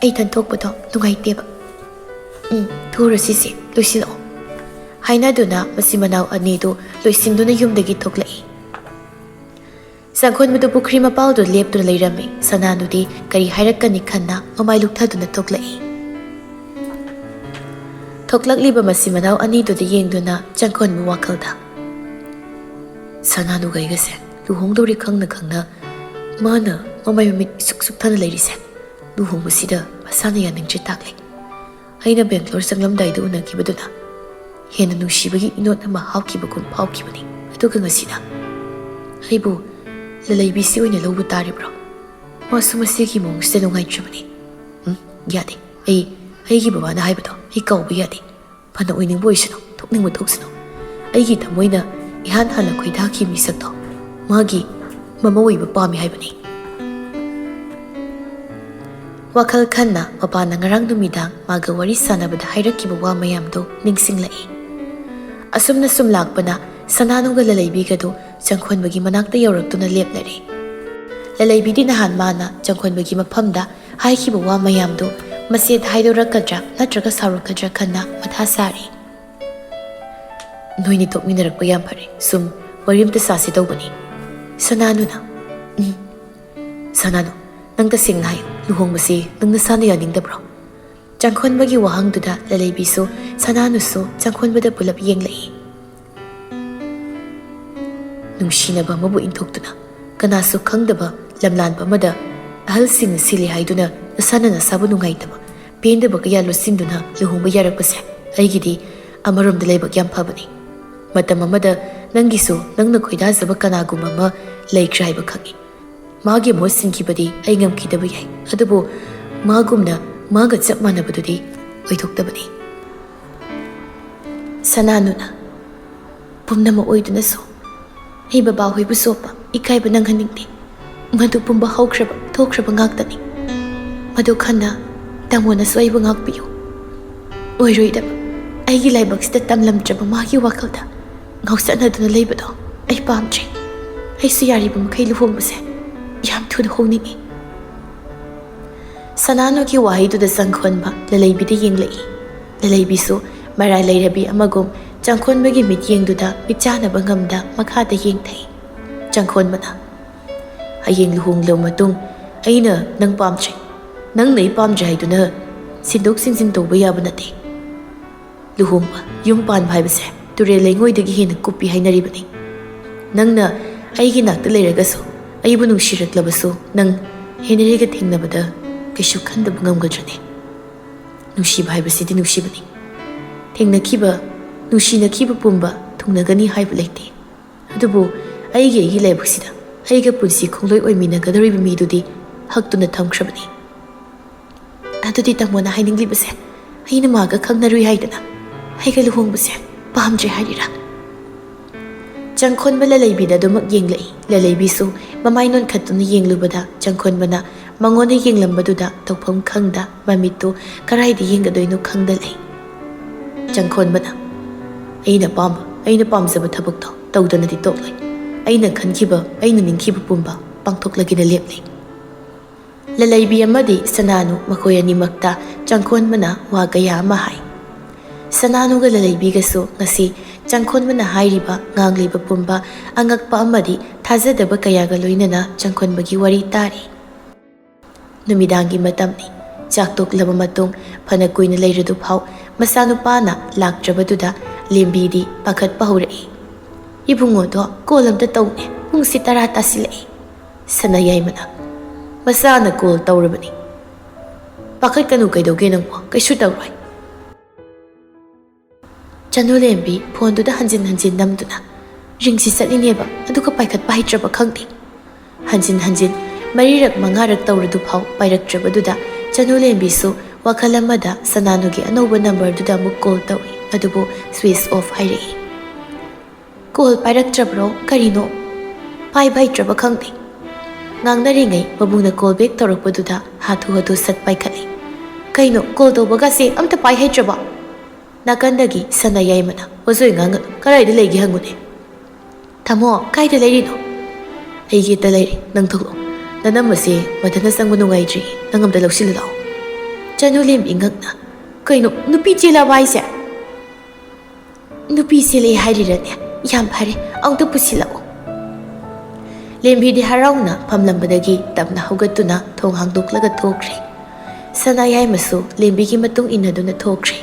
ꯑꯩ ꯏꯊꯟ ꯊꯣꯛꯄꯗꯣ ꯅꯨꯡꯉꯥꯏꯇꯦꯕ꯫ ꯎꯝ, ꯊꯣꯛꯎꯔꯁꯤꯁꯦ, ꯂꯣꯏꯁꯤꯜꯂꯛꯑꯣ꯫ ꯍꯥꯏꯅꯗꯨꯅ ꯃꯆꯤꯟ ꯃꯅꯥꯎ ꯑꯅꯤꯗꯨ ꯂꯣꯏꯁꯤꯟꯗꯨꯅ ꯌꯨꯝꯗꯒꯤ ꯊꯣꯛꯂꯛꯏ꯫ ꯁꯪꯈꯣꯟꯕꯗꯨ ꯄꯨꯈ꯭ꯔꯤ ꯃꯄꯥꯜꯗꯨ ꯂꯦꯞꯇꯨꯅ ꯂꯩꯔꯝꯃꯤ꯫ ꯁꯅꯥꯅꯨꯗꯤ ꯀꯔꯤ ꯍꯥꯏꯔꯛꯀꯅꯤ ꯈꯟꯅ ꯃꯃꯥꯏ ꯂꯨꯛꯊꯗꯨꯅ ꯊꯣꯛꯂꯛꯏ꯫ ꯊꯣꯛꯂꯛꯂꯤꯕ ꯃꯆꯤꯟ ꯃꯅꯥꯎ ꯑꯅꯤꯗꯨꯗ ꯌꯦꯡꯗꯨꯅ ꯆꯪꯈꯣꯟꯕ ꯋꯥꯈꯜꯗ, "ꯁꯅꯥꯅꯨꯒ ꯑꯩꯒꯁꯦ ꯂꯨꯍꯣꯡꯗꯧꯔꯤ ꯈꯪꯅ ꯈꯪꯅ ꯃꯥꯅ ꯃꯃꯥꯏ ꯃꯃꯤꯠ ꯏꯁꯨꯛ ꯁꯨꯛꯊꯅ ꯂꯩꯔꯤꯁꯦ, ꯂꯨꯍꯣꯡꯕꯁꯤꯗ ꯃꯁꯥꯅ ꯌꯥꯅꯤꯡꯗ꯭ꯔꯤ ꯇꯥꯛꯂꯦ꯫ ꯑꯩꯅ ꯕꯦꯡꯒ꯭ꯂꯣꯔ ꯆꯪꯂꯝꯗꯥꯏꯗ ꯎꯅꯈꯤꯕꯗꯨꯅ ꯍꯦꯟꯅ ꯅꯨꯡꯁꯤꯕꯒꯤ ꯏꯅꯣꯠ ꯑꯃ ꯍꯥꯞꯈꯤꯕꯒꯨꯝ ꯐꯥꯎꯈꯤꯕꯅꯤ꯫ ꯑꯗꯨꯒ ꯉꯁꯤꯅ ꯑꯩꯕꯨ ꯂꯂꯩꯕꯤꯁꯤ ꯑꯣꯏꯅ ꯂꯧꯕ ꯇꯥꯔꯤꯕ꯭ꯔꯣ? ꯃꯥꯁꯨ ꯃꯁꯤꯒꯤ ꯃꯑꯣꯡꯁꯤꯗ ꯅꯨꯡꯉꯥꯏꯇ꯭ꯔꯕꯅꯤ꯫ ꯎꯝ, ꯌꯥꯗꯦ꯫ ꯑꯩ, ꯑꯩꯒꯤ ꯕꯕꯥꯅ ꯍꯥꯏꯕꯗꯣ ꯑꯩ ꯀꯥꯎꯕ ꯌꯥꯗꯦ꯫ ꯐꯅ ꯑꯣꯏꯅꯤꯡꯕ ꯑꯣꯏꯁꯅꯨ, ꯊꯣꯛꯅꯤꯡꯕ ꯊꯣꯛꯁꯅꯨ꯫ ꯑꯩꯒꯤ ꯊꯃꯣꯏꯅ ꯏꯍꯥꯟ ꯍꯥꯟꯅ ꯈꯣꯏꯗꯥꯈꯤ ꯃꯤꯁꯛꯇꯣ ꯃꯥꯒꯤ ꯃꯃꯧ ꯑꯣꯏꯕ ꯄꯥꯝꯃꯤ ꯍꯥꯏꯕꯅꯤ꯫" ꯋꯥꯈꯜ ꯈꯟꯅ ꯃꯄꯥꯅ ꯉꯔꯥꯡ ꯅꯨꯃꯤꯗꯥꯡ ꯃꯥꯒ ꯋꯥꯔꯤ ꯁꯥꯟꯅꯕꯗ ꯍꯥꯏꯔꯛꯈꯤꯕ ꯋꯥ ꯃꯌꯥꯝꯗꯨ ꯅꯤꯡꯁꯤꯡꯂꯛꯏ꯫ ꯑꯁꯨꯝꯅ ꯁꯨꯝ ꯂꯥꯛꯄꯅ ꯁꯅꯥꯅꯨꯒ ꯂꯂꯩꯕꯤꯒꯗꯨ ꯆꯪꯈꯣꯟꯕꯒꯤ ꯃꯅꯥꯛꯇ ꯌꯧꯔꯛꯇꯨꯅ ꯂꯦꯞꯂꯔꯦ꯫ ꯂꯂꯩꯕꯤꯗꯤ ꯅꯍꯥꯟ ꯃꯥꯅ ꯆꯪꯈꯣꯟꯕꯒꯤ ꯃꯐꯝꯗ ꯍꯥꯏꯈꯤꯕ ꯋꯥ ꯃꯌꯥꯝꯗꯨ ꯃꯆꯦꯗ ꯍꯥꯏꯗꯣꯔꯛꯀꯗ꯭ꯔꯥ ꯅꯠꯇ꯭ꯔꯒ ꯁꯥꯎꯔꯛꯀꯗ꯭ꯔꯥ ꯈꯟꯅ ꯃꯊꯥ ꯁꯥꯔꯤ꯫ "ꯅꯣꯏꯅꯤ ꯊꯣꯛꯃꯤꯟꯅꯔꯛꯄ ꯌꯥꯝ ꯐꯔꯦ꯫ ꯁꯨꯝ ꯋꯥꯔꯤ ꯑꯝꯇ ꯁꯥꯁꯦ ꯇꯧꯕꯅꯤ꯫" ꯁꯅꯥꯅꯨꯅ, "ꯎꯝ, ꯁꯅꯥꯅꯨ, ꯅꯪ ꯇꯁꯦꯡꯅ ꯍꯥꯏꯌꯨ, ꯂꯨꯍꯣꯡꯕꯁꯤ ꯅꯪ ꯅꯁꯥꯅ ꯌꯥꯅꯤꯡꯗꯕ꯭ꯔꯣ?" ꯆꯪꯈꯣꯟꯕꯒꯤ ꯋꯥꯍꯪꯗꯨꯗ ꯂꯂꯩꯕꯤꯁꯨ ꯁꯅꯥꯅꯨꯁꯨ ꯆꯪꯈꯣꯟꯕꯗ ꯄꯨꯂꯞ ꯌꯦꯡꯂꯛꯏ꯫ ꯅꯨꯡꯁꯤꯅꯕ ꯑꯃꯕꯨ ꯏꯟꯊꯣꯛꯇꯨꯅ, ꯀꯅꯥꯁꯨ ꯈꯪꯗꯕ ꯂꯝꯂꯥꯟꯕ ꯑꯃꯗ ꯑꯍꯜꯁꯤꯡꯅ ꯁꯤꯜꯂꯤ ꯍꯥꯏꯗꯨꯅ ꯅꯁꯥꯅ ꯅꯁꯥꯕꯨ ꯅꯨꯡꯉꯥꯏꯇꯕ, ꯄꯦꯟꯗꯕ ꯀꯌꯥ ꯂꯣꯠꯁꯤꯟꯗꯨꯅ ꯂꯨꯍꯣꯡꯕ ꯌꯥꯔꯛꯄꯁꯦ ꯑꯩꯒꯤꯗꯤ ꯑꯃꯔꯣꯝꯗ ꯂꯥꯏꯕꯛ ꯌꯥꯝ ꯐꯕꯅꯤ꯫ ꯃꯇꯝ ꯑꯃꯗ ꯅꯪꯒꯤꯁꯨ ꯅꯪꯅ ꯈꯣꯏꯗꯥꯖꯕ ꯀꯅꯥꯒꯨꯝꯕ ꯑꯃ ꯂꯩꯈ꯭ꯔꯦ ꯍꯥꯏꯕ ꯈꯪꯏ꯫ ꯃꯥꯒꯤ ꯃꯍꯨꯠ ꯁꯤꯟꯈꯤꯕꯗꯤ ꯑꯩ ꯉꯝꯈꯤꯗꯕ ꯌꯥꯏ, ꯑꯗꯨꯕꯨ ꯃꯥꯒꯨꯝꯅ, ꯃꯥꯒ ꯆꯞ ꯃꯥꯟꯅꯕꯗꯨꯗꯤ ꯑꯣꯏꯊꯣꯛꯇꯕꯅꯤ꯫ ꯁꯅꯥꯅꯨꯅ, ꯄꯨꯝꯅꯃꯛ ꯑꯣꯏꯗꯨꯅꯁꯨ ꯑꯩ ꯕꯕꯥ ꯍꯣꯏꯕꯨ ꯆꯣꯞꯄ, ꯏꯀꯥꯏꯕ ꯅꯪꯍꯟꯅꯤꯡꯗꯦ꯫ ꯃꯗꯨ ꯄꯨꯝꯕ ꯍꯧꯈ꯭ꯔꯕ, ꯊꯣꯛꯈ꯭ꯔꯕ ꯉꯥꯛꯇꯅꯤ꯫ ꯃꯗꯨ ꯈꯟꯅ ꯇꯥꯃꯣꯅꯁꯨ ꯑꯩꯕꯨ ꯉꯥꯛꯄꯤꯌꯨ꯫ ꯑꯣꯏꯔꯣꯏꯗꯕ, ꯑꯩꯒꯤ ꯂꯥꯏꯕꯛꯁꯤꯗ ꯇꯝꯂꯝꯗ꯭ꯔꯕ ꯃꯥꯒꯤ ꯋꯥꯈꯜꯗ ꯉꯥꯎꯆꯠꯅꯗꯨꯅ ꯂꯩꯕꯗꯣ ꯑꯩ ꯄꯥꯝꯗ꯭ꯔꯦ꯫ ꯑꯩꯁꯨ ꯌꯥꯔꯤꯕ ꯃꯈꯩ ꯂꯨꯍꯣꯡꯕꯁꯦ ꯌꯥꯝ ꯊꯨꯅ ꯍꯣꯡꯅꯤꯡꯏ꯫ ꯁꯅꯥꯅꯨꯒꯤ ꯋꯥꯍꯩꯗꯨꯗ ꯆꯪꯈꯣꯟꯕ ꯂꯂꯩꯕꯤꯗ ꯌꯦꯡꯂꯛꯏ꯫ ꯂꯂꯩꯕꯤꯁꯨ ꯃꯔꯥꯏ ꯂꯩꯔꯕꯤ ꯑꯃꯒꯨꯝ ꯆꯪꯈꯣꯟꯕꯒꯤ ꯃꯤꯠꯌꯦꯡꯗꯨꯗ ꯃꯤꯠꯆꯥꯅꯕ ꯉꯝꯗ ꯃꯈꯥꯗ ꯌꯦꯡꯊꯩ꯫ ꯆꯪꯈꯣꯟꯕꯅ, "ꯍꯌꯦꯡ ꯂꯨꯍꯣꯡꯂꯕ ꯃꯇꯨꯡ ꯑꯩꯅ ꯅꯪ ꯄꯥꯝꯗ꯭ꯔꯦ, ꯅꯪꯅ ꯑꯩ ꯄꯥꯝꯗ꯭ꯔꯦ ꯍꯥꯏꯗꯨꯅ ꯁꯤꯟꯗꯣꯛ ꯁꯤꯟꯖꯤꯟ ꯇꯧꯕ ꯌꯥꯕ ꯅꯠꯇꯦ꯫ ꯂꯨꯍꯣꯡꯕ, ꯌꯨꯝ ꯄꯥꯟꯕ ꯍꯥꯏꯕꯁꯦ ꯇꯨꯔꯦꯜ ꯂꯩꯉꯣꯏꯗꯒꯤ ꯍꯦꯟꯅ ꯀꯨꯞꯄꯤ ꯍꯥꯏꯅꯔꯤꯕꯅꯤ꯫ ꯅꯪꯅ ꯑꯩꯒꯤ ꯅꯥꯛꯇ ꯂꯩꯔꯒꯁꯨ, ꯑꯩꯕꯨ ꯅꯨꯡꯁꯤꯔꯛꯂꯕꯁꯨ, ꯅꯪ ꯍꯦꯅꯔꯤꯒ ꯊꯦꯡꯅꯕꯗ ꯀꯩꯁꯨ ꯈꯟꯗꯕ ꯉꯝꯒꯗ꯭ꯔꯅꯦ? ꯅꯨꯡꯁꯤꯕ ꯍꯥꯏꯕꯁꯤꯗꯤ ꯅꯨꯡꯁꯤꯕꯅꯤ꯫ ꯊꯦꯡꯅꯈꯤꯕ, ꯅꯨꯡꯁꯤꯅꯈꯤꯕ ꯄꯨꯝꯕ ꯊꯨꯡꯅꯒꯅꯤ ꯍꯥꯏꯕ ꯂꯩꯇꯦ꯫ ꯑꯗꯨꯕꯨ ꯑꯩꯒꯤ, ꯑꯩꯒꯤ ꯂꯥꯏꯕꯛꯁꯤꯗ ꯑꯩꯒ ꯄꯨꯟꯁꯤ ꯈꯣꯡꯂꯣꯏ ꯑꯣꯏꯃꯤꯟꯅꯒꯗꯧꯔꯤꯕ ꯃꯤꯗꯨꯗꯤ ꯍꯛꯇꯨꯅ ꯊꯝꯈ꯭ꯔꯕꯅꯤ꯫" "ꯑꯗꯨꯗꯤ ꯇꯥꯃꯣꯅ ꯍꯥꯏꯅꯤꯡꯂꯤꯕꯁꯦ ꯑꯩꯅ ꯃꯥꯒ ꯈꯪꯅꯔꯨꯏ ꯍꯥꯏꯗꯅ ꯑꯩꯒ ꯂꯨꯍꯣꯡꯕꯁꯦ ꯄꯥꯝꯗ꯭ꯔꯦ ꯍꯥꯏꯔꯤꯔꯥ?" ꯆꯪꯈꯣꯟꯕ ꯂꯂꯩꯕꯤꯗ ꯑꯗꯨꯃꯛ ꯌꯦꯡꯂꯛꯏ꯫ ꯂꯂꯩꯕꯤꯁꯨ ꯃꯃꯥꯏ ꯅꯣꯟꯈꯠꯇꯨꯅ ꯌꯦꯡꯂꯨꯕꯗ ꯆꯪꯈꯣꯟꯕꯅ ꯃꯉꯣꯟꯗ ꯌꯦꯡꯂꯝꯕꯗꯨꯗ ꯇꯧꯐꯝ ꯈꯪꯗ ꯃꯃꯤꯠꯇꯨ ꯀꯔꯥꯏꯗ ꯌꯦꯡꯒꯗꯣꯏꯅꯣ ꯈꯪꯗ ꯂꯩ꯫ ꯆꯪꯈꯣꯟꯕꯅ, "ꯑꯩꯅ ꯑꯄꯥꯝꯕ, ꯑꯩꯅ ꯄꯥꯝꯖꯕ ꯊꯕꯛꯇꯣ ꯇꯧꯗꯅꯗꯤ ꯇꯣꯛꯂꯣꯏ꯫ ꯑꯩꯅ ꯈꯟꯈꯤꯕ, ꯑꯩꯅ ꯅꯤꯡꯈꯤꯕ ꯄꯨꯝꯕ ꯄꯥꯡꯊꯣꯛꯂꯒꯦꯅ ꯂꯦꯞꯂꯤ꯫" ꯂꯂꯩꯕꯤ ꯑꯃꯗꯤ ꯁꯅꯥꯅꯨ ꯃꯈꯣꯏ ꯑꯅꯤꯃꯛꯇ ꯆꯪꯈꯣꯟꯕꯅ ꯋꯥ ꯀꯌꯥ ꯑꯃ ꯍꯥꯏ꯫ ꯁꯅꯥꯅꯨꯒ ꯂꯂꯩꯕꯤꯒꯁꯨ ꯉꯁꯤ ꯆꯪꯈꯣꯟꯕꯅ ꯍꯥꯏꯔꯤꯕ, ꯉꯥꯡꯂꯤꯕ ꯄꯨꯝꯕ ꯑꯉꯛꯄ ꯑꯃꯗꯤ ꯊꯥꯖꯗꯕ ꯀꯌꯥꯒ ꯂꯣꯏꯅꯅ ꯆꯪꯈꯣꯟꯕꯒꯤ ꯋꯥꯔꯤ ꯇꯥꯔꯤ꯫ ꯅꯨꯃꯤꯗꯥꯡꯒꯤ ꯃꯇꯝꯅꯤ꯫ ꯆꯥꯛ ꯇꯣꯛꯂꯕ ꯃꯇꯨꯡ ꯐꯅ ꯀꯨꯏꯅ ꯂꯩꯔꯗꯨꯐꯥꯎ ꯃꯆꯥꯅꯨꯄꯥꯅ ꯂꯥꯛꯇ꯭ꯔꯕꯗꯨꯗ ꯂꯦꯝꯕꯤꯗꯤ ꯄꯥꯈꯠꯄ ꯍꯧꯔꯛꯏ꯫ "ꯏꯕꯨꯡꯉꯣꯗꯣ ꯀꯣꯜ ꯑꯝꯇ ꯇꯧꯅꯦ, ꯄꯨꯡꯁꯤ ꯇꯔꯥ ꯇꯥꯁꯤꯜꯂꯛꯑꯦ꯫" ꯁꯅꯥ ꯌꯥꯏꯃꯅ, "ꯃꯆꯥꯅ ꯀꯣꯜ ꯇꯧꯔꯕꯅꯤ꯫ ꯄꯥꯈꯠꯀꯅꯨ, ꯀꯩꯗꯧꯒꯦ ꯅꯪꯕꯣ? ꯀꯩꯁꯨ ꯇꯧꯔꯣꯏ꯫" ꯆꯅꯨꯂꯦꯝꯕꯤ ꯐꯣꯟꯗꯨꯗ ꯍꯟꯖꯤꯟ ꯍꯟꯖꯤꯟ ꯅꯝꯗꯨꯅ ꯔꯤꯡꯁꯤ ꯆꯠꯂꯤꯅꯦꯕ, ꯑꯗꯨꯒ ꯄꯥꯏꯈꯠꯄ ꯍꯩꯇ꯭ꯔꯕ ꯈꯪꯗꯦ꯫ ꯍꯟꯖꯤꯟ ꯍꯟꯖꯤꯟ ꯃꯔꯤꯔꯛ ꯃꯉꯥꯔꯛ ꯇꯧꯔꯗꯨꯐꯥꯎ ꯄꯥꯏꯔꯛꯇ꯭ꯔꯕꯗꯨꯗ ꯆꯅꯨꯂꯦꯝꯕꯤꯁꯨ ꯋꯥꯈꯜ ꯑꯃꯗ ꯁꯅꯥꯅꯨꯒꯤ ꯑꯅꯧꯕ ꯅꯝꯕꯔꯗꯨꯗ ꯑꯃꯨꯛ ꯀꯣꯜ ꯇꯧꯏ, ꯑꯗꯨꯕꯨ ꯁ꯭ꯋꯤꯆ ꯑꯣꯐ ꯍꯥꯏꯔꯛꯏ꯫ "ꯀꯣꯜ ꯄꯥꯏꯔꯛꯇ꯭ꯔꯕ꯭ꯔꯣ? ꯀꯔꯤꯅꯣ? ꯄꯥꯏꯕ ꯍꯩꯇ꯭ꯔꯕ ꯈꯪꯗꯦ꯫" ꯉꯥꯡꯅꯔꯤꯉꯩ ꯃꯕꯨꯡꯅ ꯀꯣꯜ ꯕꯦꯛ ꯇꯧꯔꯛꯄꯗꯨꯗ ꯍꯥꯊꯨ ꯍꯥꯊꯨ ꯁꯠ ꯄꯥꯏꯈꯠꯂꯤ꯫ "ꯀꯩꯅꯣ, ꯀꯣꯜ ꯇꯧꯕꯒꯁꯦ ꯑꯝꯇ ꯄꯥꯏ ꯍꯩꯇ꯭ꯔꯕꯣ?" ꯅꯥꯀꯟꯗꯒꯤ ꯁꯅꯥ ꯌꯥꯏꯃꯅ, "ꯄꯣꯠꯆꯣꯏ ꯉꯥꯡꯒꯅꯨ, ꯀꯗꯥꯏꯗ ꯂꯩꯒꯦ ꯍꯪꯉꯨꯅꯦ꯫" "ꯊꯝꯃꯣ, ꯀꯥꯏꯗ ꯂꯩꯔꯤꯅꯣ?" "ꯑꯩꯒꯤ ꯍꯦꯛꯇ ꯂꯩꯔꯦ, ꯅꯪ ꯊꯣꯛꯂꯛꯑꯣ꯫ ꯅꯅꯝꯃꯁꯦ ꯃꯊꯟꯇ ꯆꯪꯕ ꯅꯨꯡꯉꯥꯏꯇ꯭ꯔꯤ, ꯅꯪ ꯑꯝꯇ ꯂꯧꯁꯤꯜꯂꯨ ꯂꯥꯛꯑꯣ꯫" ꯆꯅꯨꯂꯦꯝꯕꯤ ꯉꯛꯅ, "ꯀꯩꯅꯣ, ꯅꯨꯄꯤ ꯆꯦꯜꯂꯛꯑꯕ ꯍꯥꯏꯁꯦ?" "ꯅꯨꯄꯤ ꯆꯦꯜꯂꯛꯑꯦ ꯍꯥꯏꯔꯤꯔꯅꯦ? ꯌꯥꯝ ꯐꯔꯦ, ꯑꯃꯨꯛꯇ ꯄꯨꯁꯤꯜꯂꯛꯑꯣ꯫" ꯂꯦꯝꯕꯤꯗꯤ ꯍꯔꯥꯎꯅ ꯐꯝꯂꯝꯕꯗꯒꯤ ꯇꯞꯅ ꯍꯧꯒꯠꯇꯨꯅ ꯊꯣꯡ ꯍꯥꯡꯗꯣꯛꯂꯒ ꯊꯣꯛꯈ꯭ꯔꯦ꯫ ꯁꯅꯥ ꯌꯥꯏꯃꯁꯨ ꯂꯦꯝꯕꯤꯒꯤ ꯃꯇꯨꯡ ꯏꯟꯅꯗꯨꯅ ꯊꯣꯛꯈ꯭ꯔꯦ꯫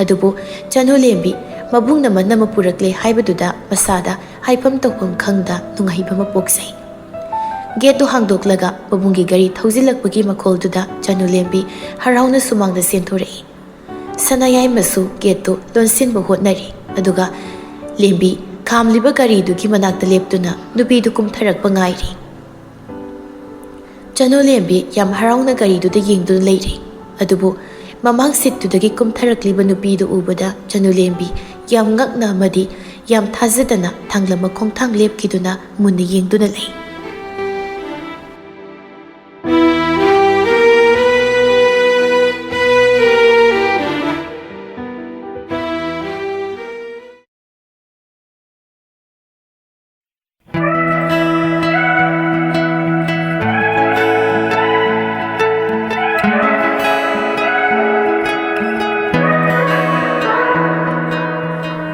ꯑꯗꯨꯕꯨ ꯆꯅꯨ ꯂꯦꯝꯕꯤ ꯃꯕꯨꯡꯅ ꯃꯅꯝ ꯑꯃ ꯄꯨꯔꯛꯂꯦ ꯍꯥꯏꯕꯗꯨꯗ ꯃꯁꯥꯗ ꯍꯥꯏꯐꯝ ꯇꯧꯐꯝ ꯈꯪꯗ ꯅꯨꯡꯉꯥꯏꯕ ꯑꯃ ꯄꯣꯛꯆꯩ꯫ ꯒꯦꯠꯇꯨ ꯍꯥꯡꯗꯣꯛꯂꯒ ꯃꯕꯨꯡꯒꯤ ꯒꯥꯔꯤ ꯊꯧꯖꯤꯜꯂꯛꯄꯒꯤ ꯃꯈꯣꯜꯗꯨꯗ ꯆꯅꯨ ꯂꯦꯝꯕꯤ ꯍꯔꯥꯎꯅ ꯁꯨꯃꯥꯡꯗ ꯆꯦꯟꯊꯣꯔꯛꯏ꯫ ꯁꯅꯥ ꯌꯥꯏꯃꯁꯨ ꯒꯦꯠꯇꯨ ꯂꯣꯟꯁꯤꯟꯕ ꯍꯣꯠꯅꯔꯤ, ꯑꯗꯨꯒ ꯂꯦꯝꯕꯤ ꯈꯥꯝꯂꯤꯕ ꯒꯥꯔꯤꯗꯨꯒꯤ ꯃꯅꯥꯛꯇ ꯂꯦꯞꯇꯨꯅ ꯅꯨꯄꯤꯗꯨ ꯀꯨꯝꯊꯔꯛꯄ ꯉꯥꯏꯔꯤ꯫ ꯆꯅꯨ ꯂꯦꯝꯕꯤ ꯌꯥꯝ ꯍꯔꯥꯎꯅ ꯒꯥꯔꯤꯗꯨꯗ ꯌꯦꯡꯗꯨꯅ ꯂꯩꯔꯤ, ꯑꯗꯨꯕꯨ ꯃꯃꯥꯡ ꯁꯤꯠꯇꯨꯗꯒꯤ ꯀꯨꯝꯊꯔꯛꯂꯤꯕ ꯅꯨꯄꯤꯗꯨ ꯎꯕꯗ ꯆꯅꯨ ꯂꯦꯝꯕꯤ ꯌꯥꯝ ꯉꯛꯅ ꯑꯃꯗꯤ ꯌꯥꯝ ꯊꯥꯖꯗꯅ ꯊꯥꯡꯂꯝꯕ ꯈꯣꯡꯊꯥꯡ ꯂꯦꯞꯈꯤꯗꯨꯅ ꯃꯨꯟꯅ ꯌꯦꯡꯗꯨꯅ ꯂꯩ꯫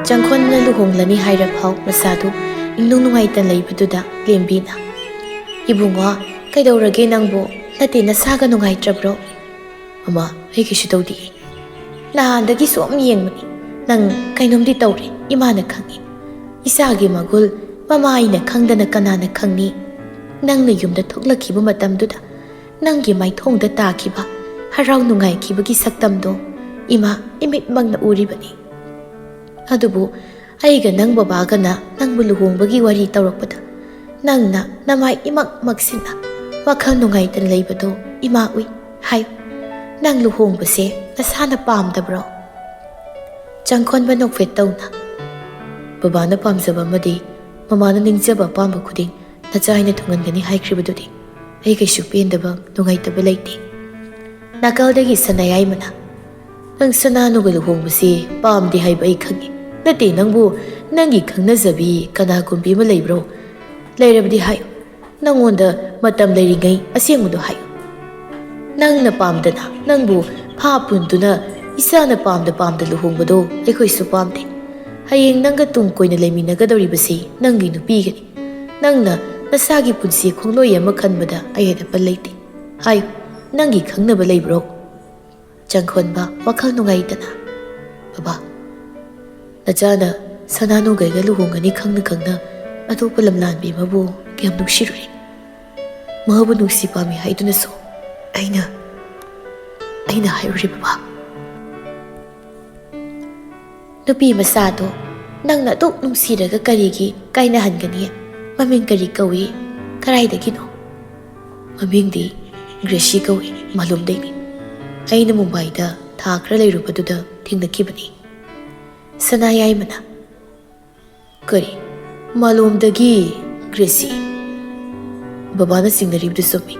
ꯆꯪꯈꯣꯟꯅ ꯂꯨꯍꯣꯡꯂꯅꯤ ꯍꯥꯏꯔꯐꯥꯎ ꯃꯁꯥꯗꯨ ꯏꯅꯨꯡ ꯅꯨꯡꯉꯥꯏꯇꯅ ꯂꯩꯕꯗꯨꯗ ꯂꯦꯝꯕꯤꯅ, "ꯏꯕꯨꯡꯉꯣ, ꯀꯩꯗꯧꯔꯒꯦ ꯅꯪꯕꯨ? ꯅꯠꯇꯦ, ꯅꯁꯥꯒ ꯅꯨꯡꯉꯥꯏꯇ꯭ꯔꯕ꯭ꯔꯣ?" "ꯑꯃ, ꯑꯩ ꯀꯩꯁꯨ ꯇꯧꯗꯤꯌꯦ꯫ ꯅꯍꯥꯟꯗꯒꯤ ꯁꯨꯝ ꯌꯦꯡꯕꯅꯤ꯫ ꯅꯪ ꯀꯩꯅꯣꯝꯗꯤ ꯇꯧꯔꯦ, ꯏꯃꯥꯅ ꯈꯪꯉꯤ꯫ ꯏꯆꯥꯒꯤ ꯃꯒꯨꯜ ꯃꯃꯥ ꯑꯩꯅ ꯈꯪꯗꯅ ꯀꯅꯥꯅ ꯈꯪꯅꯤ? ꯅꯪꯅ ꯌꯨꯝꯗ ꯊꯣꯛꯂꯛꯈꯤꯕ ꯃꯇꯝꯗꯨꯗ ꯅꯪꯒꯤ ꯃꯥꯏꯊꯣꯡꯗ ꯇꯥꯈꯤꯕ ꯍꯔꯥꯎ ꯅꯨꯡꯉꯥꯏꯈꯤꯕꯒꯤ ꯁꯛꯇꯝꯗꯣ ꯏꯃꯥ ꯏꯃꯤꯠꯃꯛꯅ ꯎꯔꯤꯕꯅꯤ꯫ ꯑꯗꯨꯕꯨ ꯑꯩꯒ ꯅꯪ ꯕꯕꯥꯒꯅ ꯅꯪꯕꯨ ꯂꯨꯍꯣꯡꯕꯒꯤ ꯋꯥꯔꯤ ꯇꯧꯔꯛꯄꯗ ꯅꯪꯅ ꯅꯃꯥꯏ ꯏꯃꯛ ꯃꯛꯁꯤꯟꯅ ꯋꯥꯈꯜ ꯅꯨꯡꯉꯥꯏꯇꯅ ꯂꯩꯕꯗꯣ ꯏꯃꯥ ꯎꯏ꯫ ꯍꯥꯏꯌꯨ, ꯅꯪ ꯂꯨꯍꯣꯡꯕꯁꯦ ꯅꯁꯥꯅ ꯄꯥꯝꯗꯕ꯭ꯔꯣ? ꯆꯪꯈꯣꯟꯕ ꯅꯣꯛꯐꯦꯠ ꯇꯧꯅ, "ꯕꯕꯥꯅ ꯄꯥꯝꯖꯕ ꯑꯃꯗꯤ ꯃꯃꯥꯅ ꯅꯤꯡꯖꯕ ꯑꯄꯥꯝꯕ ꯈꯨꯗꯤꯡ ꯅꯆꯥ ꯑꯩꯅ ꯊꯨꯡꯍꯟꯒꯅꯤ ꯍꯥꯏꯈ꯭ꯔꯤꯕꯗꯨꯗꯤ ꯑꯩ ꯀꯩꯁꯨ ꯄꯦꯟꯗꯕ ꯅꯨꯡꯉꯥꯏꯇꯕ ꯂꯩꯇꯦ"꯫ ꯅꯥꯀꯜꯗꯒꯤ ꯁꯅꯥꯌꯥꯏꯃꯅ, "ꯅꯪ ꯁꯅꯥꯅꯨꯒ ꯂꯨꯍꯣꯡꯕꯁꯤ ꯄꯥꯝꯗꯦ ꯍꯥꯏꯕ ꯑꯩ ꯈꯪꯉꯤ꯫ ꯅꯠꯇꯦ, ꯅꯪꯕꯨ ꯅꯪꯒꯤ ꯈꯪꯅꯖꯕꯤ ꯀꯅꯥꯒꯨꯝꯕꯤ ꯑꯃ ꯂꯩꯕ꯭ꯔꯣ? ꯂꯩꯔꯕꯗꯤ ꯍꯥꯏꯌꯨ꯫ ꯅꯪꯉꯣꯟꯗ ꯃꯇꯝ ꯂꯩꯔꯤꯉꯩ ꯑꯁꯦꯡꯕꯗꯣ ꯍꯥꯏꯌꯨ꯫ ꯅꯪꯅ ꯄꯥꯝꯗꯅ ꯅꯪꯕꯨ ꯐꯥ ꯄꯨꯟꯗꯨꯅ ꯏꯆꯥꯅ ꯄꯥꯝꯗ ꯄꯥꯝꯗ ꯂꯨꯍꯣꯡꯕꯗꯣ ꯑꯩꯈꯣꯏꯁꯨ ꯄꯥꯝꯗꯦ꯫ ꯍꯌꯦꯡ ꯅꯪꯒ ꯇꯨꯡ ꯀꯣꯏꯅ ꯂꯩꯃꯤꯟꯅꯒꯗꯧꯔꯤꯕꯁꯤ ꯅꯪꯒꯤ ꯅꯨꯄꯤꯒꯅꯤ꯫ ꯅꯪꯅ ꯅꯁꯥꯒꯤ ꯄꯨꯟꯁꯤ ꯈꯣꯡꯂꯣꯏ ꯑꯃ ꯈꯟꯕꯗ ꯑꯌꯦꯠ ꯑꯄꯟ ꯂꯩꯇꯦ꯫ ꯍꯥꯏꯌꯨ, ꯅꯪꯒꯤ ꯈꯪꯅꯕ ꯂꯩꯕ꯭ꯔꯣ?" ꯆꯪꯈꯣꯟꯕ ꯋꯥꯈꯜ ꯅꯨꯡꯉꯥꯏꯇꯅ, "ꯕꯕꯥ, ꯅꯆꯥꯅ ꯁꯅꯥꯅꯨꯒꯩꯒ ꯂꯨꯍꯣꯡꯒꯅꯤ ꯈꯪꯅ ꯈꯪꯅ ꯑꯇꯣꯞꯄ ꯂꯝꯂꯥꯟꯕꯤ ꯑꯃꯕꯨ ꯀꯌꯥꯝ ꯅꯨꯡꯁꯤꯔꯨꯔꯦ꯫ ꯃꯍꯥꯛꯄꯨ ꯅꯨꯡꯁꯤ ꯄꯥꯝꯃꯤ ꯍꯥꯏꯗꯨꯅꯁꯨ ꯑꯩꯅ, ꯑꯩꯅ ꯍꯥꯏꯔꯨꯔꯦ ꯕꯕꯥ"꯫ "ꯅꯨꯄꯤ ꯃꯆꯥꯗꯣ ꯅꯪꯅ ꯑꯗꯨꯛ ꯅꯨꯡꯁꯤꯔꯒ ꯀꯔꯤꯒꯤ ꯀꯥꯏꯅꯍꯟꯒꯅꯤ? ꯃꯃꯤꯡ ꯀꯔꯤ ꯀꯧꯏ? ꯀꯗꯥꯏꯗꯒꯤꯅꯣ?" "ꯃꯃꯤꯡꯗꯤ ꯒ꯭ꯔꯦꯁꯤ ꯀꯧꯏ, ꯃꯥꯂꯣꯝꯗꯩꯅꯤ꯫ ꯑꯩꯅ ꯃꯨꯝꯕꯥꯏꯗ ꯊꯥ ꯈꯔ ꯂꯩꯔꯨꯕꯗꯨꯗ ꯊꯦꯡꯅꯈꯤꯕꯅꯤ"꯫ ꯁꯅꯥꯌꯥꯏꯃꯅ, "ꯀꯔꯤ? ꯃꯥꯂꯣꯝꯗꯒꯤ ꯒ꯭ꯔꯦꯁꯤ? ꯕꯕꯥꯅ ꯆꯤꯡꯅꯔꯤꯕꯗꯨ ꯆꯨꯝꯃꯤ꯫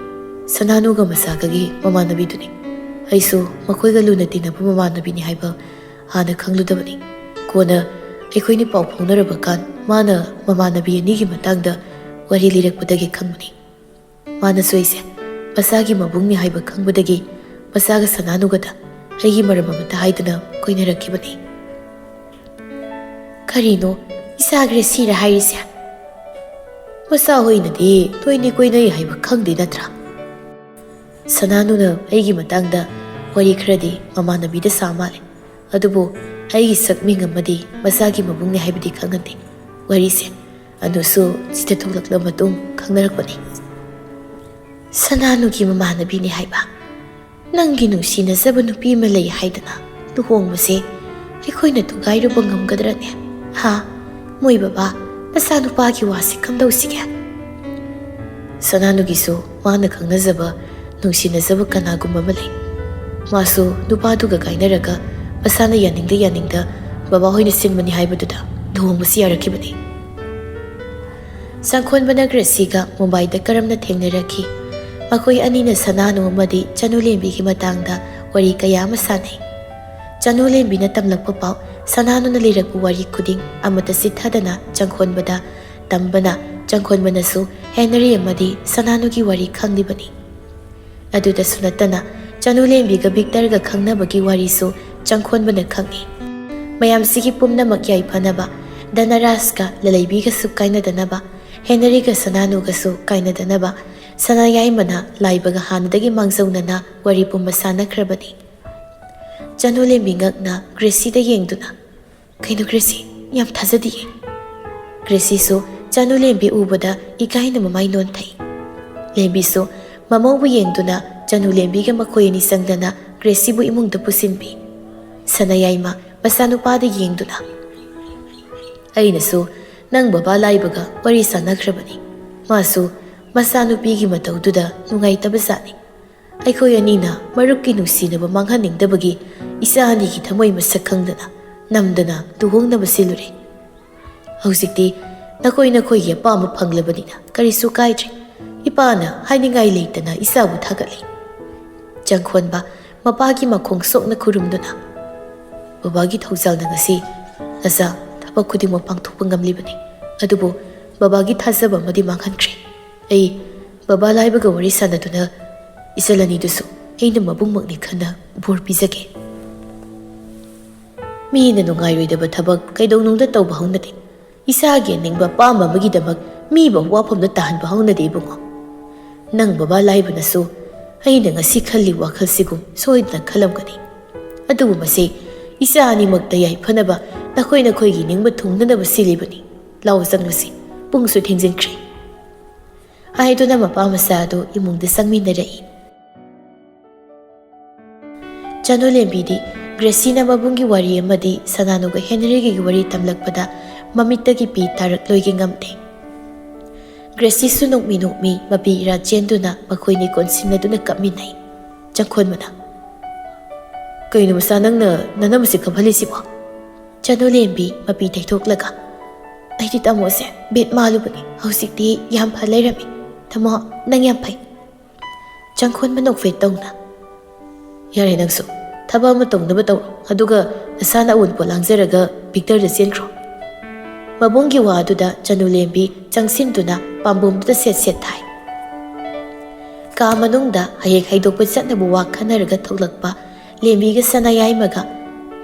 ꯁꯅꯥꯅꯨꯒ ꯃꯁꯥꯒꯒꯤ ꯃꯃꯥꯟꯅꯕꯤꯗꯨꯅꯤ꯫ ꯑꯩꯁꯨ ꯃꯈꯣꯏꯒ ꯂꯨꯅ ꯇꯤꯟꯅꯕ ꯃꯃꯥꯟꯅꯕꯤꯅꯤ ꯍꯥꯏꯕ ꯍꯥꯟꯅ ꯈꯪꯂꯨꯗꯕꯅꯤ꯫ ꯀꯣꯟꯅ ꯑꯩꯈꯣꯏꯅꯤ ꯄꯥꯎ ꯐꯥꯎꯅꯔꯕ ꯀꯥꯟ ꯃꯥꯅ ꯃꯃꯥꯟꯅꯕꯤ ꯑꯅꯤꯒꯤ ꯃꯇꯥꯡꯗ ꯋꯥꯔꯤ ꯂꯤꯔꯛꯄꯗꯒꯤ ꯈꯪꯕꯅꯤ꯫ ꯃꯥꯅꯁꯨ ꯑꯩꯁꯦ ꯃꯁꯥꯒꯤ ꯃꯕꯨꯡꯅꯤ ꯍꯥꯏꯕ ꯈꯪꯕꯗꯒꯤ ꯃꯁꯥꯒ ꯁꯅꯥꯅꯨꯒꯗ ꯑꯩꯒꯤ ꯃꯔꯝ ꯑꯃꯠꯇ ꯍꯥꯏꯗꯅ ꯀꯣꯏꯅꯔꯛꯈꯤꯕꯅꯤ"꯫ "ꯀꯔꯤꯅꯣ ꯏꯆꯥ ꯒ꯭ꯔꯦꯁꯤꯔ ꯍꯥꯏꯔꯤꯁꯦ? ꯃꯆꯥ ꯍꯣꯏꯅꯗꯤ ꯇꯣꯏꯅ ꯀꯣꯏꯅꯩ ꯍꯥꯏꯕ ꯈꯪꯗꯦ ꯅꯠꯇ꯭ꯔꯥ?" ꯁꯅꯥꯅꯨꯅ ꯑꯩꯒꯤ ꯃꯇꯥꯡꯗ ꯋꯥꯔꯤ ꯈꯔꯗꯤ ꯃꯃꯥꯟꯅꯕꯤꯗ ꯁꯥ ꯃꯥꯜꯂꯦ꯫ ꯑꯗꯨꯕꯨ ꯑꯩꯒꯤ ꯁꯛ ꯃꯤꯡ ꯑꯃꯗꯤ ꯃꯆꯥꯒꯤ ꯃꯕꯨꯡꯅꯤ ꯍꯥꯏꯕꯗꯤ ꯈꯪꯍꯟꯗꯦ꯫ ꯋꯥꯔꯤꯁꯦ ꯑꯗꯨꯁꯨ ꯁꯤꯗ ꯊꯣꯛꯂꯛꯂꯕ ꯃꯇꯨꯡ ꯈꯪꯅꯔꯛꯄꯅꯤ꯫ "ꯁꯅꯥꯅꯨꯒꯤ ꯃꯃꯥꯟꯅꯕꯤꯅꯤ ꯍꯥꯏꯕ? ꯅꯪꯒꯤ ꯅꯨꯡꯁꯤꯅꯖꯕ ꯅꯨꯄꯤ ꯑꯃ ꯂꯩ ꯍꯥꯏꯗꯅ ꯂꯨꯍꯣꯡꯕꯁꯦ ꯑꯩꯈꯣꯏꯅ ꯊꯨꯒꯥꯏꯔꯨꯕ ꯉꯝꯒꯗ꯭ꯔꯅꯦ? ꯍꯥ? ꯃꯣꯏ ꯕꯕꯥ, ꯃꯆꯥꯅꯨꯄꯥꯒꯤ ꯋꯥꯁꯦ ꯀꯝꯗꯧꯁꯤꯒꯦ?" ꯁꯅꯥꯅꯨꯒꯤꯁꯨ ꯃꯥꯅ ꯈꯪꯅꯖꯕ, ꯅꯨꯡꯁꯤꯅꯖꯕ ꯀꯅꯥꯒꯨꯝꯕ ꯑꯃ ꯂꯩ꯫ ꯃꯥꯁꯨ ꯅꯨꯄꯥꯗꯨꯒ ꯀꯥꯏꯅꯔꯒ ꯃꯁꯥꯅ ꯌꯥꯅꯤꯡꯗ ꯌꯥꯅꯤꯡꯗ ꯕꯕꯥꯍꯣꯏꯅ ꯁꯤꯟꯕꯅꯤ ꯍꯥꯏꯕꯗꯨꯗ ꯂꯨꯍꯣꯡꯕꯁꯤ ꯌꯥꯔꯛꯈꯤꯕꯅꯤ꯫ ꯆꯪꯈꯣꯟꯕꯅ ꯒ꯭ꯔꯦꯁꯤꯒ ꯃꯨꯝꯕꯥꯏꯗ ꯀꯔꯝꯅ ꯊꯦꯡꯅꯔꯛꯈꯤ? ꯃꯈꯣꯏ ꯑꯅꯤꯅ ꯁꯅꯥꯅꯨ ꯑꯃꯗꯤ ꯆꯅꯨꯂꯦꯝꯕꯤꯒꯤ ꯃꯇꯥꯡꯗ ꯋꯥꯔꯤ ꯀꯌꯥ ꯑꯃ ꯁꯥꯟꯅꯩ꯫ ꯆꯅꯨꯂꯦꯝꯕꯤꯅ ꯇꯝꯂꯛꯄ ꯄꯥꯎ, ꯁꯅꯥꯅꯨꯅ ꯂꯤꯔꯛꯄ ꯋꯥꯔꯤ ꯈꯨꯗꯤꯡ ꯑꯃꯠꯇ ꯆꯤꯠꯊꯗꯅ ꯆꯪꯈꯣꯟꯕꯗ ꯇꯝꯕꯅ, ꯆꯪꯈꯣꯟꯕꯅꯁꯨ ꯍꯦꯅꯔꯤ ꯑꯃꯗꯤ ꯁꯅꯥꯅꯨꯒꯤ ꯋꯥꯔꯤ ꯈꯪꯂꯤꯕꯅꯤ꯫ ꯑꯗꯨꯗꯁꯨ ꯅꯠꯇꯅ ꯆꯅꯨꯂꯦꯝꯕꯤꯒ ꯕꯤꯛꯇꯔꯒ ꯈꯪꯅꯕꯒꯤ ꯋꯥꯔꯤꯁꯨ ꯆꯪꯈꯣꯟꯕꯅ ꯈꯪꯏ꯫ ꯃꯌꯥꯝꯁꯤꯒꯤ ꯄꯨꯝꯅꯃꯛ ꯌꯥꯏꯐꯅꯕ, ꯙꯅꯔꯥꯖꯀ ꯂꯂꯩꯕꯤꯒꯁꯨ ꯀꯥꯏꯅꯗꯅꯕ, ꯍꯦꯅꯔꯤꯒ ꯁꯅꯥꯅꯨꯒꯁꯨ ꯀꯥꯏꯅꯗꯅꯕ ꯁꯅꯥꯌꯥꯏꯃꯅ ꯂꯥꯏꯕꯒ ꯍꯥꯟꯅꯗꯒꯤ ꯃꯥꯡꯖꯧꯅꯅ ꯋꯥꯔꯤ ꯄꯨꯝꯕ ꯁꯥꯟꯅꯈ꯭ꯔꯕꯅꯤ꯫ ꯆꯅꯨꯂꯦꯝꯕꯤ ꯉꯛꯅ ꯒ꯭ꯔꯦꯁꯤꯗ ꯌꯦꯡꯗꯨꯅ, "ꯀꯩꯅꯣ ꯒ꯭ꯔꯦꯁꯤ, ꯌꯥꯝ ꯊꯥꯖꯗꯤꯌꯦ?" ꯒ꯭ꯔꯦꯁꯤꯁꯨ ꯆꯅꯨꯂꯦꯝꯕꯤ ꯎꯕꯗ ꯏꯀꯥꯏꯅ ꯃꯃꯥꯏ ꯅꯣꯟꯊꯩ꯫ ꯂꯦꯝꯕꯤꯁꯨ ꯃꯃꯧꯕꯨ ꯌꯦꯡꯗꯨꯅ ꯆꯅꯨꯂꯦꯝꯕꯤꯒ ꯃꯈꯣꯏ ꯑꯅꯤ ꯆꯪꯗꯅ ꯒ꯭ꯔꯦꯁꯤꯕꯨ ꯏꯃꯨꯡꯗ ꯄꯨꯁꯤꯟꯕꯤ꯫ ꯁꯅꯥꯌꯥꯏꯃ ꯃꯆꯥꯅꯨꯄꯥꯗ ꯌꯦꯡꯗꯨꯅ, "ꯑꯩꯅꯁꯨ ꯅꯪ ꯕꯕꯥ ꯂꯥꯏꯕꯒ ꯋꯥꯔꯤ ꯁꯥꯟꯅꯈ꯭ꯔꯕꯅꯤ꯫ ꯃꯥꯁꯨ ꯃꯆꯥꯅꯨꯄꯤꯒꯤ ꯃꯇꯧꯗꯨꯗ ꯅꯨꯡꯉꯥꯏꯇꯕ ꯖꯥꯠꯅꯤ꯫ ꯑꯩꯈꯣꯏ ꯑꯅꯤꯅ ꯃꯔꯨꯞꯀꯤ ꯅꯨꯡꯁꯤꯅꯕ ꯃꯥꯡꯍꯟꯅꯤꯡꯗꯕꯒꯤ ꯏꯆꯥ ꯑꯅꯤꯒꯤ ꯊꯃꯣꯏ ꯃꯁꯛ ꯈꯪꯗꯅ ꯅꯝꯗꯅ ꯂꯨꯍꯣꯡꯅꯕ ꯁꯤꯜꯂꯨꯔꯦ꯫ ꯍꯧꯖꯤꯛꯇꯤ ꯅꯈꯣꯏ ꯅꯈꯣꯏꯒꯤ ꯑꯄꯥꯝꯕ ꯐꯪꯂꯕꯅꯤꯅ ꯀꯔꯤꯁꯨ ꯀꯥꯏꯗ꯭ꯔꯦ꯫ ꯏꯄꯥꯅ ꯍꯥꯏꯅꯤꯡꯉꯥꯏ ꯂꯩꯇꯅ ꯏꯆꯥꯕꯨ ꯊꯥꯒꯠꯂꯤ꯫" ꯆꯪꯈꯣꯟꯕ ꯃꯄꯥꯒꯤ ꯃꯈꯣꯡ ꯁꯣꯛꯅ ꯈꯨꯔꯨꯝꯗꯨꯅ, "ꯕꯕꯥꯒꯤ ꯊꯧꯖꯥꯜꯅ ꯉꯁꯤ ꯅꯆꯥ ꯊꯕꯛ ꯈꯨꯗꯤꯡꯃꯛ ꯄꯥꯡꯊꯣꯛꯄ ꯉꯝꯂꯤꯕꯅꯤ꯫ ꯑꯗꯨꯕꯨ ꯕꯕꯥꯒꯤ ꯊꯥꯖꯕ ꯑꯃꯗꯤ ꯃꯥꯡꯍꯟꯈ꯭ꯔꯦ꯫ ꯑꯩ ꯕꯕꯥ ꯂꯥꯏꯕꯒ ꯋꯥꯔꯤ ꯁꯥꯟꯅꯗꯨꯅ ꯏꯆꯜ ꯑꯅꯤꯗꯨꯁꯨ ꯑꯩꯅ ꯃꯕꯨꯡꯃꯛꯅꯤ ꯈꯟꯅ ꯕꯣꯔ ꯄꯤꯖꯒꯦ꯫" "ꯃꯤꯅ ꯅꯨꯡꯉꯥꯏꯔꯣꯏꯗꯕ ꯊꯕꯛ ꯀꯩꯗꯧꯅꯨꯡꯗ ꯇꯧꯕ ꯍꯧꯅꯗꯦ꯫ ꯏꯁꯥꯒꯤ ꯑꯅꯤꯡꯕ ꯑꯄꯥꯝꯕ ꯑꯃꯒꯤꯗꯃꯛ ꯃꯤꯕꯨ ꯋꯥꯐꯝꯗ ꯇꯥꯍꯟꯕ ꯍꯧꯅꯗꯦ ꯏꯕꯨꯡꯉꯣ꯫ ꯅꯪ ꯕꯕꯥ ꯂꯥꯏꯕꯅꯁꯨ ꯑꯩꯅ ꯉꯁꯤ ꯈꯜꯂꯤ ꯋꯥꯈꯜꯁꯤꯒꯨꯝ ꯁꯣꯏꯗꯅ ꯈꯜꯂꯝꯒꯅꯤ꯫ ꯑꯗꯨꯕꯨ ꯃꯁꯤ ꯏꯆꯥ ꯑꯅꯤꯃꯛꯇ ꯌꯥꯏꯐꯅꯕ ꯅꯈꯣꯏ ꯅꯈꯣꯏꯒꯤ ꯅꯤꯡꯕ ꯊꯨꯡꯅꯅꯕ ꯁꯤꯜꯂꯤꯕꯅꯤ꯫ "ꯂꯥꯎ ꯆꯪꯂꯁꯤ, ꯄꯨꯡꯁꯨ ꯊꯦꯡꯖꯤꯟꯈ꯭ꯔꯦ" ꯍꯥꯏꯗꯨꯅ ꯃꯄꯥ ꯃꯆꯥ ꯑꯗꯨ ꯏꯃꯨꯡꯗ ꯆꯪꯃꯤꯟꯅꯔꯛꯏ꯫ ꯆꯅꯨꯂꯦꯝꯕꯤꯗꯤ ꯒ꯭ꯔꯦꯁꯤꯅ ꯃꯕꯨꯡꯒꯤ ꯋꯥꯔꯤ ꯑꯃꯗꯤ ꯁꯅꯥꯅꯨꯒ ꯍꯦꯅꯔꯤꯒꯤ ꯋꯥꯔꯤ ꯇꯝꯂꯛꯄꯗ ꯃꯃꯤꯠꯇꯒꯤ ꯄꯤ ꯇꯥꯔꯛꯂꯣꯏꯒꯦ ꯉꯝꯗꯦ꯫ ꯒ꯭ꯔꯦꯁꯤꯁꯨ ꯅꯣꯛꯃꯤ ꯅꯣꯛꯃꯤ ꯃꯄꯤ ꯏꯔꯥ ꯆꯦꯟꯗꯨꯅ ꯃꯈꯣꯏꯅꯤ ꯀꯣꯟꯁꯤꯟꯅꯗꯨꯅ ꯀꯞꯃꯤꯟꯅꯩ꯫ ꯆꯪꯈꯣꯟꯕꯅ, "ꯀꯩꯅꯣ ꯃꯆꯥ, ꯅꯪꯅ ꯅꯅꯝꯁꯤ ꯀꯞꯍꯜꯂꯤꯁꯤꯕꯣ?" ꯆꯅꯨꯂꯦꯝꯕꯤ ꯃꯄꯤ ꯇꯩꯊꯣꯛꯂꯒ, "ꯑꯩꯗꯤ ꯇꯥꯃꯣꯁꯦ ꯕꯦꯠ ꯃꯥꯜꯂꯨꯕꯅꯤ, ꯍꯧꯖꯤꯛꯇꯤ ꯌꯥꯝ ꯐ ꯂꯩꯔꯝꯃꯤ꯫ ꯇꯥꯃꯣ, ꯅꯪ ꯌꯥꯝ ꯐꯩ꯫" ꯆꯪꯈꯣꯟꯕ ꯅꯣꯛꯐꯦꯠ ꯇꯧꯅ, "ꯌꯥꯔꯦ, ꯅꯪꯁꯨ ꯊꯕꯛ ꯑꯃ ꯇꯧꯅꯕ ꯇꯧꯔꯣ, ꯑꯗꯨꯒ ꯅꯁꯥꯅ ꯑꯑꯣꯟꯄꯣꯠ ꯂꯥꯡꯖꯔꯒ ꯚꯤꯛꯇꯔꯗ ꯆꯦꯟꯈ꯭ꯔꯣ꯫" ꯃꯕꯨꯡꯒꯤ ꯋꯥ ꯑꯗꯨꯗ ꯆꯅꯨꯂꯦꯝꯕꯤ ꯆꯪꯁꯤꯟꯗꯨꯅ ꯄꯥꯝꯕꯣꯝꯗꯨꯗ ꯁꯦꯠ ꯁꯦꯠ ꯊꯥꯏ꯫ ꯀꯥ ꯃꯅꯨꯡꯗ ꯍꯌꯦꯡ ꯍꯩꯗꯣꯛꯄ ꯆꯠꯅꯕ ꯋꯥ ꯈꯟꯅꯔꯒ ꯊꯣꯛꯂꯛꯄ ꯂꯦꯝꯕꯤꯒ ꯁꯅꯥꯌꯥꯏꯃꯒ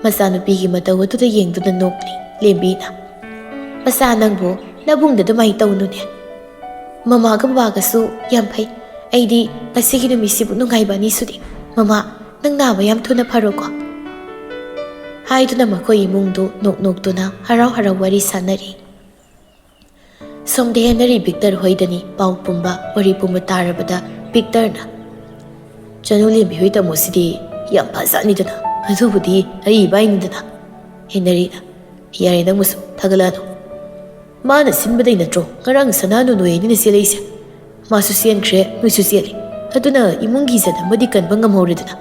ꯃꯆꯥꯅꯨꯄꯤꯒꯤ ꯃꯇꯧ ꯑꯗꯨꯗ ꯌꯦꯡꯗꯨꯅ ꯅꯣꯛꯂꯤ꯫ ꯂꯦꯝꯕꯤꯅ, "ꯃꯆꯥ, ꯅꯪꯕꯨ ꯅꯕꯨꯡꯗ ꯑꯗꯨꯃꯥꯏꯅ ꯇꯧꯅꯨꯅꯦ꯫ ꯃꯃꯥꯒ ꯕꯕꯥꯒꯁꯨ ꯌꯥꯝ ꯐꯩ꯫ ꯑꯩꯗꯤ ꯉꯁꯤꯒꯤ ꯅꯨꯃꯤꯠꯁꯤꯕꯨ ꯅꯨꯡꯉꯥꯏꯕ ꯑꯅꯤ ꯁꯨꯗꯦ꯫ ꯃꯃꯥ, ꯅꯪ ꯅꯥꯕ ꯌꯥꯝ ꯊꯨꯅ ꯐꯔꯣꯀꯣ꯫" ꯍꯥꯏꯗꯨꯅ ꯃꯈꯣꯏ ꯏꯃꯨꯡꯗꯨ ꯅꯣꯛ ꯅꯣꯛꯇꯨꯅ ꯍꯔꯥꯎ ꯍꯔꯥꯎ ꯋꯥꯔꯤ ꯁꯥꯟꯅꯔꯤ꯫ ꯁꯣꯝꯗ ꯍꯦꯅꯔꯤ ꯚꯤꯛꯇꯔ ꯍꯣꯏꯗꯅꯤ ꯄꯥꯎ ꯄꯨꯝꯕ, ꯋꯥꯔꯤ ꯄꯨꯝꯕ ꯇꯥꯔꯕꯗ ꯚꯤꯛꯇꯔꯅ, "ꯆꯅꯨ ꯂꯦꯝꯕꯤ ꯍꯣꯏ ꯇꯥꯃꯣꯁꯤꯗꯤ ꯌꯥꯝ ꯐꯖꯅꯤꯗꯅ, ꯑꯗꯨꯕꯨꯗꯤ ꯑꯩ ꯏꯕꯥꯏꯅꯤꯗꯅ꯫" ꯍꯦꯅꯔꯤꯅ, "ꯌꯥꯔꯦ, ꯅꯪꯕꯨꯁꯨ ꯊꯥꯒꯠꯂꯛꯑꯅꯨ꯫ ꯃꯥꯅ ꯁꯤꯟꯕꯗꯩ ꯅꯠꯇ꯭ꯔꯣ ꯉꯔꯥꯡ ꯁꯅꯥꯅꯨ ꯅꯣꯏ ꯑꯅꯤꯅ ꯆꯦꯜꯂꯛꯏꯁꯦ? ꯃꯥꯁꯨ ꯆꯦꯟꯈ꯭ꯔꯦ, ꯅꯣꯏꯁꯨ ꯆꯦꯜꯂꯤ꯫ ꯑꯗꯨꯅ ꯏꯃꯨꯡꯒꯤ ꯏꯖꯠ ꯑꯃꯗꯤ ꯀꯟꯕ ꯉꯝꯍꯧꯔꯦꯗꯅ꯫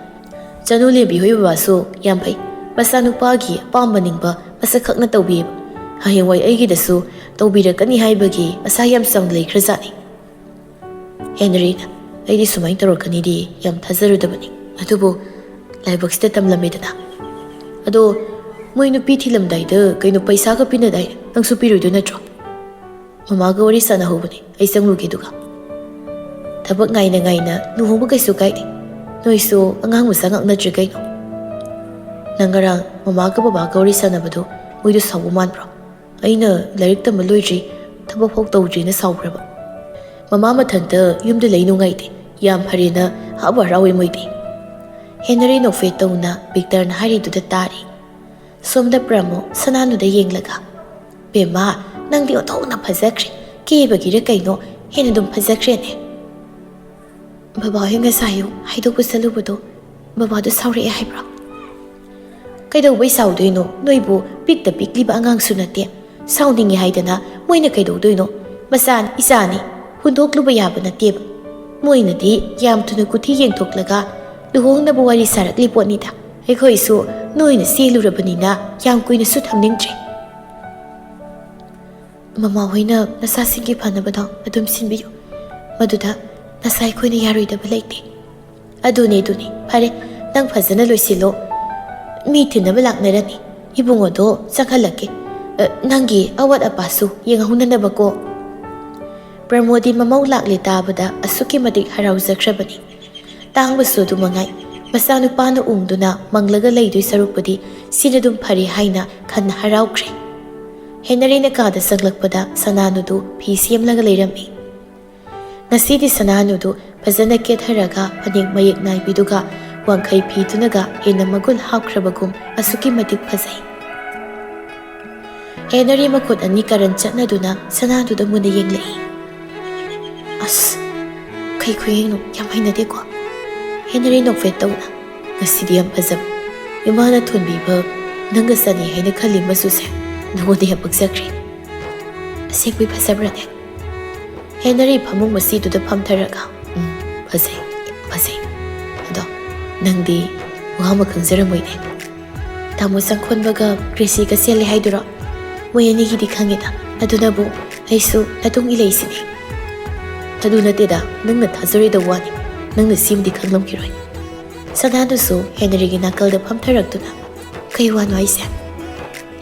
ꯆꯅꯨ ꯂꯦꯝꯕꯤ ꯍꯣꯏ ꯕꯕꯥꯁꯨ ꯌꯥꯝ ꯐꯩ꯫ ꯃꯆꯥꯅꯨꯄꯥꯒꯤ ꯑꯄꯥꯝꯕ ꯅꯤꯡꯕ ꯃꯁꯛ ꯈꯪꯅ ꯇꯧꯕꯤꯌꯦꯕ꯫ ꯍꯌꯦꯡꯋꯥꯏ ꯑꯩꯒꯤꯗꯁꯨ ꯇꯧꯕꯤꯔꯛꯀꯅꯤ ꯍꯥꯏꯕꯒꯤ ꯑꯁꯥ ꯌꯥꯝ ꯆꯥꯎꯅ ꯂꯩꯈ꯭ꯔꯖꯥꯠꯅꯤ꯫" ꯍꯦꯅꯔꯤꯅ, "ꯑꯩꯗꯤ ꯁꯨꯃꯥꯏꯅ ꯇꯧꯔꯛꯀꯅꯤꯗꯤ ꯌꯥꯝ ꯊꯥꯖꯔꯨꯗꯕꯅꯤ꯫ ꯑꯗꯨꯕꯨ ꯂꯥꯏꯕꯛꯁꯤꯗ ꯇꯝꯂꯝꯃꯦꯗꯅ꯫ ꯑꯗꯣ ꯃꯣꯏ ꯅꯨꯄꯤ ꯊꯤꯂꯝꯗꯥꯏꯗ ꯀꯩꯅꯣ ꯄꯩꯁꯥꯒ ꯄꯤꯅꯗꯥꯏ? ꯅꯪꯁꯨ ꯄꯤꯔꯨꯏꯗꯣ ꯅꯠꯇ꯭ꯔꯣ?" "ꯃꯃꯥꯒ ꯋꯥꯔꯤ ꯁꯥꯟꯅꯍꯧꯕꯅꯦ, ꯑꯩ ꯆꯪꯂꯨꯒꯦ ꯑꯗꯨꯒ꯫" "ꯊꯕꯛ ꯉꯥꯏꯅ ꯉꯥꯏꯅ ꯂꯨꯍꯣꯡꯕ ꯀꯩꯁꯨ ꯀꯥꯏꯗꯦ꯫ ꯅꯣꯏꯁꯨ ꯑꯉꯥꯡ ꯃꯆꯥ ꯉꯥꯛ ꯅꯠꯇ꯭ꯔꯦ ꯀꯩꯅꯣ꯫ ꯅꯪ ꯉꯔꯥꯡ ꯃꯃꯥꯒ ꯕꯕꯥꯒ ꯋꯥꯔꯤ ꯁꯥꯟꯅꯕꯗꯣ ꯃꯣꯏꯗꯣ ꯁꯥꯎꯕ ꯃꯥꯟꯕ꯭ꯔꯣ? ꯑꯩꯅ ꯂꯥꯏꯔꯤꯛ ꯇꯝꯕ ꯂꯣꯏꯗ꯭ꯔꯤ, ꯊꯕꯛ ꯐꯥꯎ ꯇꯧꯗ꯭ꯔꯤꯅ ꯁꯥꯎꯈ꯭ꯔꯕ? ꯃꯃꯥ ꯃꯊꯟꯇ ꯌꯨꯝꯗ ꯂꯩ ꯅꯨꯡꯉꯥꯏꯇꯦ, ꯌꯥꯝ ꯐꯔꯦꯅ ꯍꯥꯕ ꯍꯔꯥꯎꯋꯦ ꯃꯣꯏꯗꯤ꯫" ꯍꯦꯅꯔꯤ ꯅꯣꯛꯐꯦꯠ ꯇꯧꯅ ꯚꯤꯛꯇꯔꯅ ꯍꯥꯏꯔꯤꯗꯨꯗ ꯇꯥꯔꯤ꯫ ꯁꯣꯝꯗ ꯄ꯭ꯔꯃꯣ ꯁꯅꯥꯅꯨꯗ ꯌꯦꯡꯂꯒ, "ꯕꯦꯝꯃ, ꯅꯪꯗꯤ ꯑꯣꯟꯊꯣꯛꯅ ꯐꯖꯈ꯭ꯔꯦ꯫ ꯀꯦꯕꯒꯤꯔ ꯀꯩꯅꯣ, ꯍꯦꯟꯅ ꯑꯗꯨꯝ ꯐꯖꯈ꯭ꯔꯦꯅꯦ꯫ ꯕꯕꯥ ꯍꯣꯏ ꯉꯁꯥꯏ ꯑꯌꯨꯛ ꯍꯥꯏꯗꯣꯛꯄ ꯆꯠꯂꯨꯕꯗꯣ ꯕꯕꯥꯗꯣ ꯁꯥꯎꯔꯛꯑꯦ ꯍꯥꯏꯕ꯭ꯔꯣ? ꯀꯩꯗꯧꯕꯩ ꯁꯥꯎꯗꯣꯏꯅꯣ? ꯅꯣꯏꯕꯨ ꯄꯤꯛꯇ ꯄꯤꯛꯂꯤꯕ ꯑꯉꯥꯡꯁꯨ ꯅꯠꯇꯦ꯫ ꯁꯥꯎꯅꯤꯡꯉꯦ ꯍꯥꯏꯗꯅ ꯃꯣꯏꯅ ꯀꯩꯗꯧꯗꯣꯏꯅꯣ? ꯃꯆꯥ ꯏꯆꯥꯅꯤ, ꯍꯨꯟꯗꯣꯛꯂꯨꯕ ꯌꯥꯕ ꯅꯠꯇꯦꯕ꯫ ꯃꯣꯏꯅꯗꯤ ꯌꯥꯝ ꯊꯨꯅ ꯀꯨꯊꯤ ꯌꯦꯡꯊꯣꯛꯂꯒ ꯂꯨꯍꯣꯡꯅꯕ ꯋꯥꯔꯤ ꯁꯥꯔꯛꯂꯤ ꯄꯣꯠꯅꯤꯗ꯫ ꯑꯩꯈꯣꯏꯁꯨ ꯅꯣꯏꯅ ꯆꯦꯜꯂꯨꯔꯕꯅꯤꯅ ꯌꯥꯝ ꯀꯨꯏꯅꯁꯨ ꯊꯝꯅꯤꯡꯗ꯭ꯔꯦ꯫ ꯃꯃꯥ ꯍꯣꯏꯅ ꯅꯆꯥꯁꯤꯡꯒꯤ ꯐꯅꯕꯗꯣ ꯑꯗꯨꯝ ꯁꯤꯟꯕꯤꯌꯨ꯫ ꯃꯗꯨꯗ ꯅꯆꯥ ꯑꯩꯈꯣꯏꯅ ꯌꯥꯔꯣꯏꯗꯕ ꯂꯩꯇꯦ꯫ ꯑꯗꯨꯅꯦ, ꯑꯗꯨꯅꯦ꯫ ꯐꯔꯦ, ꯅꯪ ꯐꯖꯅ ꯂꯣꯏꯁꯤꯜꯂꯣ꯫ ꯃꯤ ꯊꯤꯟꯅꯕ ꯂꯥꯛꯅꯔꯅꯤ꯫ ꯏꯕꯨꯡꯉꯣꯗꯣ ꯆꯪꯍꯜꯂꯛꯀꯦ꯫ ꯑ, ꯅꯪꯒꯤ ꯑꯋꯥꯠ ꯑꯄꯥꯁꯨ ꯌꯦꯡꯍꯧꯅꯅꯕꯀꯣ꯫ ꯄ꯭ꯔꯃꯣꯗꯤ ꯃꯃꯧ ꯂꯥꯛꯂꯦ ꯇꯥꯕꯗ ꯑꯁꯨꯛꯀꯤ ꯃꯇꯤꯛ ꯍꯔꯥꯎꯖꯈ꯭ꯔꯕꯅꯤ꯫ ꯇꯥꯡꯕꯁꯨ ꯑꯗꯨ ꯃꯉꯥꯏ꯫ ꯃꯆꯥꯅꯨꯄꯥꯅ ꯎꯪꯗꯨꯅ ꯃꯪꯂꯒ ꯂꯩꯗꯣꯏ ꯁꯔꯨꯛꯄꯨꯗꯤ ꯁꯤꯅ ꯑꯗꯨꯝ ꯐꯔꯦ ꯍꯥꯏꯅ ꯈꯟꯅ ꯍꯔꯥꯎꯈ꯭ꯔꯦ꯫ ꯍꯦꯅꯔꯤꯅ ꯀꯥꯗ ꯆꯪꯂꯛꯄꯗ ꯁꯅꯥꯅꯨꯗꯨ ꯐꯤ ꯁꯦꯝꯂꯒ ꯂꯩꯔꯝꯃꯤ꯫ ꯉꯁꯤꯗꯤ ꯁꯅꯥꯅꯨꯗꯨ ꯐꯖꯅ ꯀꯦꯊꯔꯒ ꯐꯅꯦꯛ ꯃꯌꯦꯛ ꯅꯥꯏꯕꯤꯗꯨꯒ ꯋꯥꯡꯈꯩ ꯐꯤꯗꯨꯅꯒ ꯍꯦꯟꯅ ꯃꯒꯨꯟ ꯍꯥꯞꯈ꯭ꯔꯕꯒꯨꯝ ꯑꯁꯨꯛꯀꯤ ꯃꯇꯤꯛ ꯐꯖꯩ꯫ ꯍꯦꯅꯔꯤ ꯃꯈꯨꯠ ꯑꯅꯤ ꯀꯔꯟ ꯆꯠꯅꯗꯨꯅ ꯁꯅꯥꯗꯨꯗ ꯃꯨꯟꯅ ꯌꯦꯡꯂꯛꯏ꯫ ꯑꯁ, ꯀꯩ ꯈꯨꯌꯦꯡꯅꯣ, ꯌꯥꯝ ꯍꯩꯅꯗꯦꯀꯣ꯫ ꯍꯦꯅꯔꯤ ꯅꯣꯛꯐꯦꯠ ꯇꯧꯅ, "ꯉꯁꯤꯗꯤ ꯌꯥꯝ ꯐꯖꯕ꯫ ꯏꯃꯥꯅ ꯊꯣꯟꯕꯤꯕ ꯅꯪꯒ ꯆꯥꯅꯩ ꯍꯥꯏꯅ ꯈꯜꯂꯤ ꯃꯆꯨꯁꯦ꯫ ꯅꯉꯣꯟꯗ ꯌꯥꯝ ꯄꯛꯆꯈ꯭ꯔꯦ꯫ ꯑꯁꯦꯡꯕꯩ ꯐꯖꯕ꯭ꯔꯅꯦ?" ꯍꯦꯅꯔꯤ ꯐꯃꯨꯡ ꯃꯆꯤꯗꯨꯗ ꯐꯝꯊꯔꯒ, "ꯎꯝ, ꯐꯖꯩ, ꯐꯖꯩ꯫ ꯑꯗꯣ ꯅꯪꯗꯤ ꯋꯥ ꯑꯃ ꯈꯪꯖꯔꯝꯃꯣꯏꯅꯦ꯫ ꯇꯥꯃꯣ ꯆꯪꯈꯣꯟꯕꯒ ꯒ꯭ꯔꯦꯁꯤꯒ ꯆꯦꯜꯂꯦ ꯍꯥꯏꯗꯨꯔꯣ? ꯃꯣꯏ ꯑꯅꯤꯒꯤꯗꯤ ꯈꯪꯉꯦꯗ꯫ ꯑꯗꯨꯅꯕꯨ ꯑꯩꯁꯨ ꯅꯇꯨꯡ ꯏꯜꯂꯛꯏꯁꯤꯅꯦ꯫" "ꯑꯗꯨ ꯅꯠꯇꯦꯗ, ꯅꯪꯅ ꯊꯥꯖꯔꯣꯏꯗꯕ ꯋꯥꯅꯤ꯫ ꯅꯪꯅ ꯁꯤꯃꯗꯤ ꯈꯪꯂꯝꯈꯤꯔꯣꯏ꯫" ꯁꯅꯥꯗꯨꯁꯨ ꯍꯦꯅꯔꯤꯒꯤ ꯅꯥꯀꯜꯗ ꯐꯝꯊꯔꯛꯇꯨꯅ, "ꯀꯩ ꯋꯥꯅꯣ ꯍꯥꯏꯁꯦ?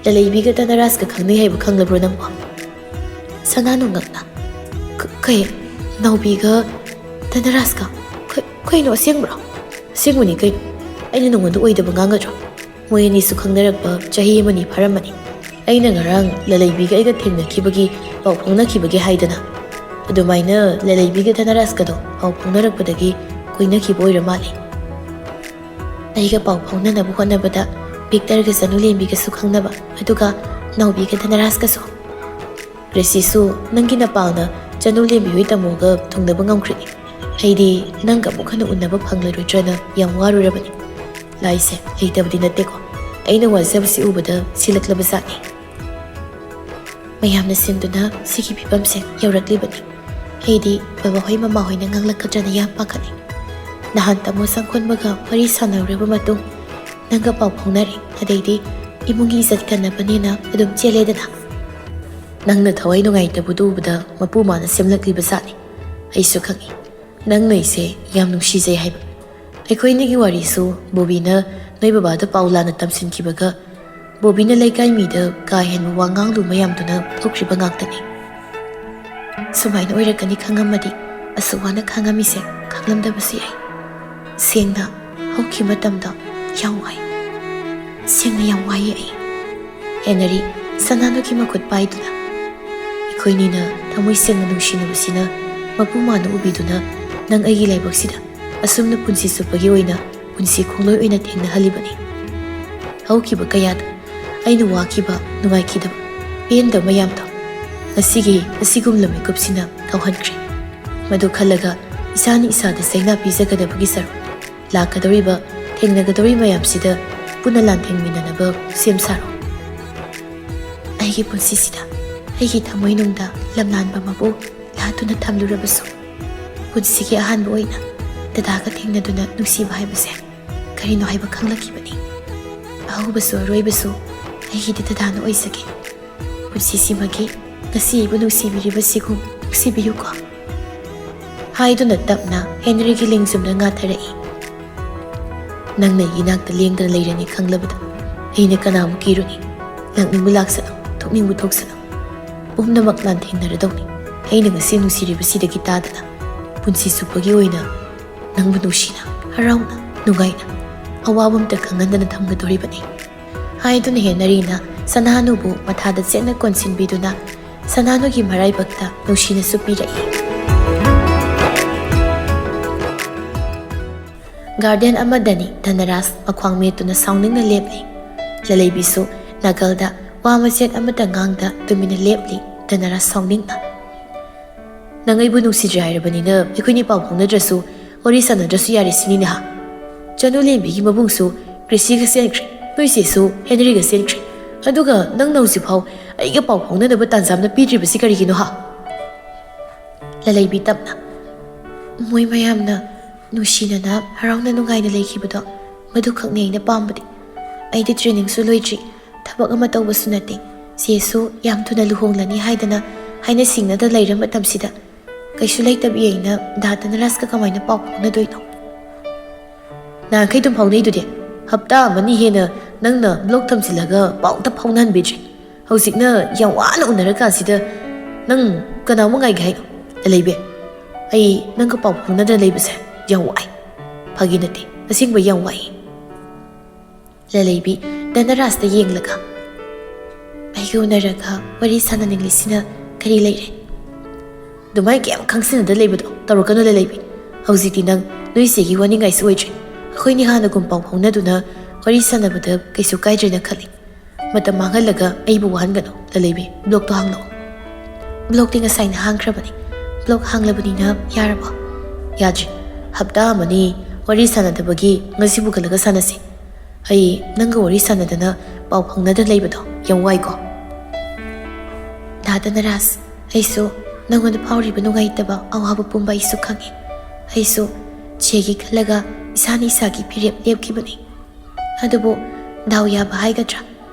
ꯂꯂꯩꯕꯤꯒ ꯙꯅꯔꯥꯖꯀ ꯈꯪꯅꯩ ꯍꯥꯏꯕ ꯈꯪꯂꯕ꯭ꯔꯣ ꯅꯪꯕꯣ?" ꯁꯅꯥꯅꯨ ꯉꯛꯅ, "ꯀ-, ꯀꯩ? ꯅꯥꯎꯕꯤꯒ ꯙꯅꯔꯥꯖꯀ? ꯀ-, ꯀꯩꯅꯣ, ꯑꯁꯦꯡꯕ꯭ꯔꯣ?" "ꯑꯁꯦꯡꯕꯅꯤ ꯀꯩꯅꯣ꯫ ꯑꯩꯅ ꯅꯉꯣꯟꯗ ꯑꯣꯏꯗꯕ ꯉꯥꯡꯒꯗ꯭ꯔꯣ? ꯃꯣꯏ ꯑꯅꯤꯁꯨ ꯈꯪꯅꯔꯛꯄ ꯆꯍꯤ ꯑꯃꯅꯤ ꯐꯥꯔꯝꯃꯅꯤ꯫ ꯑꯩꯅ ꯉꯔꯥꯡ ꯂꯂꯩꯕꯤꯒ ꯑꯩꯒ ꯊꯦꯡꯅꯈꯤꯕꯒꯤ ꯄꯥꯎ ꯐꯥꯎꯅꯈꯤꯕꯒꯦ ꯍꯥꯏꯗꯅ꯫ ꯑꯗꯨꯃꯥꯏꯅ ꯂꯂꯩꯕꯤꯒ ꯙꯅꯔꯥꯖꯀꯗꯣ ꯄꯥꯎ ꯐꯥꯎꯅꯔꯛꯄꯗꯒꯤ ꯀꯣꯏꯅꯈꯤꯕ ꯑꯣꯏꯔ ꯃꯥꯜꯂꯦ꯫ ꯑꯩꯒ ꯄꯥꯎ ꯐꯥꯎꯅꯅꯕ ꯍꯣꯠꯅꯕꯗ ꯚꯤꯛꯇꯔꯒ ꯆꯅꯨꯂꯦꯝꯕꯤꯒꯁꯨ ꯈꯪꯅꯕ, ꯑꯗꯨꯒ ꯅꯥꯎꯕꯤꯒ ꯙꯅꯔꯥꯖꯀꯁꯨ꯫ ꯔꯤꯁꯤꯁꯨ ꯅꯪꯒꯤ ꯅꯄꯥꯅ ꯆꯅꯨ ꯂꯦꯝꯕꯤ ꯍꯣꯏ ꯇꯥꯃꯣꯒ ꯊꯨꯡꯅꯕ ꯉꯝꯈ꯭ꯔꯤꯅꯤ꯫ ꯑꯩꯗꯤ ꯅꯪꯒ ꯑꯃꯨꯛ ꯍꯟꯅ ꯎꯅꯕ ꯐꯪꯂꯔꯣꯏꯗ꯭ꯔꯅ ꯌꯥꯝ ꯋꯥꯔꯨꯔꯕꯅꯤ꯫ ꯂꯥꯏꯁꯦ ꯂꯩꯇꯕꯗꯤ ꯅꯠꯇꯦꯀꯣ꯫ ꯑꯩꯅ ꯋꯥꯖꯕꯁꯤ ꯎꯕꯗ ꯁꯤꯜꯂꯛꯂꯕ ꯖꯥꯠꯅꯤ꯫ ꯃꯌꯥꯝꯅ ꯁꯤꯟꯗꯨꯅ ꯁꯤꯒꯤ ꯐꯤꯕꯝꯁꯦ ꯌꯧꯔꯛꯂꯤꯕꯅꯤ꯫ ꯑꯩꯗꯤ ꯕꯕꯥꯍꯣꯏ ꯃꯃꯥꯍꯣꯏꯅ ꯉꯥꯡꯂꯛꯀꯗ꯭ꯔꯅ ꯌꯥꯝ ꯄꯥꯈꯠꯂꯤ꯫ ꯅꯍꯥꯟ ꯇꯥꯃꯣ ꯁꯪꯈꯣꯟꯕꯒ ꯋꯥꯔꯤ ꯁꯥꯟꯅꯔꯨꯔꯕ ꯃꯇꯨꯡ ꯅꯪꯒ ꯄꯥꯎ ꯐꯥꯎꯅꯔꯦ, ꯑꯗꯩꯗꯤ ꯏꯃꯨꯡꯒꯤ ꯏꯖꯠ ꯀꯟꯅꯕꯅꯦꯅ ꯑꯗꯨꯝ ꯆꯦꯜꯂꯦꯗꯅ꯫ ꯅꯪꯅ ꯊꯋꯥꯏ ꯅꯨꯡꯉꯥꯏꯇꯕꯗꯨ ꯎꯕꯗ ꯃꯄꯨ ꯃꯥꯅ ꯁꯦꯝꯂꯛꯂꯤꯕ ꯖꯥꯠꯅꯤ꯫ ꯑꯩꯁꯨ ꯈꯪꯏ, ꯅꯪꯅ ꯑꯩꯁꯦ ꯌꯥꯝ ꯅꯨꯡꯁꯤꯖꯩ ꯍꯥꯏꯕ꯫ ꯑꯩꯈꯣꯏ ꯑꯅꯤꯒꯤ ꯋꯥꯔꯤꯁꯨ ꯕꯣꯕꯤꯅ ꯅꯣꯏ ꯕꯕꯥꯗ ꯄꯥꯎ ꯂꯥꯟꯅ ꯇꯝꯁꯤꯟꯈꯤꯕꯒ ꯕꯣꯕꯤꯅ ꯂꯩꯀꯥꯏ ꯃꯤꯗ ꯀꯥ ꯍꯦꯟꯕ ꯋꯥ ꯉꯥꯡꯂꯨ ꯃꯌꯥꯝꯗꯨꯅ ꯊꯣꯛꯈ꯭ꯔꯤꯕ ꯉꯥꯛꯇꯅꯤ꯫ ꯁꯨꯃꯥꯏꯅ ꯑꯣꯏꯔꯛꯀꯅꯤ ꯈꯪꯉꯝꯃꯗꯤ ꯑꯁꯨꯛ ꯋꯥꯅ ꯈꯥꯡꯉꯝꯃꯤꯁꯦ ꯈꯪꯂꯝꯗꯕꯁꯨ ꯌꯥꯏ꯫ ꯁꯦꯡꯅ ꯍꯧꯈꯤꯕ ꯃꯇꯝꯗꯣ ꯌꯥꯝ ꯋꯥꯏ꯫ ꯁꯦꯡꯅ ꯌꯥꯝ ꯋꯥꯏꯌꯦ ꯑꯩ꯫ ꯍꯦꯅꯔꯤ ꯁꯅꯥꯅꯨꯒꯤ ꯃꯈꯨꯠ ꯄꯥꯏꯗꯨꯅ, ꯑꯩꯈꯣꯏꯅꯤꯅ ꯊꯃꯣꯏ ꯁꯦꯡꯅ ꯅꯨꯡꯁꯤꯅꯕꯁꯤꯅ ꯃꯄꯨ ꯃꯥꯅ ꯎꯕꯤꯗꯨꯅ ꯅꯪ ꯑꯩꯒꯤ ꯂꯥꯏꯕꯛꯁꯤꯗ ꯑꯁꯨꯝꯅ ꯄꯨꯟꯁꯤ ꯆꯨꯞꯄꯒꯤ ꯑꯣꯏꯅ ꯄꯨꯟꯁꯤ ꯈꯣꯡꯂꯣꯏ ꯑꯣꯏꯅ ꯊꯦꯡꯅꯍꯜꯂꯤꯕꯅꯤ꯫ ꯍꯧꯈꯤꯕ ꯀꯌꯥꯗ ꯑꯩꯅ ꯋꯥꯈꯤꯕ, ꯅꯨꯡꯉꯥꯏꯈꯤꯗꯕ, ꯄꯦꯟꯗꯕ ꯃꯌꯥꯝꯗꯣ ꯉꯁꯤꯒꯤ ꯑꯁꯤꯒꯨꯝꯂꯕ ꯃꯤꯀꯨꯞꯁꯤꯅ ꯀꯥꯎꯍꯟꯈ꯭ꯔꯦ꯫ ꯃꯗꯨ ꯈꯜꯂꯒ ꯏꯁꯥꯅ ꯏꯁꯥꯗ ꯆꯩꯅꯥ ꯄꯤꯖꯒꯗꯕꯒꯤ ꯁꯔꯨꯛ ꯂꯥꯛꯀꯗꯧꯔꯤꯕ, ꯊꯦꯡꯅꯒꯗꯧꯔꯤꯕ ꯃꯌꯥꯝꯁꯤꯗ ꯄꯨꯟꯅ ꯂꯥꯟꯊꯦꯡꯃꯤꯟꯅꯅꯕ ꯁꯦꯝ ꯁꯥꯔꯣ꯫ ꯑꯩꯒꯤ ꯄꯨꯟꯁꯤꯁꯤꯗ ꯑꯩꯒꯤ ꯊꯃꯣꯏꯅꯨꯡꯗ ꯂꯝꯂꯥꯟꯕ ꯃꯄꯨ ꯂꯥꯠꯇꯨꯅ ꯊꯝꯂꯨꯔꯕꯁꯨ, ꯄꯨꯟꯁꯤꯒꯤ ꯑꯍꯥꯟꯕ ꯑꯣꯏꯅ ꯗꯗꯥꯒ ꯊꯦꯡꯅꯗꯨꯅ ꯅꯨꯡꯁꯤꯕ ꯍꯥꯏꯕꯁꯦ ꯀꯔꯤꯅꯣ ꯍꯥꯏꯕ ꯈꯪꯂꯛꯈꯤꯕꯅꯤ꯫ ꯑꯍꯧꯕꯁꯨ ꯑꯔꯣꯏꯕꯁꯨ ꯑꯩꯒꯤꯗꯤ ꯗꯗꯥꯅ ꯑꯣꯏꯖꯒꯦ꯫ ꯄꯨꯟꯁꯤꯁꯤꯃꯒꯤ ꯉꯁꯤ ꯑꯩꯕꯨ ꯅꯨꯡꯁꯤꯕꯤꯔꯤꯕꯁꯤꯒꯨꯝ ꯅꯨꯡꯁꯤꯕꯤꯌꯨꯀꯣ꯫ ꯍꯥꯏꯗꯨꯅ ꯇꯞꯅ ꯍꯦꯅꯔꯤꯒꯤ ꯂꯦꯡꯖꯨꯝꯅ ꯉꯥꯊꯔꯛꯏ꯫ ꯅꯪꯅ ꯑꯩꯒꯤ ꯏꯅꯥꯛꯇ ꯂꯦꯡꯗꯅ ꯂꯩꯔꯅꯤ ꯈꯪꯂꯕꯗ ꯑꯩꯅ ꯀꯅꯥꯃꯨꯛ ꯀꯤꯔꯨꯅꯤ? ꯂꯥꯛꯅꯤꯡꯕ ꯂꯥꯛꯁꯅꯨ, ꯊꯣꯛꯅꯤꯡꯕ ꯊꯣꯛꯁꯅꯨ꯫ ꯄꯨꯝꯅꯃꯛ ꯂꯥꯟꯊꯦꯡꯅꯔꯗꯧꯅꯤ꯫ ꯑꯩꯅ ꯉꯁꯤ ꯅꯨꯡꯁꯤꯔꯤꯕꯁꯤꯗꯒꯤ ꯇꯥꯗꯅ ꯄꯨꯟꯁꯤ ꯆꯨꯞꯄꯒꯤ ꯑꯣꯏꯅ ꯅꯪꯕꯨ ꯅꯨꯡꯁꯤꯅ, ꯍꯔꯥꯎꯅ, ꯅꯨꯡꯉꯥꯏꯅ, ꯑꯋꯥꯕ ꯑꯝꯇ ꯈꯪꯍꯟꯗꯅ ꯊꯝꯒꯗꯧꯔꯤꯕꯅꯤ꯫ ꯍꯥꯏꯗꯨꯅ ꯍꯦꯅꯔꯤꯅ ꯁꯅꯥꯅꯨꯕꯨ ꯃꯊꯥꯗ ꯆꯦꯠꯅ ꯀꯣꯟꯁꯤꯟꯕꯤꯗꯨꯅ ꯁꯅꯥꯅꯨꯒꯤ ꯃꯔꯥꯏꯕꯛꯇ ꯅꯨꯡꯁꯤꯅꯁꯨ ꯄꯤꯔꯛꯏ꯫ ꯒꯥꯔꯗꯦꯟ ꯑꯃꯗꯅꯤ ꯙꯅꯔꯥꯖ ꯃꯈ꯭ꯋꯥꯡ ꯃꯦꯠꯇꯨꯅ ꯁꯥꯎꯅꯤꯡꯅ ꯂꯦꯞꯂꯤ꯫ ꯂꯂꯩꯕꯤꯁꯨ ꯅꯥꯀꯜꯗ ꯋꯥ ꯃꯆꯦꯠ ꯑꯃꯠꯇ ꯉꯥꯡꯗ ꯇꯨꯃꯤꯟꯅ ꯂꯦꯞꯂꯤ꯫ ꯙꯅꯔꯥꯖ ꯁꯥꯎꯅꯤꯡꯅ꯫ "ꯅꯪ ꯑꯩꯕꯨ ꯅꯨꯡꯁꯤꯗ꯭ꯔꯦ ꯍꯥꯏꯔꯕꯅꯤꯅ ꯑꯩꯈꯣꯏꯅꯤ ꯄꯥꯎ ꯐꯥꯎꯅꯗ꯭ꯔꯁꯨ, ꯋꯥꯔꯤ ꯁꯥꯟꯅꯗ꯭ꯔꯁꯨ ꯌꯥꯔꯦ ꯁꯤꯅꯤꯅꯦ ꯍꯥ? ꯆꯅꯨ ꯂꯦꯝꯕꯤꯒꯤ ꯃꯕꯨꯡꯁꯨ ꯀ꯭ꯔꯤꯁꯤꯒ ꯆꯦꯟꯈ꯭ꯔꯦ, ꯅꯣꯏ ꯆꯦꯁꯨ ꯍꯦꯅꯔꯤꯒ ꯆꯦꯟꯈ꯭ꯔꯦ꯫ ꯑꯗꯨꯒ ꯅꯪꯅ ꯍꯧꯖꯤꯛꯐꯥꯎ ꯑꯩꯒ ꯄꯥꯎ ꯐꯥꯎꯅꯅꯕ ꯇꯥꯟꯖꯥ ꯑꯃ ꯄꯤꯗ꯭ꯔꯤꯕꯁꯤ ꯀꯔꯤꯒꯤꯅꯣ ꯍꯥ?" ꯂꯂꯩꯕꯤ ꯇꯞꯅ, "ꯃꯣꯏ ꯃꯌꯥꯝꯅ ꯅꯨꯡꯁꯤꯅꯅ ꯍꯔꯥꯎꯅ ꯅꯨꯡꯉꯥꯏꯅ ꯂꯩꯈꯤꯕꯗꯣ, ꯃꯗꯨꯈꯛꯅꯤ ꯑꯩꯅ ꯄꯥꯝꯕꯗꯤ꯫ ꯑꯩꯗꯤ ꯇ꯭ꯔꯦꯅꯤꯡꯁꯨ ꯂꯣꯏꯗ꯭ꯔꯤ, ꯊꯕꯛ ꯑꯃ ꯇꯧꯕꯁꯨ ꯅꯠꯇꯦ꯫ ꯆꯦꯁꯨ ꯌꯥꯝ ꯊꯨꯅ ꯂꯨꯍꯣꯡꯂꯅꯤ ꯍꯥꯏꯗꯅ ꯍꯥꯏꯅ ꯁꯤꯡꯅꯗ ꯂꯩꯔ ꯃꯇꯝꯁꯤꯗ ꯀꯩꯁꯨ ꯂꯩꯇꯕꯤ ꯑꯩꯅ ꯗꯥ ꯙꯅꯔꯥꯖꯀ ꯀꯃꯥꯏꯅ ꯄꯥꯎ ꯐꯥꯎꯅꯗꯣꯏꯅꯣ?" "ꯅꯍꯥꯟꯈꯩ ꯑꯗꯨꯝ ꯐꯥꯎꯅꯩꯗꯨꯗꯤ꯫ ꯍꯞꯇꯥ ꯑꯃꯅꯤ ꯍꯦꯟꯅ ꯅꯪꯅ ꯕ꯭ꯂꯣꯛ ꯊꯝꯖꯤꯜꯂꯒ ꯄꯥꯎ ꯑꯝꯇ ꯐꯥꯎꯅꯍꯟꯕꯤꯗ꯭ꯔꯤ꯫ ꯍꯧꯖꯤꯛꯅ ꯌꯥꯝ ꯋꯥꯅ ꯎꯅꯔꯀꯥꯟꯁꯤꯗ ꯅꯪ ꯀꯅꯥꯃꯨꯛ ꯉꯥꯏꯒꯦ ꯍꯥꯏꯅꯣ?" "ꯂꯂꯩꯕꯤ, ꯑꯩ ꯅꯪꯒ ꯄꯥꯎ ꯐꯥꯎꯅꯗꯅ ꯂꯩꯕꯁꯦ ꯌꯥꯝ ꯋꯥꯏ꯫ ꯐꯥꯒꯤ ꯅꯠꯇꯦ, ꯑꯁꯦꯡꯕ ꯌꯥꯝ ꯋꯥꯏ꯫" ꯂꯂꯩꯕꯤ ꯙꯅꯔꯥꯖꯇ ꯌꯦꯡꯂꯒ, "ꯑꯩꯒ ꯎꯅꯔꯒ ꯋꯥꯔꯤ ꯁꯥꯟꯅꯅꯤꯡꯂꯤꯁꯤꯅ ꯀꯔꯤ ꯂꯩꯔꯦ? ꯑꯗꯨꯃꯥꯏꯅ ꯀꯩꯝ ꯈꯪꯖꯤꯟꯅꯗ ꯂꯩꯕꯗꯣ ꯇꯧꯔꯛꯀꯅꯨ ꯂꯂꯩꯕꯤ꯫ ꯍꯧꯖꯤꯛꯇꯤ ꯅꯪ ꯅꯣꯏ ꯆꯦꯒꯤ ꯋꯥꯅꯤꯡꯉꯥꯏꯁꯨ ꯑꯣꯏꯗ꯭ꯔꯦ꯫ ꯑꯩꯈꯣꯏꯅꯤ ꯍꯥꯟꯅꯒꯨꯝ ꯄꯥꯎ ꯐꯥꯎꯅꯗꯨꯅ ꯋꯥꯔꯤ ꯁꯥꯟꯅꯕꯗ ꯀꯩꯁꯨ ꯀꯥꯏꯗ꯭ꯔꯦꯅ ꯈꯜꯂꯤ꯫ ꯃꯇꯝ ꯃꯥꯡꯍꯜꯂꯒ ꯑꯩꯕꯨ ꯋꯥꯍꯟꯒꯅꯨ ꯂꯂꯩꯕꯤ, ꯕ꯭ꯂꯣꯛꯇꯣ ꯍꯥꯡꯂꯛꯑꯣ꯫" "ꯕ꯭ꯂꯣꯛꯇꯤ ꯉꯁꯥꯏꯅ ꯍꯥꯡꯈ꯭ꯔꯕꯅꯤ꯫ ꯕ꯭ꯂꯣꯛ ꯍꯥꯡꯂꯕꯅꯤꯅ ꯌꯥꯔꯕꯣ?" "ꯌꯥꯗ꯭ꯔꯤ꯫ ꯍꯞꯇꯥ ꯑꯃꯅꯤ ꯋꯥꯔꯤ ꯁꯥꯟꯅꯗꯕꯒꯤ ꯉꯁꯤ ꯄꯨꯈꯠꯂꯒ ꯁꯥꯟꯅꯁꯤ꯫ ꯑꯩ ꯅꯪꯒ ꯋꯥꯔꯤ ꯁꯥꯟꯅꯗꯅ ꯄꯥꯎ ꯐꯥꯎꯅꯗꯅ ꯂꯩꯕꯗꯣ ꯌꯥꯝ ꯋꯥꯏꯀꯣ꯫" "ꯗꯥ ꯙꯅꯔꯥꯖ, ꯑꯩꯁꯨ ꯅꯪꯉꯣꯟꯗ ꯐꯥꯎꯔꯤꯕ ꯅꯨꯡꯉꯥꯏꯇꯕ ꯑꯋꯥꯕ ꯄꯨꯝꯕ ꯑꯩꯁꯨ ꯈꯪꯉꯤ꯫ ꯑꯩꯁꯨ ꯆꯦꯒꯤ ꯈꯜꯂꯒ ꯏꯁꯥꯅ ꯏꯁꯥꯒꯤ ꯐꯤꯔꯦꯞ ꯂꯦꯞꯈꯤꯕꯅꯤ꯫ ꯑꯗꯨꯕꯨ ꯗꯥꯎ ꯌꯥꯕ ꯍꯥꯏꯒꯗ꯭ꯔꯥ,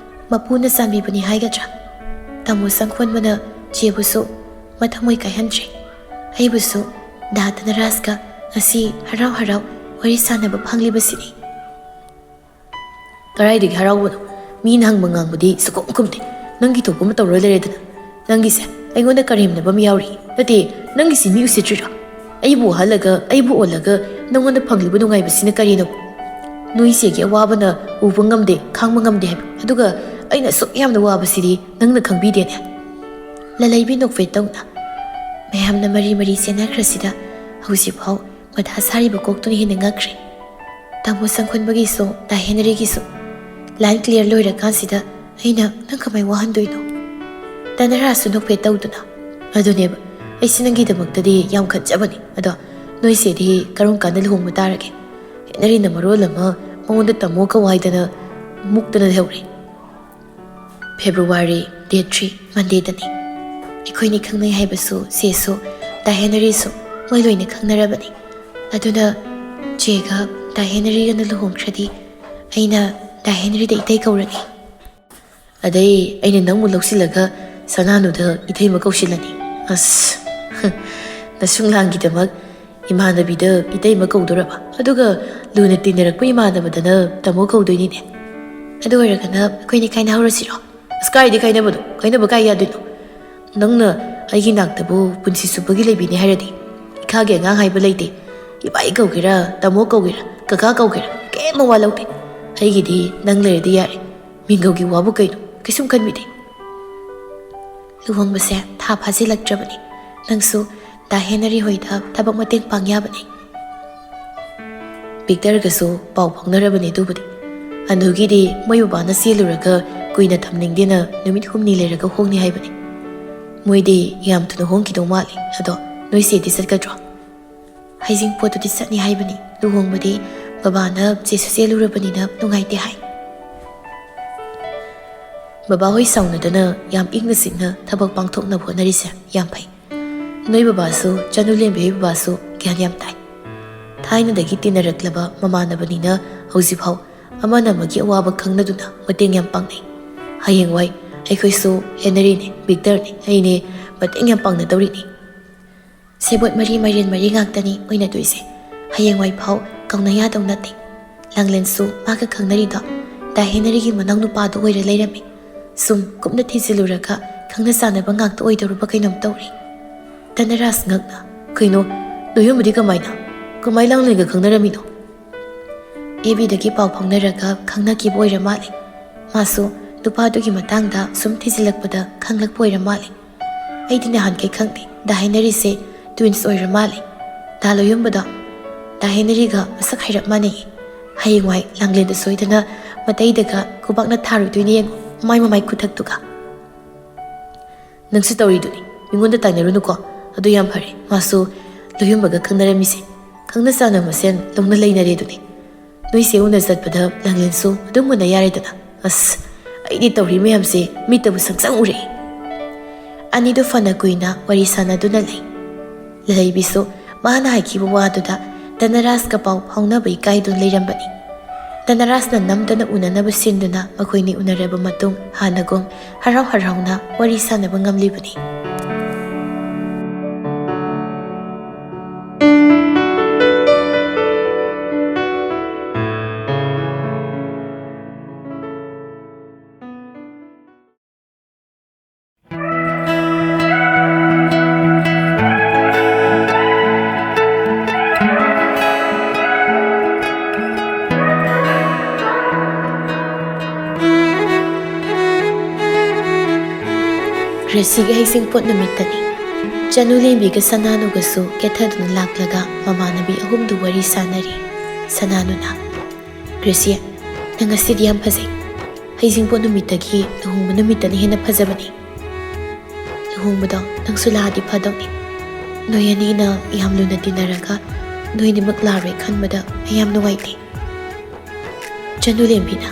ꯃꯄꯨꯅ ꯆꯥꯟꯕꯤꯕꯅꯤ ꯍꯥꯏꯒꯗ꯭ꯔꯥ, ꯇꯥꯃꯣ ꯁꯪꯈꯣꯟꯕꯅ ꯆꯦꯕꯨꯁꯨ ꯃꯊꯃꯣꯏ ꯀꯥꯏꯍꯟꯗ꯭ꯔꯦ꯫ ꯑꯩꯕꯨꯁꯨ ꯗꯥ ꯙꯅꯔꯥꯖꯀ ꯉꯁꯤ ꯍꯔꯥꯎ ꯍꯔꯥꯎ ꯋꯥꯔꯤ ꯁꯥꯟꯅꯕ ꯐꯪꯂꯤꯕꯁꯤꯅꯤ꯫" "ꯀꯗꯥꯏꯗꯒꯤ ꯍꯔꯥꯎꯕꯅꯣ? ꯃꯤꯅ ꯍꯪꯕ ꯉꯥꯡꯕꯗꯤ ꯁꯨꯈꯨꯝ ꯈꯨꯝꯗꯦ꯫ ꯅꯪꯒꯤ ꯊꯣꯛꯄ ꯑꯃ ꯇꯧꯔ ꯂꯩꯔꯦꯗꯅ꯫ ꯅꯪꯒꯤꯁꯦ ꯑꯩꯉꯣꯟꯗ ꯀꯔꯦꯝꯅꯕ ꯑꯃ ꯌꯥꯎꯔꯤ꯫ ꯅꯠꯇꯦ, ꯅꯪꯒꯤꯁꯤ ꯃꯤ ꯎꯁꯤꯠꯇ꯭ꯔꯤꯔꯣ? ꯑꯩꯕꯨ ꯋꯥꯍꯜꯂꯒ, ꯑꯩꯕꯨ ꯑꯣꯜꯂꯒ ꯅꯪꯉꯣꯟꯗ ꯐꯪꯂꯤꯕ ꯅꯨꯡꯉꯥꯏꯕꯁꯤꯅ ꯀꯔꯤꯅꯣ? ꯅꯣꯏ ꯆꯦꯒꯤ ꯑꯋꯥꯕꯅ ꯎꯕ ꯉꯝꯗꯦ, ꯈꯥꯡꯕ ꯉꯝꯗꯦ ꯍꯥꯏꯕ꯫ ꯑꯗꯨꯒ ꯑꯩꯅ ꯑꯁꯨꯛ ꯌꯥꯝꯅ ꯋꯥꯕꯁꯤꯗꯤ ꯅꯪꯅ ꯈꯪꯕꯤꯗꯦꯅꯦ꯫" ꯂꯂꯩꯕꯤ ꯅꯣꯛꯐꯦꯠ ꯇꯧꯅ, ꯃꯌꯥꯝꯅ ꯃꯔꯤ ꯃꯔꯤ ꯆꯦꯟꯅꯈ꯭ꯔꯁꯤꯗ ꯍꯧꯖꯤꯛꯐꯥꯎ ꯃꯊꯥ ꯁꯥꯔꯤꯕ ꯀꯣꯛꯇꯨꯅ ꯍꯦꯟꯅ ꯉꯛꯈ꯭ꯔꯦ꯫ ꯇꯥꯃꯣ ꯁꯪꯈꯣꯟꯕꯒꯤꯁꯨ, ꯗꯥ ꯍꯦꯅꯔꯤꯒꯤꯁꯨ꯫ ꯂꯥꯏꯟ ꯀ꯭ꯂꯤꯌꯥꯔ ꯂꯣꯏꯔꯀꯥꯟꯁꯤꯗ ꯑꯩꯅ ꯅꯪ ꯀꯃꯥꯏ ꯋꯥꯍꯟꯗꯣꯏꯅꯣ? ꯇꯅꯔꯥꯁꯨ ꯅꯣꯛꯐꯦꯠ ꯇꯧꯗꯨꯅ, "ꯑꯗꯨꯅꯦꯕ, ꯑꯩꯁꯦ ꯅꯪꯒꯤꯗꯃꯛꯇꯗꯤ ꯌꯥꯝ ꯈꯟꯖꯕꯅꯤ꯫ ꯑꯗꯣ ꯅꯣꯏꯁꯦꯗꯤ ꯀꯔꯝ ꯀꯥꯟꯗ ꯂꯨꯍꯣꯡꯕ ꯇꯥꯔꯒꯦ? ꯍꯦꯅꯔꯤꯅ ꯃꯔꯣꯜ ꯑꯃ ꯃꯉꯣꯟꯗ ꯇꯥꯃꯣ ꯀꯧ ꯍꯥꯏꯗꯅ ꯃꯨꯛꯇꯅ ꯂꯩꯍꯧꯔꯦ꯫" "February date three, Mondayꯗꯅꯤ꯫ ꯑꯩꯈꯣꯏꯅꯤ ꯈꯪꯅꯩ ꯍꯥꯏꯕꯁꯨ ꯆꯦꯁꯨ, ꯗꯥ ꯍꯦꯅꯔꯤꯁꯨ, ꯃꯣꯏ ꯂꯣꯏꯅ ꯈꯪꯅꯔꯕꯅꯤ꯫ ꯑꯗꯨꯅ ꯆꯦꯒ ꯗꯥ ꯍꯦꯅꯔꯤꯒꯅ ꯂꯨꯍꯣꯡꯈ꯭ꯔꯗꯤ ꯑꯩꯅ ꯗꯥ ꯍꯦꯅꯔꯤꯗ ꯏꯇꯩ ꯀꯧꯔꯒꯦ꯫ ꯑꯗꯩ ꯑꯩꯅ ꯅꯪꯕꯨ ꯂꯧꯁꯤꯜꯂꯒ ꯁꯅꯥꯅꯨꯗ ꯏꯇꯩꯃ ꯀꯧꯁꯤꯜꯂꯅꯤ꯫" "ꯑꯁ, ꯅꯁꯨꯡꯂꯥꯡꯒꯤꯗꯃꯛ ꯏꯃꯥꯟꯅꯕꯤꯗ ꯏꯇꯩꯃ ꯀꯧꯗꯣꯔꯕ? ꯑꯗꯨꯒ ꯂꯨꯅ ꯇꯤꯟꯅꯔꯛꯄ ꯏꯃꯥꯟꯅꯕꯗꯅ ꯇꯥꯃꯣ ꯀꯧꯗꯣꯏꯅꯤꯅꯦ꯫ ꯑꯗꯨ ꯑꯣꯏꯔꯒꯅ ꯑꯩꯈꯣꯏꯅꯤ ꯀꯥꯏꯅꯍꯧꯔꯁꯤꯔꯣ?" "ꯑꯁ, ꯀꯥꯏꯗꯤ ꯀꯥꯏꯅꯕꯗꯣ? ꯀꯥꯏꯅꯕ ꯀꯥꯏ ꯌꯥꯗꯣꯏꯅꯣ? ꯅꯪꯅ ꯑꯩꯒꯤ ꯅꯥꯛꯇꯕꯨ ꯄꯨꯟꯁꯤ ꯆꯨꯞꯄꯒꯤ ꯂꯩꯕꯤꯅꯤ ꯍꯥꯏꯔꯗꯤ, ꯏꯈꯥꯒꯤ ꯑꯉꯥꯡ ꯍꯥꯏꯕ ꯂꯩꯇꯦ꯫ ꯏꯕꯥꯏ ꯀꯧꯒꯦꯔꯥ, ꯇꯥꯃꯣ ꯀꯧꯒꯦꯔꯥ, ꯀꯀꯥ ꯀꯧꯒꯦꯔꯥ, ꯀꯩꯝ ꯃꯋꯥ ꯂꯧꯗꯦ꯫ ꯑꯩꯒꯤꯗꯤ ꯅꯪ ꯂꯩꯔꯗꯤ ꯌꯥꯔꯦ꯫ ꯃꯤꯡꯒꯧꯒꯤ ꯋꯥꯕꯨ ꯀꯩꯅꯣ? ꯀꯩꯁꯨꯝ ꯈꯟꯕꯤꯗꯦ꯫" "ꯂꯨꯍꯣꯡꯕꯁꯦ ꯊꯥ ꯐꯥꯖꯤꯜꯂꯛꯇ꯭ꯔꯕꯅꯤ꯫ ꯅꯪꯁꯨ ꯗꯥ ꯍꯦꯅꯔꯤ ꯍꯣꯏꯗ ꯊꯕꯛ ꯃꯇꯦꯡ ꯄꯥꯡ ꯌꯥꯕꯅꯤ꯫" ꯚꯤꯛꯇꯔꯒꯁꯨ ꯄꯥꯎ ꯐꯥꯎꯅꯔꯕꯅꯤ꯫ ꯑꯗꯨꯕꯨꯗꯤ ꯑꯅꯨꯒꯤꯗꯤ ꯃꯣꯏ ꯕꯕꯥꯅ ꯆꯦꯜꯂꯨꯔꯒ ꯀꯨꯏꯅ ꯊꯝꯅꯤꯡꯗꯦꯅ ꯅꯨꯃꯤꯠ ꯍꯨꯝꯅꯤ ꯂꯩꯔꯒ ꯍꯣꯡꯅꯤ ꯍꯥꯏꯕꯅꯤ꯫ ꯃꯣꯏꯗꯤ ꯌꯥꯝ ꯊꯨꯅ ꯍꯣꯡꯈꯤꯗꯧ ꯃꯥꯜꯂꯤ꯫ ꯑꯗꯣ ꯅꯣꯏ ꯆꯦꯗꯤ ꯆꯠꯀꯗ꯭ꯔꯣ? "ꯍꯩꯖꯤꯡꯄꯣꯠꯇꯨꯗꯤ ꯆꯠꯅꯤ ꯍꯥꯏꯕꯅꯤ꯫ ꯂꯨꯍꯣꯡꯕꯗꯤ ꯕꯕꯥꯅ ꯆꯦꯁꯨ ꯆꯦꯜꯂꯨꯔꯕꯅꯤꯅ ꯅꯨꯡꯉꯥꯏꯇꯦ ꯍꯥꯏ꯫" "ꯕꯕꯥꯍꯣꯏ ꯁꯥꯎꯅꯗꯅ ꯌꯥꯝ ꯏꯪꯅ ꯆꯤꯛꯅ ꯊꯕꯛ ꯄꯥꯡꯊꯣꯛꯅꯕ ꯍꯣꯠꯅꯔꯤꯁꯦ ꯌꯥꯝ ꯐꯩ꯫ ꯅꯣꯏ ꯕꯕꯥꯁꯨ, ꯆꯅꯨꯂꯦꯝꯕꯤ ꯍꯣꯏ ꯕꯕꯥꯁꯨ ꯒ꯭ꯌꯥꯟ ꯌꯥꯝ ꯇꯥꯏ꯫ ꯊꯥꯏꯅꯗꯒꯤ ꯇꯤꯟꯅꯔꯛꯂꯕ ꯃꯃꯥꯟꯅꯕꯅꯤꯅ ꯍꯧꯖꯤꯛꯐꯥꯎ ꯑꯃꯅ ꯑꯃꯒꯤ ꯑꯋꯥꯕ ꯈꯪꯅꯗꯨꯅ ꯃꯇꯦꯡ ꯌꯥꯝ ꯄꯥꯡꯅꯩ꯫ ꯍꯌꯦꯡꯋꯥꯏ ꯑꯩꯈꯣꯏꯁꯨ ꯍꯦꯅꯔꯤꯅꯦ, ꯚꯤꯛꯇꯔꯅꯦ, ꯑꯩꯅꯦ ꯃꯇꯦꯡ ꯌꯥꯝ ꯄꯥꯡꯅꯗꯧꯔꯤꯅꯤ꯫ ꯁꯦꯕꯣꯠ ꯃꯔꯤ ꯃꯥꯏꯔꯦꯟ ꯃꯔꯤ ꯉꯥꯛꯇꯅꯤ ꯑꯣꯏꯅꯗꯣꯏꯁꯦ꯫ ꯍꯌꯦꯡꯋꯥꯏ ꯐꯥꯎ ꯀꯧꯅ ꯌꯥꯗꯧ ꯅꯠꯇꯦ꯫" ꯂꯥꯡꯂꯦꯟꯁꯨ ꯃꯥꯒ ꯈꯪꯅꯔꯤꯗꯣ ꯗꯥ ꯍꯦꯅꯔꯤꯒꯤ ꯃꯅꯥꯎ ꯅꯨꯄꯥꯗꯨ ꯑꯣꯏꯔ ꯂꯩꯔꯝꯃꯤ꯫ ꯁꯨꯝ ꯀꯨꯞꯅ ꯊꯤꯖꯤꯜꯂꯨꯔꯒ ꯈꯪꯅ ꯆꯥꯟꯅꯕ ꯉꯥꯛꯇ ꯑꯣꯏꯗꯧꯔꯕ ꯀꯩꯅꯣꯝ ꯇꯧꯔꯤ꯫ ꯇꯅꯔꯥꯁ ꯉꯛꯅ, "ꯀꯩꯅꯣ? ꯅꯣꯏ ꯌꯨꯝꯕꯨꯗꯤ ꯀꯃꯥꯏꯅ? ꯀꯃꯥꯏ ꯂꯥꯡꯂꯦꯟꯒ ꯈꯪꯅꯔꯝꯃꯤꯅꯣ?" "ꯑꯦ ꯕꯤꯗꯒꯤ ꯄꯥꯎ ꯐꯥꯎꯅꯔꯒ ꯈꯪꯅꯈꯤꯕ ꯑꯣꯏꯔ ꯃꯥꯜꯂꯦ꯫ ꯃꯥꯁꯨ ꯅꯨꯄꯥꯗꯨꯒꯤ ꯃꯇꯥꯡꯗ ꯁꯨꯝ ꯊꯤꯖꯤꯜꯂꯛꯄꯗ ꯈꯪꯂꯛꯄ ꯑꯣꯏꯔ ꯃꯥꯜꯂꯦ꯫ ꯑꯩꯗꯤ ꯅꯍꯥꯟꯈꯩ ꯈꯪꯗꯦ꯫ ꯗꯥ ꯍꯦꯅꯔꯤꯁꯦ twins ꯑꯣꯏꯔ ꯃꯥꯜꯂꯦ꯫ ꯗꯥ ꯂꯣꯌꯝꯕꯗꯣ ꯗꯥ ꯍꯦꯅꯔꯤꯒ ꯃꯁꯛ ꯍꯥꯏꯔꯞ ꯃꯥꯟꯅꯩꯌꯦ꯫ ꯍꯌꯦꯡꯋꯥꯏ ꯂꯥꯡꯂꯦꯟꯗ ꯁꯣꯏꯗꯅ ꯃꯇꯩꯗꯒ ꯈꯨꯕꯥꯛꯅ ꯊꯥꯔꯨꯗꯣꯏꯅꯦ ꯌꯦꯡꯉꯣ, ꯃꯥꯏ ꯃꯃꯥꯏ ꯈꯨꯊꯛꯇꯨꯒ꯫" ꯅꯪꯁꯨ ꯇꯧꯔꯤꯗꯨꯅꯤ꯫ ꯃꯤꯉꯣꯟꯗ ꯇꯥꯏꯅꯔꯨꯅꯨꯀꯣ꯫ ꯑꯗꯨ ꯌꯥꯝ ꯐꯔꯦ, ꯃꯥꯁꯨ ꯂꯨꯍꯣꯡꯕꯒ ꯈꯪꯅꯔꯝꯃꯤꯁꯦ꯫ ꯈꯪꯅ ꯆꯥꯟꯅ ꯃꯁꯦꯟ ꯂꯧꯅ ꯂꯩꯅꯔꯦ ꯑꯗꯨꯅꯤ꯫ ꯅꯣꯏꯁꯦ ꯎꯅ ꯆꯠꯄꯗ ꯂꯥꯡꯂꯦꯟꯁꯨ ꯑꯗꯨꯝ ꯎꯅ ꯌꯥꯔꯦꯗꯅ꯫ ꯑꯁ, ꯑꯩꯗꯤ ꯇꯧꯔꯤ ꯃꯌꯥꯝꯁꯦ ꯃꯤꯠꯇꯕꯨ ꯁꯪꯁꯪ ꯎꯔꯦ꯫ ꯑꯅꯤꯗꯨ ꯐꯅ ꯀꯨꯏꯅ ꯋꯥꯔꯤ ꯁꯥꯟꯅꯗꯨꯅ ꯂꯩ꯫ ꯂꯂꯩꯕꯤꯁꯨ ꯃꯥꯅ ꯍꯥꯏꯈꯤꯕ ꯋꯥꯗꯨꯗ ꯙꯅꯔꯥꯖꯀ ꯄꯥꯎ ꯐꯥꯎꯅꯕ ꯏꯀꯥꯏꯗꯨꯅ ꯂꯩꯔꯝꯕꯅꯤ꯫ ꯙꯅꯔꯥꯖꯅ ꯅꯝꯗꯅ ꯎꯅꯅꯕ ꯁꯤꯟꯗꯨꯅ ꯃꯈꯣꯏꯅꯤ ꯎꯅꯔꯕ ꯃꯇꯨꯡ ꯍꯥꯟꯅꯒꯨꯝ ꯍꯔꯥꯎ ꯍꯔꯥꯎꯅ ꯋꯥꯔꯤ ꯁꯥꯟꯅꯕ ꯉꯝꯂꯤꯕꯅꯤ꯫ ꯒ꯭ꯔꯦꯁꯤꯒꯤ ꯍꯩꯖꯤꯡꯄꯣꯠ ꯅꯨꯃꯤꯠꯇꯅꯤ꯫ ꯆꯅꯨꯂꯦꯝꯕꯤꯒ ꯁꯅꯥꯅꯨꯒꯁꯨ ꯀꯦꯊꯗꯨꯅ ꯂꯥꯛꯂꯒ ꯃꯃꯥꯟꯅꯕꯤ ꯑꯍꯨꯝꯗꯨ ꯋꯥꯔꯤ ꯁꯥꯟꯅꯔꯤ꯫ ꯁꯅꯥꯅꯨꯅ, "ꯒ꯭ꯔꯦꯁꯤ, ꯅꯪ ꯉꯁꯤꯗꯤ ꯌꯥꯝ ꯐꯖꯩ꯫ ꯍꯩꯖꯤꯡꯄꯣꯠ ꯅꯨꯃꯤꯠꯇꯒꯤ ꯂꯨꯍꯣꯡꯕ ꯅꯨꯃꯤꯠꯇꯅ ꯍꯦꯟꯅ ꯐꯖꯕꯅꯤ꯫ ꯂꯨꯍꯣꯡꯕꯗꯣ ꯅꯪꯁꯨ ꯂꯥꯛꯑꯗꯤ ꯐꯗꯧꯅꯤ꯫ ꯅꯣꯏ ꯑꯅꯤꯅ ꯌꯥꯝ ꯂꯨꯅ ꯇꯤꯟꯅꯔꯒ ꯅꯣꯏ ꯑꯅꯤꯃꯛ ꯂꯥꯛꯑꯔꯣꯏ ꯈꯟꯕꯗ ꯑꯩ ꯌꯥꯝ ꯅꯨꯡꯉꯥꯏꯇꯦ꯫" ꯆꯅꯨꯂꯦꯝꯕꯤꯅ,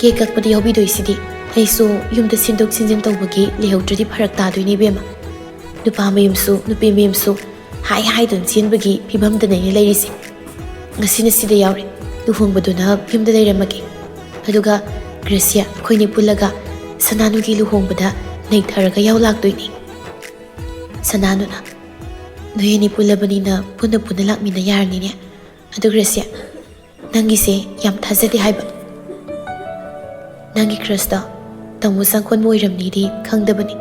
"ꯀꯦꯛ ꯀꯛꯄꯗ ꯌꯥꯎꯕꯤꯗꯣꯏꯁꯤꯗꯤ ꯑꯩꯁꯨ ꯌꯨꯝꯗ ꯁꯤꯟꯗꯣꯛ ꯁꯤꯟꯖꯤꯟ ꯇꯧꯕꯒꯤ ꯂꯩꯍꯧꯗ꯭ꯔꯗꯤ ꯐꯔꯛ ꯇꯥꯗꯣꯏꯅꯦ ꯏꯕꯦꯝꯃ꯫ ꯅꯨꯄꯥ ꯃꯌꯨꯝꯁꯨ ꯅꯨꯄꯤ ꯃꯌꯨꯝꯁꯨ ꯍꯥꯏ ꯍꯥꯏꯗꯨꯅ ꯆꯦꯟꯕꯒꯤ ꯐꯤꯕꯝꯗꯅꯦ ꯑꯩꯅ ꯂꯩꯔꯤꯁꯦ꯫ ꯉꯁꯤꯅ ꯁꯤꯗ ꯌꯥꯎꯔꯦ, ꯂꯨꯍꯣꯡꯕꯗꯨꯅ ꯌꯨꯝꯗ ꯂꯩꯔꯝꯃꯒꯦ꯫ ꯑꯗꯨꯒ ꯒ꯭ꯔꯦꯁꯤꯌꯥ, ꯑꯩꯈꯣꯏꯅꯤ ꯄꯨꯜꯂꯒ ꯁꯅꯥꯅꯨꯒꯤ ꯂꯨꯍꯣꯡꯕꯗ ꯅꯩꯊꯔꯒ ꯌꯥꯎ ꯂꯥꯛꯇꯣꯏꯅꯦ꯫" ꯁꯅꯥꯅꯨꯅ, "ꯅꯣꯏ ꯑꯅꯤ ꯄꯨꯜꯂꯕꯅꯤꯅ ꯄꯨꯟꯅ ꯄꯨꯟꯅ ꯂꯥꯛꯃꯤꯟꯅ ꯌꯥꯔꯅꯤꯅꯦ꯫ ꯑꯗꯨ ꯒ꯭ꯔꯦꯁꯤꯌꯥ, ꯅꯪꯒꯤꯁꯦ ꯌꯥꯝ ꯊꯥꯖꯗꯦ ꯍꯥꯏꯕ꯫ ꯅꯪꯒꯤ ꯀ꯭ꯔꯁꯇꯣ ꯇꯥꯃꯣ ꯆꯥꯡꯈꯣꯟꯕ ꯑꯣꯏꯔꯝꯅꯤꯗꯤ ꯈꯪꯗꯕꯅꯤ꯫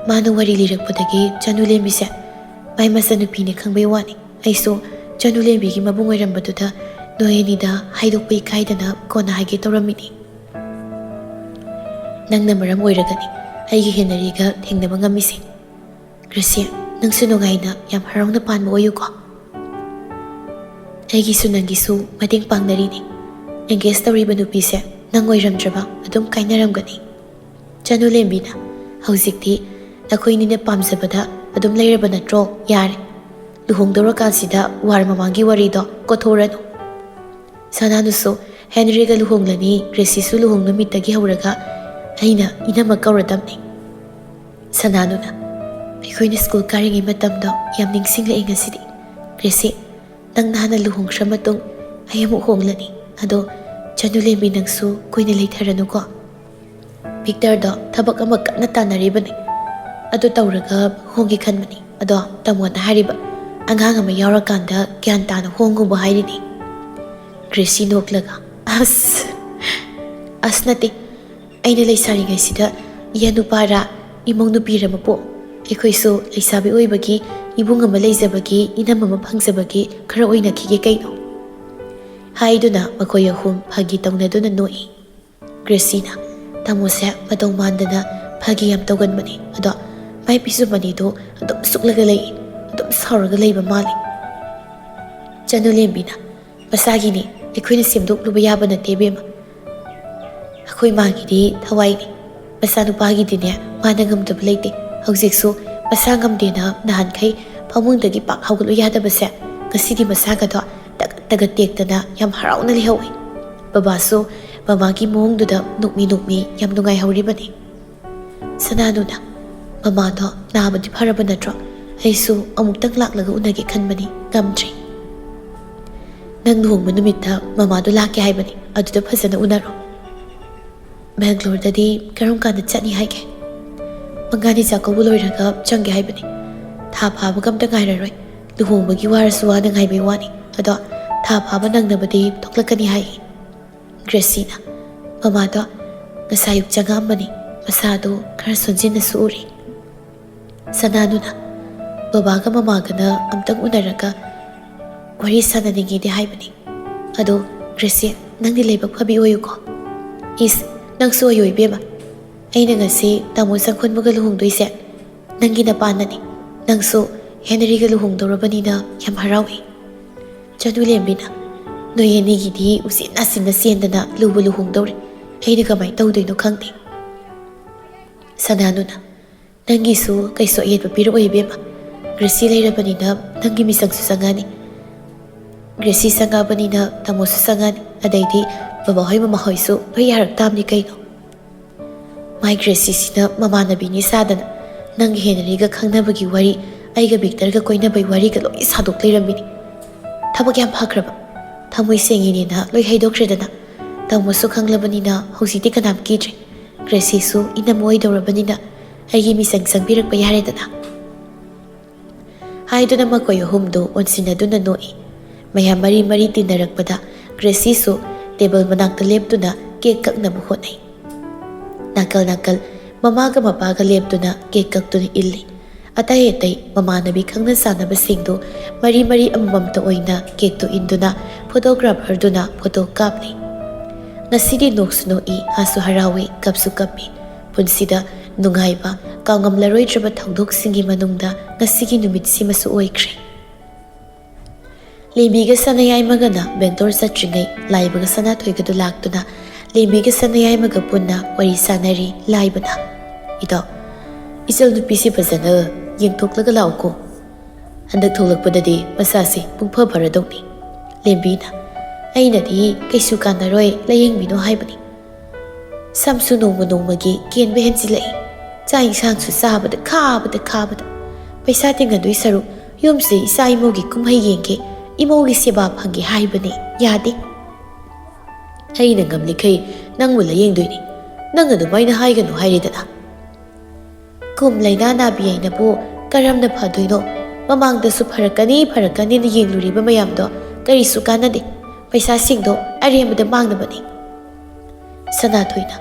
ꯃꯥꯅ ꯋꯥꯔꯤ ꯂꯤꯔꯛꯄꯗꯒꯤ ꯆꯅꯨꯂꯦꯝꯕꯤꯁꯦ ꯃꯥꯏ ꯃꯆꯟꯅꯨꯄꯤꯅꯦ ꯈꯪꯕꯩ ꯋꯥꯅꯤ꯫ ꯑꯩꯁꯨ ꯆꯅꯨꯂꯦꯝꯕꯤꯒꯤ ꯃꯕꯨꯡ ꯑꯣꯏꯔꯝꯕꯗꯨꯗ ꯅꯣꯏ ꯑꯅꯤꯗ ꯍꯥꯏꯗꯣꯛꯄ ꯏꯀꯥꯏꯗꯅ ꯀꯣꯟꯅ ꯍꯥꯏꯒꯦ ꯇꯧꯔꯝꯃꯤꯅꯤ꯫ ꯅꯪꯅ ꯃꯔꯝ ꯑꯣꯏꯔꯒꯅꯤ ꯑꯩꯒꯤ ꯍꯦꯅꯔꯤꯒ ꯊꯦꯡꯅꯕ ꯉꯝꯃꯤꯁꯦ꯫ ꯒ꯭ꯔꯦꯁꯤ, ꯅꯪꯁꯨ ꯅꯨꯡꯉꯥꯏꯅ ꯌꯥꯝ ꯍꯔꯥꯎꯅ ꯄꯥꯟꯕ ꯑꯣꯏꯌꯨꯀꯣ꯫ ꯑꯩꯒꯤꯁꯨ ꯅꯪꯒꯤꯁꯨ ꯃꯇꯦꯡ ꯄꯥꯡꯅꯔꯤꯅꯤ꯫ ꯑꯦꯡꯒꯦꯖ ꯇꯧꯔꯤꯕ ꯅꯨꯄꯤꯁꯦ ꯅꯪ ꯑꯣꯏꯔꯝꯗ꯭ꯔꯕ ꯑꯗꯨꯝ ꯀꯥꯏꯅꯔꯝꯒꯅꯤ꯫" ꯆꯅꯨꯂꯦꯝꯕꯤꯅ, ꯍꯧꯖꯤꯛꯇꯤ ꯅꯈꯣꯏꯅꯤꯅ ꯄꯥꯝꯖꯕꯗ ꯑꯗꯨꯝ ꯂꯩꯔꯕ ꯅꯠꯇ꯭ꯔꯣ? ꯌꯥꯔꯦ, ꯂꯨꯍꯣꯡꯗꯧꯔꯀꯥꯟꯁꯤꯗ ꯋꯥꯔ ꯃꯃꯥꯡꯒꯤ ꯋꯥꯔꯤꯗꯣ ꯀꯣꯊꯣꯔꯅꯨ꯫ ꯁꯅꯥꯅꯨꯁꯨ ꯍꯦꯅꯔꯤꯒ ꯂꯨꯍꯣꯡꯂꯅꯤ, ꯒ꯭ꯔꯦꯁꯤꯁꯨ ꯂꯨꯍꯣꯡ ꯅꯨꯃꯤꯠꯇꯒꯤ ꯍꯧꯔꯒ ꯑꯩꯅ ꯏꯅꯝꯃ ꯀꯧꯔꯗꯝꯅꯤ꯫ ꯁꯅꯥꯅꯨꯅ, ꯑꯩꯈꯣꯏꯅ ꯁ꯭ꯀꯨꯜ ꯀꯥꯔꯤꯉꯩ ꯃꯇꯝꯗꯣ ꯌꯥꯝ ꯅꯤꯡꯁꯤꯡꯂꯛꯑꯦ ꯉꯁꯤꯗꯤ꯫ ꯒ꯭ꯔꯦꯁꯤ, ꯅꯪ ꯅꯍꯥꯟꯅ ꯂꯨꯍꯣꯡꯈ꯭ꯔ ꯃꯇꯨꯡ ꯑꯩ ꯑꯃꯨꯛ ꯍꯣꯡꯂꯅꯤ꯫ ꯑꯗꯣ ꯆꯅꯨꯂꯦꯝꯕꯤ, ꯅꯪꯁꯨ ꯀꯨꯏꯅ ꯂꯩꯊꯔꯅꯨꯀꯣ꯫ ꯚꯤꯛꯇꯔꯗꯣ ꯊꯕꯛ ꯑꯃ ꯀꯟꯅ ꯇꯥꯟꯅꯔꯤꯕꯅꯤ꯫ ꯑꯗꯨ ꯇꯧꯔꯒ ꯍꯣꯡꯒꯦ ꯈꯟꯕꯅꯤ꯫ ꯑꯗꯣ ꯇꯥꯃꯣꯅ ꯍꯥꯏꯔꯤꯕ, ꯑꯉꯥꯡ ꯑꯃ ꯌꯥꯎꯔꯀꯥꯟꯗ ꯒ꯭ꯌꯥꯟ ꯇꯥꯅ ꯍꯣꯡꯉꯨꯕ ꯍꯥꯏꯔꯤꯅꯤ꯫ ꯒ꯭ꯔꯦꯁꯤ ꯅꯣꯛꯂꯒ, "ꯑꯁ, ꯑꯁ ꯅꯠꯇꯦ, ꯑꯩꯅ ꯂꯩꯁꯥꯔꯤꯉꯩꯁꯤꯗ ꯏꯌꯥ ꯅꯨꯄꯥꯔꯥ, ꯏꯃꯧ ꯅꯨꯄꯤꯔ ꯃꯄꯣꯛ? ꯑꯩꯈꯣꯏꯁꯨ ꯂꯩꯁꯥꯕꯤ ꯑꯣꯏꯕꯒꯤ, ꯏꯕꯨꯡ ꯑꯃ ꯂꯩꯖꯕꯒꯤ, ꯏꯅꯝ ꯑꯃ ꯐꯪꯖꯕꯒꯤ ꯈꯔ ꯑꯣꯏꯅꯈꯤꯒꯦ ꯀꯩꯅꯣ?" ꯍꯥꯏꯗꯨꯅ ꯃꯈꯣꯏ ꯑꯍꯨꯝ ꯐꯥꯒꯤ ꯇꯧꯅꯗꯨꯅ ꯅꯣꯛꯏ꯫ ꯒ꯭ꯔꯦꯁꯤꯅ, "ꯇꯥꯃꯣꯁꯦ ꯃꯇꯧ ꯃꯥꯟꯗꯅ ꯐꯥꯒꯤ ꯌꯥꯝ ꯇꯧꯒꯟꯕꯅꯤ꯫ ꯑꯗꯣ ꯃꯥꯏ ꯄꯤꯁꯨꯝ ꯑꯅꯤꯗꯣ ꯑꯗꯨꯝ ꯁꯨꯛꯂꯒ ꯂꯩ, ꯑꯗꯨꯝ ꯁꯥꯎꯔꯒ ꯂꯩꯕ ꯃꯥꯜꯂꯤ꯫" ꯆꯅꯨꯂꯦꯝꯕꯤꯅ, "ꯃꯁꯥꯒꯤꯅꯤ, ꯑꯩꯈꯣꯏꯅ ꯁꯦꯝꯗꯣꯛꯂꯨꯕ ꯌꯥꯕ ꯅꯠꯇꯦ ꯏꯕꯦꯝꯃ꯫ ꯑꯩꯈꯣꯏ ꯃꯥꯒꯤꯗꯤ ꯊꯋꯥꯏꯅꯤ, ꯃꯆꯥꯅꯨꯄꯥꯒꯤꯗꯤꯅꯦ ꯃꯥꯅ ꯉꯝꯗꯕ ꯂꯩꯇꯦ꯫ ꯍꯧꯖꯤꯛꯁꯨ ꯃꯁꯥ ꯉꯝꯗꯦꯅ ꯅꯍꯥꯟꯈꯩ ꯐꯃꯨꯡꯗꯒꯤ ꯄꯥꯛ ꯍꯧꯒꯠꯂꯨ ꯌꯥꯗꯕꯁꯦ, ꯉꯁꯤꯗꯤ ꯃꯁꯥꯒꯗꯣ ꯇꯒꯠ ꯇꯒꯠ ꯇꯦꯛꯇꯅ ꯌꯥꯝ ꯍꯔꯥꯎꯅ ꯂꯩꯍꯧꯏ꯫ ꯕꯕꯥꯁꯨ ꯃꯃꯥꯒꯤ ꯃꯑꯣꯡꯗꯨꯗ ꯅꯣꯛꯃꯤ ꯅꯣꯛꯃꯤ ꯌꯥꯝ ꯅꯨꯡꯉꯥꯏꯍꯧꯔꯤꯕꯅꯤ꯫" ꯁꯅꯥꯅꯨꯅ, "ꯃꯃꯥꯗꯣ ꯅꯥꯕꯗꯤ ꯐꯔꯕ ꯅꯠꯇ꯭ꯔꯣ? ꯑꯩꯁꯨ ꯑꯃꯨꯛꯇꯪ ꯂꯥꯛꯂꯒ ꯎꯅꯒꯦ ꯈꯟꯕꯅꯤ, ꯉꯝꯗ꯭ꯔꯤ꯫" "ꯅꯪ ꯂꯨꯍꯣꯡꯕ ꯅꯨꯃꯤꯠꯇ ꯃꯃꯥꯗꯣ ꯂꯥꯛꯀꯦ ꯍꯥꯏꯕꯅꯤ, ꯑꯗꯨꯗ ꯐꯖꯅ ꯎꯅꯔꯣ꯫" "ꯕꯦꯡꯒ꯭ꯂꯣꯔꯗꯗꯤ ꯀꯔꯝ ꯀꯥꯟꯗ ꯆꯠꯅꯤ ꯍꯥꯏꯒꯦ?" "ꯃꯉꯥꯅꯤ ꯆꯥꯛꯀꯧꯕ ꯂꯣꯏꯔꯒ ꯆꯪꯒꯦ ꯍꯥꯏꯕꯅꯤ꯫ ꯊꯥ ꯐꯥꯕꯒ ꯑꯝꯇ ꯉꯥꯏꯔꯔꯣꯏ꯫ ꯂꯨꯍꯣꯡꯕꯒꯤ ꯋꯥꯔꯁꯨ ꯋꯥꯅ ꯉꯥꯏꯕꯩ ꯋꯥꯅꯤ꯫ ꯑꯗꯣ ꯊꯥ ꯐꯥꯕ ꯅꯪꯅꯕꯗꯤ ꯊꯣꯛꯂꯛꯀꯅꯤ ꯍꯥꯏ꯫" ꯒ꯭ꯔꯦꯁꯤꯅ, "ꯃꯃꯥꯗꯣ ꯉꯁꯥꯏ ꯑꯌꯨꯛ ꯆꯪꯉꯛꯑꯝꯕꯅꯤ, ꯃꯁꯥꯗꯣ ꯈꯔ ꯁꯣꯟꯖꯤꯟꯅꯁꯨ ꯎꯔꯤ꯫" ꯁꯅꯥꯅꯨꯅ, "ꯕꯕꯥꯒ ꯃꯃꯥꯒꯅ ꯑꯝꯇꯪ ꯎꯅꯔꯒ ꯋꯥꯔꯤ ꯁꯥꯟꯅꯅꯤꯡꯉꯤꯗꯤ ꯍꯥꯏꯕꯅꯤ꯫ ꯑꯗꯣ ꯒ꯭ꯔꯦꯁꯤ, ꯅꯪꯗꯤ ꯂꯥꯏꯕꯛ ꯐꯕꯤ ꯑꯣꯏꯌꯨꯀꯣ꯫" "ꯏꯁ, ꯅꯪꯁꯨ ꯑꯣꯏꯌꯨ ꯏꯕꯦꯝꯃ꯫ ꯑꯩꯅ ꯉꯁꯤ ꯇꯥꯃꯣ ꯁꯪꯈꯣꯟꯕꯒ ꯂꯨꯍꯣꯡꯗꯣꯏꯁꯦ ꯅꯪꯒꯤ ꯅꯄꯥꯟꯅꯅꯤ꯫ ꯅꯪꯁꯨ ꯍꯦꯅꯔꯤꯒ ꯂꯨꯍꯣꯡꯗꯧꯔꯕꯅꯤꯅ ꯌꯥꯝ ꯍꯔꯥꯎꯏ꯫" ꯆꯅꯨꯂꯦꯝꯕꯤꯅ, "ꯅꯣꯏ ꯑꯅꯤꯒꯤꯗꯤ ꯎꯆꯤꯟ ꯅꯥꯆꯤꯟꯅ ꯆꯦꯟꯗꯅ ꯂꯨꯕꯨ ꯂꯨꯍꯣꯡꯗꯧꯔꯦ꯫ ꯑꯩꯅ ꯀꯃꯥꯏꯅ ꯇꯧꯗꯣꯏꯅꯣ ꯈꯪꯗꯦ꯫" ꯁꯅꯥꯅꯨꯅ, "ꯅꯪꯒꯤꯁꯨ ꯀꯩꯁꯨ ꯑꯌꯦꯠꯄ ꯄꯤꯔꯛꯑꯣꯏ ꯏꯕꯦꯝꯃ꯫ ꯒ꯭ꯔꯦꯁꯤ ꯂꯩꯔꯕꯅꯤꯅ ꯅꯪꯒꯤ ꯃꯤꯆꯪꯁꯨ ꯆꯪꯉꯅꯤ꯫ ꯒ꯭ꯔꯦꯁꯤ ꯆꯪꯉꯕꯅꯤꯅ ꯇꯥꯃꯣꯁꯨ ꯆꯪꯉꯅꯤ꯫ ꯑꯗꯩꯗꯤ ꯕꯕꯥꯍꯣꯏ ꯃꯃꯥꯍꯣꯏꯁꯨ ꯂꯣꯏ ꯌꯥꯔꯛ ꯇꯥꯕꯅꯤ ꯀꯩꯅꯣ꯫ ꯃꯥꯏ ꯒ꯭ꯔꯦꯁꯤꯁꯤꯅ ꯃꯃꯥꯟꯅꯕꯤꯅꯤ ꯁꯥꯗꯅ ꯅꯪꯒ ꯍꯦꯅꯔꯤꯒ ꯈꯪꯅꯕꯒꯤ ꯋꯥꯔꯤ, ꯑꯩꯒ ꯕꯤꯛꯇꯔꯒ ꯀꯣꯏꯅꯕꯩ ꯋꯥꯔꯤꯒ ꯂꯣꯏ ꯁꯥꯗꯣꯛ ꯂꯩꯔꯝꯃꯤꯅꯤ꯫ ꯊꯕꯛ ꯌꯥꯝ ꯐꯈ꯭ꯔꯕ꯫ ꯊꯃꯣꯏ ꯁꯦꯡꯉꯤꯅꯦꯅ ꯂꯣꯏ ꯍꯥꯏꯗꯣꯛꯈ꯭ꯔꯦꯗꯅ꯫ ꯇꯥꯃꯣꯁꯨ ꯈꯪꯂꯕꯅꯤꯅ ꯍꯧꯖꯤꯛꯇꯤ ꯀꯅꯥꯝ ꯀꯤꯗ꯭ꯔꯦ꯫ ꯒ꯭ꯔꯦꯁꯤꯁꯨ ꯏꯅꯝꯃ ꯑꯣꯏꯗꯧꯔꯕꯅꯤꯅ ꯑꯩꯒꯤ ꯃꯤꯆꯪ ꯆꯪꯕꯤꯔꯛꯄ ꯌꯥꯔꯦꯗꯅ" ꯍꯥꯏꯗꯨꯅ ꯃꯈꯣꯏ ꯑꯍꯨꯝꯗꯨ ꯑꯣꯟꯁꯤꯟꯅꯗꯨꯅ ꯅꯣꯛꯏ꯫ ꯃꯌꯥꯝ ꯃꯔꯤ ꯃꯔꯤ ꯇꯤꯟꯅꯔꯛꯄꯗ ꯒ꯭ꯔꯦꯁꯤꯁꯨ ꯇꯦꯕꯜ ꯃꯅꯥꯛꯇ ꯂꯦꯞꯇꯨꯅ ꯀꯦꯛ ꯀꯛꯅꯕ ꯍꯣꯠꯅꯩ꯫ ꯅꯥꯀꯜ ꯅꯥꯀꯜ ꯃꯃꯥꯒ ꯃꯄꯥꯒ ꯂꯦꯞꯇꯨꯅ ꯀꯦꯛ ꯀꯛꯇꯨꯅ ꯏꯜꯂꯤ꯫ ꯑꯇꯩ ꯑꯇꯩ ꯃꯃꯥꯟꯅꯕꯤ ꯈꯪꯅ ꯆꯥꯟꯅꯕꯁꯤꯡꯗꯨ ꯃꯔꯤ ꯃꯔꯤ ꯑꯃꯃꯝꯇ ꯑꯣꯏꯅ ꯀꯦꯛꯇꯨ ꯏꯟꯗꯨꯅ ꯐꯣꯇꯣꯒ꯭ꯔꯥꯐꯔꯗꯨꯅ ꯐꯣꯇꯣ ꯀꯥꯞꯂꯤ꯫ ꯉꯁꯤꯗꯤ ꯅꯣꯛꯁꯨ ꯅꯣꯛꯏ, ꯍꯥꯁꯨ ꯍꯔꯥꯎꯏ, ꯀꯞꯁꯨ ꯀꯞꯄꯤ꯫ ꯄꯨꯟꯁꯤꯗ ꯅꯨꯡꯉꯥꯏꯕ, ꯀꯥꯎꯉꯝꯂꯔꯣꯏꯗ꯭ꯔꯕ ꯊꯧꯗꯣꯛꯁꯤꯡꯒꯤ ꯃꯅꯨꯡꯗ ꯉꯁꯤꯒꯤ ꯅꯨꯃꯤꯠꯁꯤꯃꯁꯨ ꯑꯣꯏꯈ꯭ꯔꯦ꯫ ꯂꯦꯝꯕꯤꯒ ꯁꯅꯥꯌꯥꯏꯃꯒꯅ ꯕꯦꯡꯒ꯭ꯂꯣꯔ ꯆꯠꯇ꯭ꯔꯤꯉꯩ ꯂꯥꯏꯕꯒ ꯁꯅꯥꯊꯣꯏꯒꯗꯨ ꯂꯥꯛꯇꯨꯅ ꯂꯦꯝꯕꯤꯒ ꯁꯅꯥꯌꯥꯏꯃꯒ ꯄꯨꯟꯅ ꯋꯥꯔꯤ ꯁꯥꯟꯅꯔꯤ꯫ ꯂꯥꯏꯕꯅ, "ꯏꯇꯥꯎ, ꯏꯆꯜ ꯅꯨꯄꯤꯁꯤ ꯐꯖꯅ ꯌꯦꯡꯊꯣꯛꯂꯒ ꯂꯥꯛꯎꯀꯣ꯫ ꯍꯟꯗꯛ ꯊꯣꯛꯂꯛꯄꯗꯗꯤ ꯃꯁꯥꯁꯤ ꯄꯨꯡꯐ ꯐꯔꯗꯧꯅꯤ꯫" ꯂꯦꯝꯕꯤꯅ, "ꯑꯩꯅꯗꯤ ꯀꯩꯁꯨ ꯀꯥꯟꯅꯔꯣꯏ, ꯂꯥꯌꯦꯡꯕꯤꯅꯨ ꯍꯥꯏꯕꯅꯤ꯫ ꯁꯝꯁꯨ ꯅꯣꯡꯃ ꯅꯣꯡꯃꯒꯤ ꯀꯦꯟꯕ ꯍꯦꯟꯖꯤꯜꯂꯛꯏ꯫ ꯆꯥꯛ ꯏꯟꯁꯥꯡꯁꯨ ꯆꯥꯕꯗ ꯈꯥꯕꯗ ꯈꯥꯕꯗ꯫ ꯄꯩꯁꯥ ꯇꯤꯡꯒꯗꯣꯏ ꯁꯔꯨꯛ ꯌꯨꯝꯁꯤꯗ ꯏꯆꯥ ꯏꯃꯧꯒꯤ ꯀꯨꯝꯍꯩ ꯌꯦꯡꯒꯦ, ꯏꯃꯧꯒꯤ ꯁꯦꯕꯥ ꯐꯪꯒꯦ ꯍꯥꯏꯕꯅꯤ, ꯌꯥꯗꯦ꯫" "ꯑꯩꯅ ꯉꯝꯂꯤꯈꯩ ꯅꯪꯕꯨ ꯂꯥꯌꯦꯡꯗꯣꯏꯅꯤ꯫ ꯅꯪ ꯑꯗꯨꯃꯥꯏꯅ ꯍꯥꯏꯒꯅꯨ ꯍꯥꯏꯔꯦꯗꯅ꯫" "ꯀꯨꯝ ꯂꯥꯏꯅꯥ ꯅꯥꯕꯤ ꯍꯥꯏꯅꯕꯨ ꯀꯔꯝꯅ ꯐꯗꯣꯏꯅꯣ? ꯃꯃꯥꯡꯗꯁꯨ ꯐꯔꯛꯀꯅꯤ ꯐꯔꯛꯀꯅꯤꯅ ꯌꯦꯡꯂꯨꯔꯤꯕ ꯃꯌꯥꯝꯗꯣ ꯀꯔꯤꯁꯨ ꯀꯥꯟꯅꯗꯦ꯫ ꯄꯩꯁꯥꯁꯤꯡꯗꯣ ꯑꯔꯦꯝꯕꯗ ꯃꯥꯡꯅꯕꯅꯤ꯫" ꯁꯅꯥꯊꯣꯏꯅ,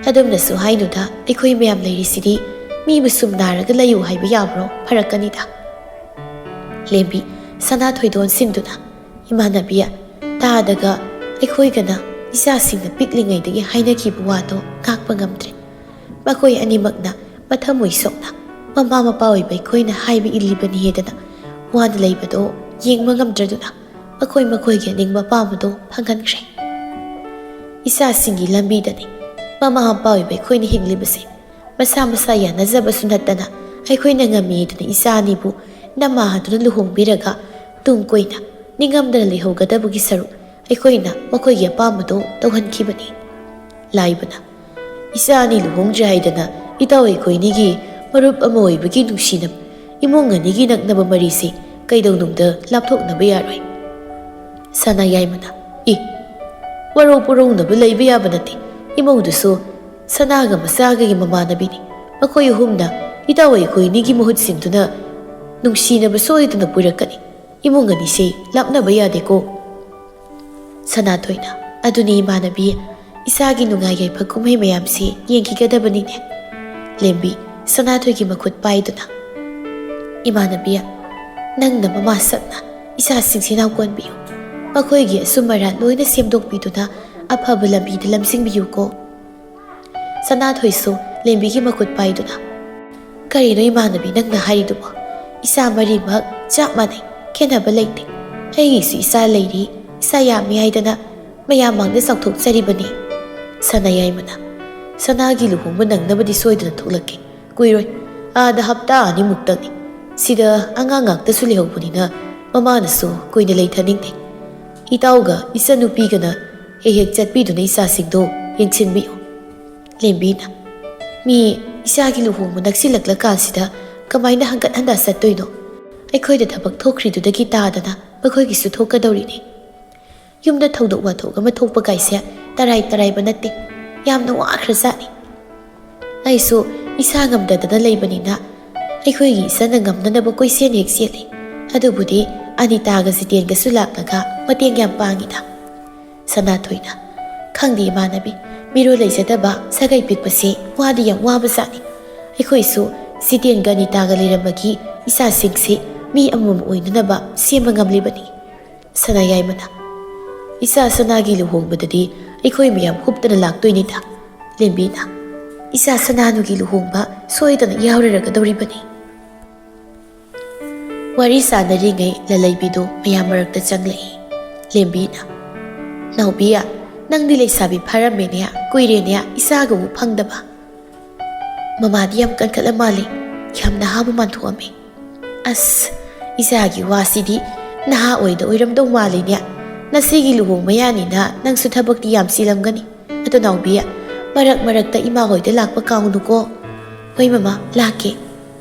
"ꯑꯗꯨꯝꯅꯁꯨ ꯍꯥꯏꯅꯨꯗ, ꯑꯩꯈꯣꯏ ꯃꯌꯥꯝ ꯂꯩꯔꯤꯁꯤꯗꯤ꯫ ꯃꯤꯕꯨ ꯁꯨꯝ ꯅꯥꯔꯒ ꯂꯩꯌꯨ ꯍꯥꯏꯕ ꯌꯥꯕ꯭ꯔꯣ? ꯐꯔꯛꯀꯅꯤꯗ꯫" ꯂꯦꯝꯕꯤ, ꯁꯅꯥꯊꯣꯏꯗ ꯑꯣꯟꯁꯤꯟꯗꯨꯅ, "ꯏꯃꯥꯟꯅꯕꯤ, ꯇꯥꯗꯒ ꯑꯩꯈꯣꯏꯒꯅ ꯏꯆꯥꯁꯤꯡꯅ ꯄꯤꯛꯂꯤꯉꯩꯗꯒꯤ ꯍꯥꯏꯅꯈꯤꯕ ꯋꯥꯗꯣ ꯉꯥꯛꯄ ꯉꯝꯗ꯭ꯔꯦ꯫ ꯃꯈꯣꯏ ꯑꯅꯤꯃꯛꯅ ꯃꯊꯃꯣꯏ ꯁꯣꯛꯅ ꯃꯃꯥ ꯃꯄꯥ ꯑꯣꯏꯕ ꯑꯩꯈꯣꯏꯅ ꯍꯥꯏꯕ ꯏꯜꯂꯤꯕꯅꯤ ꯍꯥꯏꯗꯅ ꯋꯥꯅ ꯂꯩꯕꯗꯣ ꯌꯦꯡꯕ ꯉꯝꯗ꯭ꯔꯗꯨꯅ ꯃꯈꯣꯏ ꯃꯈꯣꯏꯒꯤ ꯑꯅꯤꯡꯕ ꯑꯄꯥꯝꯕꯗꯣ ꯐꯪꯍꯟꯈ꯭ꯔꯦ꯫ ꯏꯆꯥꯁꯤꯡꯒꯤ ꯂꯝꯕꯤꯗꯅꯤ ꯃꯃꯥ ꯃꯄꯥ ꯑꯣꯏꯕ ꯑꯩꯈꯣꯏꯅ ꯍꯤꯡꯂꯤꯕꯁꯦ꯫ ꯃꯁꯥ ꯃꯁꯥ ꯌꯥꯅꯖꯕꯁꯨ ꯅꯠꯇꯅ ꯑꯩꯈꯣꯏꯅ ꯉꯝꯃꯤꯗꯨꯅ ꯏꯆꯥ ꯑꯅꯤꯕꯨ ꯅꯃꯥꯗꯨꯅ ꯂꯨꯍꯣꯡꯕꯤꯔꯒ ꯇꯨꯡ ꯀꯣꯏꯅ ꯅꯤꯡꯉꯝꯗꯅ ꯂꯩꯍꯧꯒꯗꯕꯒꯤ ꯁꯔꯨꯛ ꯑꯩꯈꯣꯏꯅ ꯃꯈꯣꯏꯒꯤ ꯑꯄꯥꯝꯕꯗꯣ ꯇꯧꯍꯟꯈꯤꯕꯅꯤ꯫ ꯂꯥꯏꯕꯅ, "ꯏꯆꯥ ꯑꯅꯤ ꯂꯨꯍꯣꯡꯗ꯭ꯔꯤ ꯍꯥꯏꯗꯅ ꯏꯇꯥꯎ ꯑꯩꯈꯣꯏꯅꯤꯒꯤ ꯃꯔꯨꯞ ꯑꯃ ꯑꯣꯏꯕꯒꯤ ꯅꯨꯡꯁꯤꯅꯕ, ꯏꯃꯨꯡ ꯑꯅꯤꯒꯤ ꯅꯛꯅꯕ ꯃꯔꯤꯁꯤ ꯀꯩꯗꯧꯅꯨꯡꯗ ꯂꯥꯞꯊꯣꯛꯅꯕ ꯌꯥꯔꯣꯏ꯫" ꯁꯅꯥ ꯌꯥꯏꯃꯅ, "ꯏ, ꯋꯥꯔꯧ ꯄꯨꯔꯧꯅꯕ ꯂꯩꯕ ꯌꯥꯕ ꯅꯠꯇꯦ꯫ ꯏꯃꯧꯗꯨꯁꯨ ꯁꯅꯥꯒ ꯃꯆꯥꯒꯒꯤ ꯃꯃꯥꯟꯅꯕꯤꯅꯤ꯫ ꯃꯈꯣꯏ ꯑꯍꯨꯝꯅ ꯏꯇꯥꯎ ꯑꯩꯈꯣꯏꯅꯤꯒꯤ ꯃꯍꯨꯠ ꯁꯤꯟꯗꯨꯅ ꯅꯨꯡꯁꯤꯅꯕ ꯁꯣꯏꯗꯅ ꯄꯨꯔꯛꯀꯅꯤ꯫ ꯏꯃꯨꯡ ꯑꯅꯤꯁꯤ ꯂꯥꯞꯅꯕ ꯌꯥꯗꯦꯀꯣ꯫" ꯁꯅꯥꯊꯣꯏꯅ, "ꯑꯗꯨꯅꯤ ꯏꯃꯥꯟꯅꯕꯤ, ꯏꯆꯥꯒꯤ ꯅꯨꯡꯉꯥꯏ ꯌꯥꯏꯐ ꯀꯨꯝꯍꯩ ꯃꯌꯥꯝꯁꯤ ꯌꯦꯡꯈꯤꯒꯗꯕꯅꯤꯅꯦ꯫" ꯂꯦꯝꯕꯤ ꯁꯅꯥꯊꯣꯏꯒꯤ ꯃꯈꯨꯠ ꯄꯥꯏꯗꯨꯅ, "ꯏꯃꯥꯟꯅꯕꯤ, ꯅꯪꯅ ꯃꯃꯥ ꯁꯛꯅ ꯏꯆꯥꯁꯤꯡꯁꯤ ꯅꯥꯎꯀꯣꯟꯕꯤꯌꯨ꯫ ꯃꯈꯣꯏꯒꯤ ꯑꯆꯨꯝ ꯑꯔꯥꯟ ꯂꯣꯏꯅ ꯁꯦꯝꯗꯣꯛꯄꯤꯗꯨꯅ ꯑꯐꯕ ꯂꯝꯕꯤꯗ ꯂꯝꯖꯤꯡꯕꯤꯌꯨꯀꯣ꯫" ꯁꯅꯥꯊꯣꯏꯁꯨ ꯂꯦꯝꯕꯤꯒꯤ ꯃꯈꯨꯠ ꯄꯥꯏꯗꯨꯅ, "ꯀꯔꯤꯅꯣ ꯏꯃꯥꯟꯅꯕꯤ ꯅꯪꯅ ꯍꯥꯏꯔꯤꯗꯨꯕꯣ? ꯏꯆꯥ ꯃꯔꯤꯃꯛ ꯆꯞ ꯃꯥꯟꯅꯩ, ꯈꯦꯠꯅꯕ ꯂꯩꯇꯦ꯫ ꯑꯩꯒꯤꯁꯨ ꯏꯆꯥ ꯂꯩꯔꯤ, ꯏꯆꯥ ꯌꯥꯝꯃꯤ ꯍꯥꯏꯗꯅ ꯃꯌꯥꯝ ꯃꯥꯡꯗ ꯆꯥꯎꯊꯣꯛꯆꯔꯤꯕꯅꯤ꯫" ꯁꯅꯥ ꯌꯥꯏꯃꯅ, "ꯁꯅꯥꯒꯤ ꯂꯨꯍꯣꯡꯕ ꯅꯪꯅꯕꯗꯤ ꯁꯣꯏꯗꯅ ꯊꯣꯛꯂꯛꯀꯦ꯫ ꯀꯨꯏꯔꯣꯏ, ꯑꯥꯗ ꯍꯞꯇꯥ ꯑꯅꯤꯃꯨꯛꯇꯪꯅꯤ꯫ ꯁꯤꯗ ꯑꯉꯥꯡ ꯉꯥꯛꯇꯁꯨ ꯂꯩꯍꯧꯕꯅꯤꯅ ꯃꯃꯥꯅꯁꯨ ꯀꯨꯏꯅ ꯂꯩꯊꯅꯤꯡꯗꯦ꯫ ꯏꯇꯥꯎꯒ ꯏꯆꯟꯅꯨꯄꯤꯒꯅ ꯍꯦꯛ ꯍꯦꯛ ꯆꯠꯄꯤꯗꯨꯅ ꯏꯆꯥꯁꯤꯡꯗꯣ ꯌꯦꯡꯁꯤꯟꯕꯤꯌꯨ꯫" ꯂꯦꯝꯕꯤꯅ, "ꯃꯤ ꯏꯆꯥꯒꯤ ꯂꯨꯍꯣꯡꯕ ꯅꯛꯁꯤꯜꯂꯛꯂꯀꯥꯟꯁꯤꯗ ꯀꯃꯥꯏꯅ ꯍꯟꯒꯠ ꯍꯟꯗ ꯆꯠꯇꯣꯏꯅꯣ? ꯑꯩꯈꯣꯏꯗ ꯊꯕꯛ ꯊꯣꯛꯈ꯭ꯔꯤꯗꯨꯗꯒꯤ ꯇꯥꯗꯅ ꯃꯈꯣꯏꯒꯤꯁꯨ ꯊꯣꯛꯀꯗꯧꯔꯤꯅꯤ꯫ ꯌꯨꯝꯗ ꯊꯧꯗꯣꯛ ꯋꯥꯊꯣꯛ ꯑꯃ ꯊꯣꯛꯄ ꯀꯥꯏꯁꯦ ꯇꯔꯥꯏ ꯇꯔꯥꯏꯕ ꯅꯠꯇꯦ꯫ ꯌꯥꯝꯅ ꯋꯥꯈ꯭ꯔꯖꯥꯠꯅꯤ꯫ ꯑꯩꯁꯨ ꯏꯁꯥ ꯉꯝꯗꯗꯅ ꯂꯩꯕꯅꯤꯅ ꯑꯩꯈꯣꯏꯒꯤ ꯏꯆꯟꯅ ꯉꯝꯅꯅꯕ ꯀꯣꯏꯆꯦꯟ ꯍꯦꯛ ꯆꯦꯜꯂꯤ꯫ ꯑꯗꯨꯕꯨꯗꯤ ꯑꯅꯤꯇꯥꯒ ꯖꯤꯇꯦꯟꯒꯁꯨ ꯂꯥꯛꯂꯒ ꯃꯇꯦꯡ ꯌꯥꯝ ꯄꯥꯡꯉꯤꯗ꯫" ꯁꯅꯥꯊꯣꯏꯅ, "ꯈꯪꯗꯦ ꯏꯃꯥꯟꯅꯕꯤ, ꯃꯤꯔꯣꯜ ꯂꯩꯖꯗꯕ ꯁꯥꯒꯩ ꯄꯤꯛꯄꯁꯦ ꯋꯥꯗꯤ ꯌꯥꯝ ꯋꯥꯕꯖꯥꯠꯅꯤ꯫ ꯑꯩꯈꯣꯏꯁꯨ ꯖꯤꯇꯦꯟꯒ ꯑꯅꯤꯇꯥꯒ ꯂꯩꯔꯝꯕꯒꯤ ꯏꯆꯥꯁꯤꯡꯁꯤ ꯃꯤ ꯑꯃꯃꯝ ꯑꯣꯏꯅꯅꯕ ꯁꯦꯝꯕ ꯉꯝꯂꯤꯕꯅꯤ꯫" ꯁꯅꯥ ꯌꯥꯏꯃꯅ, "ꯏꯆꯥ ꯁꯅꯥꯒꯤ ꯂꯨꯍꯣꯡꯕꯗꯗꯤ ꯑꯩꯈꯣꯏ ꯃꯌꯥꯝ ꯍꯨꯞꯇꯅ ꯂꯥꯛꯇꯣꯏꯅꯤꯗ꯫" ꯂꯦꯝꯕꯤꯅ, "ꯏꯆꯥ ꯁꯅꯥꯅꯨꯒꯤ ꯂꯨꯍꯣꯡꯕ ꯁꯣꯏꯗꯅ ꯌꯥꯎꯔꯔꯒꯗꯧꯔꯤꯕꯅꯤ꯫" ꯋꯥꯔꯤ ꯁꯥꯟꯅꯔꯤꯉꯩ ꯂꯂꯩꯕꯤꯗꯨ ꯃꯌꯥꯝ ꯃꯔꯛꯇ ꯆꯪꯂꯛꯏ꯫ ꯂꯦꯝꯕꯤꯅ, "ꯅꯥꯎꯕꯤ, ꯅꯪꯗꯤ ꯂꯩꯁꯥꯕꯤ ꯐꯥꯔꯝꯃꯦꯅꯦ, ꯀꯨꯏꯔꯦꯅꯦ ꯏꯆꯥꯒ ꯎ ꯐꯪꯗꯕ꯫" ꯃꯃꯥꯗꯤ ꯌꯥꯝ ꯀꯟꯈꯠꯂ ꯃꯥꯜꯂꯤ꯫ ꯌꯥꯝ ꯅꯍꯥꯕꯨ ꯃꯥꯟꯊꯣꯛꯑꯝꯃꯤ꯫ ꯑꯁ, ꯏꯆꯥꯒꯤ ꯋꯥꯁꯤꯗꯤ ꯅꯍꯥ ꯑꯣꯏꯗ ꯑꯣꯏꯔꯝꯗꯧ ꯃꯥꯜꯂꯤꯅꯦ꯫ ꯅꯆꯦꯒꯤ ꯂꯨꯍꯣꯡꯕ ꯌꯥꯅꯤꯅ ꯅꯪꯁꯨ ꯊꯕꯛꯇꯤ ꯌꯥꯝ ꯆꯤꯜꯂꯝꯒꯅꯤ꯫ ꯑꯗꯣ ꯅꯥꯎꯕꯤ, ꯃꯔꯛ ꯃꯔꯛꯇ ꯏꯃꯥ ꯍꯣꯏꯗ ꯂꯥꯛꯄ ꯀꯥꯎꯅꯨꯀꯣ꯫ ꯍꯣꯏ ꯃꯃꯥ, ꯂꯥꯛꯀꯦ꯫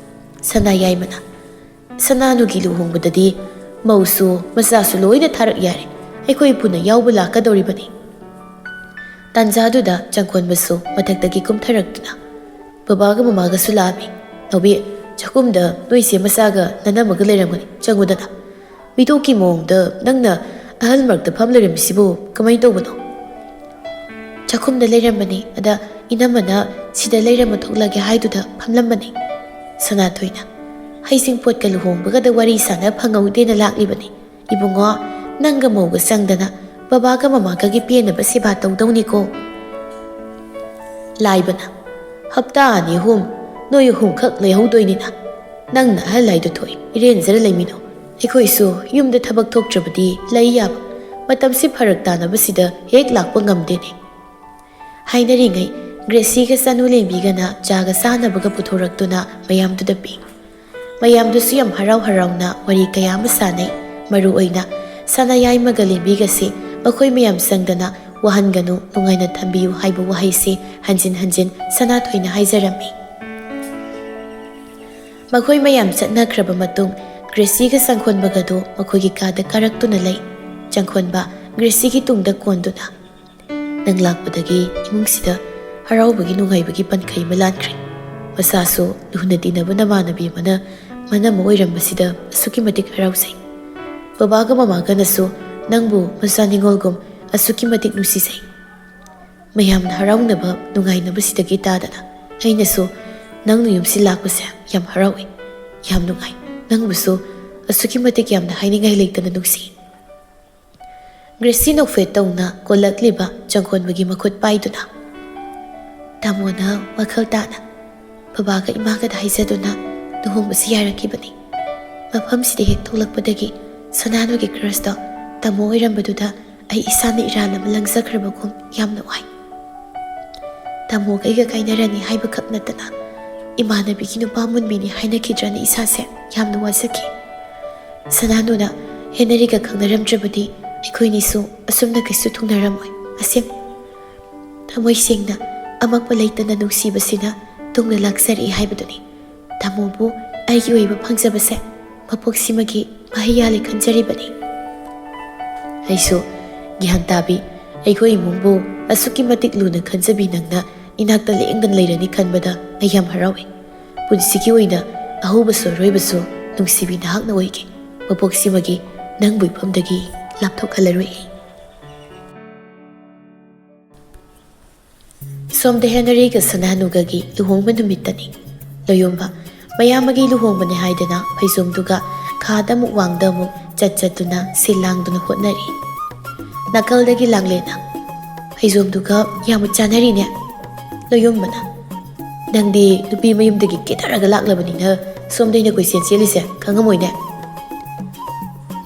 ꯁꯅꯥ ꯌꯥꯏꯃꯅ, ꯁꯅꯥꯅꯨꯒꯤ ꯂꯨꯍꯣꯡꯕꯗꯗꯤ ꯃꯧꯁꯨ ꯃꯆꯥꯁꯨ ꯂꯣꯏꯅ ꯊꯥꯔꯛ ꯌꯥꯔꯦ꯫ ꯑꯩꯈꯣꯏ ꯄꯨꯟꯅ ꯌꯥꯎꯕ ꯂꯥꯛꯀꯗꯧꯔꯤꯕꯅꯤ꯫ ꯇꯥꯟꯖꯥꯗꯨꯗ ꯆꯪꯈꯣꯟꯕꯁꯨ ꯃꯊꯛꯇꯒꯤ ꯀꯨꯝꯊꯔꯛꯇꯨꯅ, ꯕꯕꯥꯒ ꯃꯃꯥꯒꯁꯨ ꯂꯥꯛꯑꯝꯃꯤ꯫ ꯅꯥꯎꯕꯤ, ꯆꯥꯛꯈꯨꯝꯗ ꯅꯣꯏ ꯆꯦ ꯃꯆꯥꯒ ꯅꯅꯝꯃꯒ ꯂꯩꯔꯝꯒꯅꯤ, ꯆꯪꯉꯨꯗꯅ꯫ ꯃꯤꯇꯣꯛꯀꯤ ꯃꯑꯣꯡꯗ ꯅꯪꯅ ꯑꯍꯜ ꯃꯔꯛꯇ ꯐꯝ ꯂꯩꯔꯝꯃꯤꯁꯤꯕꯨ ꯀꯃꯥꯏꯅ ꯇꯧꯕꯅꯣ? ꯆꯥꯛꯈꯨꯝꯗ ꯂꯩꯔꯝꯕꯅꯤ, ꯑꯗ ꯏꯅꯝꯃꯅ ꯁꯤꯗ ꯂꯩꯔꯝꯃ ꯊꯣꯛꯂꯒꯦ ꯍꯥꯏꯗꯨꯗ ꯐꯝꯂꯝꯕꯅꯤ꯫ ꯁꯅꯥꯊꯣꯏꯅ, ꯍꯩꯁꯤꯡꯄꯣꯠꯀ ꯂꯨꯍꯣꯡꯕꯒꯗ ꯋꯥꯔꯤ ꯁꯥꯟꯅ ꯐꯪꯍꯧꯗꯦꯅ ꯂꯥꯛꯂꯤꯕꯅꯤ꯫ ꯏꯕꯨꯡꯉꯣ, ꯅꯪꯒ ꯃꯧꯒ ꯆꯪꯗꯅ ꯕꯕꯥꯒ ꯃꯃꯥꯒꯒꯤ ꯄꯦꯟꯅꯕ ꯁꯦꯕꯥ ꯇꯧꯗꯧꯅꯤꯀꯣ꯫ ꯂꯥꯏꯕꯅ, ꯍꯞꯇꯥ ꯑꯅꯤ ꯑꯍꯨꯝ ꯅꯣꯏ ꯑꯍꯨꯝꯈꯛ ꯂꯩꯍꯧꯗꯣꯏꯅꯤꯅ꯫ ꯅꯪꯅ ꯑꯍꯜ ꯍꯥꯏꯗꯣ ꯊꯣꯛꯏ, ꯏꯔꯦꯟꯖꯔ ꯂꯩꯃꯤꯅꯣ꯫ ꯑꯩꯈꯣꯏꯁꯨ ꯌꯨꯝꯗ ꯊꯕꯛ ꯊꯣꯛꯇ꯭ꯔꯕꯗꯤ ꯂꯩ ꯌꯥꯕ꯫ ꯃꯇꯝꯁꯤ ꯐꯔꯛ ꯇꯥꯅꯕꯁꯤꯗ ꯍꯦꯛ ꯂꯥꯛꯄ ꯉꯝꯗꯦꯅꯦ꯫ ꯍꯥꯏꯅꯔꯤꯉꯩ ꯒ꯭ꯔꯦꯁꯤꯒ ꯆꯅꯨ ꯂꯦꯝꯕꯤꯒꯅ ꯆꯥꯒ ꯆꯥꯅꯕꯒ ꯄꯨꯊꯣꯔꯛꯇꯨꯅ ꯃꯌꯥꯝꯗꯨꯗ ꯄꯤ꯫ ꯃꯌꯥꯝꯗꯨꯁꯨ ꯌꯥꯝ ꯍꯔꯥꯎ ꯍꯔꯥꯎꯅ ꯋꯥꯔꯤ ꯀꯌꯥ ꯑꯃ ꯁꯥꯟꯅꯩ꯫ ꯃꯔꯨ ꯑꯣꯏꯅ ꯁꯅꯥ ꯌꯥꯏꯃꯒ ꯂꯦꯝꯕꯤꯒꯁꯤ ꯃꯈꯣꯏ ꯃꯌꯥꯝ ꯆꯪꯗꯅ ꯋꯥꯍꯟꯒꯅꯨ, ꯅꯨꯡꯉꯥꯏꯅ ꯊꯝꯕꯤꯌꯨ ꯍꯥꯏꯕ ꯋꯥꯍꯩꯁꯤ ꯍꯟꯖꯤꯟ ꯍꯟꯖꯤꯟ ꯁꯅꯥꯊꯣꯏꯅ ꯍꯥꯏꯖꯔꯝꯃꯤ꯫ ꯃꯈꯣꯏ ꯃꯌꯥꯝ ꯆꯠꯅꯈ꯭ꯔꯕ ꯃꯇꯨꯡ ꯒ꯭ꯔꯦꯁꯤꯒ ꯆꯪꯈꯣꯟꯕꯒꯗꯨ ꯃꯈꯣꯏꯒꯤ ꯀꯥꯗ ꯀꯥꯔꯛꯇꯨꯅ ꯂꯩ꯫ ꯆꯪꯈꯣꯟꯕ ꯒ꯭ꯔꯦꯁꯤꯒꯤ ꯇꯨꯡꯗ ꯀꯣꯟꯗꯨꯅ, ꯅꯪ ꯂꯥꯛꯄꯗꯒꯤ ꯏꯃꯨꯡꯁꯤꯗ ꯍꯔꯥꯎꯕꯒꯤ ꯅꯨꯡꯉꯥꯏꯕꯒꯤ ꯄꯟꯈꯩ ꯑꯃ ꯂꯥꯟꯈ꯭ꯔꯦ꯫ ꯃꯁꯥꯁꯨ ꯂꯨꯅ ꯇꯤꯟꯅꯕ ꯅꯃꯥꯟꯅꯕꯤ ꯑꯃꯅ ꯃꯅꯝ ꯑꯃ ꯑꯣꯏꯔꯝꯕꯁꯤꯗ ꯑꯁꯨꯛꯀꯤ ꯃꯇꯤꯛ ꯍꯔꯥꯎꯖꯩ꯫ ꯕꯕꯥꯒ ꯃꯃꯥꯒꯅꯁꯨ ꯅꯪꯕꯨ ꯃꯆꯥ ꯅꯤꯉꯣꯜꯒꯨꯝ ꯑꯁꯨꯛꯀꯤ ꯃꯇꯤꯛ ꯅꯨꯡꯁꯤꯖꯩ꯫ ꯃꯌꯥꯝꯅ ꯍꯔꯥꯎꯅꯕ ꯅꯨꯡꯉꯥꯏꯅꯕꯁꯤꯗꯒꯤ ꯇꯥꯗꯅ ꯑꯩꯅꯁꯨ ꯅꯪꯅ ꯌꯨꯝꯁꯤ ꯂꯥꯛꯄꯁꯦ ꯌꯥꯝ ꯍꯔꯥꯎꯏ, ꯌꯥꯝ ꯅꯨꯡꯉꯥꯏ꯫ ꯅꯪꯕꯨꯁꯨ ꯑꯁꯨꯛꯀꯤ ꯃꯇꯤꯛ ꯌꯥꯝꯅ ꯍꯥꯏꯅꯤꯡꯉꯥꯏ ꯂꯩꯇꯅ ꯅꯨꯡꯁꯤ꯫ ꯒ꯭ꯔꯦꯁꯤ ꯅꯣꯛꯐꯦꯠ ꯇꯧꯅ ꯀꯣꯜꯂꯛꯂꯤꯕ ꯆꯪꯈꯣꯟꯕꯒꯤ ꯃꯈꯨꯠ ꯄꯥꯏꯗꯨꯅ, ꯇꯥꯃꯣꯅ ꯋꯥꯈꯜ ꯇꯥꯅ ꯕꯕꯥꯒ ꯏꯃꯥꯒꯗ ꯍꯥꯏꯖꯗꯨꯅ ꯂꯨꯍꯣꯡꯕꯁꯤ ꯌꯥꯔꯛꯈꯤꯕꯅꯤ꯫ ꯃꯐꯝꯁꯤꯗ ꯍꯦꯛ ꯊꯣꯛꯂꯛꯄꯗꯒꯤ ꯁꯅꯥꯅꯨꯒꯤ ꯀ꯭ꯔꯁꯇꯣ ꯇꯥꯃꯣ ꯑꯣꯏꯔꯝꯕꯗꯨꯗ ꯑꯩ ꯏꯁꯥꯅ ꯏꯔꯥꯜ ꯑꯃ ꯂꯪꯖꯈ꯭ꯔꯕꯒꯨꯝ ꯌꯥꯝꯅ ꯋꯥꯏ꯫ ꯇꯥꯃꯣꯒ ꯑꯩꯒ ꯀꯥꯏꯅꯔꯅꯤ ꯍꯥꯏꯕꯈꯛ ꯅꯠꯇꯅ ꯏꯃꯥꯟꯅꯕꯤꯒꯤ ꯅꯨꯄꯥ ꯃꯨꯟꯕꯤꯅꯤ ꯍꯥꯏꯅꯈꯤꯗ꯭ꯔꯅ ꯏꯁꯥꯁꯦ ꯌꯥꯝꯅ ꯋꯥꯖꯈꯤ꯫ ꯁꯅꯥꯅꯨꯅ ꯍꯦꯅꯔꯤꯒ ꯈꯪꯅꯔꯝꯗ꯭ꯔꯕꯗꯤ ꯑꯩꯈꯣꯏꯅꯤꯁꯨ ꯑꯁꯨꯝꯅ ꯀꯩꯁꯨ ꯊꯨꯡꯅꯔꯝꯃꯣꯏ꯫ ꯑꯁꯦꯡ ꯊꯃꯣꯏ ꯁꯦꯡꯅ ꯑꯃꯛꯄ ꯂꯩꯇꯅ ꯅꯨꯡꯁꯤꯕꯁꯤꯅ ꯇꯨꯡꯗ ꯂꯥꯛꯆꯔꯛꯏ ꯍꯥꯏꯕꯗꯨꯅꯤ꯫ ꯇꯥꯃꯣꯕꯨ ꯑꯩꯒꯤ ꯑꯣꯏꯕ ꯐꯪꯖꯕꯁꯦ ꯃꯄꯣꯛꯁꯤꯃꯒꯤ ꯃꯍꯩ ꯌꯥꯜꯂꯦ ꯈꯟꯖꯔꯤꯕꯅꯤ꯫ ꯑꯩꯁꯨ ꯒ꯭ꯌꯥꯟ ꯇꯥꯕꯤ, ꯑꯩꯈꯣꯏ ꯏꯃꯨꯡꯕꯨ ꯑꯁꯨꯛꯀꯤ ꯃꯇꯤꯛ ꯂꯨꯅ ꯈꯟꯖꯕꯤ ꯅꯪꯅ ꯏꯅꯥꯛꯇ ꯂꯦꯡꯗꯅ ꯂꯩꯔꯅꯤ ꯈꯟꯕꯗ ꯑꯩ ꯌꯥꯝ ꯍꯔꯥꯎꯏ꯫ ꯄꯨꯟꯁꯤꯒꯤ ꯑꯣꯏꯅ ꯑꯍꯧꯕꯁꯨ ꯑꯔꯣꯏꯕꯁꯨ ꯅꯨꯡꯁꯤꯕꯤ ꯅꯍꯥꯛꯅ ꯑꯣꯏꯒꯦ꯫ ꯃꯄꯣꯛꯁꯤꯃꯒꯤ ꯅꯪꯕꯨ ꯏꯐꯝꯗꯒꯤ ꯂꯥꯞꯊꯣꯛꯍꯜꯂꯔꯣꯏ ꯑꯩ꯫ ꯁꯣꯝꯗ ꯍꯦꯅꯔꯤꯒ ꯁꯅꯥꯅꯨꯒꯒꯤ ꯂꯨꯍꯣꯡꯕ ꯅꯨꯃꯤꯠꯇꯅꯤ꯫ ꯂꯣꯌꯣꯝꯕ ꯃꯌꯥꯝꯕꯒꯤ ꯂꯨꯍꯣꯡꯕꯅꯦ ꯍꯥꯏꯗꯅ ꯐꯩꯖꯣꯝꯗꯨꯒ ꯈꯥꯗ ꯑꯃꯨꯛ ꯋꯥꯡꯗ ꯑꯃꯨꯛ ꯆꯠ ꯆꯠꯇꯨꯅ ꯁꯤꯜ ꯂꯥꯡꯗꯨꯅ ꯍꯣꯠꯅꯔꯤ꯫ ꯅꯥꯀꯜꯗꯒꯤ ꯂꯥꯡꯂꯦꯅ ꯐꯩꯖꯣꯝꯗꯨꯒ ꯌꯥꯝꯅ ꯆꯥꯟꯅꯔꯤꯅꯦ꯫ ꯂꯣꯌꯣꯝꯕꯅ, "ꯅꯪꯗꯤ ꯅꯨꯄꯤ ꯃꯌꯨꯝꯗꯒꯤ ꯀꯦꯊꯔꯒ ꯂꯥꯛꯂꯕꯅꯤꯅ ꯁꯣꯝꯗ ꯑꯩꯅ ꯀꯣꯏꯆꯦꯟ ꯆꯦꯜꯂꯤꯁꯦ ꯈꯪꯉꯝꯃꯣꯏꯅꯦ?"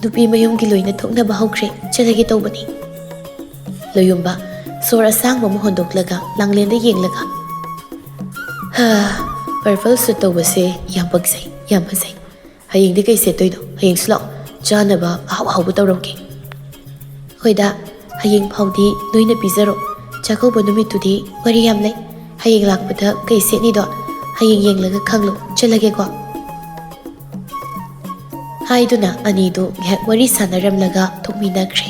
"ꯅꯨꯄꯤ ꯃꯌꯨꯝꯒꯤ ꯂꯣꯏꯅ ꯊꯣꯛꯅꯕ ꯍꯧꯈ꯭ꯔꯦ, ꯆꯠꯂꯒꯦ ꯇꯧꯕꯅꯤ꯫" ꯂꯣꯌꯣꯝꯕ ꯁꯣꯔ ꯑꯁꯥꯡꯕ ꯑꯃ ꯍꯣꯟꯗꯣꯛꯂꯒ ꯂꯥꯡꯂꯦꯟꯗ ꯌꯦꯡꯂꯒ, "ꯍꯥ, purple suit ꯇꯧꯕꯁꯦ ꯌꯥꯝ ꯄꯛꯆꯩ, ꯌꯥꯝ ꯐꯖꯩ꯫ ꯍꯌꯦꯡꯗꯤ ꯀꯩ ꯁꯦꯠꯇꯣꯏꯅꯣ? ꯍꯌꯦꯡꯁꯨ ꯂꯥꯛꯑꯣ, ꯆꯥꯅꯕ ꯑꯍꯥꯎ ꯑꯍꯥꯎꯕ ꯇꯧꯔꯝꯒꯦ꯫" "ꯍꯣꯏꯗ, ꯍꯌꯦꯡ ꯐꯥꯎꯗꯤ ꯅꯣꯏꯅ ꯄꯤꯖꯔꯣ꯫ ꯆꯥꯛꯀꯧꯕ ꯅꯨꯃꯤꯠꯇꯨꯗꯤ ꯋꯥꯔꯤ ꯌꯥꯝ ꯂꯩ꯫ ꯍꯌꯦꯡ ꯂꯥꯛꯄꯗ ꯀꯩ ꯁꯦꯠꯅꯤꯗꯣ ꯍꯌꯦꯡ ꯌꯦꯡꯂꯒ ꯈꯪꯂꯣ꯫ ꯆꯠꯂꯒꯦꯀꯣ꯫" ꯍꯥꯏꯗꯨꯅ ꯑꯅꯤꯗꯨ ꯉꯥꯏꯍꯥꯛ ꯋꯥꯔꯤ ꯁꯥꯟꯅꯔꯝꯂꯒ ꯊꯣꯛꯃꯤꯟꯅꯈ꯭ꯔꯦ꯫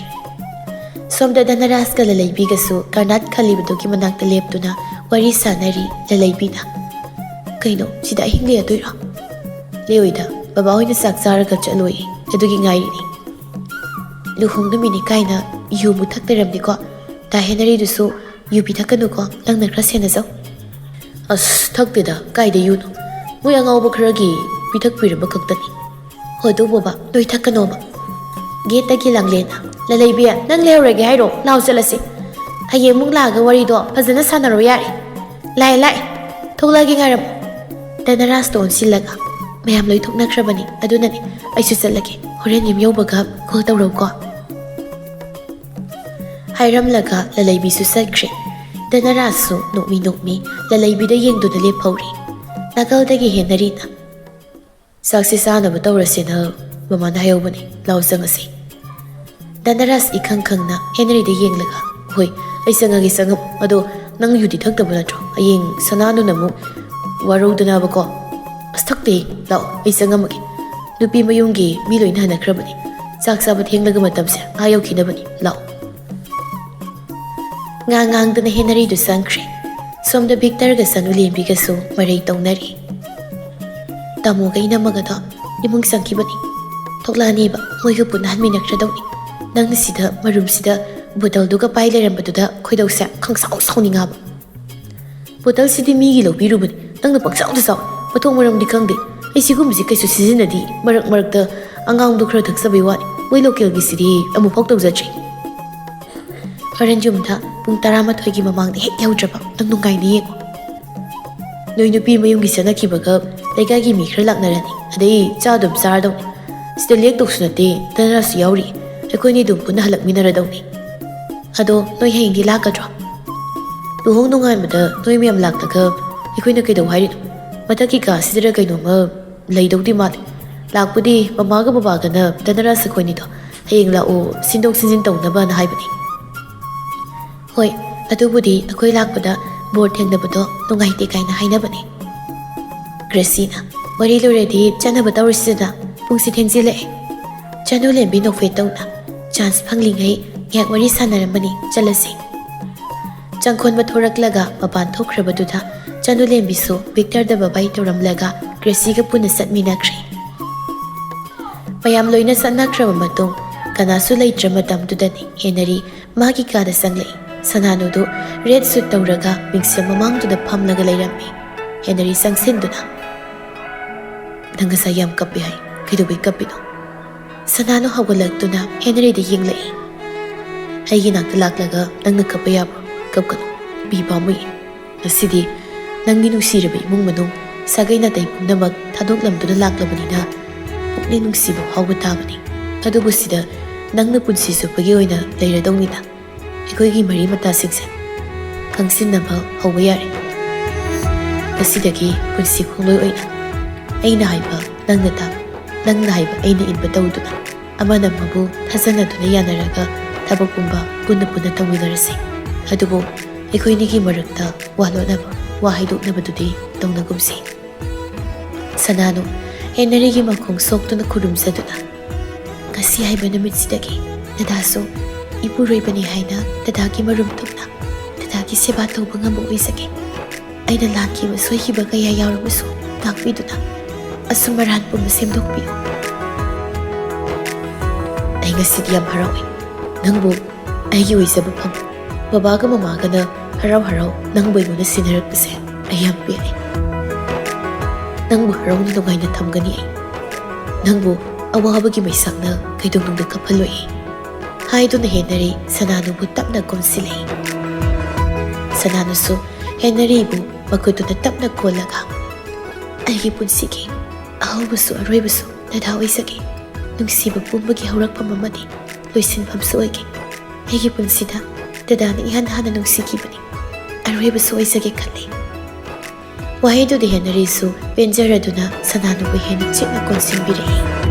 ꯁꯣꯝꯗ ꯙꯅꯔꯥꯖꯀ ꯂꯂꯩꯕꯤꯒꯁꯨ ꯀꯔꯅꯥꯠ ꯈꯜꯂꯤꯕꯗꯨꯒꯤ ꯃꯅꯥꯛꯇ ꯂꯦꯞꯇꯨꯅ ꯋꯥꯔꯤ ꯁꯥꯟꯅꯔꯤ꯫ ꯂꯂꯩꯕꯤꯅ, "ꯀꯩꯅꯣ, ꯁꯤꯗ ꯑꯍꯤꯡ ꯂꯦꯛꯑꯗꯣꯏꯔꯣ?" "ꯂꯦꯛꯑꯣꯏꯗ, ꯕꯕꯥ ꯍꯣꯏꯅ ꯆꯥꯛ ꯆꯥꯔꯒ ꯆꯠꯂꯣꯏꯌꯦ, ꯑꯗꯨꯒꯤ ꯉꯥꯏꯔꯤꯅꯤ꯫" "ꯂꯨꯍꯣꯡ ꯅꯨꯃꯤꯠꯅꯤ ꯀꯥꯏꯅ ꯌꯨ ꯃꯨꯛ ꯊꯛꯇꯔꯝꯅꯤꯀꯣ? ꯗꯥ ꯍꯦꯅꯔꯤꯗꯨꯁꯨ ꯌꯨ ꯄꯤꯊꯛꯀꯅꯨꯀꯣ, ꯅꯪꯅ ꯈꯔ ꯁꯦꯟꯅꯖꯧ꯫" "ꯑꯁ, ꯊꯛꯇꯦꯗ, ꯀꯥꯏꯗ ꯌꯨꯅꯣ? ꯃꯣꯏ ꯑꯉꯥꯎꯕ ꯈꯔꯒꯤ ꯄꯤꯊꯛꯄꯤꯔꯕ ꯈꯛꯇꯅꯤ꯫" "ꯍꯣ, ꯑꯗꯨꯕꯣꯕ, ꯅꯣꯏ ꯊꯛꯀꯅꯣꯕ꯫" ꯒꯦꯠꯇꯒꯤ ꯂꯥꯡꯂꯦꯟꯅ, "ꯂꯂꯩꯕꯤ, ꯅꯪ ꯂꯩꯍꯧꯔꯒꯦ ꯍꯥꯏꯔꯣ? ꯂꯥꯎ ꯆꯠꯂꯁꯤ꯫ ꯍꯌꯦꯡ ꯑꯃꯨꯛ ꯂꯥꯛꯑꯒ ꯋꯥꯔꯤꯗꯣ ꯐꯖꯅ ꯁꯥꯟꯅꯔꯣ ꯌꯥꯔꯦ꯫ ꯂꯥꯛꯑꯦ, ꯂꯥꯛꯑꯦ꯫ ꯊꯣꯛꯂꯛꯑꯒꯦ, ꯉꯥꯏꯔꯝꯃꯣ꯫" ꯙꯅꯔꯥꯖꯇ ꯑꯣꯟꯁꯤꯜꯂꯒ, "ꯃꯌꯥꯝ ꯂꯣꯏ ꯊꯣꯛꯅꯈ꯭ꯔꯕꯅꯤ, ꯑꯗꯨꯅꯅꯦ ꯑꯩꯁꯨ ꯆꯠꯂꯒꯦ꯫ ꯍꯣꯔꯦꯟ ꯌꯨꯝ ꯌꯧꯕꯒ ꯀꯣꯜ ꯇꯧꯔꯛꯎꯀꯣ꯫" ꯍꯥꯏꯔꯝꯂꯒ ꯂꯂꯩꯕꯤꯁꯨ ꯆꯠꯈ꯭ꯔꯦ꯫ ꯙꯅꯔꯥꯖꯁꯨ ꯅꯣꯛꯃꯤ ꯅꯣꯛꯃꯤ ꯂꯂꯩꯕꯤꯗ ꯌꯦꯡꯗꯨꯅ ꯂꯦꯞꯍꯧꯔꯤ꯫ ꯅꯥꯀꯜꯗꯒꯤ ꯍꯦꯟꯅꯔꯤꯅ, "ꯆꯥꯛꯁꯦ ꯆꯥꯅꯕ ꯇꯧꯔꯁꯦꯅ ꯃꯃꯥꯅ ꯍꯥꯏꯍꯧꯕꯅꯤ, ꯂꯥꯛꯑꯣ ꯆꯪꯉꯁꯤ꯫" ꯙꯅꯔꯥꯖ ꯏꯈꯪ ꯈꯪꯅ ꯍꯦꯟꯅꯔꯤꯗ ꯌꯦꯡꯂꯒ, "ꯍꯣꯏ, ꯑꯩ ꯆꯪꯉꯒꯦ, ꯆꯪꯉꯝꯃꯣ꯫ ꯑꯗꯣ ꯅꯪ ꯌꯨꯗꯤ ꯊꯛꯇꯕ ꯅꯠꯇ꯭ꯔꯣ? ꯍꯌꯦꯡ ꯁꯅꯥꯅꯨꯅ ꯑꯃꯨꯛ ꯋꯥꯔꯧꯗꯅꯕꯀꯣ꯫" "ꯑꯁ, ꯊꯛꯇꯦ, ꯂꯥꯛꯑꯣ, ꯑꯩ ꯆꯪꯉꯝꯃꯒꯦ꯫ ꯅꯨꯄꯤ ꯃꯌꯨꯝꯒꯤ ꯃꯤ ꯂꯣꯏꯅ ꯍꯟꯅꯈ꯭ꯔꯕꯅꯤ꯫ ꯆꯥꯛ ꯆꯥꯕ ꯊꯦꯡꯂꯒ ꯃꯇꯝꯁꯦ ꯑꯥ ꯌꯧꯈꯤꯅꯕꯅꯤ, ꯂꯥꯛꯑꯣ꯫" ꯉꯥꯡ ꯉꯥꯡꯗꯅ ꯍꯦꯟꯅꯔꯤꯗꯨ ꯆꯪꯈ꯭ꯔꯦ꯫ ꯁꯣꯝꯗ ꯚꯤꯛꯇꯔꯒ ꯆꯅꯨꯂꯦꯝꯕꯤꯒꯁꯨ ꯃꯔꯩ ꯇꯧꯅꯔꯤ꯫ "ꯇꯥꯃꯣꯒ ꯏꯅꯝꯃꯒꯗꯣ ꯏꯃꯨꯡ ꯆꯪꯈꯤꯕꯅꯤ꯫ ꯊꯣꯛꯂꯛꯑꯅꯦꯕ, ꯃꯣꯏꯒ ꯄꯨꯟꯅ ꯍꯟꯃꯤꯟꯅꯈ꯭ꯔꯗꯧꯅꯤ꯫ ꯅꯪꯅ ꯁꯤꯗ ꯃꯔꯨꯝꯁꯤꯗ ꯕꯣꯇꯜꯗꯨꯒ ꯄꯥꯏ ꯂꯩꯔꯝꯕꯗꯨꯗ ꯈꯣꯏꯗꯧꯁꯦ ꯈꯪꯁꯥꯎ ꯁꯥꯎꯅꯤꯡꯉꯕ꯫ ꯕꯣꯇꯜꯁꯤꯗꯤ ꯃꯤꯒꯤ ꯂꯧꯕꯤꯔꯨꯕꯅꯤ, ꯅꯪꯅ ꯄꯪꯆꯥꯎꯗ ꯆꯥꯎ꯫ ꯃꯊꯣꯡ ꯃꯔꯝꯗꯤ ꯈꯪꯗꯦ꯫ ꯑꯩ ꯁꯤꯒꯨꯝꯕꯁꯤ ꯀꯩꯁꯨ ꯁꯤꯖꯤꯟꯅꯗꯦ꯫ ꯃꯔꯛ ꯃꯔꯛꯇ ꯑꯉꯥꯡꯗꯣ ꯈꯔ ꯊꯛꯆꯕꯩ ꯋꯥꯅꯤ꯫ ꯃꯣꯏ ꯂꯣꯀꯦꯜꯒꯤꯁꯤꯗꯤ ꯑꯃꯨꯛꯐꯥꯎ ꯇꯧꯖꯗ꯭ꯔꯤ꯫ ꯍꯣꯔꯦꯟ ꯌꯨꯝꯗ ꯄꯨꯡ ꯇꯔꯥꯃꯥꯊꯣꯏꯒꯤ ꯃꯃꯥꯡꯗ ꯍꯦꯛ ꯌꯧꯗ꯭ꯔꯕ ꯅꯪ ꯅꯨꯡꯉꯥꯏꯅꯤ ꯌꯦꯡꯉꯣ꯫ ꯅꯣꯏ ꯅꯨꯄꯤ ꯃꯌꯨꯝꯒꯤ ꯆꯠꯅꯈꯤꯕꯒ ꯂꯩꯀꯥꯏꯒꯤ ꯃꯤ ꯈꯔ ꯂꯥꯛꯅꯔꯅꯤ, ꯑꯗꯩ ꯆꯥ ꯑꯗꯨꯝ ꯆꯥꯔꯗꯧꯅꯤ꯫ ꯁꯤꯗ ꯂꯦꯛꯇꯧꯁꯨ ꯅꯠꯇꯦ, ꯙꯅꯔꯥꯖꯁꯨ ꯌꯥꯎꯔꯤ꯫ ꯑꯩꯈꯣꯏꯅꯤ ꯑꯗꯨꯝ ꯄꯨꯟꯅ ꯍꯜꯂꯛꯃꯤꯟꯅꯔꯗꯧꯅꯤ꯫ ꯑꯗꯣ ꯅꯣꯏ ꯍꯌꯦꯡꯗꯤ ꯂꯥꯛꯀꯗ꯭ꯔꯣ? ꯂꯨꯍꯣꯡ ꯅꯣꯡꯉꯥꯟꯕꯗ ꯅꯣꯏ ꯃꯌꯥꯝ ꯂꯥꯛꯂꯒ ꯑꯩꯈꯣꯏꯅ ꯀꯩꯗꯧ ꯍꯥꯏꯔꯤꯅꯣ? ꯃꯊꯛꯀꯤ ꯀꯥꯁꯤꯗꯔ ꯀꯩꯅꯣꯝꯃ ꯂꯩꯗꯧꯗꯤ ꯃꯥꯜꯂꯤ꯫ ꯂꯥꯛꯄꯨꯗꯤ ꯃꯃꯥꯒ ꯕꯕꯥꯒꯅ ꯙꯅꯔꯥꯖ ꯑꯩꯈꯣꯏꯅꯤꯗꯣ ꯍꯌꯦꯡ ꯂꯥꯛꯑꯣ, ꯁꯤꯟꯗꯣꯛ ꯁꯤꯟꯖꯤꯟ ꯇꯧꯅꯕꯅ ꯍꯥꯏꯕꯅꯤ꯫ ꯍꯣꯏ, ꯑꯗꯨꯕꯨꯗꯤ ꯑꯩꯈꯣꯏ ꯂꯥꯛꯄꯗ ꯕꯣꯔ ꯊꯦꯡꯅꯕꯗꯣ ꯅꯨꯡꯉꯥꯏꯇꯦ ꯀꯥꯏꯅ ꯍꯥꯏꯅꯕꯅꯦ꯫ ꯒ꯭ꯔꯦꯁꯤꯅ, "ꯋꯥꯔꯤ ꯂꯣꯏꯔꯗꯤ ꯆꯠꯅꯕ ꯇꯧꯔꯁꯤꯗꯅ, ꯄꯨꯡꯁꯤ ꯊꯦꯡꯖꯤꯜꯂꯛꯑꯦ꯫" ꯆꯅꯨꯂꯦꯝꯕꯤ ꯅꯣꯛꯐꯦꯠ ꯇꯧꯅ, "ꯆꯥꯟꯁ ꯐꯪꯂꯤꯉꯩ ꯉꯥꯏꯍꯥꯛ ꯋꯥꯔꯤ ꯁꯥꯟꯅꯔꯝꯕꯅꯤ, ꯆꯠꯂꯁꯤ꯫" ꯆꯪꯈꯣꯟꯕ ꯊꯣꯔꯛꯂꯒ ꯃꯄꯥꯟ ꯊꯣꯛꯈ꯭ꯔꯕꯗꯨꯗ ꯆꯅꯨꯂꯦꯝꯕꯤꯁꯨ ꯚꯤꯛꯇꯔꯗ ꯕꯕꯥꯏ ꯇꯧꯔꯝꯂꯒ ꯒ꯭ꯔꯦꯁꯤꯒ ꯄꯨꯟꯅ ꯆꯠꯃꯤꯟꯅꯈ꯭ꯔꯦ꯫ ꯃꯌꯥꯝ ꯂꯣꯏꯅ ꯆꯠꯅꯈ꯭ꯔꯕ ꯃꯇꯨꯡ ꯀꯅꯥꯁꯨ ꯂꯩꯇ꯭ꯔ ꯃꯇꯝꯗꯨꯗꯅꯤ ꯍꯦꯅꯔꯤ ꯃꯥꯒꯤ ꯀꯥꯗ ꯆꯪꯂꯛꯏ꯫ ꯁꯅꯥꯅꯨꯗꯨ ꯔꯦꯗ ꯁꯨꯠ ꯇꯧꯔꯒ ꯃꯤꯡꯁꯦꯜ ꯃꯃꯥꯡꯗꯨꯗ ꯐꯝꯂꯒ ꯂꯩꯔꯝꯃꯤ꯫ ꯍꯦꯅꯔꯤ ꯆꯪꯁꯤꯟꯗꯨꯅ, "ꯅꯪ ꯉꯁꯥꯏ ꯌꯥꯝ ꯀꯞꯄꯦ ꯍꯥꯏ, ꯀꯩꯗꯧꯕꯩ ꯀꯞꯄꯤꯅꯣ?" ꯁꯅꯥꯅꯨ ꯍꯧꯒꯠꯂꯛꯇꯨꯅ ꯍꯦꯅꯔꯤꯗ ꯌꯦꯡꯂꯛꯏ꯫ "ꯑꯩꯒꯤ ꯅꯥꯛꯇ ꯂꯥꯛꯂꯒ ꯅꯪꯅ ꯀꯞꯄ ꯌꯥꯕ꯭ꯔꯣ? ꯀꯞꯀꯅꯨ, ꯄꯤ ꯄꯥꯝꯃꯨꯏ꯫ ꯉꯁꯤꯗꯤ ꯅꯪꯒꯤ ꯅꯨꯡꯁꯤꯔꯕ ꯏꯃꯨꯡ ꯃꯅꯨꯡ, ꯁꯥꯒꯩ ꯅꯥꯇꯩ ꯄꯨꯝꯅꯃꯛ ꯊꯥꯗꯣꯛꯂꯝꯗꯨꯅ ꯂꯥꯛꯂꯕꯅꯤꯅ ꯄꯨꯛꯅꯤꯡ ꯅꯨꯡꯁꯤꯕ ꯐꯥꯎꯕ ꯇꯥꯕꯅꯤ꯫ ꯑꯗꯨꯕꯨ ꯁꯤꯗ ꯅꯪꯅ ꯄꯨꯟꯁꯤ ꯆꯨꯞꯄꯒꯤ ꯑꯣꯏꯅ ꯂꯩꯔꯗꯧꯅꯤꯅ ꯑꯩꯈꯣꯏꯒꯤ ꯃꯔꯤ ꯃꯇꯥꯁꯤꯡꯁꯦ ꯈꯪꯁꯤꯟꯅꯕ ꯍꯧꯕ ꯌꯥꯔꯦ꯫" ꯉꯁꯤꯗꯒꯤ ꯄꯨꯟꯁꯤ ꯈꯣꯡꯂꯣꯏ ꯑꯣꯏꯅ ꯑꯩꯅ ꯍꯥꯏꯕ ꯅꯪꯅ ꯇꯥ, ꯅꯪꯅ ꯍꯥꯏꯕ ꯑꯩꯅ ꯏꯟꯕ ꯇꯧꯗꯨꯅ, ꯑꯃꯅ ꯑꯃꯕꯨ ꯊꯥꯖꯅꯗꯨꯅ ꯌꯥꯅꯔꯒ ꯊꯕꯛ ꯄꯨꯝꯕ ꯄꯨꯟꯅ ꯄꯨꯟꯅ ꯇꯧꯃꯤꯟꯅꯔꯁꯤ꯫ ꯑꯗꯨꯕꯨ ꯑꯩꯈꯣꯏꯅꯤꯒꯤ ꯃꯔꯛꯇ ꯋꯥ ꯂꯣꯠꯅꯕ, ꯋꯥ ꯍꯥꯏꯗꯣꯛꯅꯕꯗꯨꯗꯤ ꯇꯧꯅꯒꯨꯝꯁꯤ꯫ ꯁꯅꯥꯅꯨ ꯍꯦꯅꯔꯤꯒꯤ ꯃꯈꯣꯡ ꯁꯣꯛꯇꯨꯅ ꯈꯨꯔꯨꯝꯖꯗꯨꯅ, "ꯉꯁꯤ ꯍꯥꯏꯕ ꯅꯨꯃꯤꯠꯁꯤꯗꯒꯤ ꯗꯗꯥꯁꯨ ꯏꯄꯨꯔꯣꯏꯕꯅꯤ ꯍꯥꯏꯅ ꯗꯗꯥꯒꯤ ꯃꯔꯨꯝ ꯊꯨꯡꯅ ꯗꯗꯥꯒꯤ ꯁꯦꯕꯥ ꯇꯧꯕ ꯉꯝꯕ ꯑꯣꯏꯖꯒꯦ꯫ ꯑꯩꯅ ꯂꯥꯟꯈꯤꯕ ꯁꯣꯏꯈꯤꯕ ꯀꯌꯥ ꯌꯥꯎꯔꯕꯁꯨ ꯇꯥꯛꯄꯤꯗꯨꯅ ꯑꯆꯨꯝ ꯑꯔꯥꯟ ꯄꯨꯝꯕ ꯁꯦꯝꯗꯣꯛꯄꯤꯌꯨ꯫ ꯑꯩ ꯉꯁꯤꯗꯤ ꯌꯥꯝ ꯍꯔꯥꯎꯏ꯫ ꯅꯪꯕꯨ ꯑꯩꯒꯤ ꯑꯣꯏꯖꯕ ꯐꯪ꯫ ꯕꯕꯥꯒ ꯃꯃꯥꯒꯅ ꯍꯔꯥꯎ ꯍꯔꯥꯎ ꯅꯪꯕꯨ ꯑꯩꯉꯣꯟꯗ ꯁꯤꯟꯅꯔꯛꯄꯁꯦ ꯑꯩ ꯌꯥꯝ ꯄꯦꯜꯂꯦ꯫ ꯅꯪꯕꯨ ꯍꯔꯥꯎꯅ ꯅꯨꯡꯉꯥꯏꯅ ꯊꯝꯒꯅꯤ ꯑꯩ꯫ ꯅꯪꯕꯨ ꯑꯋꯥꯕꯒꯤ ꯃꯩꯁꯥꯛꯅ ꯀꯩꯗꯧꯅꯨꯡꯗ ꯀꯞꯍꯜꯂꯣꯏ ꯑꯩ", ꯍꯥꯏꯗꯨꯅ ꯍꯦꯅꯔꯤ ꯁꯅꯥꯅꯨꯕꯨ ꯇꯞꯅ ꯀꯣꯟꯁꯤꯜꯂꯛꯏ꯫ ꯁꯅꯥꯅꯨꯁꯨ ꯍꯦꯅꯔꯤꯕꯨ ꯃꯈꯨꯠꯇꯨꯅ ꯇꯞꯅ ꯀꯣꯜꯂꯒ, "ꯑꯩꯒꯤ ꯄꯨꯟꯁꯤꯒꯤ ꯑꯍꯧꯕꯁꯨ ꯑꯔꯣꯏꯕꯁꯨ ꯗꯗꯥ ꯑꯣꯏꯖꯒꯦ꯫ ꯅꯨꯡꯁꯤꯕ ꯄꯨꯝꯕꯒꯤ ꯍꯧꯔꯛꯐꯝ ꯑꯃꯗꯤ ꯂꯣꯏꯁꯤꯟꯐꯝꯁꯨ ꯑꯣꯏꯒꯦ꯫ ꯑꯩꯒꯤ ꯄꯨꯟꯁꯤꯗ ꯗꯗꯥꯅ ꯏꯍꯥꯟ ꯍꯥꯟꯅ ꯅꯨꯡꯁꯤꯈꯤꯕꯅꯤ꯫ ꯑꯔꯣꯏꯕꯁꯨ ꯑꯣꯏꯖꯒꯦ ꯈꯜꯂꯤ"꯫ ꯋꯥꯍꯩꯗꯨꯗ ꯍꯦꯅꯔꯤꯁꯨ ꯄꯦꯟꯖꯔꯗꯨꯅ ꯁꯅꯥꯅꯨꯕꯨ ꯍꯦꯟꯅ ꯆꯦꯠꯅ ꯀꯣꯟꯁꯤꯟꯕꯤꯔꯛꯏ꯫